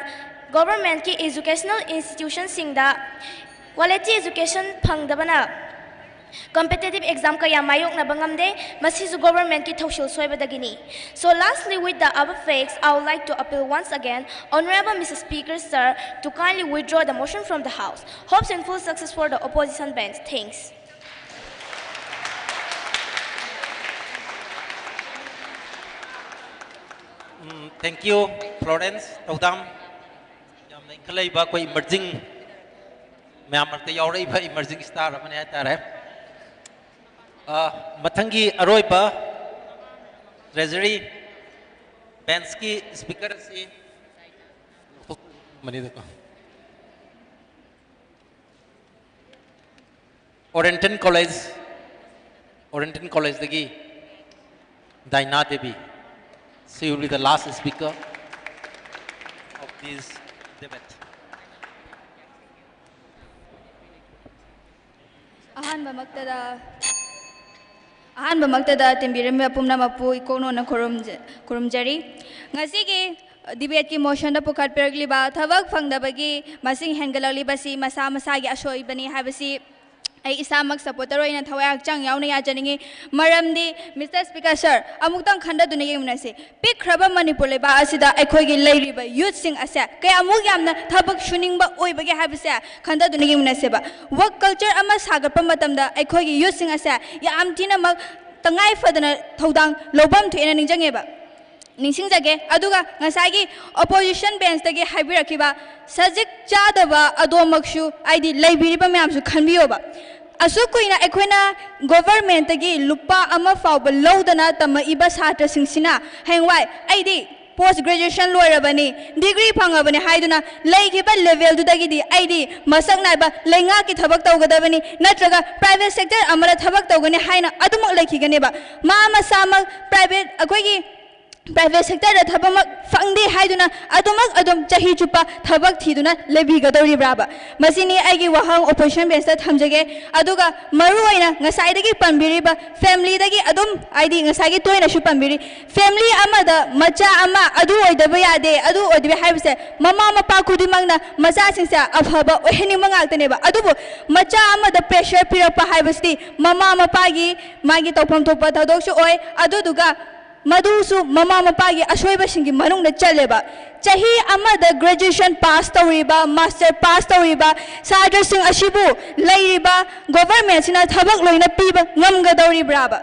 governmentꯀꯤ educational institutionꯁꯤꯡꯗ quality education ꯐꯪꯗꯕꯅ competitive exam ꯀꯌꯥ ꯃꯥꯌꯣꯛꯅꯕ ꯉꯝꯗꯦ꯫ ꯃꯁꯤꯁꯨ governmentꯀꯤ ꯊꯧꯁꯤꯜ ꯁꯣꯏꯕꯗꯒꯤꯅꯤ꯫ So lastly, with the above facts, I would like to appeal once again, Honorable Mister Speaker, sir, to kindly withdraw the motion from the House. Hopes and full success for the opposition bench. Thanks. Um, thank you, Florence ꯊꯧꯗꯥꯝ꯫ ꯌꯥꯝꯅ ꯏꯟꯈꯠꯂꯛꯏꯕ ꯑꯩꯈꯣꯏ emerging, ꯃꯌꯥꯝ ꯃꯔꯛꯇ ꯌꯥꯎꯔꯛꯏꯕ emerging star ꯑꯃꯅꯤ ꯍꯥꯏꯇꯥꯔꯦ꯫ ꯑ, ꯃꯊꯪꯒꯤ ꯑꯔꯣꯏꯕ Treasury Benchꯀꯤ speaker ꯑꯁꯤ ꯃꯅꯤꯗꯀꯣ꯫ Oriental College, Oriental Collegeꯗꯒꯤ ꯗꯥꯏꯅꯥ Devi, she will be the last speaker of this debate. ꯑꯍꯥꯟꯕꯃꯛꯇꯗ ꯑꯍꯥꯟꯕꯃꯛꯇꯗ ꯇꯤꯟꯕꯤꯔꯝꯕ ꯄꯨꯝꯅꯃꯛꯄꯨ ꯏꯀꯣꯛꯅꯣꯅ ꯈꯨꯔꯨꯝꯖ- ꯈꯨꯔꯨꯝꯖꯔꯤ꯫ ꯉꯁꯤꯒꯤ debateꯀꯤ motionꯗ ꯄꯨꯈꯠꯄꯤꯔꯛꯂꯤꯕ ꯊꯕꯛ ꯐꯪꯗꯕꯒꯤ ꯃꯁꯤꯡ ꯍꯦꯟꯒꯠꯂꯛꯂꯤꯕꯁꯤ ꯃꯁꯥ ꯃꯁꯥꯒꯤ ꯑꯁꯣꯏꯕꯅꯤ ꯍꯥꯏꯕꯁꯤ ꯑꯩ ꯏꯁꯥꯃꯛ supporter ꯑꯣꯏꯅ ꯊꯋꯥꯏ ꯍꯛꯆꯥꯡ ꯌꯥꯎꯅ ꯌꯥꯖꯅꯤꯡꯏ꯫ ꯃꯔꯝꯗꯤ Mister Speaker sir, ꯑꯃꯨꯛꯇꯪ ꯈꯟꯊꯗꯨꯅ ꯌꯦꯡꯃꯤꯟꯅꯁꯤ꯫ ꯄꯤꯛꯈ꯭ꯔꯕ ꯃꯅꯤꯄꯨꯔ ꯂꯩꯕꯥꯛ ꯑꯁꯤꯗ ꯑꯩꯈꯣꯏꯒꯤ ꯂꯩꯔꯤꯕ youthꯁꯤꯡ ꯑꯁꯦ ꯀꯌꯥꯃꯨꯛ ꯌꯥꯝꯅ ꯊꯕꯛ ꯁꯨꯅꯤꯡꯕ ꯑꯣꯏꯕꯒꯦ ꯍꯥꯏꯕꯁꯦ ꯈꯟꯊꯗꯨꯅ ꯌꯦꯡꯃꯤꯟꯅꯁꯦꯕ꯫ Work culture ꯑꯃ ꯁꯥꯒꯠꯄ ꯃꯇꯝꯗ ꯑꯩꯈꯣꯏꯒꯤ youthꯁꯤꯡ ꯑꯁꯦ ꯌꯥꯝ ꯊꯤꯅꯃꯛ ꯇꯉꯥꯏ ꯐꯗꯅ ꯊꯧꯗꯥꯡ ꯂꯧꯐꯝ ꯊꯣꯛꯑꯦꯅ ꯅꯤꯡꯁꯤꯡꯉꯦꯕ꯫ ꯅꯤꯡꯁꯤꯡꯖꯒꯦ꯫ ꯑꯗꯨꯒ ꯉꯁꯥꯏꯒꯤ opposition benchꯇꯒꯤ ꯍꯥꯏꯕꯤꯔꯛꯈꯤꯕ ꯁꯖꯤꯛ ꯆꯥꯗꯕ ꯑꯗꯣꯝꯃꯛꯁꯨ, ꯍꯥꯏꯗꯤ ꯂꯩꯕꯤꯔꯤꯕ ꯃꯌꯥꯝꯁꯨ ꯈꯟꯕꯤꯌꯣꯕ꯫ ꯑꯁꯨꯛ ꯀꯨꯏꯅ ꯑꯩꯈꯣꯏꯅ governmentꯇꯒꯤ ꯂꯨꯄꯥ ꯑꯃ ꯐꯥꯎꯕ ꯂꯧꯗꯅ ꯇꯝꯃꯛꯏꯕ ꯁꯥꯇ꯭ꯔꯁꯤꯡꯁꯤꯅ ꯍꯌꯦꯡꯋꯥꯏ ꯑꯩꯗꯤ post graduation ꯂꯣꯏꯔꯕꯅꯤ, degree ꯐꯪꯉꯕꯅꯤ ꯍꯥꯏꯗꯨꯅ ꯂꯩꯈꯤꯕ levelꯗꯨꯗꯒꯤꯗꯤ ꯑꯩꯗꯤ ꯃꯁꯛ ꯅꯥꯏꯕ ꯂꯩꯉꯥꯛꯀꯤ ꯊꯕꯛ ꯇꯧꯒꯗꯕꯅꯤ ꯅꯠꯇ꯭ꯔꯒ private sector ꯑꯃꯗ ꯊꯕꯛ ꯇꯧꯒꯅꯤ ꯍꯥꯏꯅ ꯑꯗꯨꯃꯛ ꯂꯩꯈꯤꯒꯅꯦꯕ꯫ ꯃꯥ ꯃꯁꯥꯃꯛ private, ꯑꯩꯈꯣꯏꯒꯤ private sectorꯗ ꯊꯕꯛꯃꯛ ꯐꯪꯗꯦ ꯍꯥꯏꯗꯨꯅ ꯑꯗꯨꯃꯛ ꯑꯗꯨꯝ ꯆꯍꯤ ꯆꯨꯞꯄ ꯊꯕꯛ ꯊꯤꯗꯨꯅ ꯂꯩꯕꯤꯒꯗꯧꯔꯤꯕ꯭ꯔꯥꯕ? ꯃꯁꯤꯅꯤ ꯑꯩꯒꯤ ꯋꯥꯍꯪ opposition benchꯇ ꯊꯝꯖꯒꯦ꯫ ꯑꯗꯨꯒ ꯃꯔꯨ ꯑꯣꯏꯅ ꯉꯁꯥꯏꯗꯒꯤ ꯄꯟꯕꯤꯔꯤꯕ familyꯗꯒꯤ ꯑꯗꯨꯝ, ꯍꯥꯏꯗꯤ ꯉꯁꯥꯏꯒꯤ ꯇꯣꯏꯅꯁꯨ ꯄꯟꯕꯤꯔꯤ, family ꯑꯃꯗ ꯃꯆꯥ ꯑꯃ ꯑꯗꯨ ꯑꯣꯏꯗꯕ ꯌꯥꯗꯦ, ꯑꯗꯨ ꯑꯣꯏꯗꯕ ꯌꯥꯗꯦ ꯍꯥꯏꯕꯁꯦ ꯃꯃꯥ ꯃꯄꯥ ꯈꯨꯗꯤꯡꯃꯛꯅ ꯃꯆꯥꯁꯤꯡꯁꯦ ꯑꯐꯕ ꯑꯣꯏꯍꯟꯅꯤꯡꯕ ꯉꯥꯛꯇꯅꯦꯕ꯫ ꯑꯗꯨꯕꯨ ꯃꯆꯥ ꯑꯃꯗ pressure ꯄꯤꯔꯛꯄ ꯍꯥꯏꯕꯁꯤꯗꯤ ꯃꯃꯥ ꯃꯄꯥꯒꯤ ꯃꯥꯒꯤ ꯇꯧꯐꯝ ꯊꯣꯛꯄ ꯊꯧꯗꯣꯛꯁꯨ ꯑꯣꯏ꯫ ꯑꯗꯨꯗꯨꯒ ꯃꯗꯨꯁꯨ ꯃꯃꯥ ꯃꯄꯥꯒꯤ ꯑꯁꯣꯏꯕꯁꯤꯡꯒꯤ ꯃꯅꯨꯡꯗ ꯆꯜꯂꯦꯕ꯫ ꯆꯍꯤ ꯑꯃꯗ graduation pass ꯇꯧꯔꯤꯕ, master pass ꯇꯧꯔꯤꯕ ꯁꯥꯇ꯭ꯔꯁꯤꯡ ꯑꯁꯤꯕꯨ ꯂꯩꯔꯤꯕ governmentꯁꯤꯅ ꯊꯕꯛ ꯂꯣꯏꯅ ꯄꯤꯕ ꯉꯝꯒꯗꯧꯔꯤꯕ꯭ꯔꯥꯕ?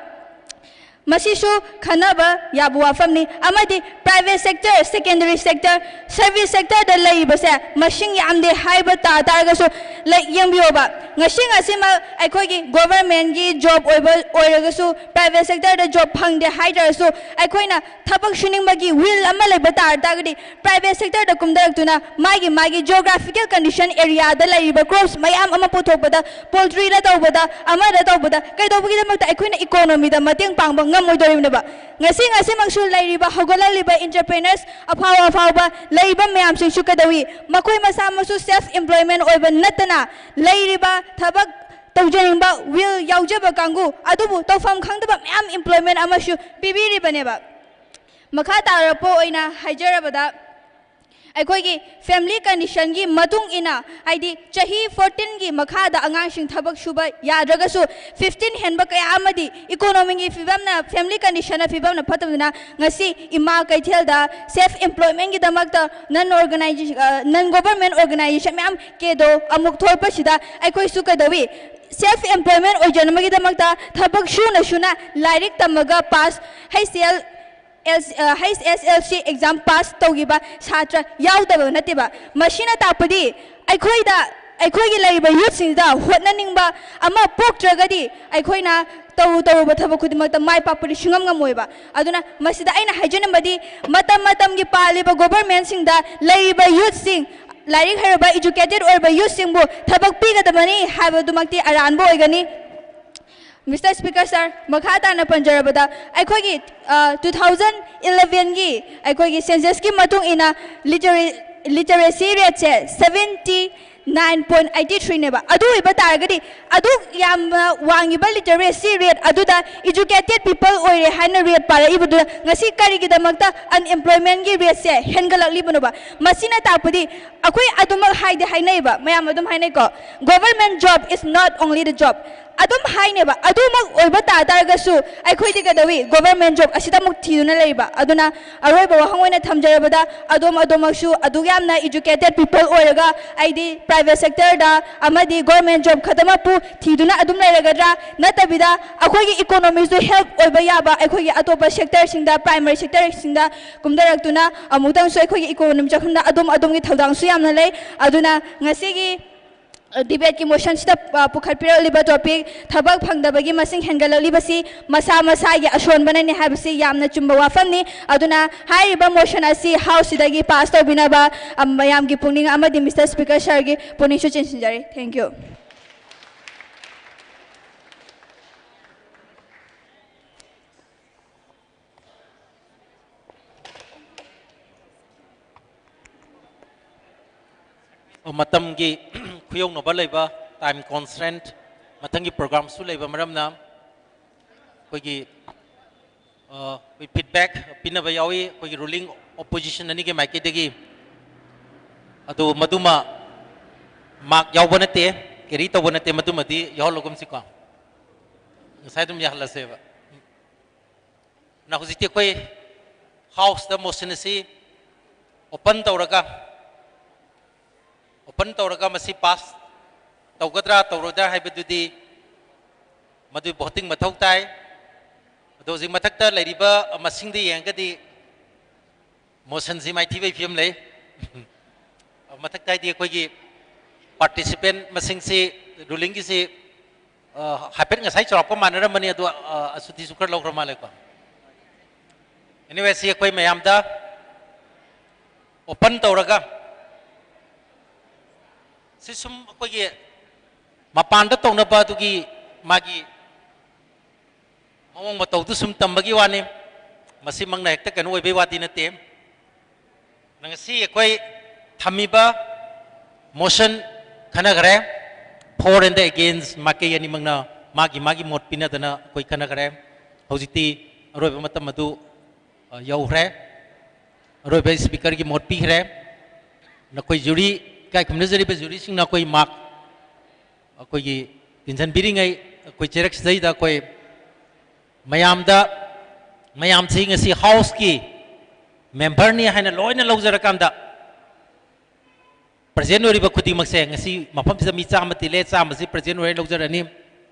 ꯃꯁꯤꯁꯨ ꯈꯟꯅꯕ ꯌꯥꯕ ꯋꯥꯐꯝꯅꯤ꯫ ꯑꯃꯗꯤ private sector, secondary sector, service sectorꯗ ꯂꯩꯔꯤꯕꯁꯦ ꯃꯁꯤꯡ ꯌꯥꯝꯗꯦ ꯍꯥꯏꯕ ꯇꯥ ꯇꯥꯔꯒꯁꯨ, ꯂꯩ, ꯌꯦꯡꯕꯤꯌꯣꯕ, ꯉꯁꯤ ꯉꯁꯤꯃꯛ ꯑꯩꯈꯣꯏꯒꯤ governmentꯀꯤ job ꯑꯣꯏꯕ ꯑꯣꯏꯔꯒꯁꯨ, private sectorꯗ job ꯐꯪꯗꯦ ꯍꯥꯏꯗ꯭ꯔꯒꯁꯨ, ꯑꯩꯈꯣꯏꯅ ꯊꯕꯛ ꯁꯨꯅꯤꯡꯕꯒꯤ will ꯑꯃ ꯂꯩꯕ ꯇꯥꯔ ꯇꯥꯔꯒꯗꯤ, private sectorꯗ ꯀꯨꯝꯊꯔꯛꯇꯨꯅ ꯃꯥꯒꯤ ꯃꯥꯒꯤ geographical condition areaꯗ ꯂꯩꯔꯤꯕ crops ꯃꯌꯥꯝ ꯑꯃ ꯄꯨꯊꯣꯛꯄꯗ, poultryꯗ ꯇꯧꯕꯗ, ꯑꯃꯗ ꯇꯧꯕꯗ, ꯀꯩꯗꯧꯕꯒꯤꯗꯃꯛꯇ ꯑꯩꯈꯣꯏꯅ economyꯗ ꯃꯇꯦꯡ ꯄꯥꯡꯕ ꯉꯝꯃꯣꯏꯗꯧꯔꯤꯕꯅꯦꯕ? ꯉꯁꯤ ꯉꯁꯤꯃꯛꯁꯨ ꯂꯩꯔꯤꯕ ꯍꯧꯒꯠꯂꯛꯂꯤꯕ entrepreneurs ꯑꯐꯥꯎ ꯑꯐꯥꯎꯕ ꯂꯩꯔꯤꯕ ꯃꯌꯥꯝꯁꯤꯡꯁꯨ ꯀꯩꯗꯧꯏ? ꯃꯈꯣꯏ ꯃꯁꯥꯃꯛꯁꯨ self employment ꯑꯣꯏꯕ ꯅꯠꯇꯅ ꯂꯩꯔꯤꯕ ꯊꯕꯛ ꯇꯧꯖꯅꯤꯡꯕ will ꯌꯥꯎꯖꯕ ꯀꯥꯡꯕꯨ ꯑꯗꯨꯕꯨ ꯇꯧꯐꯝ ꯈꯪꯗꯕ ꯃꯌꯥꯝ employment ꯑꯃꯁꯨ ꯄꯤꯕꯤꯔꯤꯕꯅꯦꯕ꯫ ꯃꯈꯥ ꯇꯥꯔꯛꯄ ꯑꯣꯏꯅ ꯍꯥꯏꯖꯔꯕꯗ, ꯑꯩꯈꯣꯏꯒꯤ family conditionꯒꯤ ꯃꯇꯨꯡ ꯏꯟꯅ, ꯍꯥꯏꯗꯤ ꯆꯍꯤ fourteenꯒꯤ ꯃꯈꯥꯗ ꯑꯉꯥꯡꯁꯤꯡ ꯊꯕꯛ ꯁꯨꯕ ꯌꯥꯗ꯭ꯔꯒꯁꯨ, fifteen ꯍꯦꯟꯕ ꯀꯌꯥ ꯑꯃꯗꯤ economyꯒꯤ ꯐꯤꯕꯝꯅ, family conditionꯅ ꯐꯤꯕꯝꯅ ꯐꯠꯇꯕꯅ ꯉꯁꯤ ꯏꯃꯥ ꯀꯩꯊꯦꯜꯗ self employmentꯒꯤꯗꯃꯛꯇ non organization, non government organization ꯃꯌꯥꯝ ꯀꯦꯗꯣ ꯑꯃꯨꯛ ꯊꯣꯛꯂꯛꯄꯁꯤꯗ ꯑꯩꯈꯣꯏꯁꯨ ꯀꯩꯗꯧꯏ? Self employment ꯑꯣꯏꯖꯅꯕꯒꯤꯗꯃꯛꯇ ꯊꯕꯛ ꯁꯨꯅ ꯁꯨꯅ ꯂꯥꯏꯔꯤꯛ ꯇꯝꯃꯒ pass, H C L, L, H S L C exam pass ꯇꯧꯈꯤꯕ ꯁꯥꯇ꯭ꯔ ꯌꯥꯎꯗꯕ ꯅꯠꯇꯦꯕ꯫ ꯃꯁꯤꯅ ꯇꯥꯛꯄꯗꯤ ꯑꯩꯈꯣꯏꯗ, ꯑꯩꯈꯣꯏꯒꯤ ꯂꯩꯔꯤꯕ youthꯁꯤꯡꯁꯤꯗ ꯍꯣꯠꯅꯅꯤꯡꯕ ꯑꯃ ꯄꯣꯛꯇ꯭ꯔꯒꯗꯤ ꯑꯩꯈꯣꯏꯅ ꯇꯧꯔꯨ ꯇꯧꯔꯨꯕ ꯊꯕꯛ ꯈꯨꯗꯤꯡꯃꯛꯇ ꯃꯥꯏ ꯄꯥꯛꯄꯗꯤ ꯁꯨꯡꯉꯝ ꯉꯝꯃꯣꯏꯕ꯫ ꯑꯗꯨꯅ ꯃꯁꯤꯗ ꯑꯩꯅ ꯍꯥꯏꯖꯅꯤꯡꯕꯗꯤ, ꯃꯇꯝ ꯃꯇꯝꯒꯤ ꯄꯥꯜꯂꯤꯕ governmentꯁꯤꯡꯗ ꯂꯩꯔꯤꯕ youthꯁꯤꯡ, ꯂꯥꯏꯔꯤꯛ ꯍꯩꯔꯕ educated ꯑꯣꯏꯔꯕ youthꯁꯤꯡꯕꯨ ꯊꯕꯛ ꯄꯤꯒꯗꯕꯅꯤ ꯍꯥꯏꯕꯗꯨꯃꯛꯇꯤ ꯑꯔꯥꯟꯕ ꯑꯣꯏꯒꯅꯤ꯫ Mister Speaker sir, ꯃꯈꯥ ꯇꯥꯅ ꯄꯟꯖꯔꯕꯗ, ꯑꯩꯈꯣꯏꯒꯤ two thousand elevenꯒꯤ ꯑꯩꯈꯣꯏꯒꯤ censusꯀꯤ ꯃꯇꯨꯡ ꯏꯟꯅ literacy rateꯁꯦ seventy nine point eighty threeꯅꯦꯕ꯫ ꯑꯗꯨ ꯑꯣꯏꯕ ꯇꯥꯔꯒꯗꯤ, ꯑꯗꯨ ꯌꯥꯝꯅ ꯋꯥꯡꯉꯤꯕ literacy rate ꯑꯗꯨꯗ educated people ꯑꯣꯏꯔꯦ ꯍꯥꯏꯅ rate ꯄꯥꯔꯛꯏꯕꯗꯨꯗ ꯉꯁꯤ ꯀꯔꯤꯒꯤꯗꯃꯛꯇ unemploymentꯒꯤ rateꯁꯦ ꯍꯦꯟꯒꯠꯂꯛꯂꯤꯕꯅꯣꯕ? ꯃꯁꯤꯅ ꯇꯥꯛꯄꯗꯤ, ꯑꯩꯈꯣꯏ ꯑꯗꯨꯃꯛ ꯍꯥꯏꯗꯤ ꯍꯥꯏꯅꯩꯕ, ꯃꯌꯥꯝ ꯑꯗꯨꯝ ꯍꯥꯏꯅꯩꯀꯣ, "Government job is not only the job" ꯑꯗꯨꯝ ꯍꯥꯏꯅꯦꯕ꯫ ꯑꯗꯨꯃꯛ ꯑꯣꯏꯕ ꯇꯥ ꯇꯥꯔꯒꯁꯨ ꯑꯩꯈꯣꯏꯗꯤ ꯀꯩꯗꯧꯏ? Government job ꯑꯁꯤꯗꯃꯛ ꯊꯤꯗꯨꯅ ꯂꯩꯔꯤꯕ꯫ ꯑꯗꯨꯅ ꯑꯔꯣꯏꯕ ꯋꯥꯍꯪ ꯑꯣꯏꯅ ꯊꯝꯖꯔꯕꯗ, ꯑꯗꯣꯝ ꯑꯗꯣꯝꯃꯛꯁꯨ ꯑꯗꯨꯛ ꯌꯥꯝꯅ educated people ꯑꯣꯏꯔꯒ ꯑꯩꯗꯤ private sectorꯗ ꯑꯃꯗꯤ government job ꯈꯛꯇꯃꯛꯄꯨ ꯊꯤꯗꯨꯅ ꯑꯗꯨꯝ ꯂꯩꯔꯒꯗ꯭ꯔꯥ? ꯅꯠꯇꯕꯤꯗ ꯑꯩꯈꯣꯏꯒꯤ economyꯁꯨ help ꯑꯣꯏꯕ ꯌꯥꯕ ꯑꯩꯈꯣꯏꯒꯤ ꯑꯇꯣꯞꯄ sectorꯁꯤꯡꯗ, primary sectorꯁꯤꯡꯗ ꯀꯨꯝꯊꯔꯛꯇꯨꯅ ꯑꯃꯨꯛꯇꯪꯁꯨ ꯑꯩꯈꯣꯏꯒꯤ economy ꯆꯥꯎꯈꯠꯍꯟꯕꯗ ꯑꯗꯨꯝ ꯑꯗꯣꯝꯒꯤ ꯊꯧꯗꯥꯡꯁꯨ ꯌꯥꯝꯅ ꯂꯩ꯫ ꯑꯗꯨꯅ ꯉꯁꯤꯒꯤ debateꯀꯤ motionꯁꯤꯗ, ꯑ, ꯄꯨꯈꯠꯄꯤꯔꯛꯂꯤꯕ topic ꯊꯕꯛ ꯐꯪꯗꯕꯒꯤ ꯃꯁꯤꯡ ꯍꯦꯟꯒꯠꯂꯛꯂꯤꯕꯁꯤ ꯃꯁꯥ ꯃꯁꯥꯒꯤ ꯑꯁꯣꯟꯕꯅꯅꯤ ꯍꯥꯏꯕꯁꯤ ꯌꯥꯝꯅ ꯆꯨꯝꯕ ꯋꯥꯐꯝꯅꯤ꯫ ꯑꯗꯨꯅ ꯍꯥꯏꯔꯤꯕ motion ꯑꯁꯤ Houseꯁꯤꯗꯒꯤ pass ꯇꯧꯕꯤꯅꯕ, ꯑ, ꯃꯌꯥꯝꯒꯤ ꯄꯨꯛꯅꯤꯡ ꯑꯃꯗꯤ Mister Speaker sirꯒꯤ ꯄꯨꯛꯅꯤꯡꯁꯨ ꯆꯤꯡꯁꯤꯟꯖꯔꯤ꯫ Thank you꯫ ꯃꯇꯝꯒꯤ ꯈꯨꯌꯧꯅꯕ ꯂꯩꯕ, time constraint, ꯃꯊꯪꯒꯤ programꯁꯨ ꯂꯩꯕ ꯃꯔꯝꯅ ꯑꯩꯈꯣꯏꯒꯤ, ꯑ, ꯑꯩꯈꯣꯏ feedback ꯄꯤꯅꯕ ꯌꯥꯎꯏ ꯑꯩꯈꯣꯏꯒꯤ ruling opposition ꯑꯅꯤꯒꯤ ꯃꯥꯏꯀꯩꯗꯒꯤ꯫ ꯑꯗꯨ ꯃꯗꯨꯃ mark ꯌꯥꯎꯕ ꯅꯠꯇꯦ, carry ꯇꯧꯕ ꯅꯠꯇꯦ, ꯃꯗꯨꯃꯗꯤ ꯌꯥꯎꯍꯜꯂꯒꯨꯝꯁꯤꯀꯣ꯫ ꯉꯁꯥꯏ ꯑꯗꯨꯝ ꯌꯥꯍꯜꯂꯁꯦꯕ꯫ ꯅ ꯍꯧꯖꯤꯛꯇꯤ ꯑꯩꯈꯣꯏ Houseꯇ motion ꯑꯁꯤ open ꯇꯧꯔꯒ, open ꯇꯧꯔꯒ ꯃꯁꯤ pass ꯇꯧꯒꯗ꯭ꯔꯥ ꯇꯧꯔꯣꯏꯗ꯭ꯔꯥ ꯍꯥꯏꯕꯗꯨꯗꯤ ꯃꯗꯨ voting ꯃꯊꯧ ꯇꯥꯏ꯫ ꯑꯗꯣ ꯍꯧꯖꯤꯛ ꯃꯊꯛꯇ ꯂꯩꯔꯤꯕ ꯃꯁꯤꯡꯗ ꯌꯦꯡꯉꯒꯗꯤ motionꯁꯤ ꯃꯥꯏꯊꯤꯕꯒꯤ ꯐꯤꯕꯝ ꯂꯩ꯫ ꯃꯊꯛꯇ ꯍꯥꯏꯗꯤ ꯑꯩꯈꯣꯏꯒꯤ participant ꯃꯁꯤꯡꯁꯤ rulingꯒꯤꯁꯤ, ꯑ, ꯍꯥꯏꯐꯦꯠ ꯉꯁꯥꯏ ꯆꯥꯎꯔꯥꯛꯄ ꯃꯥꯟꯅꯔꯝꯕꯅꯤ, ꯑꯗꯣ, ꯑ, ꯑꯁꯨꯇꯤꯁꯨ ꯈꯔ ꯂꯧꯈ꯭ꯔ ꯃꯥꯜꯂꯦꯀꯣ꯫ Anyway, ꯁꯤ ꯑꯩꯈꯣꯏ ꯃꯌꯥꯝꯗ open ꯇꯧꯔꯒ, ꯁꯤ ꯁꯨꯝ ꯑꯩꯈꯣꯏꯒꯤ ꯃꯄꯥꯟꯗ ꯇꯧꯅꯕ ꯑꯗꯨꯒꯤ ꯃꯥꯒꯤ ꯃꯑꯣꯡ ꯃꯇꯧꯗꯨ ꯁꯨꯝ ꯇꯝꯕꯒꯤ ꯋꯥꯅꯤ, ꯃꯁꯤꯃꯛꯅ ꯍꯦꯛꯇ ꯀꯩꯅꯣ ꯑꯣꯏꯕꯩ ꯋꯥꯗꯤ ꯅꯠꯇꯦ꯫ ꯉꯁꯤ ꯑꯩꯈꯣꯏ ꯊꯝꯃꯤꯕ motion ꯈꯟꯅꯈ꯭ꯔꯦ꯫ For and against ꯃꯥꯏꯀꯩ ꯑꯅꯤꯃꯛꯅ ꯃꯥꯒꯤ ꯃꯥꯒꯤ ꯃꯣꯠ ꯄꯤꯅꯗꯅ ꯑꯩꯈꯣꯏ ꯈꯟꯅꯈ꯭ꯔꯦ꯫ ꯍꯧꯖꯤꯛꯇꯤ ꯑꯔꯣꯏꯕ ꯃꯇꯝ ꯑꯗꯨ, ꯑ, ꯌꯧꯈ꯭ꯔꯦ꯫ ꯑꯔꯣꯏꯕ speakerꯒꯤ ꯃꯣꯠ ꯄꯤꯈ꯭ꯔꯦ꯫ ꯅꯈꯣꯏ jury, ꯏꯀꯥꯏ ꯈꯨꯝꯅꯖꯔꯤꯕ juryꯁꯤꯡꯅ ꯑꯩꯈꯣꯏ mark ꯑꯩꯈꯣꯏꯒꯤ ꯇꯤꯟꯁꯤꯟꯕꯤꯔꯤꯉꯩ ꯑꯩꯈꯣꯏ ꯆꯩꯔꯛ ꯁꯤꯗꯩꯗ ꯑꯩꯈꯣꯏ ꯃꯌꯥꯝꯗ, ꯃꯌꯥꯝꯁꯤ ꯉꯁꯤ Houseꯀꯤ memberꯅꯤ ꯍꯥꯏꯅ ꯂꯣꯏꯅ ꯂꯧꯖꯔꯀꯥꯟꯗ, ꯄ꯭ꯔꯖꯦꯟ ꯑꯣꯏꯔꯤꯕ ꯈꯨꯗꯤꯡꯃꯛꯁꯦ ꯉꯁꯤ ꯃꯐꯝꯁꯤꯗ ꯃꯤ ꯆꯥꯝꯃ ꯇꯤꯜꯂꯦ, ꯆꯥꯝꯃꯁꯤ ꯄ꯭ꯔꯖꯦꯟ ꯑꯣꯏꯔꯦ ꯂꯧꯖꯔꯅꯤ꯫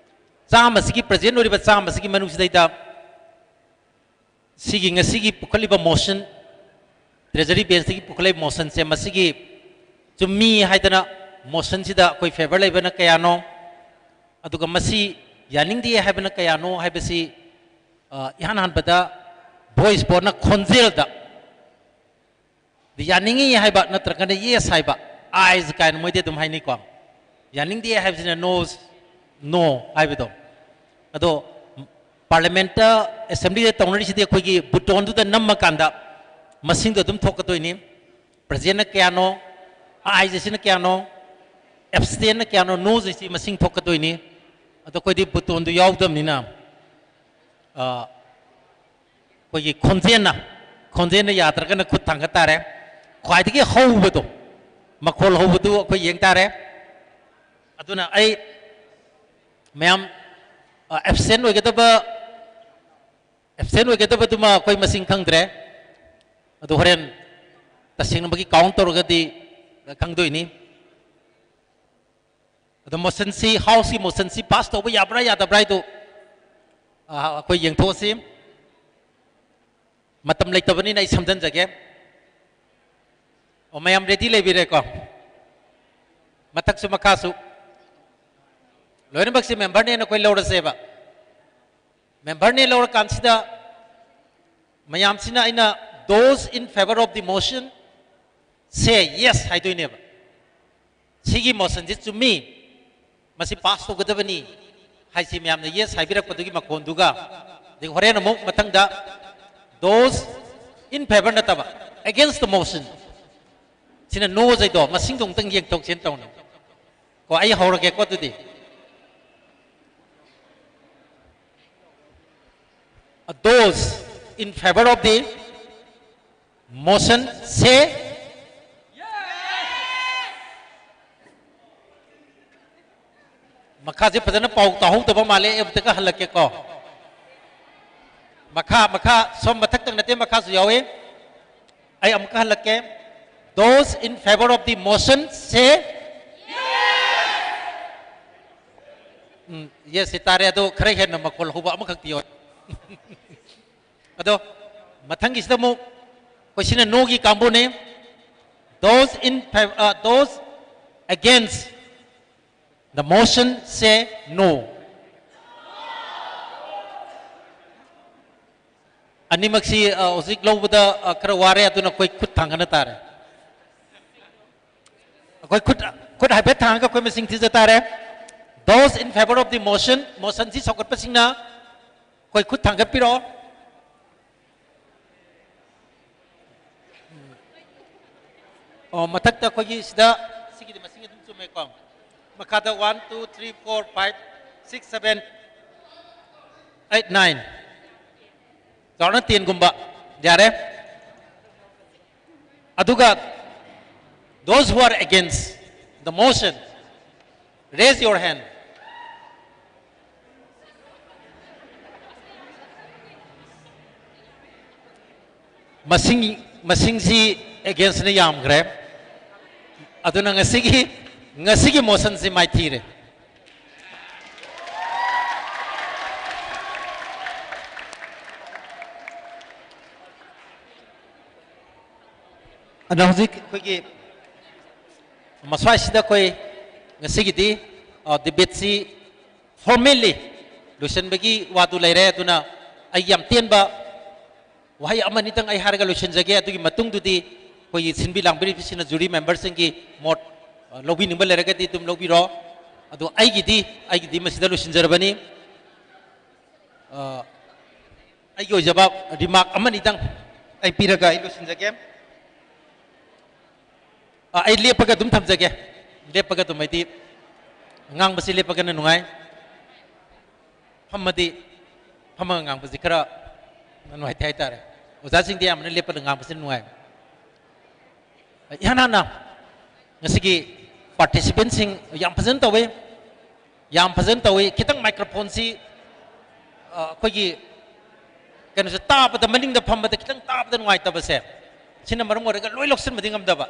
ꯆꯥꯝꯃꯁꯤꯒꯤ, ꯄ꯭ꯔꯖꯦꯟ ꯑꯣꯏꯔꯤꯕ ꯆꯥꯝꯃꯁꯤꯒꯤ ꯃꯅꯨꯡꯁꯤꯗꯩꯗ ꯁꯤꯒꯤ ꯉꯁꯤꯒꯤ ꯄꯨꯈꯠꯂꯤꯕ ꯃꯣꯁꯟ, ꯇ꯭ꯔꯦꯖꯔꯤ ꯕꯦꯟꯁꯇꯒꯤ ꯄꯨꯈꯠꯂꯤꯕ ꯃꯣꯁꯟꯁꯦ, ꯃꯁꯤꯒꯤ ꯆꯨꯝꯃꯤ ꯍꯥꯏꯗꯅ ꯃꯣꯁꯟꯁꯤꯗ ꯑꯩꯈꯣꯏ ꯐꯦꯚꯔ ꯂꯩꯕꯅ ꯀꯌꯥꯅꯣ, ꯑꯗꯨꯒ ꯃꯁꯤ ꯌꯥꯅꯤꯡꯗꯦ ꯍꯥꯏꯕꯅ ꯀꯌꯥꯅꯣ ꯍꯥꯏꯕꯁꯤ, ꯑ, ꯏꯍꯥꯟ ꯍꯥꯟꯕꯗ ꯚꯣꯏꯁ ꯚꯣꯠꯅ ꯈꯣꯟꯖꯦꯜꯗ ꯌꯥꯅꯤꯡꯉꯤ ꯍꯥꯏꯕ ꯅꯠꯇ꯭ꯔꯒꯅ ꯌꯦꯁ ꯍꯥꯏꯕ, ꯑꯥꯏꯁ ꯀꯥꯏꯅ ꯃꯣꯏꯗꯤ ꯑꯗꯨꯝ ꯍꯥꯏꯅꯩꯀꯣ꯫ ꯌꯥꯅꯤꯡꯗꯦ ꯍꯥꯏꯕꯁꯤꯅ ꯅꯣ, ꯅꯣ ꯍꯥꯏꯕꯗꯣ꯫ ꯑꯗꯣ ꯄꯥꯔꯂꯤꯌꯥꯃꯦꯟꯠꯇ, ꯑꯦꯁꯦꯝꯕ꯭ꯂꯤꯗ ꯇꯧꯅꯔꯤꯁꯤꯗꯤ ꯑꯩꯈꯣꯏꯒꯤ ꯕꯨꯇꯣꯟꯗꯨꯗ ꯅꯝꯃꯀꯥꯟꯗ ꯃꯁꯤꯡꯗꯣ ꯑꯗꯨꯝ ꯊꯣꯛꯀꯗꯣꯏꯅꯤ꯫ ꯄ꯭ꯔꯖꯦꯟꯅ ꯀꯌꯥꯅꯣ, ꯑꯥꯏꯁ ꯑꯁꯤꯅ ꯀꯌꯥꯅꯣ, ꯑꯦꯞꯁꯇꯦꯟꯅ ꯀꯌꯥꯅꯣ, ꯅꯣꯁ ꯑꯁꯤ ꯃꯁꯤꯡ ꯊꯣꯛꯀꯗꯣꯏꯅꯤ꯫ ꯑꯗꯣ ꯑꯩꯈꯣꯏꯗꯤ ꯕꯨꯇꯣꯟꯗꯨ ꯌꯥꯎꯗꯕꯅꯤꯅ, ꯑ, ꯑꯩꯈꯣꯏꯒꯤ ꯈꯣꯟꯖꯦꯜꯅ, ꯈꯣꯟꯖꯦꯜꯅ ꯌꯥꯗ꯭ꯔꯒꯅ ꯈꯨꯠ ꯊꯥꯡꯒꯠ ꯇꯥꯔꯦ꯫ ꯈ꯭ꯋꯥꯏꯗꯒꯤ ꯍꯧꯕꯗꯣ, ꯃꯈꯣꯜ ꯍꯧꯕꯗꯨ ꯑꯩꯈꯣꯏ ꯌꯦꯡ ꯇꯥꯔꯦ꯫ ꯑꯗꯨꯅ ꯑꯩ ꯃꯌꯥꯝ, ꯑ, ꯑꯦꯞꯁꯦꯟ ꯑꯣꯏꯒꯗꯕ, ꯑꯦꯞꯁꯦꯟ ꯑꯣꯏꯒꯗꯕꯗꯨꯃ ꯑꯩꯈꯣꯏ ꯃꯁꯤꯡ ꯈꯪꯗ꯭ꯔꯦ꯫ ꯑꯗꯨ ꯍꯣꯔꯦꯟ ꯇꯁꯦꯡꯅꯃꯛꯀꯤ ꯀꯥꯎꯟ ꯇꯧꯔꯒꯗꯤ ꯈꯪꯗꯣꯏꯅꯤ꯫ ꯑꯗꯣ ꯃꯣꯁꯟꯁꯤ, ꯍꯥꯎꯁꯀꯤ ꯃꯣꯁꯟꯁꯤ ꯄꯥꯁ ꯇꯧꯕ ꯌꯥꯕ꯭ꯔꯥ ꯌꯥꯗꯕ꯭ꯔꯥ ꯍꯥꯏꯗꯨ, ꯑ, ꯑꯩꯈꯣꯏ ꯌꯦꯡꯊꯣꯛꯑꯁꯤ꯫ ꯃꯇꯝ ꯂꯩꯇꯕꯅꯤꯅ ꯑꯩ ꯁꯝꯖꯟꯖꯒꯦ꯫ ꯑꯣ, ꯃꯌꯥꯝ ꯔꯦꯗꯤ ꯂꯩꯕꯤꯔꯦꯀꯣ? ꯃꯊꯛꯁꯨ ꯃꯈꯥꯁꯨ ꯂꯣꯏꯅꯃꯛꯁꯦ ꯃꯦꯝꯕꯔꯅꯦꯅ ꯑꯩꯈꯣꯏ ꯂꯧꯔꯁꯦꯕ꯫ ꯃꯦꯝꯕꯔꯅꯦ ꯂꯧꯔꯀꯥꯟꯁꯤꯗ ꯃꯌꯥꯝꯁꯤꯅ ꯑꯩꯅ, "Those in favor of the motion say yes" ꯍꯥꯏꯗꯣꯏꯅꯦꯕ꯫ ꯁꯤꯒꯤ ꯃꯣꯁꯟꯁꯤ ꯆꯨꯝꯃꯤ, ꯃꯁꯤ ꯄꯥꯁ ꯇꯧꯒꯗꯕꯅꯤ ꯍꯥꯏꯁꯤ ꯃꯌꯥꯝꯅ ꯌꯦꯁ ꯍꯥꯏꯕꯤꯔꯛꯄꯗꯨꯒꯤ ꯃꯈꯣꯟꯗꯨꯒ, ꯑꯗꯒꯤ ꯍꯣꯔꯦꯟ ꯑꯃꯨꯛ ꯃꯊꯪꯗ "Those in favor" ꯅꯠꯇꯕ, "Against the motion", ꯁꯤꯅ ꯅꯣꯁ ꯍꯥꯏꯗꯣ, ꯃꯁꯤꯡꯗꯣ ꯑꯃꯨꯛꯇꯪ ꯌꯦꯡꯊꯣꯛꯁꯦꯅ ꯇꯧꯅꯤ꯫ ꯀꯣ, ꯑꯩ ꯍꯧꯔꯒꯦꯀꯣ ꯑꯗꯨꯗꯤ꯫ "Those in favor of the motion say." ꯃꯈꯥꯁꯦ ꯐꯖꯅ ꯄꯥꯎ ꯇꯥꯍꯧꯗꯕ ꯃꯥꯜꯂꯦ, ꯑꯩ ꯑꯃꯨꯛꯇꯒ ꯍꯜꯂꯛꯀꯦꯀꯣ꯫ ꯃꯈꯥ, ꯃꯈꯥ, ꯁꯣꯝ ꯃꯊꯛꯇꯪ ꯅꯠꯇꯦ, ꯃꯈꯥꯁꯨ ꯌꯥꯎꯏ꯫ ꯑꯩ ꯑꯃꯨꯛꯀ ꯍꯜꯂꯛꯀꯦ꯫ Those in favor of the motion say. Um, yes ꯁꯤ ꯇꯥꯔꯦ, ꯑꯗꯣ ꯈꯔ ꯍꯦꯟꯅ ꯃꯈꯣꯜ ꯍꯧꯕ ꯑꯃꯈꯛꯇꯤ ꯌꯥꯎ꯫ ꯑꯗꯣ ꯃꯊꯪꯒꯤꯁꯤꯗ ꯑꯃꯨꯛ ꯑꯩꯈꯣꯏ ꯁꯤꯅ no ꯒꯤ ꯀꯥꯡꯕꯨꯅꯦ꯫ Those in fav- uh, those against the motion say no. ꯑꯅꯤꯃꯛꯁꯤ ꯑ, ꯍꯧꯖꯤꯛ ꯂꯧꯕꯗ ꯑ, ꯈꯔ ꯋꯥꯔꯦ, ꯑꯗꯨꯅ ꯑꯩꯈꯣꯏ ꯈꯨꯠ ꯊꯥꯡꯒꯠꯅ ꯇꯥꯔꯦ꯫ ꯑꯩꯈꯣꯏ ꯈꯨꯠ ꯈꯨꯠ ꯍꯥꯏꯐꯦꯠ ꯊꯥꯡꯉꯒ ꯑꯩꯈꯣꯏ ꯃꯁꯤꯡ ꯊꯤꯖ ꯇꯥꯔꯦ꯫ Those in favor of the motion, motion ꯁꯤ ꯁꯧꯒꯠꯄꯁꯤꯡꯅ ꯑꯩꯈꯣꯏ ꯈꯨꯠ ꯊꯥꯡꯒꯠꯄꯤꯔꯛꯑꯣ꯫ ꯑꯣ, ꯃꯊꯛꯇ ꯑꯩꯈꯣꯏꯒꯤ ꯁꯤꯗ ꯁꯤꯒꯤꯗꯤ ꯃꯁꯤꯡ ꯑꯗꯨꯝ ꯆꯨꯝꯃꯦꯀꯣ꯫ ꯃꯈꯥꯗ one, two, three, four, five, six, seven, eight, nine꯫ ꯆꯥꯎꯔꯥꯛꯅ ten ꯒꯨꯝꯕ꯫ ꯌꯥꯔꯦ꯫ ꯑꯗꯨꯒ, those who are against the motion, raise your hand. ꯃꯁꯤꯡ, ꯃꯁꯤꯡꯁꯤ against ꯅ ꯌꯥꯝꯈ꯭ꯔꯦ꯫ ꯑꯗꯨꯅ ꯉꯁꯤꯒꯤ, ꯉꯁꯤꯒꯤ motion ꯁꯤ ꯃꯥꯏꯊꯤꯔꯦ꯫ ꯑꯗꯣ ꯍꯧꯖꯤꯛ ꯑꯩꯈꯣꯏꯒꯤ ꯃꯁ꯭ꯋꯥꯏꯁꯤꯗ ꯑꯩꯈꯣꯏ ꯉꯁꯤꯒꯤꯗꯤ, ꯑ, debate ꯁꯤ formally ꯂꯣꯏꯁꯤꯟꯕꯒꯤ ꯋꯥꯗꯨ ꯂꯩꯔꯦ꯫ ꯑꯗꯨꯅ ꯑꯩ ꯌꯥꯝ ꯇꯦꯟꯕ ꯋꯥꯍꯩ ꯑꯃꯅꯤꯇꯪ ꯑꯩ ꯍꯥꯏꯔꯒ ꯂꯣꯏꯁꯤꯟꯖꯒꯦ꯫ ꯑꯗꯨꯒꯤ ꯃꯇꯨꯡꯗꯨꯗꯤ ꯑꯩꯈꯣꯏꯒꯤ ꯁꯤꯟꯕꯤ ꯂꯥꯡꯕꯤꯔꯤꯕꯁꯤꯡꯅ, jury member ꯁꯤꯡꯒꯤ ꯃꯣꯠ, ꯑ, ꯂꯧꯕꯤꯅꯤꯡꯕ ꯂꯩꯔꯒꯗꯤ ꯑꯗꯨꯝ ꯂꯧꯕꯤꯔꯣ꯫ ꯑꯗꯣ ꯑꯩꯒꯤꯗꯤ, ꯑꯩꯒꯤꯗꯤ ꯃꯁꯤꯗ ꯂꯣꯏꯁꯤꯟꯖꯔꯕꯅꯤ꯫ ꯑ, ꯑꯩꯒꯤ ꯑꯣꯏꯖꯕ remark ꯑꯃꯅꯤꯗꯪ ꯑꯩ ꯄꯤꯔꯒ ꯑꯩ ꯂꯣꯏꯁꯤꯟꯖꯒꯦ꯫ ꯑ, ꯑꯩ ꯂꯦꯞꯄꯒ ꯑꯗꯨꯝ ꯊꯝꯖꯒꯦ꯫ ꯂꯦꯞꯄꯒ ꯑꯗꯨꯝ, ꯍꯥꯏꯗꯤ, ꯉꯥꯡꯕꯁꯤ ꯂꯦꯞꯄꯒꯅ ꯅꯨꯡꯉꯥꯏ꯫ ꯐꯝꯃꯗꯤ, ꯐꯝꯃꯒ ꯉꯥꯡꯕꯁꯤ ꯈꯔ ꯅꯨꯡꯉꯥꯏꯇꯦ ꯍꯥꯏꯇꯥꯔꯦ꯫ ꯑꯣꯖꯥꯁꯤꯡꯗꯤ ꯑꯌꯥꯝꯕꯅ ꯂꯦꯞꯄꯗ ꯉꯥꯡꯕꯁꯤ ꯅꯨꯡꯉꯥꯏ꯫ ꯏꯍꯥꯟ ꯍꯥꯟꯅ ꯉꯁꯤꯒꯤ participant ꯁꯤꯡ ꯌꯥꯝ ꯐꯖꯅ ꯇꯧꯋꯤ, ꯌꯥꯝ ꯐꯖꯅ ꯇꯧꯋꯤ꯫ ꯈꯤꯇꯪ microphone ꯁꯤ, ꯑ, ꯑꯩꯈꯣꯏꯒꯤ ꯀꯩꯅꯣꯁꯦ ꯇꯥꯕꯗ, ꯃꯅꯤꯡꯗ ꯐꯝꯕꯗ ꯈꯤꯇꯪ ꯇꯥꯕꯗ ꯅꯨꯡꯉꯥꯏꯇꯕꯁꯦ, ꯁꯤꯅ ꯃꯔꯝ ꯑꯣꯏꯔꯒ ꯂꯣꯏ ꯂꯧꯁꯤꯟꯕꯗꯤ ꯉꯝꯗꯕ꯫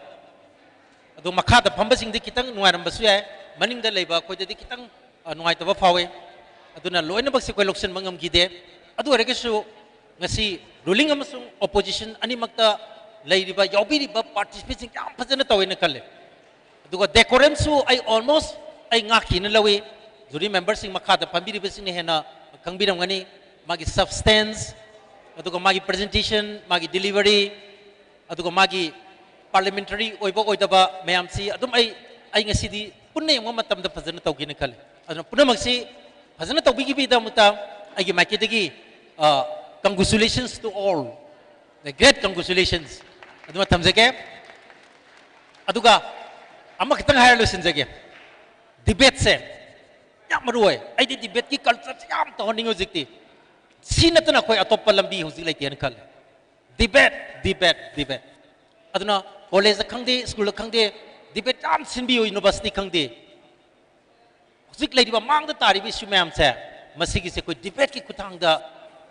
ꯑꯗꯣ ꯃꯈꯥꯗ ꯐꯝꯕꯁꯤꯡꯗꯤ ꯈꯤꯇꯪ ꯅꯨꯡꯉꯥꯏꯔꯝꯕꯁꯨ ꯌꯥꯏ, ꯃꯅꯤꯡꯗ ꯂꯩꯕ ꯑꯩꯈꯣꯏꯗꯗꯤ ꯈꯤꯇꯪ, ꯑ, ꯅꯨꯡꯉꯥꯏꯇꯕ ꯐꯥꯎꯏ꯫ ꯑꯗꯨꯅ ꯂꯣꯏꯅꯃꯛꯁꯦ ꯑꯩꯈꯣꯏ ꯂꯧꯁꯤꯟꯕ ꯉꯝꯈꯤꯗꯦ꯫ ꯑꯗꯨ ꯑꯣꯏꯔꯒꯁꯨ ꯉꯁꯤ ruling ꯑꯃꯁꯨꯡ opposition ꯑꯅꯤꯃꯛꯇ ꯂꯩꯔꯤꯕ, ꯌꯥꯎꯕꯤꯔꯤꯕ participantꯁꯤꯡ ꯌꯥꯝ ꯐꯖꯅ ꯇꯧꯋꯦꯅ ꯈꯜꯂꯦ꯫ ꯑꯗꯨꯒ decorumꯁꯨ ꯑꯩ almost ꯑꯩ ꯉꯥꯛꯈꯤꯅ ꯂꯧꯏ꯫ Jury memberꯁꯤꯡ ꯃꯈꯥꯗ ꯐꯝꯕꯤꯔꯤꯕꯁꯤꯡꯅ ꯍꯦꯟꯅ ꯈꯪꯕꯤꯔꯝꯒꯅꯤ꯫ ꯃꯥꯒꯤ substance, ꯑꯗꯨꯒ ꯃꯥꯒꯤ presentation, ꯃꯥꯒꯤ delivery, ꯑꯗꯨꯒ ꯃꯥꯒꯤ parliamentary ꯑꯣꯏꯕ ꯑꯣꯏꯗꯕ ꯃꯌꯥꯝꯁꯤ ꯑꯗꯨꯝ ꯑꯩ, ꯑꯩ ꯉꯁꯤꯗꯤ ꯄꯨꯟꯅ ꯌꯦꯡꯕ ꯃꯇꯝꯗ ꯐꯖꯅ ꯇꯧꯒꯦꯅ ꯈꯜꯂꯤ꯫ ꯑꯗꯨꯅ ꯄꯨꯝꯅꯃꯛꯁꯤ ꯐꯖꯅ ꯇꯧꯕꯤꯈꯤꯕꯒꯤꯗꯃꯛꯇ ꯑꯩꯒꯤ ꯃꯥꯏꯀꯩꯗꯒꯤ, ꯑ, congratulations to all, the great congratulations ꯑꯗꯨꯃ ꯊꯝꯖꯒꯦ꯫ ꯑꯗꯨꯒ ꯑꯃꯈꯛꯇꯪ ꯍꯥꯏꯔ ꯂꯣꯏꯁꯤꯟꯖꯒꯦ꯫ Debateꯁꯦ ꯌꯥꯝ ꯃꯔꯨ ꯑꯣꯏ꯫ ꯑꯩꯗꯤ debateꯀꯤ cultureꯁꯦ ꯌꯥꯝ ꯇꯧꯍꯟꯅꯤꯡꯉꯤ ꯍꯧꯖꯤꯛꯇꯤ꯫ ꯁꯤ ꯅꯠꯇꯅ ꯑꯩꯈꯣꯏ ꯑꯇꯣꯞꯄ ꯂꯝꯕꯤ ꯍꯧꯖꯤꯛ ꯂꯩꯇꯦꯅ ꯈꯜꯂꯦ꯫ Debate, debate, debate꯫ ꯑꯗꯨꯅ collegeꯇ ꯈꯪꯗꯦ, schoolꯗ ꯈꯪꯗꯦ, debate ꯌꯥꯝ ꯁꯤꯟꯕꯤꯌꯨ, university ꯈꯪꯗꯦ꯫ ꯍꯧꯖꯤꯛ ꯂꯩꯔꯤꯕ ꯃꯥꯡꯗ ꯇꯥꯔꯤꯕ issue ꯃꯌꯥꯝꯁꯦ, ꯃꯁꯤꯒꯤꯁꯦ ꯑꯩꯈꯣꯏ debateꯀꯤ ꯈꯨꯠꯊꯥꯡꯗ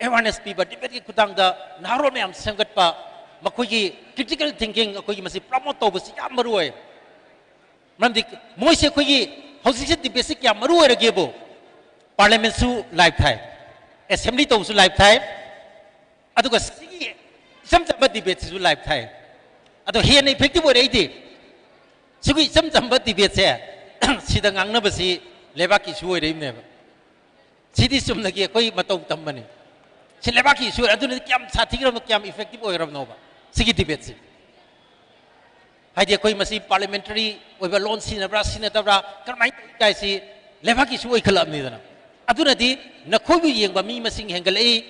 awareness ꯄꯤꯕ, debateꯀꯤ ꯈꯨꯠꯊꯥꯡꯗ ꯅꯍꯥꯔꯣꯜ ꯃꯌꯥꯝ ꯁꯦꯝꯒꯠꯄ, ꯃꯈꯣꯏꯒꯤ critical thinking ꯑꯩꯈꯣꯏꯒꯤ ꯃꯁꯤ promote ꯇꯧꯕꯁꯤ ꯌꯥꯝ ꯃꯔꯨ ꯑꯣꯏ꯫ ꯃꯔꯝꯗꯤ ꯃꯣꯏꯁꯦ ꯑꯩꯈꯣꯏꯒꯤ ꯍꯧꯖꯤꯛꯁꯦ debateꯁꯤ ꯀꯌꯥꯝ ꯃꯔꯨ ꯑꯣꯏꯔꯒꯦꯕꯨ, parliamentꯁꯨ live ꯊꯥꯏ, assembly ꯇꯧꯕꯁꯨ live ꯊꯥꯏ, ꯑꯗꯨꯒ ꯁꯤꯒꯤ ꯏꯆꯝ ꯆꯝꯕ debateꯁꯤꯁꯨ live ꯊꯥꯏ꯫ ꯑꯗꯣ ꯍꯦꯟꯅ effective ꯑꯣꯏꯔꯛꯏꯗꯤ ꯁꯤꯒꯤ ꯏꯆꯝ ꯆꯝꯕ debateꯁꯦ ꯁꯤꯗ ꯉꯥꯡꯅꯕꯁꯤ ꯂꯩꯕꯥꯛꯀꯤ issue ꯑꯣꯏꯔꯛꯏꯕꯅꯦꯕ꯫ ꯁꯤꯗꯤ ꯆꯨꯝꯅꯒꯤ ꯑꯩꯈꯣꯏ ꯃꯇꯧ ꯇꯝꯕꯅꯤ꯫ ꯁꯤ ꯂꯩꯕꯥꯛꯀꯤ issue ꯑꯣꯏꯔꯦ꯫ ꯑꯗꯨꯅꯗꯤ ꯀꯌꯥꯝ ꯁꯥꯊꯤꯈ꯭ꯔꯕꯅꯣ, ꯀꯌꯥꯝ effective ꯑꯣꯏꯈ꯭ꯔꯕꯅꯣꯕ ꯁꯤꯒꯤ debateꯁꯤ? ꯍꯥꯏꯗꯤ ꯑꯩꯈꯣꯏ ꯃꯁꯤ parliamentary ꯑꯣꯏꯕ ꯂꯣꯟ ꯁꯤꯖꯤꯟꯅꯕ꯭ꯔꯥ ꯁꯤꯖꯤꯟꯅꯗꯕ꯭ꯔꯥ, ꯀꯔꯝꯍꯥꯏꯅ ꯇꯧꯏ ꯀꯥꯏꯁꯤ ꯂꯩꯕꯥꯛꯀꯤ issue ꯑꯣꯏꯈꯠꯂꯛꯑꯕꯅꯤꯗꯅ꯫ ꯑꯗꯨꯅꯗꯤ ꯅꯈꯣꯏꯕꯨ ꯌꯦꯡꯕ ꯃꯤ ꯃꯁꯤꯡ ꯍꯦꯟꯒꯠꯂꯛꯏ,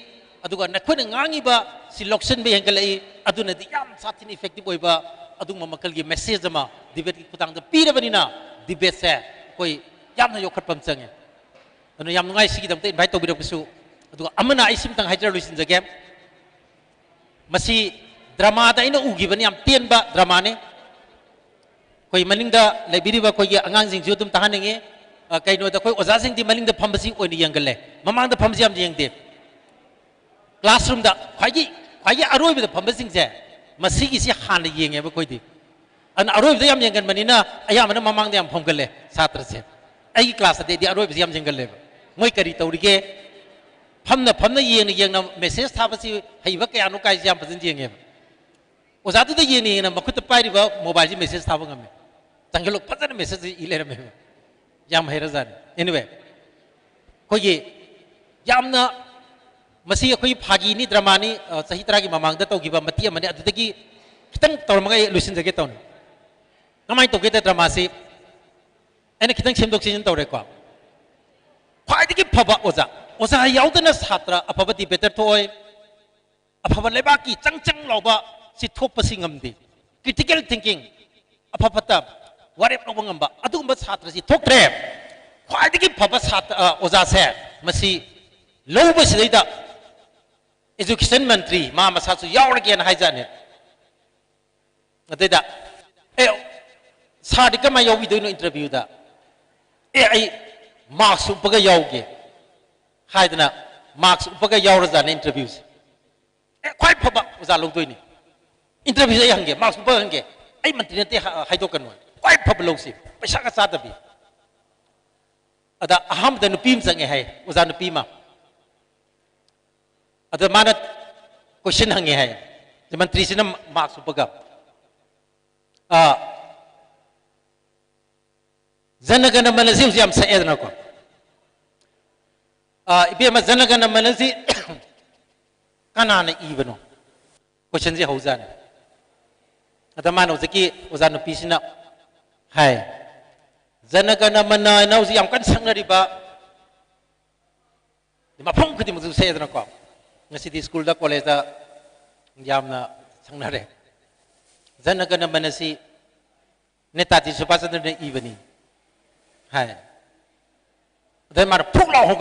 ꯑꯗꯨꯒ ꯅꯈꯣꯏꯅ ꯉꯥꯡꯉꯤꯕ ꯁꯤ ꯂꯧꯁꯤꯟꯕ ꯍꯦꯟꯒꯠꯂꯛꯏ꯫ ꯑꯗꯨꯅꯗꯤ ꯌꯥꯝ ꯁꯥꯊꯤꯅ effective ꯑꯣꯏꯕ ꯑꯗꯨꯒꯨꯝꯕ ꯃꯈꯜꯒꯤ message ꯑꯃ debateꯀꯤ ꯈꯨꯠꯊꯥꯡꯗ ꯄꯤꯔꯕꯅꯤꯅ debateꯁꯦ ꯑꯩꯈꯣꯏ ꯌꯥꯝꯅ ꯌꯣꯛꯈꯠꯄ ꯑꯃ ꯆꯪꯉꯦ꯫ ꯑꯗꯨꯅ ꯌꯥꯝ ꯅꯨꯡꯉꯥꯏ ꯁꯤꯒꯤꯗꯃꯛꯇ invite ꯇꯧꯕꯤꯔꯛꯄꯁꯨ꯫ ꯑꯗꯨꯒ ꯑꯃꯅ ꯑꯩ ꯁꯤꯝꯇꯪ ꯍꯥꯏꯖꯔ ꯂꯣꯏꯁꯤꯟꯖꯒꯦ꯫ ꯃꯁꯤ dramaꯗ ꯑꯩꯅ ꯎꯈꯤꯕꯅꯤ, ꯌꯥꯝ ꯇꯦꯟꯕ dramaꯅꯤ꯫ ꯑꯩꯈꯣꯏ ꯃꯅꯤꯡꯗ ꯂꯩꯕꯤꯔꯤꯕ ꯑꯩꯈꯣꯏꯒꯤ ꯑꯉꯥꯡꯁꯤꯡꯁꯨ ꯑꯗꯨꯝ ꯇꯥꯍꯟꯅꯤꯡꯉꯤ꯫ ꯑ, ꯀꯩꯅꯣꯗ ꯑꯩꯈꯣꯏ ꯑꯣꯖꯥꯁꯤꯡꯗꯤ ꯃꯅꯤꯡꯗ ꯐꯝꯕꯁꯤ ꯑꯣꯏꯅ ꯌꯦꯡꯒꯜꯂꯦ, ꯃꯃꯥꯡꯗ ꯐꯝꯕꯁꯤ ꯌꯥꯝ ꯌꯦꯡꯗꯦ꯫ Classroomꯗ ꯈ꯭ꯋꯥꯏꯒꯤ, ꯈ꯭ꯋꯥꯏꯒꯤ ꯑꯔꯣꯏꯕꯗ ꯐꯝꯕꯁꯤꯡꯁꯦ ꯃꯁꯤꯒꯤꯁꯤ ꯍꯥꯟꯅ ꯌꯦꯡꯉꯦꯕ ꯑꯩꯈꯣꯏꯗꯤ꯫ ꯑꯗꯨꯅ ꯑꯔꯣꯏꯕꯗ ꯌꯥꯝ ꯌꯦꯡꯒꯟꯕꯅꯤꯅ ꯑꯌꯥꯝꯕꯅ ꯃꯃꯥꯡꯗ ꯌꯥꯝ ꯐꯝꯒꯜꯂꯦ ꯁꯥꯇ꯭ꯔꯁꯦ꯫ ꯑꯩꯒꯤ ꯀ꯭ꯂꯥꯁꯇꯗꯤ ꯑꯩꯗꯤ ꯑꯔꯣꯏꯕꯁꯤ ꯌꯥꯝ ꯌꯦꯡꯒꯜꯂꯦꯕ꯫ ꯃꯣꯏ ꯀꯔꯤ ꯇꯧꯔꯤꯒꯦ? ꯐꯝꯅ ꯐꯝꯅ, ꯌꯦꯡꯅ ꯌꯦꯡꯅ ꯃꯦꯁꯦꯖ ꯊꯥꯕꯁꯤ ꯍꯩꯕ ꯀꯌꯥꯅꯣ ꯀꯥꯏꯁꯤ ꯌꯥꯝ ꯐꯖꯅ ꯌꯦꯡꯉꯦꯕ꯫ ꯑꯣꯖꯥꯗꯨꯗ ꯌꯦꯡꯅ ꯌꯦꯡꯅ ꯃꯈꯨꯠꯇ ꯄꯥꯏꯔꯤꯕ ꯃꯣꯕꯥꯏꯜꯁꯤ ꯃꯦꯁꯦꯖ ꯊꯥꯕ ꯉꯝꯃꯦ꯫ ꯆꯪꯁꯤꯜꯂꯨ, ꯐꯖꯅ ꯃꯦꯁꯦꯖꯁꯤ ꯏ ꯂꯩꯔꯝꯃꯦꯕ꯫ ꯌꯥꯝ ꯍꯩꯔꯖꯥꯠꯅꯤ꯫ Anyway, ꯑꯩꯈꯣꯏꯒꯤ ꯌꯥꯝꯅ, ꯃꯁꯤ ꯑꯩꯈꯣꯏꯒꯤ ꯐꯥꯒꯤꯅꯤ, ꯗ꯭ꯔꯃꯥꯅꯤ, ꯑ, ꯆꯍꯤ ꯇꯔꯥꯒꯤ ꯃꯃꯥꯡꯗ ꯇꯧꯈꯤꯕ ꯃꯇꯦꯛ ꯑꯃꯅꯤ꯫ ꯑꯗꯨꯗꯒꯤ ꯈꯤꯇꯪ ꯇꯧꯔꯝꯃꯒ ꯑꯩ ꯂꯣꯏꯁꯤꯟꯖꯒꯦ ꯇꯧꯅꯤ꯫ ꯀꯃꯥꯏꯅ ꯇꯧꯒꯦꯗ, ꯗ꯭ꯔꯃꯥꯁꯤ ꯑꯩꯅ ꯈꯤꯇꯪ ꯁꯦꯝꯗꯣꯛ ꯁꯦꯝꯖꯤꯟ ꯇꯧꯔꯦꯀꯣ꯫ ꯈ꯭ꯋꯥꯏꯗꯒꯤ ꯐꯕ ꯑꯣꯖꯥ, ꯑꯣꯖꯥ ꯌꯥꯎꯗꯅ ꯁꯥꯇ꯭ꯔ ꯑꯐꯕ ꯗꯤꯕꯦꯇꯔ ꯊꯣꯛꯑꯣꯏ꯫ ꯑꯐꯕ ꯂꯩꯕꯥꯛꯀꯤ ꯆꯪ ꯆꯪ ꯂꯥꯎꯕ ꯁꯤ ꯊꯣꯛꯄꯁꯤ ꯉꯝꯗꯦ꯫ ꯀ꯭ꯔꯤꯇꯤꯀꯦꯜ ꯊꯤꯡꯀꯤꯡ, ꯑꯐ ꯐꯠꯇ ꯋꯥꯔꯦꯞ ꯂꯧꯕ ꯉꯝꯕ, ꯑꯗꯨꯒꯨꯝꯕ ꯁꯥꯇ꯭ꯔꯁꯤ ꯊꯣꯛꯇ꯭ꯔꯦ꯫ ꯈ꯭ꯋꯥꯏꯗꯒꯤ ꯐꯕ ꯁꯥꯇ꯭ꯔ, ꯑ, ꯑꯣꯖꯥꯁꯦ ꯃꯁꯤ ꯂꯧꯕꯁꯤꯗꯩꯗ ꯑꯦꯖꯨꯀꯦꯁꯟ ꯃꯟꯇ꯭ꯔꯤ ꯃꯥ ꯃꯁꯥꯁꯨ ꯌꯥꯎꯔꯒꯦꯅ ꯍꯥꯏꯖꯠꯅꯤ꯫ ꯑꯗꯩꯗ, "ꯑꯦ, ꯁꯥꯔꯗꯤ ꯀꯃꯥꯏꯅ ꯌꯥꯎꯕꯤꯗꯣꯏꯅꯣ ꯏꯟꯇꯔꯚ꯭ꯌꯨꯗ?" "ꯑꯦ, ꯑꯩ ꯃꯥꯛꯁ ꯎꯞꯄꯒ ꯌꯥꯎꯒꯦ" ꯍꯥꯏꯗꯅ ꯃꯥꯛꯁ ꯎꯞꯄꯒ ꯌꯥꯎꯔꯖꯥꯠꯅꯤ ꯏꯟꯇꯔꯚ꯭ꯌꯨꯁꯦ꯫ "ꯑꯦ, ꯈ꯭ꯋꯥꯏ ꯐꯕ ꯑꯣꯖꯥ ꯂꯧꯗꯣꯏꯅꯤ꯫ ꯏꯟꯇꯔꯚ꯭ꯌꯨꯁꯦ ꯑꯩ ꯍꯪꯒꯦ, ꯃꯥꯛꯁ ꯎꯞꯄꯒ ꯍꯪꯒꯦ꯫ ꯑꯩ ꯃꯟꯇ꯭ꯔꯤ ꯅꯠꯇꯦ, ꯍꯥ-, ꯍꯥꯏꯗꯣꯛꯀꯅꯨ꯫ ꯈ꯭ꯋꯥꯏ ꯐꯕ ꯂꯧꯁꯤ, ꯄꯩꯁꯥꯒ ꯆꯥꯗꯕꯤ"꯫ ꯑꯗ ꯑꯍꯥꯟꯕꯗ ꯅꯨꯄꯤ ꯑꯃ ꯆꯪꯉꯦ ꯍꯥꯏ, ꯑꯣꯖꯥ ꯅꯨꯄꯤ ꯑꯃ꯫ ꯑꯗ ꯃꯥꯅ ꯀꯣꯏꯁꯟ ꯍꯪꯉꯦ ꯍꯥꯏ, ꯃꯟꯇ꯭ꯔꯤꯁꯤꯅ ꯃꯥꯛꯁ ꯎꯞꯄꯒ꯫ ꯑ, ꯖꯅꯒꯅ ꯃꯅꯁꯤ ꯍꯧꯖꯤꯛ ꯌꯥꯝ ꯁꯛꯑꯦꯗꯅꯀꯣ꯫ ꯑ, "ꯏꯕꯦꯝꯃ, ꯖꯅꯒꯅ ꯃꯅꯁꯤ ꯀꯅꯥꯅ ꯏꯕꯅꯣ?" ꯀꯣꯏꯁꯟꯁꯤ ꯍꯧꯖꯥꯠꯅꯤ꯫ ꯑꯗ ꯃꯥꯅ, ꯍꯧꯖꯤꯛꯀꯤ ꯑꯣꯖꯥ ꯅꯨꯄꯤꯁꯤꯅ ꯍꯥꯏ, "ꯖꯅꯒꯅ ꯃꯅ" ꯍꯥꯏꯅ ꯍꯧꯖꯤꯛ ꯌꯥꯝ ꯀꯟꯅ ꯁꯛꯅꯔꯤꯕ, ꯃꯐꯝ ꯈꯨꯗꯤꯡꯃꯛꯇꯁꯨ ꯁꯛꯑꯦꯗꯅꯀꯣ꯫ ꯉꯁꯤꯗꯤ ꯁ꯭ꯀꯨꯜꯗ, ꯀꯣꯂꯦꯖꯇ ꯌꯥꯝꯅ ꯁꯛꯅꯔꯦ꯫ "ꯖꯅꯒꯅ ꯃꯅꯁꯤ ꯅꯦꯇꯥꯖꯤ ꯁꯨꯚꯥꯁ ꯆꯟꯗ꯭ꯔꯅ ꯏꯕꯅꯤ" ꯍꯥꯏ꯫ ꯑꯗꯩ ꯃꯥꯅ ꯐꯨꯛ ꯂꯥꯎ ꯍꯧꯒꯠꯂ